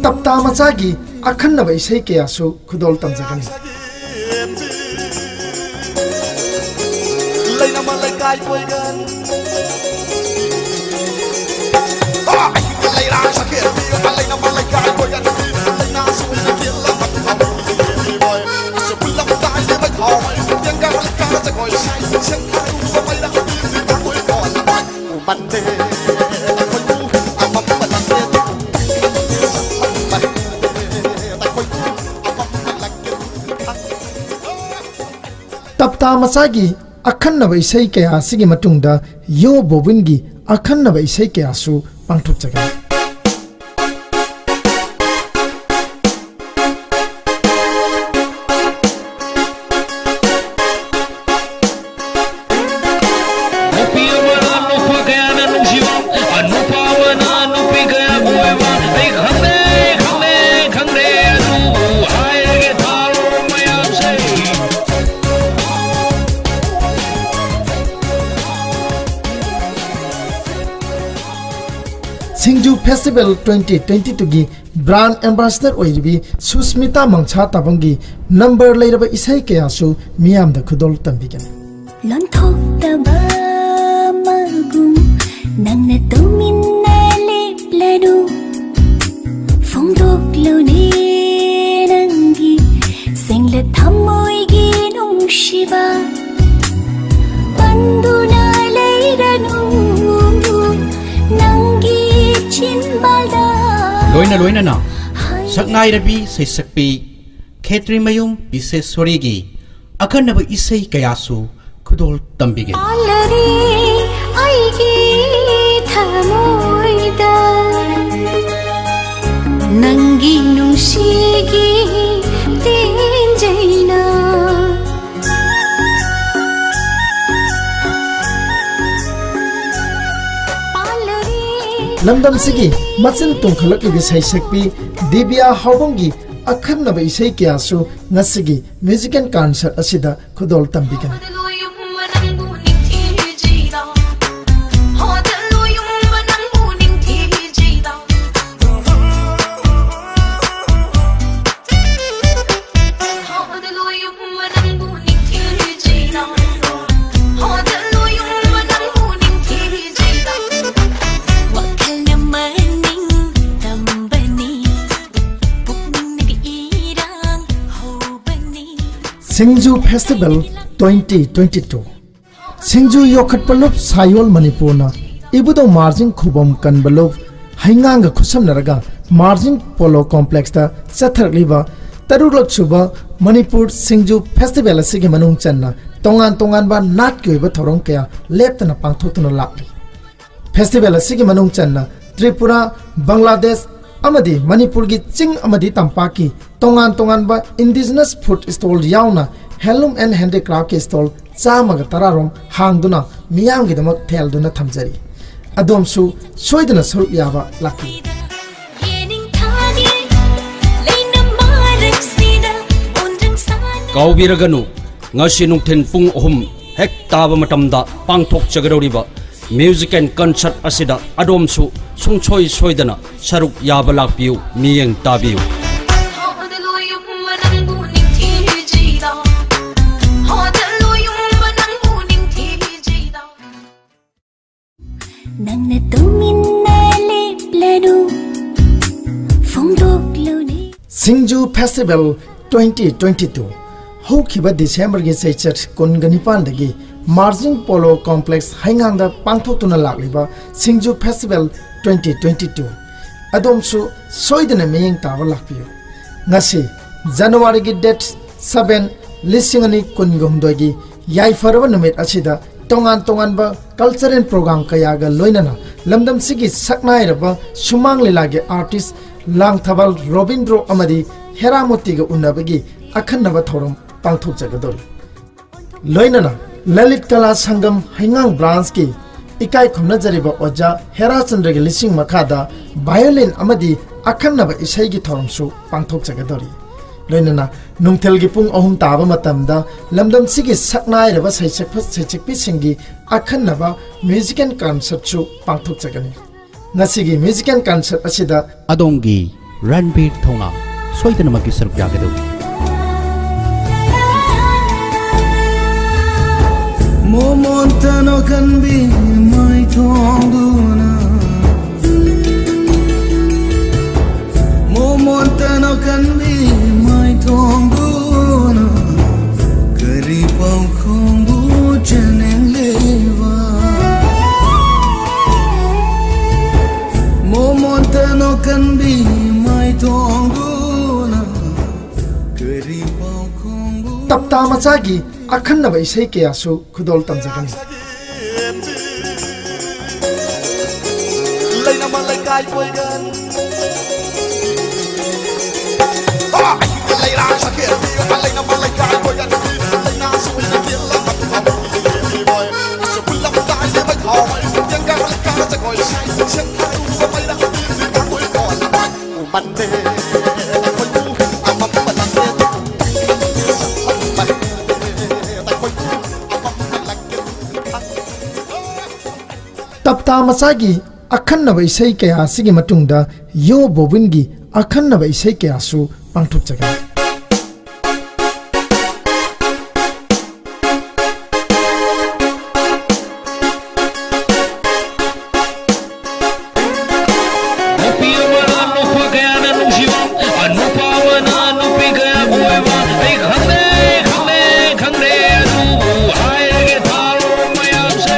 ꯇꯞꯇꯥ ꯃꯆꯥꯒꯤ ꯑꯈꯟꯅꯕ ꯏꯁꯩ ꯀꯌꯥꯁꯨ ꯈꯨꯗꯣꯜ ꯇꯝꯖꯒꯅꯤ꯫ ꯇꯞꯇꯥ ꯃꯆꯥꯒꯤ ꯑꯈꯟꯅꯕ ꯏꯁꯩ ꯀꯌꯥ ꯑꯁꯤꯒꯤ ꯃꯇꯨꯡꯗ ꯌꯣ ꯕꯣꯕꯤꯟꯒꯤ ꯑꯈꯟꯅꯕ ꯏꯁꯩ ꯀꯌꯥꯁꯨ ꯄꯥꯡꯊꯣꯛꯆꯒꯅꯤ꯫ ꯁꯤꯡꯖꯨ ꯐꯦꯁꯇꯤꯚꯦꯜ ꯇ꯭ꯋꯦꯟꯇꯤ ꯇ꯭ꯋꯦꯟꯇꯤ ꯇꯨꯒꯤ ꯕ꯭ꯔꯥꯟ ꯑꯦꯝꯕꯥꯁꯦꯗꯔ ꯑꯣꯏꯔꯤꯕꯤ ꯁꯨꯁꯃꯤꯇꯥ ꯃꯪꯁꯥ ꯇꯥꯕꯪꯒꯤ ꯅꯝꯕꯔ ꯂꯩꯔꯕ ꯏꯁꯩ ꯀꯌꯥꯁꯨ ꯃꯤꯌꯥꯝꯗ ꯈꯨꯗꯣꯜ ꯇꯝꯕꯤꯒꯅꯤ꯫ ꯂꯣꯟꯊꯣꯛꯇꯕ ꯃꯒꯨꯝ ꯅꯪꯅ ꯇꯨꯃꯤꯟꯅ ꯂꯦꯞꯂꯅꯨ꯫ ꯐꯣꯡꯗꯣꯛꯂꯨꯅꯦ ꯅꯪꯒꯤ ꯁꯦꯡꯂ ꯊꯃꯣꯏꯒꯤ ꯅꯨꯡꯁꯤꯕ꯫ ꯄꯟꯗꯨꯅ ꯂꯩꯔꯅꯨ ꯅꯪꯒꯤ ꯆꯤꯟꯕꯥꯜꯗ꯫ ꯂꯣꯏꯅ ꯂꯣꯏꯅꯅ ꯁꯛꯅꯥꯏꯔꯕꯤ ꯁꯩꯁꯛꯄꯤ ꯈꯦꯇ꯭ꯔꯤꯃꯌꯨꯝ ꯕꯤꯁꯦꯁ꯭ꯋꯔꯤꯒꯤ ꯑꯈꯟꯅꯕ ꯏꯁꯩ ꯀꯌꯥꯁꯨ ꯈꯨꯗꯣꯜ ꯇꯝꯕꯤꯒꯅꯤ꯫ ꯄꯥꯜꯂꯔꯦ ꯑꯩꯒꯤ ꯊꯃꯣꯏꯗ ꯅꯪꯒꯤ ꯅꯨꯡꯁꯤꯒꯤ ꯇꯦꯟꯖꯩꯅ꯫ ꯄꯥꯜꯂꯔꯦ ꯂꯝꯗꯝꯁꯤꯒꯤ ꯃꯆꯤꯟ ꯇꯨꯝꯈꯠꯂꯛꯂꯤꯕꯤ ꯁꯩꯁꯛꯄꯤ ꯗꯤꯕꯤꯌꯥ ꯍꯥꯎꯕꯝꯒꯤ ꯑꯈꯟꯅꯕ ꯏꯁꯩ ꯀꯌꯥꯁꯨ ꯉꯁꯤꯒꯤ ꯃ꯭ꯌꯨꯖꯤꯀꯦꯜ ꯀꯟꯁꯔꯠ ꯑꯁꯤꯗ ꯈꯨꯗꯣꯜ ꯇꯝꯕꯤꯒꯅꯤ꯫ ꯍꯣꯗꯂꯣꯌꯨꯝꯕ ꯅꯪꯕꯨ ꯅꯤꯡꯊꯤꯖꯩꯗ, ꯍꯣꯗꯂꯣꯌꯨꯝꯕ ꯅꯪꯕꯨ ꯅꯤꯡꯊꯤꯖꯩꯗ꯫ ꯁꯤꯡꯖꯨ ꯐꯦꯁꯇꯤꯚꯦꯜ ꯇ꯭ꯋꯦꯟꯇꯤ ꯇ꯭ꯋꯦꯟꯇꯤ ꯇꯨ꯫ ꯁꯤꯡꯖꯨ ꯌꯣꯛꯈꯠꯄ ꯂꯨꯞ ꯁꯥꯌꯣꯜ ꯃꯅꯤꯄꯨꯔꯅ ꯏꯕꯨꯙꯧ ꯃꯥꯔꯖꯤꯡ ꯈꯨꯕꯝ ꯀꯟꯕ ꯂꯨꯞ ꯍꯩꯉꯥꯡꯒ ꯈꯨꯠꯁꯝꯅꯔꯒ ꯃꯥꯔꯖꯤꯡ ꯄꯣꯂꯣ ꯀꯣꯝꯄ꯭ꯂꯦꯛꯁꯇ ꯆꯠꯊꯔꯛꯂꯤꯕ ꯇꯔꯨꯛꯂꯛ ꯁꯨꯕ ꯃꯅꯤꯄꯨꯔ ꯁꯤꯡꯖꯨ ꯐꯦꯁꯇꯤꯚꯦꯜ ꯑꯁꯤꯒꯤ ꯃꯅꯨꯡ ꯆꯟꯅ ꯇꯣꯉꯥꯟ ꯇꯣꯉꯥꯟꯕ ꯅꯥꯠꯀꯤ ꯑꯣꯏꯕ ꯊꯧꯔꯝ ꯀꯌꯥ ꯂꯦꯞꯇꯅ ꯄꯥꯡꯊꯣꯛꯇꯨꯅ ꯂꯥꯛꯂꯤ꯫ ꯐꯦꯁꯇꯤꯚꯦꯜ ꯑꯁꯤꯒꯤ ꯃꯅꯨꯡ ꯆꯟꯅ ꯇ꯭ꯔꯤꯄꯨꯔꯥ, ꯕꯪꯒ꯭ꯂꯥꯗꯦꯁ ꯑꯃꯗꯤ ꯃꯅꯤꯄꯨꯔꯒꯤ ꯆꯤꯡ ꯑꯃꯗꯤ ꯇꯝꯄꯥꯛꯀꯤ ꯇꯣꯉꯥꯟ ꯇꯣꯉꯥꯟꯕ ꯏꯟꯗꯤꯖꯤꯅꯁ ꯐꯨꯗ ꯁ꯭ꯇꯣꯜ ꯌꯥꯎꯅ ꯍꯦꯟꯂꯨꯝ ꯑꯦꯟ ꯍꯦꯟꯗꯤꯀ꯭ꯔꯥꯐꯀꯤ ꯁ꯭ꯇꯣꯜ ꯆꯥꯝꯃꯒ ꯇꯔꯥ ꯔꯣꯝ ꯍꯥꯡꯗꯨꯅ ꯃꯤꯌꯥꯝꯒꯤꯗꯃꯛ ꯊꯦꯜꯗꯨꯅ ꯊꯝꯖꯔꯤ꯫ ꯑꯗꯣꯝꯁꯨ ꯁꯣꯏꯗꯅ ꯁꯔꯨꯛ ꯌꯥꯕ ꯂꯥꯛꯄꯤꯌꯨ꯫ ꯀꯥꯎꯕꯤꯔꯒꯅꯨ, ꯉꯁꯤ ꯅꯨꯡꯊꯤꯜ ꯄꯨꯡ ꯑꯍꯨꯝ ꯍꯦꯛ ꯇꯥꯕ ꯃꯇꯝꯗ ꯄꯥꯡꯊꯣꯛꯆꯒꯗꯧꯔꯤꯕ ꯃ꯭ꯌꯨꯖꯤꯛ ꯑꯦꯟ ꯀꯟꯁꯔꯠ ꯑꯁꯤꯗ ꯑꯗꯣꯝꯁꯨ ꯁꯨꯡꯁꯣꯏ ꯁꯣꯏꯗꯅ ꯁꯔꯨꯛ ꯌꯥꯕ ꯂꯥꯛꯄꯤꯌꯨ, ꯃꯤꯠꯌꯦꯡ ꯇꯥꯕꯤꯌꯨ꯫ ꯅꯪꯅ ꯇꯨꯃꯤꯟꯅ ꯂꯦꯞꯂꯅꯨ, ꯐꯣꯡꯗꯣꯛꯂꯨꯅꯦ꯫ ꯁꯤꯡꯖꯨ ꯐꯦꯁꯇꯤꯚꯦꯜ ꯇ꯭ꯋꯦꯟꯇꯤ ꯇ꯭ꯋꯦꯟꯇꯤ ꯇꯨ꯫ ꯍꯧꯈꯤꯕ ꯗꯤꯁꯦꯝꯕꯔꯒꯤ ꯆꯩꯆꯠ ꯀꯨꯟꯒ ꯅꯤꯄꯥꯟꯗꯒꯤ ꯃꯥꯔꯖꯤꯡ ꯄꯣꯂꯣ ꯀꯣꯝꯄ꯭ꯂꯦꯛꯁ ꯍꯩꯉꯥꯡꯗ ꯄꯥꯡꯊꯣꯛꯇꯨꯅ ꯂꯥꯛꯂꯤꯕ ꯁꯤꯡꯖꯨ ꯐꯦꯁꯇꯤꯚꯦꯜ ꯇ꯭ꯋꯦꯟꯇꯤ ꯇ꯭ꯋꯦꯟꯇꯤ ꯇꯨ꯫ ꯑꯗꯣꯝꯁꯨ ꯁꯣꯏꯗꯅ ꯃꯤꯠꯌꯦꯡ ꯇꯥꯕ ꯂꯥꯛꯄꯤꯌꯨ꯫ ꯉꯁꯤ ꯖꯅꯋꯥꯔꯤꯒꯤ ꯗꯦꯠ ꯁꯚꯦꯟ, ꯂꯤꯁꯤꯡ ꯑꯅꯤ ꯀꯨꯟꯒ ꯍꯨꯝꯗꯣꯏꯒꯤ ꯌꯥꯏꯐꯔꯕ ꯅꯨꯃꯤꯠ ꯑꯁꯤꯗ ꯇꯣꯉꯥꯟ ꯇꯣꯉꯥꯟꯕ ꯀꯜꯆꯔꯦꯜ ꯄ꯭ꯔꯣꯒ꯭ꯔꯥꯝ ꯀꯌꯥꯒ ꯂꯣꯏꯅꯅ ꯂꯝꯗꯝꯁꯤꯒꯤ ꯁꯛꯅꯥꯏꯔꯕ ꯁꯨꯃꯥꯡ ꯂꯤꯂꯥꯒꯤ ꯑꯥꯔꯇꯤꯁ ꯂꯥꯡꯊꯕꯥꯜ ꯔꯣꯕꯤꯟꯗ꯭ꯔꯣ ꯑꯃꯗꯤ ꯍꯦꯔꯥꯃꯣꯇꯤꯒ ꯎꯅꯕꯒꯤ ꯑꯈꯟꯅꯕ ꯊꯧꯔꯝ ꯄꯥꯡꯊꯣꯛꯆꯒꯗꯧꯔꯤ꯫ ꯂꯣꯏꯅꯅ ꯂꯂꯤꯠ ꯀꯂꯥ ꯁꯪꯒꯝ ꯍꯩꯉꯥꯡ ꯕ꯭ꯔꯥꯟꯁꯀꯤ ꯏꯀꯥꯏ ꯈꯨꯝꯅꯖꯔꯤꯕ ꯑꯣꯖꯥ ꯍꯦꯔꯥꯆꯟꯗ꯭ꯔꯒꯤ ꯂꯤꯁꯤꯡ ꯃꯈꯥꯗ ꯚꯥꯏꯑꯣꯂꯤꯟ ꯑꯃꯗꯤ ꯑꯈꯟꯅꯕ ꯏꯁꯩꯒꯤ ꯊꯧꯔꯝꯁꯨ ꯄꯥꯡꯊꯣꯛꯆꯒꯗꯧꯔꯤ꯫ ꯂꯣꯏꯅꯅ ꯅꯨꯡꯊꯤꯜꯒꯤ ꯄꯨꯡ ꯑꯍꯨꯝ ꯇꯥꯕ ꯃꯇꯝꯗ ꯂꯝꯗꯝꯁꯤꯒꯤ ꯁꯛꯅꯥꯏꯔꯕ ꯁꯩꯁꯛꯄ ꯁꯩꯁꯛꯄꯤꯁꯤꯡꯒꯤ ꯑꯈꯟꯅꯕ ꯃ꯭ꯌꯨꯖꯤꯀꯦꯜ ꯀꯟꯁꯔꯠꯁꯨ ꯄꯥꯡꯊꯣꯛꯆꯒꯅꯤ꯫ ꯉꯁꯤꯒꯤ ꯃ꯭ꯌꯨꯖꯤꯀꯦꯜ ꯀꯟꯁꯔꯠ ꯑꯁꯤꯗ ꯑꯗꯣꯝꯒꯤ ꯔꯟꯕꯤꯔ ꯊꯧꯅꯥ ꯁꯣꯏꯗꯅꯃꯛꯀꯤ ꯁꯔꯨꯛ ꯌꯥꯒꯗꯧꯔꯤ꯫ ꯃꯣꯃꯣꯟꯇꯅꯣ ꯀꯟꯕꯤ ꯃꯥꯏꯊꯣꯡꯗꯨꯅ, ꯃꯣꯃꯣꯟꯇꯅꯣ ꯀꯟꯕꯤ ꯃꯥꯏꯊꯣꯡꯗꯨꯅ, ꯇꯞꯇꯥ ꯃꯆꯥꯒꯤ ꯑꯈꯟꯅꯕ ꯏꯁꯩ ꯀꯌꯥꯁꯨ ꯈꯨꯗꯣꯜ ꯇꯝꯖꯒꯅꯤ꯫ ꯂꯩꯅꯃ ꯂꯩꯀꯥꯏ ꯀꯣꯏꯒꯟ꯫ ꯍꯥ! ꯂꯩꯔꯥꯡ ꯁꯛꯀꯦ, ꯂꯩꯅꯃ ꯂꯩꯀꯥꯏ ꯀꯣꯏꯒꯟ꯫ ꯂꯩꯅꯥ ꯁꯨꯏꯅ ꯀꯦꯜꯂ ꯃꯇꯨ ꯑꯃꯨꯛ ꯌꯦꯡꯉꯤ ꯃꯣꯏ꯫ ꯁꯨꯄꯨꯜꯂꯝꯗꯥꯏꯗ ꯃꯩ ꯊꯥꯎ ꯃꯩ꯫ ꯀꯦꯡꯒꯥ ꯂꯩꯀꯥ ꯖꯒꯣꯏ ꯁꯥꯏ꯫ ꯁꯦꯟꯊꯥꯔꯨꯕ ꯃꯩꯔꯥ ꯃꯤꯗꯤ ꯊꯥꯡꯒꯣꯏ ꯀꯣꯟ꯫ ꯎꯃꯟꯗꯦ꯫ ꯑꯩꯈꯣꯏꯕꯨ ꯑꯃꯝꯕ ꯂꯥꯛꯀꯦ꯫ ꯇꯞꯇꯥ ꯃꯆꯥꯒꯤ ꯑꯈꯟꯅꯕ ꯏꯁꯩ ꯀꯌꯥ ꯑꯁꯤꯒꯤ ꯃꯇꯨꯡꯗ ꯌꯣ ꯕꯣꯕꯤꯟꯒꯤ ꯑꯈꯟꯅꯕ ꯏꯁꯩ ꯀꯌꯥꯁꯨ ꯄꯥꯡꯊꯣꯛꯆꯒꯅꯤ꯫ ꯅꯨꯄꯤ ꯑꯃꯅ ꯅꯨꯄꯥ ꯀꯌꯥꯅ ꯅꯨꯡꯁꯤꯕ, ꯅꯨꯄꯥ ꯑꯃꯅ ꯅꯨꯄꯤ ꯀꯌꯥ ꯀꯣꯏꯕ, ꯑꯩ ꯈꯪꯗꯦ, ꯈꯪꯗꯦ, ꯈꯪꯗꯦ, ꯑꯗꯨꯕꯨ ꯍꯥꯏꯔꯒꯦ ꯇꯥꯔꯣ ꯃꯌꯥꯝꯁꯦ꯫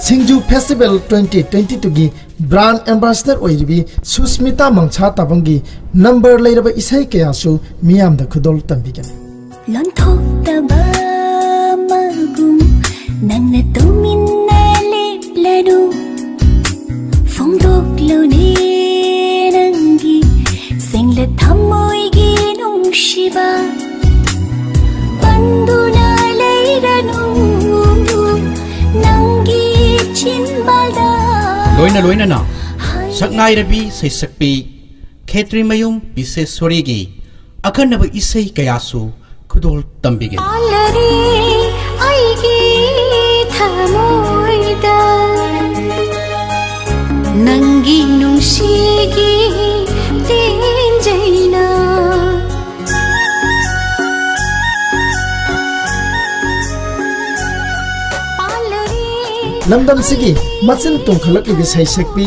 ꯁꯤꯡꯖꯨ ꯐꯦꯁꯇꯤꯚꯦꯜ ꯇ꯭ꯋꯦꯟꯇꯤ ꯇ꯭ꯋꯦꯟꯇꯤ ꯇꯨꯒꯤ ꯕ꯭ꯔꯥꯟ ꯑꯦꯝꯕꯥꯁꯦꯗꯔ ꯑꯣꯏꯔꯤꯕꯤ ꯁꯨꯁꯃꯤꯇꯥ ꯃꯪꯁꯥ ꯇꯥꯕꯪꯒꯤ ꯅꯝꯕꯔ ꯂꯩꯔꯕ ꯏꯁꯩ ꯀꯌꯥꯁꯨ ꯃꯤꯌꯥꯝꯗ ꯈꯨꯗꯣꯜ ꯇꯝꯕꯤꯒꯅꯤ꯫ ꯂꯣꯟꯊꯣꯛꯇꯕ ꯑꯃꯒꯨꯝ ꯅꯪꯅ ꯇꯨꯃꯤꯟꯅ ꯂꯦꯞꯂꯅꯨ꯫ ꯐꯣꯡꯗꯣꯛꯂꯨꯅꯦ ꯅꯪꯒꯤ ꯁꯦꯡꯂ ꯊꯃꯣꯏꯒꯤ ꯅꯨꯡꯁꯤꯕ꯫ ꯄꯟꯗꯨꯅ ꯂꯩꯔꯅꯨ ꯅꯪꯒꯤ ꯆꯤꯟꯕꯥꯜꯗ꯫ ꯂꯣꯏꯅ ꯂꯣꯏꯅꯅ ꯁꯛꯅꯥꯏꯔꯕꯤ ꯁꯩꯁꯛꯄꯤ ꯈꯦꯇ꯭ꯔꯤꯃꯌꯨꯝ ꯕꯤꯁꯦꯁꯣꯔꯤꯒꯤ ꯑꯈꯟꯅꯕ ꯏꯁꯩ ꯀꯌꯥꯁꯨ ꯈꯨꯗꯣꯜ ꯇꯝꯕꯤꯒꯅꯤ꯫ ꯄꯥꯜꯂꯔꯦ ꯑꯩꯒꯤ ꯊꯃꯣꯏꯗ ꯅꯪꯒꯤ ꯅꯨꯡꯁꯤꯒꯤ ꯇꯦꯟꯖꯩꯅ꯫ ꯄꯥꯜꯂꯔꯦ ꯂꯝꯗꯝꯁꯤꯒꯤ ꯃꯆꯤꯟ ꯇꯣꯡꯈꯠꯂꯛꯂꯤꯕꯤ ꯁꯩꯁꯛꯄꯤ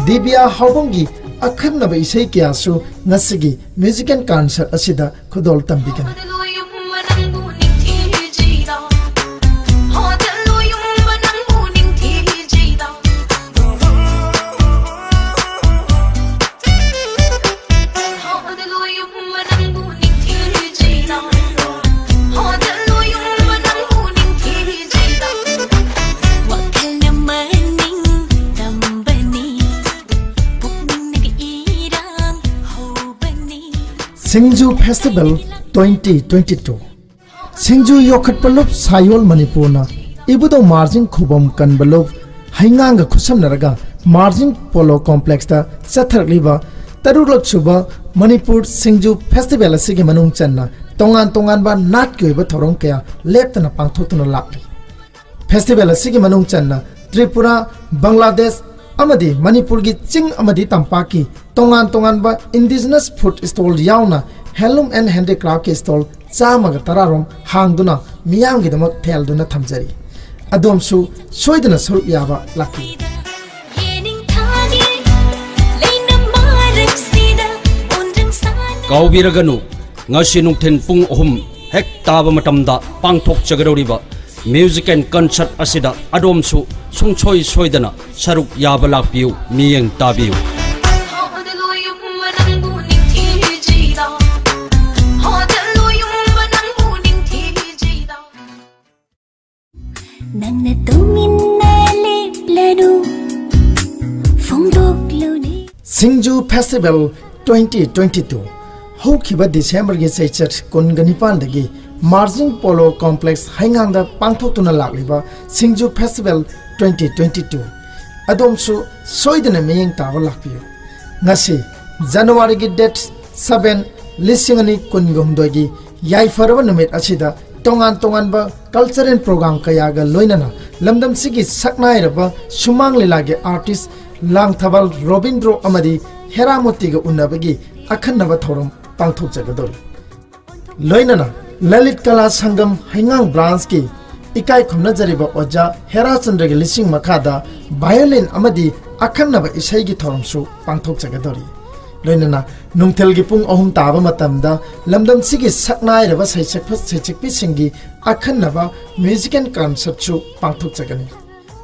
ꯗꯤꯕꯤꯌꯥ ꯍꯥꯎꯕꯝꯒꯤ ꯑꯈꯟꯅꯕ ꯏꯁꯩ ꯀꯌꯥꯁꯨ ꯉꯁꯤꯒꯤ ꯃ꯭ꯌꯨꯖꯤꯀꯦꯜ ꯀꯟꯁꯔꯠ ꯑꯁꯤꯗ ꯈꯨꯗꯣꯜ ꯇꯝꯕꯤꯒꯅꯤ꯫ ꯁꯤꯡꯖꯨ ꯐꯦꯁꯇꯤꯚꯦꯜ ꯇ꯭ꯋꯦꯟꯇꯤ ꯇ꯭ꯋꯦꯟꯇꯤ ꯇꯨ꯫ ꯁꯤꯡꯖꯨ ꯌꯣꯛꯈꯠꯄ ꯂꯨꯞ ꯁꯥꯌꯣꯜ ꯃꯅꯤꯄꯨꯔꯅ ꯏꯕꯨꯙꯧ ꯃꯥꯔꯖꯤꯡ ꯈꯨꯕꯝ ꯀꯟꯕ ꯂꯨꯞ ꯍꯩꯉꯥꯡꯒ ꯈꯨꯠꯁꯝꯅꯔꯒ ꯃꯥꯔꯖꯤꯡ ꯄꯣꯂꯣ ꯀꯣꯝꯄ꯭ꯂꯦꯛꯁꯇ ꯆꯠꯊꯔꯛꯂꯤꯕ ꯇꯔꯨꯛꯂꯛ ꯁꯨꯕ ꯃꯅꯤꯄꯨꯔ ꯁꯤꯡꯖꯨ ꯐꯦꯁꯇꯤꯚꯦꯜ ꯑꯁꯤꯒꯤ ꯃꯅꯨꯡ ꯆꯟꯅ ꯇꯣꯉꯥꯟ ꯇꯣꯉꯥꯟꯕ ꯅꯥꯠꯀꯤ ꯑꯣꯏꯕ ꯊꯧꯔꯝ ꯀꯌꯥ ꯂꯦꯞꯇꯅ ꯄꯥꯡꯊꯣꯛꯇꯨꯅ ꯂꯥꯛꯂꯤ꯫ ꯐꯦꯁꯇꯤꯚꯦꯜ ꯑꯁꯤꯒꯤ ꯃꯅꯨꯡ ꯆꯟꯅ ꯇ꯭ꯔꯤꯄꯨꯔꯥ, ꯕꯪꯒ꯭ꯂꯥꯗꯦꯁ ꯑꯃꯗꯤ ꯃꯅꯤꯄꯨꯔꯒꯤ ꯆꯤꯡ ꯑꯃꯗꯤ ꯇꯝꯄꯥꯛꯀꯤ ꯇꯣꯉꯥꯟ ꯇꯣꯉꯥꯟꯕ indigenous food stall ꯌꯥꯎꯅ handloom and handicraftꯀꯤ stall ꯆꯥꯝꯃꯒ ꯇꯔꯥ ꯔꯣꯝ ꯍꯥꯡꯗꯨꯅ ꯃꯤꯌꯥꯝꯒꯤꯗꯃꯛ ꯊꯦꯜꯗꯨꯅ ꯊꯝꯖꯔꯤ꯫ ꯑꯗꯣꯝꯁꯨ ꯁꯣꯏꯗꯅ ꯁꯔꯨꯛ ꯌꯥꯕ ꯂꯥꯛꯄꯤꯌꯨ꯫ ꯀꯥꯎꯕꯤꯔꯒꯅꯨ, ꯉꯁꯤ ꯅꯨꯡꯊꯤꯜ ꯄꯨꯡ ꯑꯍꯨꯝ ꯍꯦꯛ ꯇꯥꯕ ꯃꯇꯝꯗ ꯄꯥꯡꯊꯣꯛꯆꯒꯗꯧꯔꯤꯕ music and concert ꯑꯁꯤꯗ ꯑꯗꯣꯝꯁꯨ ꯁꯨꯡꯁꯣꯏ ꯁꯣꯏꯗꯅ ꯁꯔꯨꯛ ꯌꯥꯕ ꯂꯥꯛꯄꯤꯌꯨ, ꯃꯤꯠꯌꯦꯡ ꯇꯥꯕꯤꯌꯨ꯫ ꯅꯪꯅ ꯇꯨꯃꯤꯟꯅ ꯂꯦꯞꯂꯅꯨ, ꯐꯣꯡꯗꯣꯛꯂꯨꯅꯦ꯫ ꯁꯤꯡꯖꯨ ꯐꯦꯁꯇꯤꯚꯦꯜ ꯇ꯭ꯋꯦꯟꯇꯤ ꯇ꯭ꯋꯦꯟꯇꯤ ꯇꯨ꯫ ꯍꯧꯈꯤꯕ ꯗꯤꯁꯦꯝꯕꯔꯒꯤ ꯆꯩꯆꯠ ꯀꯨꯟꯒ ꯅꯤꯄꯥꯟꯗꯒꯤ ꯃꯥꯔꯖꯤꯡ ꯄꯣꯂꯣ ꯀꯣꯝꯄ꯭ꯂꯦꯛꯁ ꯍꯩꯉꯥꯡꯗ ꯄꯥꯡꯊꯣꯛꯇꯨꯅ ꯂꯥꯛꯂꯤꯕ ꯁꯤꯡꯖꯨ ꯐꯦꯁꯇꯤꯚꯦꯜ ꯇ꯭ꯋꯦꯟꯇꯤ ꯇ꯭ꯋꯦꯟꯇꯤ ꯇꯨ꯫ ꯑꯗꯣꯝꯁꯨ ꯁꯣꯏꯗꯅ ꯃꯤꯠꯌꯦꯡ ꯇꯥꯕ ꯂꯥꯛꯄꯤꯌꯨ꯫ ꯉꯁꯤ ꯖꯅꯋꯥꯔꯤꯒꯤ date seven, ꯂꯤꯁꯤꯡ ꯑꯅꯤ ꯀꯨꯟꯒ ꯍꯨꯝꯗꯣꯏꯒꯤ ꯌꯥꯏꯐꯔꯕ ꯅꯨꯃꯤꯠ ꯑꯁꯤꯗ ꯇꯣꯉꯥꯟ ꯇꯣꯉꯥꯟꯕ cultural program ꯀꯌꯥꯒ ꯂꯣꯏꯅꯅ ꯂꯝꯗꯝꯁꯤꯒꯤ ꯁꯛꯅꯥꯏꯔꯕ ꯁꯨꯃꯥꯡ ꯂꯤꯂꯥꯒꯤ artist ꯂꯥꯡꯊꯕꯥꯜ ꯔꯣꯕꯤꯟꯗ꯭ꯔꯣ ꯑꯃꯗꯤ ꯍꯦꯔꯥꯃꯣꯇꯤꯒ ꯎꯅꯕꯒꯤ ꯑꯈꯟꯅꯕ ꯊꯧꯔꯝ ꯄꯥꯡꯊꯣꯛꯆꯒꯗꯧꯔꯤ꯫ ꯂꯣꯏꯅꯅ ꯂꯂꯤꯠ ꯀꯂꯥ ꯁꯪꯒꯝ ꯍꯩꯉꯥꯡ branchꯀꯤ ꯏꯀꯥꯏ ꯈꯨꯝꯅꯖꯔꯤꯕ ꯑꯣꯖꯥ ꯍꯦꯔꯥꯆꯟꯗ꯭ꯔꯒꯤ ꯂꯤꯁꯤꯡ ꯃꯈꯥꯗ violin ꯑꯃꯗꯤ ꯑꯈꯟꯅꯕ ꯏꯁꯩꯒꯤ ꯊꯧꯔꯝꯁꯨ ꯄꯥꯡꯊꯣꯛꯆꯒꯗꯧꯔꯤ꯫ ꯂꯣꯏꯅꯅ ꯅꯨꯡꯊꯤꯜꯒꯤ ꯄꯨꯡ ꯑꯍꯨꯝ ꯇꯥꯕ ꯃꯇꯝꯗ ꯂꯝꯗꯝꯁꯤꯒꯤ ꯁꯛꯅꯥꯏꯔꯕ ꯁꯩꯁꯛꯄ ꯁꯩꯁꯛꯄꯤꯁꯤꯡꯒꯤ ꯑꯈꯟꯅꯕ music and concertꯁꯨ ꯄꯥꯡꯊꯣꯛꯆꯒꯅꯤ꯫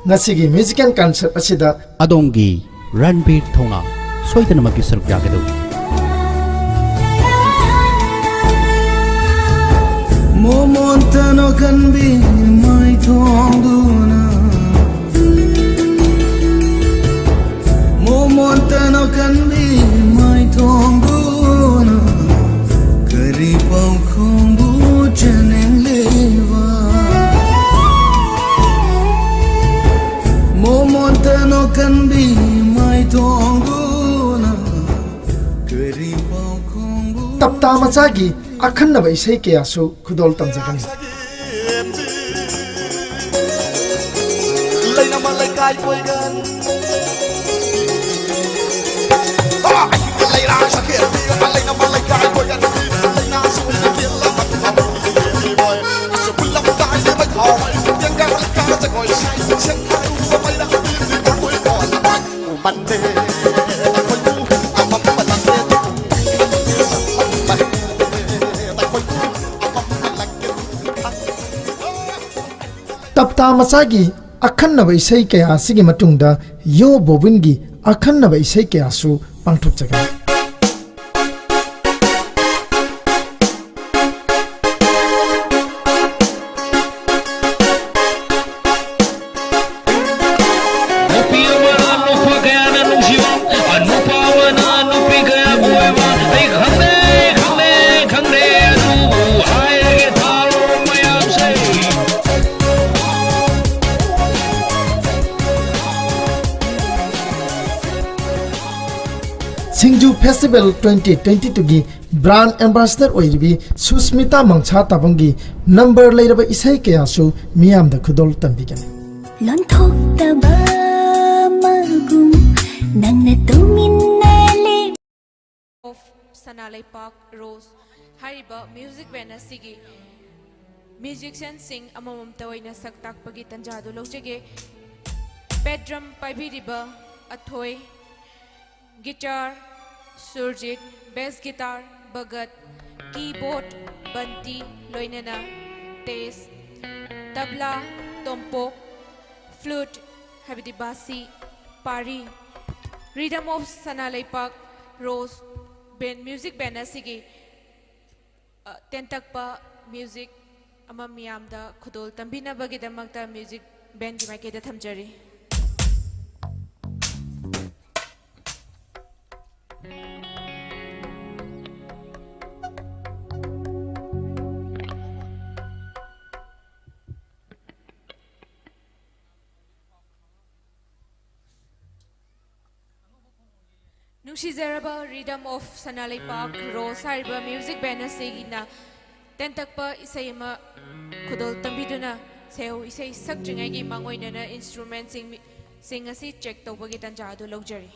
ꯉꯁꯤꯒꯤ music and concert ꯑꯁꯤꯗ ꯑꯗꯣꯝꯒꯤ ꯔꯟꯕꯤꯔ ꯊꯧꯅꯥ ꯁꯣꯏꯗꯅꯃꯛꯀꯤ ꯁꯔꯨꯛ ꯌꯥꯒꯗꯧꯔꯤ꯫ ꯃꯣꯃꯣꯟꯇꯅꯣ ꯀꯟꯕꯤ ꯃꯥꯏꯊꯣꯡꯗꯨꯅ ꯃꯣꯃꯣꯟꯇꯅꯣ ꯀꯟꯕꯤ ꯃꯥꯏꯊꯣꯡꯗꯨꯅ ꯀꯟꯕꯤ ꯃꯥꯏꯊꯣꯡꯗꯨꯅ ꯀꯔꯤ ꯄꯥꯎꯈꯣꯡꯕꯨ ꯇꯞꯇꯥ ꯃꯆꯥꯒꯤ ꯑꯈꯟꯅꯕ ꯏꯁꯩ ꯀꯌꯥꯁꯨ ꯈꯨꯗꯣꯜ ꯇꯝꯖꯒꯅꯤ꯫ ꯂꯩꯅꯃ ꯂꯩꯀꯥꯏ ꯀꯣꯏꯒꯟ꯫ ꯑ, ꯂꯩꯔꯥꯡ ꯁꯈꯦꯠꯄꯤ, ꯂꯩꯅꯃ ꯂꯩꯀꯥꯏ ꯀꯣꯏꯒꯟ꯫ ꯂꯩꯅꯥꯁꯨ ꯂꯩꯇꯦꯜ ꯑꯃ ꯊꯝꯕꯤ ꯃꯣꯏ꯫ ꯑꯁꯨ ꯄꯨꯜꯂꯝ ꯇꯥꯏꯁꯦ ꯃꯩꯊꯥꯎ ꯃꯩ꯫ ꯇꯦꯡꯒꯥ ꯂꯩꯀꯥ ꯖꯒꯣꯏ ꯁꯥꯏ꯫ ꯁꯦꯟꯊꯥꯔꯨꯕ ꯃꯩꯔꯥ ꯄꯤꯕꯤ ꯊꯃꯣꯏ ꯀꯣꯟ꯫ ꯎꯃꯟꯗꯦ ꯑꯩꯈꯣꯏꯕꯨ ꯑꯃꯝꯕ ꯂꯥꯡꯂꯦꯟ꯫ ꯇꯞꯇꯥ ꯃꯆꯥꯒꯤ ꯑꯈꯟꯅꯕ ꯏꯁꯩ ꯀꯌꯥ ꯑꯁꯤꯒꯤ ꯃꯇꯨꯡꯗ ꯌꯣ ꯕꯣꯕꯤꯟꯒꯤ ꯑꯈꯟꯅꯕ ꯏꯁꯩ ꯀꯌꯥꯁꯨ ꯄꯥꯡꯊꯣꯛꯆꯒꯅꯤ꯫ ꯅꯨꯄꯤ ꯑꯃꯅ ꯅꯨꯄꯥ ꯀꯌꯥꯅ ꯅꯨꯡꯁꯤꯕ, ꯅꯨꯄꯥ ꯑꯃꯅ ꯅꯨꯄꯤ ꯀꯌꯥꯕꯨ ꯑꯣꯏꯕ, ꯑꯩ ꯈꯪꯗꯦ, ꯈꯪꯗꯦ, ꯈꯪꯗꯦ, ꯑꯗꯨꯕꯨ ꯍꯥꯏꯔꯒꯦ ꯇꯥꯔꯣ ꯃꯌꯥꯝꯁꯦ꯫ ꯁꯤꯡꯖꯨ ꯐꯦꯁꯇꯤꯚꯦꯜ twenty twenty twoꯒꯤ ꯕ꯭ꯔꯥꯟ ꯑꯦꯝꯕꯥꯁꯦꯗꯔ ꯑꯣꯏꯔꯤꯕꯤ ꯁꯨꯁꯃꯤꯇꯥ ꯃꯪꯁꯥ ꯇꯥꯕꯝꯒꯤ ꯅꯝꯕꯔ ꯂꯩꯔꯕ ꯏꯁꯩ ꯀꯌꯥꯁꯨ ꯃꯤꯌꯥꯝꯗ ꯈꯨꯗꯣꯜ ꯇꯝꯕꯤꯒꯅꯤ꯫ ꯂꯣꯟꯊꯣꯛꯇꯕ ꯃꯒꯨꯝ ꯅꯪꯅ ꯇꯨꯃꯤꯟꯅ ꯂꯦꯞ ꯑꯣꯐ ꯁꯅꯥ ꯂꯩꯄꯥꯛ ꯔꯣꯁ ꯍꯥꯏꯔꯤꯕ ꯃ꯭ꯌꯨꯖꯤꯛ ꯕꯦꯟ ꯑꯁꯤꯒꯤ ꯃ꯭ꯌꯨꯖꯤꯁꯤꯌꯥꯟꯁꯤꯡ ꯑꯃꯃꯝꯇ ꯑꯣꯏꯅ ꯁꯛ ꯇꯥꯛꯄꯒꯤ ꯇꯟꯖꯥ ꯑꯗꯨ ꯂꯧꯖꯒꯦ꯫ ꯕꯦꯠ ꯗ꯭ꯔꯝ ꯄꯥꯏꯕꯤꯔꯤꯕ ꯑꯊꯣꯏ, ꯒꯤꯇꯥꯔ ꯁꯨꯔꯖꯤꯠ, ꯕꯦꯁ ꯒꯤꯇꯥꯔ ꯚꯒꯠ, ꯀꯤꯕꯣꯔꯗ ꯕꯟꯇꯤ, ꯂꯣꯏꯅꯅ ꯇꯦꯖ, ꯇꯕ꯭ꯂꯥ ꯇꯣꯝꯄꯣꯛ, ꯐ꯭ꯂꯨꯠ ꯍꯥꯏꯕꯗꯤ ꯕꯥꯁꯤ ꯄꯥꯔꯤ, ꯔꯤꯗꯝ ꯑꯣꯐ ꯁꯅꯥ ꯂꯩꯄꯥꯛ ꯔꯣꯁ ꯕꯦꯟ, ꯃ꯭ꯌꯨꯖꯤꯛ ꯕꯦꯟ ꯑꯁꯤꯒꯤ, ꯑ, ꯇꯦꯟꯇꯛꯄ ꯃ꯭ꯌꯨꯖꯤꯛ ꯑꯃ ꯃꯤꯌꯥꯝꯗ ꯈꯨꯗꯣꯜ ꯇꯝꯕꯤꯅꯕꯒꯤꯗꯃꯛꯇ ꯃ꯭ꯌꯨꯖꯤꯛ ꯕꯦꯟꯒꯤ ꯃꯥꯏꯀꯩꯗ ꯊꯝꯖꯔꯤ꯫ ꯅꯨꯡꯁꯤꯖꯔꯕ Rhythm of ꯁꯅꯥ ꯂꯩꯄꯥꯛ ꯔꯣꯁ ꯍꯥꯏꯔꯤꯕ music band ꯑꯁꯤꯒꯤꯅ ꯇꯦꯟꯇꯛꯄ ꯏꯁꯩ ꯑꯃ ꯈꯨꯗꯣꯜ ꯇꯝꯕꯤꯗꯨꯅ ꯁꯦꯍꯧ ꯏꯁꯩ ꯁꯛꯇ꯭ꯔꯤꯉꯩꯒꯤ ꯃꯥꯡꯑꯣꯏꯅꯅ instrument ꯁꯤꯡ, ꯁꯤꯡ ꯑꯁꯤ check ꯇꯧꯕꯒꯤ ꯇꯥꯟꯖꯥ ꯑꯗꯨ ꯂꯧꯖꯔꯤ꯫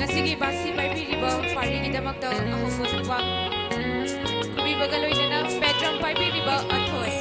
ꯉꯁꯤꯒꯤ ꯕꯥꯁꯤ ꯄꯥꯏꯕꯤꯔꯤꯕ ꯄꯥꯔꯤꯒꯤꯗꯃꯛꯇ ꯑꯍꯧꯕ ꯈꯨꯕꯥꯛ ꯈꯨꯕꯤꯕꯒ ꯂꯣꯏꯅꯅ ꯄꯦꯗ꯭ꯔꯝ ꯄꯥꯏꯕꯤꯔꯤꯕ ꯑꯊꯣꯏ꯫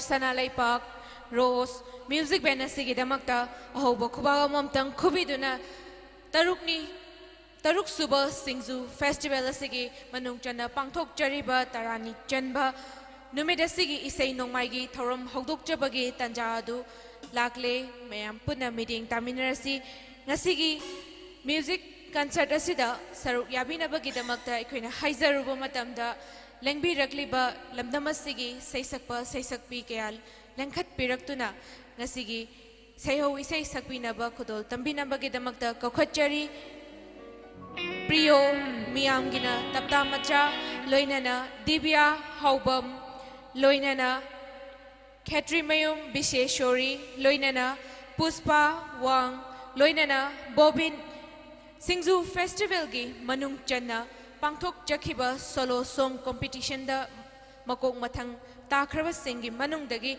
ꯁꯅꯥ ꯂꯩꯄꯥꯛ ꯔꯣꯁ ꯃ꯭ꯌꯨꯖꯤꯛ ꯕꯦꯟ ꯑꯁꯤꯒꯤꯗꯃꯛꯇ ꯑꯍꯧꯕ ꯈꯨꯕꯥꯛ ꯑꯃꯃꯝꯇꯪ ꯈꯨꯕꯤꯗꯨꯅ, ꯇꯔꯨꯛꯅꯤ, ꯇꯔꯨꯛ ꯁꯨꯕ ꯁꯤꯡꯖꯨ ꯐꯦꯁꯇꯤꯚꯦꯜ ꯑꯁꯤꯒꯤ ꯃꯅꯨꯡ ꯆꯟꯅ ꯄꯥꯡꯊꯣꯛꯆꯔꯤꯕ ꯇꯔꯥꯅꯤ ꯆꯟꯕ ꯅꯨꯃꯤꯠ ꯑꯁꯤꯒꯤ ꯏꯁꯩ ꯅꯣꯡꯃꯥꯏꯒꯤ ꯊꯧꯔꯝ ꯍꯧꯗꯣꯛꯆꯕꯒꯤ ꯇꯥꯟꯖꯥ ꯑꯗꯨ ꯂꯥꯛꯂꯦ꯫ ꯃꯌꯥꯝ ꯄꯨꯟꯅ ꯃꯤꯠꯌꯦꯡ ꯇꯥꯃꯤꯟꯅꯔꯁꯤ꯫ ꯉꯁꯤꯒꯤ ꯃ꯭ꯌꯨꯖꯤꯛ ꯀꯟꯁꯔꯠ ꯑꯁꯤꯗ ꯁꯔꯨꯛ ꯌꯥꯕꯤꯅꯕꯒꯤꯗꯃꯛꯇ ꯑꯩꯈꯣꯏꯅ ꯍꯥꯏꯖꯔꯨꯕ ꯃꯇꯝꯗ, ꯂꯦꯡꯕꯤꯔꯛꯂꯤꯕ ꯂꯝꯗꯝ ꯑꯁꯤꯒꯤ ꯁꯩꯁꯛꯄ ꯁꯩꯁꯛꯄꯤ ꯀꯌꯥ ꯂꯦꯡꯈꯠꯄꯤꯔꯛꯇꯨꯅ ꯉꯁꯤꯒꯤ ꯁꯩꯍꯧ ꯏꯁꯩ ꯁꯛꯄꯤꯅꯕ ꯈꯨꯗꯣꯜ ꯇꯝꯕꯤꯅꯕꯒꯤꯗꯃꯛꯇ ꯀꯧꯈꯠꯆꯔꯤ꯫ ꯄ꯭ꯔꯤꯌꯣ ꯃꯤꯌꯥꯝꯒꯤꯅ ꯇꯞꯇꯥ ꯃꯆꯥ, ꯂꯣꯏꯅꯅ ꯗꯤꯕꯤꯌꯥ ꯍꯥꯎꯕꯝ, ꯂꯣꯏꯅꯅ ꯈꯦꯇ꯭ꯔꯤꯃꯌꯨꯝ ꯕꯤꯁꯦꯁꯣꯔꯤ, ꯂꯣꯏꯅꯅ ꯄꯨꯁꯄꯥ ꯋꯥꯡ, ꯂꯣꯏꯅꯅ ꯕꯣꯕꯤꯟ꯫ ꯁꯤꯡꯖꯨ ꯐꯦꯁꯇꯤꯚꯦꯜꯒꯤ ꯃꯅꯨꯡ ꯆꯟꯅ ꯄꯥꯡꯊꯣꯛꯆꯈꯤꯕ ꯁꯣꯂꯣ ꯁꯣꯡ ꯀꯣꯝꯄꯤꯇꯤꯁꯟꯗ ꯃꯀꯣꯛ ꯃꯊꯪ ꯇꯥꯈ꯭ꯔꯕꯁꯤꯡꯒꯤ ꯃꯅꯨꯡꯗꯒꯤ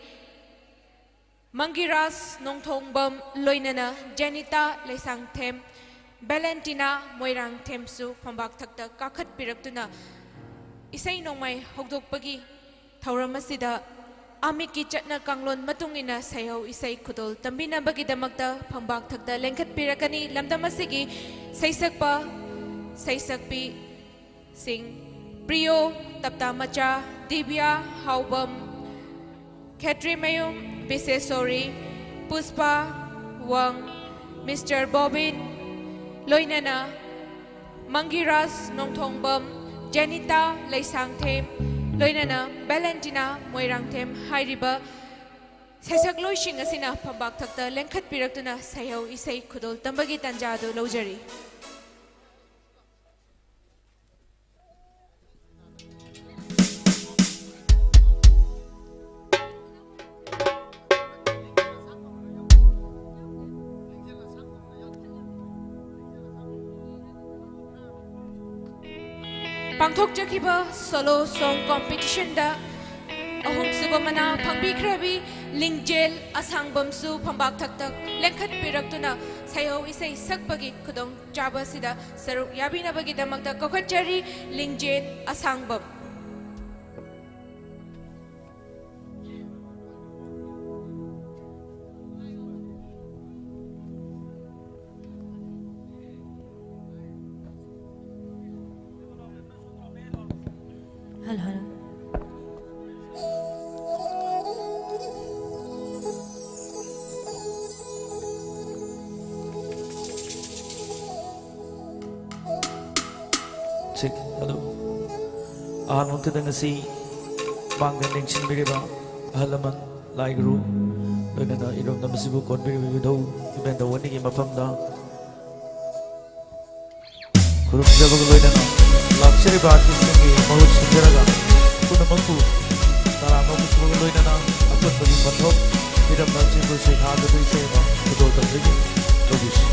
ꯃꯪꯒꯤꯔꯥꯖ ꯅꯣꯡꯊꯣꯡꯕꯝ, ꯂꯣꯏꯅꯅ ꯖꯦꯅꯤꯇꯥ ꯂꯩꯁꯥꯡꯊꯦꯝ, ꯚꯦꯂꯦꯟꯇꯤꯅꯥ ꯃꯣꯏꯔꯥꯡꯊꯦꯝꯁꯨ ꯐꯝꯕꯥꯛ ꯊꯛꯇ ꯀꯥꯈꯠꯄꯤꯔꯛꯇꯨꯅ ꯏꯁꯩ ꯅꯣꯡꯃꯥꯏ ꯍꯧꯗꯣꯛꯄꯒꯤ ꯊꯧꯔꯝ ꯑꯁꯤꯗ ꯑꯃꯤꯠꯀꯤ ꯆꯠꯅ ꯀꯥꯡꯂꯣꯟ ꯃꯇꯨꯡ ꯏꯟꯅ ꯁꯩꯍꯧ ꯏꯁꯩ ꯈꯨꯗꯣꯜ ꯇꯝꯕꯤꯅꯕꯒꯤꯗꯃꯛꯇ ꯐꯝꯕꯥꯛ ꯊꯛꯇ ꯂꯦꯡꯈꯠꯄꯤꯔꯛꯀꯅꯤ꯫ ꯂꯝꯗꯝ ꯑꯁꯤꯒꯤ ꯁꯩꯁꯛꯄ ꯁꯩꯁꯛꯄꯤꯁꯤꯡ ꯄ꯭ꯔꯤꯌꯣ ꯇꯞꯇꯥ ꯃꯆꯥ, ꯗꯤꯕꯤꯌꯥ ꯍꯥꯎꯕꯝ, ꯈꯦꯇ꯭ꯔꯤꯃꯌꯨꯝ ꯕꯤꯁꯦꯁꯣꯔꯤ, ꯄꯨꯁꯄꯥ ꯋꯥꯡ, ꯃꯤꯁꯇꯔ ꯕꯣꯕꯤꯟ, ꯂꯣꯏꯅꯅ ꯃꯪꯒꯤꯔꯥꯖ ꯅꯣꯡꯊꯣꯡꯕꯝ, ꯖꯦꯅꯤꯇꯥ ꯂꯩꯁꯥꯡꯊꯦꯝ, ꯂꯣꯏꯅꯅ ꯚꯦꯂꯦꯟꯇꯤꯅꯥ ꯃꯣꯏꯔꯥꯡꯊꯦꯝ ꯍꯥꯏꯔꯤꯕ ꯁꯩꯁꯛꯂꯣꯏꯁꯤꯡ ꯑꯁꯤꯅ ꯐꯝꯕꯥꯛ ꯊꯛꯇ ꯂꯦꯡꯈꯠꯄꯤꯔꯛꯇꯨꯅ ꯁꯩꯍꯧ ꯏꯁꯩ ꯈꯨꯗꯣꯜ ꯇꯝꯕꯒꯤ ꯇꯥꯟꯖꯥ ꯑꯗꯨ ꯂꯧꯖꯔꯤ꯫ ꯄꯥꯡꯊꯣꯛꯆꯈꯤꯕ ꯁꯣꯂꯣ ꯁꯣꯡ ꯀꯣꯝꯄꯤꯇꯤꯁꯟꯗ ꯑꯍꯨꯝꯁꯨꯕ ꯃꯅꯥ ꯐꯪꯕꯤꯈ꯭ꯔꯕꯤ ꯂꯤꯡꯖꯦꯜ ꯑꯁꯥꯡꯕꯝꯁꯨ ꯐꯝꯕꯥꯛ ꯊꯛꯇ ꯂꯦꯡꯈꯠꯄꯤꯔꯛꯇꯨꯅ ꯁꯩꯍꯧ ꯏꯁꯩ ꯁꯛꯄꯒꯤ ꯈꯨꯗꯣꯡꯆꯥꯕ ꯑꯁꯤꯗ ꯁꯔꯨꯛ ꯌꯥꯕꯤꯅꯕꯒꯤꯗꯃꯛꯇ ꯀꯧꯈꯠꯆꯔꯤ꯫ ꯂꯤꯡꯖꯦꯜ ꯑꯁꯥꯡꯕꯝ꯫ ꯑꯗꯨ ꯑꯍꯥꯟꯕꯃꯛꯇꯗ ꯉꯁꯤ ꯃꯥꯡꯗ ꯂꯦꯡꯁꯤꯟꯕꯤꯔꯤꯕ ꯑꯍꯜ ꯂꯃꯟ, ꯂꯥꯏ ꯒꯨꯔꯨ, ꯂꯣꯏꯅꯅ ꯏꯔꯝꯗꯝ ꯑꯁꯤꯕꯨ ꯀꯣꯟꯕꯤꯔꯤꯕ ꯏꯕꯨꯙꯧ ꯏꯕꯦꯟꯗꯧ ꯑꯅꯤꯒꯤ ꯃꯐꯝꯗ ꯈꯨꯔꯨꯝꯖꯕꯒ ꯂꯣꯏꯅꯅ ꯂꯥꯛꯆꯔꯤꯕ ꯑꯥꯔꯇꯤꯁꯁꯤꯡꯒꯤ ꯃꯍꯨꯠ ꯁꯤꯟꯖꯔꯒ ꯄꯨꯝꯅꯃꯛꯄꯨ ꯇꯔꯥꯝꯅ ꯑꯣꯛꯆꯕꯒ ꯂꯣꯏꯅꯅ ꯑꯄꯨꯟꯕꯒꯤ ꯄꯟꯊꯧ ꯏꯔꯝꯗꯝꯁꯤꯕꯨ ꯁꯩꯊꯥꯗꯨꯅ ꯏꯁꯩ ꯑꯃ ꯈꯨꯗꯣꯜ ꯇꯝꯖꯒꯦ꯫ ꯇꯧꯕꯤꯁꯤ꯫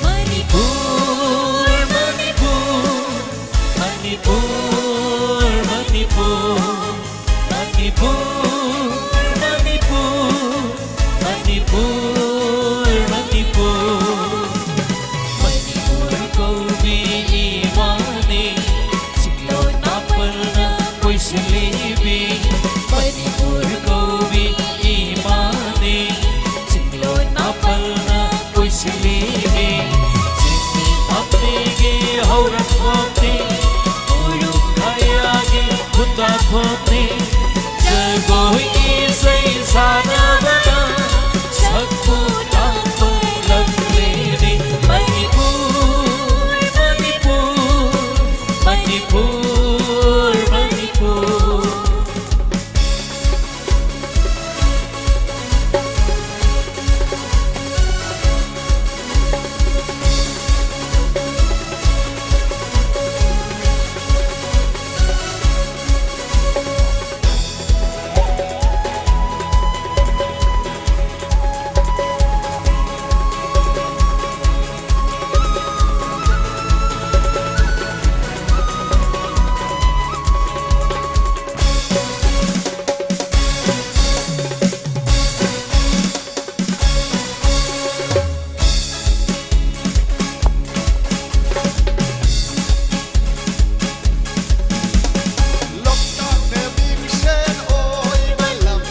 ꯃꯅꯤꯄꯨꯔ, ꯃꯅꯤꯄꯨꯔ, ꯃꯅꯤꯄꯨꯔ, ꯃꯅꯤꯄꯨꯔ, ꯃꯅꯤꯄꯨꯔ, ꯃꯅꯤꯄꯨꯔ, ꯃꯅꯤꯄꯨꯔ, ꯃꯅꯤꯄꯨꯔ, ꯃꯅꯤꯄꯨꯔ ꯀꯧꯕꯤ ꯏꯃꯥꯅꯤ, ꯆꯤꯡꯂꯣꯟ ꯃꯥꯄꯜꯅ ꯀꯣꯏꯁꯤꯜꯂꯤꯕꯤ, ꯃꯅꯤꯄꯨꯔ ꯀꯧꯕꯤ ꯏꯃꯥꯅꯤ, ꯆꯤꯡꯂꯣꯟ ꯃꯥꯄꯜꯅ ꯀꯣꯏꯁꯤꯜꯂꯤꯕꯤ, ꯆꯤꯡꯃꯤ ꯑꯃꯒꯤ ꯍꯧꯔꯛꯐꯝꯅꯤ, ꯎꯌꯨꯡ ꯀꯌꯥꯒꯤ ꯈꯨꯟꯗꯥꯐꯝꯅꯤ, ꯖꯒꯣꯏ ꯏꯁꯩ ꯁꯥꯟꯅꯕꯗ ꯁꯛꯄꯨ ꯇꯥꯛꯄ ꯂꯝꯂꯦꯟꯅꯤ, ꯃꯅꯤꯄꯨꯔ, ꯃꯅꯤꯄꯨꯔ, ꯃꯅꯤꯄꯨꯔ, ꯃꯅꯤꯄꯨꯔ꯫ ꯂꯣꯛꯇꯥꯛꯅ ꯃꯤꯡꯁꯦꯜ ꯑꯣꯏꯕ ꯂꯝ,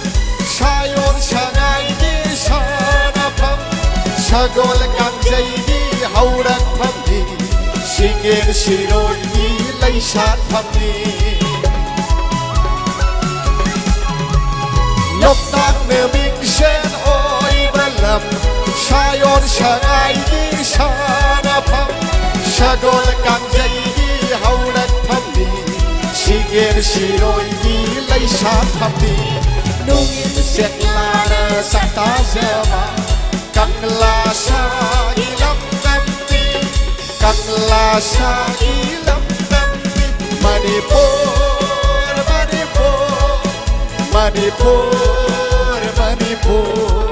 ꯁꯥꯌꯣꯟ ꯁꯉꯥꯏꯒꯤ ꯁꯥꯟꯅꯐꯝ, ꯁꯒꯣꯜ ꯀꯥꯡꯖꯩꯒꯤ ꯍꯧꯔꯛꯐꯝꯅꯤ, ꯁꯤꯡꯒꯦꯟ ꯁꯤꯔꯣꯏꯒꯤ ꯂꯩꯁꯥꯠꯐꯝꯅꯤ꯫ ꯂꯣꯛꯇꯥꯛꯅ ꯃꯤꯡꯁꯦꯟ ꯑꯣꯏꯕ ꯂꯝ, ꯁꯥꯌꯣꯟ ꯁꯉꯥꯏꯒꯤ ꯁꯥꯟꯅꯐꯝ, ꯁꯒꯣꯜ ꯀꯥꯡꯖꯩꯒꯤ ꯍꯧꯔꯛꯐꯝꯅꯤ, ꯁꯤꯒꯦꯝ ꯁꯤꯔꯣꯏꯒꯤ ꯂꯩꯁꯥꯐꯝꯅꯤ, ꯅꯨꯡꯒꯤ ꯁꯦꯛꯂꯥꯅ ꯁꯛꯇꯥꯖꯕ ꯀꯪꯂꯥ ꯁꯥꯒꯤ ꯂꯝꯗꯝꯅꯤ, ꯀꯪꯂꯥ ꯁꯥꯒꯤ ꯂꯝꯗꯝꯅꯤ ꯃꯅꯤꯄꯨꯔ, ꯃꯅꯤꯄꯨꯔ, ꯃꯅꯤꯄꯨꯔ, ꯃꯅꯤꯄꯨꯔ꯫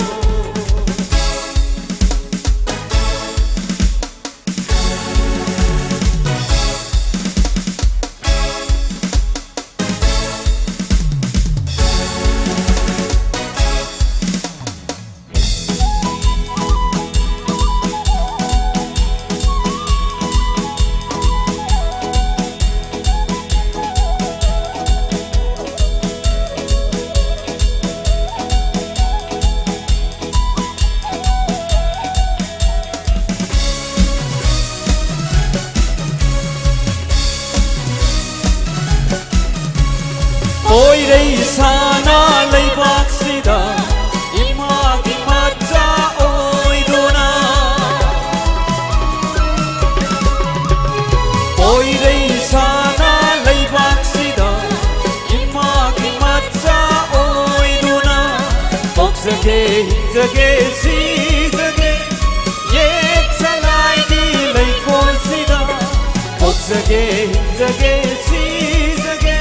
ꯄꯣꯏꯔꯩ ꯁꯥꯅ ꯂꯩꯕꯥꯛꯁꯤꯗ ꯏꯃꯥꯒꯤ ꯃꯆꯥ ꯑꯣꯏꯗꯨꯅ, ꯄꯣꯏꯔꯩ ꯁꯥꯅ ꯂꯩꯕꯥꯛꯁꯤꯗ ꯏꯃꯥꯒꯤ ꯃꯆꯥ ꯑꯣꯏꯗꯨꯅ, ꯄꯣꯛꯆꯒꯦ, ꯍꯤꯡꯖꯒꯦ, ꯁꯤꯖꯒꯦ, ꯌꯦꯛ ꯁꯂꯥꯏꯒꯤ ꯂꯩꯀꯣꯜꯁꯤꯗ ꯄꯣꯛꯆꯒꯦ, ꯍꯤꯡꯖꯒꯦ, ꯁꯤꯖꯒꯦ,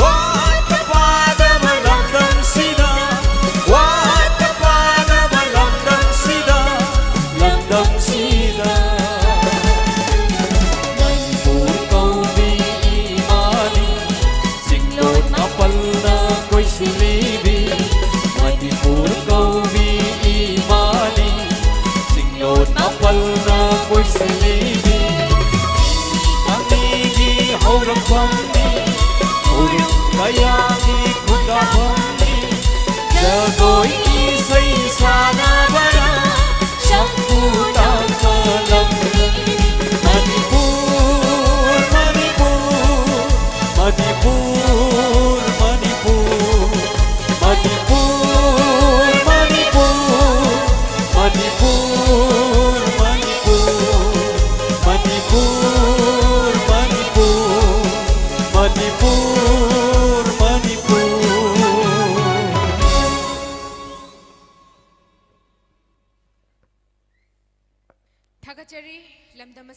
ꯋꯥꯠꯇ ꯄꯥꯗꯕ ꯂꯝꯗꯝꯁꯤꯗ, ꯋꯥꯠꯇ ꯄꯥꯗꯕ ꯂꯝꯗꯝꯁꯤꯗ, ꯂꯝꯗꯝꯁꯤꯗ꯫ ꯃꯅꯤꯄꯨꯔ ꯀꯧꯕꯤ ꯏꯃꯥꯅꯤ, ꯆꯤꯡꯂꯣꯟ ꯃꯥꯄꯜꯅ ꯀꯣꯏꯁꯤꯜꯂꯤꯕꯤ, ꯃꯅꯤꯄꯨꯔ ꯀꯧꯕꯤ ꯏꯃꯥꯅꯤ, ꯆꯤꯡꯂꯣꯟ ꯃꯥꯄꯜꯅ ꯀꯣꯏꯁꯤꯜꯂꯤꯕꯤ, ꯃꯃꯤꯒꯤ ꯍꯧꯔꯛꯐꯝꯅꯤ, ꯈꯨꯔꯨꯝ ꯀꯌꯥꯒꯤ ꯈꯨꯟꯗꯥꯐꯝꯅꯤ, ꯖꯒꯣꯏ ꯏꯁꯩ ꯁꯥꯟꯅꯕꯅ ꯁꯛꯄꯨ ꯇꯥꯛꯄ ꯂꯝꯗꯝꯅꯤ꯫ ꯃꯅꯤꯄꯨꯔ, ꯃꯅꯤꯄꯨꯔ, ꯃꯅꯤꯄꯨꯔ, ꯃꯅꯤꯄꯨꯔ, ꯃꯅꯤꯄꯨꯔ꯫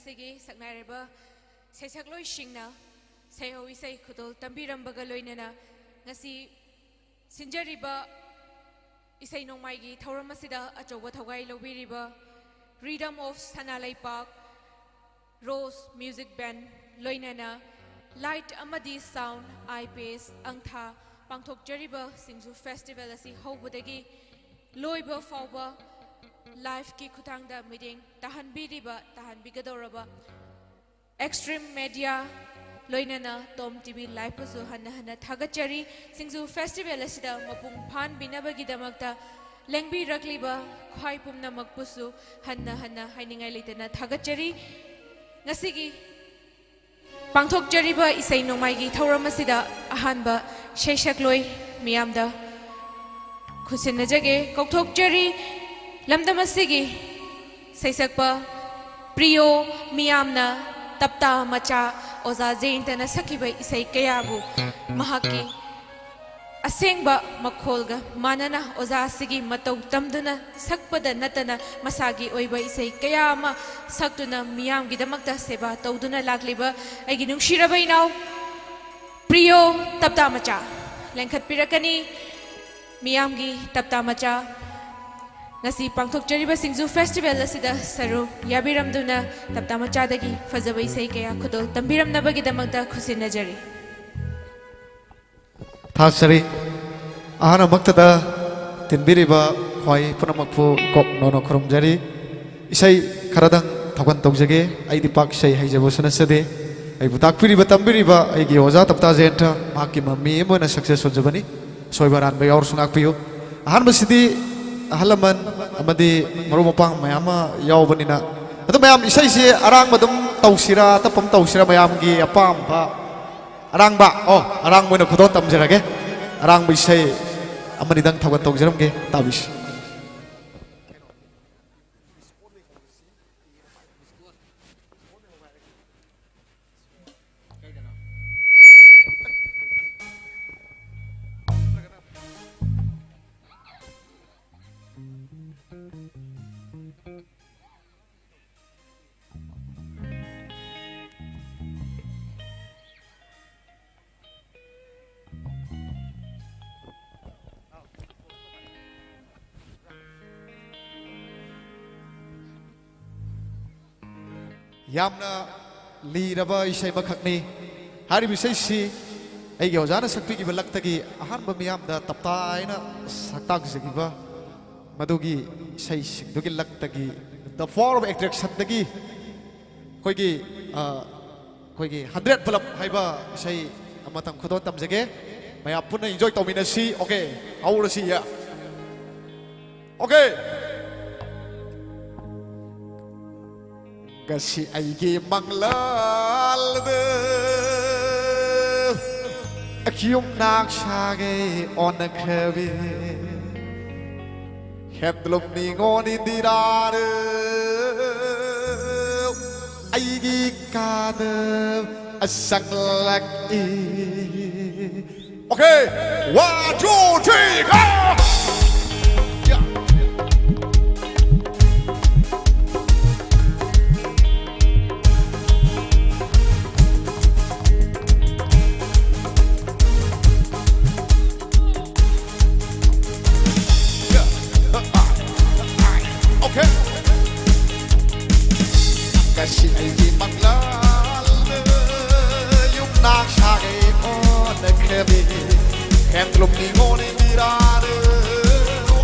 ꯑꯁꯤꯒꯤ ꯁꯛꯅꯥꯏꯔꯕ ꯁꯩꯁꯛꯂꯣꯏꯁꯤꯡꯅ ꯁꯩꯍꯧ ꯏꯁꯩ ꯈꯨꯗꯣꯜ ꯇꯝꯕꯤꯔꯝꯕꯒ ꯂꯣꯏꯅꯅ ꯉꯁꯤ ꯁꯤꯟꯖꯔꯤꯕ ꯏꯁꯩ ꯅꯣꯡꯃꯥꯏꯒꯤ ꯊꯧꯔꯝ ꯑꯁꯤꯗ ꯑꯆꯧꯕ ꯊꯧꯒꯥꯏ ꯂꯧꯕꯤꯔꯤꯕ Rhythm of ꯁꯅꯥ ꯂꯩꯄꯥꯛ, ꯔꯣꯁ ꯃ꯭ꯌꯨꯖꯤꯛ ꯕꯦꯟ, ꯂꯣꯏꯅꯅ ꯂꯥꯏꯠ ꯑꯃꯗꯤ sound, I P S, ꯑꯪꯊꯥ ꯄꯥꯡꯊꯣꯛꯆꯔꯤꯕ Singju festival ꯑꯁꯤ ꯍꯧꯕꯗꯒꯤ ꯂꯣꯏꯕ ꯐꯥꯎꯕ ꯂꯥꯏꯐꯀꯤ ꯈꯨꯠꯊꯥꯡꯗ ꯃꯤꯠꯌꯦꯡ ꯇꯥꯍꯟꯕꯤꯔꯤꯕ, ꯇꯥꯍꯟꯕꯤꯒꯗꯧꯔꯕ ꯑꯦꯛꯁꯇ꯭ꯔꯤꯝ ꯃꯦꯗꯤꯌꯥ, ꯂꯣꯏꯅꯅ ꯇꯣꯝ ꯇꯤ ꯚꯤ ꯂꯥꯏꯚꯄꯨꯁꯨ ꯍꯟꯅ ꯍꯟꯅ ꯊꯥꯒꯠꯆꯔꯤ꯫ ꯁꯤꯡꯖꯨ ꯐꯦꯁꯇꯤꯚꯦꯜ ꯑꯁꯤꯗ ꯃꯄꯨꯡ ꯐꯥꯍꯟꯕꯤꯅꯕꯒꯤꯗꯃꯛꯇ ꯂꯦꯡꯕꯤꯔꯛꯂꯤꯕ ꯈ꯭ꯋꯥꯏ ꯄꯨꯝꯅꯃꯛꯄꯨꯁꯨ ꯍꯟꯅ ꯍꯟꯅ ꯍꯥꯏꯅꯤꯡꯉꯥꯏ ꯂꯩꯇꯅ ꯊꯥꯒꯠꯆꯔꯤ꯫ ꯉꯁꯤꯒꯤ ꯄꯥꯡꯊꯣꯛꯆꯔꯤꯕ ꯏꯁꯩ ꯅꯣꯡꯃꯥꯏꯒꯤ ꯊꯧꯔꯝ ꯑꯁꯤꯗ ꯑꯍꯥꯟꯕ ꯏꯁꯩ ꯁꯛꯂꯣꯏ ꯃꯤꯌꯥꯝꯗ ꯈꯨꯠꯁꯤꯟꯅꯖꯒꯦ, ꯀꯧꯊꯣꯛꯆꯔꯤ꯫ ꯂꯝꯗꯝ ꯑꯁꯤꯒꯤ ꯁꯩꯁꯛꯄ ꯄ꯭ꯔꯤꯌꯣ ꯃꯤꯌꯥꯝꯅ ꯇꯞꯇꯥ ꯃꯆꯥ ꯑꯣꯖꯥ ꯖꯌꯦꯟꯇꯅ ꯁꯛꯈꯤꯕ ꯏꯁꯩ ꯀꯌꯥꯕꯨ ꯃꯍꯥꯛꯀꯤ ꯑꯁꯦꯡꯕ ꯃꯈꯣꯜꯒ ꯃꯥꯟꯅꯅ ꯑꯣꯖꯥ ꯑꯁꯤꯒꯤ ꯃꯇꯧ ꯇꯝꯗꯨꯅ ꯁꯛꯄꯗ ꯅꯠꯇꯅ ꯃꯁꯥꯒꯤ ꯑꯣꯏꯕ ꯏꯁꯩ ꯀꯌꯥ ꯑꯃ ꯁꯛꯇꯨꯅ ꯃꯤꯌꯥꯝꯒꯤꯗꯃꯛꯇ ꯁꯦꯕꯥ ꯇꯧꯗꯨꯅ ꯂꯥꯛꯂꯤꯕ ꯑꯩꯒꯤ ꯅꯨꯡꯁꯤꯔꯕ ꯏꯅꯥꯎ ꯄ꯭ꯔꯤꯌꯣ ꯇꯞꯇꯥ ꯃꯆꯥ ꯂꯦꯡꯈꯠꯄꯤꯔꯛꯀꯅꯤ꯫ ꯃꯤꯌꯥꯝꯒꯤ ꯇꯞꯇꯥ ꯃꯆꯥ ꯉꯁꯤ ꯄꯥꯡꯊꯣꯛꯆꯔꯤꯕ ꯁꯤꯡꯖꯨ ꯐꯦꯁꯇꯤꯚꯦꯜ ꯑꯁꯤꯗ ꯁꯔꯨꯛ ꯌꯥꯕꯤꯔꯝꯗꯨꯅ ꯇꯞꯇꯥ ꯃꯆꯥꯗꯒꯤ ꯐꯖꯕ ꯏꯁꯩ ꯀꯌꯥ ꯈꯨꯗꯣꯜ ꯇꯝꯕꯤꯔꯝꯅꯕꯒꯤꯗꯃꯛꯇ ꯈꯨꯠꯁꯤꯟꯅꯖꯔꯤ꯫ ꯊꯥꯖꯔꯤ꯫ ꯑꯍꯥꯟꯕꯃꯛꯇꯗ ꯇꯤꯟꯕꯤꯔꯤꯕ ꯈ꯭ꯋꯥꯏ ꯄꯨꯝꯅꯃꯛꯄꯨ ꯏꯀꯣꯛ ꯅꯧꯅ ꯈꯨꯔꯨꯝꯖꯔꯤ꯫ ꯏꯁꯩ ꯈꯔꯗꯪ ꯊꯧꯒꯜ ꯇꯧꯖꯒꯦ꯫ ꯑꯩꯗꯤ ꯄꯥꯛ ꯏꯁꯩ ꯍꯩꯖꯕꯁꯨ ꯅꯠꯆꯗꯦ꯫ ꯑꯩꯕꯨ ꯇꯥꯛꯄꯤꯔꯤꯕ, ꯇꯝꯕꯤꯔꯤꯕ ꯑꯩꯒꯤ ꯑꯣꯖꯥ ꯇꯞꯇꯥ ꯖꯌꯦꯟꯇ, ꯃꯍꯥꯛꯀꯤ ꯃꯃꯤ ꯑꯃ ꯑꯣꯏꯅ ꯁꯛꯁꯦꯁ ꯑꯣꯏꯖꯕꯅꯤ꯫ ꯑꯁꯣꯏꯕ ꯑꯔꯥꯟꯕ ꯌꯥꯎꯔꯁꯨ ꯉꯥꯛꯄꯤꯌꯨ꯫ ꯑꯍꯥꯟꯕꯁꯤꯗꯤ ꯑꯍꯜ ꯂꯃꯟ ꯑꯃꯗꯤ ꯃꯔꯨꯞ ꯃꯄꯥꯡ ꯃꯌꯥꯝ ꯑꯃ ꯌꯥꯎꯕꯅꯤꯅ, ꯑꯗꯨ ꯃꯌꯥꯝ, ꯏꯁꯩꯁꯦ ꯑꯔꯥꯡꯕ ꯑꯗꯨꯝ ꯇꯧꯁꯤꯔꯥ, ꯑꯇꯞꯄ ꯑꯃ ꯇꯧꯁꯤꯔꯥ, ꯃꯌꯥꯝꯒꯤ ꯑꯄꯥꯝꯕ꯫ ꯑꯔꯥꯡꯕ, ꯑꯣ, ꯑꯔꯥꯡꯕ ꯑꯣꯏꯅ ꯈꯨꯗꯣꯜ ꯇꯝꯖꯔꯒꯦ꯫ ꯑꯔꯥꯡꯕ ꯏꯁꯩ ꯑꯃꯅꯤꯗꯪ ꯊꯧꯒꯜ ꯇꯧꯖꯔꯝꯒꯦ, ꯇꯥꯕꯤꯁꯤ꯫ ꯌꯥꯝꯅ ꯂꯤꯔꯕ ꯏꯁꯩ ꯑꯃꯈꯛꯅꯤ꯫ ꯍꯥꯏꯔꯤꯕ ꯏꯁꯩꯁꯤ ꯑꯩꯒꯤ ꯑꯣꯖꯥꯅ ꯁꯛꯄꯤꯈꯤꯕ ꯂꯛꯇꯒꯤ ꯑꯍꯥꯟꯕ ꯃꯤꯌꯥꯝꯗ ꯇꯞꯇꯥꯏꯅ ꯁꯛꯇꯥꯛꯆꯈꯤꯕ ꯃꯗꯨꯒꯤ ꯏꯁꯩꯁꯤꯡꯗꯨꯒꯤ ꯂꯛꯇꯒꯤ The Power of Attractionꯗꯒꯤ ꯑꯩꯈꯣꯏꯒꯤ ꯑ, ꯑꯩꯈꯣꯏꯒꯤ ꯍꯟꯗ꯭ꯔꯦꯠ ꯕꯂꯞ ꯍꯥꯏꯕ ꯏꯁꯩ ꯑꯃꯇꯪ ꯈꯨꯗꯣꯜ ꯇꯝꯖꯒꯦ꯫ ꯃꯌꯥꯝ ꯄꯨꯟꯅ ꯏꯟꯖꯣꯏ ꯇꯧꯃꯤꯟꯅꯁꯤ꯫ ꯑꯣꯀꯦ, ꯍꯧꯔꯁꯤ꯫ ꯌꯥ, ꯑꯣꯀꯦ꯫ ꯉꯁꯤ ꯑꯩꯒꯤ ꯃꯪꯂꯥꯟꯗ ꯌꯨꯝꯅꯥꯛ ꯁꯥꯒꯦ ꯑꯣꯟꯈ꯭ꯔꯕꯤ꯫ ꯍꯦꯟꯗꯂꯨꯝ ꯅꯤꯉꯣꯜ ꯏꯟꯗꯤꯔꯥꯅ ꯑꯩꯒꯤ ꯀꯥꯗ ꯆꯪꯂꯛꯏ꯫ Okay, one, two, three, go! Yeah. Okay. ꯉꯁꯤ ꯑꯩꯒꯤ ꯃꯪꯂꯥꯟꯗ ꯌꯨꯝꯅꯥꯛ ꯁꯥꯒꯦ ꯑꯣꯟꯅꯈ꯭ꯔꯕꯤ꯫ ꯍꯦꯟꯗꯂꯨꯝ ꯅꯤꯉꯣꯜ ꯏꯟꯗꯤꯔꯥꯅ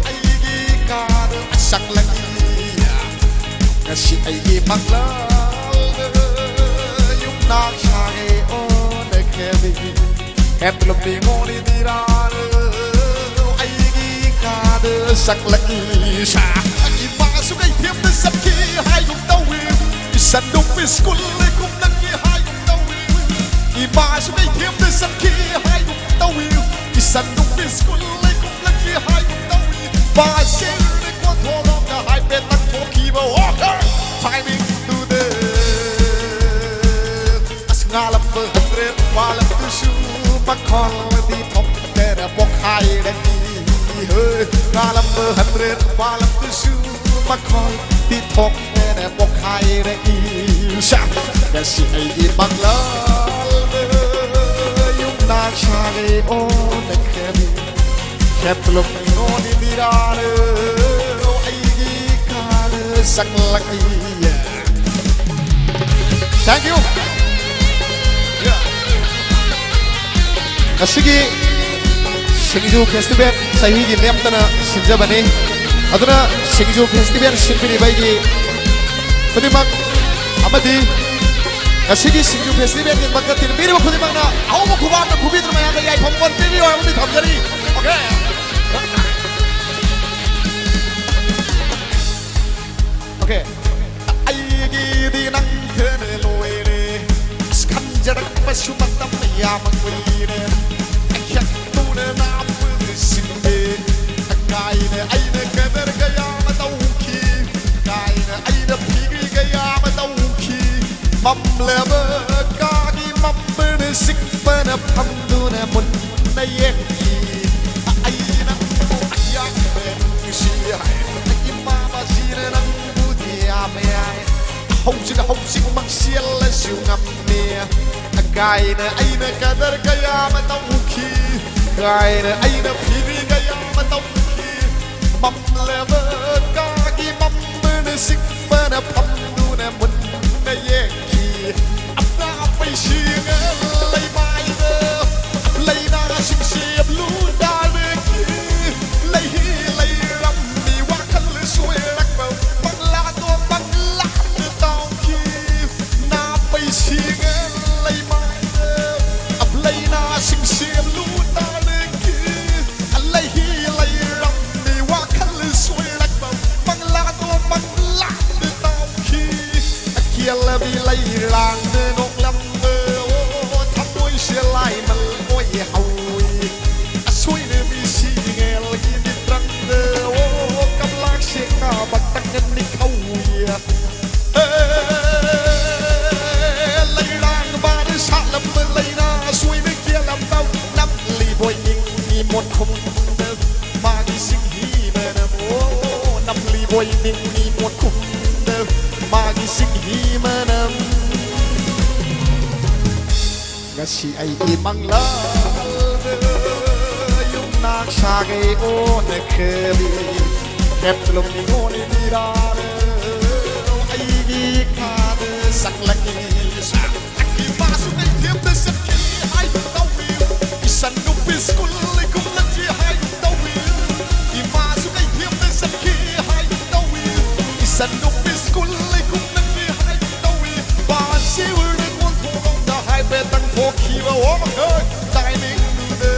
ꯑꯩꯒꯤ ꯀꯥꯗ ꯆꯪꯂꯛꯏ꯫ ꯉꯁꯤ ꯑꯩꯒꯤ ꯃꯪꯂꯥꯟꯗ ꯌꯨꯝꯅꯥꯛ ꯁꯥꯒꯦ ꯑꯣꯟꯅꯈ꯭ꯔꯕꯤ꯫ ꯍꯦꯟꯗꯂꯨꯝ ꯅꯤꯉꯣꯜ ꯏꯟꯗꯤꯔꯥꯅ ꯑꯩꯒꯤ ꯀꯥꯗ ꯆꯪꯂꯛꯏ꯫ ꯁꯥ, ꯏꯃꯥꯁꯨ ꯀꯩꯊꯦꯝꯗ ꯆꯠꯈꯤ ꯍꯥꯏꯒꯨꯝ ꯇꯧꯏ꯫ ꯏꯆꯟ ꯅꯨꯄꯤ ꯁ꯭ꯀꯨꯜ ꯂꯩꯈꯨꯝꯂꯛꯈꯤ ꯍꯥꯏꯒꯨꯝ ꯇꯧꯏ꯫ ꯏꯃꯥꯁꯨ ꯀꯩꯊꯦꯝꯗ ꯆꯠꯈꯤ ꯍꯥꯏꯒꯨꯝ ꯇꯧꯏ꯫ ꯏꯆꯟ ꯅꯨꯄꯤ ꯁ꯭ꯀꯨꯜ ꯂꯩꯈꯨꯝꯂꯛꯈꯤ ꯍꯥꯏꯒꯨꯝ ꯇꯧꯏ꯫ ꯕꯥꯁ ꯆꯦꯔꯅ ꯀꯣꯟꯊꯣꯔꯛꯒ ꯍꯥꯏꯐꯦꯠ ꯇꯛꯊꯣꯛꯈꯤꯕ꯫ Okay, timingꯗꯨꯗ ꯑꯁ, ꯉꯥꯂꯝꯕ ꯍꯟꯗ꯭ꯔꯦꯠ ꯋꯥꯂꯝꯗꯨꯁꯨ ꯃꯈꯣꯜꯗꯤ ꯊꯣꯛꯇꯅ ꯄꯣꯛꯈꯥꯏꯔꯛꯏ꯫ ꯍꯣꯏ, ꯉꯥꯂꯝꯕ ꯍꯟꯗ꯭ꯔꯦꯠ ꯋꯥꯂꯝꯗꯨꯁꯨ ꯃꯈꯣꯜꯗꯤ ꯊꯣꯛꯇꯅ ꯄꯣꯛꯈꯥꯏꯔꯛꯏ꯫ ꯁꯥ, ꯉꯁꯤ ꯑꯩꯒꯤ ꯃꯪꯂꯥꯟꯗ ꯌꯨꯝꯅꯥꯛ ꯁꯥꯒꯦ ꯑꯣꯟꯅꯈ꯭ꯔꯕꯤ꯫ ꯍꯦꯟꯗꯂꯨꯝ ꯅꯤꯉꯣꯜ ꯏꯟꯗꯤꯔꯥꯅ ꯑꯩꯒꯤ ꯀꯥꯗ ꯆꯪꯂꯛꯏ꯫ Thank you. ꯉꯁꯤꯒꯤ ꯁꯤꯡꯖꯨ ꯐꯦꯁꯇꯤꯚꯦꯜ ꯆꯍꯤꯒꯤ ꯂꯦꯞꯇꯅ ꯁꯤꯟꯖꯕꯅꯤ꯫ ꯑꯗꯨꯅ ꯁꯤꯡꯖꯨ ꯐꯦꯁꯇꯤꯚꯦꯜ ꯁꯤꯟꯕꯤꯔꯤꯕ ꯑꯩꯒꯤ ꯈꯨꯗꯤꯡꯃꯛ ꯑꯃꯗꯤ ꯉꯁꯤꯒꯤ ꯁꯤꯡꯖꯨ ꯐꯦꯁꯇꯤꯚꯦꯜꯒꯤꯗꯃꯛꯇ ꯇꯤꯟꯕꯤꯔꯤꯕ ꯈꯨꯗꯤꯡꯃꯛꯅ ꯑꯍꯧꯕ ꯈꯨꯕꯥꯛꯇ ꯈꯨꯕꯤꯗꯨꯅ ꯃꯌꯥꯝꯗ ꯌꯥꯏꯐꯝ ꯄꯤꯕꯤꯌꯨ ꯍꯥꯏꯕꯗꯤ ꯊꯝꯖꯔꯤ꯫ Okay. Okay. ꯑꯩꯒꯤꯗꯤ ꯅꯪ ꯈꯔ ꯂꯣꯏꯔꯦ꯫ ꯑꯁ, ꯈꯟꯖꯔꯛꯄꯁꯨ ꯃꯇꯝ ꯌꯥꯝ ꯀꯨꯏꯔꯦ꯫ ꯑꯩꯍꯥꯛꯇꯨꯅ ꯅꯥꯄꯨꯗ ꯁꯤꯟꯗꯦ꯫ ꯀꯥꯏꯅ ꯑꯩꯅ ꯀꯗꯔ ꯀꯌꯥ ꯑꯃ ꯇꯧꯈꯤ꯫ ꯀꯥꯏꯅ ꯑꯩꯅ ꯐꯤꯒ꯭ꯔꯤ ꯀꯌꯥ ꯑꯃ ꯇꯧꯈꯤ꯫ ꯃꯝꯂꯕ ꯀꯥꯒꯤ ꯃꯝꯕꯅ ꯁꯤꯛꯄꯅ ꯐꯝꯗꯨꯅ ꯃꯨꯟꯅ ꯌꯦꯡꯈꯤ꯫ ꯑꯩ ꯅꯪꯕꯨ ꯑꯌꯥꯝꯕ ꯅꯨꯡꯁꯤ ꯍꯥꯏ꯫ ꯏꯃꯥ ꯃꯁꯤꯅ ꯅꯪꯕꯨꯗꯤ ꯌꯥꯕ ꯌꯥꯏ꯫ ꯍꯧꯖꯤꯛ ꯍꯧꯖꯤꯛꯃꯛ ꯆꯦꯜꯂꯁꯨ ꯉꯝꯃꯤ꯫ ꯀꯥꯏꯅ ꯑꯩꯅ ꯀꯗꯔ ꯀꯌꯥ ꯑꯃ ꯇꯧꯈꯤ꯫ ꯀꯥꯏꯅ ꯑꯩꯅ ꯐꯤꯔꯤ ꯀꯌꯥ ꯑꯃ ꯇꯧꯈꯤ꯫ ꯃꯝꯂꯕ ꯀꯥꯒꯤ ꯃꯝꯕꯅ ꯁꯤꯛꯄꯅ ꯐꯝꯗꯨꯅ ꯃꯨꯟꯅ ꯌꯦꯡꯈꯤ꯫ ꯑꯞꯅꯥ ꯄꯩꯁꯤꯡ ꯂꯩꯃꯥꯏꯗ ꯂꯩꯅꯥꯁꯤꯡ ꯁꯦꯝꯂꯨ ꯇꯥꯔꯛꯈꯤ꯫ ꯂꯩꯍꯤ ꯂꯩꯔꯝꯃꯤ ꯋꯥꯈꯜ ꯁꯣꯏꯔꯛꯄ ꯃꯪꯂꯥꯗꯣ ꯃꯪꯂꯥꯗ ꯇꯥꯎꯈꯤ꯫ ꯅꯥꯄꯩꯁꯤꯡ ꯂꯩꯃꯥꯏꯗ ꯂꯩꯅꯥꯁꯤꯡ ꯁꯦꯝꯂꯨ ꯇꯥꯔꯛꯈꯤ꯫ ꯂꯩꯍꯤ ꯂꯩꯔꯝꯃꯤ ꯋꯥꯈꯜ ꯁꯣꯏꯔꯛꯄ ꯃꯪꯂꯥꯗꯣ ꯃꯪꯂꯥꯗ ꯇꯥꯎꯈꯤ꯫ ꯑꯀꯦꯜꯂꯕꯤ ꯂꯩꯔꯥꯡꯅ ꯅꯣꯛꯂꯝꯕ ꯑꯣ ꯊꯃꯣꯏꯁꯦ ꯂꯥꯏꯃꯜ ꯑꯣꯏ ꯍꯧꯏ꯫ ꯑꯁꯣꯏꯔꯕꯤ ꯁꯤꯒꯦꯜꯒꯤ ꯃꯤꯇ꯭ꯔꯪꯗ ꯑꯣ ꯀꯝꯂꯥꯛ ꯁꯦꯡꯅ ꯕꯛꯇꯪ ꯅꯤꯛꯍꯧꯏ꯫ ꯂꯩꯔꯥꯡ ꯃꯥꯅ ꯁꯥꯠꯂꯝꯕ ꯂꯩꯅꯥ ꯑꯁꯣꯏꯕ ꯀꯦꯜꯂꯝꯕ ꯅꯝꯂꯤꯕꯣꯏ ꯅꯤꯡꯉꯤ ꯃꯣꯠꯈꯨꯝꯗ ꯃꯥꯒꯤ ꯁꯤꯡꯍꯤ ꯃꯅꯝ ꯑꯣ ꯅꯝꯂꯤꯕꯣꯏ ꯅꯤꯡꯉꯤ ꯃꯣꯠꯈꯨꯝꯗ ꯃꯥꯒꯤ ꯁꯤꯡꯍꯤ ꯃꯅꯝ꯫ ꯉꯁꯤ ꯑꯩꯒꯤ ꯃꯪꯂꯥꯟꯗ ꯌꯨꯝꯅꯥꯛ ꯁꯥꯒꯩ ꯑꯣꯟꯅꯈ꯭ꯔꯦ꯫ ꯍꯦꯞꯂꯨꯝ ꯅꯤꯉꯣꯜ ꯃꯤꯔꯥꯜ ꯑꯩꯒꯤ ꯈꯥꯗ ꯁꯛꯂꯛꯏ꯫ ꯇꯦꯕꯜꯗ ꯀꯣꯟꯊꯣꯡꯂꯣꯝꯗ ꯍꯥꯏꯐꯦꯠꯇꯪ ꯊꯣꯛꯈꯤꯕ ꯑꯣ ꯃꯈꯛ ꯇꯥꯏꯃꯤꯡꯗꯨꯗ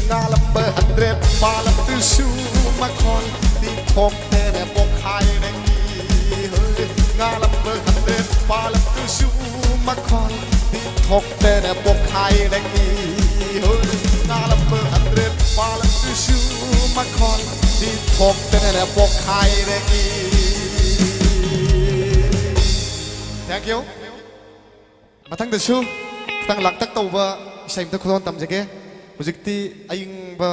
ꯉꯥꯂꯝꯕ ꯍꯟꯗ꯭ꯔꯦꯠ ꯄꯥꯜꯂꯛꯇꯨꯁꯨ ꯃꯈꯣꯟꯗꯤ ꯊꯣꯛꯇꯅ ꯄꯣꯛꯈꯥꯏꯔꯛꯏ꯫ ꯍꯣꯏ, ꯉꯥꯂꯝꯕ ꯍꯟꯗ꯭ꯔꯦꯠ ꯄꯥꯜꯂꯛꯇꯨꯁꯨ ꯃꯈꯣꯟꯗꯤ ꯊꯣꯛꯇꯅ ꯄꯣꯛꯈꯥꯏꯔꯛꯏ꯫ ꯍꯣꯏ, ꯉꯥꯂꯝꯕ ꯍꯟꯗ꯭ꯔꯦꯠ ꯄꯥꯜꯂꯛꯇꯨꯁꯨ ꯃꯈꯣꯟꯗꯤ ꯊꯣꯛꯇꯅ ꯄꯣꯛꯈꯥꯏꯔꯛꯏ꯫ Thank you. ꯃꯊꯪꯗꯁꯨ ꯈꯤꯇꯪ ꯂꯥꯡꯇꯛ ꯇꯧꯕ ꯏꯁꯩ ꯑꯝꯇ ꯈꯨꯗꯣꯜ ꯇꯝꯖꯒꯦ꯫ ꯍꯧꯖꯤꯛꯇꯤ ꯑꯏꯪꯕ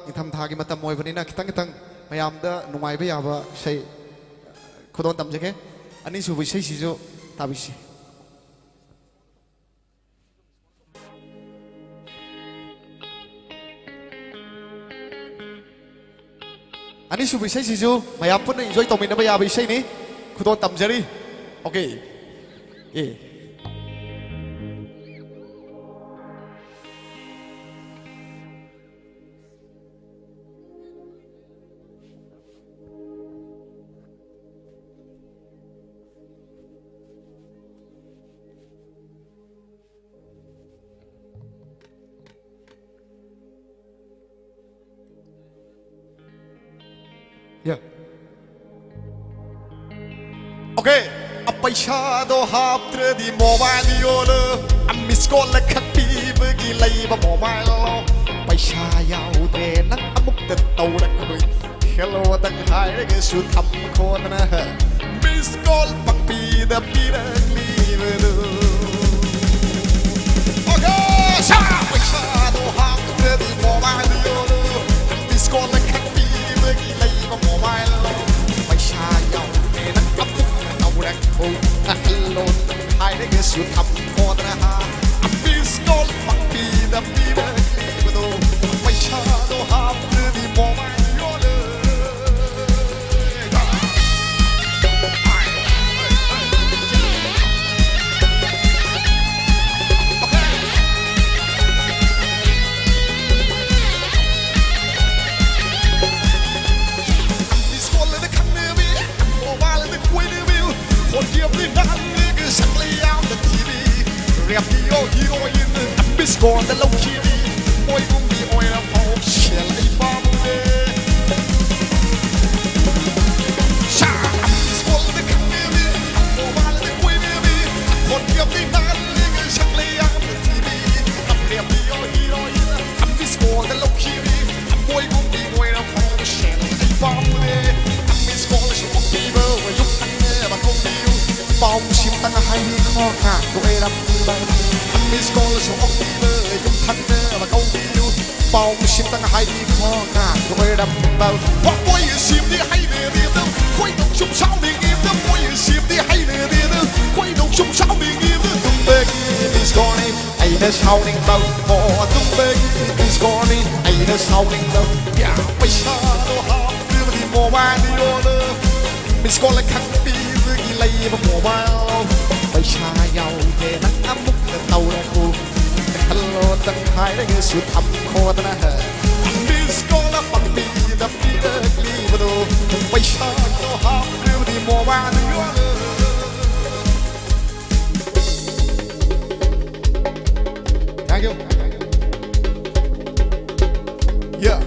ꯅꯤꯡꯊꯝꯊꯥꯒꯤ ꯃꯇꯝ ꯑꯣꯏꯕꯅꯤꯅ ꯈꯤꯇꯪ ꯈꯤꯇꯪ ꯃꯌꯥꯝꯗ ꯅꯨꯡꯉꯥꯏꯕ ꯌꯥꯕ ꯏꯁꯩ ꯈꯨꯗꯣꯜ ꯇꯝꯖꯒꯦ꯫ ꯑꯅꯤꯁꯨꯕ ꯏꯁꯩꯁꯤꯁꯨ ꯇꯥꯕꯤꯁꯤ꯫ ꯑꯅꯤꯁꯨꯕ ꯏꯁꯩꯁꯤꯁꯨ ꯃꯌꯥꯝ ꯄꯨꯟꯅ enjoy ꯇꯧꯃꯤꯟꯅꯕ ꯌꯥꯕ ꯏꯁꯩꯅꯤ꯫ ꯈꯨꯗꯣꯜ ꯇꯝꯖꯔꯤ꯫ Okay. ꯑꯦ꯫ Yeah. Okay. ꯑ, ꯄꯩꯁꯥꯗꯣ ꯍꯥꯞꯇ꯭ꯔꯗꯤ mobile ꯌꯣꯜꯂꯨ꯫ ꯑ, miss call ꯈꯛ ꯄꯤꯕꯒꯤ ꯂꯩꯕ mobile ꯂꯣ? ꯄꯩꯁꯥ ꯌꯥꯎꯗ꯭ꯔꯦ ꯅꯪ ꯑꯃꯨꯛꯇ ꯇꯧꯔꯛꯈꯣꯏ꯫ Hello ꯗꯪ ꯍꯥꯏꯔꯒꯁꯨ ꯊꯝꯈꯣꯗꯅ miss call ꯄꯪꯄꯤꯗ ꯄꯤꯔꯛꯂꯤꯕꯗꯨ꯫ Okay, ꯁꯥ! ꯄꯩꯁꯥꯗꯣ ꯍꯥꯞꯇ꯭ꯔꯗꯤ mobile ꯌꯣꯜꯂꯨ꯫ Miss call ꯈꯛ ꯄꯤꯕꯒꯤ ꯂꯩꯕ mobile ꯂꯣ? ꯄꯩꯁꯥ ꯌꯥꯎꯗꯦ ꯅꯪ ꯑꯃꯨꯛ ꯇꯧꯔꯛꯑꯣ꯫ Hello ꯍꯥꯏꯔꯒꯁꯨ ꯊꯝꯈꯣꯗꯅ ꯍꯥ꯫ Miss call ꯄꯪꯄꯤꯗ ꯄꯤꯔꯛꯂꯤꯕꯗꯣ꯫ ꯄꯩꯁꯥꯗꯣ ꯍꯥꯞꯇ꯭ꯔꯗꯤ mobile ꯌꯣꯜꯂꯨ꯫ ꯁꯛꯂꯩ ꯌꯥꯝꯅ ꯊꯤꯔꯤ꯫ ꯔꯦꯞꯀꯤ ꯍꯤꯔꯣꯏꯟ ꯃꯤꯁ ꯀꯣꯜꯗ ꯂꯧꯈꯤꯔꯤ꯫ ꯃꯣꯏꯒꯨꯝꯕꯤ ꯑꯣꯏꯔꯐꯥꯎ ꯁꯦꯜ ꯑꯩ ꯄꯥꯝꯃꯨꯔꯦ꯫ ꯁꯥ ꯃꯤꯁ ꯀꯣꯜꯗ ꯈꯪꯅꯔꯤ꯫ ꯃꯣꯕꯥꯏꯜꯗ ꯀꯣꯏꯅꯔꯤ꯫ ꯐꯣꯟ ꯒꯦꯝꯗꯤ ꯅꯥꯜꯂꯤ꯫ ꯁꯛꯂꯩ ꯌꯥꯝꯅ ꯊꯤꯔꯤ꯫ ꯔꯦꯞꯀꯤ ꯍꯤꯔꯣꯏꯟ ꯃꯤꯁ ꯀꯣꯜꯗ ꯂꯧꯈꯤꯔꯤ꯫ ꯃꯣꯏꯒꯨꯝꯕꯤ ꯑꯣꯏꯔꯐꯥꯎ ꯁꯦꯜ ꯑꯩ ꯄꯥꯝꯃꯨꯔꯦ꯫ ꯃꯤꯁ ꯀꯣꯜꯁꯨ ꯑꯣꯛꯄꯤꯕ ꯌꯨꯝ ꯊꯪꯅꯕ ꯀꯧꯕꯤꯌꯨ꯫ ꯄꯥꯎ ꯁꯤꯝꯇꯪ ꯍꯥꯏꯕꯤꯈꯣ ꯉꯥꯛꯇ ꯑꯣꯏꯔꯝꯕ꯫ ꯃꯤꯁ ꯀꯣꯜꯁꯨ ꯑꯣꯛꯄꯤꯕ ꯌꯨꯝ ꯊꯪꯅꯕ ꯀꯧꯕꯤꯌꯨ꯫ ꯄꯥꯎ ꯁꯤꯝꯇꯪ ꯍꯥꯏꯕꯤꯈꯣ ꯉꯥꯛꯇ ꯑꯣꯏꯔꯝꯕ꯫ ꯋꯥ ꯃꯣꯏ ꯁꯤꯝꯗꯤ ꯍꯩꯅꯔꯤꯗ꯫ ꯈꯣꯏꯗꯧ ꯁꯨꯝ ꯁꯥꯎꯅꯤꯡꯉꯤꯗ꯫ ꯃꯣꯏ ꯁꯤꯝꯗꯤ ꯍꯩꯅꯔꯤꯗ꯫ ꯈꯣꯏꯗꯧ ꯁꯨꯝ ꯁꯥꯎꯅꯤꯡꯉꯤꯗ꯫ ꯇꯨꯝꯕꯒꯤ ꯃꯤꯁ ꯀꯣꯜꯅꯤ ꯑꯩꯅ ꯁꯥꯎꯅꯤꯡꯕ꯫ ꯍꯣ ꯇꯨꯝꯕꯒꯤ ꯃꯤꯁ ꯀꯣꯜꯅꯤ ꯑꯩꯅ ꯁꯥꯎꯅꯤꯡꯕ꯫ ꯌꯥ ꯄꯩꯁꯥꯗꯣ ꯍꯥꯞꯇ꯭ꯔꯕꯗꯤ ꯃꯣꯕꯥꯏꯜ ꯌꯣꯜꯂ꯫ ꯃꯤꯁ ꯀꯣꯜ ꯈꯛ ꯄꯤꯕꯒꯤ ꯂꯩꯕ ꯃꯣꯕꯥꯏꯜ꯫ ꯄꯩꯁꯥ ꯌꯥꯎꯗꯦ ꯅꯪ ꯑꯃꯨꯛꯇ ꯇꯧꯔꯛꯎ꯫ ꯈꯜꯂꯣ ꯇꯪꯈꯥꯏꯗꯒꯤꯁꯨ ꯊꯝꯈꯣꯗꯅ꯫ ꯃꯤꯁ ꯀꯣꯜ ꯄꯪꯄꯤꯗ ꯄꯤꯔꯛꯂꯤꯕꯗꯣ꯫ ꯄꯩꯁꯥꯗꯣ ꯍꯥꯞꯇ꯭ꯔꯕꯗꯤ ꯃꯣꯕꯥꯏꯜ ꯌꯣꯜꯂ꯫ Thank you. Yeah.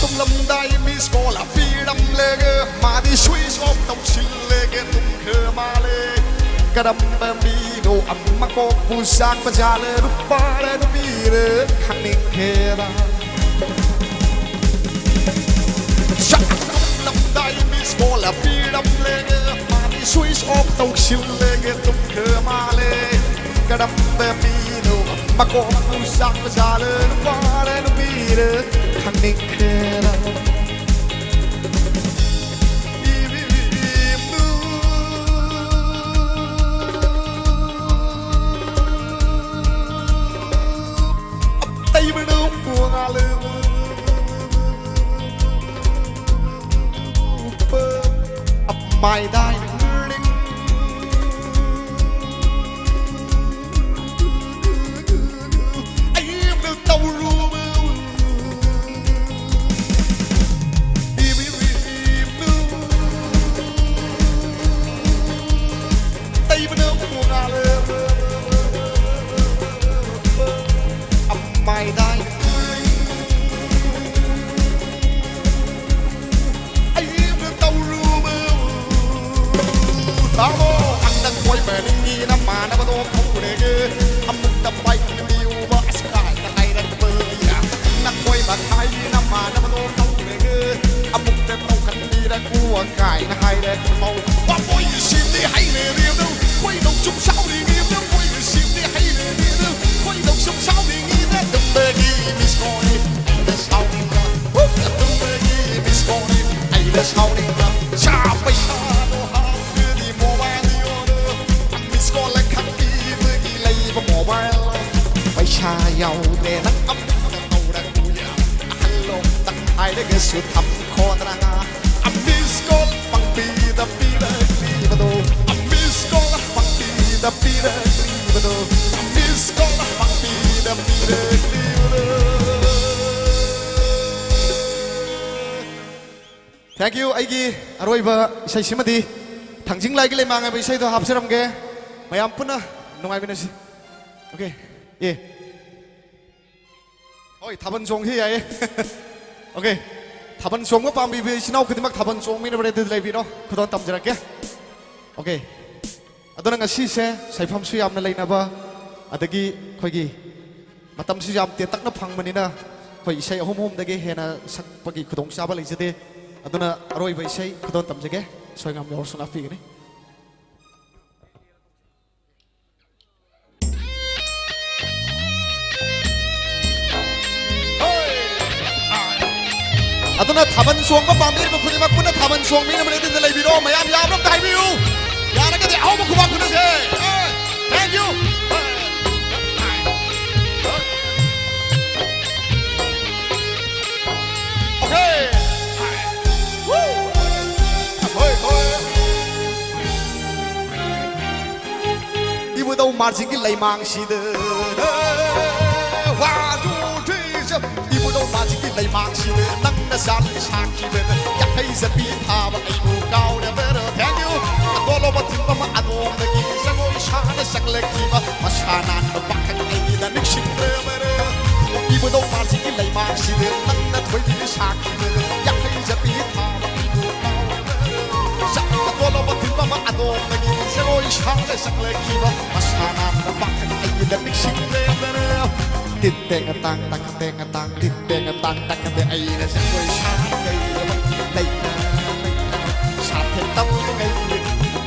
ꯇꯨꯝꯂꯝꯗꯥꯏ ꯃꯤꯁ ꯀꯣꯜ ꯄꯤꯔꯝꯂꯒ ꯃꯥꯗꯤ ꯁ꯭ꯋꯤꯆ ꯑꯣꯐ ꯇꯧꯁꯤꯜꯂꯒ ꯇꯨꯝꯈ꯭ꯔ ꯃꯥꯜꯂꯦ꯫ ꯀꯔꯝꯕ ꯃꯤꯅꯣ ꯑꯃ ꯀꯣꯛꯄꯨ ꯆꯥꯛꯄ ꯖꯥꯠꯂ? ꯅꯨꯄꯥꯔ ꯅꯨꯄꯤꯔ ꯈꯪꯅꯤꯡꯈ꯭ꯔꯦꯗ꯫ ꯆꯥꯛ ꯇꯨꯝꯂꯝꯗꯥꯏ ꯃꯤꯁ ꯀꯣꯜ ꯄꯤꯔꯝꯂꯒ ꯃꯥꯗꯤ ꯁ꯭ꯋꯤꯆ ꯑꯣꯐ ꯇꯧꯁꯤꯜꯂꯒ ꯇꯨꯝꯈ꯭ꯔ ꯃꯥꯜꯂꯦ꯫ ꯀꯔꯝꯕ ꯃꯤꯅꯣ ꯃꯀꯣꯛ ꯃꯀꯨ ꯆꯥꯛꯄ ꯖꯥꯠꯂ? ꯅꯨꯄꯥꯔ ꯅꯨꯄꯤꯔ ꯈꯪꯅꯤꯡꯈ꯭ꯔꯦꯗ꯫ ꯏ ꯃꯥꯏꯗꯥꯏ ꯎꯔꯤꯡ ꯑꯩꯕꯨ ꯇꯧꯔꯨꯕ ꯇꯩꯕꯅ ꯉꯥꯜꯂꯦ꯫ ꯃꯥꯏꯗꯥꯏ ꯑꯩꯅ ꯇꯧꯔꯨꯕ ꯇꯥꯃꯣ꯫ ꯑꯝꯇ ꯀꯣꯏꯕ ꯅꯤꯡꯒꯤ ꯅꯃꯥꯟꯅꯕꯗꯣ ꯀꯧꯔꯒꯦ꯫ ꯑꯃꯨꯛꯇ ꯄꯥꯏꯈꯠꯄꯤꯌꯨꯕ ꯑꯁ ꯀꯥꯏꯅ ꯍꯥꯏꯔꯛꯄ ꯌꯥ꯫ ꯅꯈꯣꯏ ꯃꯈꯥꯏꯒꯤ ꯅꯃꯥꯟꯅꯕꯗꯣ ꯀꯧꯔꯒꯦ꯫ ꯑꯃꯨꯛꯇ ꯇꯧꯈꯠꯄꯤꯔꯛꯎ ꯀꯥꯏꯅ ꯍꯥꯏꯔꯛꯄ ꯃꯧ꯫ ꯃꯈꯣꯏꯒꯤ ꯁꯤꯝꯗꯤ ꯍꯩꯔꯦ ꯔꯦꯝꯅꯧ꯫ ꯈꯣꯏꯗꯧ ꯁꯨꯝ ꯁꯥꯎꯅꯤꯡꯉꯤ ꯔꯦꯝꯅꯧ꯫ ꯃꯈꯣꯏꯒꯤ ꯁꯤꯝꯗꯤ ꯍꯩꯔꯦ ꯔꯦꯝꯅꯧ꯫ ꯈꯣꯏꯗꯧ ꯁꯨꯝ ꯁꯥꯎꯅꯤꯡꯉꯤ ꯔꯦꯝꯅꯧ꯫ ꯇꯨꯝꯕꯒꯤ ꯃꯤꯁ ꯀꯣꯜꯅꯤ ꯑꯩꯅ ꯁꯥꯎꯅꯤꯡꯕ꯫ ꯍꯨ! ꯇꯨꯝꯕꯒꯤ ꯃꯤꯁ ꯀꯣꯜꯅꯤ ꯑꯩꯅ ꯁꯥꯎꯅꯤꯡꯕ꯫ ꯁꯥ ꯄꯩꯁꯥꯗꯣ ꯍꯥꯞꯄꯗꯤ ꯃꯣꯕꯥꯏꯜ ꯌꯣꯜꯂꯣ꯫ ꯃꯤꯁ ꯀꯣꯜ ꯈꯛ ꯄꯤꯕꯒꯤ ꯂꯩꯕ ꯃꯣꯕꯥꯏꯜ꯫ ꯄꯩꯁꯥ ꯌꯥꯎꯗ꯭ꯔꯦ ꯅꯪ ꯑꯃꯨꯛ ꯇꯧꯔꯛꯎ ꯌꯥ꯫ ꯑꯍꯜ ꯂꯣꯝꯗ ꯍꯥꯏꯔꯒꯁꯨ ꯊꯝꯈꯣꯗ꯭ꯔꯥ? A miss call ꯄꯪꯄꯤꯗ ꯄꯤꯔꯛꯂꯤꯕꯗꯣ꯫ A miss call ꯄꯪꯄꯤꯗ ꯄꯤꯔꯛꯂꯤꯕꯗꯣ꯫ A miss call ꯄꯪꯄꯤꯗ ꯄꯤꯔꯛꯂꯤꯕꯗꯣ꯫ Thank you꯫ ꯑꯩꯒꯤ ꯑꯔꯣꯏꯕ ꯏꯁꯩꯁꯤꯃꯗꯤ ꯊꯥꯡꯖꯤꯡ ꯂꯥꯏꯒꯤ ꯂꯩꯃꯥꯡ ꯍꯥꯏꯕ ꯏꯁꯩꯗꯣ ꯍꯥꯞꯆꯔꯝꯒꯦ꯫ ꯃꯌꯥꯝ ꯄꯨꯟꯅ ꯅꯨꯡꯉꯥꯏꯃꯤꯟꯅꯁꯤ꯫ Okay꯫ ꯑꯦ꯫ ꯍꯣꯏ, ꯊꯥꯕꯜ ꯆꯣꯡꯁꯤ ꯌꯥꯏꯌꯦ꯫ Okay꯫ ꯊꯥꯕꯜ ꯆꯣꯡꯕ ꯄꯥꯝꯕꯤꯕ ꯏꯆꯤꯟ ꯏꯅꯥꯎ ꯈꯨꯗꯤꯡꯃꯛ ꯊꯥꯕꯜ ꯆꯣꯡꯃꯤꯟꯅꯕ ready ꯗ ꯂꯩꯕꯤꯔꯣ꯫ ꯈꯨꯗꯣꯜ ꯇꯝꯖꯔꯛꯀꯦ꯫ Okay꯫ ꯑꯗꯨꯅ ꯉꯁꯤꯁꯦ ꯁꯥꯏꯐꯝꯁꯨ ꯌꯥꯝꯅ ꯂꯩꯅꯕ, ꯑꯗꯒꯤ ꯑꯩꯈꯣꯏꯒꯤ ꯃꯇꯝꯁꯨ ꯌꯥꯝ ꯇꯦꯟꯇꯛꯅ ꯐꯪꯕꯅꯤꯅ ꯑꯩꯈꯣꯏ ꯏꯁꯩ ꯑꯍꯨꯝ ꯑꯍꯨꯝꯗꯒꯤ ꯍꯦꯟꯅ ꯁꯛꯄꯒꯤ ꯈꯨꯗꯣꯡꯆꯥꯕ ꯂꯩꯖꯗꯦ꯫ ꯑꯗꯨꯅ ꯑꯔꯣꯏꯕ ꯏꯁꯩ ꯈꯨꯗꯣꯜ ꯇꯝꯖꯒꯦ꯫ ꯁꯣꯏꯉꯥꯝ ꯌꯥꯎꯔꯁꯨ ꯉꯥꯛꯄꯤꯒꯅꯤ꯫ ꯑꯗꯨꯅ ꯊꯥꯕꯜ ꯆꯣꯡꯕ ꯄꯥꯝꯕꯤꯔꯤꯕ ꯈꯨꯗꯤꯡꯃꯛ ꯄꯨꯟꯅ ꯊꯥꯕꯜ ꯆꯣꯡꯃꯤꯟꯅꯕ ready ꯗ ꯂꯩꯕꯤꯔꯣ꯫ ꯃꯌꯥꯝ ꯌꯥꯕ꯭ꯔꯥ ꯑꯝꯇ ꯍꯥꯏꯕꯤꯌꯨ꯫ ꯌꯥꯔꯒꯗꯤ ꯑꯍꯧꯕ ꯈꯨꯕꯥꯛ ꯈꯨꯅꯁꯦ꯫ Thank you꯫ Okay꯫ Woo꯫ ꯍꯣꯏ, ꯍꯣꯏ꯫ ꯃꯥꯔꯖꯤꯡꯒꯤ ꯂꯩꯃꯥꯡꯁꯤꯗ, ꯋꯥ ꯇꯨ ꯊ꯭ꯔꯤ ꯁꯦ, ꯏꯕꯨꯙꯧ ꯃꯥꯔꯖꯤꯡꯒꯤ ꯂꯩꯃꯥꯡꯁꯤꯗ ꯅꯪꯅ ꯆꯥꯂꯤ ꯁꯥꯈꯤꯕꯗ ꯌꯥꯈꯩ ꯆꯠꯄꯤ ꯊꯥꯕ ꯑꯩꯕꯨ ꯀꯥꯎꯔꯕꯔ? Thank you. ꯑꯇꯣꯂꯣꯕ ꯊꯤꯟꯕ ꯑꯃ ꯑꯗꯣꯝꯗꯒꯤ ꯖꯒꯣꯏ ꯁꯥꯅ ꯆꯪꯂꯛꯈꯤꯕ ꯃꯁꯥ ꯅꯥꯟꯕ ꯄꯥꯈꯪ ꯑꯩꯒꯤꯗ ꯅꯤꯡꯁꯤꯡꯗ꯭ꯔꯕꯔ? ꯏꯕꯨꯙꯧ ꯃꯥꯔꯖꯤꯡꯒꯤ ꯂꯩꯃꯥꯡꯁꯤꯗ ꯅꯪꯅ ꯊꯣꯏꯕꯤ ꯁꯥꯈꯤꯕꯗ ꯌꯥꯈꯩ ꯆꯠꯄꯤ ꯊꯥꯕ ꯑꯩꯕꯨ ꯀꯥꯎꯔꯕꯔ? ꯆꯠꯄ ꯇꯣꯂꯣꯕ ꯊꯤꯟꯕ ꯑꯃ ꯑꯗꯣꯝꯗꯒꯤ ꯖꯒꯣꯏ ꯁꯥꯅ ꯆꯪꯂꯛꯈꯤꯕ ꯃꯁꯥ ꯅꯥꯟꯕ ꯄꯥꯈꯪ ꯑꯩꯒꯤꯗ ꯅꯤꯡꯁꯤꯡꯂꯦꯗꯅ꯫ ꯇꯤꯠ ꯇꯦꯡ ꯇꯥꯡ ꯇꯛ ꯇꯦꯡ ꯇꯥꯡ ꯇꯤꯠ ꯇꯦꯡ ꯇꯥꯡ ꯇꯛ ꯇꯦ ꯑꯩꯅ ꯖꯒꯣꯏ ꯁꯥꯅ ꯂꯩꯔꯕ ꯂꯩꯅ ꯂꯩꯅ ꯁꯥꯊꯦꯛ ꯇꯝꯂꯤꯉꯩꯒꯤ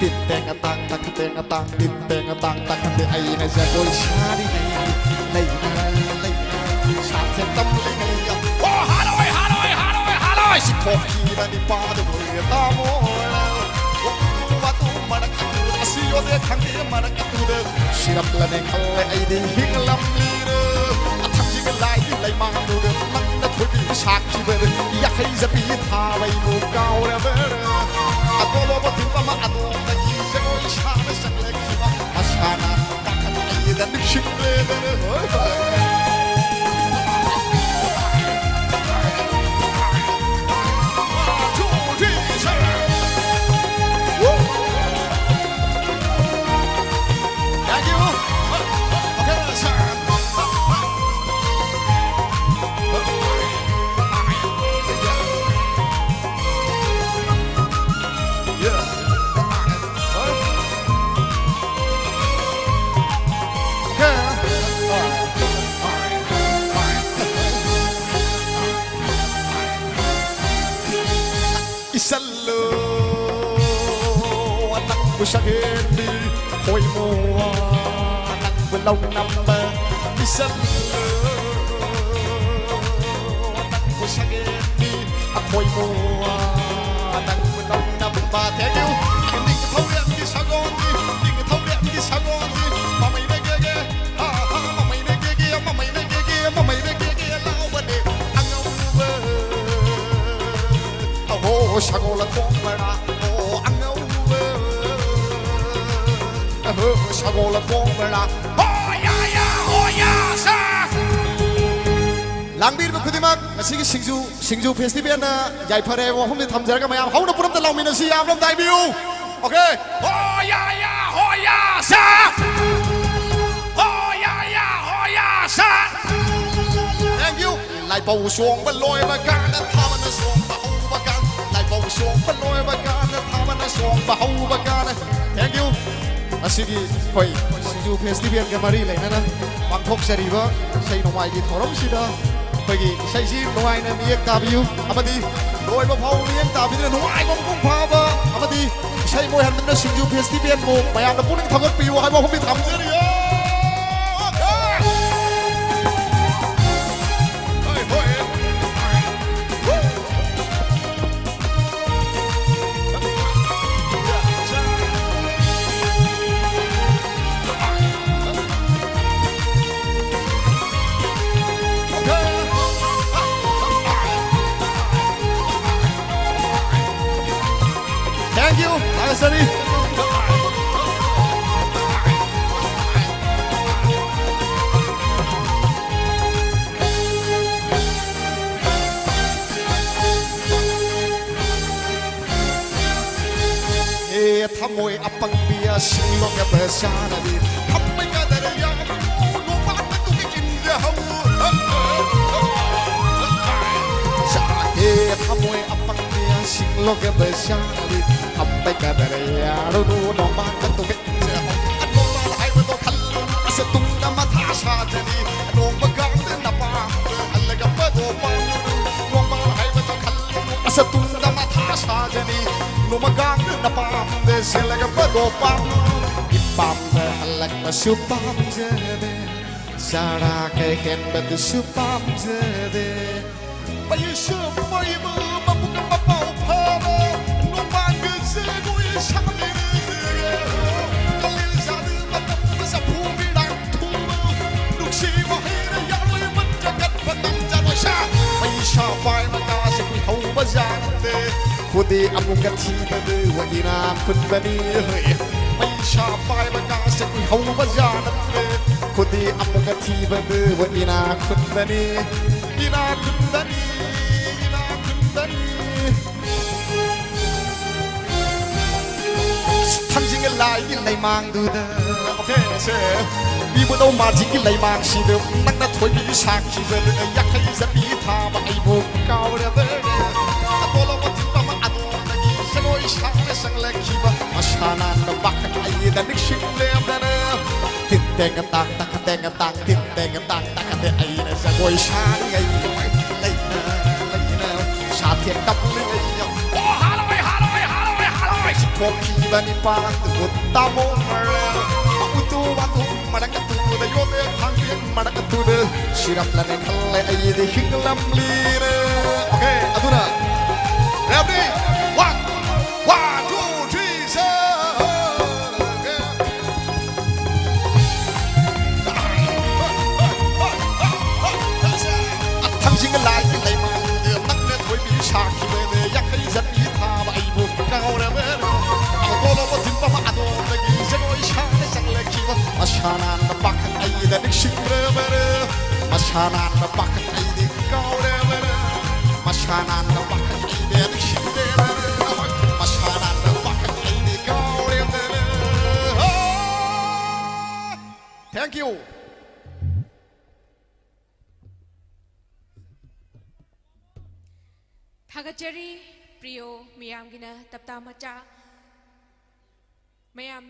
ꯇꯤꯠ ꯇꯦꯡ ꯇꯥꯡ ꯇꯛ ꯇꯦꯡ ꯇꯥꯡ ꯇꯤꯠ ꯇꯦꯡ ꯇꯥꯡ ꯇꯛ ꯇꯦ ꯑꯩꯅ ꯖꯒꯣꯏ ꯁꯥꯔꯤꯉꯩꯒꯤ ꯂꯩꯅ ꯂꯩꯅ ꯁꯥꯊꯦꯛ ꯇꯝꯂꯤꯉꯩꯒꯤ꯫ ꯑꯣ ꯍꯥꯂꯣꯏ ꯍꯥꯂꯣꯏ ꯍꯥꯂꯣꯏ ꯍꯥꯂꯣꯏ ꯁꯤꯊꯣꯛꯈꯤꯕ ꯅꯤꯄꯥꯗꯨ ꯇꯥꯃꯣ꯫ ꯋꯥꯇꯨ ꯃꯔꯛ ꯑꯗꯨꯗ, ꯑꯁꯤ ꯌꯣꯗꯦ ꯈꯪꯗꯦ ꯃꯔꯛ ꯑꯗꯨꯗ, ꯁꯤꯔꯝꯂꯅꯦ ꯈꯜꯂꯦ ꯑꯩꯗꯤ ꯍꯤꯡꯂꯝꯂꯤꯔ꯫ ꯑꯊꯛꯁꯤꯒ ꯂꯥꯏꯒꯤ ꯂꯩꯃꯥꯡꯗꯨꯗ, ꯅꯪꯅ ꯊꯣꯏꯕꯤ ꯁꯥꯈꯤꯕꯗ, ꯌꯥꯈꯩ ꯆꯠꯄꯤ ꯊꯥꯕꯩꯕꯨ ꯀꯥꯎꯔꯕꯔ? ꯑꯇꯣꯂꯣꯕ ꯊꯤꯟꯕ ꯑꯃ ꯑꯗꯣꯝꯗꯒꯤ ꯖꯒꯣꯏ ꯁꯥꯅ ꯆꯪꯂꯛꯈꯤꯕ, ꯃꯁꯥꯅ ꯄꯥꯈꯠ ꯑꯩꯗ ꯅꯤꯡꯁꯤꯡꯂꯦꯗꯅ꯫ ꯍꯣꯏ, ꯍꯣꯏ꯫ ꯏꯁꯜꯂꯨ ꯅꯪꯕꯨ ꯁꯛꯍꯦꯟꯕꯤ ꯈꯣꯏꯃꯨ, ꯅꯪꯕꯨ ꯂꯧ ꯅꯝꯕ ꯏꯁꯜꯂꯨ ꯅꯪꯕꯨ ꯁꯛꯍꯦꯟꯕꯤ ꯈꯣꯏꯃꯨ, ꯅꯪꯕꯨ ꯂꯧ ꯅꯝꯕ꯫ Thank you. ꯅꯤꯡꯊꯧꯔꯦꯝꯒꯤ ꯁꯒꯣꯜꯅꯤ, ꯅꯤꯡꯊꯧꯔꯦꯝꯒꯤ ꯁꯒꯣꯜꯅꯤ, ꯃꯃꯩꯅ ꯒꯦꯒꯦ, ꯑꯥ, ꯑꯥ, ꯃꯃꯩꯅ ꯒꯦꯒꯦ, ꯃꯃꯩꯅ ꯒꯦꯒꯦ, ꯃꯃꯩꯅ ꯒꯦꯒꯦ ꯂꯥꯎꯕꯅꯦ ꯑꯉꯧꯕ꯫ ꯑꯍꯣ, ꯁꯒꯣꯜ ꯇꯣꯡꯕꯔꯥ? ꯑꯣ, ꯑꯉꯧꯕ꯫ ꯑꯍꯣ, ꯁꯒꯣꯜ ꯇꯣꯡꯕ꯭ꯔꯥ? ꯍꯣ ꯌꯥ ꯌꯥ, ꯍꯣ ꯌꯥ ꯁꯥ꯫ ꯂꯥꯡꯕꯤꯔꯤꯕ ꯈꯨꯗꯤꯡꯃꯛ ꯉꯁꯤꯒꯤ ꯁꯤꯡꯖꯨ, ꯁꯤꯡꯖꯨ ꯐꯦꯁꯇꯤꯚꯦꯜꯅ ꯌꯥꯏꯐꯔꯦ ꯍꯥꯏꯕ ꯋꯥꯐꯝꯁꯤ ꯊꯝꯖꯔꯒ ꯃꯌꯥꯝ ꯍꯧꯅ ꯄꯨꯟꯅ ꯑꯝꯇ ꯂꯥꯎꯃꯤꯟꯅꯁꯤ, ꯌꯥꯕ꯭ꯔꯥ ꯑꯝꯇ ꯍꯥꯏꯕꯤꯌꯨ꯫ Okay. ꯍꯣ ꯌꯥ ꯌꯥ, ꯍꯣ ꯌꯥ ꯁꯥ꯫ ꯍꯣ ꯌꯥ ꯌꯥ, ꯍꯣ ꯌꯥ ꯁꯥ꯫ Thank you. ꯂꯥꯏꯕꯧ ꯆꯣꯡꯕ ꯂꯣꯏꯕ ꯀꯥꯟꯗ ꯊꯥꯕꯅ ꯆꯣꯡꯕ ꯍꯧꯕ ꯀꯥꯟꯗ, ꯂꯥꯏꯕꯧ ꯆꯣꯡꯕ ꯂꯣꯏꯕ ꯀꯥꯟꯗ ꯊꯥꯕꯅ ꯆꯣꯡꯕ ꯍꯧꯕ ꯀꯥꯟꯗ꯫ Thank you. ꯉꯁꯤꯒꯤ ꯑꯩꯈꯣꯏ ꯁꯤꯡꯖꯨ ꯐꯦꯁꯇꯤꯚꯦꯜꯒ ꯃꯔꯤ ꯂꯩꯅꯅ ꯄꯥꯡꯊꯣꯛꯆꯔꯤꯕ ꯏꯁꯩ ꯅꯣꯡꯃꯥꯏꯒꯤ ꯊꯧꯔꯝꯁꯤꯗ ꯑꯩꯈꯣꯏꯒꯤ ꯏꯁꯩꯁꯤ ꯅꯨꯡꯉꯥꯏꯅ ꯃꯤꯌꯦꯡ ꯇꯥꯕꯤꯌꯨ ꯑꯃꯗꯤ ꯂꯣꯏꯕ ꯐꯥꯎ ꯃꯤꯌꯦꯡ ꯇꯥꯕꯤꯗꯨꯅ ꯅꯨꯡꯉꯥꯏꯕ, ꯃꯄꯨꯡ ꯐꯥꯕ ꯑꯃꯗꯤ ꯏꯁꯩ ꯂꯣꯏꯍꯟꯗꯨꯅ ꯁꯤꯡꯖꯨ ꯐꯦꯁꯇꯤꯚꯦꯜꯕꯨ ꯃꯌꯥꯝꯅ ꯄꯨꯛꯅꯤꯡ ꯊꯧꯒꯠꯄꯤꯌꯨ ꯍꯥꯏꯕ ꯋꯥꯐꯝꯗꯤ ꯊꯝꯖꯔꯤ꯫ Thank you. ꯊꯥꯒꯠꯆꯔꯤ꯫ ꯍꯦ ꯊꯃꯣꯏ ꯑꯄꯪꯕꯤ ꯑꯁꯤꯡꯂꯣ ꯀꯕ ꯆꯥꯅꯕꯤ ꯈꯝꯕ ꯌꯥꯗꯔ ꯌꯥꯕ ꯅꯣꯡꯃꯥꯟꯕ ꯇꯨꯒꯤ ꯏꯟꯖꯍꯧ꯫ ꯆꯥꯍꯦ ꯊꯃꯣꯏ ꯑꯄꯪꯕꯤ ꯑꯁꯤꯡꯂꯣ ꯀꯕ ꯆꯥꯅꯕꯤ ꯈꯝꯕ ꯌꯥꯗꯔ ꯌꯥꯔꯨꯅꯨ ꯅꯣꯡꯃꯥꯟꯕ ꯇꯨꯒꯤ ꯏꯟꯖꯍꯧ꯫ ꯅꯣꯡꯃꯥꯟ ꯍꯥꯏꯕꯗꯣ ꯈꯜꯂꯨ ꯑꯁ ꯇꯨꯡꯗ ꯃꯊꯥ ꯁꯥꯖꯅꯤ꯫ ꯅꯣꯡꯃ ꯒꯥꯡꯗ ꯅꯄꯥꯝꯗ ꯍꯜꯂꯒ ꯄꯗꯣ ꯄꯥꯝꯂꯨꯅꯨ꯫ ꯅꯣꯡꯃꯥꯟ ꯍꯥꯏꯕꯗꯣ ꯈꯜꯂꯨꯅꯨ ꯑꯁ ꯇꯨꯡꯗ ꯃꯊꯥ ꯁꯥꯖꯅꯤ꯫ ꯅꯣꯡꯃ ꯒꯥꯡꯗ ꯅꯄꯥꯝꯗ ꯁꯦꯜꯂꯒ ꯄꯗꯣ ꯄꯥꯝꯂꯨꯅꯨ꯫ ꯏꯄꯥꯝꯗ ꯍꯜꯂꯛꯄꯁꯨ ꯄꯥꯝꯖꯗꯦ꯫ ꯆꯔꯥ ꯀꯩ ꯍꯦꯟꯕꯗꯨꯁꯨ ꯄꯥꯝꯖꯗꯦ꯫ ꯄꯩꯁꯨ ꯄꯩꯕ ꯃꯕꯨꯛ ꯃꯄꯥꯎ ꯐꯕ ꯅꯣꯡꯃꯥꯟꯒ ꯖꯒꯣꯏ ꯁꯥꯃꯤꯟꯅꯔꯦ꯫ ꯀꯂꯦꯖꯥꯗ ꯃꯇꯝ ꯆꯐꯨ ꯃꯤꯔꯥꯡ ꯊꯨꯕ ꯅꯨꯡꯁꯤ ꯋꯥꯍꯩꯅ ꯌꯥꯔꯣꯏ ꯃꯟꯖ ꯀꯠꯄ ꯉꯝꯖꯔꯣꯏ ꯁꯥ꯫ ꯄꯩꯁꯥ ꯄꯥꯏꯕ ꯀꯥꯁꯦ ꯀꯨꯏꯍꯧꯕ ꯖꯥꯠ ꯅꯠꯇꯦ꯫ ꯈꯨꯗꯤ ꯑꯃꯨꯛꯀ ꯊꯤꯕꯗꯨ ꯏꯅꯥꯛ ꯈꯨꯟꯕꯅꯤ꯫ ꯄꯩꯁꯥ ꯄꯥꯏꯕ ꯀꯥꯁꯦ ꯀꯨꯏꯍꯧꯕ ꯖꯥꯠ ꯅꯠꯇꯦ꯫ ꯈꯨꯗꯤ ꯑꯃꯨꯛꯀ ꯊꯤꯕꯗꯨꯕꯨ ꯏꯅꯥꯛ ꯈꯨꯟꯕꯅꯤ, ꯏꯅꯥꯛ ꯈꯨꯟꯕꯅꯤ, ꯏꯅꯥꯛ ꯈꯨꯟꯕꯅꯤ꯫ ꯊꯥꯡꯖꯤꯡ ꯂꯥꯏꯒꯤ ꯂꯩꯃꯥꯡꯗꯨꯗ, okay, ꯁꯦ, ꯏꯕꯨꯙꯧ ꯃꯥꯔꯖꯤꯡꯒꯤ ꯂꯩꯃꯥꯡꯁꯤꯗ ꯅꯪꯅ ꯊꯣꯏꯕꯤ ꯁꯥꯈꯤꯕꯗꯨꯗ ꯌꯥꯡꯈꯩ ꯆꯠꯄꯤ ꯊꯥꯕ ꯑꯩꯕꯨ ꯀꯥꯎꯔꯕꯅꯦ꯫ ꯑꯇꯣꯂꯣꯕ ꯊꯤꯟꯕ ꯑꯃ ꯑꯗꯣꯝꯗꯒꯤ ꯖꯒꯣꯏ ꯁꯥꯅ ꯆꯪꯂꯛꯈꯤꯕ ꯃꯁꯥ ꯅꯥꯟꯕ ꯄꯥꯈꯪ ꯑꯩꯗ ꯅꯤꯡꯁꯤꯡꯂꯦꯗꯅ꯫ ꯇꯤꯟ ꯇꯦꯡ ꯇꯥꯡ ꯇꯥꯡ ꯇꯦꯡ ꯇꯥꯡ ꯇꯤꯟ ꯇꯦꯡ ꯇꯥꯡ ꯇꯥꯡ ꯇꯦ ꯑꯩꯅ ꯖꯒꯣꯏ ꯁꯥꯔꯤꯉꯩ ꯂꯩꯅ ꯂꯩꯅ ꯁꯥꯊꯦꯛ ꯀꯞꯂꯤꯉꯩ꯫ ꯑꯣ, ꯍꯥꯂꯣꯏ, ꯍꯥꯂꯣꯏ, ꯍꯥꯂꯣꯏ, ꯍꯥꯂꯣꯏ꯫ ꯁꯤꯊꯣꯛꯈꯤꯕ ꯅꯤꯄꯥꯡꯗꯨꯕꯨ ꯇꯥꯃꯣ ꯃꯔ꯫ ꯎꯇꯨ ꯋꯥꯇꯨ ꯃꯔꯛ ꯑꯇꯨꯗ ꯌꯣꯠꯂꯦ ꯊꯥꯡꯖꯤꯡ ꯃꯔꯛ ꯑꯇꯨꯗ ꯁꯤꯔꯝꯂꯅꯦ ꯈꯜꯂꯦ ꯑꯩꯗꯤ ꯍꯤꯡꯂꯝꯂꯤꯅꯦ꯫ Okay, ꯑꯗꯨꯅ ready, one, one, two, three, say, okay. ꯊꯥꯡꯖꯤꯡ ꯂꯥꯏꯒꯤ ꯂꯩꯃꯥꯡꯗ ꯅꯪꯅ ꯊꯣꯏꯕꯤ ꯁꯥꯈꯤꯕꯅꯦ ꯌꯥꯡꯈꯩ ꯆꯠꯄꯤ ꯊꯥꯕ ꯑꯩꯕꯨ ꯀꯥꯎꯔꯕꯅꯦ꯫ ꯑꯗꯣꯂꯣꯕ ꯊꯤꯟꯕ ꯑꯃ ꯑꯗꯣꯝꯗꯒꯤ ꯖꯒꯣꯏ ꯁꯥꯅ ꯆꯪꯂꯛꯈꯤꯕ ꯃꯁꯥ ꯅꯥꯟꯕ ꯄꯥꯈꯪ ꯑꯩꯗ ꯅꯤꯡꯁꯤꯡꯂꯕꯅꯦ꯫ ꯃꯁꯥ ꯅꯥꯟꯕ ꯄꯥꯈꯪ ꯑꯩꯗꯤ ꯀꯥꯎꯔꯕꯅꯦ꯫ ꯃꯁꯥ ꯅꯥꯟꯕ ꯄꯥꯈꯪ ꯑꯩꯗꯤ ꯅꯤꯡꯁꯤꯡꯂꯕꯅꯦ꯫ ꯃꯁꯥ ꯅꯥꯟꯕ ꯄꯥꯈꯪ ꯑꯩꯗꯤ ꯀꯥꯎꯔꯕꯅꯦ꯫ Oh! Thank you. ꯊꯥꯒꯠꯆꯔꯤ ꯄ꯭ꯔꯤꯌꯣ, ꯃꯌꯥꯝꯒꯤꯅ ꯇꯞꯇꯥ ꯃꯆꯥ꯫ ꯃꯌꯥꯝ,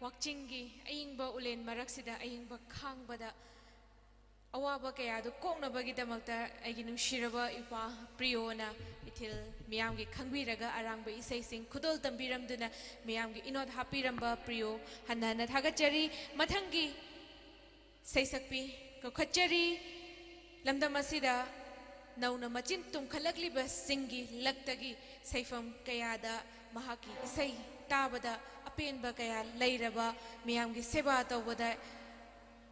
ꯋꯥꯛꯆꯤꯡꯒꯤ ꯑꯏꯪꯕ ꯎꯂꯦꯟ ꯃꯔꯛꯁꯤꯗ ꯑꯏꯪꯕ ꯈꯥꯡꯕꯗ ꯑꯋꯥꯕ ꯀꯌꯥꯗꯨ ꯀꯣꯛꯅꯕꯒꯤꯗꯃꯛꯇ ꯑꯩꯒꯤ ꯅꯨꯡꯁꯤꯔꯕ ꯏꯄꯥ ꯄ꯭ꯔꯤꯌꯣꯅ ꯏꯊꯤꯜ ꯃꯤꯌꯥꯝꯒꯤ ꯈꯪꯕꯤꯔꯒ ꯑꯔꯥꯡꯕ ꯏꯁꯩꯁꯤꯡ ꯈꯨꯗꯣꯜ ꯇꯝꯕꯤꯔꯝꯗꯨꯅ ꯃꯤꯌꯥꯝꯒꯤ ꯏꯅꯣꯠ ꯍꯥꯞꯄꯤꯔꯝꯕ ꯄ꯭ꯔꯤꯌꯣ ꯍꯟꯅ ꯍꯟꯅ ꯊꯥꯒꯠꯆꯔꯤ꯫ ꯃꯊꯪꯒꯤ ꯁꯩꯁꯛꯄꯤ ꯀꯧꯈꯠꯆꯔꯤ꯫ ꯂꯝꯗꯝ ꯑꯁꯤꯗ ꯅꯧꯅ ꯃꯆꯤꯟ ꯇꯨꯝꯈꯠꯂꯛꯂꯤꯕꯁꯤꯡꯒꯤ ꯂꯛꯇꯒꯤ ꯁꯩꯐꯝ ꯀꯌꯥꯗ ꯃꯍꯥꯛꯀꯤ ꯏꯁꯩ ꯇꯥꯕꯗ ꯑꯄꯦꯟꯕ ꯀꯌꯥ ꯂꯩꯔꯕ, ꯃꯤꯌꯥꯝꯒꯤ ꯁꯦꯕꯥ ꯇꯧꯕꯗ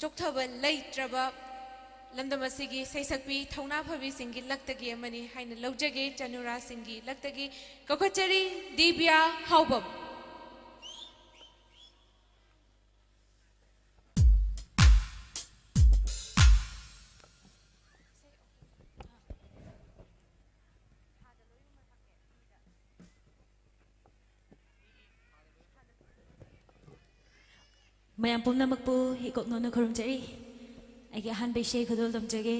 ꯆꯣꯛꯊꯕ ꯂꯩꯇ꯭ꯔꯕ ꯂꯝꯗꯝ ꯑꯁꯤꯒꯤ ꯁꯩꯁꯛꯄꯤ ꯊꯧꯅꯥ ꯐꯕꯤꯁꯤꯡꯒꯤ ꯂꯛꯇꯒꯤ ꯑꯃꯅꯤ ꯍꯥꯏꯅ ꯂꯧꯖꯒꯦ꯫ ꯆꯅꯨꯔꯥꯁꯤꯡꯒꯤ ꯂꯛꯇꯒꯤ ꯀꯧꯈꯠꯆꯔꯤ ꯗꯤꯕꯤꯌꯥ ꯍꯥꯎꯕꯝ꯫ ꯃꯌꯥꯝ ꯄꯨꯝꯅꯃꯛꯄꯨ ꯏꯀꯣꯛꯅꯧꯅ ꯈꯨꯔꯨꯝꯖꯔꯤ꯫ ꯑꯩꯒꯤ ꯑꯍꯥꯟꯕ ꯏꯁꯩ ꯈꯨꯗꯣꯜ ꯇꯝꯖꯒꯦ꯫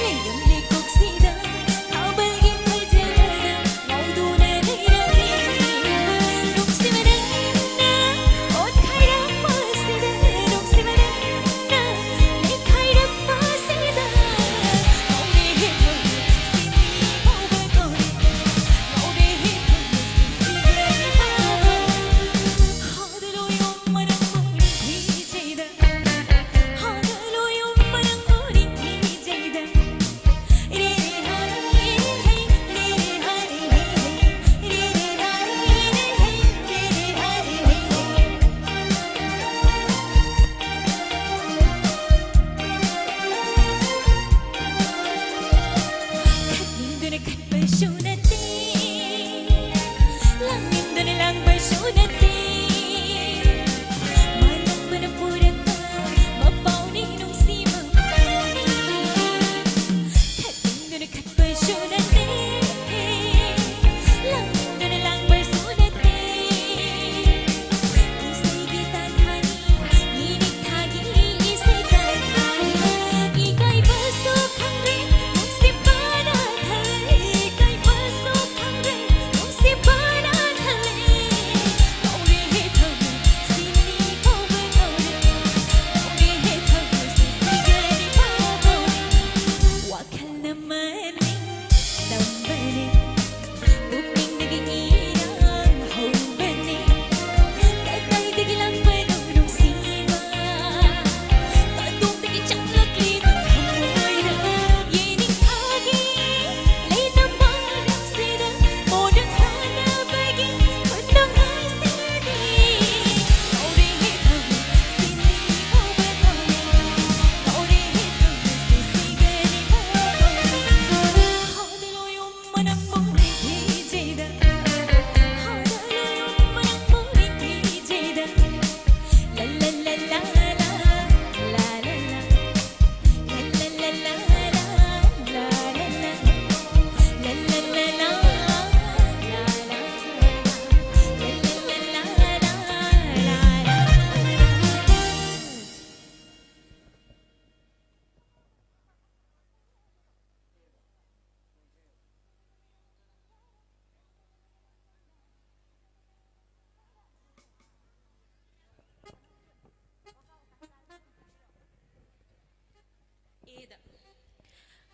ꯂꯩꯔꯝꯂꯦ ꯀꯣꯛꯁꯤꯗ ꯊꯥꯕꯜꯒꯤ ꯐꯖꯕꯗ ꯉꯥꯎꯗꯨꯅ ꯂꯩꯔꯝꯂꯦ꯫ ꯅꯨꯡꯁꯤꯕ ꯅꯪꯅ ꯑꯣꯠ ꯈꯥꯏꯔꯛꯄꯁꯤꯗ, ꯅꯨꯡꯁꯤꯕ ꯅꯪꯅ ꯂꯩꯈꯥꯏꯔꯛꯄꯁꯤꯗ ꯉꯥꯎꯔꯦꯍꯦ ꯃꯣꯏ ꯁꯤꯅꯤ ꯐꯥꯎꯕ ꯀꯧꯔꯦ꯫ ꯉꯥꯎꯔꯦꯍꯦ ꯃꯣꯏ ꯁꯤꯅꯤ ꯐꯥꯎꯕ꯫ ꯍꯥꯗꯂꯣ ꯌꯣꯝ ꯃꯔꯛ ꯃꯣꯔꯤ ꯊꯤꯖꯩꯗ꯫ ꯍꯥꯗꯂꯣ ꯌꯣꯝ ꯃꯔꯛ ꯃꯣꯔꯤ ꯊꯤꯖꯩꯗ꯫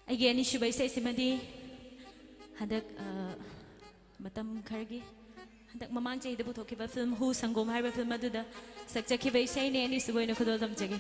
ꯑꯩꯒꯤ ꯑꯅꯤꯁꯨꯕ ꯏꯁꯩꯁꯤꯃꯗꯤ ꯍꯟꯗꯛ, ꯑ, ꯃꯇꯝ ꯈꯔꯒꯤ, ꯍꯟꯗꯛ ꯃꯃꯥꯡ ꯆꯍꯤꯗ ꯄꯨꯊꯣꯛꯈꯤꯕ ꯐꯤꯂꯝ ꯍꯨ ꯁꯪꯒꯣꯝ ꯍꯥꯏꯔꯤꯕ ꯐꯤꯂꯝ ꯑꯗꯨꯗ ꯁꯛꯆꯈꯤꯕ ꯏꯁꯩꯅꯦ꯫ ꯑꯅꯤꯁꯨꯕ ꯑꯣꯏꯅ ꯈꯨꯗꯣꯜ ꯇꯝꯖꯒꯦ꯫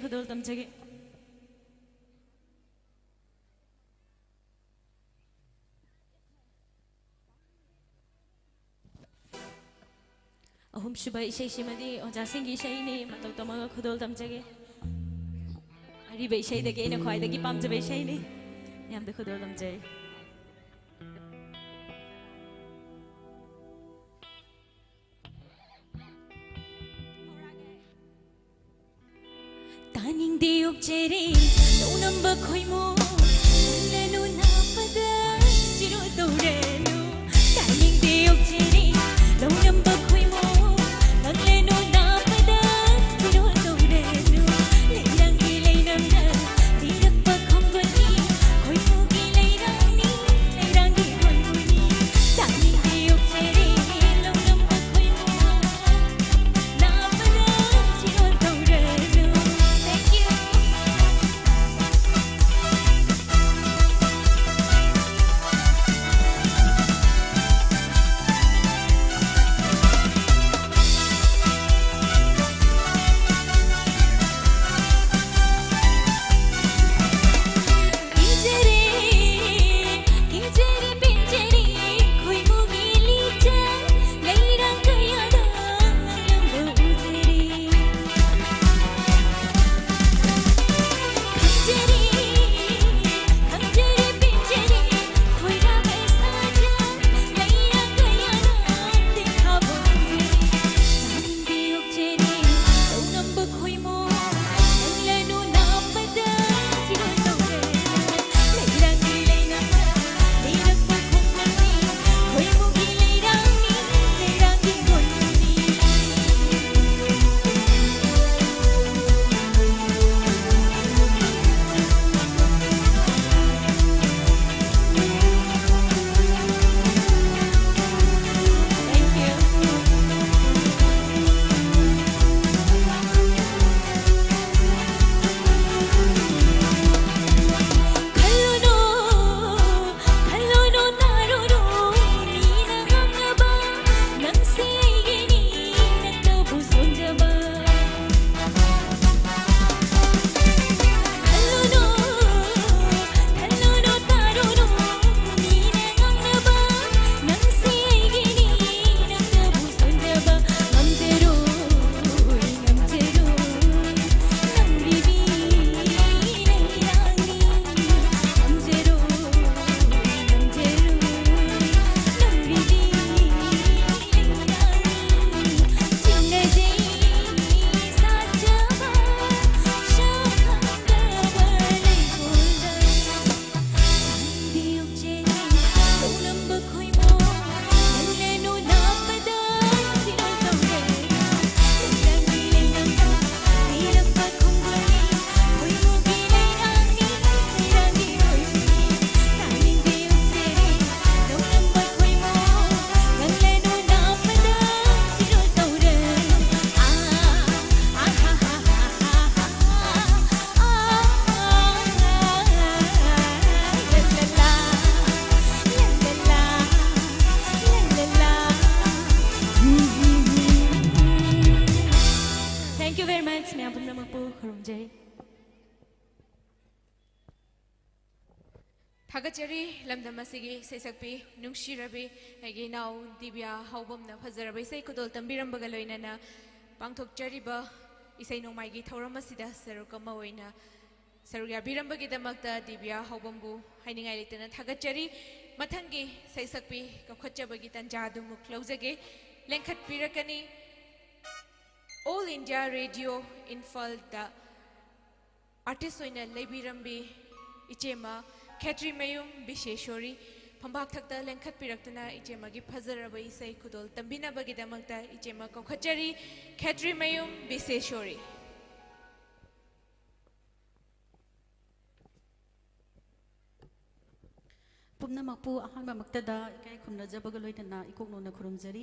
ꯈꯨꯗꯣꯜ ꯇꯝꯖꯒꯦ꯫ ꯑꯍꯨꯝꯁꯨꯕ ꯏꯁꯩꯁꯤꯃꯗꯤ ꯑꯣꯖꯥꯁꯤꯡꯒꯤ ꯏꯁꯩꯅꯤ, ꯃꯇꯧ ꯇꯝꯃꯒ ꯈꯨꯗꯣꯜ ꯇꯝꯖꯒꯦ꯫ ꯑꯔꯤꯕ ꯏꯁꯩꯗꯒꯤ ꯑꯩꯅ ꯈ꯭ꯋꯥꯏꯗꯒꯤ ꯄꯥꯝꯖꯕ ꯏꯁꯩꯅꯤ꯫ ꯃꯌꯥꯝꯗ ꯈꯨꯗꯣꯜ ꯇꯝꯖꯩ꯫ ꯇꯥꯅꯤꯡꯗꯦ ꯑꯣꯛꯆꯔꯦ ꯂꯧꯅꯝꯕ ꯈꯣꯏꯃꯨ, ꯅꯪꯂꯅꯨ ꯅꯥꯄꯗ ꯆꯤꯔꯣ ꯇꯧꯔꯅꯨ꯫ ꯇꯥꯅꯤꯡꯗꯦ ꯑꯣꯛꯆꯔꯦ ꯂꯧꯅꯝꯕ ꯈꯣꯏꯃꯨ, ꯅꯪꯂꯅꯨ ꯅꯥꯄꯗ ꯆꯤꯔꯣ ꯇꯧꯔꯅꯨ꯫ ꯂꯩꯔꯥꯡꯒꯤ ꯂꯩꯔꯝꯅ ꯂꯤꯔꯛꯄ ꯈꯣꯡꯒꯨꯟꯅꯤ, ꯈꯣꯏꯃꯨꯒꯤ ꯂꯩꯔꯥꯡꯅꯤ, ꯂꯩꯔꯥꯡꯒꯤ ꯈꯣꯏꯃꯨꯅꯤ꯫ ꯇꯥꯅꯤꯡꯗꯦ ꯑꯣꯛꯆꯔꯦ ꯂꯧꯅꯝꯕ ꯈꯣꯏꯃꯨ, ꯅꯥꯄꯗ ꯆꯤꯔꯣ ꯇꯧꯔꯅꯨ꯫ Thank you. ꯆꯔꯤ ꯂꯝꯗꯝ ꯑꯁꯤꯒꯤ ꯏꯁꯩꯁꯛꯄꯤ ꯅꯨꯡꯁꯤꯔꯕꯤ ꯑꯩꯒꯤ ꯏꯅꯥꯎ ꯗꯤꯕꯤꯌꯥ ꯍꯥꯎꯕꯝꯅ ꯐꯖꯔꯕ ꯏꯁꯩ ꯈꯨꯗꯣꯜ ꯇꯝꯕꯤꯔꯝꯕꯒ ꯂꯣꯏꯅꯅ ꯄꯥꯡꯊꯣꯛꯆꯔꯤꯕ ꯏꯁꯩ ꯅꯣꯡꯃꯥꯏꯒꯤ ꯊꯧꯔꯝ ꯑꯁꯤꯗ ꯁꯔꯨꯛ ꯑꯃ ꯑꯣꯏꯅ ꯁꯔꯨꯛ ꯌꯥꯕꯤꯔꯝꯕꯒꯤꯗꯃꯛꯇ ꯗꯤꯕꯤꯌꯥ ꯍꯥꯎꯕꯝꯕꯨ ꯍꯥꯏꯅꯤꯡꯉꯥꯏ ꯂꯩꯇꯅ ꯊꯥꯒꯠꯆꯔꯤ꯫ ꯃꯊꯪꯒꯤ ꯏꯁꯩꯁꯛꯄꯤ ꯀꯧꯈꯠꯆꯕꯒꯤ ꯇꯥꯟꯖꯥ ꯑꯗꯨꯃꯨꯛ ꯂꯧꯖꯒꯦ꯫ ꯂꯦꯡꯈꯠꯄꯤꯔꯛꯀꯅꯤ꯫ All India Radio ꯏꯝꯐꯥꯜꯗ ꯑꯥꯔꯇꯤꯁ ꯑꯣꯏꯅ ꯂꯩꯕꯤꯔꯝꯕꯤ ꯏꯆꯦꯃ ꯈꯦꯇ꯭ꯔꯤꯃꯌꯨꯝ ꯕꯤꯁꯦꯁꯣꯔꯤ ꯐꯝꯕꯥꯛꯊꯛꯇ ꯂꯦꯡꯈꯠꯄꯤꯔꯛꯇꯨꯅ ꯏꯆꯦꯃꯒꯤ ꯐꯖꯔꯕ ꯏꯁꯩ ꯈꯨꯗꯣꯜ ꯇꯝꯕꯤꯅꯕꯒꯤꯗꯃꯛꯇ ꯏꯆꯦꯃ ꯀꯧꯈꯠꯆꯔꯤ꯫ ꯈꯦꯇ꯭ꯔꯤꯃꯌꯨꯝ ꯕꯤꯁꯦꯁꯣꯔꯤ꯫ ꯄꯨꯝꯅꯃꯛꯄꯨ ꯑꯍꯥꯟꯕꯃꯛꯇꯗ ꯏꯀꯥꯏ ꯈꯨꯝꯅꯖꯕꯒ ꯂꯣꯏꯅꯅ ꯏꯀꯣꯛ ꯅꯧꯅ ꯈꯨꯔꯨꯝꯖꯔꯤ꯫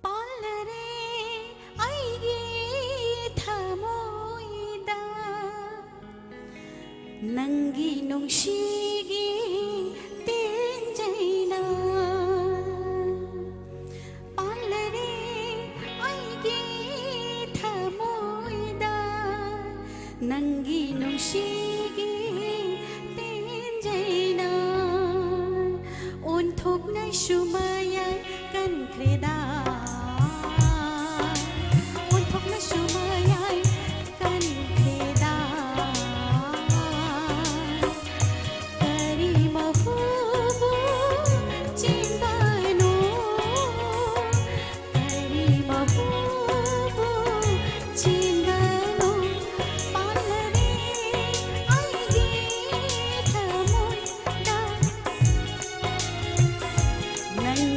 ꯄꯥꯜꯂꯔꯦ ꯑꯩꯒꯤ ꯊꯃꯣꯏꯗ ꯅꯪꯒꯤ ꯅꯨꯡꯁꯤꯒꯤ ꯇꯦꯟꯖꯩꯅ꯫ ꯄꯥꯜꯂꯔꯦ ꯑꯩꯒꯤ ꯊꯃꯣꯏꯗ ꯅꯪꯒꯤ ꯅꯨꯡꯁꯤꯒꯤ ꯇꯦꯟꯖꯩꯅ꯫ ꯑꯣꯟꯊꯣꯛꯅꯁꯨ ꯃꯌꯥꯏ ꯀꯟꯈ꯭ꯔꯦꯗ꯫ ꯑꯣꯟꯊꯣꯛꯅꯁꯨ ꯃꯌꯥꯏ ꯀꯟꯈ꯭ꯔꯦꯗ꯫ ꯀꯔꯤ ꯃꯍꯨꯕꯨ ꯆꯦꯟꯕꯅꯣ? ꯀꯔꯤ ꯃꯍꯨꯕꯨ ꯆꯦꯟꯕꯅꯣ? ꯄꯥꯜꯂꯔꯦ ꯑꯩꯒꯤ ꯊꯃꯣꯏꯗ ꯅꯪ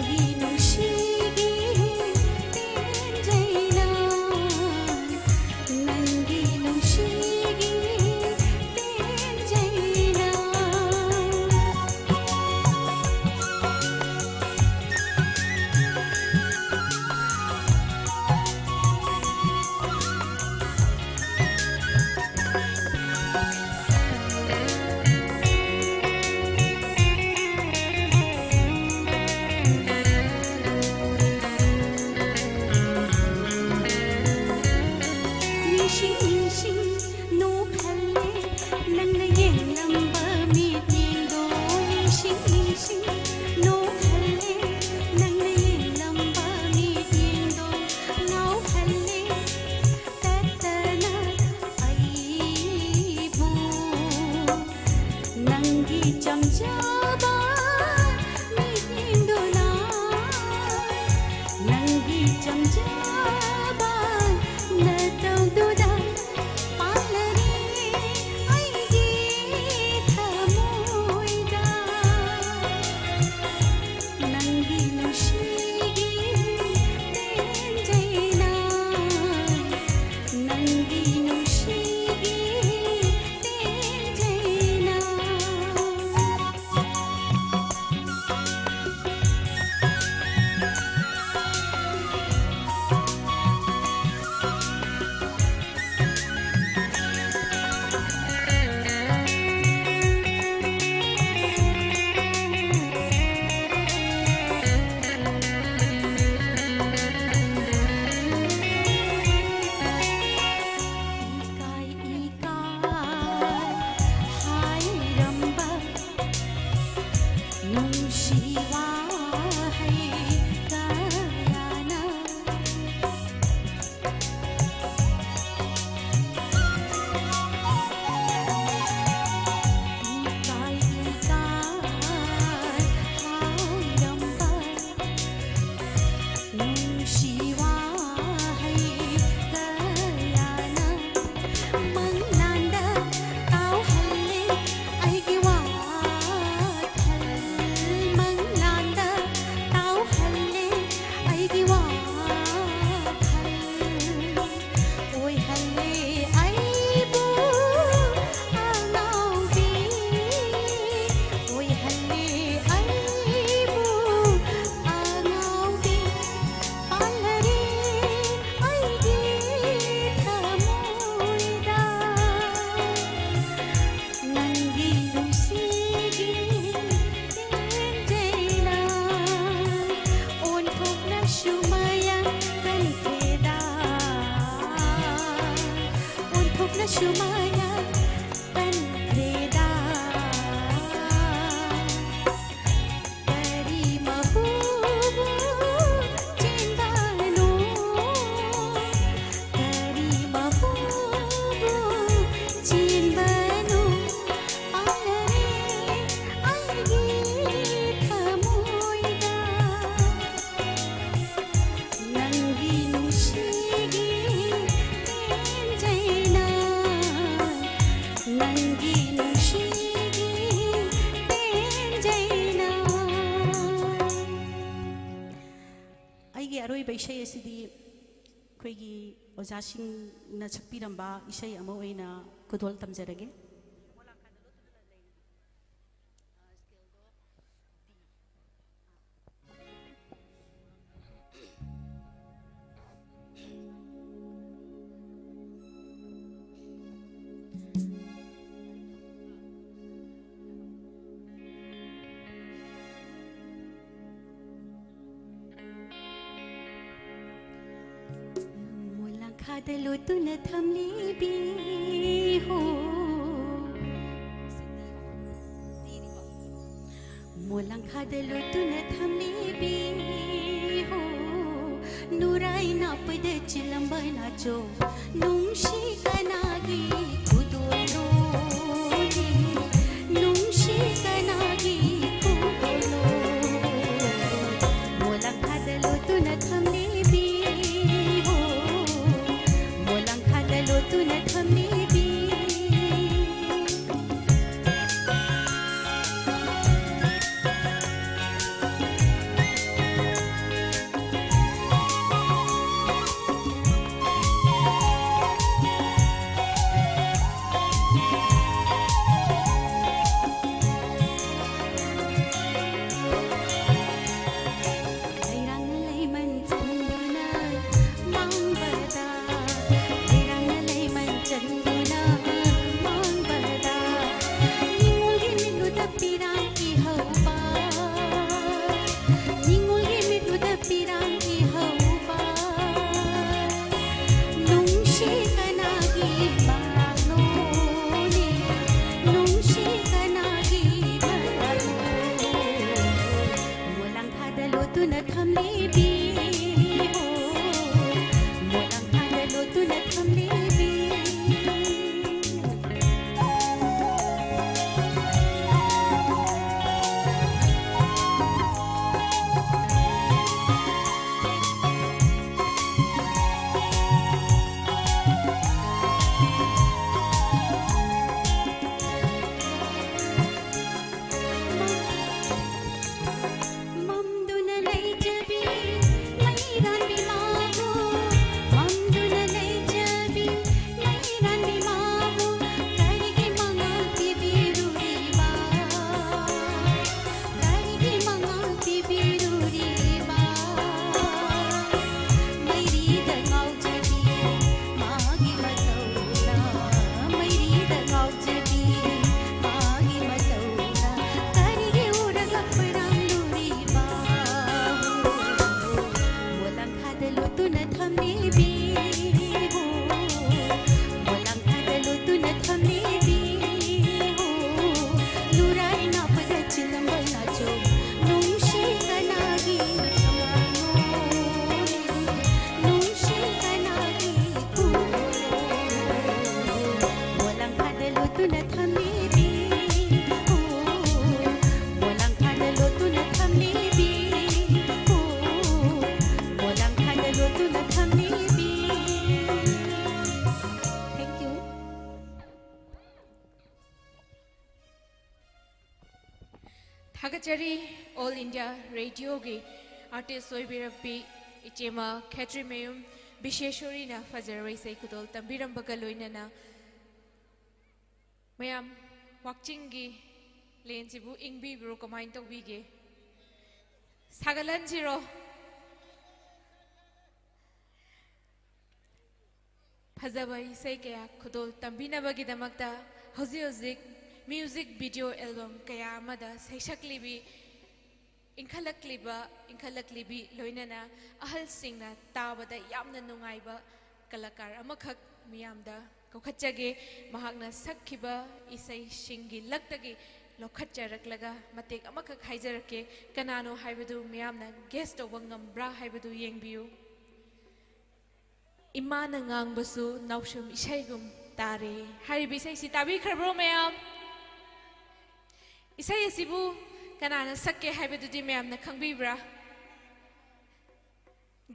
ꯆꯝꯖꯕ ꯃꯤꯠꯌꯦꯡꯗꯨꯅ, ꯅꯪꯒꯤ ꯆꯝꯖꯕ ꯅꯇꯧꯗꯨꯗ ꯄꯥꯜꯂꯔꯦ ꯑꯩꯒꯤ ꯊꯃꯣꯏꯗ꯫ ꯅꯪꯒꯤ ꯅꯨꯡꯁꯤꯒꯤ ꯇꯦꯟꯖꯩꯅ, ꯅꯪꯒꯤ ꯅꯨꯡꯁꯤꯒꯤ ꯇꯦꯟꯖꯩꯅ꯫ ꯏꯁꯩ ꯑꯁꯤꯗꯤ ꯑꯩꯈꯣꯏꯒꯤ ꯑꯣꯖꯥꯁꯤꯡꯅ ꯁꯛꯄꯤꯔꯝꯕ ꯏꯁꯩ ꯑꯃ ꯑꯣꯏꯅ ꯈꯨꯗꯣꯜ ꯇꯝꯖꯔꯒꯦ꯫ ꯃꯣꯂꯥꯡꯈꯥꯗ ꯂꯣꯠꯇꯨꯅ ꯊꯝꯂꯤꯕꯤ ꯍꯣ꯫ ꯃꯣꯂꯥꯡꯈꯥꯗ ꯂꯣꯠꯇꯨꯅ ꯊꯝꯂꯤꯕꯤ ꯍꯣ꯫ ꯅꯨꯔꯥꯏ ꯅꯥꯞꯄꯗ ꯆꯤꯜꯂꯝꯕ ꯅꯥꯆꯣ꯫ ꯅꯨꯡꯁꯤ ꯀꯅꯥꯒꯤ ꯈꯨꯗꯣꯜꯅꯣꯅꯦ? ꯅꯨꯡꯁꯤ ꯀꯅꯥꯒꯤ ꯈꯨꯗꯣꯜꯅꯣ? ꯃꯣꯂꯥꯡꯈꯥꯗ ꯂꯣꯠꯇꯨꯅ ꯊꯝꯂꯤꯕꯤ ꯍꯣ꯫ ꯃꯣꯂꯥꯡꯈꯥꯗ ꯂꯣꯠꯇꯨꯅ ꯊꯝꯂꯤꯕꯤ꯫ ꯊꯥꯒꯠꯆꯔꯤ꯫ All India Radioꯒꯤ artist ꯑꯣꯏꯕꯤꯔꯛꯄꯤ ꯏꯆꯦꯃ ꯈꯦꯇ꯭ꯔꯤꯃꯌꯨꯝ ꯕꯤꯁꯦꯁꯣꯔꯤꯅ ꯐꯖꯔꯕ ꯏꯁꯩ ꯈꯨꯗꯣꯜ ꯇꯝꯕꯤꯔꯝꯕꯒ ꯂꯣꯏꯅꯅ ꯃꯌꯥꯝ ꯋꯥꯛꯆꯤꯡꯒꯤ ꯂꯦꯟꯁꯤꯕꯨ ꯏꯪꯕꯤꯕ꯭ꯔꯣ? ꯀꯃꯥꯏꯅ ꯇꯧꯕꯤꯒꯦ? ꯁꯥꯒꯠꯍꯟꯁꯤꯔꯣ? ꯐꯖꯕ ꯏꯁꯩ ꯀꯌꯥ ꯈꯨꯗꯣꯜ ꯇꯝꯕꯤꯅꯕꯒꯤꯗꯃꯛꯇ ꯍꯧꯖꯤꯛ ꯍꯧꯖꯤꯛ music video album ꯀꯌꯥ ꯑꯃꯗ ꯁꯩꯁꯛꯂꯤꯕꯤ, ꯏꯟꯈꯠꯂꯛꯂꯤꯕ, ꯏꯟꯈꯠꯂꯛꯂꯤꯕꯤ, ꯂꯣꯏꯅꯅ ꯑꯍꯜꯁꯤꯡꯅ ꯇꯥꯕꯗ ꯌꯥꯝꯅ ꯅꯨꯡꯉꯥꯏꯕ ꯀꯂꯥꯀꯥꯔ ꯑꯃꯈꯛ ꯃꯤꯌꯥꯝꯗ ꯀꯧꯈꯠꯆꯒꯦ꯫ ꯃꯍꯥꯛꯅ ꯁꯛꯈꯤꯕ ꯏꯁꯩꯁꯤꯡꯒꯤ ꯂꯛꯇꯒꯤ ꯂꯧꯈꯠꯆꯔꯛꯂꯒ ꯃꯇꯦꯛ ꯑꯃꯈꯛ ꯍꯥꯏꯖꯔꯛꯀꯦ꯫ ꯀꯅꯥꯅꯣ ꯍꯥꯏꯕꯗꯨ ꯃꯤꯌꯥꯝꯅ guess ꯇꯧꯕ ꯉꯝꯕ꯭ꯔꯥ ꯍꯥꯏꯕꯗꯨ ꯌꯦꯡꯕꯤꯌꯨ꯫ ꯏꯃꯥꯅ ꯉꯥꯡꯕꯁꯨ ꯅꯥꯎꯁꯨꯝ ꯏꯁꯩꯒꯨꯝ ꯇꯥꯔꯦ ꯍꯥꯏꯔꯤꯕ ꯏꯁꯩꯁꯤ ꯇꯥꯕꯤꯈ꯭ꯔꯕ꯭ꯔꯣ ꯃꯌꯥꯝ? ꯏꯁꯩ ꯑꯁꯤꯕꯨ ꯀꯅꯥꯅ ꯁꯛꯀꯦ ꯍꯥꯏꯕꯗꯨꯗꯤ ꯃꯌꯥꯝꯅ ꯈꯪꯕꯤꯕ꯭ꯔꯥ?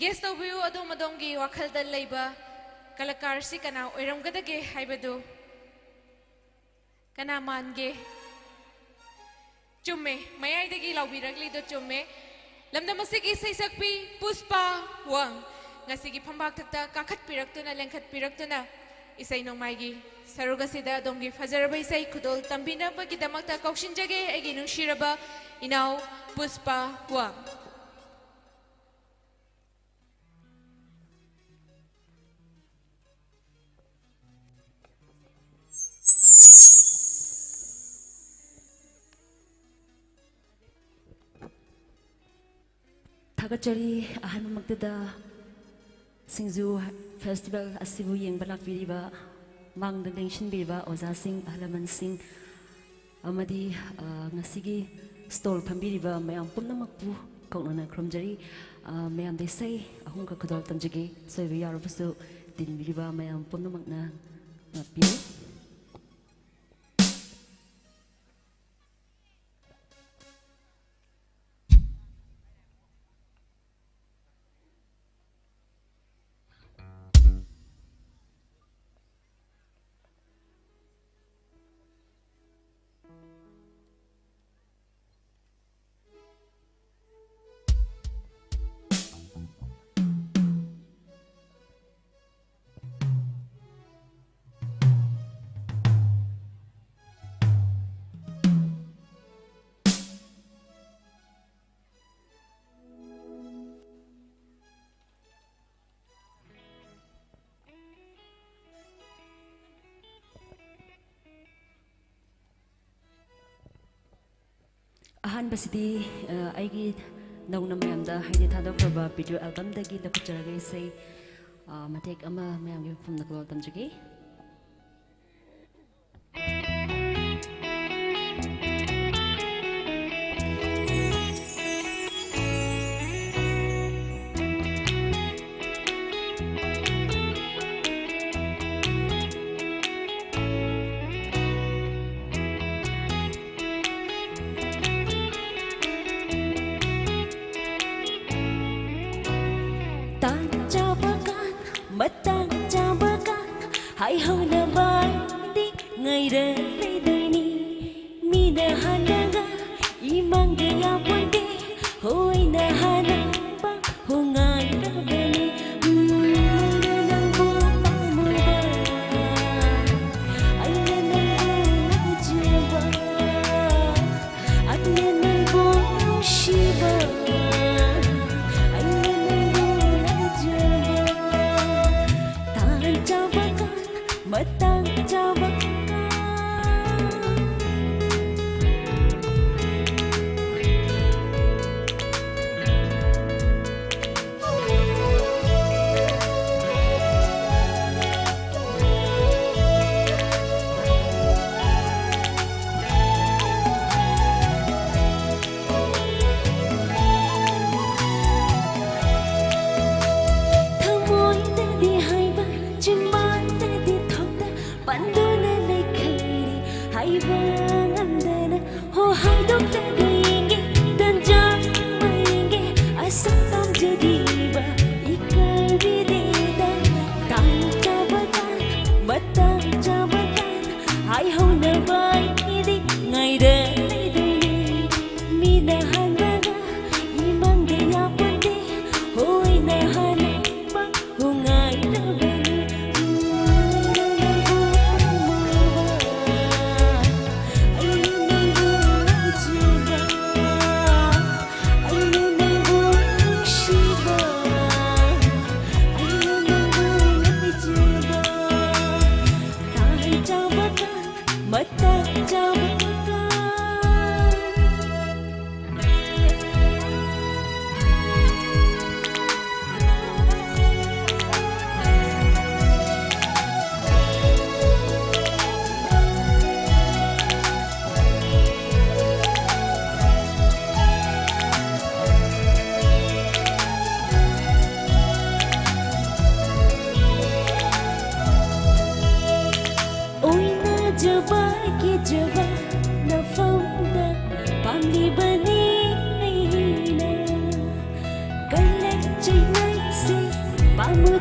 Guess ꯇꯧꯕꯤꯌꯨ, ꯑꯗꯣꯝ ꯑꯗꯣꯝꯒꯤ ꯋꯥꯈꯜꯗ ꯂꯩꯕ ꯀꯂꯥꯀꯥꯔꯁꯤ ꯀꯅꯥ ꯑꯣꯏꯔꯝꯒꯗꯒꯦ ꯍꯥꯏꯕꯗꯨ꯫ ꯀꯅꯥ ꯃꯥꯟꯒꯦ? ꯆꯨꯝꯃꯦ, ꯃꯌꯥꯏꯗꯒꯤ ꯂꯥꯎꯕꯤꯔꯛꯂꯤꯗꯣ ꯆꯨꯝꯃꯦ꯫ ꯂꯝꯗꯝ ꯑꯁꯤꯒꯤ ꯏꯁꯩ ꯁꯛꯄꯤ ꯄꯨꯁꯄꯥ ꯋꯥꯡ ꯉꯁꯤꯒꯤ ꯐꯝꯕꯥꯛꯊꯛꯇ ꯀꯥꯈꯠꯄꯤꯔꯛꯇꯨꯅ, ꯂꯦꯡꯈꯠꯄꯤꯔꯛꯇꯨꯅ ꯏꯁꯩ ꯅꯣꯡꯃꯥꯏꯒꯤ ꯁꯔꯨꯛ ꯑꯁꯤꯗ ꯑꯗꯣꯝꯒꯤ ꯐꯖꯔꯕ ꯏꯁꯩ ꯈꯨꯗꯣꯜ ꯇꯝꯕꯤꯅꯕꯒꯤꯗꯃꯛꯇ ꯀꯧꯁꯤꯟꯖꯒꯦ ꯑꯩꯒꯤ ꯅꯨꯡꯁꯤꯔꯕ ꯏꯅꯥꯎ ꯄꯨꯁꯄꯥ ꯋꯥꯡ꯫ ꯊꯥꯒꯠꯆꯔꯤ꯫ ꯑꯍꯥꯟꯕꯃꯛꯇꯗ ꯁꯤꯡꯖꯨ festival ꯑꯁꯤꯕꯨ ꯌꯦꯡꯕ ꯂꯥꯛꯄꯤꯔꯤꯕ, ꯃꯥꯡꯗ ꯂꯦꯡꯁꯤꯟꯕꯤꯔꯤꯕ ꯑꯣꯖꯥꯁꯤꯡ, ꯑꯍꯜ ꯂꯃꯟꯁꯤꯡ, ꯑꯃꯗꯤ, ꯑ, ꯉꯁꯤꯒꯤ stall ꯐꯝꯕꯤꯔꯤꯕ ꯃꯌꯥꯝ ꯄꯨꯝꯅꯃꯛꯄꯨ ꯀꯧꯅꯅ ꯈꯨꯔꯨꯝꯖꯔꯤ꯫ ꯑ, ꯃꯌꯥꯝꯗ ꯏꯁꯩ ꯑꯍꯨꯝꯈꯛ ꯈꯨꯗꯣꯜ ꯇꯝꯖꯒꯦ꯫ ꯁꯣꯏꯕ ꯌꯥꯎꯔꯕꯁꯨ ꯇꯤꯟꯕꯤꯔꯤꯕ ꯃꯌꯥꯝ ꯄꯨꯝꯅꯃꯛꯅ ꯉꯥꯛꯄꯤꯌꯨ꯫ ꯑꯍꯥꯟꯕꯁꯤꯗꯤ ꯑ, ꯑꯩꯒꯤ ꯅꯧꯅ ꯃꯌꯥꯝꯗ ꯍꯥꯏꯗꯤ ꯊꯥꯗꯣꯛꯈ꯭ꯔꯕ ꯚꯤꯗꯤꯑꯣ ꯑꯦꯜꯕꯝꯗꯒꯤ ꯂꯧꯈꯠꯆꯔꯒ ꯏꯁꯩ ꯑ, ꯃꯇꯦꯛ ꯑꯃ ꯃꯌꯥꯝꯒꯤ ꯃꯐꯝꯗ ꯀꯣꯜ ꯇꯝꯖꯒꯦ꯫ ꯇꯥꯟ ꯆꯥꯕ ꯀꯥꯟ, ꯃꯇꯥꯡ ꯆꯥꯕ ꯀꯥꯟ, ꯍꯥꯏꯍꯧꯅꯕ ꯑꯩꯗꯤ ꯉꯥꯏꯔ ꯂꯩꯗꯣꯏꯅꯤ꯫ ꯃꯤꯅ ꯍꯥꯟꯅꯒ ꯏꯃꯥꯡꯗ ꯌꯥꯄꯣꯟꯇꯦ, ꯍꯣꯏꯅ ꯍꯥꯟꯅꯕ ꯍꯣꯡꯉꯥꯏꯔꯕꯅꯤ꯫ ꯎꯝ, ꯑꯩꯅ ꯅꯪꯕꯨ ꯄꯥꯝꯃꯨꯕ, ꯑꯩꯅ ꯅꯪꯕꯨ ꯉꯥꯎꯖꯕ, ꯑꯩꯅ ꯅꯪꯕꯨ ꯅꯨꯡꯁꯤꯕ, ꯑꯩꯅ ꯅꯪꯕꯨ ꯉꯥꯎꯖꯕ꯫ ꯇꯥꯟ ꯆꯥꯕ ꯀꯥꯟ, ꯃꯇꯥꯡ ꯆꯥꯕ ꯀꯥꯟ꯫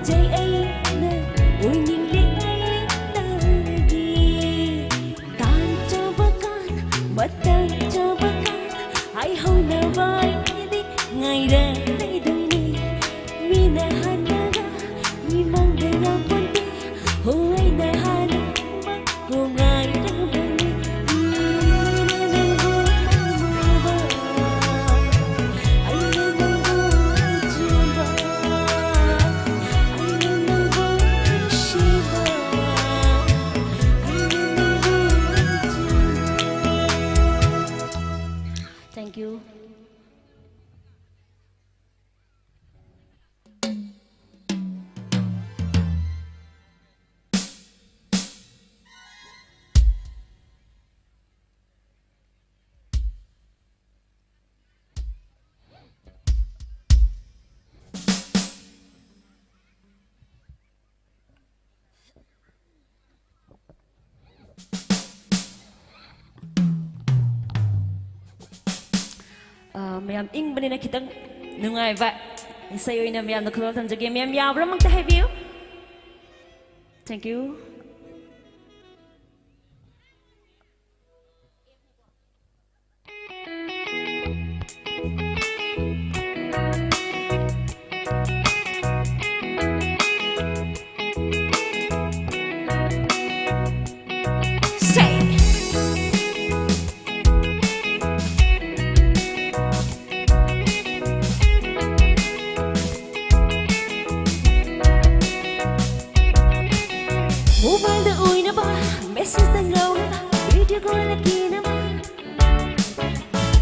ꯆꯩ ꯑꯩꯅ ꯑꯣꯏꯅꯤꯡꯂꯦ ꯑꯩ ꯅꯪꯒꯤ꯫ ꯇꯥꯟ ꯆꯥꯕ ꯀꯥꯟ, ꯃꯇꯝ ꯆꯥꯕ ꯀꯥꯟ, ꯍꯥꯏꯍꯧꯅꯕ ꯑꯩꯗꯤ ꯉꯥꯏꯔ ꯂꯩꯗꯣꯏꯅꯦ꯫ ꯃꯤꯅ ꯍꯥꯟꯅꯒ ꯃꯤꯃꯥꯡꯗ ꯌꯥꯝꯄꯣꯟꯇꯦ꯫ ꯍꯣ, ꯑꯩꯅ ꯍꯥꯟꯅ ꯈꯣꯡꯉꯥꯏꯔꯕꯅꯤ꯫ ꯑꯩꯅ ꯅꯪꯕꯨ ꯄꯥꯝꯃꯨꯕ, ꯑꯩꯅ ꯅꯪꯕꯨ ꯅꯨꯡꯁꯤꯕ, ꯑꯩꯅ ꯅꯪꯕꯨ ꯅꯨꯡꯁꯤꯕ, ꯑꯩꯅ ꯅꯪꯕꯨ ꯅꯨꯡꯁꯤꯕ꯫ Thank you. ꯑ, ꯃꯌꯥꯝ ꯏꯪꯕꯅꯤꯅ ꯈꯤꯇꯪ ꯅꯨꯡꯉꯥꯏꯕ ꯏꯁꯩ ꯑꯣꯏꯅ ꯃꯌꯥꯝꯗ ꯈꯨꯗꯣꯜ ꯊꯝꯖꯒꯦ꯫ ꯃꯌꯥꯝ ꯌꯥꯕ꯭ꯔꯥ ꯑꯝꯇ ꯍꯥꯏꯕꯤꯌꯨ꯫ Thank you. Say. Mobileꯗ ꯎꯏꯅꯕ, messageꯇ ꯉꯥꯎꯅꯕ, video callꯗ ꯀꯤꯅꯕ꯫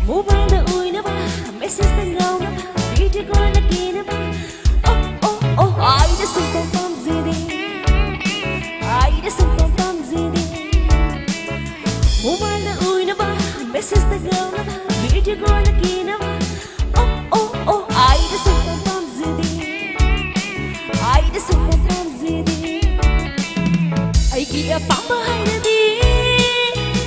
Mobileꯗ ꯎꯏꯅꯕ, messageꯇ ꯉꯥꯎꯅꯕ, video callꯗ ꯀꯤꯅꯕ꯫ Oh, oh, oh, ꯑꯩꯗꯤ ꯁꯨꯡꯄꯥꯝ ꯄꯥꯝꯖꯗꯦ꯫ ꯑꯩꯗꯤ ꯁꯨꯡꯄꯥꯝ ꯄꯥꯝꯖꯗꯦ꯫ Mobileꯗ ꯎꯏꯅꯕ, messageꯇ ꯉꯥꯎꯅꯕ, video callꯗ ꯀꯤꯅꯕ꯫ Oh, oh, oh, ꯑꯩꯗꯤ ꯁꯨꯡꯄꯥꯝ ꯄꯥꯝꯖꯗꯦ꯫ ꯑꯩꯗꯤ ꯁꯨꯡꯄꯥꯝ ꯄꯥꯝꯖꯗꯦ꯫ ꯑꯩꯒꯤ ꯑꯄꯥꯝꯕ ꯍꯥꯏꯔꯗꯤ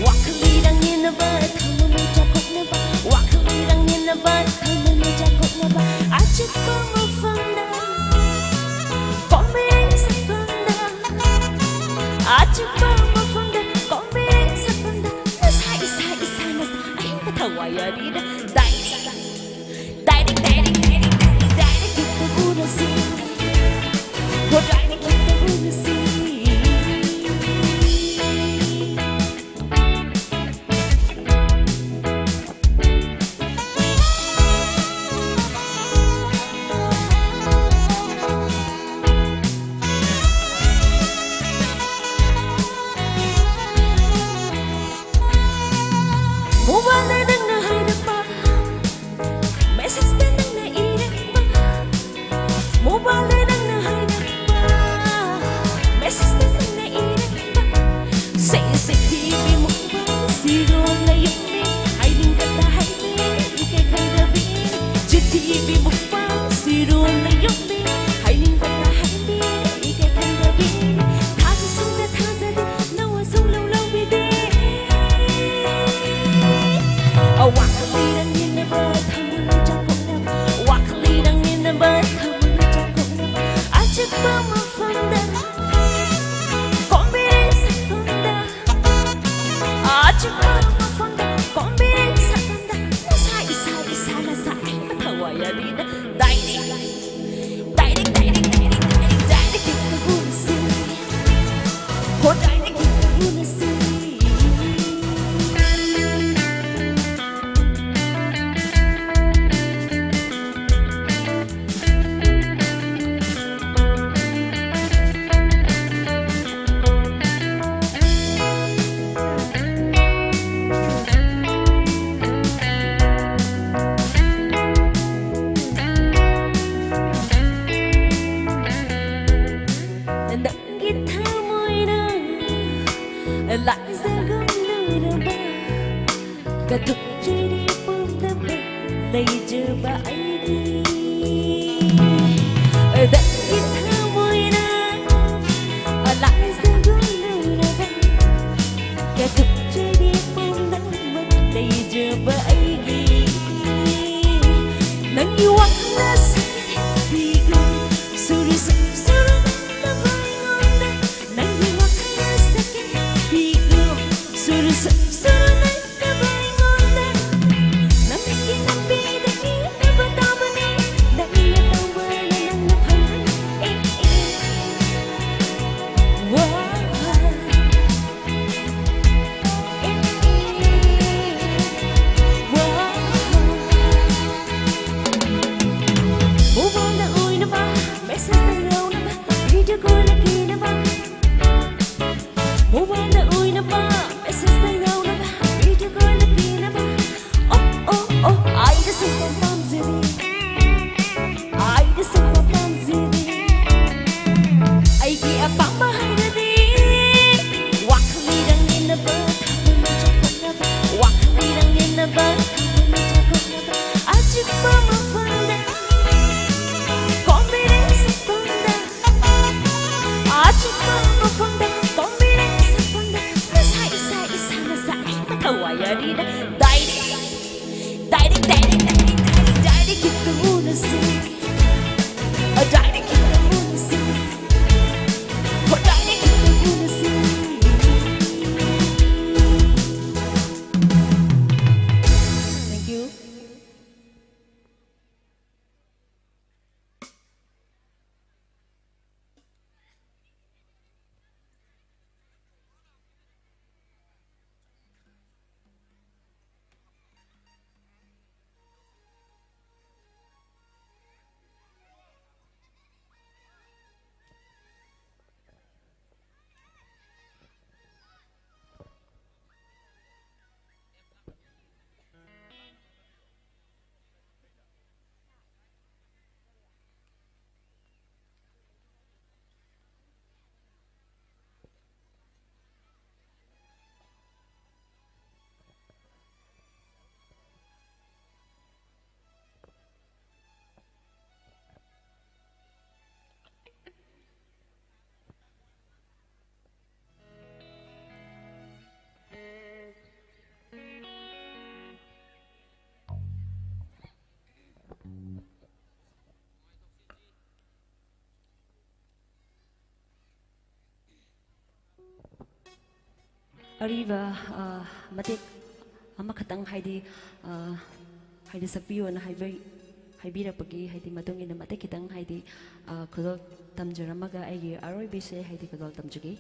ꯋꯥꯈꯜ ꯏꯔꯥꯡ ꯌꯦꯟꯅꯕ, ꯊꯃꯣꯏ ꯆꯥꯛꯀꯣꯛꯅꯕ, ꯋꯥꯈꯜ ꯏꯔꯥꯡ ꯌꯦꯟꯅꯕ, ꯊꯃꯣꯏ ꯆꯥꯛꯀꯣꯛꯅꯕ, ꯑꯆꯤꯛꯄ ꯃꯐꯝꯗ ꯑꯆꯤꯛꯄ ꯃꯐꯝꯗ ꯀꯣꯝꯕꯤꯔꯦ ꯁꯛꯐꯝꯗ ꯅꯁꯥ ꯏꯁꯥ ꯏꯁꯥ ꯅꯁꯥ ꯑꯍꯤꯡꯕ ꯊꯋꯥꯏ ꯌꯥꯔꯤꯗ ꯗꯥꯏꯔꯦꯛ ꯗꯥꯏꯔꯦꯛ ꯗꯥꯏꯔꯦꯛ ꯗꯥꯏꯔꯦꯛ ꯗꯥꯏꯔꯦꯛ ꯍꯦꯛꯇ ꯎꯔꯁꯤ ꯍꯣ ꯗꯥꯏꯔꯦꯛ ꯍꯦꯛꯇ ꯎꯔꯁꯤ Mobile ꯗ ꯅꯪꯅ ꯍꯥꯏꯔꯛꯄ Message ꯇ ꯅꯪꯅ ꯏꯔꯛꯄ Mobile ꯗ ꯅꯪꯅ ꯍꯥꯏꯔꯛꯄ Message ꯇ ꯅꯪꯅ ꯏꯔꯛꯄ ꯁꯦ ꯁꯦ ꯊꯤꯕꯤ ꯃꯨꯛꯄ ꯁꯤꯔꯣ ꯂꯩꯌꯨꯝꯕꯤ ꯍꯥꯏꯅꯤꯡꯕꯇ ꯍꯥꯏꯕꯤ ꯏꯀꯥꯏ ꯈꯪꯗꯕꯤ ꯆꯤꯊꯤꯕꯤ ꯃꯨꯛꯄ ꯁꯤꯔꯣ ꯂꯩꯌꯨꯝꯕꯤ ꯍꯥꯏꯅꯤꯡꯕꯇ ꯍꯥꯏꯕꯤ ꯏꯀꯥꯏ ꯈꯪꯗꯕꯤ ꯊꯥꯖꯁꯨ ꯊꯥꯖꯗꯦ ꯅꯋꯥ ꯁꯨꯡꯂꯧ ꯂꯧꯕꯤꯗꯦ ꯋꯥꯈꯜ ꯏꯔꯪ ꯌꯦꯡꯅꯕ ꯊꯃꯣꯏ ꯆꯥꯛꯄꯣꯛꯅꯕ ꯋꯥꯈꯜ ꯏꯔꯪ ꯌꯦꯡꯅꯕ ꯊꯃꯣꯏ ꯆꯥꯛꯄꯣꯛꯅꯕ ꯑꯆꯤꯛꯄ ꯃꯐꯝꯗ ꯀꯣꯝꯕꯤꯔꯦ ꯁꯛꯐꯝꯗ ꯑꯆꯤꯛꯄ ꯃꯐꯝꯗ ꯀꯣꯝꯕꯤꯔꯦ ꯁꯛꯐꯝꯗ ꯅꯁꯥ ꯏꯁꯥ ꯏꯁꯥ ꯅꯁꯥ ꯑꯍꯤꯡꯕ ꯊꯋꯥꯏ ꯌꯥꯔꯤꯗ ꯗꯥꯏꯔꯦꯛ ꯗꯥꯏꯔꯦꯛ ꯗꯥꯏꯔꯦꯛ ꯗꯥꯏꯔꯦꯛ ꯗꯥꯏꯔꯦꯛ ꯍꯦꯛꯇ ꯎꯔꯁꯤ ꯍꯣ ꯗꯥꯏꯔꯦꯛ ꯍꯦꯛꯇ ꯎꯔꯁꯤ ꯅꯪꯒꯤ ꯊꯃꯣꯏꯅ ꯂꯥꯏꯖꯒꯨꯝ ꯂꯨꯔꯕ ꯀꯠꯊꯣꯛꯆꯔꯤ ꯄꯨꯝꯅꯃꯛ ꯂꯩꯖꯕ ꯑꯩꯒꯤ ꯅꯪꯒꯤ ꯊꯃꯣꯏꯅ ꯂꯥꯏꯖꯒꯨꯝ ꯂꯨꯔꯕ ꯀꯠꯊꯣꯛꯆꯔꯤ ꯄꯨꯝꯅꯃꯛ ꯂꯩꯖꯕ ꯑꯩꯒꯤ ꯅꯪꯒꯤ ꯋꯥꯈꯜ ꯑꯁꯤ ꯐꯤꯒꯨꯝ ꯁꯨꯔꯨ ꯁꯨꯔꯨ ꯁꯨꯔꯨ ꯅꯪꯒꯤ ꯋꯥꯈꯜ ꯑꯁꯤ ꯑꯆꯤꯛꯄ ꯃꯐꯝꯗ ꯀꯣꯝꯕꯤꯔꯦ ꯁꯛꯐꯝꯗ, ꯑꯆꯤꯛꯄ ꯃꯐꯝꯗ ꯀꯣꯝꯕꯤꯔꯦ ꯁꯛꯐꯝꯗ, ꯃꯁꯥ ꯏꯁꯥ ꯏꯁꯥ ꯃꯁꯥ ꯑꯩꯅ ꯊꯋꯥꯏ ꯌꯥꯔꯤꯗ ꯗꯥꯏꯔꯤ, ꯗꯥꯏꯔꯤ, ꯗꯥꯏꯔꯤ, ꯗꯥꯏꯔꯤ, ꯗꯥꯏꯔꯤ, ꯗꯥꯏꯔꯤ ꯈꯤꯇꯪ ꯎꯅꯁꯤ, ꯗꯥꯏꯔꯤ ꯈꯤꯇꯪ ꯎꯅꯁꯤ, ꯗꯥꯏꯔꯤ ꯈꯤꯇꯪ ꯎꯅꯁꯤ꯫ Thank you. ꯑꯔꯤꯕ, ꯑ, ꯃꯇꯦꯛ ꯑꯃꯈꯛꯇꯪ, ꯍꯥꯏꯗꯤ, ꯑ, ꯍꯥꯏꯗꯤ ꯁꯛꯄꯤꯌꯣꯅ ꯍꯥꯏꯕ-, ꯍꯥꯏꯕꯤꯔꯛꯄꯒꯤ, ꯍꯥꯏꯗꯤ, ꯃꯇꯨꯡ ꯏꯟꯅ ꯃꯇꯦꯛ ꯈꯤꯇꯪ, ꯍꯥꯏꯗꯤ, ꯑ, ꯈꯨꯗꯣꯜ ꯇꯝꯖꯔꯝꯃꯒ ꯑꯩꯒꯤ ꯑꯔꯣꯏꯕꯤꯁꯦ, ꯍꯥꯏꯗꯤ, ꯈꯨꯗꯣꯜ ꯇꯝꯖꯒꯦ꯫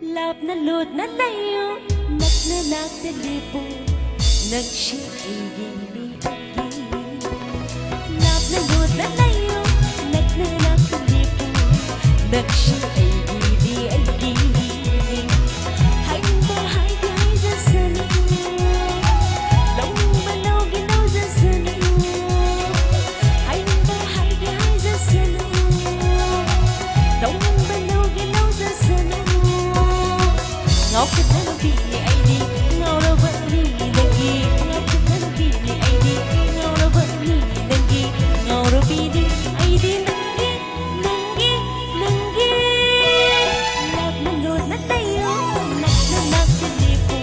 ꯂꯥꯞꯅ ꯂꯨꯞꯅ ꯂꯩꯌꯨ, ꯅꯛꯅ ꯅꯥꯛꯇ ꯂꯦꯞꯄꯨ, ꯅꯪꯁꯤ ꯑꯩꯒꯤꯅꯤ, ꯑꯩꯒꯤ꯫ ꯂꯥꯞꯅ ꯂꯨꯞꯅ ꯂꯩꯌꯨ, ꯅꯛꯅ ꯅꯥꯛꯇ ꯂꯦꯞꯄꯨ, ꯅꯪꯁꯤ ꯑꯩꯒꯤꯅꯤ, ꯑꯩꯒꯤꯅꯤ꯫ ꯍꯥꯏꯅꯤꯡꯕ ꯍꯥꯏꯒꯦ ꯍꯥꯏꯖꯁꯅꯨ, ꯂꯧꯅꯤꯡꯕ ꯂꯧꯒꯦ ꯂꯧꯖꯁꯅꯨ, ꯍꯥꯏꯅꯤꯡꯕ ꯍꯥꯏꯒꯦ ꯍꯥꯏꯖꯁꯅꯨ, ꯂꯧꯅꯤꯡꯕ ꯂꯧꯒꯦ ꯂꯧꯖꯁꯅꯨ꯫ ꯉꯥꯎꯈꯤꯕ ꯅꯨꯄꯤꯅꯤ ꯑꯩꯗꯤ, ꯉꯥꯎꯔꯕ ꯃꯤꯅꯤ ꯅꯪꯒꯤ꯫ ꯉꯥꯎꯈꯤꯕ ꯅꯨꯄꯤꯅꯤ ꯑꯩꯗꯤ, ꯉꯥꯎꯔꯕ ꯃꯤꯅꯤ ꯅꯪꯒꯤ꯫ ꯉꯥꯎꯔꯕꯤꯅꯤ ꯑꯩꯗꯤ ꯅꯪꯒꯤ, ꯅꯪꯒꯤ, ꯅꯪꯒꯤ꯫ ꯂꯥꯞꯅ ꯂꯣꯟꯅ ꯂꯩꯌꯣ, ꯅꯛꯅ ꯅꯥꯛꯇ ꯂꯦꯞꯄꯣ꯫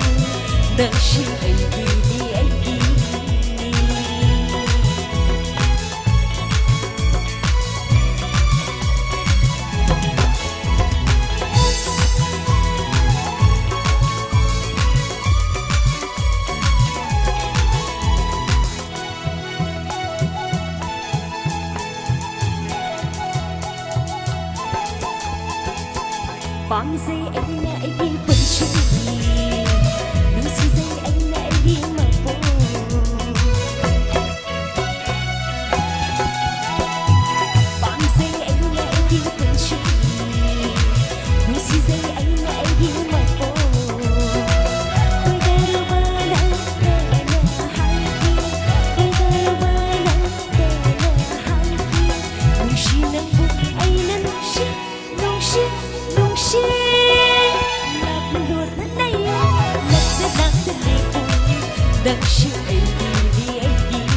ꯅꯪꯁꯤ ꯑꯩꯒꯤꯅꯤ, ꯑꯩꯒꯤꯅꯤ꯫ ꯄꯥꯝꯖꯩ ꯑꯩꯅ ꯑꯩꯒꯤ ꯄꯨꯟꯁꯤ, ꯅꯨꯡꯁꯤꯖꯩ ꯑꯩꯅ ꯑꯩꯒꯤ ꯃꯄꯣ꯫ ꯄꯥꯝꯖꯩ ꯑꯩꯅ ꯑꯩꯒꯤ ꯄꯨꯟꯁꯤ, ꯅꯨꯡꯁꯤꯖꯩ ꯑꯩꯅ ꯑꯩꯒꯤ ꯃꯄꯣ꯫ ꯀꯣꯏꯗꯔꯨꯕ ꯅꯪ ꯀꯅꯥ ꯍꯥꯏꯒꯦ? ꯀꯣꯏꯗꯔꯨꯕ ꯅꯪ ꯀꯅꯥ ꯍꯥꯏꯒꯦ? ꯅꯨꯡꯁꯤ ꯅꯪꯕꯨ ꯑꯩꯅ ꯅꯨꯡꯁꯤ, ꯅꯨꯡꯁꯤ, ꯅꯨꯡꯁꯤ꯫ ꯂꯥꯞꯅ ꯂꯣꯟꯅ ꯂꯩꯌꯨ, ꯅꯛꯅ ꯅꯥꯛꯇ ꯂꯦꯞꯄꯨ꯫ ꯅꯪꯁꯤ ꯑꯩꯒꯤꯅꯤ, ꯑꯩꯒꯤꯅꯤ꯫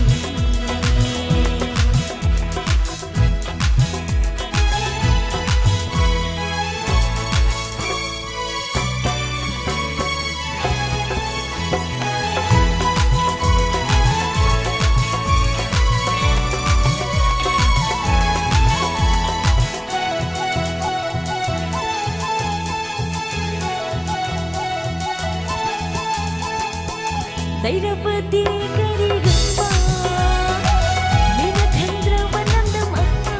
ꯂꯩꯔꯕꯗꯤ ꯀꯔꯤꯒꯨꯝꯕ ꯃꯤꯅ ꯈꯪꯗ꯭ꯔꯕ ꯂꯝꯗꯝ ꯑꯃ꯫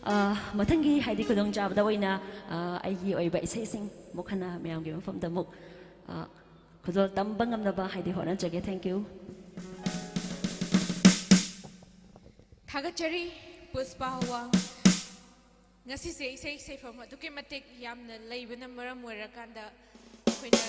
ꯑ, ꯃꯊꯪꯒꯤ, ꯍꯥꯏꯗꯤ, ꯈꯨꯗꯣꯡꯆꯥꯕꯗ ꯑꯣꯏꯅ, ꯑ, ꯑꯩꯒꯤ ꯑꯣꯏꯕ ꯏꯁꯩꯁꯤꯡ ꯑꯃꯨꯛ ꯍꯟꯅ ꯃꯌꯥꯝꯒꯤ ꯃꯐꯝꯗ ꯑꯃꯨꯛ, ꯑ, ꯈꯨꯗꯣꯜ ꯇꯝꯕ ꯉꯝꯅꯕ, ꯍꯥꯏꯗꯤ, ꯍꯣꯠꯅꯖꯒꯦ꯫ Thank you꯫ ꯊꯥꯒꯠꯆꯔꯤ, ꯄꯨꯁꯄꯥ ꯋꯥꯡ꯫ ꯉꯁꯤꯁꯦ ꯏꯁꯩ ꯁꯩꯐꯝ ꯑꯗꯨꯛꯀꯤ ꯃꯇꯤꯛ ꯌꯥꯝꯅ ꯂꯩꯕꯅ ꯃꯔꯝ ꯑꯣꯏꯔꯀꯥꯟꯗ ꯑꯩꯈꯣꯏꯅ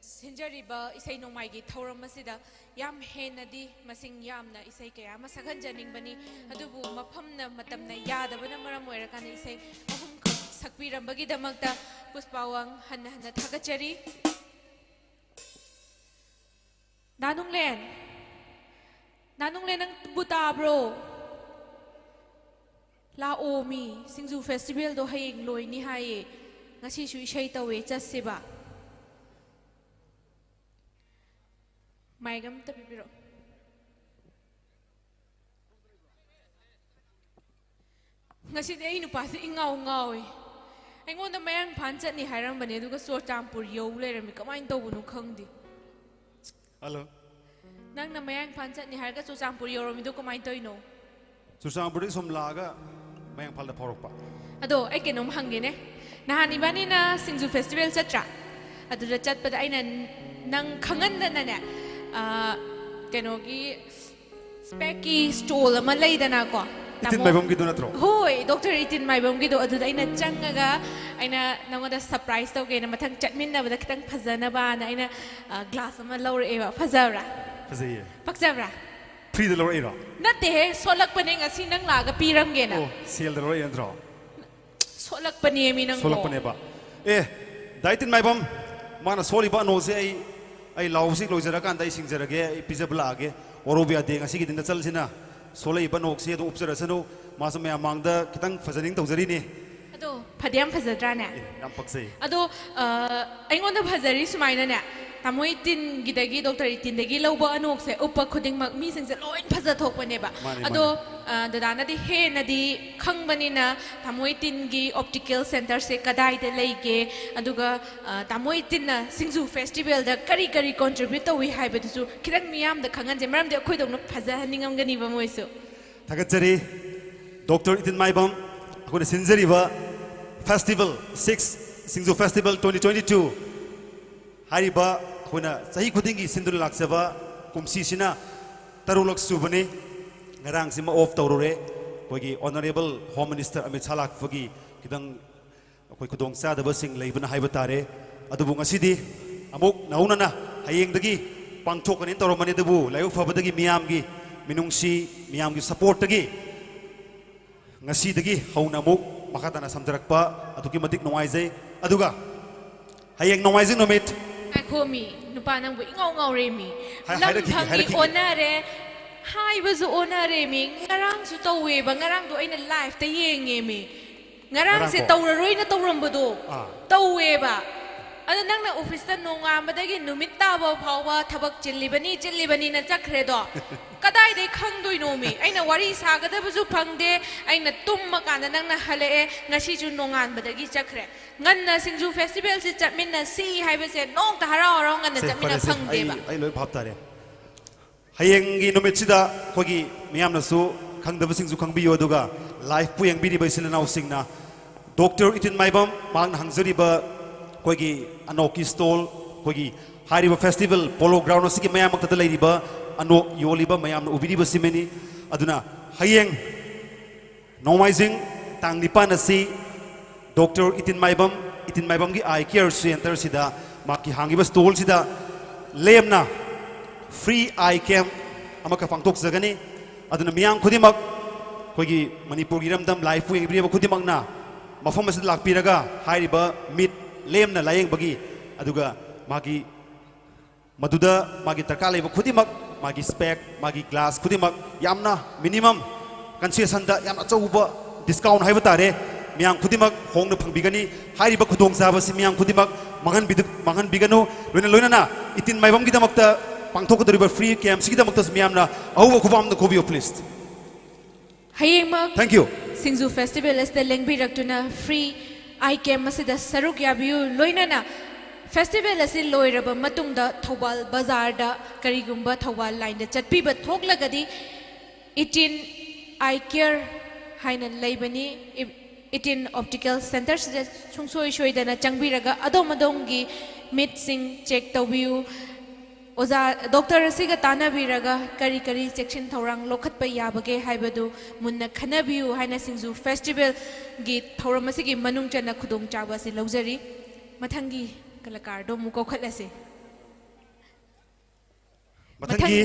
ꯁꯤꯟꯖꯔꯤꯕ ꯏꯁꯩ ꯅꯣꯡꯃꯥꯏꯒꯤ ꯊꯧꯔꯝ ꯑꯁꯤꯗ ꯌꯥꯝ ꯍꯦꯟꯅꯗꯤ ꯃꯁꯤꯡ ꯌꯥꯝꯅ ꯏꯁꯩ ꯀꯌꯥ ꯑꯃ ꯁꯛꯍꯟꯖꯅꯤꯡꯕꯅꯤ꯫ ꯑꯗꯨꯕꯨ ꯃꯐꯝꯅ ꯃꯇꯝꯅ ꯌꯥꯗꯕꯅ ꯃꯔꯝ ꯑꯣꯏꯔꯀꯥꯟꯗ ꯏꯁꯩ ꯑꯍꯨꯝꯈꯛ ꯁꯛꯄꯤꯔꯝꯕꯒꯤꯗꯃꯛꯇ ꯄꯨꯁꯄꯥ ꯋꯥꯡ ꯍꯟꯅ ꯍꯟꯅ ꯊꯥꯒꯠꯆꯔꯤ꯫ ꯅꯥꯅꯨꯡꯂꯦꯟ, ꯅꯥꯅꯨꯡꯂꯦꯟ, ꯅꯪꯕꯨ ꯇꯥꯕ꯭ꯔꯣ? ꯂꯥꯛꯑꯣ ꯃꯤ, ꯁꯤꯡꯖꯨ ꯐꯦꯁꯇꯤꯚꯦꯜꯗꯣ ꯍꯌꯦꯡ ꯂꯣꯏꯅꯤ ꯍꯥꯏꯌꯦ꯫ ꯉꯁꯤꯁꯨ ꯏꯁꯩ ꯇꯧꯋꯦ, ꯆꯠꯁꯦꯕ꯫ ꯃꯥꯏꯛ ꯑꯝꯇ ꯄꯤꯕꯤꯔꯛꯑꯣ꯫ ꯉꯁꯤꯗꯤ ꯑꯩ ꯅꯨꯄꯥꯁꯦ ꯏꯉꯥꯎ ꯉꯥꯎꯋꯦ꯫ ꯑꯩꯉꯣꯟꯗ ꯃꯌꯥꯡꯐꯥꯟ ꯆꯠꯅꯤ ꯍꯥꯏꯔꯝꯕꯅꯦ, ꯑꯗꯨꯒ ꯆꯨꯔꯆꯥꯟꯄꯨꯔ ꯌꯧ ꯂꯩꯔꯝꯃꯤ꯫ ꯀꯃꯥꯏꯅ ꯇꯧꯕꯅꯣ ꯈꯪꯗꯦ꯫ ꯍꯜꯂꯣ꯫ ꯅꯪꯅ ꯃꯌꯥꯡꯐꯥꯟ ꯆꯠꯅꯤ ꯍꯥꯏꯔꯒ ꯆꯨꯔꯆꯥꯟꯄꯨꯔ ꯌꯧꯔꯝꯃꯤꯗꯣ ꯀꯃꯥꯏꯅ ꯇꯧꯔꯤꯅꯣ? ꯆꯨꯔꯆꯥꯟꯄꯨꯔꯗꯒꯤ ꯁꯨꯝ ꯂꯥꯛꯑꯒ ꯃꯌꯥꯡꯐꯥꯜꯗ ꯐꯥꯎꯔꯛꯄ꯫ ꯑꯗꯣ ꯑꯩ ꯀꯩꯅꯣꯝ ꯍꯪꯒꯦꯅꯦ꯫ ꯅꯍꯥꯟ ꯏꯕꯥꯅꯤꯅ ꯁꯤꯡꯖꯨ ꯐꯦꯁꯇꯤꯚꯦꯜ ꯆꯠꯇ꯭ꯔꯥ? ꯑꯗꯨꯗ ꯆꯠꯄꯗ ꯑꯩꯅ ꯅꯪ ꯈꯪꯍꯟꯗꯅꯅꯦ, ꯑ, ꯀꯩꯅꯣꯒꯤ ꯁ꯭ꯄꯦꯛꯀꯤ ꯁ꯭ꯇꯣꯜ ꯑꯃ ꯂꯩꯗꯅꯀꯣ, ꯏꯇꯤꯟ ꯇꯥꯃꯣ? ꯃꯥꯏꯕꯝꯒꯤꯗꯣ ꯅꯠꯇ꯭ꯔꯣ? ꯍꯣꯏ, ꯗꯣꯛꯇꯔ ꯏꯇꯤꯟ ꯃꯥꯏꯕꯝꯒꯤꯗꯣ꯫ ꯑꯗꯨꯗ ꯑꯩꯅ ꯆꯪꯉꯒ ꯑꯩꯅ ꯅꯉꯣꯟꯗ ꯁꯔꯄ꯭ꯔꯥꯏꯁ ꯇꯧꯒꯦꯅ, ꯃꯊꯪ ꯆꯠꯃꯤꯟꯅꯕꯗ ꯈꯤꯇꯪ ꯐꯖꯅꯕꯅ ꯑꯩꯅ, ꯑ, ꯒ꯭ꯂꯥꯁ ꯑꯃ ꯂꯧꯔꯛꯑꯦꯕ꯫ ꯐꯖꯕ꯭ꯔꯥ? ꯐꯖꯩꯌꯦ꯫ ꯄꯛꯆꯕ꯭ꯔꯥ? ꯐ꯭ꯔꯤꯗ ꯂꯧꯔꯛꯏꯔꯣ? ꯅꯠꯇꯦꯍꯦ, ꯁꯣꯜꯂꯛꯄꯅꯦ, ꯉꯁꯤ ꯅꯪ ꯂꯥꯛꯑꯒ ꯄꯤꯔꯝꯒꯦꯅ꯫ ꯑꯣ, ꯁꯦꯜꯗ ꯂꯧꯔꯛꯏ ꯅꯠꯇ꯭ꯔꯣ? ꯁꯣꯜꯂꯛꯄꯅꯦꯃꯤ ꯅꯪꯕꯣ꯫ ꯁꯣꯜꯂꯛꯄꯅꯦꯕ꯫ ꯑꯦ, ꯗꯥ ꯏꯇꯤꯟ ꯃꯥꯏꯕꯝ, ꯃꯥꯅ ꯁꯣꯜꯂꯤꯕ ꯑꯅꯣꯁꯦ ꯑꯩ, ꯑꯩ ꯂꯥꯎꯕꯁꯤ ꯂꯣꯏꯖꯔꯀꯥꯟꯗ ꯑꯩ ꯁꯤꯡꯖꯔꯒꯦ, ꯑꯩ ꯄꯤꯖꯕ ꯂꯥꯛꯑꯒꯦ꯫ ꯋꯥꯔꯧꯕ ꯌꯥꯗꯦ, ꯉꯁꯤꯒꯤꯗꯤ ꯅꯆꯜꯁꯤꯅ ꯁꯣꯜꯂꯛꯏꯕ ꯑꯅꯣꯛꯁꯤ ꯑꯗꯨꯝ ꯎꯞꯆꯔꯁꯅꯨ꯫ ꯃꯥꯁꯨ ꯃꯌꯥꯝ ꯃꯥꯡꯗ ꯈꯤꯇꯪ ꯐꯖꯅꯤꯡ ꯇꯧꯖꯔꯤꯅꯤ꯫ ꯑꯗꯣ ꯐꯗꯤ ꯌꯥꯝ ꯐꯖꯗ꯭ꯔꯥꯅꯦ? ꯑꯦ, ꯌꯥꯝ ꯄꯛꯆꯩ꯫ ꯑꯗꯣ, ꯑ, ꯑꯩꯉꯣꯟꯗ ꯐꯖꯔꯤ ꯁꯨꯃꯥꯏꯅꯅꯦ, ꯇꯥꯃꯣ ꯏꯇꯤꯟꯒꯤꯗꯒꯤ, ꯗꯣꯛꯇꯔ ꯏꯇꯤꯟꯗꯒꯤ ꯂꯧꯕ ꯑꯅꯣꯛꯁꯦ ꯎꯞꯄ ꯈꯨꯗꯤꯡꯃꯛ ꯃꯤꯁꯤꯡꯁꯦ ꯂꯣꯏ ꯐꯖꯊꯣꯛꯄꯅꯦꯕ꯫ ꯃꯥꯅꯦ, ꯑꯗꯣ, ꯃꯥꯅꯦ꯫ ꯑ, ꯗꯗꯥꯅꯗꯤ ꯍꯦꯟꯅꯗꯤ ꯈꯪꯕꯅꯤꯅ ꯇꯥꯃꯣ ꯏꯇꯤꯟꯒꯤ ꯑꯣꯞꯇꯤꯀꯦꯜ ꯁꯦꯟꯇꯔꯁꯦ ꯀꯗꯥꯏꯗ ꯂꯩꯒꯦ? ꯑꯗꯨꯒ, ꯑ, ꯇꯥꯃꯣ ꯏꯇꯤꯟꯅ ꯁꯤꯡꯖꯨ ꯐꯦꯁꯇꯤꯚꯦꯜꯗ ꯀꯔꯤ ꯀꯔꯤ ꯀꯣꯟꯇ꯭ꯔꯤꯕ꯭ꯌꯨꯠ ꯇꯧꯏ ꯍꯥꯏꯕꯗꯨꯁꯨ ꯈꯤꯇꯪ ꯃꯤꯌꯥꯝꯗ ꯈꯪꯍꯟꯁꯦ, ꯃꯔꯝꯗꯤ ꯑꯩꯈꯣꯏꯗꯧꯅ ꯐꯖꯍꯟꯅꯤꯡꯉꯝꯒꯅꯤꯕ ꯃꯣꯏꯁꯨ꯫ ꯊꯥꯒꯠꯆꯔꯤ꯫ ꯗꯣꯛꯇꯔ ꯏꯇꯤꯟ ꯃꯥꯏꯕꯝ ꯑꯩꯈꯣꯏꯅ ꯁꯤꯟꯖꯔꯤꯕ ꯐꯦꯁꯇꯤꯚꯦꯜ ꯁꯤꯛꯁ ꯁꯤꯡꯖꯨ ꯐꯦꯁꯇꯤꯚꯦꯜ ꯇ꯭ꯋꯦꯟꯇꯤ ꯇ꯭ꯋꯦꯟꯇꯤ ꯇꯨ ꯍꯥꯏꯔꯤꯕ ꯑꯩꯈꯣꯏꯅ ꯆꯍꯤ ꯈꯨꯗꯤꯡꯒꯤ ꯁꯤꯟꯗꯨꯅ ꯂꯥꯛꯆꯕ ꯀꯨꯝꯁꯤꯁꯤꯅ ꯇꯔꯨꯛꯂꯛ ꯁꯨꯕꯅꯤ꯫ ꯉꯔꯥꯡꯁꯤꯃ ꯑꯣꯐ ꯇꯧꯔꯨꯔꯦ, ꯑꯩꯈꯣꯏꯒꯤ honourable home minister Amit Shah ꯂꯥꯛꯄꯒꯤ ꯈꯤꯇꯪ ꯑꯩꯈꯣꯏ ꯈꯨꯗꯣꯡꯆꯥꯗꯕꯁꯤꯡ ꯂꯩꯕꯅ ꯍꯥꯏꯕ ꯇꯥꯔꯦ꯫ ꯑꯗꯨꯕꯨ ꯉꯁꯤꯗꯤ ꯑꯃꯨꯛ ꯅꯧꯅꯅ ꯍꯌꯦꯡꯗꯒꯤ ꯄꯥꯡꯊꯣꯛꯀꯅꯤ ꯇꯧꯔꯝꯕꯅꯤ, ꯑꯗꯨꯕꯨ ꯂꯥꯏꯕꯛ ꯐꯕꯗꯒꯤ ꯃꯤꯌꯥꯝꯒꯤ ꯃꯤꯅꯨꯡꯁꯤ, ꯃꯤꯌꯥꯝꯒꯤ ꯁꯄꯣꯔꯠꯇꯒꯤ ꯉꯁꯤꯗꯒꯤ ꯍꯧꯅ ꯑꯃꯨꯛ ꯃꯈꯥ ꯇꯥꯅ ꯁꯝꯊꯔꯛꯄ ꯑꯗꯨꯛꯀꯤ ꯃꯇꯤꯛ ꯅꯨꯡꯉꯥꯏꯖꯩ꯫ ꯑꯗꯨꯒ ꯍꯌꯦꯡ ꯅꯣꯡꯃꯥꯏꯖꯤꯡ ꯅꯨꯃꯤꯠ꯫ ꯉꯥꯏꯈꯣꯃꯤ, ꯅꯨꯄꯥ ꯅꯪꯕꯨ ꯏꯉꯥꯎ ꯉꯥꯎꯔꯦꯃꯤ꯫ ꯍꯥꯏ- ꯂꯝ ꯍꯥꯏꯔꯛꯈꯤꯒꯦ, ꯐꯪꯉꯤ ꯍꯥꯏꯔꯛꯈꯤꯒꯦ꯫ ꯑꯣꯟꯅꯔꯦ, ꯍꯥꯏꯕꯁꯨ ꯑꯣꯟꯅꯔꯦꯃꯤ꯫ ꯉꯔꯥꯡꯁꯨ ꯇꯧꯋꯦꯕ, ꯉꯔꯥꯡꯗꯣ ꯑꯩꯅ ꯂꯥꯏꯐꯇ ꯌꯦꯡꯉꯦꯃꯤ꯫ ꯉꯔꯥꯡꯁꯦ ꯉꯔꯥꯡꯀꯣ? ꯇꯧꯔꯔꯣꯏꯅ ꯇꯧꯔꯝꯕꯗꯣ ꯑꯥ꯫ ꯇꯧꯋꯦꯕ꯫ ꯑꯗꯣ ꯅꯪꯅ ꯑꯣꯐꯤꯁꯇ ꯅꯣꯡꯉꯥꯟꯕꯗꯒꯤ ꯅꯨꯃꯤꯠ ꯇꯥꯕ ꯐꯥꯎꯕ ꯊꯕꯛ ꯆꯤꯜꯂꯤꯕꯅꯤ ꯆꯤꯜꯂꯤꯕꯅꯤꯅ ꯆꯠꯈ꯭ꯔꯦꯗꯣ꯫ ꯀꯗꯥꯏꯗꯩ ꯈꯪꯗꯣꯏꯅꯣꯃꯤ? ꯑꯩꯅ ꯋꯥꯔꯤ ꯁꯥꯒꯗꯕꯁꯨ ꯐꯪꯗꯦ, ꯑꯩꯅ ꯇꯨꯝꯃꯀꯥꯟꯗ ꯅꯪꯅ ꯍꯜꯂꯛꯑꯦ, ꯉꯁꯤꯁꯨ ꯅꯣꯡꯉꯥꯟꯕꯗꯒꯤ ꯆꯠꯈ꯭ꯔꯦ꯫ ꯉꯟꯅ ꯁꯤꯡꯖꯨ ꯐꯦꯁꯇꯤꯚꯦꯜꯁꯤ ꯆꯠꯃꯤꯟꯅꯁꯤ ꯍꯥꯏꯕꯁꯦ ꯅꯣꯡꯇ ꯍꯔꯥꯎ ꯍꯔꯥꯎ ꯉꯟꯅ ꯁꯦ, ꯆꯠꯃꯤꯟꯅ ꯐꯔꯦꯁꯦ, ꯑꯩ ꯐꯪꯗꯦꯕ꯫ ꯑꯩ ꯂꯣꯏ ꯚꯥꯞ ꯇꯥꯔꯦ꯫ ꯍꯌꯦꯡꯒꯤ ꯅꯨꯃꯤꯠꯁꯤꯗ ꯑꯩꯈꯣꯏꯒꯤ ꯃꯤꯌꯥꯝꯅꯁꯨ ꯈꯪꯗꯕꯁꯤꯡꯁꯨ ꯈꯪꯕꯤꯌꯨ, ꯑꯗꯨꯒ ꯂꯥꯏꯐꯄꯨ ꯌꯦꯡꯕꯤꯔꯤꯕ ꯏꯆꯤꯜ ꯏꯅꯥꯎꯁꯤꯡꯅ ꯗꯣꯛꯇꯔ ꯏꯇꯤꯟ ꯃꯥꯏꯕꯝ ꯃꯍꯥꯛꯅ ꯍꯪꯖꯔꯤꯕ ꯑꯩꯈꯣꯏꯒꯤ ꯑꯅꯣꯛꯀꯤ ꯁ꯭ꯇꯣꯜ, ꯑꯩꯈꯣꯏꯒꯤ ꯍꯥꯏꯔꯤꯕ ꯐꯦꯁꯇꯤꯚꯦꯜ ꯄꯣꯂꯣ ꯒ꯭ꯔꯥꯎꯟ ꯑꯁꯤꯒꯤ ꯃꯌꯥꯝꯃꯛꯇꯗ ꯂꯩꯔꯤꯕ ꯑꯅꯣꯛ ꯌꯣꯜꯂꯤꯕ ꯃꯌꯥꯝꯅ ꯎꯕꯤꯔꯤꯕꯁꯤꯃꯅꯤ꯫ ꯑꯗꯨꯅ ꯍꯌꯦꯡ ꯅꯣꯡꯃꯥꯏꯖꯤꯡ ꯇꯥꯡ ꯅꯤꯄꯥꯟ ꯑꯁꯤ ꯗꯣꯛꯇꯔ ꯏꯇꯤꯟ ꯃꯥꯏꯕꯝ, ꯏꯇꯤꯟ ꯃꯥꯏꯕꯝꯒꯤ ꯑꯥꯏ ꯀꯤꯌꯔ ꯁꯦꯟꯇꯔꯁꯤꯗ ꯃꯍꯥꯛꯀꯤ ꯍꯥꯡꯉꯤꯕ ꯁ꯭ꯇꯣꯜꯁꯤꯗ ꯂꯦꯝꯅ ꯐ꯭ꯔꯤ ꯑꯥꯏ ꯀꯦꯝ ꯑꯃꯈꯛ ꯄꯥꯡꯊꯣꯛꯆꯒꯅꯤ꯫ ꯑꯗꯨꯅ ꯃꯤꯌꯥꯝ ꯈꯨꯗꯤꯡꯃꯛ, ꯑꯩꯈꯣꯏꯒꯤ ꯃꯅꯤꯄꯨꯔꯒꯤ ꯏꯔꯝꯗꯝ ꯂꯥꯏꯐꯄꯨ ꯌꯦꯡꯕꯤꯔꯤꯕ ꯈꯨꯗꯤꯡꯃꯛꯅ ꯃꯐꯝ ꯑꯁꯤꯗ ꯂꯥꯛꯄꯤꯔꯒ ꯍꯥꯏꯔꯤꯕ ꯃꯤꯠ ꯂꯦꯝꯅ ꯂꯥꯌꯦꯡꯕꯒꯤ, ꯑꯗꯨꯒ ꯃꯥꯒꯤ ꯃꯗꯨꯗ ꯃꯥꯒꯤ ꯗꯔꯀꯥꯔ ꯂꯩꯕ ꯈꯨꯗꯤꯡꯃꯛ, ꯃꯥꯒꯤ ꯁ꯭ꯄꯦꯛ, ꯃꯥꯒꯤ ꯒ꯭ꯂꯥꯁ ꯈꯨꯗꯤꯡꯃꯛ ꯌꯥꯝꯅ ꯃꯤꯅꯤꯃꯝ ꯀꯟꯁꯦꯁꯟꯗ ꯌꯥꯝꯅ ꯑꯆꯧꯕ ꯗꯤꯁꯀꯥꯎꯟ ꯍꯥꯏꯕ ꯇꯥꯔꯦ, ꯃꯌꯥꯝ ꯈꯨꯗꯤꯡꯃꯛ ꯍꯣꯡꯅ ꯐꯪꯕꯤꯒꯅꯤ꯫ ꯍꯥꯏꯔꯤꯕ ꯈꯨꯗꯣꯡꯆꯥꯕꯁꯤ ꯃꯤꯌꯥꯝ ꯈꯨꯗꯤꯡꯃꯛ ꯃꯥꯡꯍꯟꯕꯤꯗ-, ꯃꯥꯡꯍꯟꯕꯤꯒꯅꯨ꯫ ꯂꯣꯏꯅ ꯂꯣꯏꯅꯅ ꯏꯇꯤꯟ ꯃꯥꯏꯕꯝꯒꯤꯗꯃꯛꯇ ꯄꯥꯡꯊꯣꯛꯀꯗꯧꯔꯤꯕ ꯐ꯭ꯔꯤ ꯀꯦꯝꯁꯤꯒꯤꯗꯃꯛꯇꯁꯨ ꯃꯤꯌꯥꯝꯅ ꯑꯍꯧꯕ ꯈꯨꯕꯥꯝꯗ ꯈꯣꯕꯤꯌꯨ, ꯄ꯭ꯂꯤꯖ꯫ ꯍꯌꯦꯡꯃꯛ Thank you. ꯁꯤꯡꯖꯨ ꯐꯦꯁꯇꯤꯚꯦꯜ ꯑꯁꯤꯗ ꯂꯦꯡꯕꯤꯔꯛꯇꯨꯅ ꯐ꯭ꯔꯤ ꯑꯥꯏ ꯀꯦꯝ ꯑꯁꯤꯗ ꯁꯔꯨꯛ ꯌꯥꯕꯤꯌꯨ꯫ ꯂꯣꯏꯅꯅ ꯐꯦꯁꯇꯤꯚꯦꯜ ꯑꯁꯤ ꯂꯣꯏꯔꯕ ꯃꯇꯨꯡꯗ ꯊꯧꯕꯥꯜ ꯕꯖꯥꯔꯗ ꯀꯔꯤꯒꯨꯝꯕ ꯊꯧꯕꯥꯜ ꯂꯥꯏꯟꯗ ꯆꯠꯄꯤꯕ ꯊꯣꯛꯂꯒꯗꯤ ꯏꯇꯤꯟ ꯑꯥꯏ ꯀꯤꯌꯔ ꯍꯥꯏꯅ ꯂꯩꯕꯅꯤ꯫ ꯏ-, ꯏꯇꯤꯟ ꯑꯣꯞꯇꯤꯀꯦꯜ ꯁꯦꯟꯇꯔꯁꯤꯗ ꯁꯨꯡꯁꯣꯏ ꯁꯣꯏꯗꯅ ꯆꯪꯕꯤꯔꯒ ꯑꯗꯣꯝ ꯑꯗꯣꯝꯒꯤ ꯃꯤꯠꯁꯤꯡ ꯆꯦꯛ ꯇꯧꯕꯤꯌꯨ꯫ ꯑꯣꯖꯥ ꯗꯣꯛꯇꯔ ꯑꯁꯤꯒ ꯇꯥꯟꯅꯕꯤꯔꯒ ꯀꯔꯤ ꯀꯔꯤ ꯆꯦꯛꯁꯤꯟ ꯊꯧꯔꯥꯡ ꯂꯧꯈꯠꯄ ꯌꯥꯕꯒꯦ ꯍꯥꯏꯕꯗꯨ ꯃꯨꯟꯅ ꯈꯟꯅꯕꯤꯌꯨ ꯍꯥꯏꯅ ꯁꯤꯡꯖꯨ ꯐꯦꯁꯇꯤꯚꯦꯜꯒꯤ ꯊꯧꯔꯝ ꯑꯁꯤꯒꯤ ꯃꯅꯨꯡ ꯆꯟꯅ ꯈꯨꯗꯣꯡꯆꯥꯕ ꯑꯁꯤ ꯂꯧꯖꯔꯤ꯫ ꯃꯊꯪꯒꯤ ꯀꯂꯥꯀꯥꯔꯗꯣ ꯑꯃꯨꯛ ꯀꯧꯈꯠꯂꯁꯤ꯫ ꯃꯊꯪꯒꯤ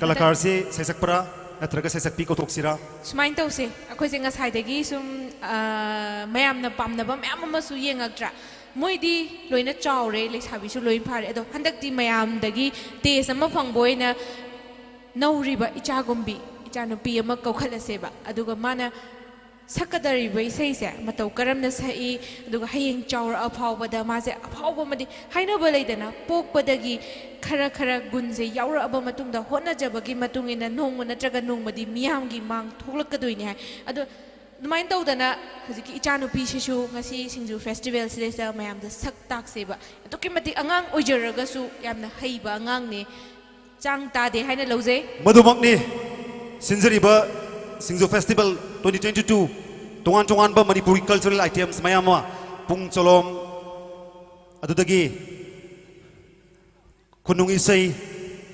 ꯀꯂꯥꯀꯥꯔꯁꯤ ꯁꯩꯁꯛꯄ꯭ꯔꯥ ꯅꯠꯇ꯭ꯔꯒ ꯁꯩꯁꯛꯄꯤ ꯀꯧꯊꯣꯛꯁꯤꯔꯥ? ꯁꯨꯃꯥꯏꯅ ꯇꯧꯁꯦ, ꯑꯩꯈꯣꯏꯁꯦ ꯉꯁꯥꯏꯗꯒꯤ ꯁꯨꯝ, ꯑ, ꯃꯌꯥꯝꯅ ꯄꯥꯝꯅꯕ ꯃꯌꯥꯝ ꯑꯃꯁꯨ ꯌꯦꯡꯉꯛꯇ꯭ꯔꯥ? ꯃꯣꯏꯗꯤ ꯂꯣꯏꯅ ꯆꯥꯎꯔꯦ, ꯂꯩꯁꯥꯕꯤꯁꯨ ꯂꯣꯏ ꯐꯥꯔꯦ, ꯑꯗꯣ ꯍꯟꯗꯛꯇꯤ ꯃꯌꯥꯝꯗꯒꯤ ꯇꯦꯁ ꯑꯃ ꯐꯪꯕ ꯑꯣꯏꯅ ꯅꯧꯔꯤꯕ ꯏꯆꯥꯒꯨꯝꯕꯤ, ꯏꯆꯥꯅꯨꯄꯤ ꯑꯃ ꯀꯧꯈꯠꯂꯁꯦꯕ꯫ ꯑꯗꯨꯒ ꯃꯥꯅ ꯁꯛꯀꯗꯧꯔꯤꯕ ꯏꯁꯩꯁꯦ ꯃꯇꯧ ꯀꯔꯝꯅ ꯁꯛꯏ, ꯑꯗꯨꯒ ꯍꯌꯦꯡ ꯆꯥꯎꯔꯛꯑ ꯐꯥꯎꯕꯗ ꯃꯥꯁꯦ ꯑꯐꯥꯎꯕ ꯑꯃꯗꯤ, ꯍꯥꯏꯅꯕ ꯂꯩꯗꯅ, ꯄꯣꯛꯄꯗꯒꯤ ꯈꯔ ꯈꯔ ꯒꯨꯟꯁꯦ ꯌꯥꯎꯔꯛꯑꯕ ꯃꯇꯨꯡꯗ ꯍꯣꯠꯅꯖꯕꯒꯤ ꯃꯇꯨꯡ ꯏꯟꯅ ꯅꯣꯡꯃ ꯅꯠꯇ꯭ꯔꯒ ꯅꯣꯡꯃꯗꯤ ꯃꯤꯌꯥꯝꯒꯤ ꯃꯥꯡ ꯊꯣꯛꯂꯛꯀꯗꯣꯏꯅꯤ ꯍꯥꯏ꯫ ꯑꯗꯣ ꯑꯗꯨꯃꯥꯏꯅ ꯇꯧꯗꯅ ꯍꯧꯖꯤꯛꯀꯤ ꯏꯆꯥꯅꯨꯄꯤꯁꯤꯁꯨ ꯉꯁꯤ ꯁꯤꯡꯖꯨ ꯐꯦꯁꯇꯤꯚꯦꯜꯁꯤꯗꯩꯁꯤꯗ ꯃꯌꯥꯝꯗ ꯁꯛ ꯇꯥꯛꯁꯦꯕ꯫ ꯑꯗꯨꯛꯀꯤ ꯃꯇꯤꯛ ꯑꯉꯥꯡ ꯑꯣꯏꯖꯔꯒꯁꯨ ꯌꯥꯝꯅ ꯍꯩꯕ ꯑꯉꯥꯡꯅꯦ꯫ ꯆꯥꯡ ꯇꯥꯗꯦ ꯍꯥꯏꯅ ꯂꯧꯖꯩ꯫ ꯃꯗꯨꯃꯛꯅꯤ꯫ ꯁꯤꯟꯖꯔꯤꯕ ꯁꯤꯡꯖꯨ ꯐꯦꯁꯇꯤꯚꯦꯜ twenty twenty-two, ꯇꯣꯉꯥꯟ ꯇꯣꯉꯥꯟꯕ ꯃꯅꯤꯄꯨꯔꯤ ꯀꯜꯆꯔꯦꯜ ꯑꯥꯏꯇꯦꯝꯁ ꯃꯌꯥꯝ ꯑꯃ, ꯄꯨꯡ ꯆꯣꯂꯣꯝ, ꯑꯗꯨꯗꯒꯤ ꯈꯨꯅꯨꯡ ꯏꯁꯩ,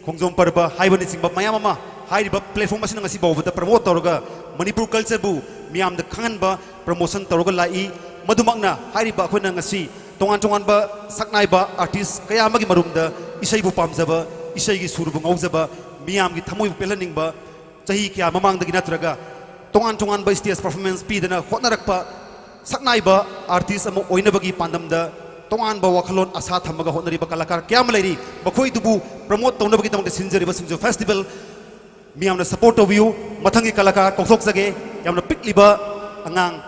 ꯈꯣꯡꯖꯣꯝ ꯄꯔꯕ ꯍꯥꯏꯕꯅꯆꯤꯡꯕ ꯃꯌꯥꯝ ꯑꯃ ꯍꯥꯏꯔꯤꯕ ꯄ꯭ꯂꯦꯠꯐꯣꯝ ꯑꯁꯤꯅ ꯉꯁꯤ ꯐꯥꯎꯕꯗ ꯄ꯭ꯔꯃꯣꯠ ꯇꯧꯔꯒ ꯃꯅꯤꯄꯨꯔ ꯀꯜꯆꯔꯕꯨ ꯃꯤꯌꯥꯝꯗ ꯈꯪꯍꯟꯕ, ꯄ꯭ꯔꯃꯣꯁꯟ ꯇꯧꯔꯒ ꯂꯥꯛꯏ꯫ ꯃꯗꯨꯃꯛꯅ ꯍꯥꯏꯔꯤꯕ ꯑꯩꯈꯣꯏꯅ ꯉꯁꯤ ꯇꯣꯉꯥꯟ ꯇꯣꯉꯥꯟꯕ ꯁꯛꯅꯥꯏꯕ ꯑꯥꯔꯇꯤꯁ ꯀꯌꯥ ꯑꯃꯒꯤ ꯃꯔꯨꯝꯗ ꯏꯁꯩꯕꯨ ꯄꯥꯝꯖꯕ, ꯏꯁꯩꯒꯤ ꯁꯨꯔꯕꯨ ꯉꯥꯎꯖꯕ, ꯃꯤꯌꯥꯝꯒꯤ ꯊꯃꯣꯏꯕꯨ ꯄꯦꯜꯍꯟꯅꯤꯡꯕ, ꯆꯍꯤ ꯀꯌꯥ ꯃꯃꯥꯡꯗꯒꯤ ꯅꯠꯇ꯭ꯔꯒ ꯇꯣꯉꯥꯟ ꯇꯣꯉꯥꯟꯕ ꯁ꯭ꯇꯦꯖ ꯄꯔꯐꯣꯔꯃꯦꯟꯁ ꯄꯤꯗꯅ ꯍꯣꯠꯅꯔꯛꯄ ꯁꯛꯅꯥꯏꯕ ꯑꯥꯔꯇꯤꯁ ꯑꯃ ꯑꯣꯏꯅꯕꯒꯤ ꯄꯥꯟꯗꯝꯗ ꯇꯣꯉꯥꯟꯕ ꯋꯥꯈꯜꯂꯣꯟ ꯑꯁꯥ ꯊꯝꯃꯒ ꯍꯣꯠꯅꯔꯤꯕ ꯀꯂꯥꯀꯥꯔ ꯀꯌꯥ ꯑꯃ ꯂꯩꯔꯤ꯫ ꯃꯈꯣꯏꯗꯨꯕꯨ ꯄ꯭ꯔꯃꯣꯠ ꯇꯧꯅꯕꯒꯤꯗꯃꯛꯇ ꯁꯤꯟꯖꯔꯤꯕ ꯁꯤꯡꯖꯨ ꯐꯦꯁꯇꯤꯚꯦꯜ ꯃꯤꯌꯥꯝꯅ ꯁꯄꯣꯔꯠ ꯇꯧꯕꯤꯌꯨ꯫ ꯃꯊꯪꯒꯤ ꯀꯂꯥꯀꯥꯔ ꯀꯧꯊꯣꯛꯆꯒꯦ꯫ ꯌꯥꯝꯅ ꯄꯤꯛꯂꯤꯕ ꯑꯉꯥꯡ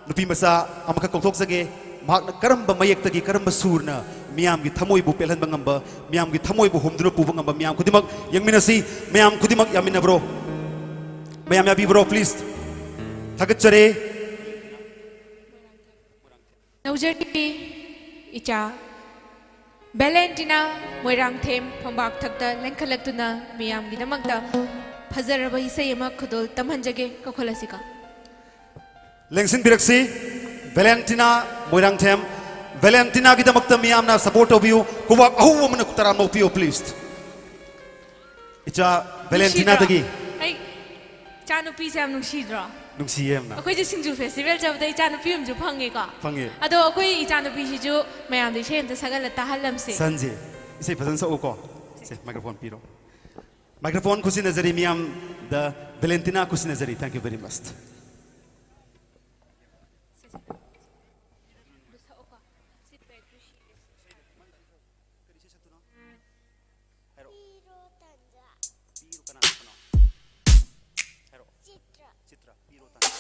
ꯅꯨꯄꯤ ꯃꯆꯥ ꯑꯃꯈꯛ ꯀꯧꯊꯣꯛꯆꯒꯦ꯫ ꯃꯍꯥꯛꯅ ꯀꯔꯝꯕ ꯃꯌꯦꯛꯇꯒꯤ ꯀꯔꯝꯕ ꯁꯨꯔꯅ ꯃꯤꯌꯥꯝꯒꯤ ꯊꯃꯣꯏꯕꯨ ꯄꯦꯜꯍꯟꯕ ꯉꯝꯕ, ꯃꯤꯌꯥꯝꯒꯤ ꯊꯃꯣꯏꯕꯨ ꯍꯣꯝꯗꯨꯅ ꯄꯨꯕ ꯉꯝꯕ, ꯃꯤꯌꯥꯝ ꯈꯨꯗꯤꯡꯃꯛ ꯌꯦꯡꯃꯤꯟꯅꯁꯤ꯫ ꯃꯌꯥꯝ ꯈꯨꯗꯤꯡꯃꯛ ꯌꯥꯃꯤꯟꯅꯕ꯭ꯔꯣ? ꯃꯌꯥꯝ ꯌꯥꯕꯤꯕ꯭ꯔꯣ? ꯄ꯭ꯂꯤꯖ꯫ ꯊꯥꯒꯠꯆꯔꯤ꯫ ꯅꯧꯖꯔꯤ ꯏꯆꯥ ꯚꯦꯂꯦꯟꯇꯤꯅꯥ ꯃꯣꯏꯔꯥꯡꯊꯦꯝ ꯐꯝꯕꯥꯛ ꯊꯛꯇ ꯂꯦꯡꯈꯠꯂꯛꯇꯨꯅ ꯃꯤꯌꯥꯝꯒꯤꯗꯃꯛꯇ ꯐꯖꯔꯕ ꯏꯁꯩ ꯑꯃ ꯈꯨꯗꯣꯜ ꯇꯝꯍꯟꯖꯒꯦ꯫ ꯀꯧꯈꯠꯂꯁꯤꯀꯣ꯫ ꯂꯦꯡꯁꯤꯟꯕꯤꯔꯛꯁꯤ, ꯚꯦꯂꯦꯟꯇꯤꯅꯥ ꯃꯣꯏꯔꯥꯡꯊꯦꯝ꯫ ꯚꯦꯂꯦꯟꯇꯤꯅꯥꯒꯤꯗꯃꯛꯇ ꯃꯤꯌꯥꯝꯅ ꯁꯄꯣꯔꯠ ꯇꯧꯕꯤꯌꯨ꯫ ꯈꯨꯕꯥꯛ ꯑꯍꯧꯕ ꯑꯃꯅ ꯇꯔꯥꯝꯅ ꯑꯣꯛꯄꯤꯌꯨ, ꯄ꯭ꯂꯤꯖ꯫ ꯏꯆꯥ ꯚꯦꯂꯦꯟꯇꯤꯅꯥꯗꯒꯤ꯫ ꯑꯩ ꯏꯆꯥꯅꯨꯄꯤꯁꯦ ꯌꯥꯝ ꯅꯨꯡꯁꯤꯗ꯭ꯔꯣ? ꯅꯨꯡꯁꯤꯌꯦ ꯌꯥꯝꯅ꯫ ꯑꯩꯈꯣꯏꯁꯦ ꯁꯤꯡꯖꯨ ꯐꯦꯁꯇꯤꯚꯦꯜ ꯆꯠꯄꯗ ꯏꯆꯥꯅꯨꯄꯤ ꯑꯃꯁꯨ ꯐꯪꯉꯦꯀꯣ꯫ ꯐꯪꯉꯦ꯫ ꯑꯗꯣ ꯑꯩꯈꯣꯏ ꯏꯆꯥꯅꯨꯄꯤꯁꯤꯁꯨ ꯃꯌꯥꯝꯗ ꯏꯁꯩ ꯑꯝꯇ ꯁꯛꯍꯜꯂ ꯇꯥꯍꯜꯂꯝꯁꯦ꯫ ꯁꯟꯁꯦ, ꯏꯁꯩ ꯐꯖꯅ ꯁꯛꯎꯀꯣ꯫ ꯁꯦ, ꯃꯥꯏꯀ꯭ꯔꯣꯐꯣꯟ ꯄꯤꯔꯣ꯫ ꯃꯥꯏꯀ꯭ꯔꯣꯐꯣꯟ ꯈꯨꯠꯁꯤꯟꯅꯖꯔꯤ ꯃꯤꯌꯥꯝꯗ꯫ ꯚꯦꯂꯦꯟꯇꯤꯅꯥ ꯈꯨꯠꯁꯤꯟꯅꯖꯔꯤ꯫ Thank you very much꯫ ꯀꯔꯤ ꯏꯁꯩ ꯁꯛꯇꯣꯏꯅꯣ? ꯍꯥꯏꯔꯛꯑꯣ꯫ ꯄꯤꯔꯣ ꯇꯥꯟꯖꯥ꯫ ꯄꯤꯔꯣ ꯀꯅꯥ ꯁꯛꯄꯅꯣ? ꯍꯥꯏꯔꯛꯑꯣ꯫ ꯆꯤꯇ꯭ꯔ꯫ ꯆꯤꯇ꯭ꯔ, ꯄꯤꯔꯣ ꯇꯥꯟꯖꯥ꯫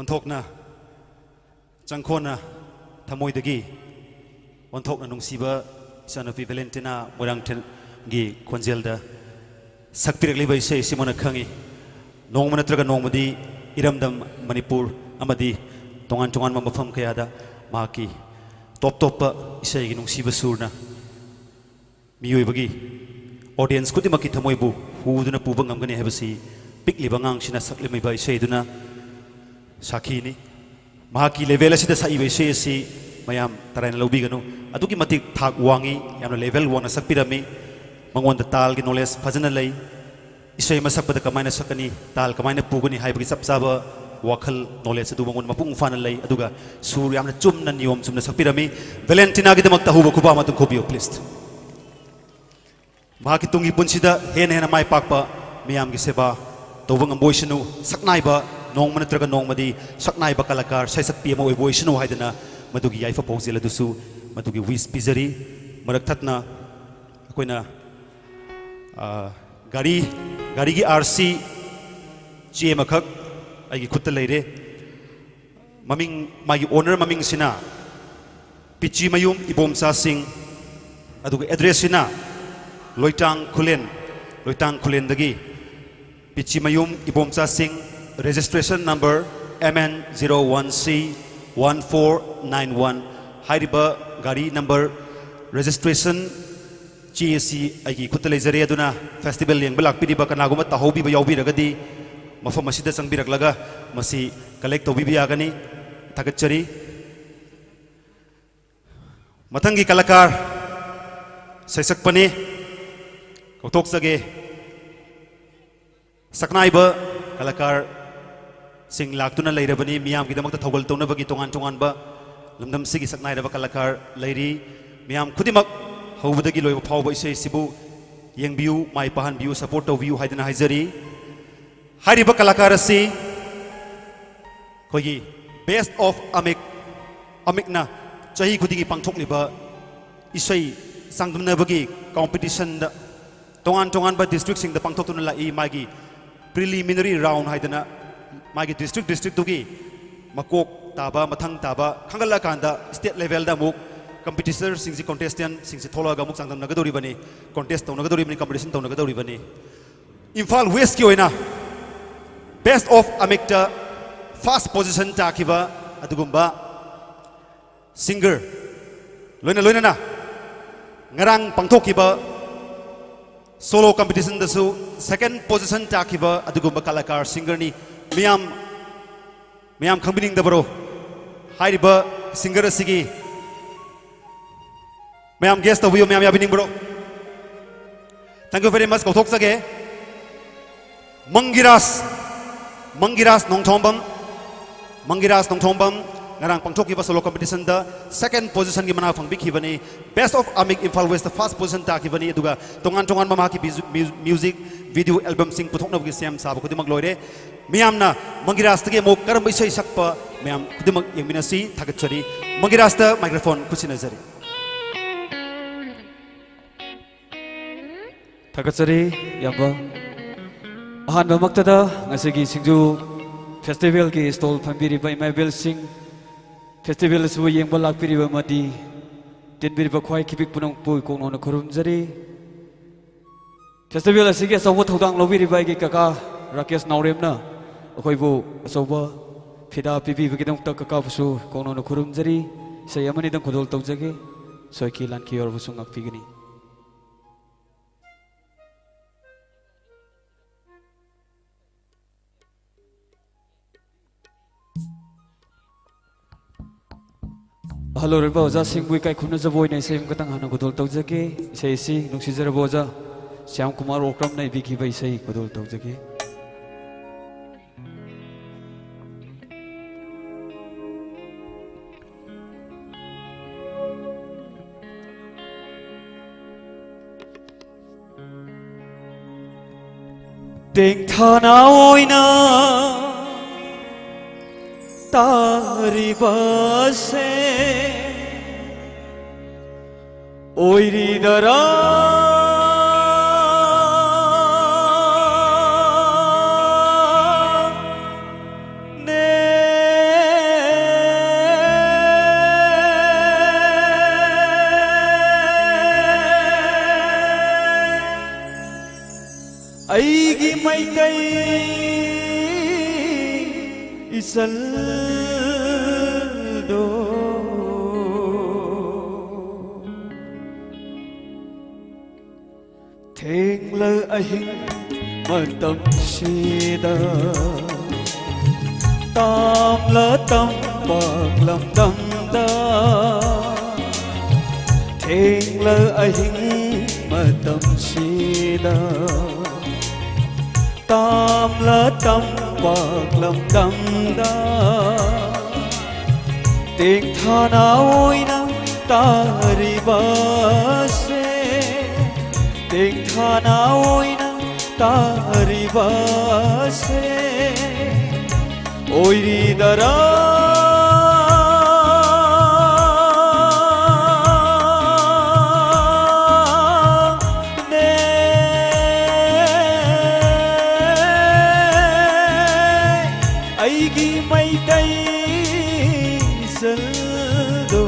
ꯑꯣꯟꯊꯣꯛꯅ ꯆꯪꯈꯣꯟꯅ ꯊꯃꯣꯏꯗꯒꯤ ꯑꯣꯟꯊꯣꯛꯅ ꯅꯨꯡꯁꯤꯕ ꯏꯆꯥꯅꯨꯄꯤ ꯚꯦꯂꯦꯟꯇꯤꯅꯥ ꯃꯣꯏꯔꯥꯡꯊꯦꯝꯒꯤ ꯈꯣꯟꯖꯦꯜꯗ ꯁꯛꯄꯤꯔꯛꯂꯤꯕ ꯏꯁꯩ ꯑꯁꯤ ꯃꯨꯟꯅ ꯈꯪꯏ꯫ ꯅꯣꯡꯃ ꯅꯠꯇ꯭ꯔꯒ ꯅꯣꯡꯃꯗꯤ ꯏꯔꯝꯗꯝ ꯃꯅꯤꯄꯨꯔ ꯑꯃꯗꯤ ꯇꯣꯉꯥꯟ ꯇꯣꯉꯥꯟꯕ ꯃꯐꯝ ꯀꯌꯥꯗ ꯃꯍꯥꯛꯀꯤ ꯇꯣꯞ ꯇꯣꯞꯄ ꯏꯁꯩꯒꯤ ꯅꯨꯡꯁꯤꯕ ꯁꯨꯔꯅ ꯃꯤꯑꯣꯏꯕꯒꯤ audience ꯈꯨꯗꯤꯡꯃꯛꯀꯤ ꯊꯃꯣꯏꯕꯨ ꯍꯨꯗꯨꯅ ꯄꯨꯕ ꯉꯝꯒꯅꯤ ꯍꯥꯏꯕꯁꯤ ꯄꯤꯛꯂꯤꯕ ꯑꯉꯥꯡꯁꯤꯅ ꯁꯛꯂꯝꯃꯤꯕ ꯏꯁꯩꯗꯨꯅ ꯁꯥꯈꯤꯅꯤ꯫ ꯃꯍꯥꯛꯀꯤ level ꯑꯁꯤꯗ ꯁꯛꯏꯕ ꯏꯁꯩ ꯑꯁꯤ ꯃꯌꯥꯝ ꯇꯔꯥꯏꯅ ꯂꯧꯕꯤꯒꯅꯨ꯫ ꯑꯗꯨꯛꯀꯤ ꯃꯇꯤꯛ ꯊꯥꯛ ꯋꯥꯡꯉꯤ, ꯌꯥꯝꯅ level ꯋꯥꯡꯅ ꯁꯛꯄꯤꯔꯝꯃꯤ꯫ ꯃꯉꯣꯟꯗ ꯇꯥꯜꯒꯤ knowledge ꯐꯖꯅ ꯂꯩ꯫ ꯏꯁꯩ ꯑꯃ ꯁꯛꯄꯗ ꯀꯃꯥꯏꯅ ꯁꯛꯀꯅꯤ, ꯇꯥꯜ ꯀꯃꯥꯏꯅ ꯄꯨꯒꯅꯤ ꯍꯥꯏꯕꯒꯤ ꯆꯞ ꯆꯥꯕ ꯋꯥꯈꯜ knowledge ꯑꯗꯨ ꯃꯉꯣꯟꯗ ꯃꯄꯨꯡ ꯐꯥꯅ ꯂꯩ꯫ ꯑꯗꯨꯒ ꯁꯨꯔ ꯌꯥꯝꯅ ꯆꯨꯝꯅ ꯅꯤꯌꯣꯝ ꯆꯨꯝꯅ ꯁꯛꯄꯤꯔꯝꯃꯤ꯫ ꯚꯦꯂꯦꯟꯇꯤꯅꯥꯒꯤꯗꯃꯛꯇ ꯑꯍꯧꯕ ꯈꯨꯕꯥꯛ ꯑꯃꯇꯪ ꯈꯨꯕꯤꯌꯨ, please꯫ ꯃꯍꯥꯛꯀꯤ ꯇꯨꯡꯒꯤ ꯄꯨꯟꯁꯤꯗ ꯍꯦꯟꯅ ꯍꯦꯟꯅ ꯃꯥꯏ ꯄꯥꯛꯄ, ꯃꯤꯌꯥꯝꯒꯤ ꯁꯦꯕꯥ ꯇꯧꯕ ꯉꯝꯕ ꯑꯣꯏꯁꯅꯨ꯫ ꯁꯛꯅꯥꯏꯕ ꯅꯣꯡꯃ ꯅꯠꯇ꯭ꯔꯒ ꯅꯣꯡꯃꯗꯤ ꯁꯛꯅꯥꯏꯕ ꯀꯂꯥꯀꯥꯔ, ꯁꯩꯁꯛꯄꯤ ꯑꯃ ꯑꯣꯏꯕ ꯑꯣꯏꯁꯅꯨ ꯍꯥꯏꯗꯅ ꯃꯗꯨꯒꯤ ꯌꯥꯏꯐ ꯄꯥꯎꯖꯦꯜ ꯑꯗꯨꯁꯨ, ꯃꯗꯨꯒꯤ wish ꯄꯤꯖꯔꯤ꯫ ꯃꯔꯛ ꯊꯠꯅ ꯑꯩꯈꯣꯏꯅ, ꯑ, ꯒꯥꯔꯤ, ꯒꯥꯔꯤꯒꯤ RC ꯆꯦ ꯑꯃꯈꯛ ꯑꯩꯒꯤ ꯈꯨꯠꯇ ꯂꯩꯔꯦ꯫ ꯃꯃꯤꯡ, ꯃꯥꯒꯤ owner ꯃꯃꯤꯡꯁꯤꯅ ꯄꯤꯆꯤꯃꯌꯨꯝ ꯏꯕꯣꯝꯆꯥ ꯁꯤꯡ, ꯑꯗꯨꯒ address ꯁꯤꯅ ꯂꯣꯏꯇꯥꯡ ꯈꯨꯂꯦꯟ, ꯂꯣꯏꯇꯥꯡ ꯈꯨꯂꯦꯟꯗꯒꯤ ꯄꯤꯆꯤꯃꯌꯨꯝ ꯏꯕꯣꯝꯆꯥ ꯁꯤꯡ, registration number MN zero one C one four nine one꯫ ꯍꯥꯏꯔꯤꯕ ꯒꯥꯔꯤ number registration ꯆꯦ ꯑꯁꯤ ꯑꯩꯒꯤ ꯈꯨꯠꯇ ꯂꯩꯖꯔꯦ꯫ ꯑꯗꯨꯅ festival ꯌꯦꯡꯕ ꯂꯥꯛꯄꯤꯔꯤꯕ ꯀꯅꯥꯒꯨꯝꯕ ꯇꯥꯍꯧꯕꯤꯕ ꯌꯥꯎꯕꯤꯔꯒꯗꯤ ꯃꯐꯝ ꯑꯁꯤꯗ ꯆꯪꯕꯤꯔꯛꯂꯒ ꯃꯁꯤ collect ꯇꯧꯕꯤꯕ ꯌꯥꯒꯅꯤ꯫ ꯊꯥꯒꯠꯆꯔꯤ꯫ ꯃꯊꯪꯒꯤ ꯀꯂꯥꯀꯥꯔ ꯁꯩꯁꯛꯄꯅꯤ, ꯀꯧꯊꯣꯛꯆꯒꯦ꯫ ꯁꯛꯅꯥꯏꯕ ꯀꯂꯥꯀꯥꯔꯁꯤꯡ ꯂꯥꯛꯇꯨꯅ ꯂꯩꯔꯕꯅꯤ꯫ ꯃꯤꯌꯥꯝꯒꯤꯗꯃꯛꯇ ꯊꯧꯒꯜ ꯇꯧꯅꯕꯒꯤ ꯇꯣꯉꯥꯟ ꯇꯣꯉꯥꯟꯕ ꯂꯝꯗꯝꯁꯤꯒꯤ ꯁꯛꯅꯥꯏꯔꯕ ꯀꯂꯥꯀꯥꯔ ꯂꯩꯔꯤ꯫ ꯃꯤꯌꯥꯝ ꯈꯨꯗꯤꯡꯃꯛ ꯍꯧꯕꯗꯒꯤ ꯂꯣꯏꯕ ꯐꯥꯎꯕ ꯏꯁꯩꯁꯤꯕꯨ ꯌꯦꯡꯕꯤꯌꯨ, ꯃꯥꯏ ꯄꯥꯍꯟꯕꯤꯌꯨ, support ꯇꯧꯕꯤꯌꯨ ꯍꯥꯏꯗꯨꯅ ꯍꯥꯏꯖꯔꯤ꯫ ꯍꯥꯏꯔꯤꯕ ꯀꯂꯥꯀꯥꯔ ꯑꯁꯤ ꯑꯩꯈꯣꯏꯒꯤ Best of ꯑꯃꯤꯛ, ꯑꯃꯤꯛꯅ ꯆꯍꯤ ꯈꯨꯗꯤꯡꯒꯤ ꯄꯥꯡꯊꯣꯛꯂꯤꯕ ꯏꯁꯩ ꯆꯥꯡꯗꯝꯅꯕꯒꯤ competition ꯗ ꯇꯣꯉꯥꯟ ꯇꯣꯉꯥꯟꯕ district ꯁꯤꯡꯗ ꯄꯥꯡꯊꯣꯛꯇꯨꯅ ꯂꯥꯛꯏ꯫ ꯃꯥꯒꯤ preliminary round ꯍꯥꯏꯗꯅ ꯃꯥꯒꯤ district district ꯇꯨꯒꯤ ꯃꯀꯣꯛ ꯇꯥꯕ, ꯃꯊꯪ ꯇꯥꯕ ꯈꯪꯒꯠꯂꯛꯑꯀꯥꯟꯗ state levelꯗ ꯑꯃꯨꯛ competitorꯁꯤꯡꯁꯤ, contestantꯁꯤꯡꯁꯤ ꯊꯣꯛꯂꯛꯑꯒ ꯑꯃꯨꯛ ꯆꯥꯡꯗꯝꯅꯒꯗꯧꯔꯤꯕꯅꯤ, contest ꯇꯧꯅꯒꯗꯧꯔꯤꯕꯅꯤ, competition ꯇꯧꯅꯒꯗꯧꯔꯤꯕꯅꯤ꯫ ꯏꯝꯐꯥꯜ Westꯀꯤ ꯑꯣꯏꯅ Best of Amikꯇ first position ꯇꯥꯈꯤꯕ ꯑꯗꯨꯒꯨꯝꯕ singer, ꯂꯣꯏꯅ ꯂꯣꯏꯅꯅ ꯉꯔꯥꯡ ꯄꯥꯡꯊꯣꯛꯈꯤꯕ solo competitionꯗꯁꯨ second position ꯇꯥꯈꯤꯕ ꯑꯗꯨꯒꯨꯝꯕ ꯀꯂꯥꯀꯥꯔ singerꯅꯤ꯫ ꯃꯤꯌꯥꯝ, ꯃꯌꯥꯝ ꯈꯪꯕꯤꯅꯤꯡꯗꯕꯔꯣ? ꯍꯥꯏꯔꯤꯕ singer ꯑꯁꯤꯒꯤ ꯃꯌꯥꯝ guess ꯇꯧꯕꯤꯌꯨ, ꯃꯌꯥꯝ ꯌꯥꯕꯤꯅꯤꯡꯕ꯭ꯔꯣ? Thank you very much꯫ ꯀꯧꯊꯣꯛꯆꯒꯦ꯫ ꯃꯪꯒꯤꯔꯥꯖ, ꯃꯪꯒꯤꯔꯥꯖ Nongthombam, ꯃꯪꯒꯤꯔꯥꯖ Nongthombam ꯉꯔꯥꯡ ꯄꯥꯡꯊꯣꯛꯈꯤꯕ solo competitionꯗ second positionꯒꯤ ꯃꯅꯥ ꯐꯪꯕꯤꯈꯤꯕꯅꯤ꯫ Best of Amik Imphal Westꯇ first position ꯇꯥꯈꯤꯕꯅꯤ꯫ ꯑꯗꯨꯒ ꯇꯣꯉꯥꯟ ꯇꯣꯉꯥꯟꯕ ꯃꯍꯥꯛꯀꯤ ꯕꯤꯖꯨ-, ꯃ꯭ꯌꯨ-, music video albumꯁꯤꯡ ꯄꯨꯊꯣꯛꯅꯕꯒꯤ ꯁꯦꯝ ꯁꯥꯕ ꯈꯨꯗꯤꯡꯃꯛ ꯂꯣꯏꯔꯦ꯫ ꯃꯤꯌꯥꯝꯅ ꯃꯪꯒꯤꯔꯥꯖꯇꯒꯤ ꯑꯃꯨꯛ ꯀꯔꯝꯕ ꯏꯁꯩ ꯁꯛꯄ, ꯃꯌꯥꯝ ꯈꯨꯗꯤꯡꯃꯛ ꯌꯦꯡꯃꯤꯟꯅꯁꯤ꯫ ꯊꯥꯒꯠꯆꯔꯤ꯫ ꯃꯪꯒꯤꯔꯥꯖꯇ microphone ꯈꯨꯠꯁꯤꯟꯅꯖꯔꯤ꯫ ꯊꯥꯒꯠꯆꯔꯤ, ꯏꯌꯥꯝꯕ꯫ ꯑꯍꯥꯟꯕꯃꯛꯇꯗ ꯉꯁꯤꯒꯤ ꯁꯤꯡꯖꯨ festivalꯒꯤ stall ꯐꯝꯕꯤꯔꯤꯕ ꯏꯃꯥ ꯏꯕꯦꯜꯁꯤꯡ, festival ꯑꯁꯤꯕꯨ ꯌꯦꯡꯕ ꯂꯥꯛꯄꯤꯔꯤꯕ ꯑꯃꯗꯤ ꯇꯤꯟꯕꯤꯔꯤꯕ ꯈ꯭ꯋꯥꯏ ꯈꯤꯕꯤꯛ ꯄꯨꯝꯅꯃꯛꯄꯨ ꯏꯀꯣꯛꯅꯧꯅ ꯈꯨꯔꯨꯝꯖꯔꯤ꯫ Festival ꯑꯁꯤꯒꯤ ꯑꯆꯧꯕ ꯊꯧꯗꯥꯡ ꯂꯧꯕꯤꯔꯤꯕ ꯑꯩꯒꯤ ꯀꯀꯥ ꯔꯥꯀꯦꯁ ꯅꯥꯎꯔꯦꯝꯅ ꯑꯩꯈꯣꯏꯕꯨ ꯑꯆꯧꯕ ꯐꯤꯗꯥ ꯄꯤꯕꯤꯕꯒꯤꯗꯃꯛꯇ ꯀꯀꯥꯕꯨꯁꯨ ꯏꯀꯣꯛꯅꯧꯅ ꯈꯨꯔꯨꯝꯖꯔꯤ꯫ ꯏꯁꯩ ꯑꯃꯅꯤꯗꯪ ꯈꯨꯗꯣꯜ ꯇꯧꯖꯒꯦ꯫ ꯁꯣꯏꯈꯤ ꯂꯥꯟꯈꯤ ꯑꯣꯏꯔꯕꯁꯨ ꯉꯥꯛꯄꯤꯒꯅꯤ꯫ ꯑꯍꯜ ꯑꯣꯏꯔꯕ ꯑꯣꯖꯥꯁꯤꯡꯕꯨ ꯏꯀꯥꯏ ꯈꯨꯝꯅꯖꯕ ꯑꯣꯏꯅ ꯏꯁꯩ ꯑꯃꯈꯛꯇꯪ ꯍꯥꯟꯅ ꯈꯨꯗꯣꯜ ꯇꯧꯖꯒꯦ꯫ ꯏꯁꯩ ꯑꯁꯤ ꯅꯨꯡꯁꯤꯖꯔꯕ ꯑꯣꯖꯥ ꯁ꯭ꯌꯥꯝ ꯀꯨꯃꯥꯔ ꯑꯣꯀ꯭ꯔꯝꯅ ꯏꯕꯤꯈꯤꯕ ꯏꯁꯩ ꯈꯨꯗꯣꯜ ꯇꯧꯖꯒꯦ꯫ ꯇꯦꯡꯊꯥꯅ ꯑꯣꯏꯅ ꯇꯥꯔꯤꯕꯁꯦ ꯑꯣꯏꯔꯤꯗꯔꯥ? ꯑꯩꯒꯤ ꯃꯩꯇꯩ ꯏꯆꯜꯗꯣ꯫ ꯊꯦꯡꯂ ꯑꯍꯤꯡ ꯃꯇꯝꯁꯤꯗ, ꯇꯥꯝꯂ ꯇꯝꯄꯥꯛ ꯂꯝꯗꯝꯗ, ꯊꯦꯡꯂ ꯑꯍꯤꯡ ꯃꯇꯝꯁꯤꯗ, ꯇꯥꯝꯂ ꯇꯝꯄꯥꯛ ꯂꯝꯗꯝꯗ, ꯇꯦꯡꯊꯥꯅ ꯑꯣꯏꯅ ꯇꯥꯔꯤꯕꯁꯦ, ꯇꯦꯡꯊꯥꯅ ꯑꯣꯏꯅ ꯇꯥꯔꯤꯕꯁꯦ ꯑꯣꯏꯔꯤꯗꯔꯥ? ꯅꯦ꯫ ꯑꯩꯒꯤ ꯃꯩꯇꯩ ꯏꯆꯜꯗꯣ,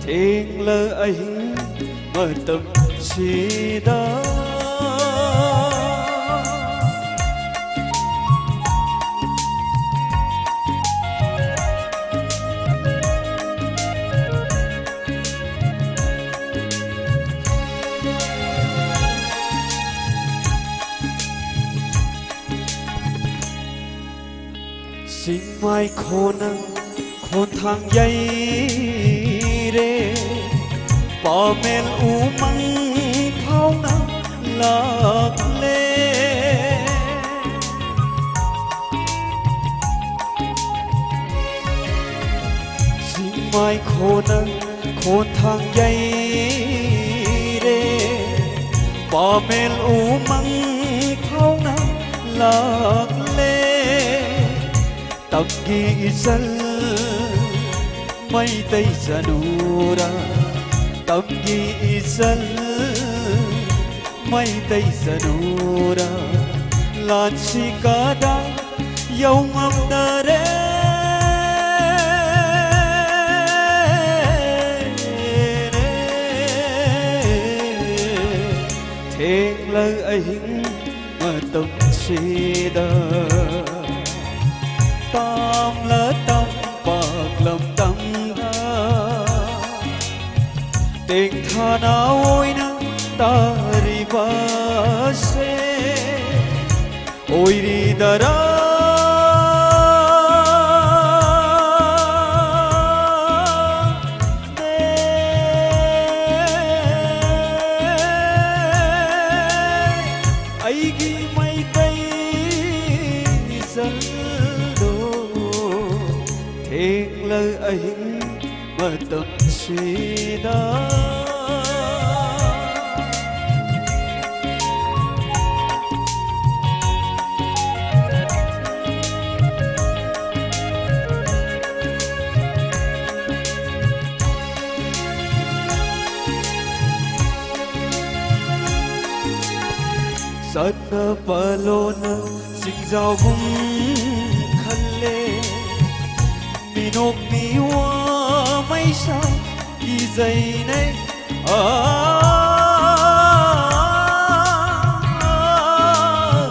ꯊꯦꯡꯂ ꯑꯍꯤꯡ ꯃꯇꯝꯁꯤꯗ꯫ ꯆꯤꯡꯃꯥꯏ ꯈꯣꯟꯅ ꯈꯣꯟꯊꯥꯡ ꯌꯩꯔꯦ, ꯄꯥꯃꯦꯜ ꯎꯃꯪ ꯐꯥꯎꯅ ꯂꯥꯛꯂꯦ꯫ ꯆꯤꯡꯃꯥꯏ ꯈꯣꯟꯅ ꯈꯣꯟꯊꯥꯡ ꯌꯩꯔꯦ, ꯄꯥꯃꯦꯜ ꯎꯃꯪ ꯐꯥꯎꯅ ꯂꯥꯛꯂꯦ꯫ ꯇꯝꯒꯤ ꯏꯆꯜ ꯃꯩꯇꯩ ꯆꯅꯨꯔꯥ, ꯇꯝꯒꯤ ꯏꯆꯜ ꯃꯩꯇꯩ ꯆꯅꯨꯔꯥ, ꯂꯥꯟꯁꯤ ꯀꯗꯥ ꯌꯧꯉꯝꯗꯔꯦ꯫ ꯊꯦꯡꯂ ꯑꯍꯤꯡ ꯃꯇꯝꯁꯤꯗ ꯇꯥꯝꯂ ꯇꯝꯄꯥꯛ ꯂꯝꯗꯝꯗ ꯇꯦꯛꯊꯥꯅ ꯑꯣꯏꯅ ꯇꯥꯔꯤꯕꯁꯦ ꯑꯣꯏꯔꯤꯗꯔꯥ? ꯑꯩꯒꯤ ꯃꯩꯇꯩ ꯏꯆꯜꯗꯣ ꯊꯦꯡꯂ ꯑꯍꯤꯡ ꯃꯇꯝꯁꯤꯗ꯫ ꯆꯠꯅꯕ ꯂꯣꯟꯅ ꯆꯤꯡꯖꯥꯎꯒꯨꯝ ꯈꯜꯂꯦ꯫ ꯃꯤꯅꯣꯛ ꯃꯤꯋꯥ ꯃꯩꯁꯥ ꯀꯤꯖꯩꯅꯦ꯫ ꯑꯥ,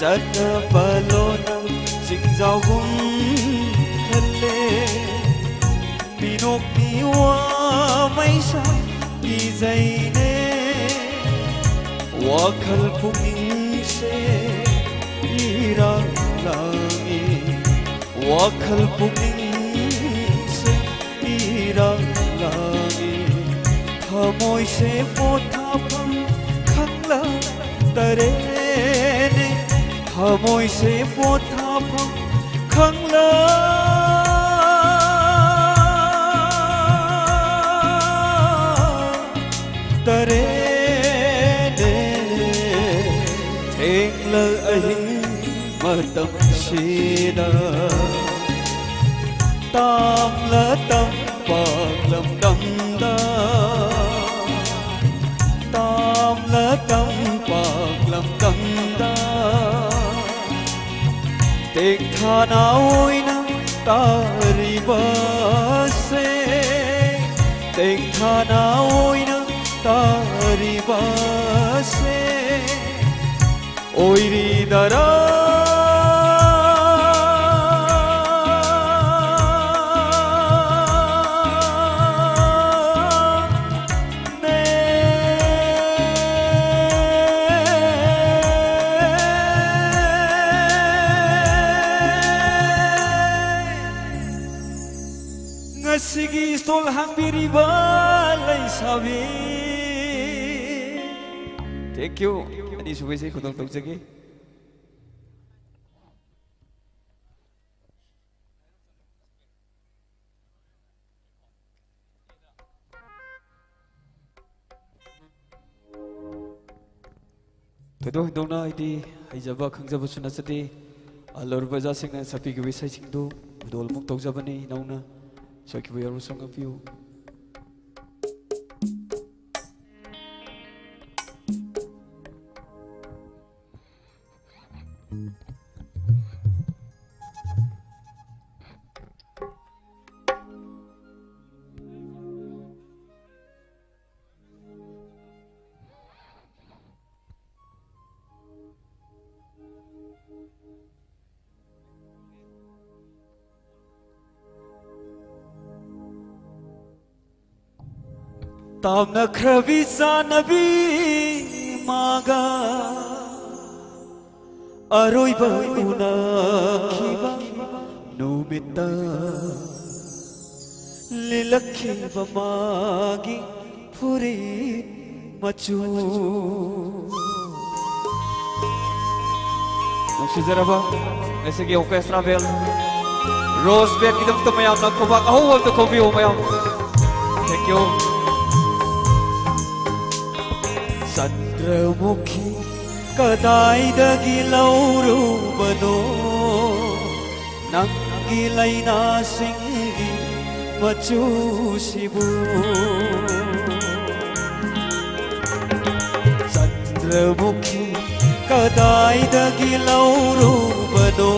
ꯆꯠꯅꯕ ꯂꯣꯟꯅ ꯆꯤꯡꯖꯥꯎꯒꯨꯝ ꯈꯜꯂꯦ꯫ ꯃꯤꯅꯣꯛ ꯃꯤꯋꯥ ꯃꯩꯁꯥ ꯀꯤꯖꯩꯅꯦ꯫ ꯋꯥꯈꯜ ꯄꯨꯛꯅꯤꯡꯁꯦ ꯏꯔꯥꯡ ꯂꯥꯡꯉꯤ꯫ ꯋꯥꯈꯜ ꯄꯨꯛꯅꯤꯡꯁꯦ ꯏꯔꯥꯡ ꯂꯥꯡꯉꯤ꯫ ꯊꯃꯣꯏꯁꯦ ꯄꯣꯊꯥꯐꯝ ꯈꯪꯂꯛꯇꯔꯦꯅꯦ꯫ ꯊꯃꯣꯏꯁꯦ ꯄꯣꯊꯥꯐꯝ ꯈꯪꯂꯛ ꯇꯔꯦꯅꯦ꯫ ꯊꯦꯡꯂ ꯑꯍꯤꯡ ꯃꯇꯝꯁꯤꯗ ꯇꯥꯝꯂ ꯇꯝꯄꯥꯛ ꯂꯝꯗꯝꯗ, ꯇꯥꯝꯂ ꯇꯝꯄꯥꯛ ꯂꯝꯗꯝꯗ ꯇꯦꯛꯊꯥꯅ ꯑꯣꯏꯅ ꯇꯥꯔꯤꯕꯁꯦ, ꯇꯦꯛꯊꯥꯅ ꯑꯣꯏꯅ ꯇꯥ ꯑꯔꯤꯕꯁꯦ ꯑꯣꯏꯔꯤꯗꯔꯥ? ꯅꯦ꯫ ꯉꯁꯤꯒꯤ stall ꯍꯥꯡꯕꯤꯔꯤꯕ ꯂꯩꯁꯥꯕꯤ꯫ Thank you꯫ ꯑꯅꯤꯁꯨꯕ ꯏꯁꯩ ꯈꯨꯗꯣꯜ ꯇꯧꯖꯒꯦ꯫ ꯊꯣꯏꯗꯣꯛ ꯍꯦꯟꯗꯣꯛꯅ ꯑꯩꯗꯤ ꯍꯩꯖꯕ ꯈꯪꯖꯕꯁꯨ ꯅꯠꯆꯗꯦ꯫ ꯑꯍꯜ ꯑꯣꯏꯔꯕ ꯑꯣꯖꯥꯁꯤꯡꯅ ꯁꯛꯄꯤꯈꯤꯕ ꯏꯁꯩꯁꯤꯡꯗꯨ ꯈꯨꯗꯣꯜ ꯑꯃꯨꯛ ꯇꯧꯖꯕꯅꯤ꯫ ꯏꯅꯧꯅ ꯁꯣꯏꯈꯤꯕ ꯌꯥꯎꯔꯕꯁꯨ ꯉꯥꯛꯄꯤꯌꯨ꯫ ꯇꯥꯝꯅꯈ꯭ꯔꯕꯤ ꯆꯥꯟꯅꯕꯤ ꯃꯥꯒ ꯑꯔꯣꯏꯕ ꯎꯅꯈꯤꯕ ꯅꯨꯃꯤꯠꯇ ꯂꯤꯂꯛꯈꯤꯕ ꯃꯥꯒꯤ ꯐꯨꯔꯤꯠ ꯃꯆꯨ꯫ ꯅꯨꯡꯁꯤꯖꯔꯕ ꯉꯁꯤꯒꯤ orchestra band Rose Bandꯒꯤꯗꯃꯛꯇ ꯃꯌꯥꯝꯅ ꯈꯨꯕꯥꯛ ꯑꯍꯧꯕ ꯑꯝꯇ ꯈꯣꯡꯕꯤꯌꯨ ꯃꯌꯥꯝ꯫ Thank you꯫ ꯆꯟꯗ꯭ꯔꯃꯨꯈꯤ ꯀꯗꯥꯏꯗꯒꯤ ꯂꯧꯔꯨꯕꯅꯣ? ꯅꯪꯒꯤ ꯂꯩꯅꯥꯁꯤꯡꯒꯤ ꯃꯆꯨꯁꯤꯕꯨ꯫ ꯆꯟꯗ꯭ꯔꯃꯨꯈꯤ ꯀꯗꯥꯏꯗꯒꯤ ꯂꯧꯔꯨꯕꯅꯣ?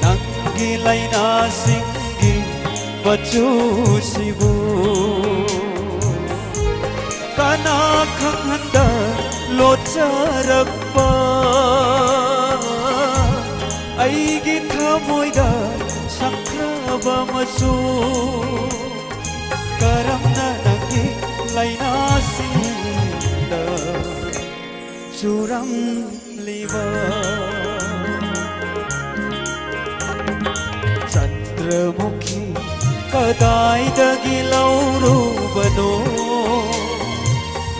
ꯅꯪꯒꯤ ꯂꯩꯅꯥꯁꯤꯡꯒꯤ ꯃꯆꯨꯁꯤꯕꯨ꯫ ꯑꯅꯥ ꯈꯪꯍꯟꯗ ꯂꯣꯠꯆꯔꯛꯄ ꯑꯩꯒꯤ ꯊꯃꯣꯏꯗ ꯁꯪꯈ꯭ꯔꯕ ꯃꯆꯨ, ꯀꯔꯝꯅ ꯅꯪꯒꯤ ꯂꯥꯏꯅꯥꯁꯤꯡꯗ ꯆꯨꯔꯝꯂꯤꯕ? ꯆꯟꯗ꯭ꯔꯃꯨꯈꯤ ꯀꯗꯥꯏꯗꯒꯤ ꯂꯧꯔꯨꯕꯅꯣ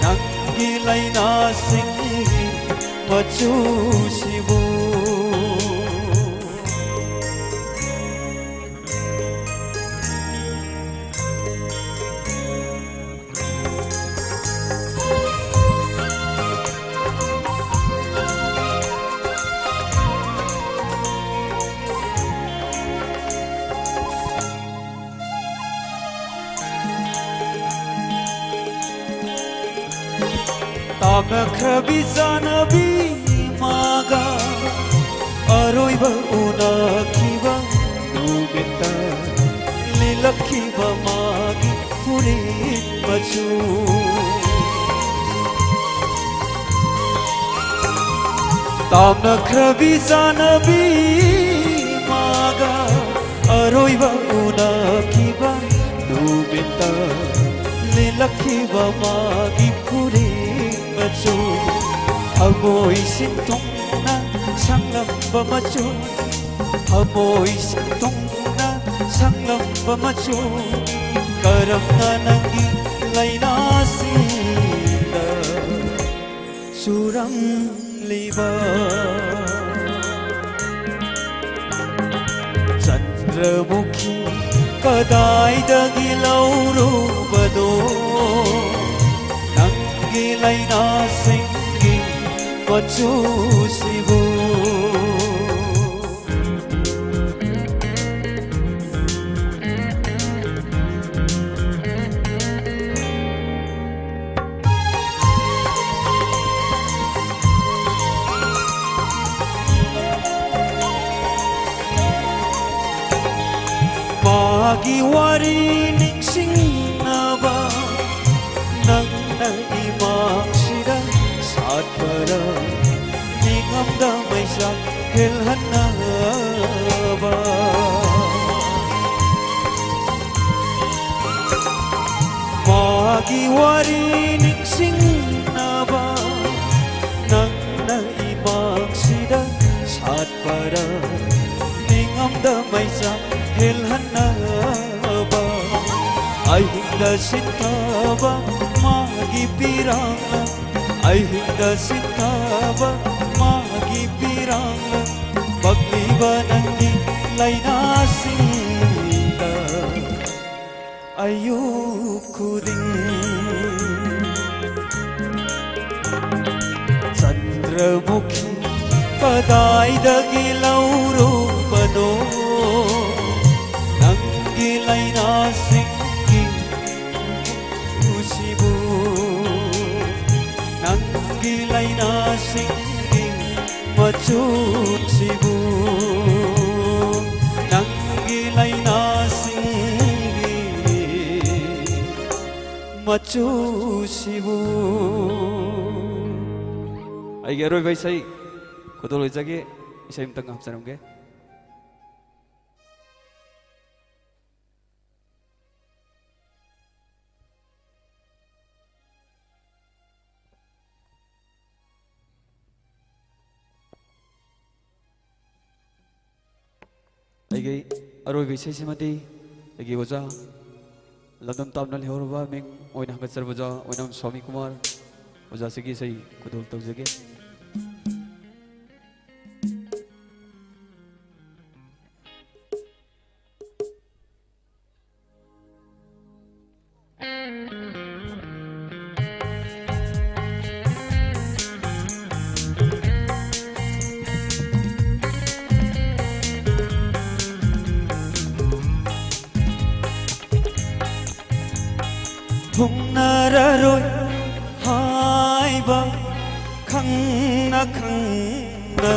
ꯅꯪꯒꯤ ꯂꯥꯏꯅꯥꯁꯤꯡꯒꯤ ꯃꯆꯨꯁꯤꯕꯨ? ꯇꯥꯝꯅꯈ꯭ꯔꯕꯤ ꯆꯥꯅꯕꯤ ꯃꯥꯒ ꯑꯔꯣꯏꯕ ꯎꯅꯈꯤꯕ ꯅꯨꯃꯤꯠꯇ ꯂꯤꯂꯛꯈꯤꯕ ꯃꯥꯒꯤ ꯐꯨꯔꯤꯠ ꯃꯆꯨ꯫ ꯇꯥꯝꯅꯈ꯭ꯔꯕꯤ ꯆꯥꯅꯕꯤ ꯃꯥꯒ ꯑꯔꯣꯏꯕ ꯎꯅꯈꯤꯕ ꯅꯨꯃꯤꯠꯇ ꯂꯤꯂꯛꯈꯤꯕ ꯃꯥꯒꯤ ꯐꯨꯔꯤꯠ ꯃꯆꯨ꯫ ꯊꯃꯣꯏ ꯁꯤꯟꯊꯨꯡꯅ ꯁꯪꯂꯝꯕ ꯃꯆꯨ, ꯊꯃꯣꯏ ꯁꯤꯟꯊꯨꯡꯅ ꯁꯪꯂꯝꯕ ꯃꯆꯨ, ꯀꯔꯝꯅ ꯅꯪꯒꯤ ꯂꯥꯏꯅꯥꯁꯤꯡꯗ ꯆꯨꯔꯝꯂꯤꯕ? ꯆꯟꯗ꯭ꯔꯃꯨꯈꯤ ꯀꯗꯥꯏꯗꯒꯤ ꯂꯧꯔꯨꯕꯅꯣ ꯅꯪꯒꯤ ꯂꯥꯏꯅꯥꯁꯤꯡꯒꯤ ꯃꯆꯨꯁꯤꯕꯨ? ꯃꯥꯒꯤ ꯋꯥꯔꯤ ꯅꯤꯡꯁꯤꯡꯅꯕ ꯅꯪꯅ ꯏꯃꯥꯡꯁꯤꯗ ꯁꯥꯠꯄꯔ ꯅꯤꯡꯉꯝꯗ ꯃꯩꯁꯥ ꯍꯦꯜꯍꯟꯅꯕ꯫ ꯃꯥꯒꯤ ꯋꯥꯔꯤ ꯅꯤꯡꯁꯤꯡꯅꯕ ꯅꯪꯅ ꯏꯃꯥꯡꯁꯤꯗ ꯁꯥꯠꯄꯔ ꯅꯤꯡꯉꯝꯗ ꯃꯩꯁꯥ ꯍꯦꯜꯍꯟꯅꯕ꯫ ꯑꯍꯤꯡꯗ ꯁꯤꯟꯊꯕ ꯃꯥꯒꯤ ꯄꯤꯔꯥꯡꯅ, ꯑꯍꯤꯡꯗ ꯁꯤꯟꯊꯕ ꯃꯥꯒꯤ ꯄꯤꯔꯥꯡꯅ, ꯄꯛꯂꯤꯕ ꯅꯪꯒꯤ ꯂꯥꯏꯅꯥꯁꯤꯡꯗ ꯑꯌꯨꯛ ꯈꯨꯗꯤꯡ꯫ ꯆꯟꯗ꯭ꯔꯃꯨꯈꯤ ꯀꯗꯥꯏꯗꯒꯤ ꯂꯧꯔꯨꯕꯅꯣ? ꯅꯪꯒꯤ ꯂꯥꯏꯅꯥꯁꯤꯡꯒꯤ ꯃꯆꯨꯁꯤꯕꯨ, ꯅꯪꯒꯤ ꯂꯥꯏꯅꯥꯁꯤꯡꯒꯤ ꯃꯆꯨꯁꯤꯕꯨ, ꯅꯪꯒꯤ ꯂꯥꯏꯅꯥꯁꯤꯡꯒꯤ ꯃꯆꯨꯁꯤꯕꯨ꯫ ꯑꯩꯒꯤ ꯑꯔꯣꯏꯕ ꯏꯁꯩ ꯈꯨꯗꯣꯜ ꯑꯣꯏꯖꯒꯦ꯫ ꯏꯁꯩ ꯑꯃꯇꯪ ꯍꯥꯞꯆꯔꯝꯒꯦ꯫ ꯑꯩꯒꯤ ꯑꯔꯣꯏꯕ ꯏꯁꯩꯁꯤꯃꯗꯤ ꯑꯩꯒꯤ ꯑꯣꯖꯥ, ꯂꯝꯗꯝ ꯇꯥꯝꯅ ꯂꯩꯍꯧꯔꯕ ꯃꯤꯡ ꯑꯣꯏꯅ ꯍꯪꯒꯠꯆꯔꯕ ꯑꯣꯖꯥ ꯑꯣꯏꯅꯥꯝ ꯁ꯭ꯋꯥꯃꯤ ꯀꯨꯃꯥꯔ ꯑꯣꯖꯥꯁꯤꯒꯤ ꯏꯁꯩ ꯈꯨꯗꯣꯜ ꯇꯧꯖꯒꯦ꯫ ꯊꯨꯡꯅꯔꯔꯣꯏ ꯍꯥꯏꯕ ꯈꯪꯅ ꯈꯪꯅ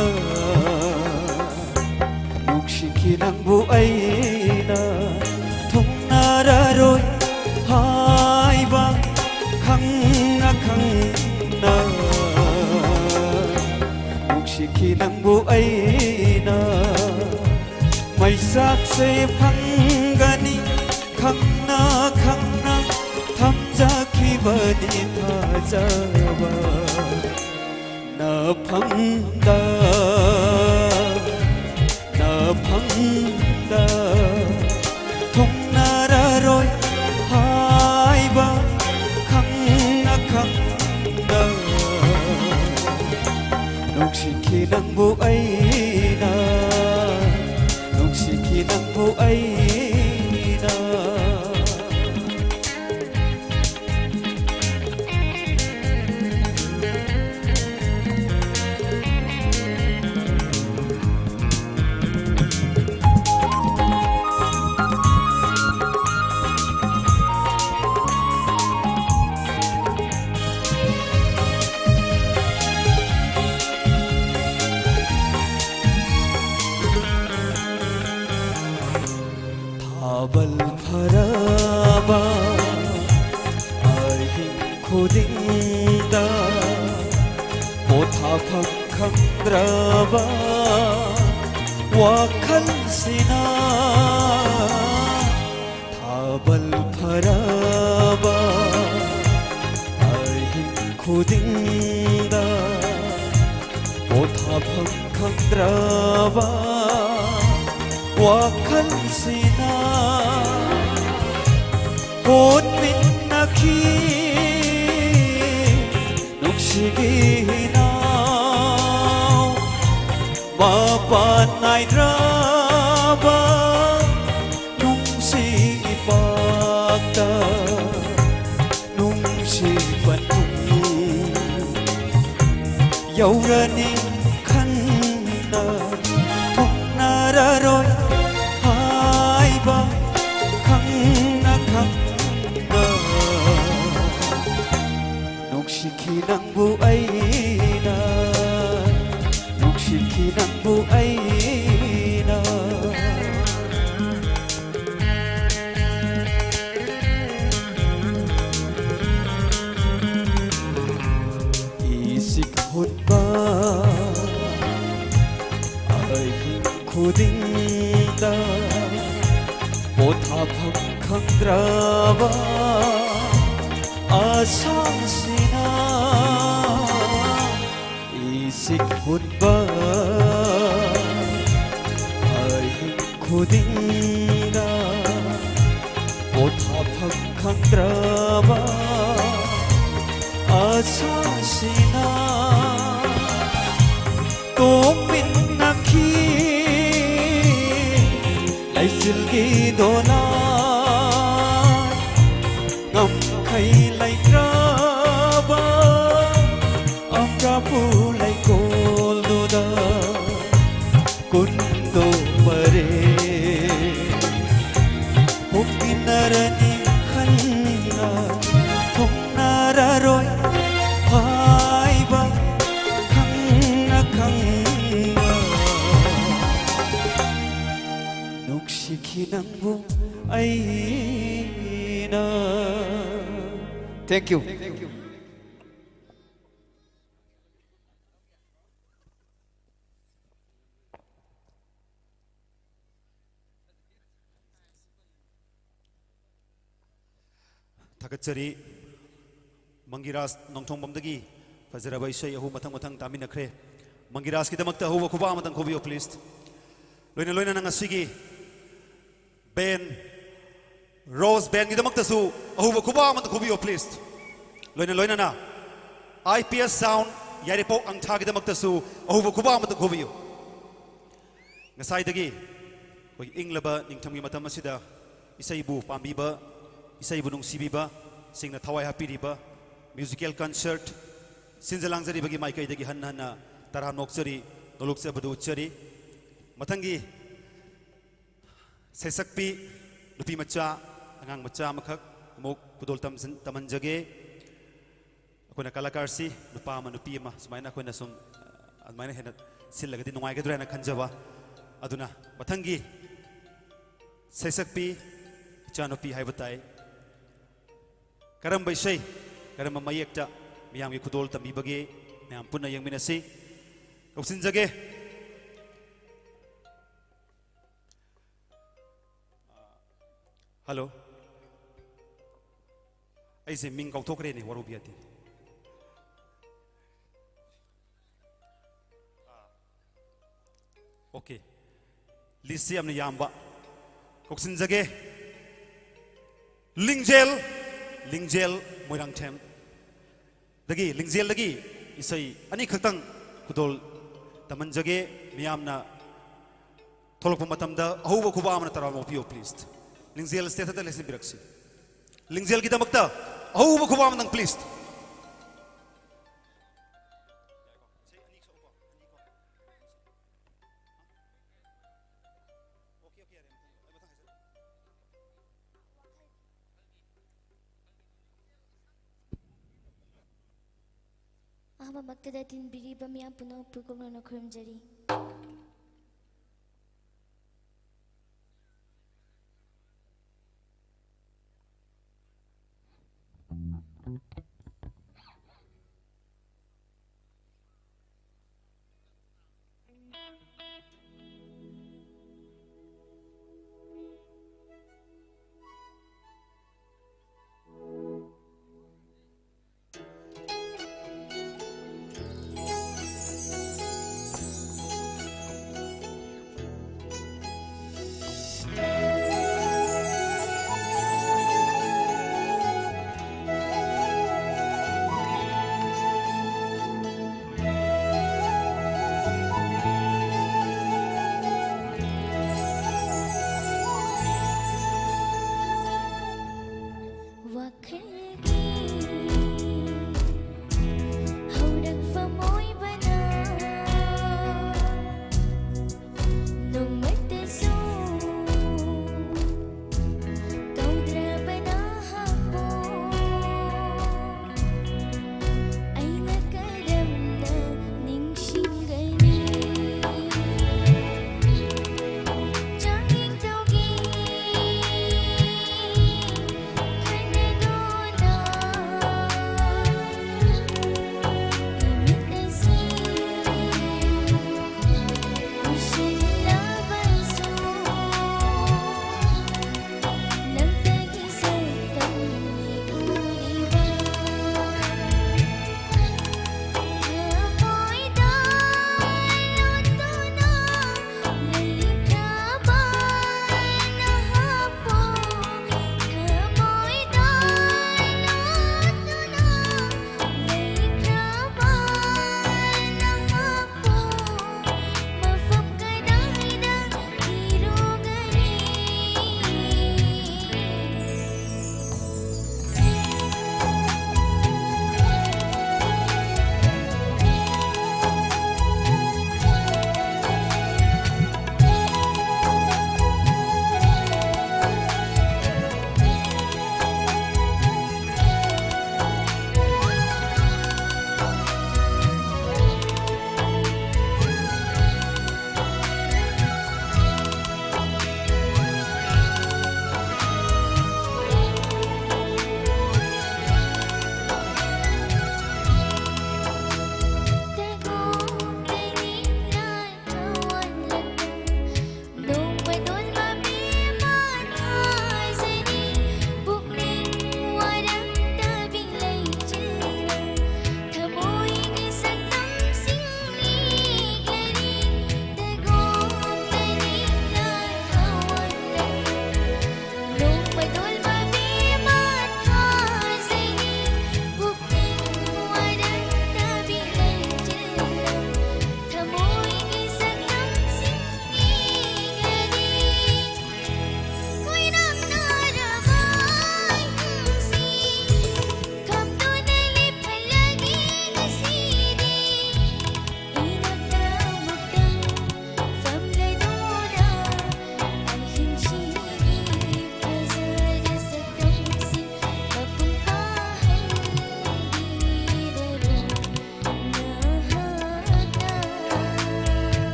ꯅꯨꯡꯁꯤꯈꯤ ꯅꯪꯕꯨ ꯑꯩꯅ꯫ ꯊꯨꯡꯅꯔꯔꯣꯏ ꯍꯥꯏꯕ ꯈꯪ ꯈꯤ ꯅꯪꯕꯨ ꯑꯩꯅ ꯃꯩꯆꯥꯛꯁꯦ ꯐꯪꯒꯅꯤ ꯈꯪꯅ ꯈꯪꯅ ꯊꯝꯖꯈꯤꯕꯅꯤ ꯊꯥꯖꯕ꯫ ꯅꯐꯝꯗ, ꯅꯐꯝꯗ ꯊꯨꯡꯅꯔꯔꯣꯏ ꯍꯥꯏꯕ ꯈꯪꯅ ꯈꯪꯅ ꯅꯨꯡꯁꯤꯈꯤ ꯅꯪꯕꯨ ꯑꯩꯅ, ꯅꯨꯡꯁꯤꯈꯤ ꯅꯪꯕꯨ ꯑꯩꯅ꯫ ꯊꯥꯕꯜ ꯐꯔꯕ ꯑꯍꯤꯡ ꯈꯨꯗꯤꯡꯗ ꯄꯣꯊꯥꯐꯝ ꯈꯪꯗ꯭ꯔꯕ ꯋꯥꯈꯜꯁꯤꯅ ꯊꯥꯕꯜ ꯐꯔꯕ ꯑꯍꯤꯡ ꯈꯨꯗꯤꯡꯗ ꯄꯣꯊꯥꯐꯝ ꯈꯪꯗ꯭ꯔꯕ ꯋꯥꯈꯜꯁꯤꯅ ꯍꯣꯠꯃꯤꯟꯅꯈꯤ ꯅꯨꯡꯁꯤꯒꯤ ꯏꯅꯥꯎ꯫ ꯃꯄꯥꯟ ꯅꯥꯏꯗ꯭ꯔꯕ ꯅꯨꯡꯁꯤ ꯏꯄꯥꯛꯇ ꯅꯨꯡꯁꯤ ꯄꯟꯊꯨꯡ ꯌꯧꯔꯅꯤ ꯈꯟꯅ ꯊꯨꯡꯅꯔꯔꯣꯏ ꯍꯥꯏꯕ ꯈꯪꯅ ꯈꯪꯅ ꯅꯨꯡꯁꯤꯈꯤ ꯅꯪꯕꯨ ꯑꯩꯅ, ꯅꯨꯡꯁꯤꯈꯤ ꯅꯪꯕꯨ ꯑꯩꯅ꯫ ꯏꯁꯤꯛ ꯍꯨꯠꯄ ꯈꯪꯗ꯭ꯔꯕ ꯑꯁꯥꯁꯤꯅ ꯏꯁꯤꯡ ꯍꯨꯟꯕ ꯑꯍꯤꯡ ꯈꯨꯗꯤꯡꯗ ꯄꯣꯊꯥꯐꯝ ꯈꯪꯗ꯭ꯔꯕ ꯑꯁꯥꯁꯤꯅ ꯇꯣꯛꯃꯤꯟꯅꯈꯤ꯫ ꯂꯩꯆꯤꯜꯒꯤ ꯗꯣꯂꯥꯟ ꯉꯝꯈꯩ ꯂꯩꯇ꯭ꯔꯕ ꯑꯝꯔꯥꯄꯨ ꯂꯩꯀꯣꯜꯗꯨꯗ ꯀꯨꯟꯗꯣ ꯄꯔꯦ꯫ ꯍꯣꯡꯃꯤꯟꯅꯔꯅꯤ ꯈꯟꯅ ꯊꯨꯡꯅꯔꯔꯣꯏ ꯍꯥꯏꯕ ꯈꯪꯅ ꯈꯪꯅ ꯅꯨꯡꯁꯤꯈꯤ ꯅꯪꯕꯨ ꯑꯩꯅ꯫ Thank you. ꯊꯥꯒꯠꯆꯔꯤ꯫ ꯃꯪꯒꯤꯔꯥꯖ ꯅꯣꯡꯊꯣꯡꯕꯝꯗꯒꯤ ꯐꯖꯔꯕ ꯏꯁꯩ ꯑꯍꯨꯝ ꯃꯊꯪ ꯃꯊꯪ ꯇꯥꯃꯤꯟꯅꯈ꯭ꯔꯦ꯫ ꯃꯪꯒꯤꯔꯥꯖꯀꯤꯗꯃꯛꯇ ꯑꯍꯧꯕ ꯈꯨꯕꯥꯛ ꯑꯃꯇꯪ ꯈꯨꯕꯤꯌꯨ, please꯫ ꯂꯣꯏꯅ ꯂꯣꯏꯅꯅ ꯉꯁꯤꯒꯤ band Rose Bandꯒꯤꯗꯃꯛꯇꯁꯨ ꯑꯍꯧꯕ ꯈꯨꯕꯥꯛ ꯑꯃꯇꯪ ꯈꯨꯕꯤꯌꯨ, please꯫ ꯂꯣꯏꯅ ꯂꯣꯏꯅꯅ I P S Sound ꯌꯥꯏꯔꯤꯄꯣꯛ ꯑꯪꯊꯥꯒꯤꯗꯃꯛꯇꯁꯨ ꯑꯍꯧꯕ ꯈꯨꯕꯥꯛ ꯑꯃꯇꯪ ꯈꯨꯕꯤꯌꯨ꯫ ꯉꯁꯥꯏꯗꯒꯤ ꯑꯩꯈꯣꯏꯒꯤ ꯏꯪꯂꯕ ꯅꯤꯡꯊꯝꯒꯤ ꯃꯇꯝ ꯑꯁꯤꯗ ꯏꯁꯩꯕꯨ ꯄꯥꯝꯕꯤꯕ, ꯏꯁꯩꯕꯨ ꯅꯨꯡꯁꯤꯕꯤꯕ ꯁꯤꯡꯅ ꯊꯋꯥꯏ ꯍꯥꯞꯄꯤꯔꯤꯕ musical concert ꯁꯤꯟꯖ ꯂꯥꯡꯖꯔꯤꯕꯒꯤ ꯃꯥꯏꯀꯩꯗꯒꯤ ꯍꯟꯅ ꯍꯟꯅ ꯇꯔꯥꯝꯅ ꯑꯣꯛꯆꯔꯤ, ꯅꯣꯂꯨꯛꯆꯕꯗꯨ ꯎꯠꯆꯔꯤ꯫ ꯃꯊꯪꯒꯤ ꯁꯩꯁꯛꯄꯤ ꯅꯨꯄꯤ ꯃꯆꯥ, ꯑꯉꯥꯡ ꯃꯆꯥ ꯑꯃꯈꯛ ꯑꯃꯨꯛ ꯈꯨꯗꯣꯜ ꯇꯝꯖꯟ-, ꯇꯝꯍꯟꯖꯒꯦ꯫ ꯑꯩꯈꯣꯏꯅ ꯀꯂꯥꯀꯥꯔꯁꯤ ꯅꯨꯄꯥ ꯑꯃ ꯅꯨꯄꯤ ꯑꯃ ꯁꯨꯃꯥꯏꯅ ꯑꯩꯈꯣꯏꯅ ꯁꯨꯝ, ꯑ, ꯑꯗꯨꯃꯥꯏꯅ ꯍꯦꯟꯅ ꯁꯤꯜꯂꯒꯗꯤ ꯅꯨꯡꯉꯥꯏꯒꯗ꯭ꯔꯥ ꯍꯥꯏꯅ ꯈꯟꯖꯕ꯫ ꯑꯗꯨꯅ ꯃꯊꯪꯒꯤ ꯁꯩꯁꯛꯄꯤ ꯏꯆꯥꯅꯨꯄꯤ ꯍꯥꯏꯕ ꯇꯥꯏ꯫ ꯀꯔꯝꯕ ꯏꯁꯩ, ꯀꯔꯝꯕ ꯃꯌꯦꯛꯇ ꯃꯤꯌꯥꯝꯒꯤ ꯈꯨꯗꯣꯜ ꯇꯝꯕꯤꯕꯒꯦ? ꯃꯌꯥꯝ ꯄꯨꯟꯅ ꯌꯦꯡꯃꯤꯟꯅꯁꯤ꯫ ꯀꯧꯁꯤꯟꯖꯒꯦ꯫ ꯑ, ꯍꯜꯂꯣ꯫ ꯑꯩꯁꯦ ꯃꯤꯡ ꯀꯥꯎꯊꯣꯛꯈ꯭ꯔꯦꯅꯦ, ꯋꯥꯔꯧꯕꯤꯌꯥꯗꯦ꯫ ꯑꯣꯀꯦ꯫ ꯂꯤꯁꯁꯤ ꯌꯥꯝꯅ ꯌꯥꯝꯕ꯫ ꯀꯧꯁꯤꯟꯖꯒꯦ꯫ ꯂꯤꯡꯖꯦꯜ, ꯂꯤꯡꯖꯦꯜ ꯃꯣꯏꯔꯥꯡꯊꯦꯝ꯫ ꯗꯒꯤ, ꯂꯤꯡꯖꯦꯜꯗꯒꯤ ꯏꯁꯩ ꯑꯅꯤꯈꯛꯇꯪ ꯈꯨꯗꯣꯜ ꯇꯝꯍꯟꯖꯒꯦ꯫ ꯃꯤꯌꯥꯝꯅ ꯊꯣꯛꯂꯛꯄ ꯃꯇꯝꯗ ꯑꯍꯧꯕ ꯈꯨꯕꯥꯛ ꯑꯃꯅ ꯇꯔꯥꯝꯅ ꯑꯣꯛꯄꯤꯌꯨ, please꯫ ꯂꯤꯡꯖꯦꯜ stage ꯇ ꯂꯦꯡꯁꯤꯟꯕꯤꯔꯛꯁꯤ꯫ ꯂꯤꯡꯖꯦꯜꯒꯤꯗꯃꯛꯇ ꯑꯍꯧꯕ ꯈꯨꯕꯥꯛ ꯑꯃꯇꯪ, please꯫ ꯑꯍꯥꯟꯕꯃꯛꯇꯗ ꯇꯤꯟꯕꯤꯔꯤꯕ ꯃꯤꯌꯥꯝ ꯄꯨꯝꯅꯃꯛꯄꯨ ꯀꯨꯞꯅ ꯈꯨꯔꯨꯝꯖꯔꯤ꯫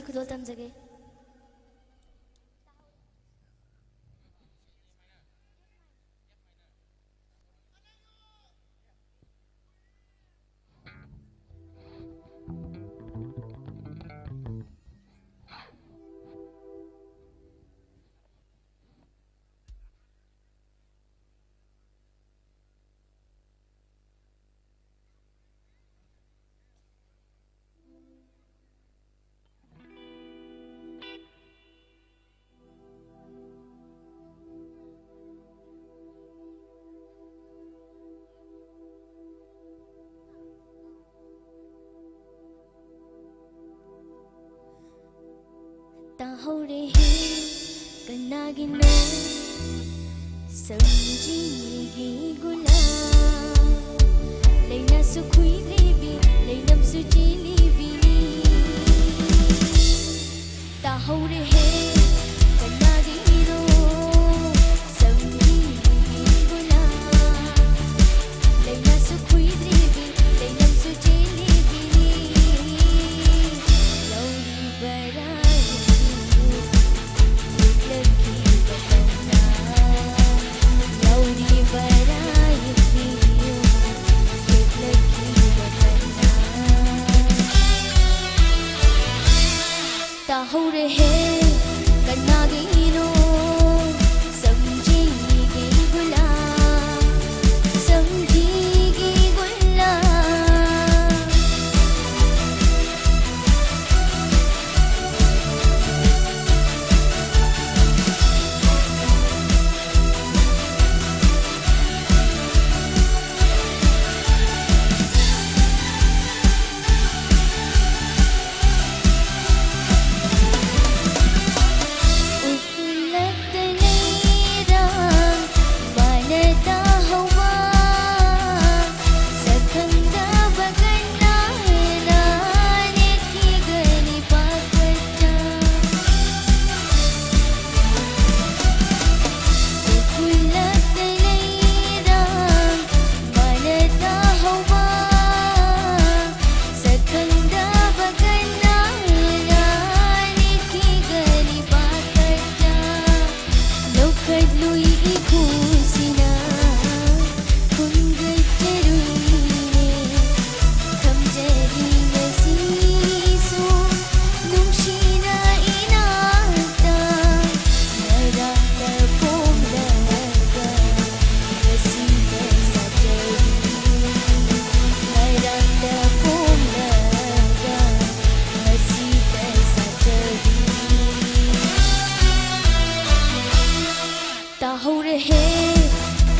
ꯈꯨꯗꯣꯜ ꯇꯝꯖꯒꯦ꯫ ꯇꯥꯍꯧꯔꯦꯍꯦ, ꯀꯅꯥꯒꯤꯅꯣ ꯁꯝꯖꯤꯒꯤ ꯒꯨꯂꯥꯞ? ꯂꯩꯅꯥꯁꯨ ꯈꯨꯏꯗ꯭ꯔꯤꯕꯤ, ꯂꯩꯅꯝꯁꯨ ꯆꯦꯜꯂꯤꯕꯤ꯫ ꯇꯥꯍꯧꯔꯦꯍꯦ, ꯀꯅꯥꯒꯤꯅꯣ ꯁꯝꯖꯤꯒꯤ ꯒꯨꯂꯥꯞ? ꯂꯩꯅꯥꯁꯨ ꯈꯨꯏꯗ꯭ꯔꯤꯕꯤ, ꯂꯩꯅꯝꯁꯨ ꯆꯦꯜꯂꯤꯕꯤ꯫ ꯌꯥꯎꯔꯤꯕꯔꯥ ꯌꯦꯡꯕꯤꯌꯨ, ꯌꯦꯛꯂꯛꯈꯤꯕ ꯄꯧꯅꯥ꯫ ꯌꯥꯎꯔꯤꯕꯔꯥ ꯌꯦꯡꯕꯤꯌꯨ, ꯌꯦꯛꯂꯛꯈꯤꯕ ꯄꯧꯅꯥ꯫ ꯇꯥꯍꯧꯔꯦꯍꯦ,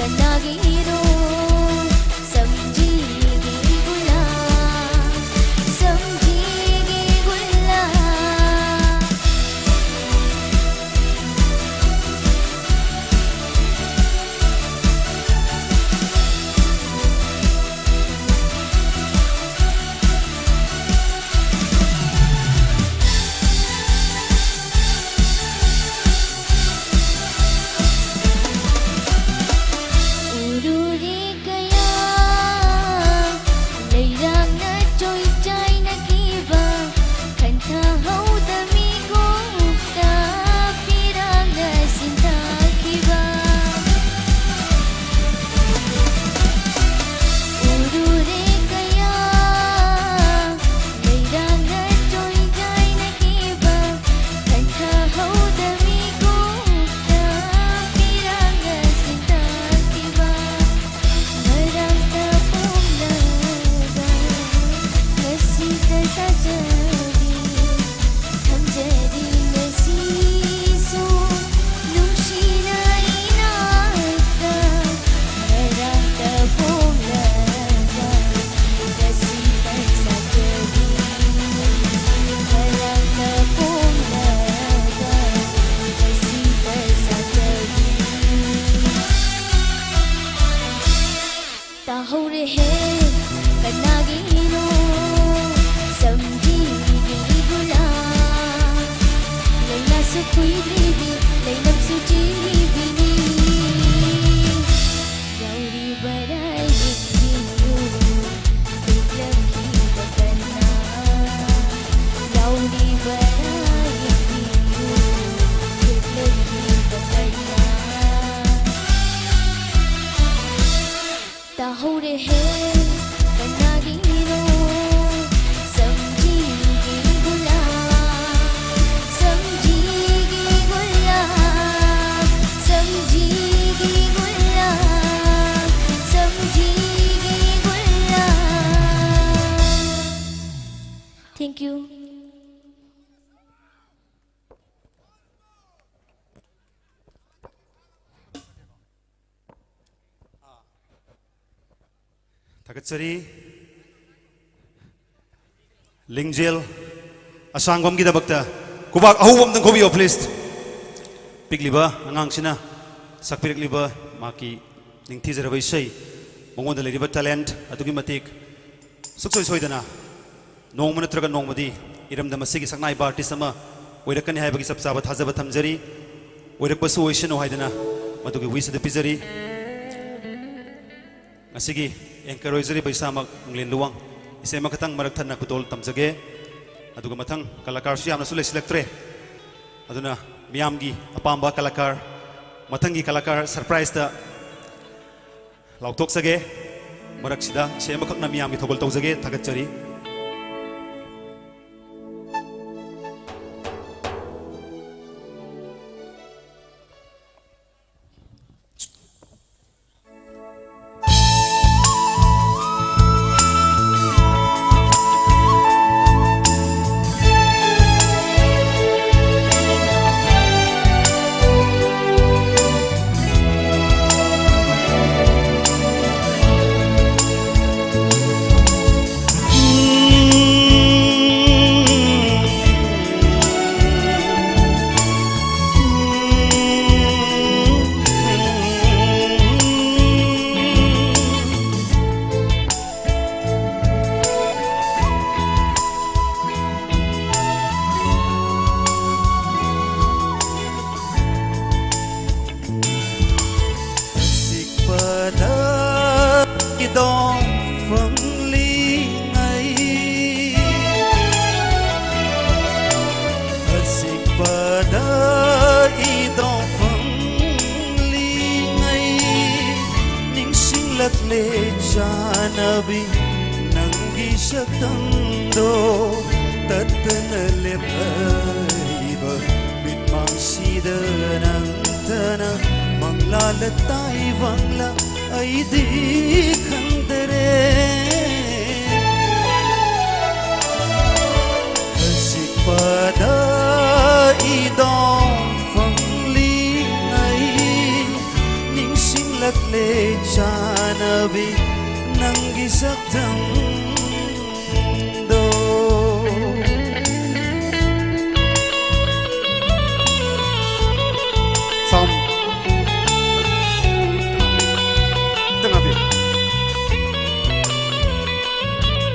ꯀꯅꯥꯒꯤꯅꯣ ꯁꯝꯖꯤꯒꯤ ꯒꯨꯂꯥꯞ, ꯁꯝꯖꯤꯒꯤ ꯒꯨꯂꯥꯞ? ꯎꯔꯨꯔꯦ ꯀꯌꯥ ꯂꯩꯔꯥꯡꯅ ꯆꯣꯏꯆꯥꯏꯅꯈꯤꯕ, ꯈꯟꯊꯍꯧꯗ ꯃꯤꯀꯨꯞꯇ ꯄꯤꯔꯥꯡꯅ ꯁꯤꯟꯊꯈꯤꯕ꯫ ꯎꯔꯨꯔꯦ ꯀꯌꯥ ꯂꯩꯔꯥꯡꯅ ꯆꯣꯏꯆꯥꯏꯅꯈꯤꯕ, ꯈꯟꯊꯍꯧꯗ ꯃꯤꯀꯨꯞꯇ ꯄꯤꯔꯥꯡꯅ ꯁꯤꯟꯊꯈꯤꯕ꯫ ꯉꯔꯥꯡꯇ ꯄꯣꯛꯂꯒ ꯉꯁꯤꯇ ꯁꯥꯖꯕꯤ, ꯊꯝꯖꯔꯤ ꯉꯁꯤꯁꯨ ꯅꯨꯡꯁꯤꯅ ꯏꯅꯥꯛꯇ꯫ ꯉꯔꯥꯡꯇ ꯄꯣꯛꯂꯒ ꯉꯁꯤꯇ ꯁꯥꯖꯕꯤ, ꯉꯔꯥꯡꯇ ꯄꯣꯛꯂꯒ ꯉꯁꯤꯇ ꯁꯥꯖꯕꯤ꯫ ꯇꯥꯍꯧꯔꯦꯍꯦ, ꯀꯅꯥꯒꯤꯅꯣ ꯁꯝꯖꯤꯒꯤ ꯒꯨꯂꯥꯞ? ꯂꯩꯅꯥꯁꯨ ꯀꯨꯏꯗ꯭ꯔꯤꯕꯤ, ꯂꯩꯅꯝꯁꯨ ꯆꯤꯕꯤꯅꯤ꯫ ꯌꯥꯎꯔꯤꯕꯔꯥ ꯌꯦꯡꯕꯤꯌꯨ, ꯄꯦꯛꯂꯛꯈꯤꯕ ꯀꯅꯥ? ꯌꯥꯎꯔꯤꯕꯔꯥ ꯌꯦꯡꯕꯤꯌꯨ, ꯄꯦꯛꯂꯛꯈꯤꯕ ꯀꯅꯥ? ꯇꯥꯍꯧꯔꯦꯍꯦ, ꯀꯅꯥꯒꯤꯅꯣ ꯁꯝꯖꯤꯒꯤ ꯒꯨꯂꯥꯞ, ꯁꯝꯖꯤꯒꯤ ꯒꯨꯂꯥꯞ? ꯊꯥꯒꯠꯆꯔꯤ꯫ ꯂꯤꯡꯖꯦꯜ ꯑꯁꯥꯡꯕꯝꯒꯤꯗꯃꯛꯇ ꯈꯨꯕꯥꯛ ꯑꯍꯧꯕ ꯑꯝꯇꯪ ꯈꯣꯕꯤꯌꯣ, please꯫ ꯄꯤꯛꯂꯤꯕ ꯑꯉꯥꯡꯁꯤꯅ ꯁꯛꯄꯤꯔꯛꯂꯤꯕ ꯃꯍꯥꯛꯀꯤ ꯅꯤꯡꯊꯤꯖꯔꯕ ꯏꯁꯩ, ꯃꯉꯣꯟꯗ ꯂꯩꯔꯤꯕ talent ꯑꯗꯨꯛꯀꯤ ꯃꯇꯤꯛ ꯁꯨꯡꯁꯣꯏ ꯁꯣꯏꯗꯅ ꯅꯣꯡꯃ ꯅꯠꯇ꯭ꯔꯒ ꯅꯣꯡꯃꯗꯤ ꯏꯔꯝꯗꯝ ꯑꯁꯤꯒꯤ ꯁꯛꯅꯥꯏꯕ artist ꯑꯃ ꯑꯣꯏꯔꯛꯀꯅꯤ ꯍꯥꯏꯕꯒꯤ ꯆꯞ ꯆꯥꯕ ꯊꯥꯖꯕ ꯊꯝꯖꯔꯤ꯫ ꯑꯣꯏꯔꯛꯄꯁꯨ ꯑꯣꯏꯁꯅꯨ ꯍꯥꯏꯗꯅ ꯃꯗꯨꯒꯤ wish ꯑꯗꯨ ꯄꯤꯖꯔꯤ꯫ ꯉꯁꯤꯒꯤ anchor ꯑꯣꯏꯖꯔꯤꯕ ꯏꯁꯥꯃꯛ ꯅꯨꯡꯂꯦꯟ ꯂꯨꯋꯥꯡ ꯏꯁꯩ ꯑꯃꯈꯛꯇꯪ ꯃꯔꯛ ꯊꯠꯅ ꯈꯨꯗꯣꯜ ꯇꯝꯖꯒꯦ꯫ ꯑꯗꯨꯒ ꯃꯊꯪ ꯀꯂꯥꯀꯥꯔꯁꯨ ꯌꯥꯝꯅꯁꯨ ꯂꯩꯁꯤꯜꯂꯛꯇ꯭ꯔꯦ, ꯑꯗꯨꯅ ꯃꯤꯌꯥꯝꯒꯤ ꯑꯄꯥꯝꯕ ꯀꯂꯥꯀꯥꯔ ꯃꯊꯪꯒꯤ ꯀꯂꯥꯀꯥꯔ surpriseꯇ ꯂꯥꯎꯊꯣꯛꯆꯒꯦ꯫ ꯃꯔꯛꯁꯤꯗ ꯏꯁꯩ ꯑꯃꯈꯛꯅ ꯃꯤꯌꯥꯝꯒꯤ ꯊꯧꯒꯜ ꯇꯧꯖꯒꯦ꯫ ꯊꯥꯒꯠꯆꯔꯤ꯫ ꯑꯁꯤꯛꯄꯗ ꯏꯗꯣꯝ ꯐꯪꯂꯤꯉꯩ, ꯑꯁꯤꯛꯄꯗ ꯏꯗꯣꯝ ꯐꯪꯂꯤꯉꯩ, ꯅꯤꯡꯁꯤꯡꯂꯛꯂꯦ ꯆꯥꯟꯅꯕꯤ ꯅꯪꯒꯤ ꯁꯛꯇꯝꯗꯣ꯫ ꯇꯠꯇꯅ ꯂꯦꯞꯂꯤꯕ ꯃꯤꯠꯃꯥꯡꯁꯤꯗ ꯅꯪꯇꯅ ꯃꯪꯂꯥꯂ ꯇꯥꯏꯕꯪꯂ ꯑꯩꯗꯤ ꯈꯪꯗꯔꯦ꯫ ꯑꯁꯤꯛꯄꯗ ꯏꯗꯣꯝ ꯐꯪꯂꯤꯉꯩ, ꯅꯤꯡꯁꯤꯡꯂꯛꯂꯦ ꯆꯥꯟꯅꯕꯤ ꯅꯪꯒꯤ ꯁꯛꯇꯝꯗꯣ꯫ Sound. ꯈꯤꯇꯪ ꯍꯥꯞꯄꯤꯌꯨ꯫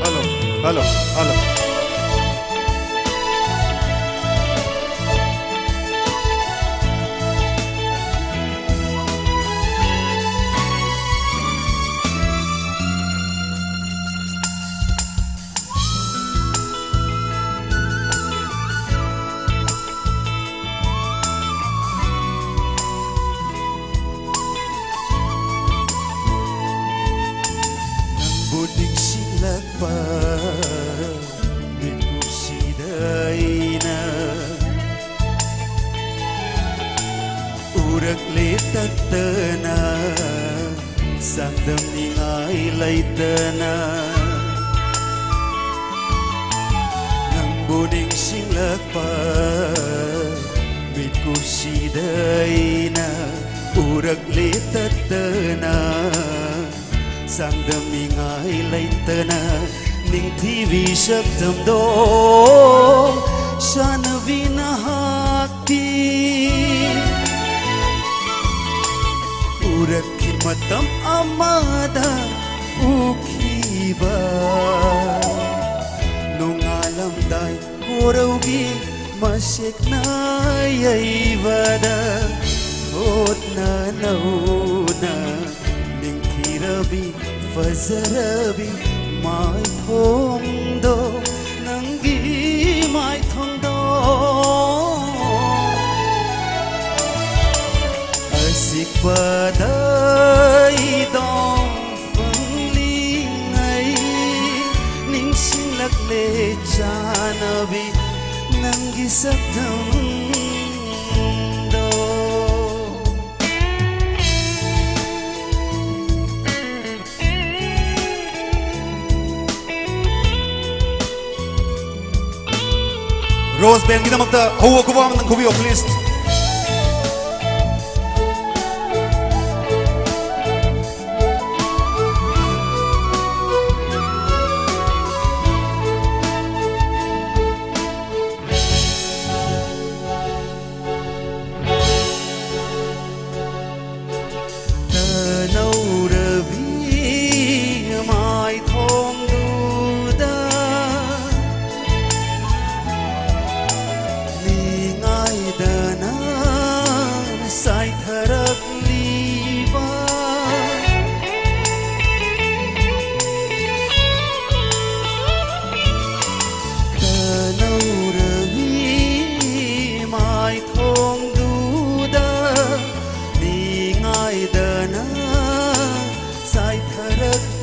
Hello, hello, hello. ꯅꯪꯕꯨ ꯅꯤꯡꯁꯤꯡꯂꯛꯄ ꯃꯤꯀꯨꯞꯁꯤꯗ ꯑꯩꯅ ꯎꯔꯛꯂꯦ ꯇꯠꯇꯅ, ꯆꯥꯡꯗꯝꯅꯤꯡꯉꯥꯏ ꯂꯩꯇꯅ꯫ ꯅꯪꯕꯨ ꯅꯤꯡꯁꯤꯡꯂꯛꯄ ꯃꯤꯠꯀꯨꯞꯁꯤꯗ ꯑꯩꯅ ꯎꯔꯛꯂꯦ ꯇꯠꯇꯅ, ꯆꯥꯡꯗꯝꯅꯤꯡꯉꯥꯏ ꯂꯩꯇꯅ꯫ ꯅꯤꯡꯊꯤꯕꯤ ꯁꯛꯇꯝꯗꯣ ꯁꯥꯟꯅꯕꯤ ꯅꯍꯥꯛꯀꯤ ꯎꯔꯛꯈꯤ ꯃꯇꯝ ꯑꯃꯗ ꯎꯈꯤꯕ꯫ ꯅꯣꯡꯉꯥꯜꯂꯝꯗꯥꯏ ꯀꯣꯔꯧꯒꯤ ꯃꯁꯦꯛꯅ ꯌꯩꯕꯗ ꯍꯣꯠꯅ ꯅꯧꯅ ꯅꯤꯡꯊꯤꯔꯕꯤ ꯐꯖꯔꯕꯤ ꯃꯥꯏꯊꯣꯡꯗꯣ, ꯅꯪꯒꯤ ꯃꯥꯏꯊꯣꯡꯗꯣ꯫ ꯑꯁꯤꯛꯄꯗ ꯏꯗꯣꯝ ꯐꯪꯂꯤꯉꯩ, ꯅꯤꯡꯁꯤꯡꯂꯛꯂꯦ ꯆꯥꯟꯅꯕꯤ ꯅꯪꯒꯤ ꯁꯛꯇꯝꯗꯣ꯫ Rose Bandꯒꯤꯗꯃꯛꯇ ꯍꯧꯕ ꯈꯨꯕꯥꯛ ꯑꯃꯇꯪ ꯈꯨꯕꯤꯌꯣ, please.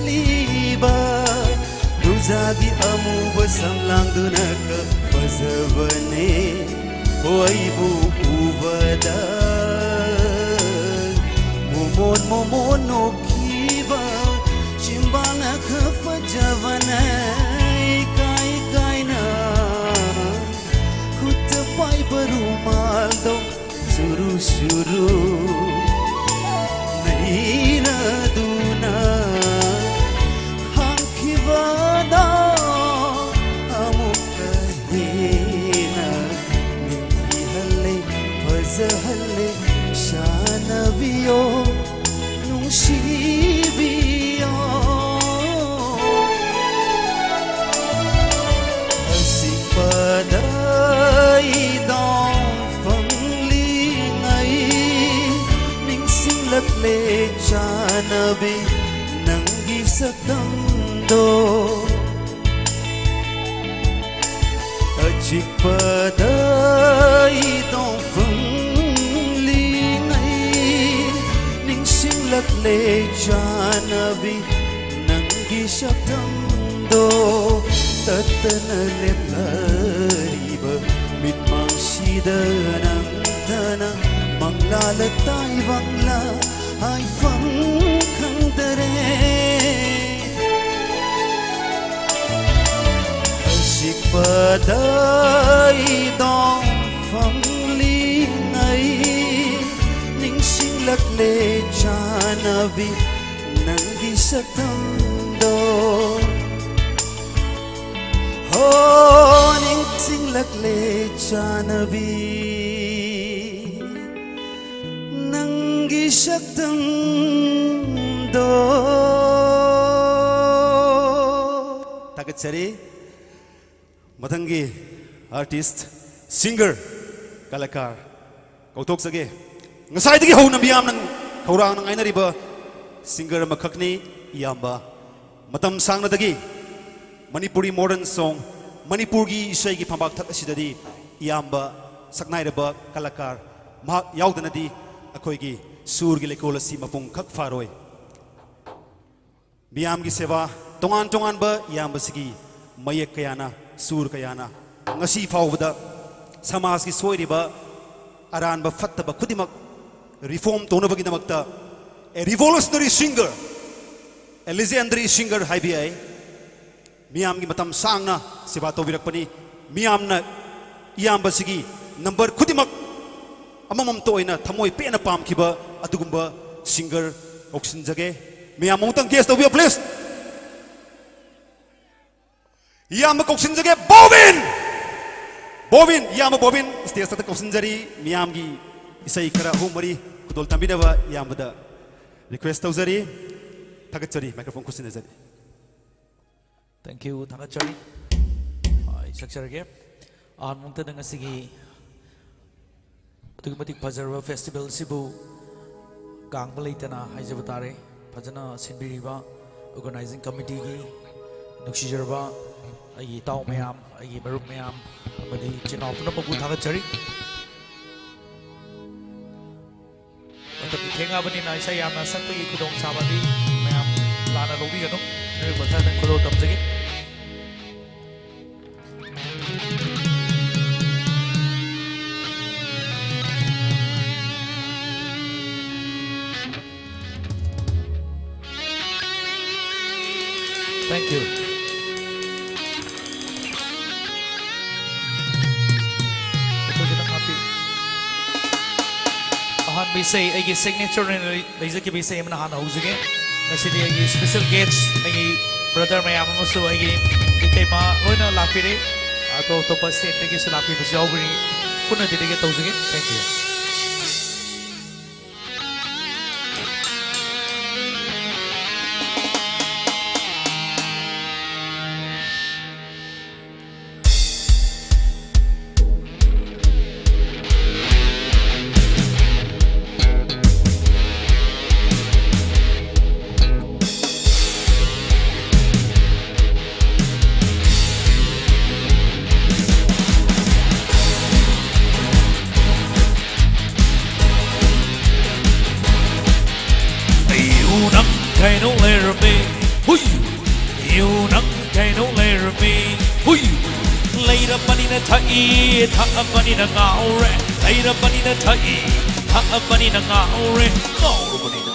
ꯏꯕ ꯔꯣꯖꯥꯒꯤ ꯑꯃꯨꯕ ꯁꯝꯂꯥꯡꯗꯨꯅ ꯀꯛ ꯐꯖꯕꯅꯦ꯫ ꯍꯣꯏꯕꯨ ꯎꯕꯗ ꯃꯣꯃꯣꯟ ꯃꯣꯃꯣꯟ ꯅꯣꯛꯈꯤꯕ ꯆꯤꯝꯕꯥꯜꯅ ꯈꯔ ꯐꯖꯕꯅꯦ꯫ ꯏꯀꯥꯏ ꯀꯥꯏꯅ ꯈꯨꯠꯇ ꯄꯥꯏꯕ ꯔꯨꯃꯥꯜꯗꯣ ꯁꯨꯔꯨ ꯁꯨꯔꯨ ꯅꯩꯔꯗꯨꯅ ꯍꯥꯡꯈꯤꯕꯗꯣ ꯑꯃꯨꯛꯀ ꯍꯦꯟꯅ ꯅꯤꯡꯊꯤꯍꯜꯂꯦ, ꯐꯖꯍꯜꯂꯦ꯫ ꯆꯥꯟꯅꯕꯤꯌꯣ, ꯅꯨꯡꯁꯤꯕꯤꯌꯣ꯫ ꯑꯁꯤꯛꯄꯗ ꯏꯗꯣꯝ ꯐꯪꯂꯤꯉꯩ ꯅꯤꯡꯁꯤꯡꯂꯛꯂꯦ ꯆꯥꯟꯅꯕꯤ ꯅꯪꯒꯤ ꯁꯛꯇꯝꯗꯣ꯫ ꯑꯆꯤꯛꯄꯗ ꯏꯗꯣꯝ ꯐꯪꯂꯤꯉꯩ ꯅꯤꯡꯁꯤꯡꯂꯛꯂꯦ ꯆꯥꯟꯅꯕꯤ ꯅꯪꯒꯤ ꯁꯛꯇꯝꯗꯣ꯫ ꯇꯠꯇꯅ ꯂꯦꯞꯂꯔꯤꯕ ꯃꯤꯠꯃꯥꯡꯁꯤꯗ ꯅꯪꯇꯅ ꯃꯪꯂꯥꯂ ꯇꯥꯏꯕꯪꯂ ꯍꯥꯏꯐꯝ ꯈꯪꯗꯔꯦ꯫ ꯑꯁꯤꯛꯄꯗ ꯏꯗꯣꯝ ꯐꯪꯂꯤꯉꯩ ꯅꯤꯡꯁꯤꯡꯂꯛꯂꯦ ꯆꯥꯟꯅꯕꯤ ꯅꯪꯒꯤ ꯁꯛꯇꯝꯗꯣ꯫ ꯍꯣ, ꯅꯤꯡꯁꯤꯡꯂꯛꯂꯦ ꯆꯥꯟꯅꯕꯤ ꯅꯪꯒꯤ ꯁꯛꯇꯝꯗꯣ꯫ ꯊꯥꯒꯠꯆꯔꯤ꯫ ꯃꯊꯪꯒꯤ artist, singer, ꯀꯂꯥꯀꯥꯔ ꯀꯧꯊꯣꯛꯆꯒꯦ꯫ ꯉꯁꯥꯏꯗꯒꯤ ꯍꯧꯅ ꯃꯤꯌꯥꯝꯅ ꯈꯧꯔꯥꯡꯅ ꯉꯥꯏꯅꯔꯤꯕ singer ꯑꯃꯈꯛꯅꯤ, ꯏꯌꯥꯝꯕ꯫ ꯃꯇꯝ ꯁꯥꯡꯅꯗꯒꯤ ꯃꯅꯤꯄꯨꯔꯤ modern song, ꯃꯅꯤꯄꯨꯔꯒꯤ ꯏꯁꯩꯒꯤ ꯐꯝꯄꯥꯛꯊꯛ ꯑꯁꯤꯗꯗꯤ ꯏꯌꯥꯝꯕ ꯁꯛꯅꯥꯏꯔꯕ ꯀꯂꯥꯀꯥꯔ ꯃꯍꯥꯛ ꯌꯥꯎꯗꯅꯗꯤ ꯑꯩꯈꯣꯏꯒꯤ ꯁꯨꯔꯒꯤ ꯂꯩꯀꯣꯜ ꯑꯁꯤ ꯃꯄꯨꯡ ꯈꯛ ꯐꯥꯔꯣꯏ꯫ ꯃꯤꯌꯥꯝꯒꯤ ꯁꯦꯕꯥ, ꯇꯣꯉꯥꯟ ꯇꯣꯉꯥꯟꯕ ꯏꯌꯥꯝꯕꯁꯤꯒꯤ ꯃꯌꯦꯛ ꯀꯌꯥꯅ, ꯁꯨꯔ ꯀꯌꯥꯅ ꯉꯁꯤ ꯐꯥꯎꯕꯗ ꯁꯃꯥꯖꯀꯤ ꯁꯣꯏꯔꯤꯕ ꯑꯔꯥꯟꯕ ꯐꯠꯇꯕ ꯈꯨꯗꯤꯡꯃꯛ reform ꯇꯧꯅꯕꯒꯤꯗꯃꯛꯇ a revolutionary singer, a legendary singer ꯍꯥꯏꯕ ꯌꯥꯏ꯫ ꯃꯤꯌꯥꯝꯒꯤ ꯃꯇꯝ ꯁꯥꯡꯅ ꯁꯦꯕꯥ ꯇꯧꯕꯤꯔꯛꯄꯅꯤ꯫ ꯃꯤꯌꯥꯝꯅ ꯏꯌꯥꯝꯕꯁꯤꯒꯤ number ꯈꯨꯗꯤꯡꯃꯛ ꯑꯃꯃꯝꯇ ꯑꯣꯏꯅ ꯊꯃꯣꯏ ꯄꯦꯟꯅ ꯄꯥꯝꯈꯤꯕ ꯑꯗꯨꯒꯨꯝꯕ singer ꯀꯧꯁꯤꯟꯖꯒꯦ꯫ ꯃꯤꯌꯥꯝ ꯑꯃꯨꯛꯇꯪ guess ꯇꯧꯕꯤꯌꯨ please꯫ ꯏꯌꯥꯝꯕ ꯀꯧꯁꯤꯟꯖꯒꯦ, ꯕꯣꯕꯤꯟ! ꯕꯣꯕꯤꯟ, ꯏꯌꯥꯝꯕ ꯕꯣꯕꯤꯟ stage ꯇ ꯀꯧꯁꯤꯟꯖꯔꯤ꯫ ꯃꯤꯌꯥꯝꯒꯤ ꯏꯁꯩ ꯈꯔ ꯑꯍꯨꯝ ꯃꯔꯤ ꯈꯨꯗꯣꯜ ꯇꯝꯕꯤꯅꯕ ꯏꯌꯥꯝꯕꯗ request ꯇꯧꯖꯔꯤ꯫ ꯊꯥꯒꯠꯆꯔꯤ꯫ Microphone ꯈꯨꯠꯁꯤꯟꯅꯖꯔꯤ꯫ Thank you, ꯊꯥꯒꯠꯆꯔꯤ꯫ ꯑꯩ ꯁꯛꯆꯔꯒꯦ꯫ ꯑꯍꯥꯟꯕꯃꯛꯇꯗ ꯉꯁꯤꯒꯤ ꯑꯗꯨꯛꯀꯤ ꯃꯇꯤꯛ ꯐꯖꯔꯕ festival ꯑꯁꯤꯕꯨ ꯀꯥꯡꯕ ꯂꯩꯇꯅ ꯍꯥꯏꯖꯕ ꯇꯥꯔꯦ꯫ ꯐꯖꯅ ꯁꯤꯟꯕꯤꯔꯤꯕ organizing committee ꯒꯤ ꯅꯨꯡꯁꯤꯖꯔꯕ ꯑꯩꯒꯤ ꯏꯇꯥꯎ ꯃꯌꯥꯝ, ꯑꯩꯒꯤ ꯃꯔꯨꯞ ꯃꯌꯥꯝ ꯑꯃꯗꯤ ꯏꯆꯤꯟ ꯏꯅꯥꯎ ꯄꯨꯝꯅꯃꯛꯄꯨ ꯊꯥꯒꯠꯆꯔꯤ꯫ ꯃꯇꯝꯗꯤ ꯊꯦꯡꯉꯕꯅꯤꯅ ꯏꯁꯩ ꯌꯥꯝꯅ ꯁꯛꯄꯒꯤ ꯈꯨꯗꯣꯡꯆꯥꯕꯗꯤ ꯃꯌꯥꯝ ꯂꯥꯟꯅ ꯂꯧꯕꯤꯒꯅꯨ꯫ ꯑꯩ ꯃꯊꯪꯗ ꯈꯨꯗꯣꯜ ꯇꯝꯖꯒꯦ꯫ Thank you. ꯃꯇꯨꯡꯗ ꯍꯥꯞꯄꯤ꯫ ꯑꯍꯥꯟꯕ ꯏꯁꯩ, ꯑꯩꯒꯤ signature ꯑꯣꯏꯅ ꯂꯩ-, ꯂꯩꯖꯈꯤꯕ ꯏꯁꯩ ꯑꯃꯅ ꯍꯥꯟꯅ ꯍꯧꯖꯒꯦ꯫ ꯉꯁꯤꯗꯤ ꯑꯩꯒꯤ special guest, ꯑꯩꯒꯤ brother ꯃꯌꯥꯝ ꯑꯃꯁꯨ ꯑꯩꯒꯤ ꯏꯇꯩꯃ ꯂꯣꯏꯅ ꯂꯥꯛꯄꯤꯔꯦ꯫ ꯑꯇꯣꯞ ꯑꯇꯣꯞꯄ state ꯇꯒꯤꯁꯨ ꯂꯥꯛꯄꯤꯕꯁꯨ ꯌꯥꯎꯕꯅꯤ꯫ ꯄꯨꯟꯅ dedicate ꯇꯧꯖꯒꯦ꯫ Thank you꯫ ꯑꯩ ꯎꯅꯝ ꯀꯩꯅꯣ ꯂꯩꯔꯝꯃꯤ꯫ ꯊꯛꯏ, ꯊꯛꯑꯕꯅꯤꯅ ꯉꯥꯎꯔꯦ꯫ ꯂꯩꯔꯕꯅꯤꯅ ꯊꯛꯏ, ꯊꯛꯑꯕꯅꯤꯅ ꯉꯥꯎꯔꯦ꯫ ꯉꯥꯎꯔꯕꯅꯤꯅ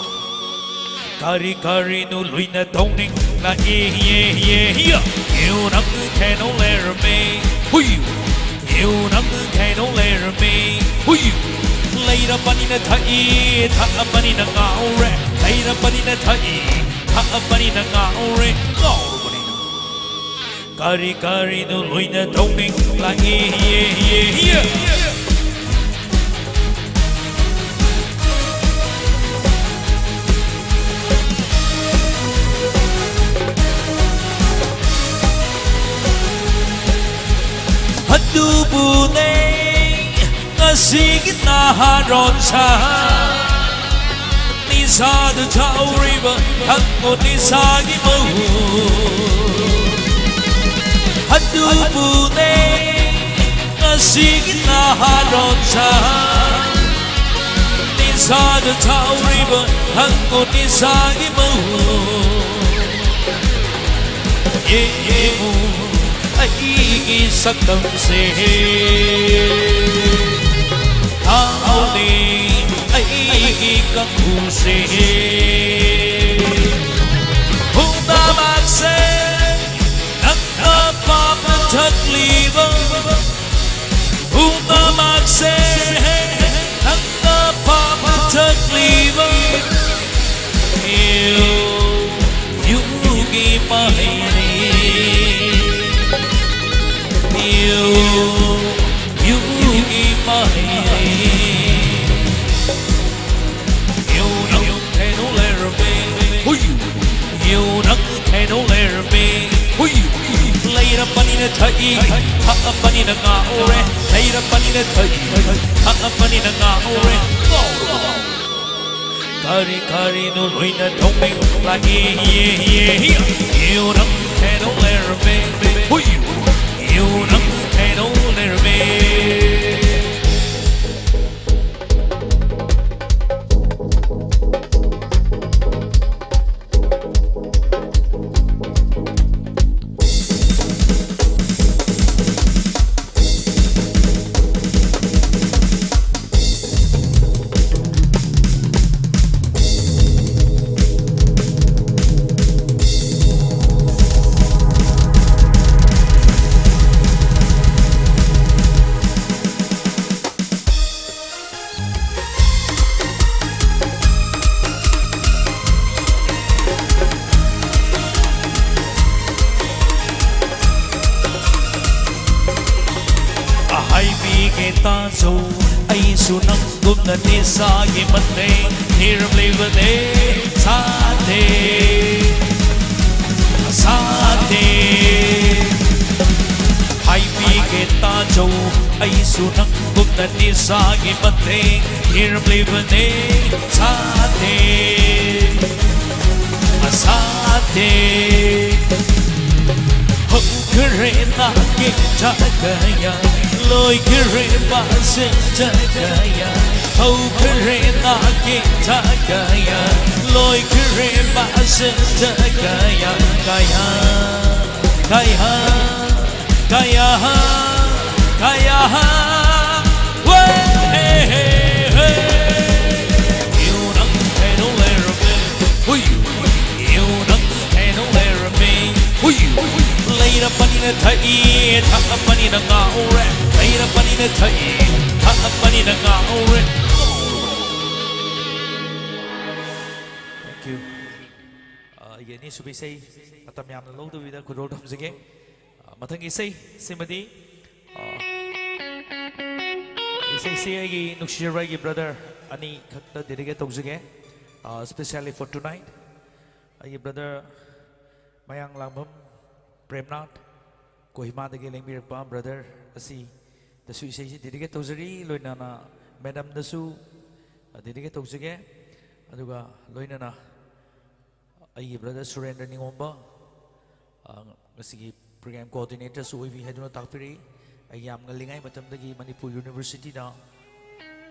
ꯀꯔꯤ ꯀꯔꯤꯅꯣ ꯂꯣꯏꯅ ꯇꯧꯅꯤꯡꯂꯛꯏ꯫ ꯌꯦ, ꯌꯦ, ꯌꯦ꯫ ꯌꯨ ꯅꯪ ꯀꯩꯅꯣ ꯂꯩꯔꯝꯃꯦ꯫ ꯍꯨꯏ꯫ ꯌꯨ ꯅꯪ ꯀꯩꯅꯣ ꯂꯩꯔꯝꯃꯦ꯫ ꯍꯨꯏ꯫ ꯂꯩꯔꯕꯅꯤꯅ ꯊꯛꯏ, ꯊꯛꯑꯕꯅꯤꯅ ꯉꯥꯎꯔꯦ꯫ ꯂꯩꯔꯕꯅꯤꯅ ꯊꯛꯏ, ꯊꯛꯑꯕꯅꯤꯅ ꯉꯥꯎꯔꯦ꯫ ꯉꯥꯎꯔꯕꯅꯤꯅ ꯀꯔꯤ ꯀꯔꯤꯅꯣ ꯂꯣꯏꯅ ꯇꯧꯅꯤꯡꯂꯛꯏ꯫ ꯌꯦ, ꯌꯦ, ꯌꯦ꯫ ꯑꯗꯨꯕꯨꯅꯦ ꯉꯁꯤꯒꯤ ꯅꯍꯥꯔꯣꯟꯁꯥ ꯅꯤꯁꯥꯗ ꯊꯧꯔꯤꯕ ꯊꯛꯄ ꯅꯤꯁꯥꯒꯤ ꯃꯍꯨ꯫ ꯑꯗꯨꯕꯨꯅꯦ ꯉꯁꯤꯒꯤ ꯅꯍꯥꯔꯣꯟꯁꯥ ꯅꯤꯁꯥꯗ ꯊꯧꯔꯤꯕ ꯊꯛꯄ ꯅꯤꯁꯥꯒꯤ ꯃꯍꯨ꯫ ꯌꯦꯡꯉꯨ ꯑꯩꯒꯤ ꯁꯛꯇꯝꯁꯦ꯫ ꯊꯥꯎꯅꯤ ꯑꯩꯒꯤ ꯀꯥꯡꯈꯨꯁꯦ꯫ ꯄꯨꯝꯅꯃꯛꯁꯦ ꯅꯪꯅ ꯄꯥꯝꯅ ꯊꯛꯂꯤꯕ꯫ ꯄꯨꯝꯅꯃꯛꯁꯦ ꯅꯪꯅ ꯄꯥꯝꯅ ꯊꯛꯂꯤꯕ꯫ ꯌꯨ, ꯌꯨꯒꯤ ꯃꯍꯩꯅꯤ꯫ ꯌꯨ, ꯌꯨꯒꯤ ꯃꯍꯩꯅꯤ꯫ ꯌꯨ ꯅꯪ ꯀꯩꯅꯣ ꯂꯩꯔꯝꯃꯦ꯫ ꯍꯨꯏ꯫ ꯌꯨ ꯅꯪ ꯀꯩꯅꯣ ꯂꯩꯔꯝꯃꯦ꯫ ꯍꯨꯏ꯫ ꯂꯩꯔꯕꯅꯤꯅ ꯊꯛꯏ, ꯊꯛꯑꯕꯅꯤꯅ ꯉꯥꯎꯔꯦ꯫ ꯂꯩꯔꯕꯅꯤꯅ ꯊꯛꯏ, ꯊꯛꯑꯕꯅꯤꯅ ꯉꯥꯎꯔꯦ꯫ ꯉꯥꯎꯔꯕ ꯀꯔꯤ ꯀꯔꯤꯅꯣ ꯂꯣꯏꯅ ꯇꯧꯅꯤꯡꯂꯛꯏ꯫ ꯌꯦ, ꯌꯦ, ꯌꯦ꯫ ꯌꯨ ꯅꯪ ꯀꯩꯅꯣ ꯂꯩꯔꯝꯃꯦ꯫ ꯍꯨꯏ꯫ ꯌꯨ ꯅꯪ ꯀꯩꯅꯣ ꯂꯩꯔꯝꯃꯦ꯫ ꯁꯨ ꯑꯩꯁꯨ ꯅꯪꯒꯨꯝꯅ ꯅꯤꯁꯥꯒꯤ ꯃꯇꯦꯡ ꯊꯤꯔꯝꯂꯤꯕꯅꯦ꯫ ꯁꯥꯊꯤ, ꯁꯥꯊꯤ꯫ ꯍꯥꯏꯕꯤꯒꯦ ꯇꯥꯖꯧ, ꯑꯩꯁꯨ ꯅꯪꯒꯨꯝꯅ ꯅꯤꯁꯥꯒꯤ ꯃꯇꯦꯡ ꯊꯤꯔꯝꯂꯤꯕꯅꯦ꯫ ꯁꯥꯊꯤ, ꯁꯥꯊꯤ꯫ ꯍꯧꯈ꯭ꯔꯦ ꯅꯥꯒꯦ ꯆꯥꯒꯌꯥ, ꯂꯣꯏꯈ꯭ꯔꯦ ꯃꯥꯁꯦ ꯆꯥꯒꯌꯥ꯫ ꯍꯧꯈ꯭ꯔꯦ ꯅꯥꯒꯦ ꯆꯥꯒꯌꯥ, ꯂꯣꯏꯈ꯭ꯔꯦ ꯃꯥꯁꯦ ꯆꯥꯒꯌꯥ꯫ ꯀꯌꯥ, ꯀꯌꯥ, ꯀꯌꯥ, ꯀꯌꯥ꯫ ꯋꯦ, ꯍꯦ, ꯍꯦ, ꯍꯦ꯫ ꯏꯎ ꯅꯪ ꯀꯩꯗꯧ ꯂꯩꯔꯝꯃꯦ? ꯍꯨꯏ꯫ ꯏꯎ ꯅꯪ ꯀꯩꯗꯧ ꯂꯩꯔꯝꯃꯦ? ꯍꯨꯏ꯫ ꯂꯩꯔꯕꯅꯤꯅ ꯊꯛꯏ, ꯊꯛꯂꯕꯅꯤꯅ ꯉꯥꯎꯔꯦ꯫ ꯂꯩꯔꯕꯅꯤꯅ ꯊꯛꯏ, ꯊꯛꯂꯕꯅꯤꯅ ꯉꯥꯎꯔꯦ꯫ Thank you. ꯑ, ꯑꯩꯒꯤ ꯑꯅꯤꯁꯨꯕ ꯏꯁꯩ ꯃꯇꯝ ꯌꯥꯝꯅ ꯂꯧꯗꯕꯤꯗ ꯈꯨꯗꯣꯜ ꯊꯝꯖꯒꯦ꯫ ꯑ, ꯃꯊꯪꯒꯤ ꯏꯁꯩ ꯁꯤꯃꯗꯤ, ꯑ, ꯏꯁꯩꯁꯤ ꯑꯩꯒꯤ ꯅꯨꯡꯁꯤꯖꯔꯕ ꯑꯩꯒꯤ brother ꯑꯅꯤ ꯈꯛꯇ dedicate ꯇꯧꯖꯒꯦ꯫ ꯑ, specially for tonight꯫ ꯑꯩꯒꯤ brother ꯃꯌꯥꯡ ꯂꯥꯡꯕꯝ ꯄ꯭ꯔꯦꯝꯅꯥꯊ, ꯀꯣꯍꯤꯃꯥꯗꯒꯤ ꯂꯦꯡꯕꯤꯔꯛꯄ brother ꯑꯁꯤꯗꯁꯨ ꯏꯁꯩꯁꯤ dedicate ꯇꯧꯖꯔꯤ, ꯂꯣꯏꯅꯅ madamꯗꯁꯨ dedicate ꯇꯧꯖꯒꯦ꯫ ꯑꯗꯨꯒ ꯂꯣꯏꯅꯅ ꯑꯩꯒꯤ brother ꯁꯨꯔꯦꯟꯗ꯭ꯔ ꯅꯤꯉꯣꯝꯕ, ꯑ, ꯉꯁꯤꯒꯤ program coordinatorꯁꯨ ꯑꯣꯏꯕꯤ ꯍꯥꯏꯗꯨꯅ ꯇꯥꯛꯄꯤꯔꯛꯏ꯫ ꯑꯩ ꯌꯥꯝ ꯉꯜꯂꯤꯉꯩ ꯃꯇꯝꯗꯒꯤ ꯃꯅꯤꯄꯨꯔ Universityꯗ,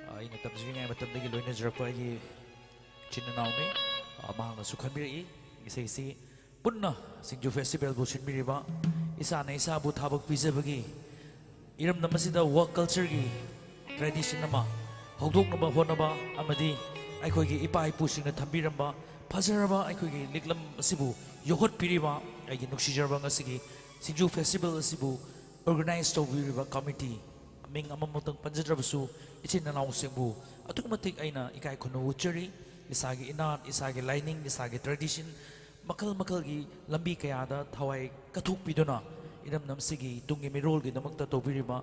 ꯑ, ꯑꯩꯅ ꯇꯝꯖꯔꯤꯉꯩ ꯃꯇꯝꯗꯒꯤ ꯂꯣꯏꯅꯖꯔꯛꯄ ꯑꯩꯒꯤ ꯏꯆꯤꯟ ꯏꯅꯥꯎꯅꯤ꯫ ꯑ, ꯃꯍꯥꯛꯅꯁꯨ ꯈꯟꯕꯤꯔꯛꯏ꯫ ꯏꯁꯩꯁꯤ ꯄꯨꯟꯅ ꯁꯤꯡꯖꯨ festivalꯕꯨ ꯁꯤꯟꯕꯤꯔꯤꯕ, ꯏꯁꯥꯅ ꯏꯁꯥꯕꯨ ꯊꯥꯕꯛ ꯄꯤꯖꯕꯒꯤ ꯏꯔꯝꯗꯝ ꯑꯁꯤꯗ work cultureꯒꯤ tradition ꯑꯃ ꯍꯧꯗꯣꯛꯅꯕ ꯍꯣꯠꯅꯕ ꯑꯃꯗꯤ ꯑꯩꯈꯣꯏꯒꯤ ꯏꯄꯥ ꯏꯄꯨꯁꯤꯡꯅ ꯊꯝꯕꯤꯔꯝꯕ ꯐꯖꯔꯕ ꯑꯩꯈꯣꯏꯒꯤ ꯂꯤꯛꯂꯝ ꯑꯁꯤꯕꯨ ꯌꯣꯛꯈꯠꯄꯤꯔꯤꯕ ꯑꯩꯒꯤ ꯅꯨꯡꯁꯤꯖꯔꯕ ꯉꯁꯤꯒꯤ ꯁꯤꯡꯖꯨ festival ꯑꯁꯤꯕꯨ organize ꯇꯧꯕꯤꯔꯤꯕ committee, ꯃꯤꯡ ꯑꯃꯃꯛꯇꯪ ꯄꯟꯖꯗ꯭ꯔꯕꯁꯨ, ꯏꯆꯤꯟ ꯏꯅꯥꯎꯁꯤꯡꯕꯨ ꯑꯗꯨꯛꯀꯤ ꯃꯇꯤꯛ ꯑꯩꯅ ꯏꯀꯥꯏ ꯈꯨꯝꯅꯕ ꯎꯠꯆꯔꯤ꯫ ꯏꯁꯥꯒꯤ ꯏꯅꯥꯠ, ꯏꯁꯥꯒꯤ ꯂꯥꯏꯅꯤꯡ, ꯏꯁꯥꯒꯤ tradition, ꯃꯈꯜ ꯃꯈꯜꯒꯤ ꯂꯝꯕꯤ ꯀꯌꯥꯗ ꯊꯋꯥꯏ ꯀꯠꯊꯣꯛꯄꯤꯗꯨꯅ ꯏꯔꯝꯗꯝꯁꯤꯒꯤ ꯇꯨꯡꯒꯤ ꯃꯤꯔꯣꯜꯒꯤꯗꯃꯛꯇ ꯇꯧꯕꯤꯔꯤꯕ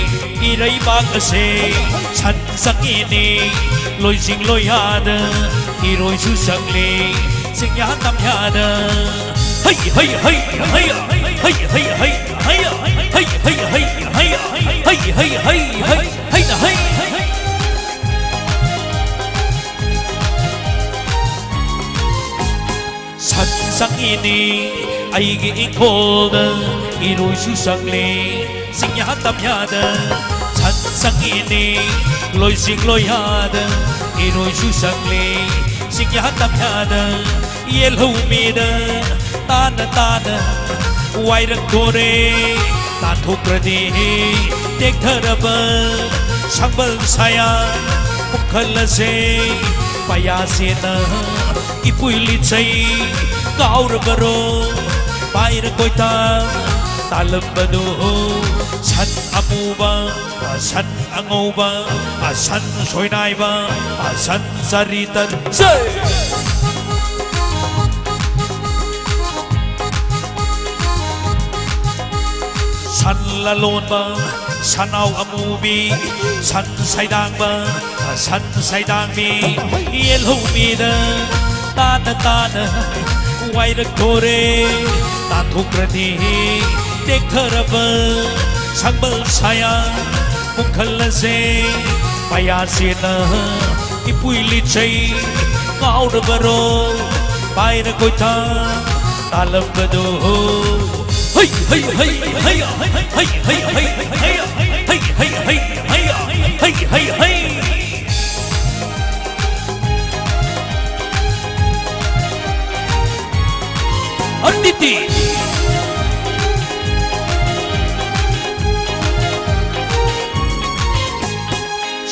ꯏꯔꯩꯕꯥꯛ ꯑꯁꯦ ꯁꯟ ꯆꯪꯉꯤꯅꯤ꯫ ꯂꯣꯏꯖꯤꯡ ꯂꯣꯏꯌꯥꯗ ꯏꯔꯣꯏꯁꯨ ꯆꯪꯂꯤ꯫ ꯆꯤꯡꯌꯥ ꯇꯝꯌꯥꯗ ꯍꯩ ꯍꯩ ꯍꯩ ꯍꯩ ꯍꯩ ꯍꯩ ꯍꯩ ꯍꯩ ꯍꯩ ꯍꯩ ꯍꯩ ꯍꯩ ꯍꯩ ꯍꯩ ꯍꯩ ꯍꯩ ꯍꯩꯅ ꯍꯩ ꯍꯩ꯫ ꯁꯟ ꯆꯪꯉꯤꯅꯤ ꯑꯩꯒꯤ ꯏꯪꯈꯣꯜꯗ, ꯏꯔꯣꯏꯁꯨ ꯆꯪꯂꯤ꯫ ꯆꯤꯡꯌꯥ ꯇꯝꯌꯥꯗ ꯁꯟ ꯆꯪꯉꯤꯅꯤ, ꯂꯣꯏꯁꯤꯡ ꯂꯣꯏꯌꯥꯗ ꯏꯔꯣꯏꯁꯨ ꯆꯪꯂꯤ꯫ ꯆꯤꯡꯌꯥ ꯇꯝꯌꯥꯗ ꯌꯦꯜꯍꯧ ꯃꯤꯗ ꯇꯥꯅ ꯇꯥꯅ ꯋꯥꯏꯔꯛꯇꯣꯔꯦ꯫ ꯇꯥꯟꯊꯣꯛꯈ꯭ꯔꯗꯤ ꯇꯦꯛꯊꯔꯕ ꯁꯪꯕꯜ ꯁꯥꯌꯥ ꯄꯨꯝꯈꯜꯂꯁꯦ꯫ ꯄꯌꯥꯁꯦꯅ ꯏꯄꯨꯏ ꯂꯤꯆꯩ ꯀꯥꯎꯔꯕꯔꯣ? ꯄꯥꯏꯔ ꯀꯣꯏꯇꯥ ꯇꯥꯜꯂꯝꯕꯗꯣ ꯁꯟ ꯑꯃꯨꯕ, ꯁꯟ ꯑꯉꯧꯕ, ꯁꯟ ꯁꯣꯏꯅꯥꯏꯕ, ꯁꯟ ꯆꯔꯤ ꯇꯟ꯫ ꯁꯦ! ꯁꯟ ꯂꯂꯣꯟꯕ, ꯁꯟꯅꯥꯎ ꯑꯃꯨꯕꯤ, ꯁꯟ ꯁꯩꯗꯥꯡꯕ, ꯁꯟ ꯁꯩꯗꯥꯡꯕꯤ, ꯌꯦꯜꯍꯧꯕꯤꯗ ꯇꯥꯅ ꯇꯥꯅ ꯋꯥꯏꯔꯛꯇꯣꯔꯦ꯫ ꯇꯥꯟꯊꯣꯛꯈ꯭ꯔꯅꯤ ꯇꯦꯛꯊꯔꯕ ꯁꯪꯕꯜ ꯁꯥꯌꯥ ꯄꯨꯡꯈꯜꯂꯁꯦ꯫ ꯃꯌꯥꯁꯦꯅ ꯏꯄꯨꯏ ꯂꯤꯆꯩ ꯉꯥꯎꯔꯕꯔꯣ? ꯄꯥꯏꯔ ꯀꯣꯏꯊꯥ ꯇꯥꯂꯝꯕꯗꯣ꯫ ꯍꯩ, ꯍꯩ, ꯍꯩ, ꯍꯩ, ꯍꯩ, ꯍꯩ, ꯍꯩ, ꯍꯩ, ꯍꯩ, ꯍꯩ, ꯍꯩ, ꯍꯩ, ꯍꯩ, ꯍꯩ, ꯍꯩ, ꯍꯩ, ꯍꯩ, ꯍꯩ꯫ ꯑꯔꯅꯤꯇꯤ꯫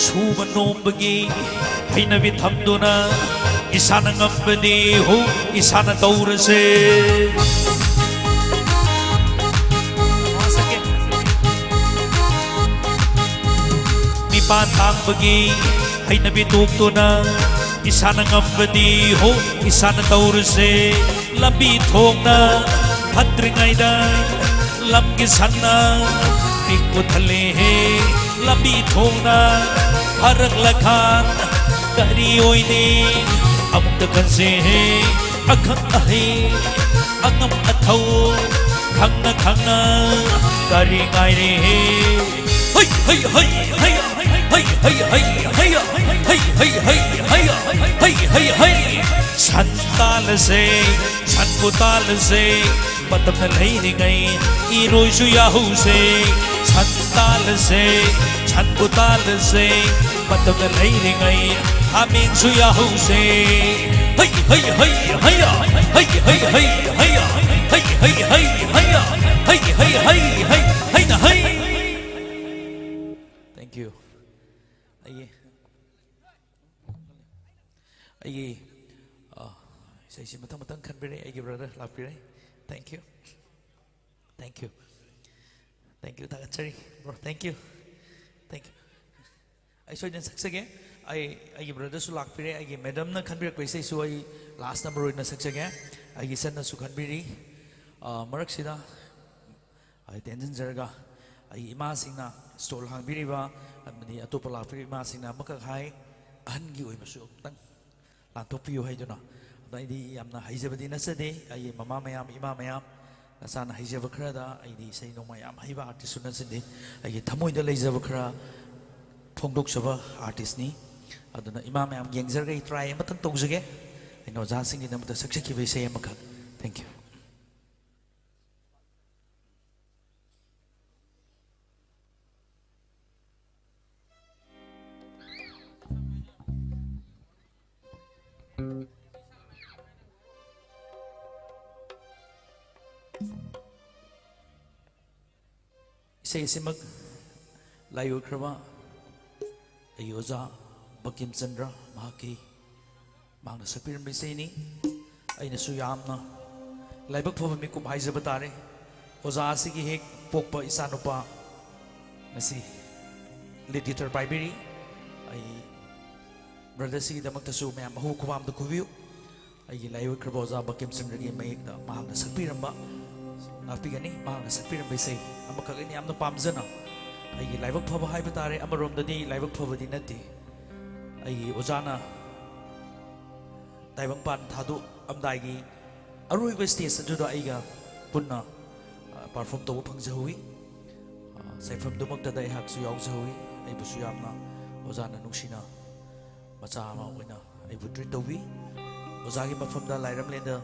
ꯁꯨꯕ ꯅꯣꯝꯕꯒꯤ ꯍꯩꯅꯕꯤ ꯊꯝꯗꯨꯅ ꯏꯁꯥꯅ ꯉꯝꯕꯗꯤ ꯍꯨ ꯏꯁꯥꯅ ꯇꯧꯔꯁꯦ꯫ ꯃꯤꯄꯥꯟ ꯇꯥꯡꯕꯒꯤ ꯍꯩꯅꯕꯤ ꯇꯣꯛꯇꯨꯅ ꯏꯁꯥꯅ ꯉꯝꯕꯗꯤ ꯍꯣ ꯏꯁꯥꯅ ꯇꯧꯔꯁꯦ꯫ ꯂꯝꯕꯤ ꯊꯣꯡꯅ ꯐꯠꯇ꯭ꯔꯤꯉꯩꯗ ꯂꯝꯒꯤ ꯁꯟꯅ ꯄꯤꯛꯄꯨ ꯊꯜꯂꯦꯍꯦ꯫ ꯂꯝꯕꯤ ꯊꯣꯡꯅ ꯐꯔꯛꯂꯀꯥꯟ ꯀꯔꯤ ꯑꯣꯏꯅꯤ ꯑꯃꯨꯛꯇ ꯈꯟꯁꯦꯍꯦ꯫ ꯑꯈꯪ ꯑꯍꯩ ꯑꯉꯝ ꯑꯊꯧ ꯈꯪꯅ ꯈꯪꯅ ꯀꯔꯤ ꯉꯥꯏꯔꯦꯍꯦ꯫ ꯍꯩ, ꯍꯩ, ꯍꯩ, ꯍꯩ, ꯍꯩ꯫ ꯁꯟ ꯇꯥꯜꯂꯁꯦ, ꯁꯟꯕꯨ ꯇꯥꯜꯂꯁꯦ, ꯃꯇꯝꯅ ꯂꯩꯔꯤꯉꯩ ꯏꯔꯣꯏꯁꯨ ꯌꯥꯍꯧꯁꯦ, ꯁꯟ ꯇꯥꯜꯂꯁꯦ, ꯁꯟꯕꯨ ꯇꯥꯜꯂꯁꯦ꯫ ꯃꯇꯝꯅ ꯂꯩꯔꯤꯉꯩ ꯍꯥꯃꯦꯡꯁꯨ ꯌꯥꯍꯧꯁꯦ꯫ ꯍꯩ, ꯍꯩ, ꯍꯩ, ꯍꯩꯌꯥ! ꯍꯩ, ꯍꯩ, ꯍꯩ, ꯍꯩꯌꯥ! ꯍꯩ, ꯍꯩ, ꯍꯩ, ꯍꯩ, ꯍꯩꯌꯥ! ꯍꯩ, ꯍꯩ, ꯍꯩ, ꯍꯩ, ꯍꯩꯅ ꯍꯩ! Thank you. ꯑꯩꯒꯤ ꯑꯩꯒꯤ, ꯑ, ꯏꯁꯩꯁꯤ ꯃꯊꯪ ꯃꯊꯪ ꯈꯟꯕꯤꯔꯦ꯫ ꯑꯩꯒꯤ brother ꯂꯥꯛꯄꯤꯔꯦ꯫ Thank you. Thank you. Thank you, ꯊꯥꯒꯠꯆꯔꯤ, bro. Thank you. Thank you. ꯑꯩ ꯁꯣꯏꯗꯅ ꯁꯛꯆꯒꯦ꯫ ꯑꯩ, ꯑꯩꯒꯤ brotherꯁꯨ ꯂꯥꯛꯄꯤꯔꯦ꯫ ꯑꯩꯒꯤ madamꯅ ꯈꯟꯕꯤꯔꯛꯄ ꯏꯁꯩꯁꯨ ꯑꯩ last number ꯑꯣꯏꯅ ꯁꯛꯆꯒꯦ꯫ ꯑꯩꯒꯤ ꯏꯆꯟꯅꯁꯨ ꯈꯟꯕꯤꯔꯤ꯫ ꯑ, ꯃꯔꯛꯁꯤꯗ ꯑꯩ ꯇꯦꯟꯁꯤꯟꯖꯔꯒ, ꯑꯩꯒꯤ ꯏꯃꯥꯁꯤꯡꯅ stall ꯍꯥꯡꯕꯤꯔꯤꯕ ꯑꯃꯗꯤ ꯑꯇꯣꯞꯄ ꯂꯥꯛꯄꯤꯔꯤꯕ ꯏꯃꯥꯁꯤꯡꯅ ꯑꯃꯈꯛ ꯍꯥꯏ, ꯑꯍꯟꯒꯤ ꯑꯣꯏꯕꯁꯨ ꯑꯃꯨꯛꯇꯪ ꯂꯥꯟꯊꯣꯛꯄꯤꯌꯨ ꯍꯥꯏꯗꯨꯅ꯫ ꯑꯗꯣ ꯑꯩꯗꯤ ꯌꯥꯝꯅ ꯍꯩꯖꯕꯗꯤ ꯅꯠꯆꯗꯦ꯫ ꯑꯩꯒꯤ ꯃꯃꯥ ꯃꯌꯥꯝ, ꯏꯃꯥ ꯃꯌꯥꯝ, ꯅꯆꯥꯅ ꯍꯩꯖꯕ ꯈꯔꯗ ꯑꯩꯗꯤ ꯏꯁꯩ ꯅꯣꯡꯃꯥꯏ ꯌꯥꯝ ꯍꯩꯕ artistꯁꯨ ꯅꯠꯆꯗꯦ꯫ ꯑꯩꯒꯤ ꯊꯃꯣꯏꯗ ꯂꯩꯖꯕ ꯈꯔ ꯐꯣꯡꯗꯣꯛꯆꯕ artistꯅꯤ꯫ ꯑꯗꯨꯅ ꯏꯃꯥ ꯃꯌꯥꯝ ꯌꯦꯡꯖꯔꯒ ꯑꯩ try ꯑꯃꯇꯪ ꯇꯧꯖꯒꯦ꯫ ꯑꯩꯅ ꯑꯣꯖꯥꯁꯤꯡꯒꯤꯗꯃꯛꯇ ꯁꯛꯆꯈꯤꯕ ꯏꯁꯩ ꯑꯃꯈꯛ꯫ Thank you. ꯏꯁꯩ ꯑꯁꯤꯃꯛ ꯂꯥꯏ ꯑꯣꯏꯈ꯭ꯔꯕ ꯑꯩꯒꯤ ꯑꯣꯖꯥ ꯕꯪꯀꯤꯝ ꯆꯟꯗ꯭ꯔ ꯃꯍꯥꯛꯀꯤ ꯃꯍꯥꯛꯅ ꯁꯛꯄꯤꯔꯝꯕ ꯏꯁꯩꯅꯤ꯫ ꯑꯩꯅꯁꯨ ꯌꯥꯝꯅ ꯂꯥꯏꯕꯛ ꯐꯕ ꯃꯤꯀꯨꯞ ꯍꯥꯏꯖꯕ ꯇꯥꯔꯦ꯫ ꯑꯣꯖꯥ ꯑꯁꯤꯒꯤ ꯍꯦꯛ ꯄꯣꯛꯄ ꯏꯆꯥꯅꯨꯄꯥ ꯉꯁꯤ lead guitar ꯄꯥꯏꯕꯤꯔꯤ꯫ ꯑꯩ brother ꯁꯤꯒꯤꯗꯃꯛꯇꯁꯨ ꯃꯌꯥꯝ ꯑꯍꯨ ꯈꯨꯕꯥꯝꯗ ꯈꯨꯕꯤꯌꯨ꯫ ꯑꯩꯒꯤ ꯂꯥꯏꯑꯣꯏꯈ꯭ꯔꯕ ꯑꯣꯖꯥ ꯕꯪꯀꯤꯝ ꯆꯟꯗ꯭ꯔꯒꯤ ꯃꯌꯦꯛꯇ ꯃꯍꯥꯛꯅ ꯁꯛꯄꯤꯔꯝꯕ, ꯉꯥꯛꯄꯤꯒꯅꯤ, ꯃꯍꯥꯛꯅ ꯁꯛꯄꯤꯔꯝꯕ ꯏꯁꯩ ꯑꯃꯈꯛ ꯑꯩꯅ ꯌꯥꯝꯅ ꯄꯥꯝꯖꯅ, ꯑꯩꯒꯤ ꯂꯥꯏꯕꯛ ꯐꯕ ꯍꯥꯏꯕ ꯇꯥꯔꯦ꯫ ꯑꯃꯔꯣꯝꯗꯗꯤ ꯂꯥꯏꯕꯛ ꯐꯕꯗꯤ ꯅꯠꯇꯦ꯫ ꯑꯩꯒꯤ ꯑꯣꯖꯥꯅ ꯇꯥꯏꯕꯪꯄꯥꯟ ꯊꯥꯗꯣꯛꯑꯝꯗꯥꯏꯒꯤ ꯑꯔꯣꯏꯕ stage ꯑꯗꯨꯗ ꯑꯩꯒ ꯄꯨꯟꯅ, ꯑ, perform ꯇꯧꯕ ꯐꯪꯖꯍꯧꯋꯤ꯫ ꯑ, ꯆꯥꯏꯐꯝꯗꯨꯃꯛꯇꯗ ꯑꯩꯍꯥꯛꯁꯨ ꯌꯥꯎꯖꯍꯧꯋꯤ꯫ ꯑꯩꯕꯨꯁꯨ ꯌꯥꯝꯅ ꯑꯣꯖꯥꯅ ꯅꯨꯡꯁꯤꯅ ꯃꯆꯥ ꯑꯃ ꯑꯣꯏꯅ ꯑꯩꯕꯨ treat ꯇꯧꯕꯤ꯫ ꯑꯣꯖꯥꯒꯤ ꯃꯐꯝꯗ ꯂꯥꯏꯔꯝꯂꯦꯟꯗ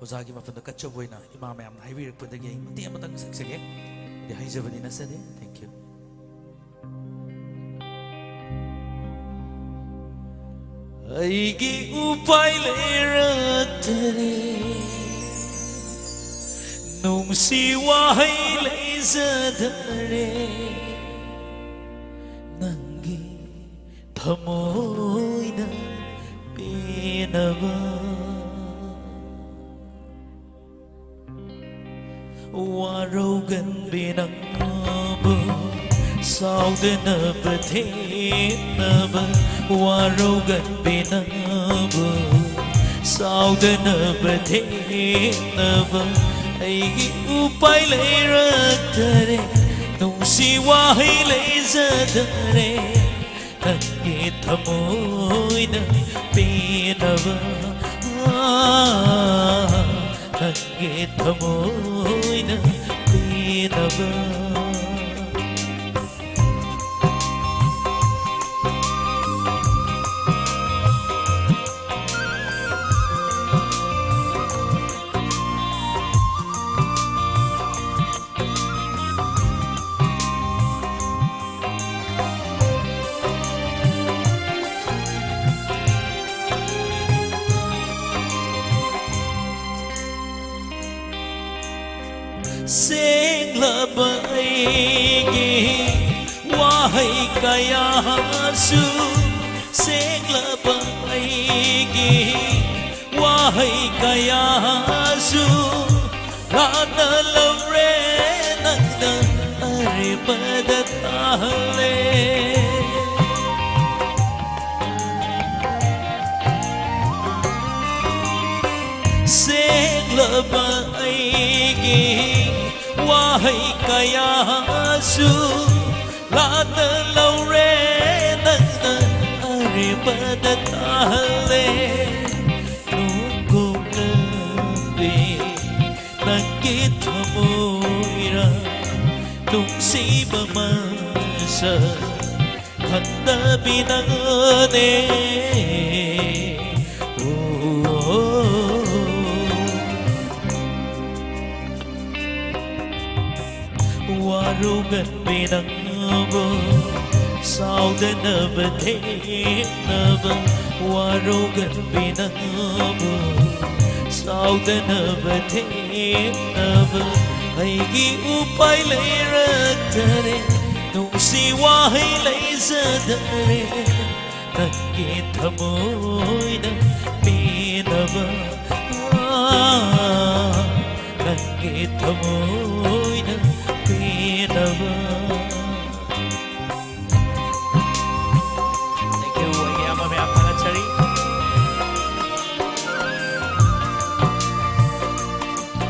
ꯑꯣꯖꯥꯒꯤ ꯃꯐꯝꯗ ꯀꯠꯆꯕ ꯑꯣꯏꯅ ꯏꯃꯥ ꯃꯌꯥꯝꯅ ꯍꯥꯏꯕꯤꯔꯛꯄꯗꯒꯤ ꯑꯩ ꯃꯇꯦꯛ ꯑꯃꯇꯪ ꯁꯛꯆꯒꯦ꯫ ꯑꯩꯗꯤ ꯍꯩꯖꯕꯗꯤ ꯅꯠꯆꯗꯦ꯫ Thank you꯫ ꯑꯩꯒꯤ ꯎꯄꯥꯏ ꯂꯩꯔꯛꯇꯔꯦ, ꯅꯨꯡꯁꯤ ꯋꯥꯍꯩ ꯂꯩꯖꯗꯔꯦ, ꯅꯪꯒꯤ ꯊꯃꯣꯏꯅ ꯄꯦꯟꯅꯕ꯫ ꯋꯥꯔꯧꯒꯟꯕꯤ ꯅꯪꯕꯨ ꯁꯥꯎꯗꯅꯕ ꯊꯦꯝꯅꯕ, ꯋꯥꯔꯧꯒꯟꯕꯤ ꯅꯪꯕꯨ ꯁꯥꯎꯗꯅꯕ ꯊꯦꯝꯅꯕ, ꯑꯩꯒꯤ ꯎꯄꯥꯏ ꯂꯩꯔꯛꯇꯔꯦ, ꯅꯨꯡꯁꯤ ꯋꯥꯍꯩ ꯂꯩꯖꯗꯔꯦ, ꯅꯪꯒꯤ ꯊꯃꯣꯏꯅ ꯄꯦꯟꯅꯕ, ꯅꯪꯒꯤ ꯊꯃꯣꯏꯅ ꯄꯦꯟꯅꯕ꯫ ꯁꯦꯡꯂꯕ ꯑꯩꯒꯤ ꯋꯥꯍꯩ ꯀꯌꯥꯁꯨ, ꯁꯦꯡꯂꯕ ꯑꯩꯒꯤ ꯋꯥꯍꯩ ꯀꯌꯥꯁꯨ ꯂꯥꯟꯅ ꯂꯧꯔꯦ, ꯅꯪꯅ ꯑꯔꯦꯝꯕꯗ ꯇꯥꯍꯜꯂꯦ꯫ ꯁꯦꯡꯂꯕ ꯑꯩꯒꯤ ꯋꯥꯍꯩ ꯀꯌꯥꯁꯨ ꯂꯥꯟꯅ ꯂꯧꯔꯦ, ꯅꯪꯅ ꯑꯔꯦꯝꯕꯗ ꯇꯥꯍꯜꯂꯦ꯫ ꯅꯨꯡꯒꯨꯝꯅꯕꯤ ꯅꯪꯒꯤ ꯊꯃꯣꯏꯔ, ꯅꯨꯡꯁꯤꯕ ꯃꯁꯛ ꯈꯪꯗꯕꯤ ꯅꯪꯅꯦ꯫ ꯑꯣ, ꯋꯥꯔꯧꯒꯟꯕꯤ ꯅꯪꯕꯨ ꯁꯥꯎꯗꯅꯕ ꯊꯦꯡꯅꯕ, ꯋꯥꯔꯧꯒꯟꯕꯤ ꯅꯪꯕꯨ ꯁꯥꯎꯗꯅꯕ ꯊꯦꯡꯅꯕ, ꯑꯩꯒꯤ ꯎꯄꯥꯏ ꯂꯩꯔꯛꯇꯔꯦ, ꯅꯨꯡꯁꯤ ꯋꯥꯍꯩ ꯂꯩꯖꯗꯔꯦ, ꯅꯪꯒꯤ ꯊꯃꯣꯏꯅ ꯄꯦꯟꯅꯕ, ꯅꯪꯒꯤ ꯊꯃꯣꯏꯅ ꯄꯦꯟꯅꯕ꯫ Thank you. ꯑꯩꯒꯤ ꯑꯌꯥꯝꯕ ꯃꯌꯥꯝ ꯊꯥꯒꯠꯆꯔꯤ꯫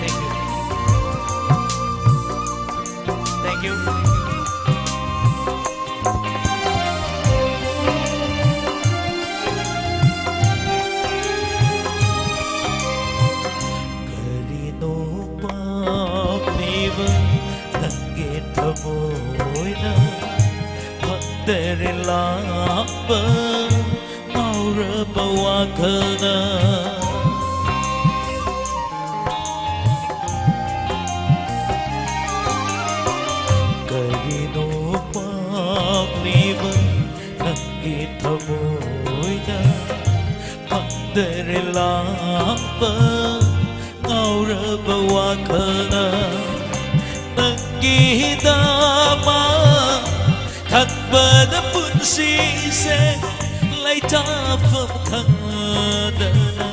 Thank you. Thank you. ꯀꯔꯤꯅꯣ ꯄꯥꯝꯂꯤꯕ ꯅꯪꯒꯤ ꯊꯃꯣꯏꯅ? ꯐꯪꯗꯔꯦ ꯂꯥꯛꯄ ꯉꯥꯎꯔꯕ ꯋꯥꯈꯜꯅ꯫ ꯀꯔꯤꯅꯣ ꯄꯥꯝꯂꯤꯕ ꯅꯪꯒꯤ ꯊꯃꯣꯏꯅ? ꯐꯪꯗꯔꯦ ꯂꯥꯛꯄ ꯉꯥꯎꯔꯕ ꯋꯥꯈꯜꯅ꯫ ꯅꯪꯒꯤꯗꯃꯛ ꯈꯟꯕꯗ ꯄꯨꯟꯁꯤꯁꯦ ꯂꯩꯇꯥꯐꯝ ꯈꯪꯗꯅ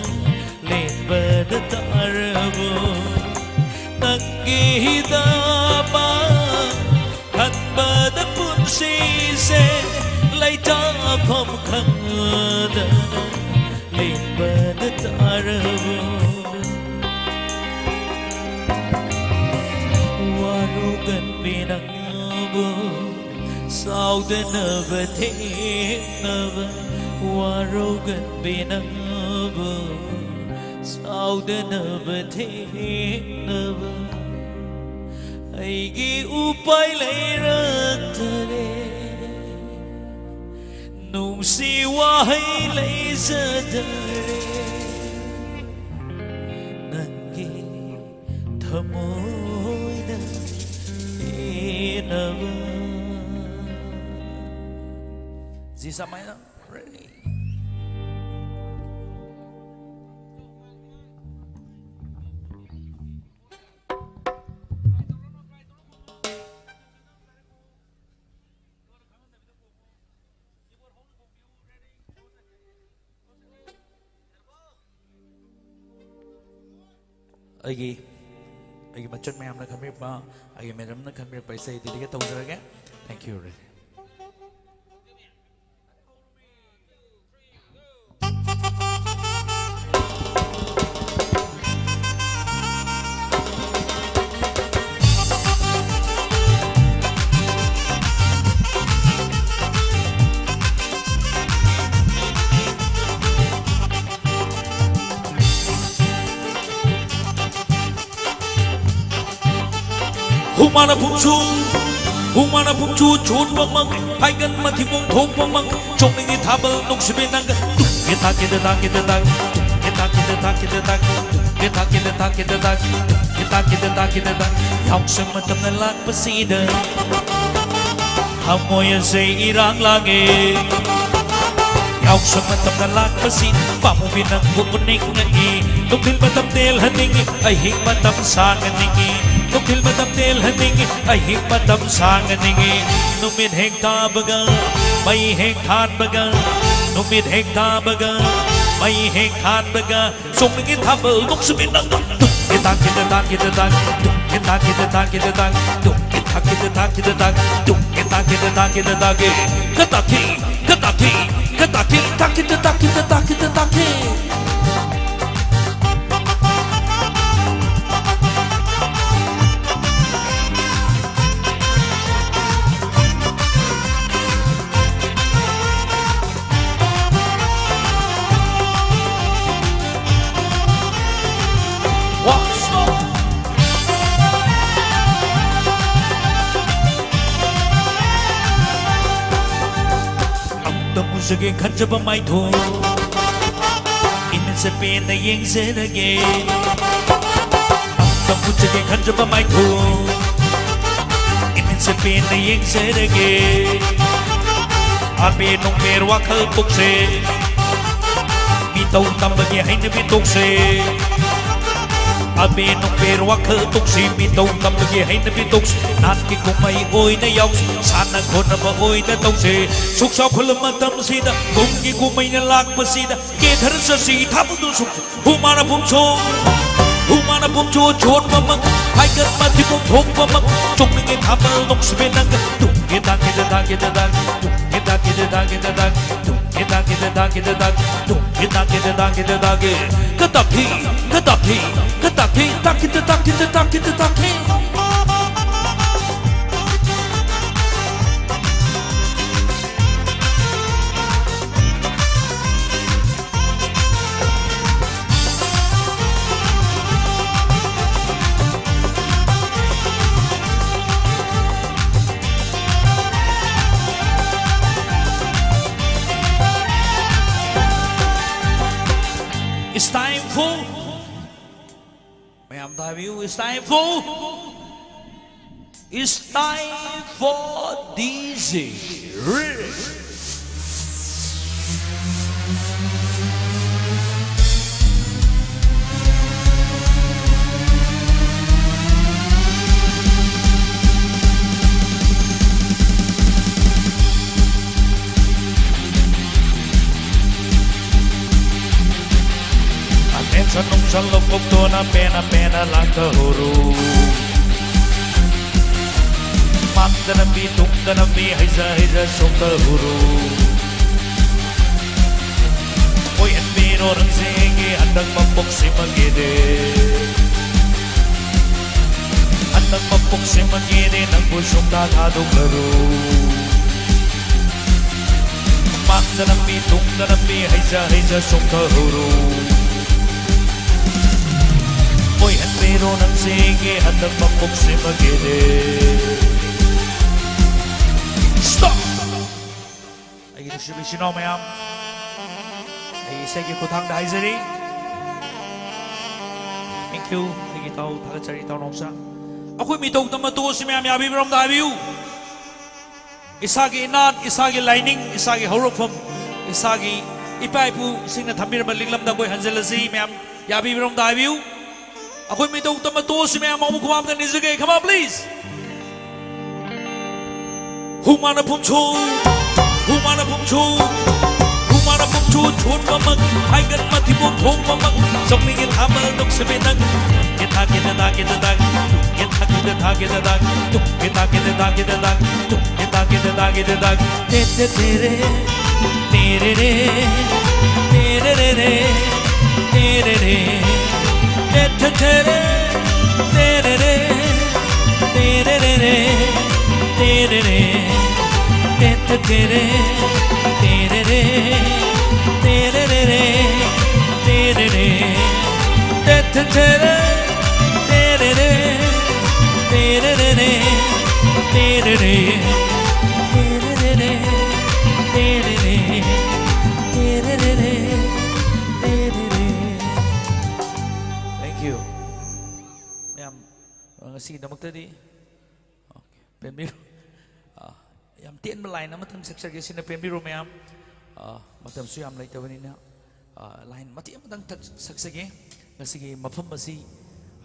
ꯂꯦꯟꯕꯗ ꯇꯥꯔꯕꯣ? ꯅꯪꯒꯤꯗꯃꯛ ꯈꯟꯕꯗ ꯄꯨꯟꯁꯤꯁꯦ ꯂꯩꯇꯥꯐꯝ ꯈꯪꯗꯅ ꯂꯦꯟꯕꯗ ꯇꯥꯔꯕꯣ? ꯋꯥꯔꯧꯒꯟꯕꯤ ꯅꯪꯕꯨ ꯁꯥꯎꯗꯅꯕ ꯊꯦꯡꯅꯕ, ꯋꯥꯔꯧꯒꯟꯕꯤ ꯅꯪꯕꯨ ꯁꯥꯎꯗꯅꯕ ꯊꯦꯡꯅꯕ, ꯑꯩꯒꯤ ꯎꯄꯥꯏ ꯂꯩꯔꯛꯇꯔꯦ, ꯅꯨꯡꯁꯤ ꯋꯥꯍꯩ ꯂꯩꯖꯗꯔꯦ, ꯅꯪꯒꯤ ꯊꯃꯣꯏꯅ G sharp minor. Ready. ꯑꯩꯒꯤ, ꯑꯩꯒꯤ ꯃꯆꯟ ꯃꯌꯥꯝꯅ ꯈꯟꯕꯤꯔꯛꯄ, ꯑꯩꯒꯤ ꯃꯦꯗꯝꯅ ꯈꯟꯕꯤꯔꯛꯄ ꯏꯁꯩ dedicate ꯇꯧꯖꯔꯒꯦ꯫ Thank you. ꯍꯨꯃꯥꯡꯅ ꯄꯨꯝꯁꯨ, ꯍꯨꯃꯥꯡꯅ ꯄꯨꯝꯁꯨ ꯆꯣꯠꯄꯃꯛ, ꯐꯥꯏꯒꯟ ꯃꯊꯤꯕꯣꯡ ꯊꯣꯛꯄꯃꯛ, ꯆꯣꯛꯅꯤꯡꯉꯤ ꯊꯥꯕꯜ ꯅꯨꯡꯁꯤꯕꯤ ꯅꯪꯒ꯫ ꯇꯨꯡꯒꯤ ꯇꯥꯛꯀꯤꯗ ꯇꯥꯛꯀꯤꯗ ꯇꯥꯛ, ꯇꯨꯡꯒꯤ ꯇꯥꯛꯀꯤꯗ ꯇꯥꯛꯀꯤꯗ ꯇꯥꯛ, ꯇꯨꯡꯒꯤ ꯇꯥꯛꯀꯤꯗ ꯇꯥꯛꯀꯤꯗ ꯇꯥꯛ, ꯇꯨꯡꯒꯤ ꯇꯥꯛꯀꯤꯗ ꯇꯥꯛꯀꯤꯗ ꯇꯥꯛ꯫ ꯌꯥꯎꯁꯪ ꯃꯇꯝꯅ ꯂꯥꯛꯄꯁꯤꯗ ꯊꯃꯣꯏ ꯑꯁꯦ ꯏꯔꯥꯡ ꯂꯥꯡꯉꯦ꯫ ꯌꯥꯎꯁꯪ ꯃꯇꯝꯅ ꯂꯥꯛꯄꯁꯤ ꯄꯥꯝꯃꯨꯕꯤ ꯅꯪꯕꯨ ꯎꯅꯤꯡꯉꯛꯏ꯫ ꯅꯨꯡꯊꯤꯜ ꯃꯇꯝ ꯇꯦꯜꯍꯟꯅꯤꯡꯉꯤ, ꯑꯍꯤꯡ ꯃꯇꯝ ꯁꯥꯡꯍꯟꯅꯤꯡꯉꯤ꯫ ꯅꯨꯡꯊꯤꯜ ꯃꯇꯝ ꯇꯦꯜꯍꯟꯅꯤꯡꯉꯤ, ꯑꯍꯤꯡ ꯃꯇꯝ ꯁꯥꯡꯍꯟꯅꯤꯡꯉꯤ꯫ ꯅꯨꯃꯤꯠ ꯍꯦꯛ ꯇꯥꯕꯒ, ꯃꯩ ꯍꯦꯛ ꯊꯥꯟꯕꯒ, ꯅꯨꯃꯤꯠ ꯍꯦꯛ ꯇꯥꯕꯒ, ꯃꯩ ꯍꯦꯛ ꯊꯥꯟꯕꯒ, ꯆꯣꯡꯅꯤꯡꯉꯤ ꯊꯥꯕꯜ ꯅꯨꯡꯁꯤꯕꯤ ꯅꯪꯒ꯫ ꯇꯨꯡꯒꯤ ꯇꯥꯛꯀꯤꯗ ꯇꯥꯛꯀꯤꯗ ꯇꯥꯛ, ꯇꯨꯡꯒꯤ ꯇꯥꯛꯀꯤꯗ ꯇꯥꯛꯀꯤꯗ ꯇꯥꯛ, ꯇꯨꯡꯒꯤ ꯇꯥꯛꯀꯤꯗ ꯇꯥꯛꯀꯤꯗ ꯇꯥꯛ, ꯇꯨꯡꯒꯤ ꯇꯥꯛꯀꯤꯗ ꯇꯥꯛꯀꯤꯗ ꯇꯥꯛꯀꯤ꯫ ꯀꯇꯥꯛꯀꯤ, ꯀꯇꯥꯛꯀꯤ, ꯀꯇꯥꯛꯀꯤ, ꯇꯥꯛꯀꯤꯗ ꯇꯥꯛꯀꯤꯗ ꯇꯥꯛꯀꯤꯗ ꯇꯥꯛꯀꯤ꯫ ꯑꯝꯇ ꯎꯖꯒꯦ ꯈꯟꯖꯕ ꯃꯥꯏꯊꯣꯡ, ꯏꯃꯤꯠꯁꯦ ꯄꯦꯟꯅ ꯌꯦꯡꯖꯔꯒꯦ꯫ ꯑꯝꯇ ꯎꯖꯒꯦ ꯈꯟꯖꯕ ꯃꯥꯏꯊꯣꯡ, ꯏꯃꯤꯠꯁꯦ ꯁꯦ ꯄꯦꯟꯅ ꯌꯦꯡꯖꯔꯒꯦ꯫ ꯑꯕꯦꯔ ꯅꯨꯡꯕꯦꯔ ꯋꯥꯈꯜ ꯄꯨꯛꯁꯦ, ꯃꯤꯇꯧ ꯇꯝꯕꯒꯤ ꯍꯩꯅꯕꯤ ꯇꯣꯛꯁꯦ꯫ ꯑꯕꯦꯔ ꯅꯨꯡꯕꯦꯔ ꯋꯥꯈꯜ ꯇꯣꯛꯁꯤ, ꯃꯤꯇꯧ ꯇꯝꯕꯒꯤ ꯍꯩꯅꯕꯤ ꯇꯣꯛꯁꯤ꯫ ꯅꯥꯠꯀꯤ ꯀꯨꯝꯍꯩ ꯑꯣꯏꯅ ꯌꯥꯎꯁꯤ, ꯁꯥꯟꯅ ꯈꯣꯠꯅꯕ ꯑꯣꯏꯅ ꯇꯧꯁꯦ꯫ ꯁꯨꯛ ꯆꯥꯎꯈꯠꯂꯕ ꯃꯇꯝꯁꯤꯗ ꯀꯨꯝꯒꯤ ꯀꯨꯝꯍꯩꯅ ꯂꯥꯛꯄꯁꯤꯗ ꯀꯦꯊꯔ ꯆꯠꯁꯤ, ꯊꯥꯕꯜꯗꯨ ꯁꯨꯛ ꯍꯨꯃꯥꯅ ꯄꯨꯝꯁꯣ, ꯍꯨꯃꯥꯅ ꯄꯨꯝꯁꯣ ꯆꯣꯠꯄꯃꯛ, ꯍꯥꯏꯒꯠ ꯃꯊꯤꯕꯣꯡ ꯊꯣꯛꯄꯃꯛ, ꯆꯣꯡꯅꯤꯡꯉꯦ ꯊꯥꯕꯜ ꯅꯨꯡꯁꯤꯕꯤ ꯅꯪꯒ꯫ ꯇꯨꯡꯒꯤ ꯇꯥꯡꯒꯤ ꯗ ꯇꯥꯡꯒꯤ ꯗ ꯇꯥꯡꯒꯤ, ꯇꯨꯡꯒꯤ ꯇꯥꯡꯒꯤ ꯗ ꯇꯥꯡꯒꯤ ꯗ ꯇꯥꯡꯒꯤ, ꯇꯨꯡꯒꯤ ꯇꯥꯡꯒꯤ ꯗ ꯇꯥꯡꯒꯤ ꯗ ꯇꯥꯡꯒꯤ, ꯇꯨꯡꯒꯤ ꯇꯥꯡꯒꯤ ꯗ ꯇꯥꯡꯒꯤ ꯗ ꯇꯥꯡꯒꯤ꯫ ꯀꯇꯥꯐꯤ, ꯀꯇꯥꯐꯤ, ꯀꯇꯥꯐꯤ, ꯇꯥꯡꯒꯤ ꯗ ꯇꯥꯡꯒꯤ ꯗ ꯇꯥꯡꯒꯤ ꯗ ꯇꯥꯡꯒꯤ꯫ It's time for, ꯃꯌꯥꯝ ꯇꯥꯕꯤꯌꯨ, it's time for, it's time for D J Rick. Attention ꯅꯨꯡꯁꯟ ꯂꯧꯊꯣꯛꯇꯨꯅ ꯄꯦꯟꯅ ꯄꯦꯟꯅ ꯂꯥꯛꯊꯍꯧꯔꯨ꯫ ꯃꯥꯡꯗ ꯅꯝꯕꯤ ꯇꯨꯡꯗ ꯅꯝꯕꯤ ꯍꯩꯖ ꯍꯩꯖ ꯆꯣꯡꯊꯍꯧꯔꯨ꯫ ꯑꯣꯏꯍꯟꯕꯤꯔꯣ ꯅꯪꯁꯦ ꯑꯩꯒꯤ ꯍꯟꯗꯛ ꯃꯄꯣꯛꯁꯤꯃꯒꯤꯗꯤ꯫ ꯍꯟꯗꯛ ꯃꯄꯣꯛꯁꯤꯃꯒꯤꯗꯤ ꯅꯪꯕꯨ ꯁꯨꯡꯊꯥ ꯊꯥꯗꯣꯛꯂꯔꯣꯏ꯫ ꯃꯥꯡꯗ ꯅꯝꯕꯤ ꯇꯨꯡꯗ ꯅꯝꯕꯤ ꯍꯩꯖ ꯍꯩꯖ ꯆꯣꯡꯊꯍꯧꯔꯨ꯫ ꯑꯣꯏꯍꯟꯕꯤꯔꯣ ꯅꯪꯁꯦ ꯑꯩꯒꯤ ꯍꯟꯗꯛ ꯃꯄꯣꯛꯁꯤꯃꯒꯤꯗꯤ꯫ Stop! ꯑꯩꯒꯤ ꯅꯨꯡꯁꯤꯕ ꯏꯆꯤꯟ ꯏꯅꯥꯎ ꯃꯌꯥꯝ, ꯑꯩ ꯏꯁꯩꯒꯤ ꯈꯨꯠꯊꯥꯡꯗ ꯍꯥꯏꯖꯔꯤ꯫ Thank you꯫ ꯑꯩꯒꯤ ꯏꯇꯥꯎ ꯊꯥꯒꯠꯆꯔꯤ, ꯏꯇꯥꯎ ꯅꯥꯎꯆꯥ꯫ ꯑꯩꯈꯣꯏ ꯃꯤꯇꯧ ꯇꯝꯕ ꯇꯣꯛꯑꯁꯤ ꯃꯌꯥꯝ, ꯌꯥꯕꯤꯕ꯭ꯔꯣꯝꯗ ꯍꯥꯏꯕꯤꯌꯨ꯫ ꯏꯁꯥꯒꯤ ꯏꯅꯥꯠ, ꯏꯁꯥꯒꯤ ꯂꯥꯏꯅꯤꯡ, ꯏꯁꯥꯒꯤ ꯍꯧꯔꯛꯐꯝ, ꯏꯁꯥꯒꯤ ꯏꯄꯥ ꯏꯄꯨꯁꯤꯡꯅ ꯊꯝꯕꯤꯔꯝꯕ ꯂꯤꯛꯂꯝꯗ ꯑꯩꯈꯣꯏ ꯍꯟꯖꯤꯜꯂꯁꯤ ꯃꯌꯥꯝ, ꯌꯥꯕꯤꯕ꯭ꯔꯣꯝꯗ ꯍꯥꯏꯕꯤꯌꯨ꯫ ꯑꯩꯈꯣꯏ ꯃꯤꯇꯧ ꯇꯝꯕ ꯇꯣꯛꯑꯁꯤ ꯃꯌꯥꯝ, ꯑꯃꯨꯛ ꯈꯨꯃꯥꯝꯗ ꯅꯤꯖꯒꯦ꯫ Come on, please. ꯍꯨꯃꯥꯅ ꯐꯨꯝꯁꯨ, ꯍꯨꯃꯥꯅ ꯐꯨꯝꯁꯨ, ꯍꯨꯃꯥꯅ ꯐꯨꯝꯁꯨ ꯊꯣꯟꯕꯃꯛ, ꯍꯥꯏꯒꯠ ꯃꯊꯤꯕꯣꯡ ꯊꯣꯡꯕꯃꯛ, ꯆꯧꯃꯤꯒꯤ ꯊꯥꯃꯜ ꯅꯨꯡꯁꯤꯕꯤ ꯅꯪ, ꯀꯦꯊꯥ ꯀꯦꯊꯥ ꯀꯦꯊꯥ ꯇꯥꯛ, ꯀꯦꯊꯥ ꯀꯦꯊꯥ ꯀꯦꯊꯥ ꯇꯥꯛ, ꯀꯦꯊꯥ ꯀꯦꯊꯥ ꯀꯦꯊꯥ ꯇꯥꯛ, ꯀꯦꯊꯥ ꯀꯦꯊꯥ ꯀꯦꯊꯥ ꯇꯥꯛ, ꯇꯦ ꯇꯦ ꯇꯦ ꯔꯦ, ꯇꯦ ꯔꯦ ꯔꯦ, ꯇꯦ ꯔꯦ ꯔꯦ ꯔꯦ, ꯇꯦ ꯔꯦ ꯔꯦ, ꯇꯦ ꯇꯦ ꯇꯦ ꯔꯦ, ꯇꯦ ꯔꯦ ꯔꯦ, ꯇꯦ ꯔꯦ ꯔꯦ ꯔꯦ, ꯇꯦ ꯔꯦ ꯔꯦ, ꯇꯦ ꯇꯦ ꯇꯦ ꯔꯦ, ꯇꯦ ꯔꯦ ꯔꯦ, ꯇꯦ ꯔꯦ ꯔꯦ ꯔꯦ, ꯇꯦ ꯔꯦ ꯔꯦ, ꯇꯦ ꯇꯦ ꯇꯦ ꯔꯦ, ꯇꯦ ꯔꯦ ꯔꯦ, ꯇꯦ ꯔꯦ ꯔꯦ ꯔꯦ, ꯇꯦ ꯔꯦ ꯔꯦ, ꯇꯦ ꯔꯦ ꯔꯦ ꯔꯦ, ꯇꯦ ꯔꯦ ꯔꯦ ꯔꯦ, ꯇꯦ ꯔꯦ ꯔꯦ ꯔꯦ, ꯇꯦ ꯔꯦ ꯔꯦ꯫ Thank you. ꯃꯌꯥꯝ, ꯉꯁꯤꯒꯤꯗꯃꯛꯇꯗꯤ, okay, ꯄꯦꯟꯕꯤꯔꯣ꯫ ꯑ, ꯌꯥꯝ ꯇꯦꯟꯕ line ꯑꯃꯇꯪ ꯁꯛꯆꯒꯦ, ꯁꯤꯅ ꯄꯦꯟꯕꯤꯔꯣ ꯃꯌꯥꯝ꯫ ꯑ, ꯃꯇꯝꯁꯨ ꯌꯥꯝ ꯂꯩꯇꯕꯅꯤꯅ, ꯑ, line ꯃꯇꯦꯛ ꯑꯃꯇꯪ ꯊꯛ-, ꯁꯛꯆꯒꯦ꯫ ꯉꯁꯤꯒꯤ ꯃꯐꯝ ꯑꯁꯤ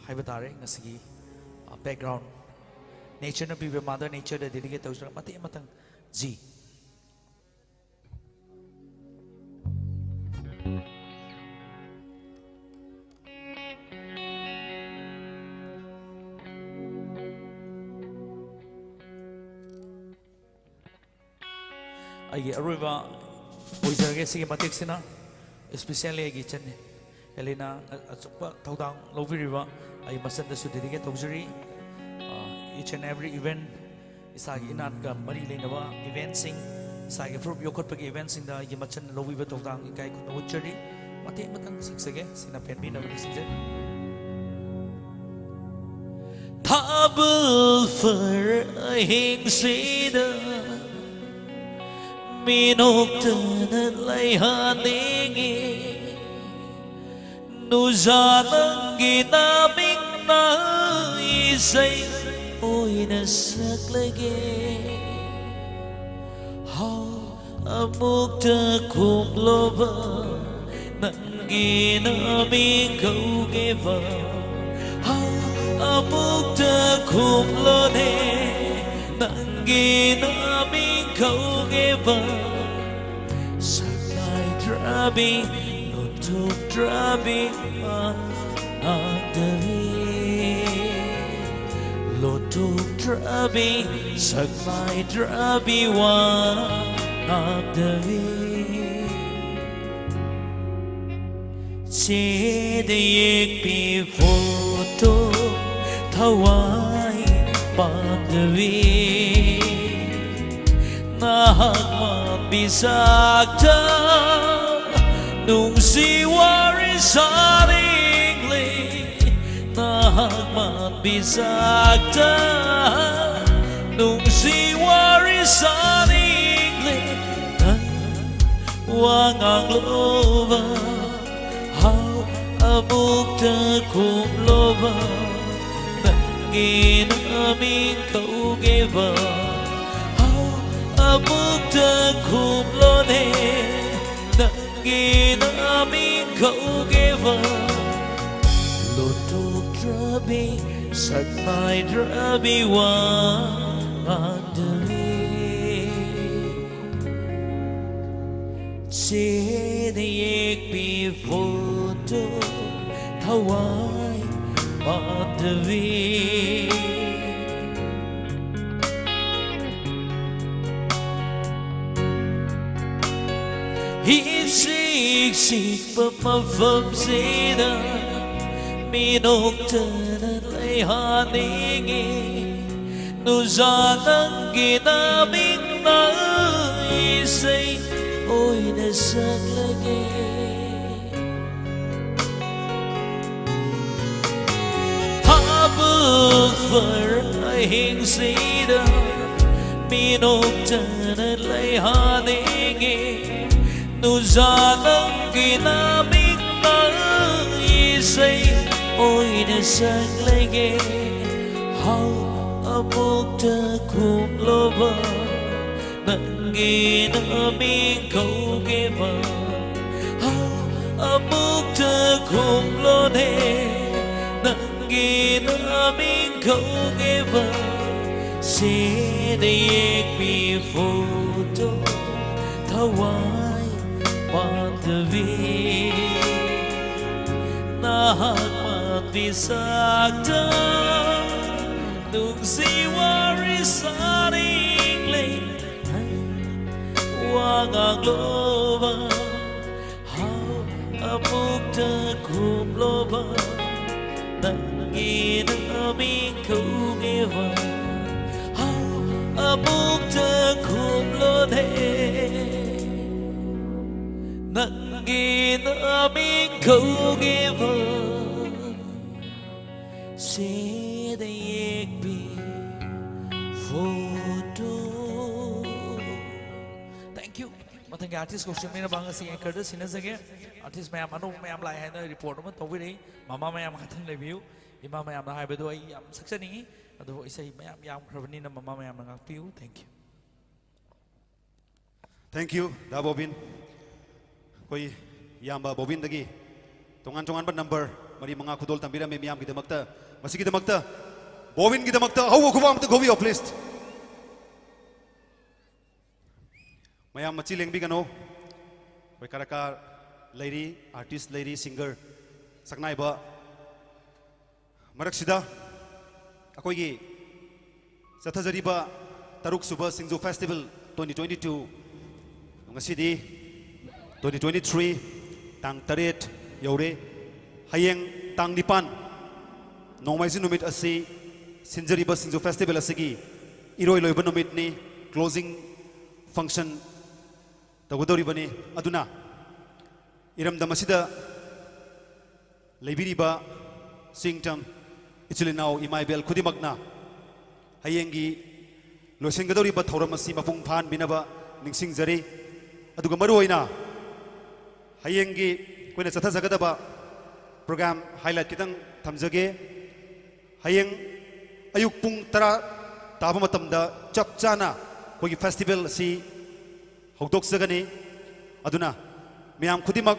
ꯍꯥꯏꯕ ꯇꯥꯔꯦ, ꯉꯁꯤꯒꯤ, ꯑ, background꯫ Natureꯅ ꯄꯤꯕ Mother Natureꯗ dedicate ꯇꯧꯖꯔꯒ ꯃꯇꯦꯛ ꯑꯃꯇꯪ ꯖꯤ꯫ ꯑꯩꯒꯤ ꯑꯔꯣꯏꯕ ꯑꯣꯏꯖꯔꯒꯦ ꯁꯤꯒꯤ ꯃꯇꯦꯛꯁꯤꯅ, especially ꯑꯩꯒꯤ ꯏꯆꯟ ꯍꯦꯂꯤꯅꯥ ꯑꯆꯧꯕ ꯊꯧꯗꯥꯡ ꯂꯧꯕꯤꯔꯤꯕ ꯑꯩ ꯃꯆꯟꯗꯁꯨ dedicate ꯇꯧꯖꯔꯤ꯫ ꯑ, each and every event, ꯏꯁꯥꯒꯤ ꯏꯅꯥꯠꯀ ꯃꯔꯤ ꯂꯩꯅꯕ eventꯁꯤꯡ, ꯏꯁꯥꯒꯤ ꯐꯨꯔꯨꯞ ꯌꯣꯛꯈꯠꯄꯒꯤ eventꯁꯤꯡꯗ ꯑꯩꯒꯤ ꯃꯆꯟꯅ ꯂꯧꯕꯤꯕ ꯊꯧꯗꯥꯡ ꯏꯀꯥꯏ ꯈꯨꯝꯅ ꯎꯠꯆꯔꯤ꯫ ꯃꯇꯦꯛ ꯑꯃꯇꯪ ꯁꯛꯆꯒꯦ, ꯁꯤꯅ ꯄꯦꯟꯕꯤꯅꯕ ꯅꯤꯡꯁꯤꯡꯖꯔꯤ꯫ ꯊꯥꯕꯜ ꯐꯔ ꯑꯍꯤꯡꯁꯤꯗ ꯃꯤꯅꯣꯛꯇꯅ ꯂꯩꯍꯟꯅꯤꯡꯉꯤ꯫ ꯅꯨꯖꯥ ꯅꯪꯒꯤ ꯅꯃꯤꯡꯅ ꯏꯁꯩ ꯑꯣꯏꯅ ꯁꯛꯂꯒꯦ꯫ ꯍꯥꯎ, ꯑꯃꯨꯛꯇ ꯈꯨꯝꯂꯣꯕ, ꯅꯪꯒꯤ ꯅꯃꯤꯡ ꯀꯧꯒꯦꯕ꯫ ꯍꯥꯎ, ꯑꯃꯨꯛꯇ ꯈꯨꯝꯂꯣꯅꯦ, ꯅꯪꯒꯤ ꯅꯃꯤꯡ ꯀꯧꯒꯦꯕ꯫ ꯁꯛꯅꯥꯏꯗ꯭ꯔꯕꯤ, ꯂꯣꯟꯊꯣꯛꯇ꯭ꯔꯕꯤ, ꯋꯥ ꯉꯥꯡꯗꯕꯤ꯫ ꯂꯣꯟꯊꯣꯛꯇ꯭ꯔꯕꯤ, ꯁꯛꯅꯥꯏꯗ꯭ꯔꯕꯤ, ꯋꯥ ꯉꯥꯡꯗꯕꯤ꯫ ꯆꯦꯗ ꯌꯦꯛꯄꯤ ꯐꯣꯇꯣ ꯊꯋꯥꯏ ꯄꯥꯝꯗꯕꯤ꯫ ꯅꯍꯥꯛ ꯃꯥꯟꯕꯤ ꯁꯛꯇꯝ ꯅꯨꯡꯁꯤ ꯋꯥꯔꯤ ꯁꯥꯅꯤꯡꯂꯦ꯫ ꯅꯍꯥꯛ ꯃꯥꯟꯕꯤ ꯁꯛꯇꯝ ꯅꯨꯡꯁꯤ ꯋꯥꯔꯤ ꯁꯥꯅꯤꯡꯂꯦ꯫ ꯅꯪ ꯋꯥ ꯉꯥꯡꯂꯣꯕ, ꯍꯥꯎ, ꯑꯃꯨꯛꯇ ꯈꯨꯝꯂꯣꯕ, ꯅꯪꯒꯤ ꯅꯃꯤꯡ ꯀꯧꯒꯦꯕ꯫ ꯍꯥꯎ, ꯑꯃꯨꯛꯇ ꯈꯨꯝꯂꯣꯅꯦ, ꯅꯪꯒꯤ ꯅꯃꯤꯡ ꯀꯧꯒꯦꯕ꯫ ꯂꯣꯟꯊꯣꯛꯇ꯭ꯔꯕꯤ, ꯁꯛꯅꯥꯏꯗ꯭ꯔꯕꯤ, ꯋꯥ ꯉꯥꯡꯗꯕꯤ꯫ ꯆꯦꯗ ꯌꯦꯛꯄꯤ ꯐꯣꯇꯣ ꯊꯋꯥꯏ ꯄꯥꯝꯗꯕꯤ꯫ ꯏꯆꯤꯛ ꯆꯤꯛꯄ ꯃꯐꯝꯁꯤꯗ ꯃꯤ ꯅꯣꯛꯇꯅ ꯂꯩꯍꯟꯅꯤꯡꯉꯤ꯫ ꯅꯨꯡꯖꯥ ꯅꯪꯒꯤ ꯅꯃꯤꯡꯅ ꯏꯁꯩ ꯑꯣꯏꯅ ꯁꯛꯂꯒꯦ꯫ ꯊꯕꯛ ꯐꯔ ꯑꯍꯤꯡꯁꯤꯗ ꯃꯤ ꯅꯣꯛꯇꯅ ꯂꯩꯍꯟꯅꯤꯡꯉꯤ꯫ ꯅꯨꯡꯖꯥ ꯅꯪꯒꯤ ꯅꯃꯤꯡꯅ ꯏꯁꯩ ꯑꯣꯏꯅ ꯁꯛꯂꯒꯦ꯫ ꯑꯃꯨꯛꯇ ꯈꯨꯝꯂꯣꯕ, ꯅꯪꯒꯤ ꯅꯃꯤꯡ ꯀꯧꯒꯦꯕ꯫ ꯑꯃꯨꯛꯇ ꯈꯨꯝꯂꯣꯅꯦ, ꯅꯪꯒꯤ ꯅꯃꯤꯡ ꯀꯧꯒꯦꯕ꯫ ꯁꯦꯅ ꯌꯦꯛꯄꯤ ꯐꯣꯇꯣ, ꯊꯋꯥꯏ ꯄꯥꯟꯗꯕꯤ, ꯅꯍꯥꯛ ꯃꯥꯟꯕꯤ ꯁꯛꯇꯝ, ꯅꯨꯡꯁꯤ ꯋꯥꯔꯤ ꯁꯥꯅꯤꯡꯂꯦ꯫ ꯋꯥ ꯉꯥꯡꯂꯣꯕ, ꯍꯥꯎ, ꯑꯃꯨꯛꯇ ꯈꯨꯝꯂꯣꯕ, ꯅꯪꯒꯤ ꯅꯃꯤꯡ ꯀꯧꯒꯦꯕ꯫ ꯍꯥꯎ, ꯑꯃꯨꯛꯇ ꯈꯨꯝꯂꯣꯅꯦ, ꯅꯪꯒꯤ ꯅꯃꯤꯡ ꯀꯧꯒꯦꯕ꯫ ꯁꯦꯗ ꯌꯦꯛꯄꯤ ꯐꯣꯇꯣ꯫ Thank you. ꯃꯊꯪꯒꯤ ꯑꯥꯔꯇꯤꯁ ꯀꯧꯁꯤꯟꯕꯤꯅꯕ ꯉꯁꯤ ꯑꯦꯡꯀꯔꯗ ꯁꯤꯟꯅꯖꯒꯦ꯫ ꯑꯥꯔꯇꯤꯁ ꯃꯌꯥꯝ ꯑꯅꯧꯕ ꯃꯌꯥꯝ ꯂꯥꯛꯑꯦ ꯍꯥꯏꯅ ꯔꯤꯄꯣꯔꯠ ꯑꯃ ꯇꯧꯕꯤꯔꯛꯏ꯫ ꯃꯃꯥ ꯃꯌꯥꯝ ꯉꯥꯛꯇꯪ ꯂꯩꯕꯤꯌꯨ꯫ ꯏꯃꯥ ꯃꯌꯥꯝꯅ ꯍꯥꯏꯕꯗꯣ ꯑꯩ ꯌꯥꯝ ꯁꯛꯆꯅꯤꯡꯉꯤ, ꯑꯗꯨꯕꯨ ꯏꯁꯩ ꯃꯌꯥꯝ ꯌꯥꯝꯈ꯭ꯔꯕꯅꯤꯅ ꯃꯃꯥ ꯃꯌꯥꯝꯅ ꯉꯥꯛꯄꯤꯌꯨ꯫ Thank you. Thank you, the bobbin. ꯑꯩꯈꯣꯏ ꯏꯌꯥꯝꯕ ꯕꯣꯕꯤꯟꯗꯒꯤ ꯇꯣꯉꯥꯟ ꯇꯣꯉꯥꯟꯕ ꯅꯝꯕꯔ ꯃꯔꯤ ꯃꯉꯥ ꯈꯨꯗꯣꯜ ꯇꯝꯕꯤꯔꯝꯃꯤ ꯃꯤꯌꯥꯝꯒꯤꯗꯃꯛꯇ꯫ ꯃꯁꯤꯒꯤꯗꯃꯛꯇ ꯕꯣꯕꯤꯟꯒꯤꯗꯃꯛꯇ ꯑꯍꯧꯕ ꯈꯨꯕꯥꯛ ꯑꯃꯇ ꯈꯨꯕꯤꯌꯣ, please꯫ ꯃꯌꯥꯝ ꯃꯆꯤ ꯂꯦꯡꯕꯤꯒꯅꯨ꯫ ꯑꯩꯈꯣꯏ ꯀꯂꯥꯀꯥꯔ ꯂꯩꯔꯤ, ꯑꯥꯔꯇꯤꯁ ꯂꯩꯔꯤ, ꯁꯤꯡꯒꯔ, ꯁꯛꯅꯥꯏꯕ ꯃꯔꯛꯁꯤꯗ ꯑꯩꯈꯣꯏꯒꯤ ꯆꯠꯊꯖꯔꯤꯕ ꯇꯔꯨꯛꯁꯨꯕ ꯁꯤꯡꯖꯨ ꯐꯦꯁꯇꯤꯚꯦꯜ twenty twenty-two, ꯉꯁꯤꯗꯤ twenty twenty-three, ꯇꯥꯡ ꯇꯔꯦꯠ ꯌꯧꯔꯦ꯫ ꯍꯌꯦꯡ ꯇꯥꯡ ꯅꯤꯄꯥꯟ, ꯅꯣꯡꯃꯥꯏꯖꯤꯡ ꯅꯨꯃꯤꯠ ꯑꯁꯤ ꯁꯤꯟꯖꯔꯤꯕ ꯁꯤꯡꯖꯨ ꯐꯦꯁꯇꯤꯚꯦꯜ ꯑꯁꯤꯒꯤ ꯏꯔꯣꯏ ꯂꯣꯏꯕ ꯅꯨꯃꯤꯠꯅꯤ, closing function ꯇꯧꯒꯗꯧꯔꯤꯕꯅꯤ꯫ ꯑꯗꯨꯅ ꯏꯔꯝꯗꯝ ꯑꯁꯤꯗ ꯂꯩꯕꯤꯔꯤꯕ ꯆꯤꯡꯇꯝ ꯏꯆꯤꯜ ꯏꯅꯥꯎ ꯏꯃꯥ ꯏꯕꯦꯜ ꯈꯨꯗꯤꯡꯃꯛꯅ ꯍꯌꯦꯡꯒꯤ ꯂꯣꯏꯁꯤꯟꯒꯗꯧꯔꯤꯕ ꯊꯧꯔꯝ ꯑꯁꯤ ꯃꯄꯨꯡ ꯐꯥꯍꯟꯕꯤꯅꯕ ꯅꯤꯡꯁꯤꯡꯖꯔꯤ꯫ ꯑꯗꯨꯒ ꯃꯔꯨꯑꯣꯏꯅ ꯍꯌꯦꯡꯒꯤ ꯑꯩꯈꯣꯏꯅ ꯆꯠꯊꯖꯒꯗꯕ program highlight ꯈꯤꯇꯪ ꯊꯝꯖꯒꯦ꯫ ꯍꯌꯦꯡ ꯑꯌꯨꯛ ꯄꯨꯡ ꯇꯔꯥ ꯇꯥꯕ ꯃꯇꯝꯗ ꯆꯞ ꯆꯥꯅ ꯑꯩꯈꯣꯏꯒꯤ ꯐꯦꯁꯇꯤꯚꯦꯜ ꯑꯁꯤ ꯍꯧꯗꯣꯛꯆꯒꯅꯤ꯫ ꯑꯗꯨꯅ ꯃꯌꯥꯝ ꯈꯨꯗꯤꯡꯃꯛ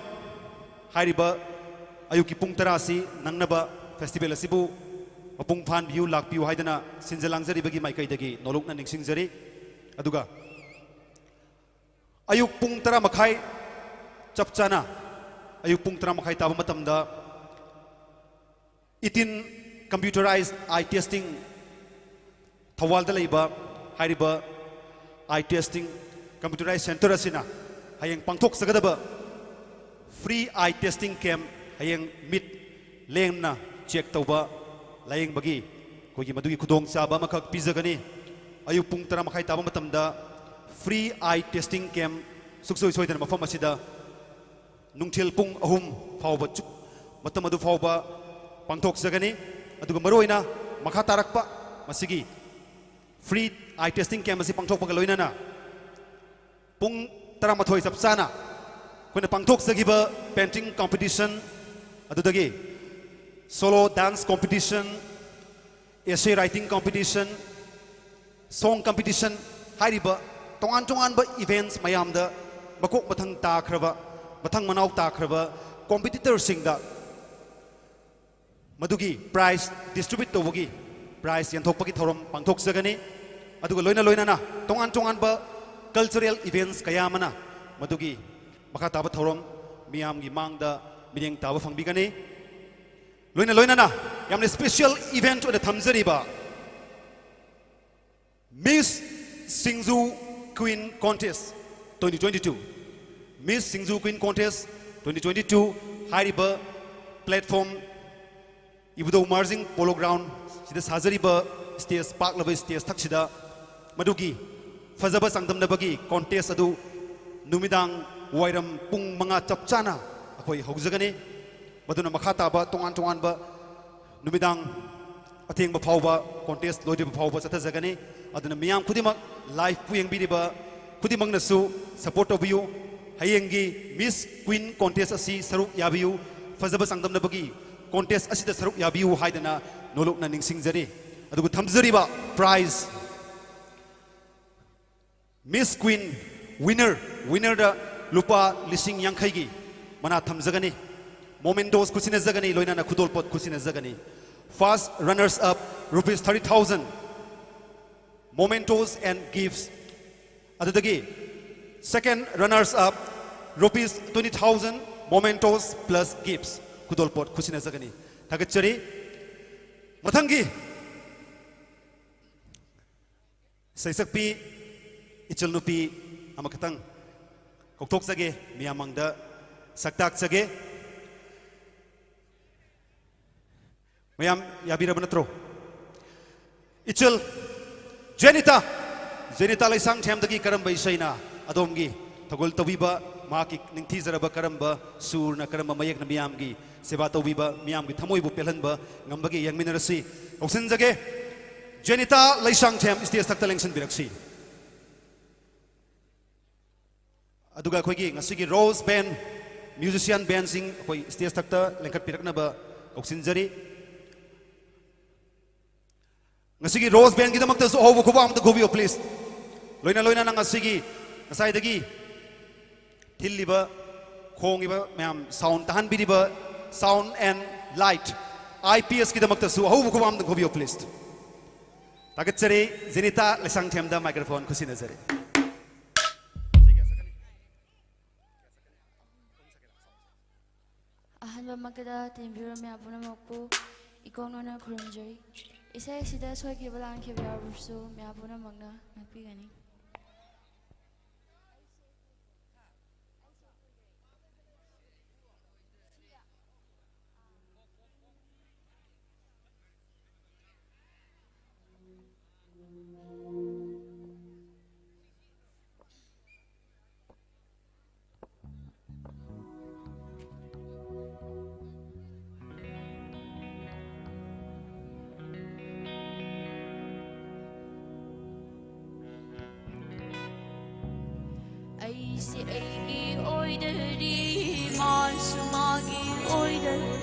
ꯍꯥꯏꯔꯤꯕ ꯑꯌꯨꯛꯀꯤ ꯄꯨꯡ ꯇꯔꯥ ꯑꯁꯤ ꯅꯪꯅꯕ ꯐꯦꯁꯇꯤꯚꯦꯜ ꯑꯁꯤꯕꯨ ꯃꯄꯨꯡ ꯐꯥꯍꯟꯕꯤꯌꯨ, ꯂꯥꯛꯄꯤꯌꯨ ꯍꯥꯏꯗꯅ ꯁꯤꯟꯖ ꯂꯥꯡꯖꯔꯤꯕꯒꯤ ꯃꯥꯏꯀꯩꯗꯒꯤ ꯅꯣꯂꯨꯛꯅ ꯅꯤꯡꯁꯤꯡꯖꯔꯤ꯫ ꯑꯗꯨꯒ ꯑꯌꯨꯛ ꯄꯨꯡ ꯇꯔꯥ ꯃꯈꯥꯏ ꯆꯞ ꯆꯥꯅ, ꯑꯌꯨꯛ ꯄꯨꯡ ꯇꯔꯥ ꯃꯈꯥꯏ ꯇꯥꯕ ꯃꯇꯝꯗ ꯏꯇꯤꯟ ꯀꯝꯄ꯭ꯌꯨꯇꯔꯥꯏꯖ ꯑꯥꯏ ꯇꯦꯁꯇꯤꯡ, ꯊꯧꯕꯥꯜꯗ ꯂꯩꯕ ꯍꯥꯏꯔꯤꯕ ꯑꯥꯏ ꯇꯦꯁꯇꯤꯡ ꯀꯝꯄ꯭ꯌꯨꯇꯔꯥꯏꯖ ꯁꯦꯟꯇꯔ ꯑꯁꯤꯅ ꯍꯌꯦꯡ ꯄꯥꯡꯊꯣꯛꯆꯒꯗꯕ ꯐ꯭ꯔꯤ ꯑꯥꯏ ꯇꯦꯁꯇꯤꯡ ꯀꯦꯝ, ꯍꯌꯦꯡ ꯃꯤꯠ ꯂꯦꯡꯅ ꯆꯦꯛ ꯇꯧꯕ, ꯂꯥꯌꯦꯡꯕꯒꯤ ꯑꯩꯈꯣꯏꯒꯤ ꯃꯗꯨꯒꯤ ꯈꯨꯗꯣꯡꯆꯥꯕ ꯑꯃꯈꯛ ꯄꯤꯖꯒꯅꯤ꯫ ꯑꯌꯨꯛ ꯄꯨꯡ ꯇꯔꯥ ꯃꯈꯥꯏ ꯇꯥꯕ ꯃꯇꯝꯗ ꯐ꯭ꯔꯤ ꯑꯥꯏ ꯇꯦꯁꯇꯤꯡ ꯀꯦꯝ ꯁꯨꯡꯁꯣꯏ ꯁꯣꯏꯗꯅ ꯃꯐꯝ ꯑꯁꯤꯗ ꯅꯨꯡꯊꯤꯜ ꯄꯨꯡ ꯑꯍꯨꯝ ꯐꯥꯎꯕ ꯆꯨꯞ-, ꯃꯇꯝ ꯑꯗꯨ ꯐꯥꯎꯕ ꯄꯥꯡꯊꯣꯛꯆꯒꯅꯤ꯫ ꯑꯗꯨꯒ ꯃꯔꯨꯑꯣꯏꯅ ꯃꯈꯥ ꯇꯥꯔꯛꯄ ꯃꯁꯤꯒꯤ ꯐ꯭ꯔꯤ ꯑꯥꯏ ꯇꯦꯁꯇꯤꯡ ꯀꯦꯝ ꯑꯁꯤ ꯄꯥꯡꯊꯣꯛꯄꯒ ꯂꯣꯏꯅꯅ ꯄꯨꯡ ꯇꯔꯥꯃꯥꯊꯣꯏ ꯆꯞ ꯆꯥꯅ ꯑꯩꯈꯣꯏꯅ ꯄꯥꯡꯊꯣꯛꯆꯈꯤꯕ ꯄꯦꯟꯇꯤꯡ ꯀꯝꯄꯤꯇꯤꯁꯟ, ꯑꯗꯨꯗꯒꯤ solo dance competition, essay writing competition, song competition ꯍꯥꯏꯔꯤꯕ ꯇꯣꯉꯥꯟ ꯇꯣꯉꯥꯟꯕ ꯏꯚꯦꯟꯠꯁ ꯃꯌꯥꯝꯗ ꯃꯀꯣꯛ ꯃꯊꯪ ꯇꯥꯈ꯭ꯔꯕ, ꯃꯊꯪ ꯃꯅꯥꯎ ꯇꯥꯈ꯭ꯔꯕ ꯀꯣꯝꯄꯤꯇꯤꯇꯔꯁꯤꯡꯗ ꯃꯗꯨꯒꯤ ꯄ꯭ꯔꯥꯏꯖ ꯗꯤꯁꯇ꯭ꯔꯤꯕ꯭ꯌꯨꯠ ꯇꯧꯕꯒꯤ, ꯄ꯭ꯔꯥꯏꯖ ꯌꯦꯟꯊꯣꯛꯄꯒꯤ ꯊꯧꯔꯝ ꯄꯥꯡꯊꯣꯛꯆꯒꯅꯤ꯫ ꯑꯗꯨꯒ ꯂꯣꯏꯅ ꯂꯣꯏꯅꯅ ꯇꯣꯉꯥꯟ ꯇꯣꯉꯥꯟꯕ ꯀꯜꯆꯔꯦꯜ ꯏꯚꯦꯟꯠꯁ ꯀꯌꯥ ꯑꯃꯅ ꯃꯗꯨꯒꯤ ꯃꯈꯥ ꯇꯥꯕ ꯊꯧꯔꯝ ꯃꯤꯌꯥꯝꯒꯤ ꯃꯥꯡꯗ ꯃꯤꯠꯌꯦꯡ ꯇꯥꯕ ꯐꯪꯕꯤꯒꯅꯤ꯫ ꯂꯣꯏꯅ ꯂꯣꯏꯅꯅ ꯌꯥꯝꯅ ꯁ꯭ꯄꯦꯁꯤꯌꯦꯜ ꯏꯚꯦꯟꯠ ꯑꯣꯏꯅ ꯊꯝꯖꯔꯤꯕ Miss Singju Queen Contest twenty twenty-two, Miss Singju Queen Contest twenty twenty-two ꯍꯥꯏꯔꯤꯕ ꯄ꯭ꯂꯦꯠꯐꯣꯝ ꯏꯕꯨꯙꯧ ꯃꯥꯔꯖꯤꯡ ꯄꯣꯂꯣ ꯒ꯭ꯔꯥꯎꯟ ꯁꯤꯗ ꯁꯥꯖꯔꯤꯕ ꯁ꯭ꯇꯦꯖ, ꯄꯥꯛꯂꯕ ꯁ꯭ꯇꯦꯖ ꯊꯛꯁꯤꯗ ꯃꯗꯨꯒꯤ ꯐꯖꯕ ꯆꯥꯡꯗꯝꯅꯕꯒꯤ ꯀꯣꯟꯇꯦꯁ ꯑꯗꯨ ꯅꯨꯃꯤꯗꯥꯡ ꯋꯥꯏꯔꯝ ꯄꯨꯡ ꯃꯉꯥ ꯆꯞ ꯆꯥꯅ ꯑꯩꯈꯣꯏ ꯍꯧꯖꯒꯅꯤ꯫ ꯃꯗꯨꯅ ꯃꯈꯥ ꯇꯥꯕ ꯇꯣꯉꯥꯟ ꯇꯣꯉꯥꯟꯕ ꯅꯨꯃꯤꯗꯥꯡ ꯑꯊꯦꯡꯕ ꯐꯥꯎꯕ, ꯀꯣꯟꯇꯦꯁ ꯂꯣꯏꯗ꯭ꯔꯤꯕ ꯐꯥꯎꯕ ꯆꯠꯊꯖꯒꯅꯤ꯫ ꯑꯗꯨꯅ ꯃꯤꯌꯥꯝ ꯈꯨꯗꯤꯡꯃꯛ, ꯂꯥꯏꯚꯄꯨ ꯌꯦꯡꯕꯤꯔꯤꯕ ꯈꯨꯗꯤꯡꯃꯛꯅꯁꯨ ꯁꯄꯣꯔꯠ ꯇꯧꯕꯤꯌꯨ꯫ ꯍꯌꯦꯡꯒꯤ ꯃꯤꯁ ꯀ꯭ꯋꯤꯟ ꯀꯣꯟꯇꯦꯁ ꯑꯁꯤ ꯁꯔꯨꯛ ꯌꯥꯕꯤꯌꯨ, ꯐꯖꯕ ꯆꯥꯡꯗꯝꯅꯕꯒꯤ ꯀꯣꯟꯇꯦꯁ ꯑꯁꯤꯗ ꯁꯔꯨꯛ ꯌꯥꯕꯤꯌꯨ ꯍꯥꯏꯗꯅ ꯅꯣꯂꯨꯛꯅ ꯅꯤꯡꯁꯤꯡꯖꯔꯤ꯫ ꯑꯗꯨꯒ ꯊꯝꯖꯔꯤꯕ prize, Miss Queen winner, winnerꯗ ꯂꯨꯄꯥ ꯂꯤꯁꯤꯡ ꯌꯥꯡꯈꯩꯒꯤ ꯃꯅꯥ ꯊꯝꯖꯒꯅꯤ꯫ Mementos ꯈꯨꯠꯁꯤꯟꯅꯖꯒꯅꯤ, ꯂꯣꯏꯅꯅ ꯈꯨꯗꯣꯜꯄꯣꯠ ꯈꯨꯠꯁꯤꯟꯅꯖꯒꯅꯤ꯫ First runners up, rupees thirty thousand, mementos and gifts꯫ ꯑꯗꯨꯗꯒꯤ second runners up, rupees twenty thousand, mementos plus gifts, ꯈꯨꯗꯣꯜꯄꯣꯠ ꯈꯨꯠꯁꯤꯟꯅꯖꯒꯅꯤ꯫ ꯊꯥꯒꯠꯆꯔꯤ꯫ ꯃꯊꯪꯒꯤ ꯁꯩꯁꯛꯄꯤ ꯏꯆꯜ ꯅꯨꯄꯤ ꯑꯃꯈꯛꯇꯪ ꯀꯧꯊꯣꯛꯆꯒꯦ, ꯃꯤꯌꯥꯝ ꯃꯥꯡꯗ ꯁꯛ ꯇꯥꯛꯆꯒꯦ꯫ ꯃꯌꯥꯝ ꯌꯥꯕꯤꯔꯕ ꯅꯠꯇ꯭ꯔꯣ? ꯏꯆꯜ ꯖꯦꯅꯤꯇꯥ, ꯖꯦꯅꯤꯇꯥ ꯂꯩꯁꯥꯡꯊꯦꯝꯗꯒꯤ ꯀꯔꯝꯕ ꯏꯁꯩꯅ ꯑꯗꯣꯝꯒꯤ ꯊꯧꯒꯜ ꯇꯧꯕꯤꯕ, ꯃꯍꯥꯛꯀꯤ ꯅꯤꯡꯊꯤꯖꯔꯕ ꯀꯔꯝꯕ ꯁꯨꯔꯅ, ꯀꯔꯝꯕ ꯃꯌꯦꯛꯅ ꯃꯤꯌꯥꯝꯒꯤ ꯁꯦꯕꯥ ꯇꯧꯕꯤꯕ, ꯃꯤꯌꯥꯝꯒꯤ ꯊꯃꯣꯏꯕꯨ ꯄꯦꯜꯍꯟꯕ ꯉꯝꯕꯒꯦ ꯌꯦꯡꯃꯤꯟꯅꯔꯁꯤ꯫ ꯀꯧꯁꯤꯟꯖꯒꯦ, ꯖꯦꯅꯤꯇꯥ ꯂꯩꯁꯥꯡꯊꯦꯝ stage ꯊꯛꯇ ꯂꯦꯡꯁꯤꯟꯕꯤꯔꯛꯁꯤ꯫ ꯑꯗꯨꯒ ꯑꯩꯈꯣꯏꯒꯤ ꯉꯁꯤꯒꯤ Rose Band, musician bandꯁꯤꯡ ꯑꯩꯈꯣꯏ stage ꯊꯛꯇ ꯂꯦꯡꯈꯠꯄꯤꯔꯛꯅꯕ ꯀꯧꯁꯤꯟꯖꯔꯤ꯫ ꯉꯁꯤꯒꯤ Rose Bandꯒꯤꯗꯃꯛꯇꯁꯨ ꯑꯍꯧꯕ ꯈꯨꯕꯥꯛ ꯑꯃꯇ ꯈꯨꯕꯤꯌꯨ, please꯫ ꯂꯣꯏꯅ ꯂꯣꯏꯅꯅ ꯉꯁꯤꯒꯤ, ꯉꯁꯥꯏꯗꯒꯤ ꯊꯤꯜꯂꯤꯕ, ꯈꯣꯡꯉꯤꯕ ꯃꯌꯥꯝ, sound ꯇꯥꯍꯟꯕꯤꯔꯤꯕ Sound and Light, IPSꯀꯤꯗꯃꯛꯇꯁꯨ ꯑꯍꯧꯕ ꯈꯨꯕꯥꯛ ꯑꯃꯇ ꯈꯨꯕꯤꯌꯨ, please꯫ ꯊꯥꯒꯠꯆꯔꯤ꯫ ꯖꯦꯅꯤꯇꯥ ꯂꯩꯁꯥꯡꯊꯦꯝꯗ microphone ꯈꯨꯠꯁꯤꯟꯅꯖꯔꯤ꯫ ꯑꯍꯥꯟꯕꯃꯛꯇꯗ ꯇꯤꯟꯕꯤꯔꯕ ꯃꯌꯥꯝ ꯄꯨꯝꯅꯃꯛꯄꯨ ꯏꯀꯣꯛ ꯅꯣꯟꯅ ꯈꯨꯔꯨꯝꯖꯔꯤ꯫ ꯏꯁꯩ ꯑꯁꯤꯗ ꯁꯣꯏꯈꯤꯕ ꯂꯥꯟꯈꯤꯕ ꯌꯥꯎꯔꯕꯁꯨ ꯃꯌꯥꯝ ꯄꯨꯝꯅꯃꯛꯅ ꯉꯥꯛꯄꯤꯒꯅꯤ꯫ ꯑꯩꯁꯦ ꯑꯩꯒꯤ ꯑꯣꯏꯗꯔꯤ, ꯃꯥꯁꯨ ꯃꯥꯒꯤ ꯑꯣꯏꯗꯔꯤ꯫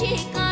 Michika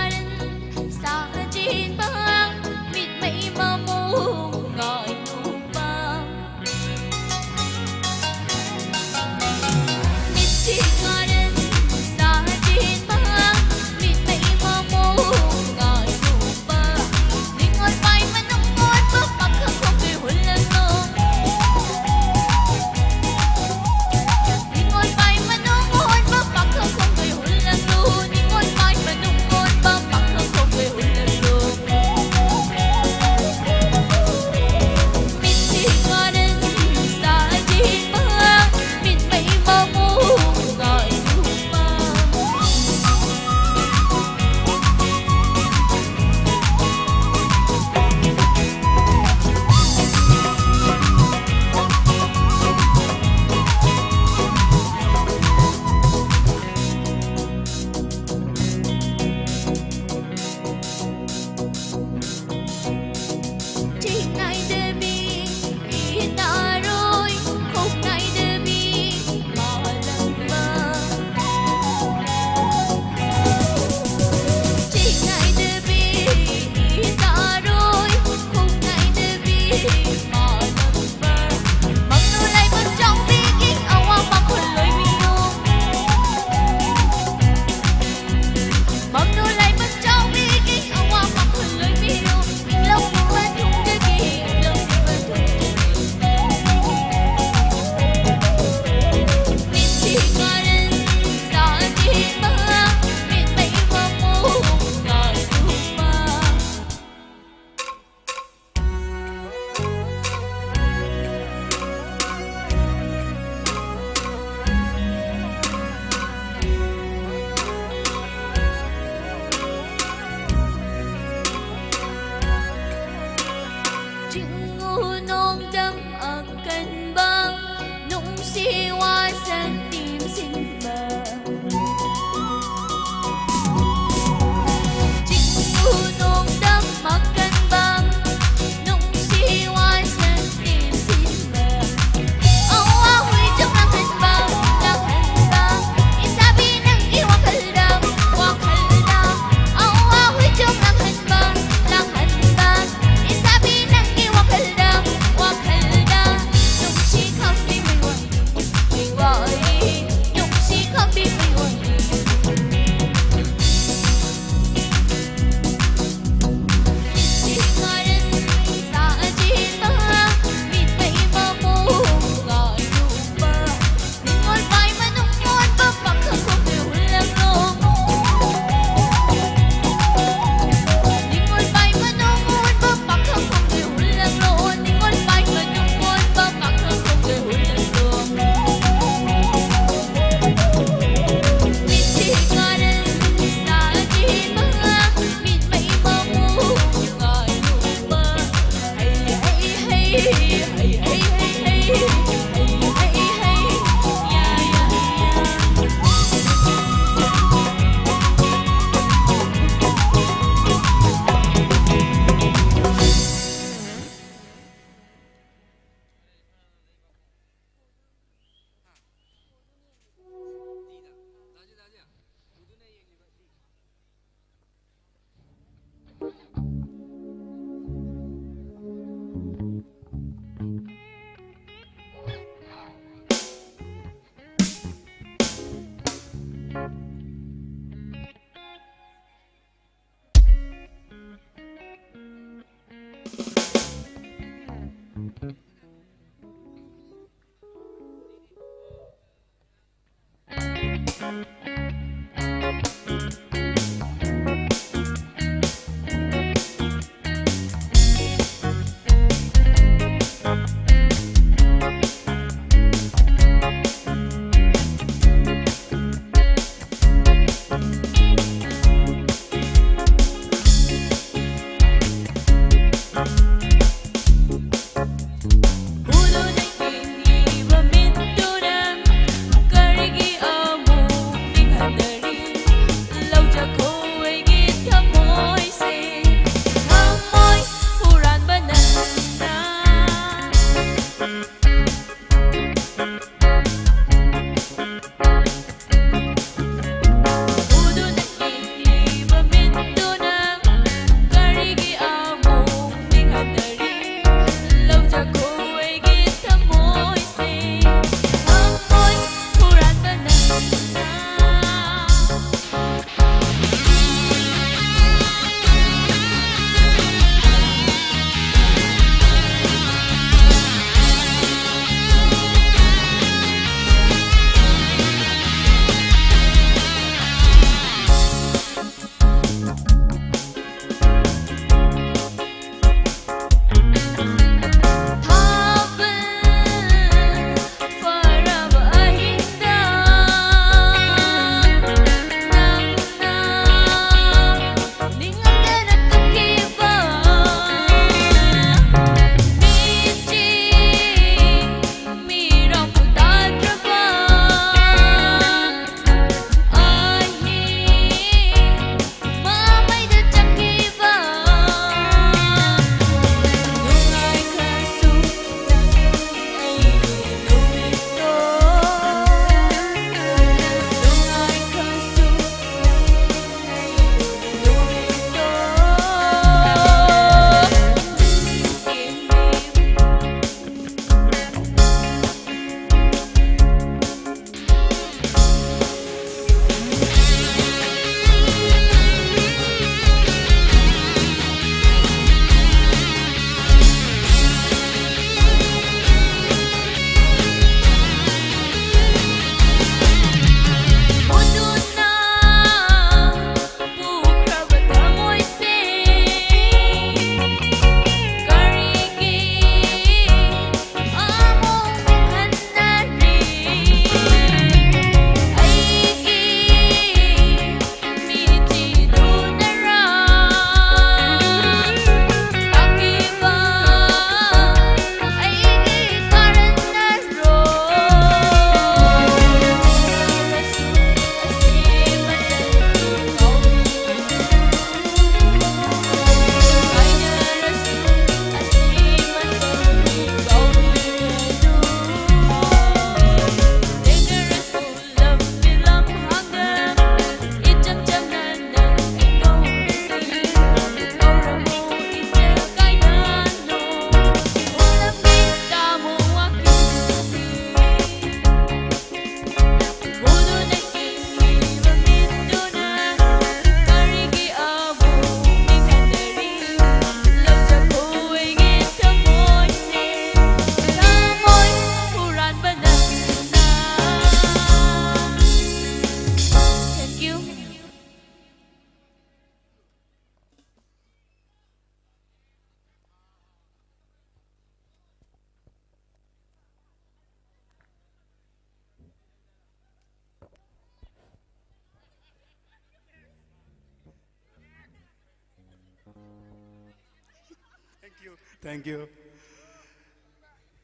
Thank you.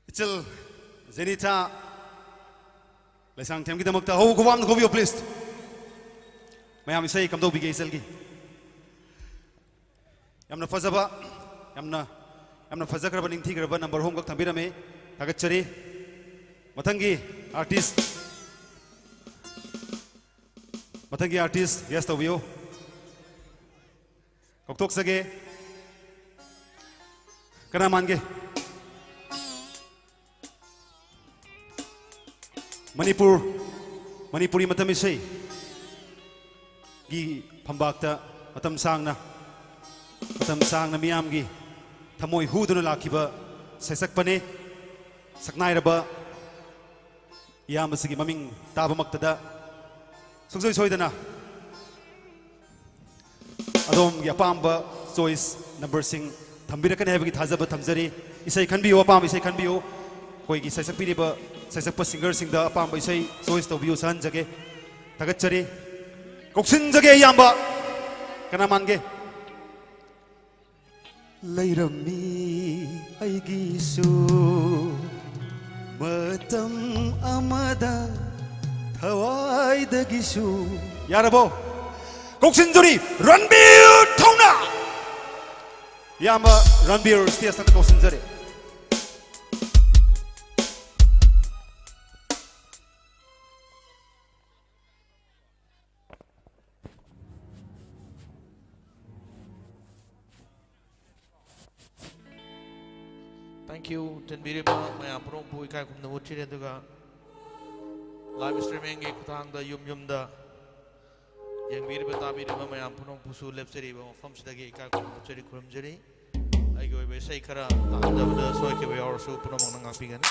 ꯏꯆꯜ ꯖꯦꯅꯤꯊꯥ ꯂꯩꯁꯥꯡꯊꯦꯝꯒꯤꯗꯃꯛꯇ ꯍꯧ ꯈꯨꯕꯥꯝꯅ ꯀꯧꯕꯤꯌꯨ, please. ꯃꯌꯥꯝ ꯏꯁꯩ ꯀꯝꯗꯧꯕꯤꯒꯦ ꯏꯆꯜꯒꯤ? ꯌꯥꯝꯅ ꯐꯖꯕ, ꯌꯥꯝꯅ, ꯌꯥꯝꯅ ꯐꯖꯈ꯭ꯔꯕ, ꯅꯤꯡꯊꯤꯈ꯭ꯔꯕ number ꯑꯍꯨꯝꯈꯛ ꯊꯝꯕꯤꯔꯝꯃꯤ꯫ ꯊꯥꯒꯠꯆꯔꯤ꯫ ꯃꯊꯪꯒꯤ artist, ꯃꯊꯪꯒꯤ artist guest ꯇꯧꯕꯤꯌꯨ꯫ ꯀꯧꯊꯣꯛꯆꯒꯦ꯫ ꯀꯅꯥ ꯃꯥꯟꯒꯦ? ꯃꯅꯤꯄꯨꯔ, ꯃꯅꯤꯄꯨꯔꯤ ꯃꯇꯝ ꯏꯁꯩꯒꯤ ꯐꯝꯕꯥꯛꯇ ꯃꯇꯝ ꯁꯥꯡꯅ, ꯃꯇꯝ ꯁꯥꯡꯅ ꯃꯤꯌꯥꯝꯒꯤ ꯊꯃꯣꯏ ꯍꯨꯗꯨꯅ ꯂꯥꯛꯈꯤꯕ ꯁꯩꯁꯛꯄꯅꯤ꯫ ꯁꯛꯅꯥꯏꯔꯕ ꯏꯌꯥꯝꯕꯁꯤꯒꯤ ꯃꯃꯤꯡ ꯇꯥꯕꯃꯛꯇꯗ ꯁꯨꯡꯁꯣꯏ ꯁꯣꯏꯗꯅ ꯑꯗꯣꯝꯒꯤ ꯑꯄꯥꯝꯕ choice numberꯁꯤꯡ ꯊꯝꯕꯤꯔꯛꯀꯅꯤ ꯍꯥꯏꯕꯒꯤ ꯊꯥꯖꯕ ꯊꯝꯖꯔꯤ꯫ ꯏꯁꯩ ꯈꯟꯕꯤꯌꯨ, ꯑꯄꯥꯝꯕ ꯏꯁꯩ ꯈꯟꯕꯤꯌꯨ꯫ ꯑꯩꯈꯣꯏꯒꯤ ꯁꯩꯁꯛꯄꯤꯔꯤꯕ ꯁꯩꯁꯛꯄ singerꯁꯤꯡꯗ ꯑꯄꯥꯝꯕ ꯏꯁꯩ choice ꯇꯧꯕꯤꯌꯨ, ꯁꯛꯍꯟꯖꯒꯦ꯫ ꯊꯥꯒꯠꯆꯔꯤ꯫ ꯀꯧꯁꯤꯟꯖꯒꯦ ꯏꯌꯥꯝꯕ꯫ ꯀꯅꯥ ꯃꯥꯟꯒꯦ? ꯂꯩꯔꯝꯃꯤ ꯑꯩꯒꯤꯁꯨ ꯃꯇꯝ ꯑꯃꯗ ꯊꯋꯥꯏꯗꯒꯤꯁꯨ꯫ ꯌꯥꯔꯕꯣ? ꯀꯧꯁꯤꯟꯖꯔꯤ, ꯔꯟꯕꯤꯔ ꯊꯧꯅꯥ꯫ ꯏꯌꯥꯝꯕ ꯔꯟꯕꯤꯔ stageꯇ ꯀꯧꯁꯤꯟꯖꯔꯤ꯫ Thank you. ꯇꯤꯟꯕꯤꯔꯤꯕ ꯃꯌꯥꯝ ꯄꯨꯝꯅꯃꯛꯄꯨ ꯏꯀꯥꯏ ꯈꯨꯝꯅꯕ ꯎꯠꯆꯔꯤ꯫ ꯑꯗꯨꯒ live streamingꯒꯤ ꯈꯨꯠꯊꯥꯡꯗ ꯌꯨꯝ ꯌꯨꯝꯗ ꯌꯦꯡꯕꯤꯔꯤꯕ ꯇꯥꯕꯤꯔꯤꯕ ꯃꯌꯥꯝ ꯄꯨꯝꯅꯃꯛꯄꯨꯁꯨ ꯂꯦꯞꯆꯔꯤꯕ ꯃꯐꯝꯁꯤꯗꯒꯤ ꯏꯀꯥꯏ ꯈꯨꯝꯅꯕ ꯎꯠꯆꯔꯤ, ꯈꯨꯔꯨꯝꯖꯔꯤ꯫ ꯑꯩꯒꯤ ꯑꯣꯏꯕ ꯏꯁꯩ ꯈꯔ ꯇꯥꯍꯟꯖꯕꯗ ꯁꯣꯏꯈꯤꯕ ꯌꯥꯎꯔꯁꯨ ꯄꯨꯝꯅꯃꯛꯅ ꯉꯥꯛꯄꯤꯒꯅꯤ꯫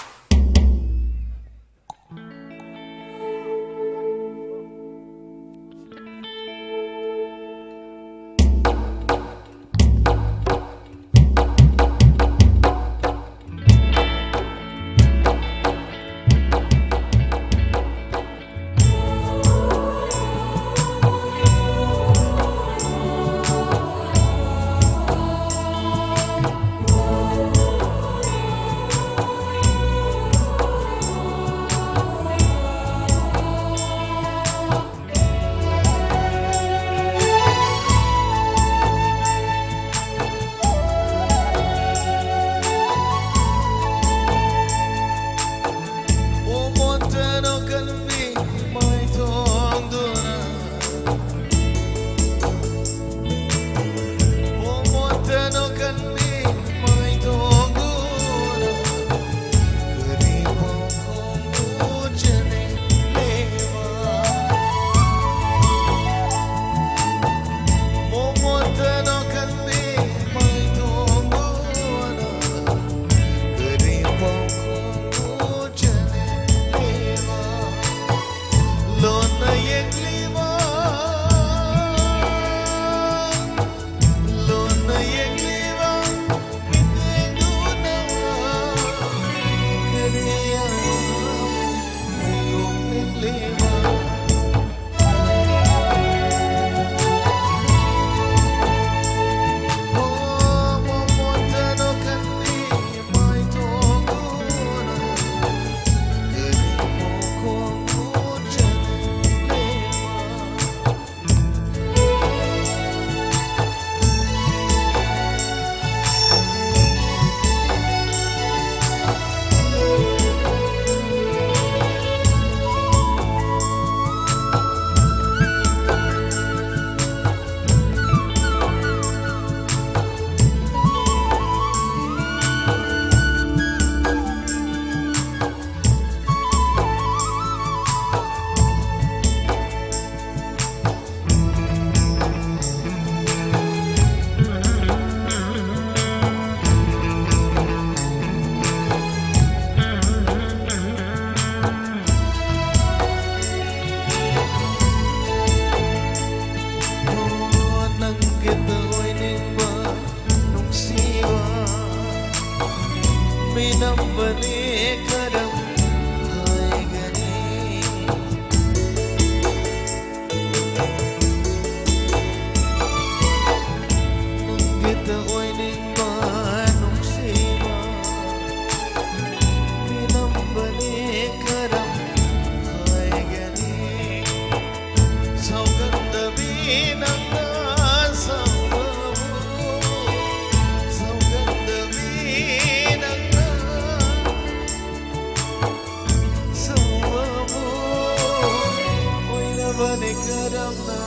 ꯅꯤ ꯀꯔꯝꯅ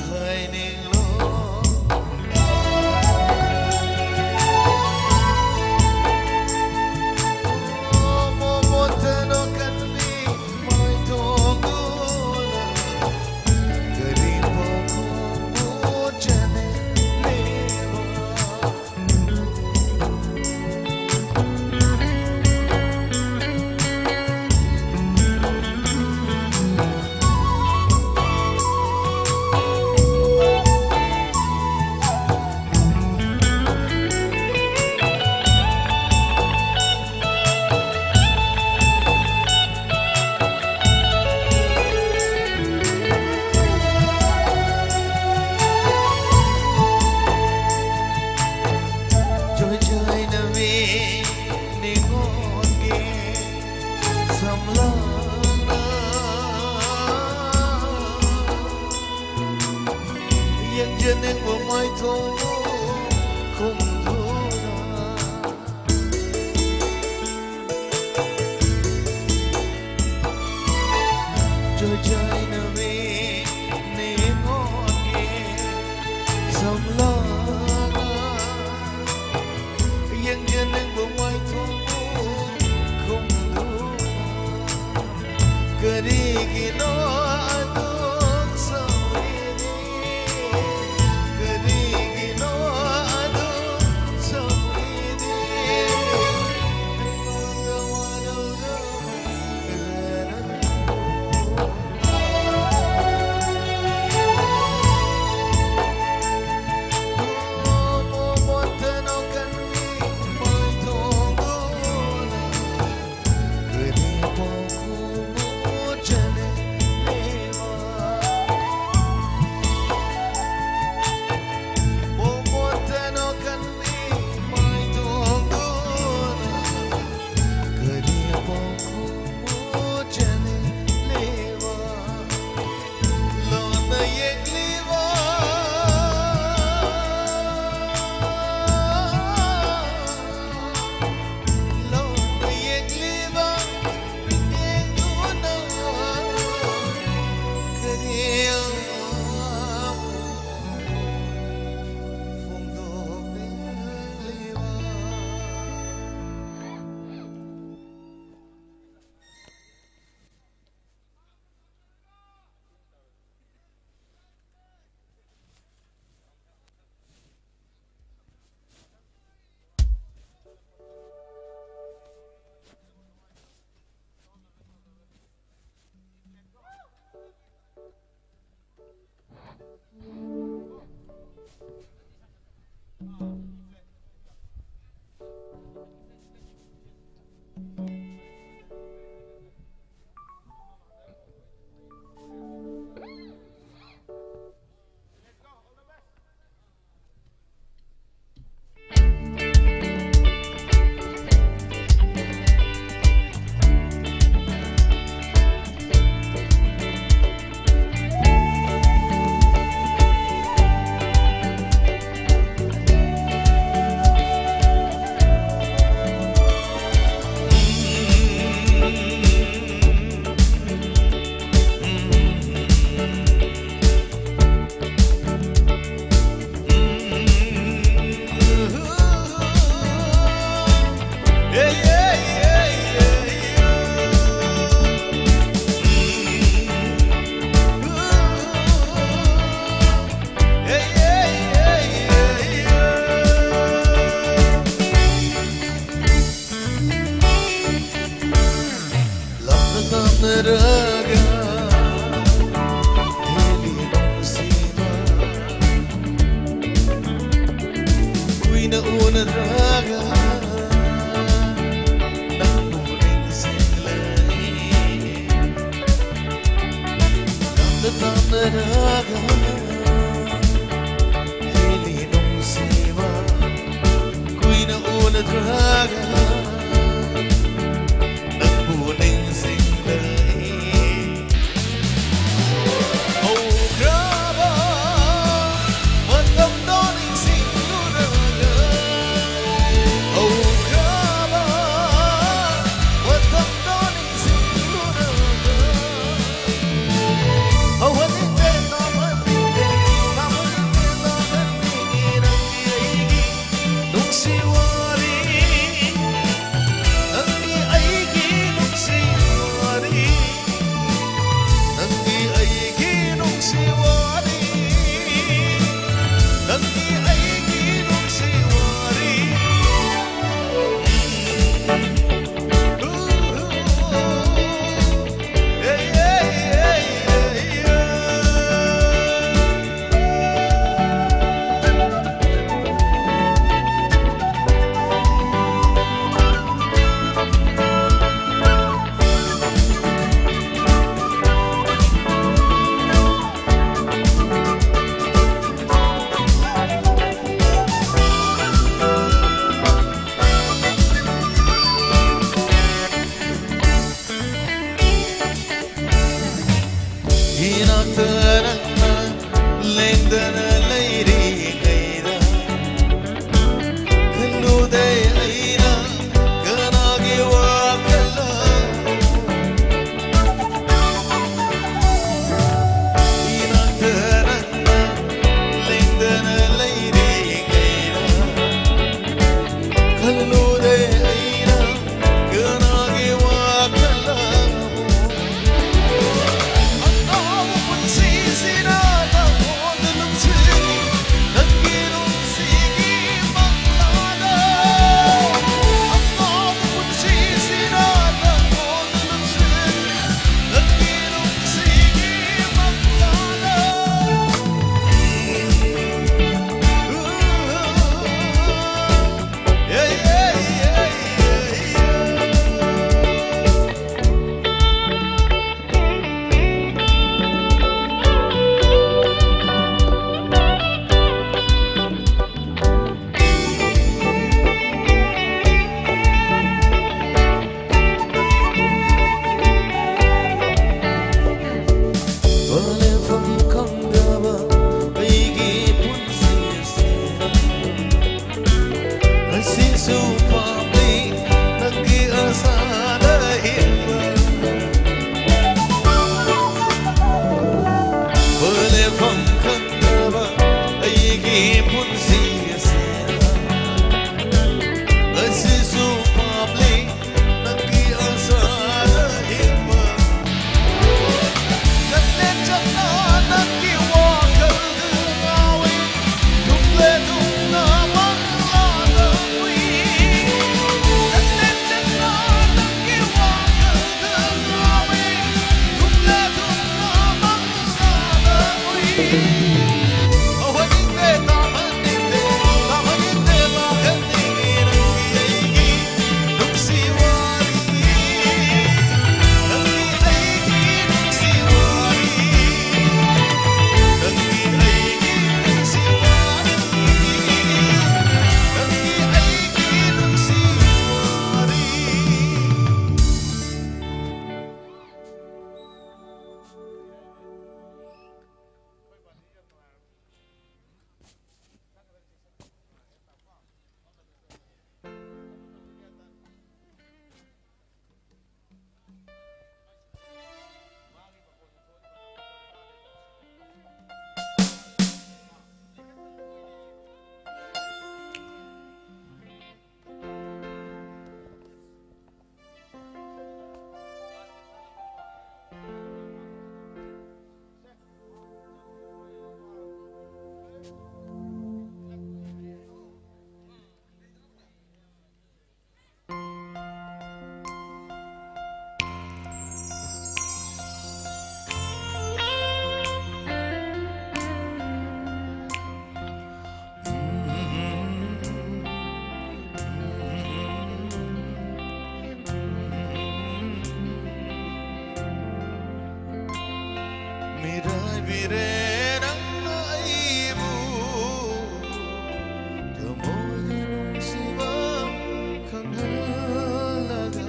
ꯍꯥꯏꯅꯤꯡꯂꯣ? ꯃꯣꯃꯣꯟꯇꯅꯣ ꯀꯟꯕꯤ ꯃꯥꯏꯊꯣꯡꯗꯨꯅ ꯀꯔꯤ ꯄꯥꯎꯈꯨꯝ ꯎꯠꯆꯅꯤ ꯂꯩꯕ? ꯆꯣꯏꯆꯥꯏꯅꯕꯤ ꯅꯤꯉꯣꯜꯒꯤ ꯁꯝꯂꯥꯡꯅ ꯌꯦꯡꯖꯅꯤꯡꯕ ꯃꯥꯏꯊꯣꯡ ꯈꯨꯝꯗꯨꯅ, ꯆꯣꯏꯆꯥꯏꯅꯕꯤ ꯅꯤꯉꯣꯜꯒꯤ ꯁꯝꯂꯥꯡꯅ ꯌꯦꯡꯖꯅꯤꯡꯕ ꯃꯥꯏꯊꯣꯡ ꯈꯨꯝꯗꯨꯅ, ꯀꯔꯤꯒꯤꯅꯣ ꯑꯗꯨꯛ ꯁꯥꯎꯔꯤꯗꯤ? ꯀꯔꯤꯒꯤꯅꯣ ꯑꯗꯨꯛ ꯁꯥꯎꯔꯤꯗꯤ? ꯑꯩꯉꯣꯟꯗ ꯋꯥꯔꯧꯔꯕ ꯇꯥꯟꯅꯔꯒ ꯍꯦꯜꯂꯤ ꯅꯨꯡꯁꯤꯕ ꯀꯨꯏꯅ ꯎꯅꯗ꯭ꯔꯒ ꯅꯪꯕꯨ ꯅꯤꯡꯁꯤꯡꯂꯛꯏ꯫ ꯍꯧꯈ꯭ꯔꯕ ꯃꯇꯝꯗꯣ ꯅꯤꯡꯁꯤꯡꯂꯨꯔꯒ, ꯍꯧꯈ꯭ꯔꯕ ꯃꯇꯝꯗꯣ ꯅꯤꯡꯁꯤꯡꯂꯨꯔꯒ, ꯍꯧꯍꯟꯅꯤꯡꯗꯦ, ꯇꯥꯍꯟꯅꯤꯡꯗꯦ, ꯇꯥꯍꯟꯅꯤꯡꯗꯦ, ꯇꯥꯍꯟꯅꯤꯡꯉꯤ ꯅꯪꯒꯤ ꯑꯩꯒꯤ ꯅꯨꯡꯁꯤ ꯋꯥꯔꯤ꯫ ꯅꯪꯒꯤ ꯑꯩꯒꯤ ꯅꯨꯡꯁꯤ ꯋꯥꯔꯤ, ꯅꯪꯒꯤ ꯑꯩꯒꯤ ꯅꯨꯡꯁꯤ ꯋꯥꯔꯤ, ꯅꯪꯒꯤ ꯑꯩꯒꯤ ꯅꯨꯡꯁꯤ ꯋꯥꯔꯤ꯫ ꯏನಾಕ್ತ ನಂಗ ಲೆಂದನ ಲೈರಿ ಕೈದ ಕಲ್ಲುದೆ ಐನ ಕನಾಗೆ ವಾಕಲ್ಲ. ಇನಾಕ್ತ ನಂಗ ಲೆಂದನ ಲೈರಿ ಕೈದ ꯈꯜꯂꯨꯗꯦ ꯑꯩꯅ ꯀꯅꯥꯒꯤ ꯋꯥꯈꯜꯅꯣ꯫ ꯑꯉꯥꯎꯕ ꯄꯨꯟꯁꯤꯁꯤꯗ ꯅꯉꯣꯟꯗ ꯅꯨꯡꯁꯤ ꯃꯤꯔꯥꯏꯕꯤꯔꯦ ꯅꯪꯅ ꯑꯩꯕꯨ, ꯊꯃꯣꯏꯗ ꯅꯨꯡꯁꯤꯕ ꯈꯪꯍꯜꯂꯒ꯫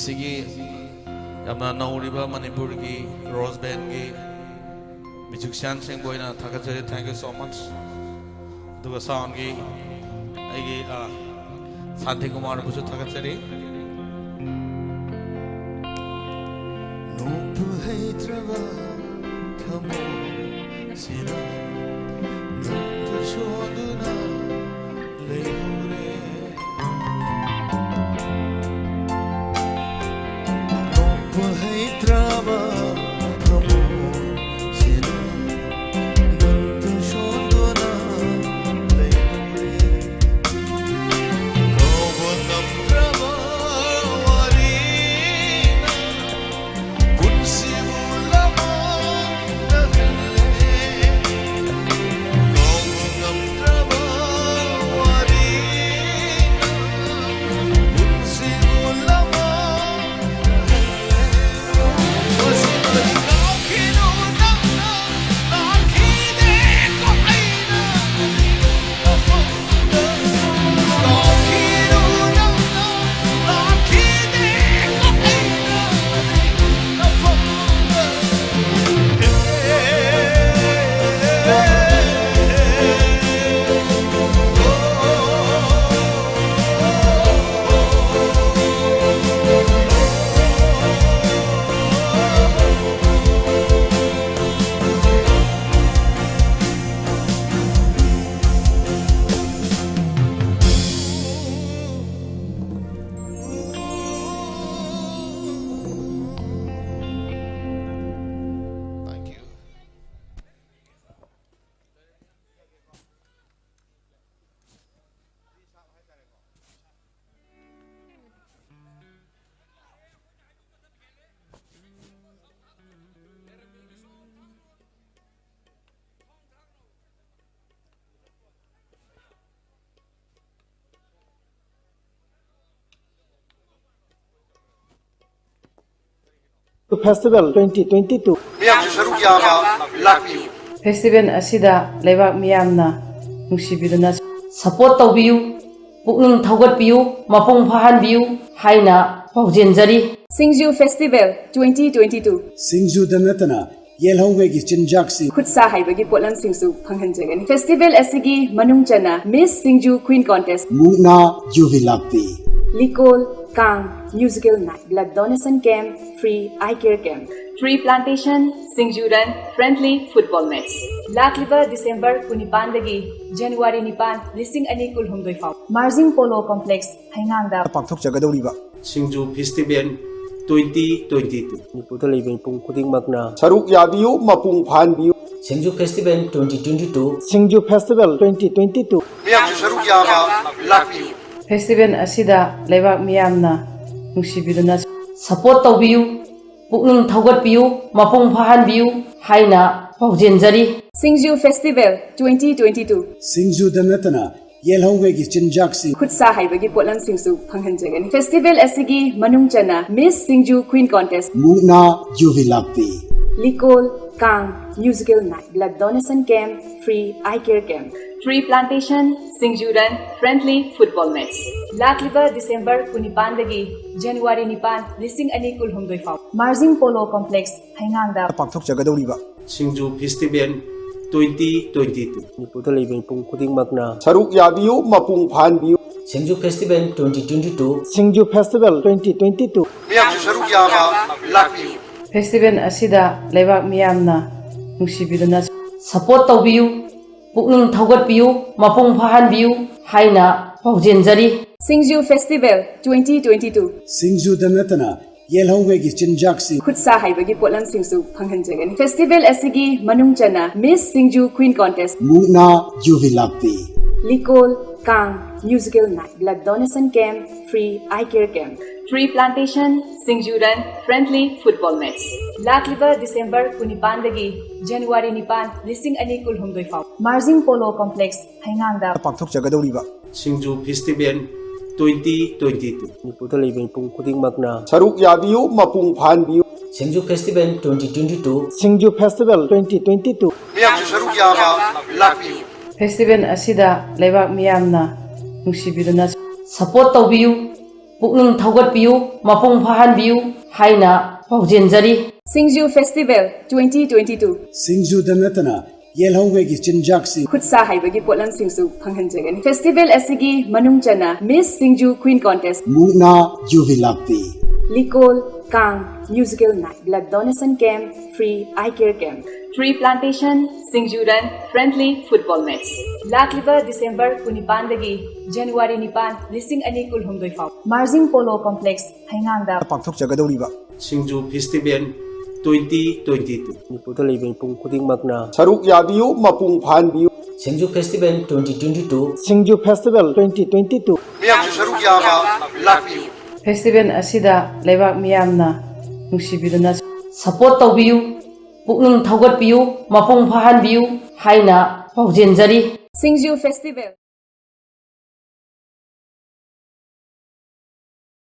ꯁꯤꯒꯤ ꯌꯥꯝꯅ ꯅꯧꯔꯤꯕ ꯃꯅꯤꯄꯨꯔꯒꯤ ꯔꯣꯁ ꯕꯦꯟꯒꯤ ꯃ꯭ꯌꯨꯖꯤꯁꯤꯌꯥꯟꯁꯤꯡꯕꯨ ꯑꯩꯅ ꯊꯥꯒꯠꯆꯔꯤ꯫ Thank you so much. ꯑꯗꯨꯒ ꯁꯥꯎꯟꯒꯤ ꯑꯩꯒꯤ, ꯑ, ꯁꯥꯟꯇꯤ ꯀꯨꯃꯥꯔꯕꯨꯁꯨ ꯊꯥꯒꯠꯆꯔꯤ꯫ ꯅꯣꯛꯄ ꯍꯩꯇ꯭ꯔꯕ ꯊꯃꯣꯏꯁꯤꯅ ꯅꯪꯇ ꯁꯣꯟꯗꯨꯅ ꯂꯩꯔꯦ꯫ ꯅꯣꯛꯄ ꯍꯩꯇ꯭ꯔꯕ ꯊꯃꯣꯏꯁꯤꯅ ꯅꯪꯇ ꯁꯣꯟꯗꯨꯅ ꯂꯩꯔꯦ꯫ ꯀꯥꯎꯕ ꯉꯝꯗ꯭ꯔꯕ ꯋꯥꯔꯤꯅ ꯄꯨꯟꯁꯤꯕꯨ ꯂꯃꯥꯡꯅꯍꯜꯂꯦ꯫ ꯀꯥꯎꯕ ꯉꯝꯗ꯭ꯔꯕ ꯋꯥꯔꯤꯅ ꯄꯨꯟꯁꯤꯕꯨ ꯂꯃꯥꯡꯅꯍꯜꯂꯦ꯫ ꯃꯁꯤꯃꯗꯤ ꯀꯥꯎꯈꯤꯅꯨ ꯅꯪꯅ, ꯂꯥꯛꯈꯤꯗꯦꯀꯣ ꯑꯩꯅ꯫ Thank you. Festival twenty twenty-two. ꯃꯤꯌꯥꯝꯁꯨ ꯁꯔꯨꯛ ꯌꯥꯕ ꯂꯥꯛꯄꯤꯌꯨ꯫ Festival ꯑꯁꯤꯗ ꯂꯩꯕꯥꯛ ꯃꯤꯌꯥꯝꯅ ꯅꯨꯡꯁꯤꯕꯤꯗꯨꯅ support ꯇꯧꯕꯤꯌꯨ, ꯄꯨꯛꯅꯤꯡ ꯊꯧꯒꯠꯄꯤꯌꯨ, ꯃꯄꯨꯡ ꯐꯥꯍꯟꯕꯤꯌꯨ ꯍꯥꯏꯅ ꯄꯥꯎꯖꯦꯟꯖꯔꯤ꯫ ꯁꯤꯡꯖꯨ ꯐꯦꯁꯇꯤꯚꯦꯜ ꯇ꯭ꯋꯦꯟꯇꯤ ꯇ꯭ꯋꯦꯟꯇꯤ ꯇꯨ꯫ ꯁꯤꯡꯖꯨꯗ ꯅꯠꯇꯅ ꯌꯦꯜꯍꯧꯉꯩꯒꯤ ꯆꯤꯟꯖꯥꯛꯁꯤꯡ, ꯈꯨꯠꯁꯥ ꯍꯩꯕꯒꯤ ꯄꯣꯠꯂꯝꯁꯤꯡꯁꯨ ꯐꯪꯍꯟꯖꯒꯅꯤ꯫ ꯐꯦꯁꯇꯤꯚꯦꯜ ꯑꯁꯤꯒꯤ ꯃꯅꯨꯡ ꯆꯟꯅ ꯃꯤꯁ ꯁꯤꯡꯖꯨ ꯀ꯭ꯋꯤꯟ ꯀꯣꯟꯇꯦꯁ, ꯃꯨꯛꯅꯥ ꯌꯨꯕꯤ ꯂꯥꯛꯄꯤ, ꯂꯤꯀꯣꯜ, ꯀꯥꯡ, musical night, blood donation camp, free eye care camp, tree plantation, Singju run, friendly football match. ꯂꯥꯛꯂꯤꯕ ꯗꯤꯁꯦꯝꯕꯔ ꯀꯨꯟꯅꯤꯄꯥꯟꯗꯒꯤ ꯖꯅꯋꯥꯔꯤ ꯅꯤꯄꯥꯟ, ꯂꯤꯁꯤꯡ ꯑꯅꯤ ꯀꯨꯟꯍꯨꯝꯗꯣꯏ ꯐꯥꯎ ꯃꯥꯔꯖꯤꯡ ꯄꯣꯂꯣ ꯀꯣꯝꯄ꯭ꯂꯦꯛꯁ, ꯍꯩꯉꯥꯡꯗ ꯄꯥꯡꯊꯣꯛꯆꯒꯗꯧꯔꯤꯕ Singju festival twenty twenty two. ꯃꯅꯤꯄꯨꯔꯗ ꯂꯩꯕ ꯃꯤꯄꯨꯝ ꯈꯨꯗꯤꯡꯃꯛꯅ ꯁꯔꯨꯛ ꯌꯥꯕꯤꯌꯨ, ꯃꯄꯨꯡ ꯐꯥꯍꯟꯕꯤꯌꯨ꯫ Singju festival twenty twenty two. Singju festival twenty twenty two. ꯃꯤꯌꯥꯝꯁꯨ ꯁꯔꯨꯛ ꯌꯥꯕ ꯂꯥꯛꯄꯤꯌꯨ꯫ ꯐꯦꯁꯇꯤꯚꯦꯜ ꯑꯁꯤꯗ ꯂꯩꯕꯥꯛ ꯃꯤꯌꯥꯝꯅ ꯅꯨꯡꯁꯤꯕꯤꯗꯨꯅ ꯁꯄꯣꯔꯠ ꯇꯧꯕꯤꯌꯨ, ꯄꯨꯛꯅꯤꯡ ꯊꯧꯒꯠꯄꯤꯌꯨ, ꯃꯄꯨꯡ ꯐꯥꯍꯟꯕꯤꯌꯨ ꯍꯥꯏꯅ ꯄꯥꯎꯖꯦꯟꯖꯔꯤ꯫ ꯁꯤꯡꯖꯨ ꯐꯦꯁꯇꯤꯚꯦꯜ ꯇ꯭ꯋꯦꯟꯇꯤ ꯇ꯭ꯋꯦꯟꯇꯤ ꯇꯨ꯫ ꯁꯤꯡꯖꯨꯗ ꯅꯠꯇꯅ ꯌꯦꯜꯍꯧꯉꯩꯒꯤ ꯆꯤꯟꯖꯥꯛꯁꯤꯡ, ꯈꯨꯠꯁꯥ ꯍꯩꯕꯒꯤ ꯄꯣꯠꯂꯝꯁꯤꯡꯁꯨ ꯐꯪꯍꯟꯖꯒꯅꯤ꯫ ꯐꯦꯁꯇꯤꯚꯦꯜ ꯑꯁꯤꯒꯤ ꯃꯅꯨꯡ ꯆꯟꯅ ꯃꯤꯁ ꯁꯤꯡꯖꯨ ꯀ꯭ꯋꯤꯟ ꯀꯣꯟꯇꯦꯁ, ꯃꯨꯛꯅꯥ ꯌꯨꯕꯤ ꯂꯥꯛꯄꯤ, ꯂꯤꯀꯣꯜ, ꯀꯥꯡ, musical night, blood donation camp, free eye care camp, tree plantation, Singju run, friendly football match. ꯂꯥꯛꯂꯤꯕ ꯗꯤꯁꯦꯝꯕꯔ ꯀꯨꯟꯅꯤꯄꯥꯟꯗꯒꯤ ꯖꯅꯋꯥꯔꯤ ꯅꯤꯄꯥꯟ, ꯂꯤꯁꯤꯡ ꯑꯅꯤ ꯀꯨꯟꯍꯨꯝꯗꯣꯏ ꯐꯥꯎ ꯃꯥꯔꯖꯤꯡ ꯄꯣꯂꯣ ꯀꯣꯝꯄ꯭ꯂꯦꯛꯁ, ꯍꯩꯉꯥꯡꯗ ꯄꯥꯡꯊꯣꯛꯆꯒꯗꯧꯔꯤꯕ Singju festival twenty twenty two. ꯃꯅꯤꯄꯨꯔꯗ ꯂꯩꯕ ꯃꯤꯄꯨꯝ ꯈꯨꯗꯤꯡꯃꯛꯅ ꯁꯔꯨꯛ ꯌꯥꯕꯤꯌꯨ, ꯃꯄꯨꯡ ꯐꯥꯍꯟꯕꯤꯌꯨ꯫ Singju festival twenty twenty two. Singju festival twenty twenty two. ꯃꯤꯌꯥꯝꯁꯨ ꯁꯔꯨꯛ ꯌꯥꯕ ꯂꯥꯛꯄꯤꯌꯨ꯫ ꯐꯦꯁꯇꯤꯚꯦꯜ ꯑꯁꯤꯗ ꯂꯩꯕꯥꯛ ꯃꯤꯌꯥꯝꯅ ꯅꯨꯡꯁꯤꯕꯤꯗꯨꯅ ꯁꯄꯣꯔꯠ ꯇꯧꯕꯤꯌꯨ, ꯄꯨꯛꯅꯤꯡ ꯊꯧꯒꯠꯄꯤꯌꯨ, ꯃꯄꯨꯡ ꯐꯥꯍꯟꯕꯤꯌꯨ ꯍꯥꯏꯅ ꯄꯥꯎꯖꯦꯟꯖꯔꯤ꯫ ꯁꯤꯡꯖꯨ ꯐꯦꯁꯇꯤꯚꯦꯜ ꯇ꯭ꯋꯦꯟꯇꯤ ꯇ꯭ꯋꯦꯟꯇꯤ ꯇꯨ꯫ ꯁꯤꯡꯖꯨꯗ ꯅꯠꯇꯅ ꯌꯦꯜꯍꯧꯉꯩꯒꯤ ꯆꯤꯟꯖꯥꯛꯁꯤꯡ, ꯈꯨꯠꯁꯥ ꯍꯩꯕꯒꯤ ꯄꯣꯠꯂꯝꯁꯤꯡꯁꯨ ꯐꯪꯍꯟꯖꯒꯅꯤ꯫ ꯐꯦꯁꯇꯤꯚꯦꯜ ꯑꯁꯤꯒꯤ ꯃꯅꯨꯡ ꯆꯟꯅ ꯃꯤꯁ ꯁꯤꯡꯖꯨ ꯀ꯭ꯋꯤꯟ ꯀꯣꯟꯇꯦꯁ, ꯃꯨꯛꯅꯥ ꯌꯨꯕꯤ ꯂꯥꯛꯄꯤ, ꯂꯤꯀꯣꯜ, ꯀꯥꯡ, musical night, blood donation camp, free eye care camp, tree plantation, Singju run, friendly football match. ꯂꯥꯛꯂꯤꯕ ꯗꯤꯁꯦꯝꯕꯔ ꯀꯨꯟꯅꯤꯄꯥꯟꯗꯒꯤ ꯖꯅꯋꯥꯔꯤ ꯅꯤꯄꯥꯟ, ꯂꯤꯁꯤꯡ ꯑꯅꯤ ꯀꯨꯟꯍꯨꯝꯗꯣꯏ ꯐꯥꯎ ꯃꯥꯔꯖꯤꯡ ꯄꯣꯂꯣ ꯀꯣꯝꯄ꯭ꯂꯦꯛꯁ, ꯍꯩꯉꯥꯡꯗ ꯄꯥꯡꯊꯣꯛꯆꯒꯗꯧꯔꯤꯕ Singju festival twenty twenty two. ꯃꯅꯤꯄꯨꯔꯗ ꯂꯩꯕ ꯃꯤꯄꯨꯝ ꯈꯨꯗꯤꯡꯃꯛꯅ ꯁꯔꯨꯛ ꯌꯥꯕꯤꯌꯨ, ꯃꯄꯨꯡ ꯐꯥꯍꯟꯕꯤꯌꯨ꯫ Singju festival twenty twenty two. Singju festival twenty twenty two. ꯃꯤꯌꯥꯝꯁꯨ ꯁꯔꯨꯛ ꯌꯥꯕ ꯂꯥꯛꯄꯤꯌꯨ꯫ ꯐꯦꯁꯇꯤꯚꯦꯜ ꯑꯁꯤꯗ ꯂꯩꯕꯥꯛ ꯃꯤꯌꯥꯝꯅ ꯅꯨꯡꯁꯤꯕꯤꯗꯨꯅ ꯁꯄꯣꯔꯠ ꯇꯧꯕꯤꯌꯨ, ꯄꯨꯛꯅꯤꯡ ꯊꯧꯒꯠꯄꯤꯌꯨ, ꯃꯄꯨꯡ ꯐꯥꯍꯟꯕꯤꯌꯨ ꯍꯥꯏꯅ ꯄꯥꯎꯖꯦꯟꯖꯔꯤ꯫ ꯁꯤꯡꯖꯨ ꯐꯦꯁꯇꯤꯚꯦꯜ twenty twenty two꯫ ꯁꯤꯡꯖꯨꯗ ꯅꯠꯇꯅ ꯌꯦꯜꯍꯧꯉꯩꯒꯤ ꯆꯤꯟꯖꯥꯛꯁꯤꯡ꯫ ꯈꯨꯠ ꯁꯥ ꯍꯩꯕꯒꯤ ꯄꯣꯠꯂꯝꯁꯤꯡꯁꯨ ꯐꯪꯍꯟꯖꯒꯅꯤ꯫ ꯐꯦꯁꯇꯤꯚꯦꯜ ꯑꯁꯤꯒꯤ ꯃꯅꯨꯡ ꯆꯟꯅ ꯃꯤꯁ ꯁꯤꯡꯖꯨ ꯀ꯭ꯋꯤꯟ ꯀꯣꯟꯇꯦꯁ, ꯃꯨꯛꯅꯥ ꯌꯨꯕꯤ ꯂꯥꯛꯄꯤ꯫ ꯂꯤꯀꯣꯜ, ꯀꯥꯡ, musical night, blood donation camp, free eye care camp, tree plantation, Singju run, friendly football match. ꯂꯥꯛꯂꯤꯕ ꯗꯤꯁꯦꯝꯕꯔ ꯀꯨꯟꯅꯤꯄꯥꯟꯗꯒꯤ ꯖꯅꯋꯥꯔꯤ ꯅꯤꯄꯥꯟ, ꯂꯤꯁꯤꯡ ꯑꯅꯤ ꯀꯨꯟꯍꯨꯝꯗꯣꯏ ꯐꯥꯎ ꯃꯥꯔꯖꯤꯡ ꯄꯣꯂꯣ ꯀꯣꯝꯄ꯭ꯂꯦꯛꯁ, ꯍꯩꯉꯥꯡꯗ꯫ ꯄꯥꯡꯊꯣꯛꯆꯒꯗꯧꯔꯤꯕ Singju festival twenty twenty two꯫ ꯃꯅꯤꯄꯨꯔꯗ ꯂꯩꯕ ꯃꯤꯄꯨꯝ ꯈꯨꯗꯤꯡꯃꯛꯅ ꯁꯔꯨꯛ ꯌꯥꯕꯤꯌꯨ, ꯃꯄꯨꯡ ꯐꯥꯍꯟꯕꯤꯌꯨ꯫ Singju festival twenty twenty two꯫ ꯁꯤꯡꯖꯨ ꯐꯦꯁꯇꯤꯚꯦꯜ twenty twenty two꯫ ꯃꯤꯌꯥꯝꯁꯨ ꯁꯔꯨꯛ ꯌꯥꯕ ꯂꯥꯛꯄꯤꯌꯨ꯫ ꯐꯦꯁꯇꯤꯚꯦꯜ ꯑꯁꯤꯗ ꯂꯩꯕꯥꯛ ꯃꯤꯌꯥꯝꯅ ꯅꯨꯡꯁꯤꯕꯤꯗꯨꯅ ꯁꯄꯣꯔꯠ ꯇꯧꯕꯤꯌꯨ, ꯄꯨꯛꯅꯤꯡ ꯊꯧꯒꯠꯄꯤꯌꯨ, ꯃꯄꯨꯡ ꯐꯥꯍꯟꯕꯤꯌꯨ ꯍꯥꯏꯅ ꯄꯥꯎꯖꯦꯟꯖꯔꯤ꯫ ꯁꯤꯡꯖꯨ ꯐꯦꯁꯇꯤꯚꯦꯜ꯫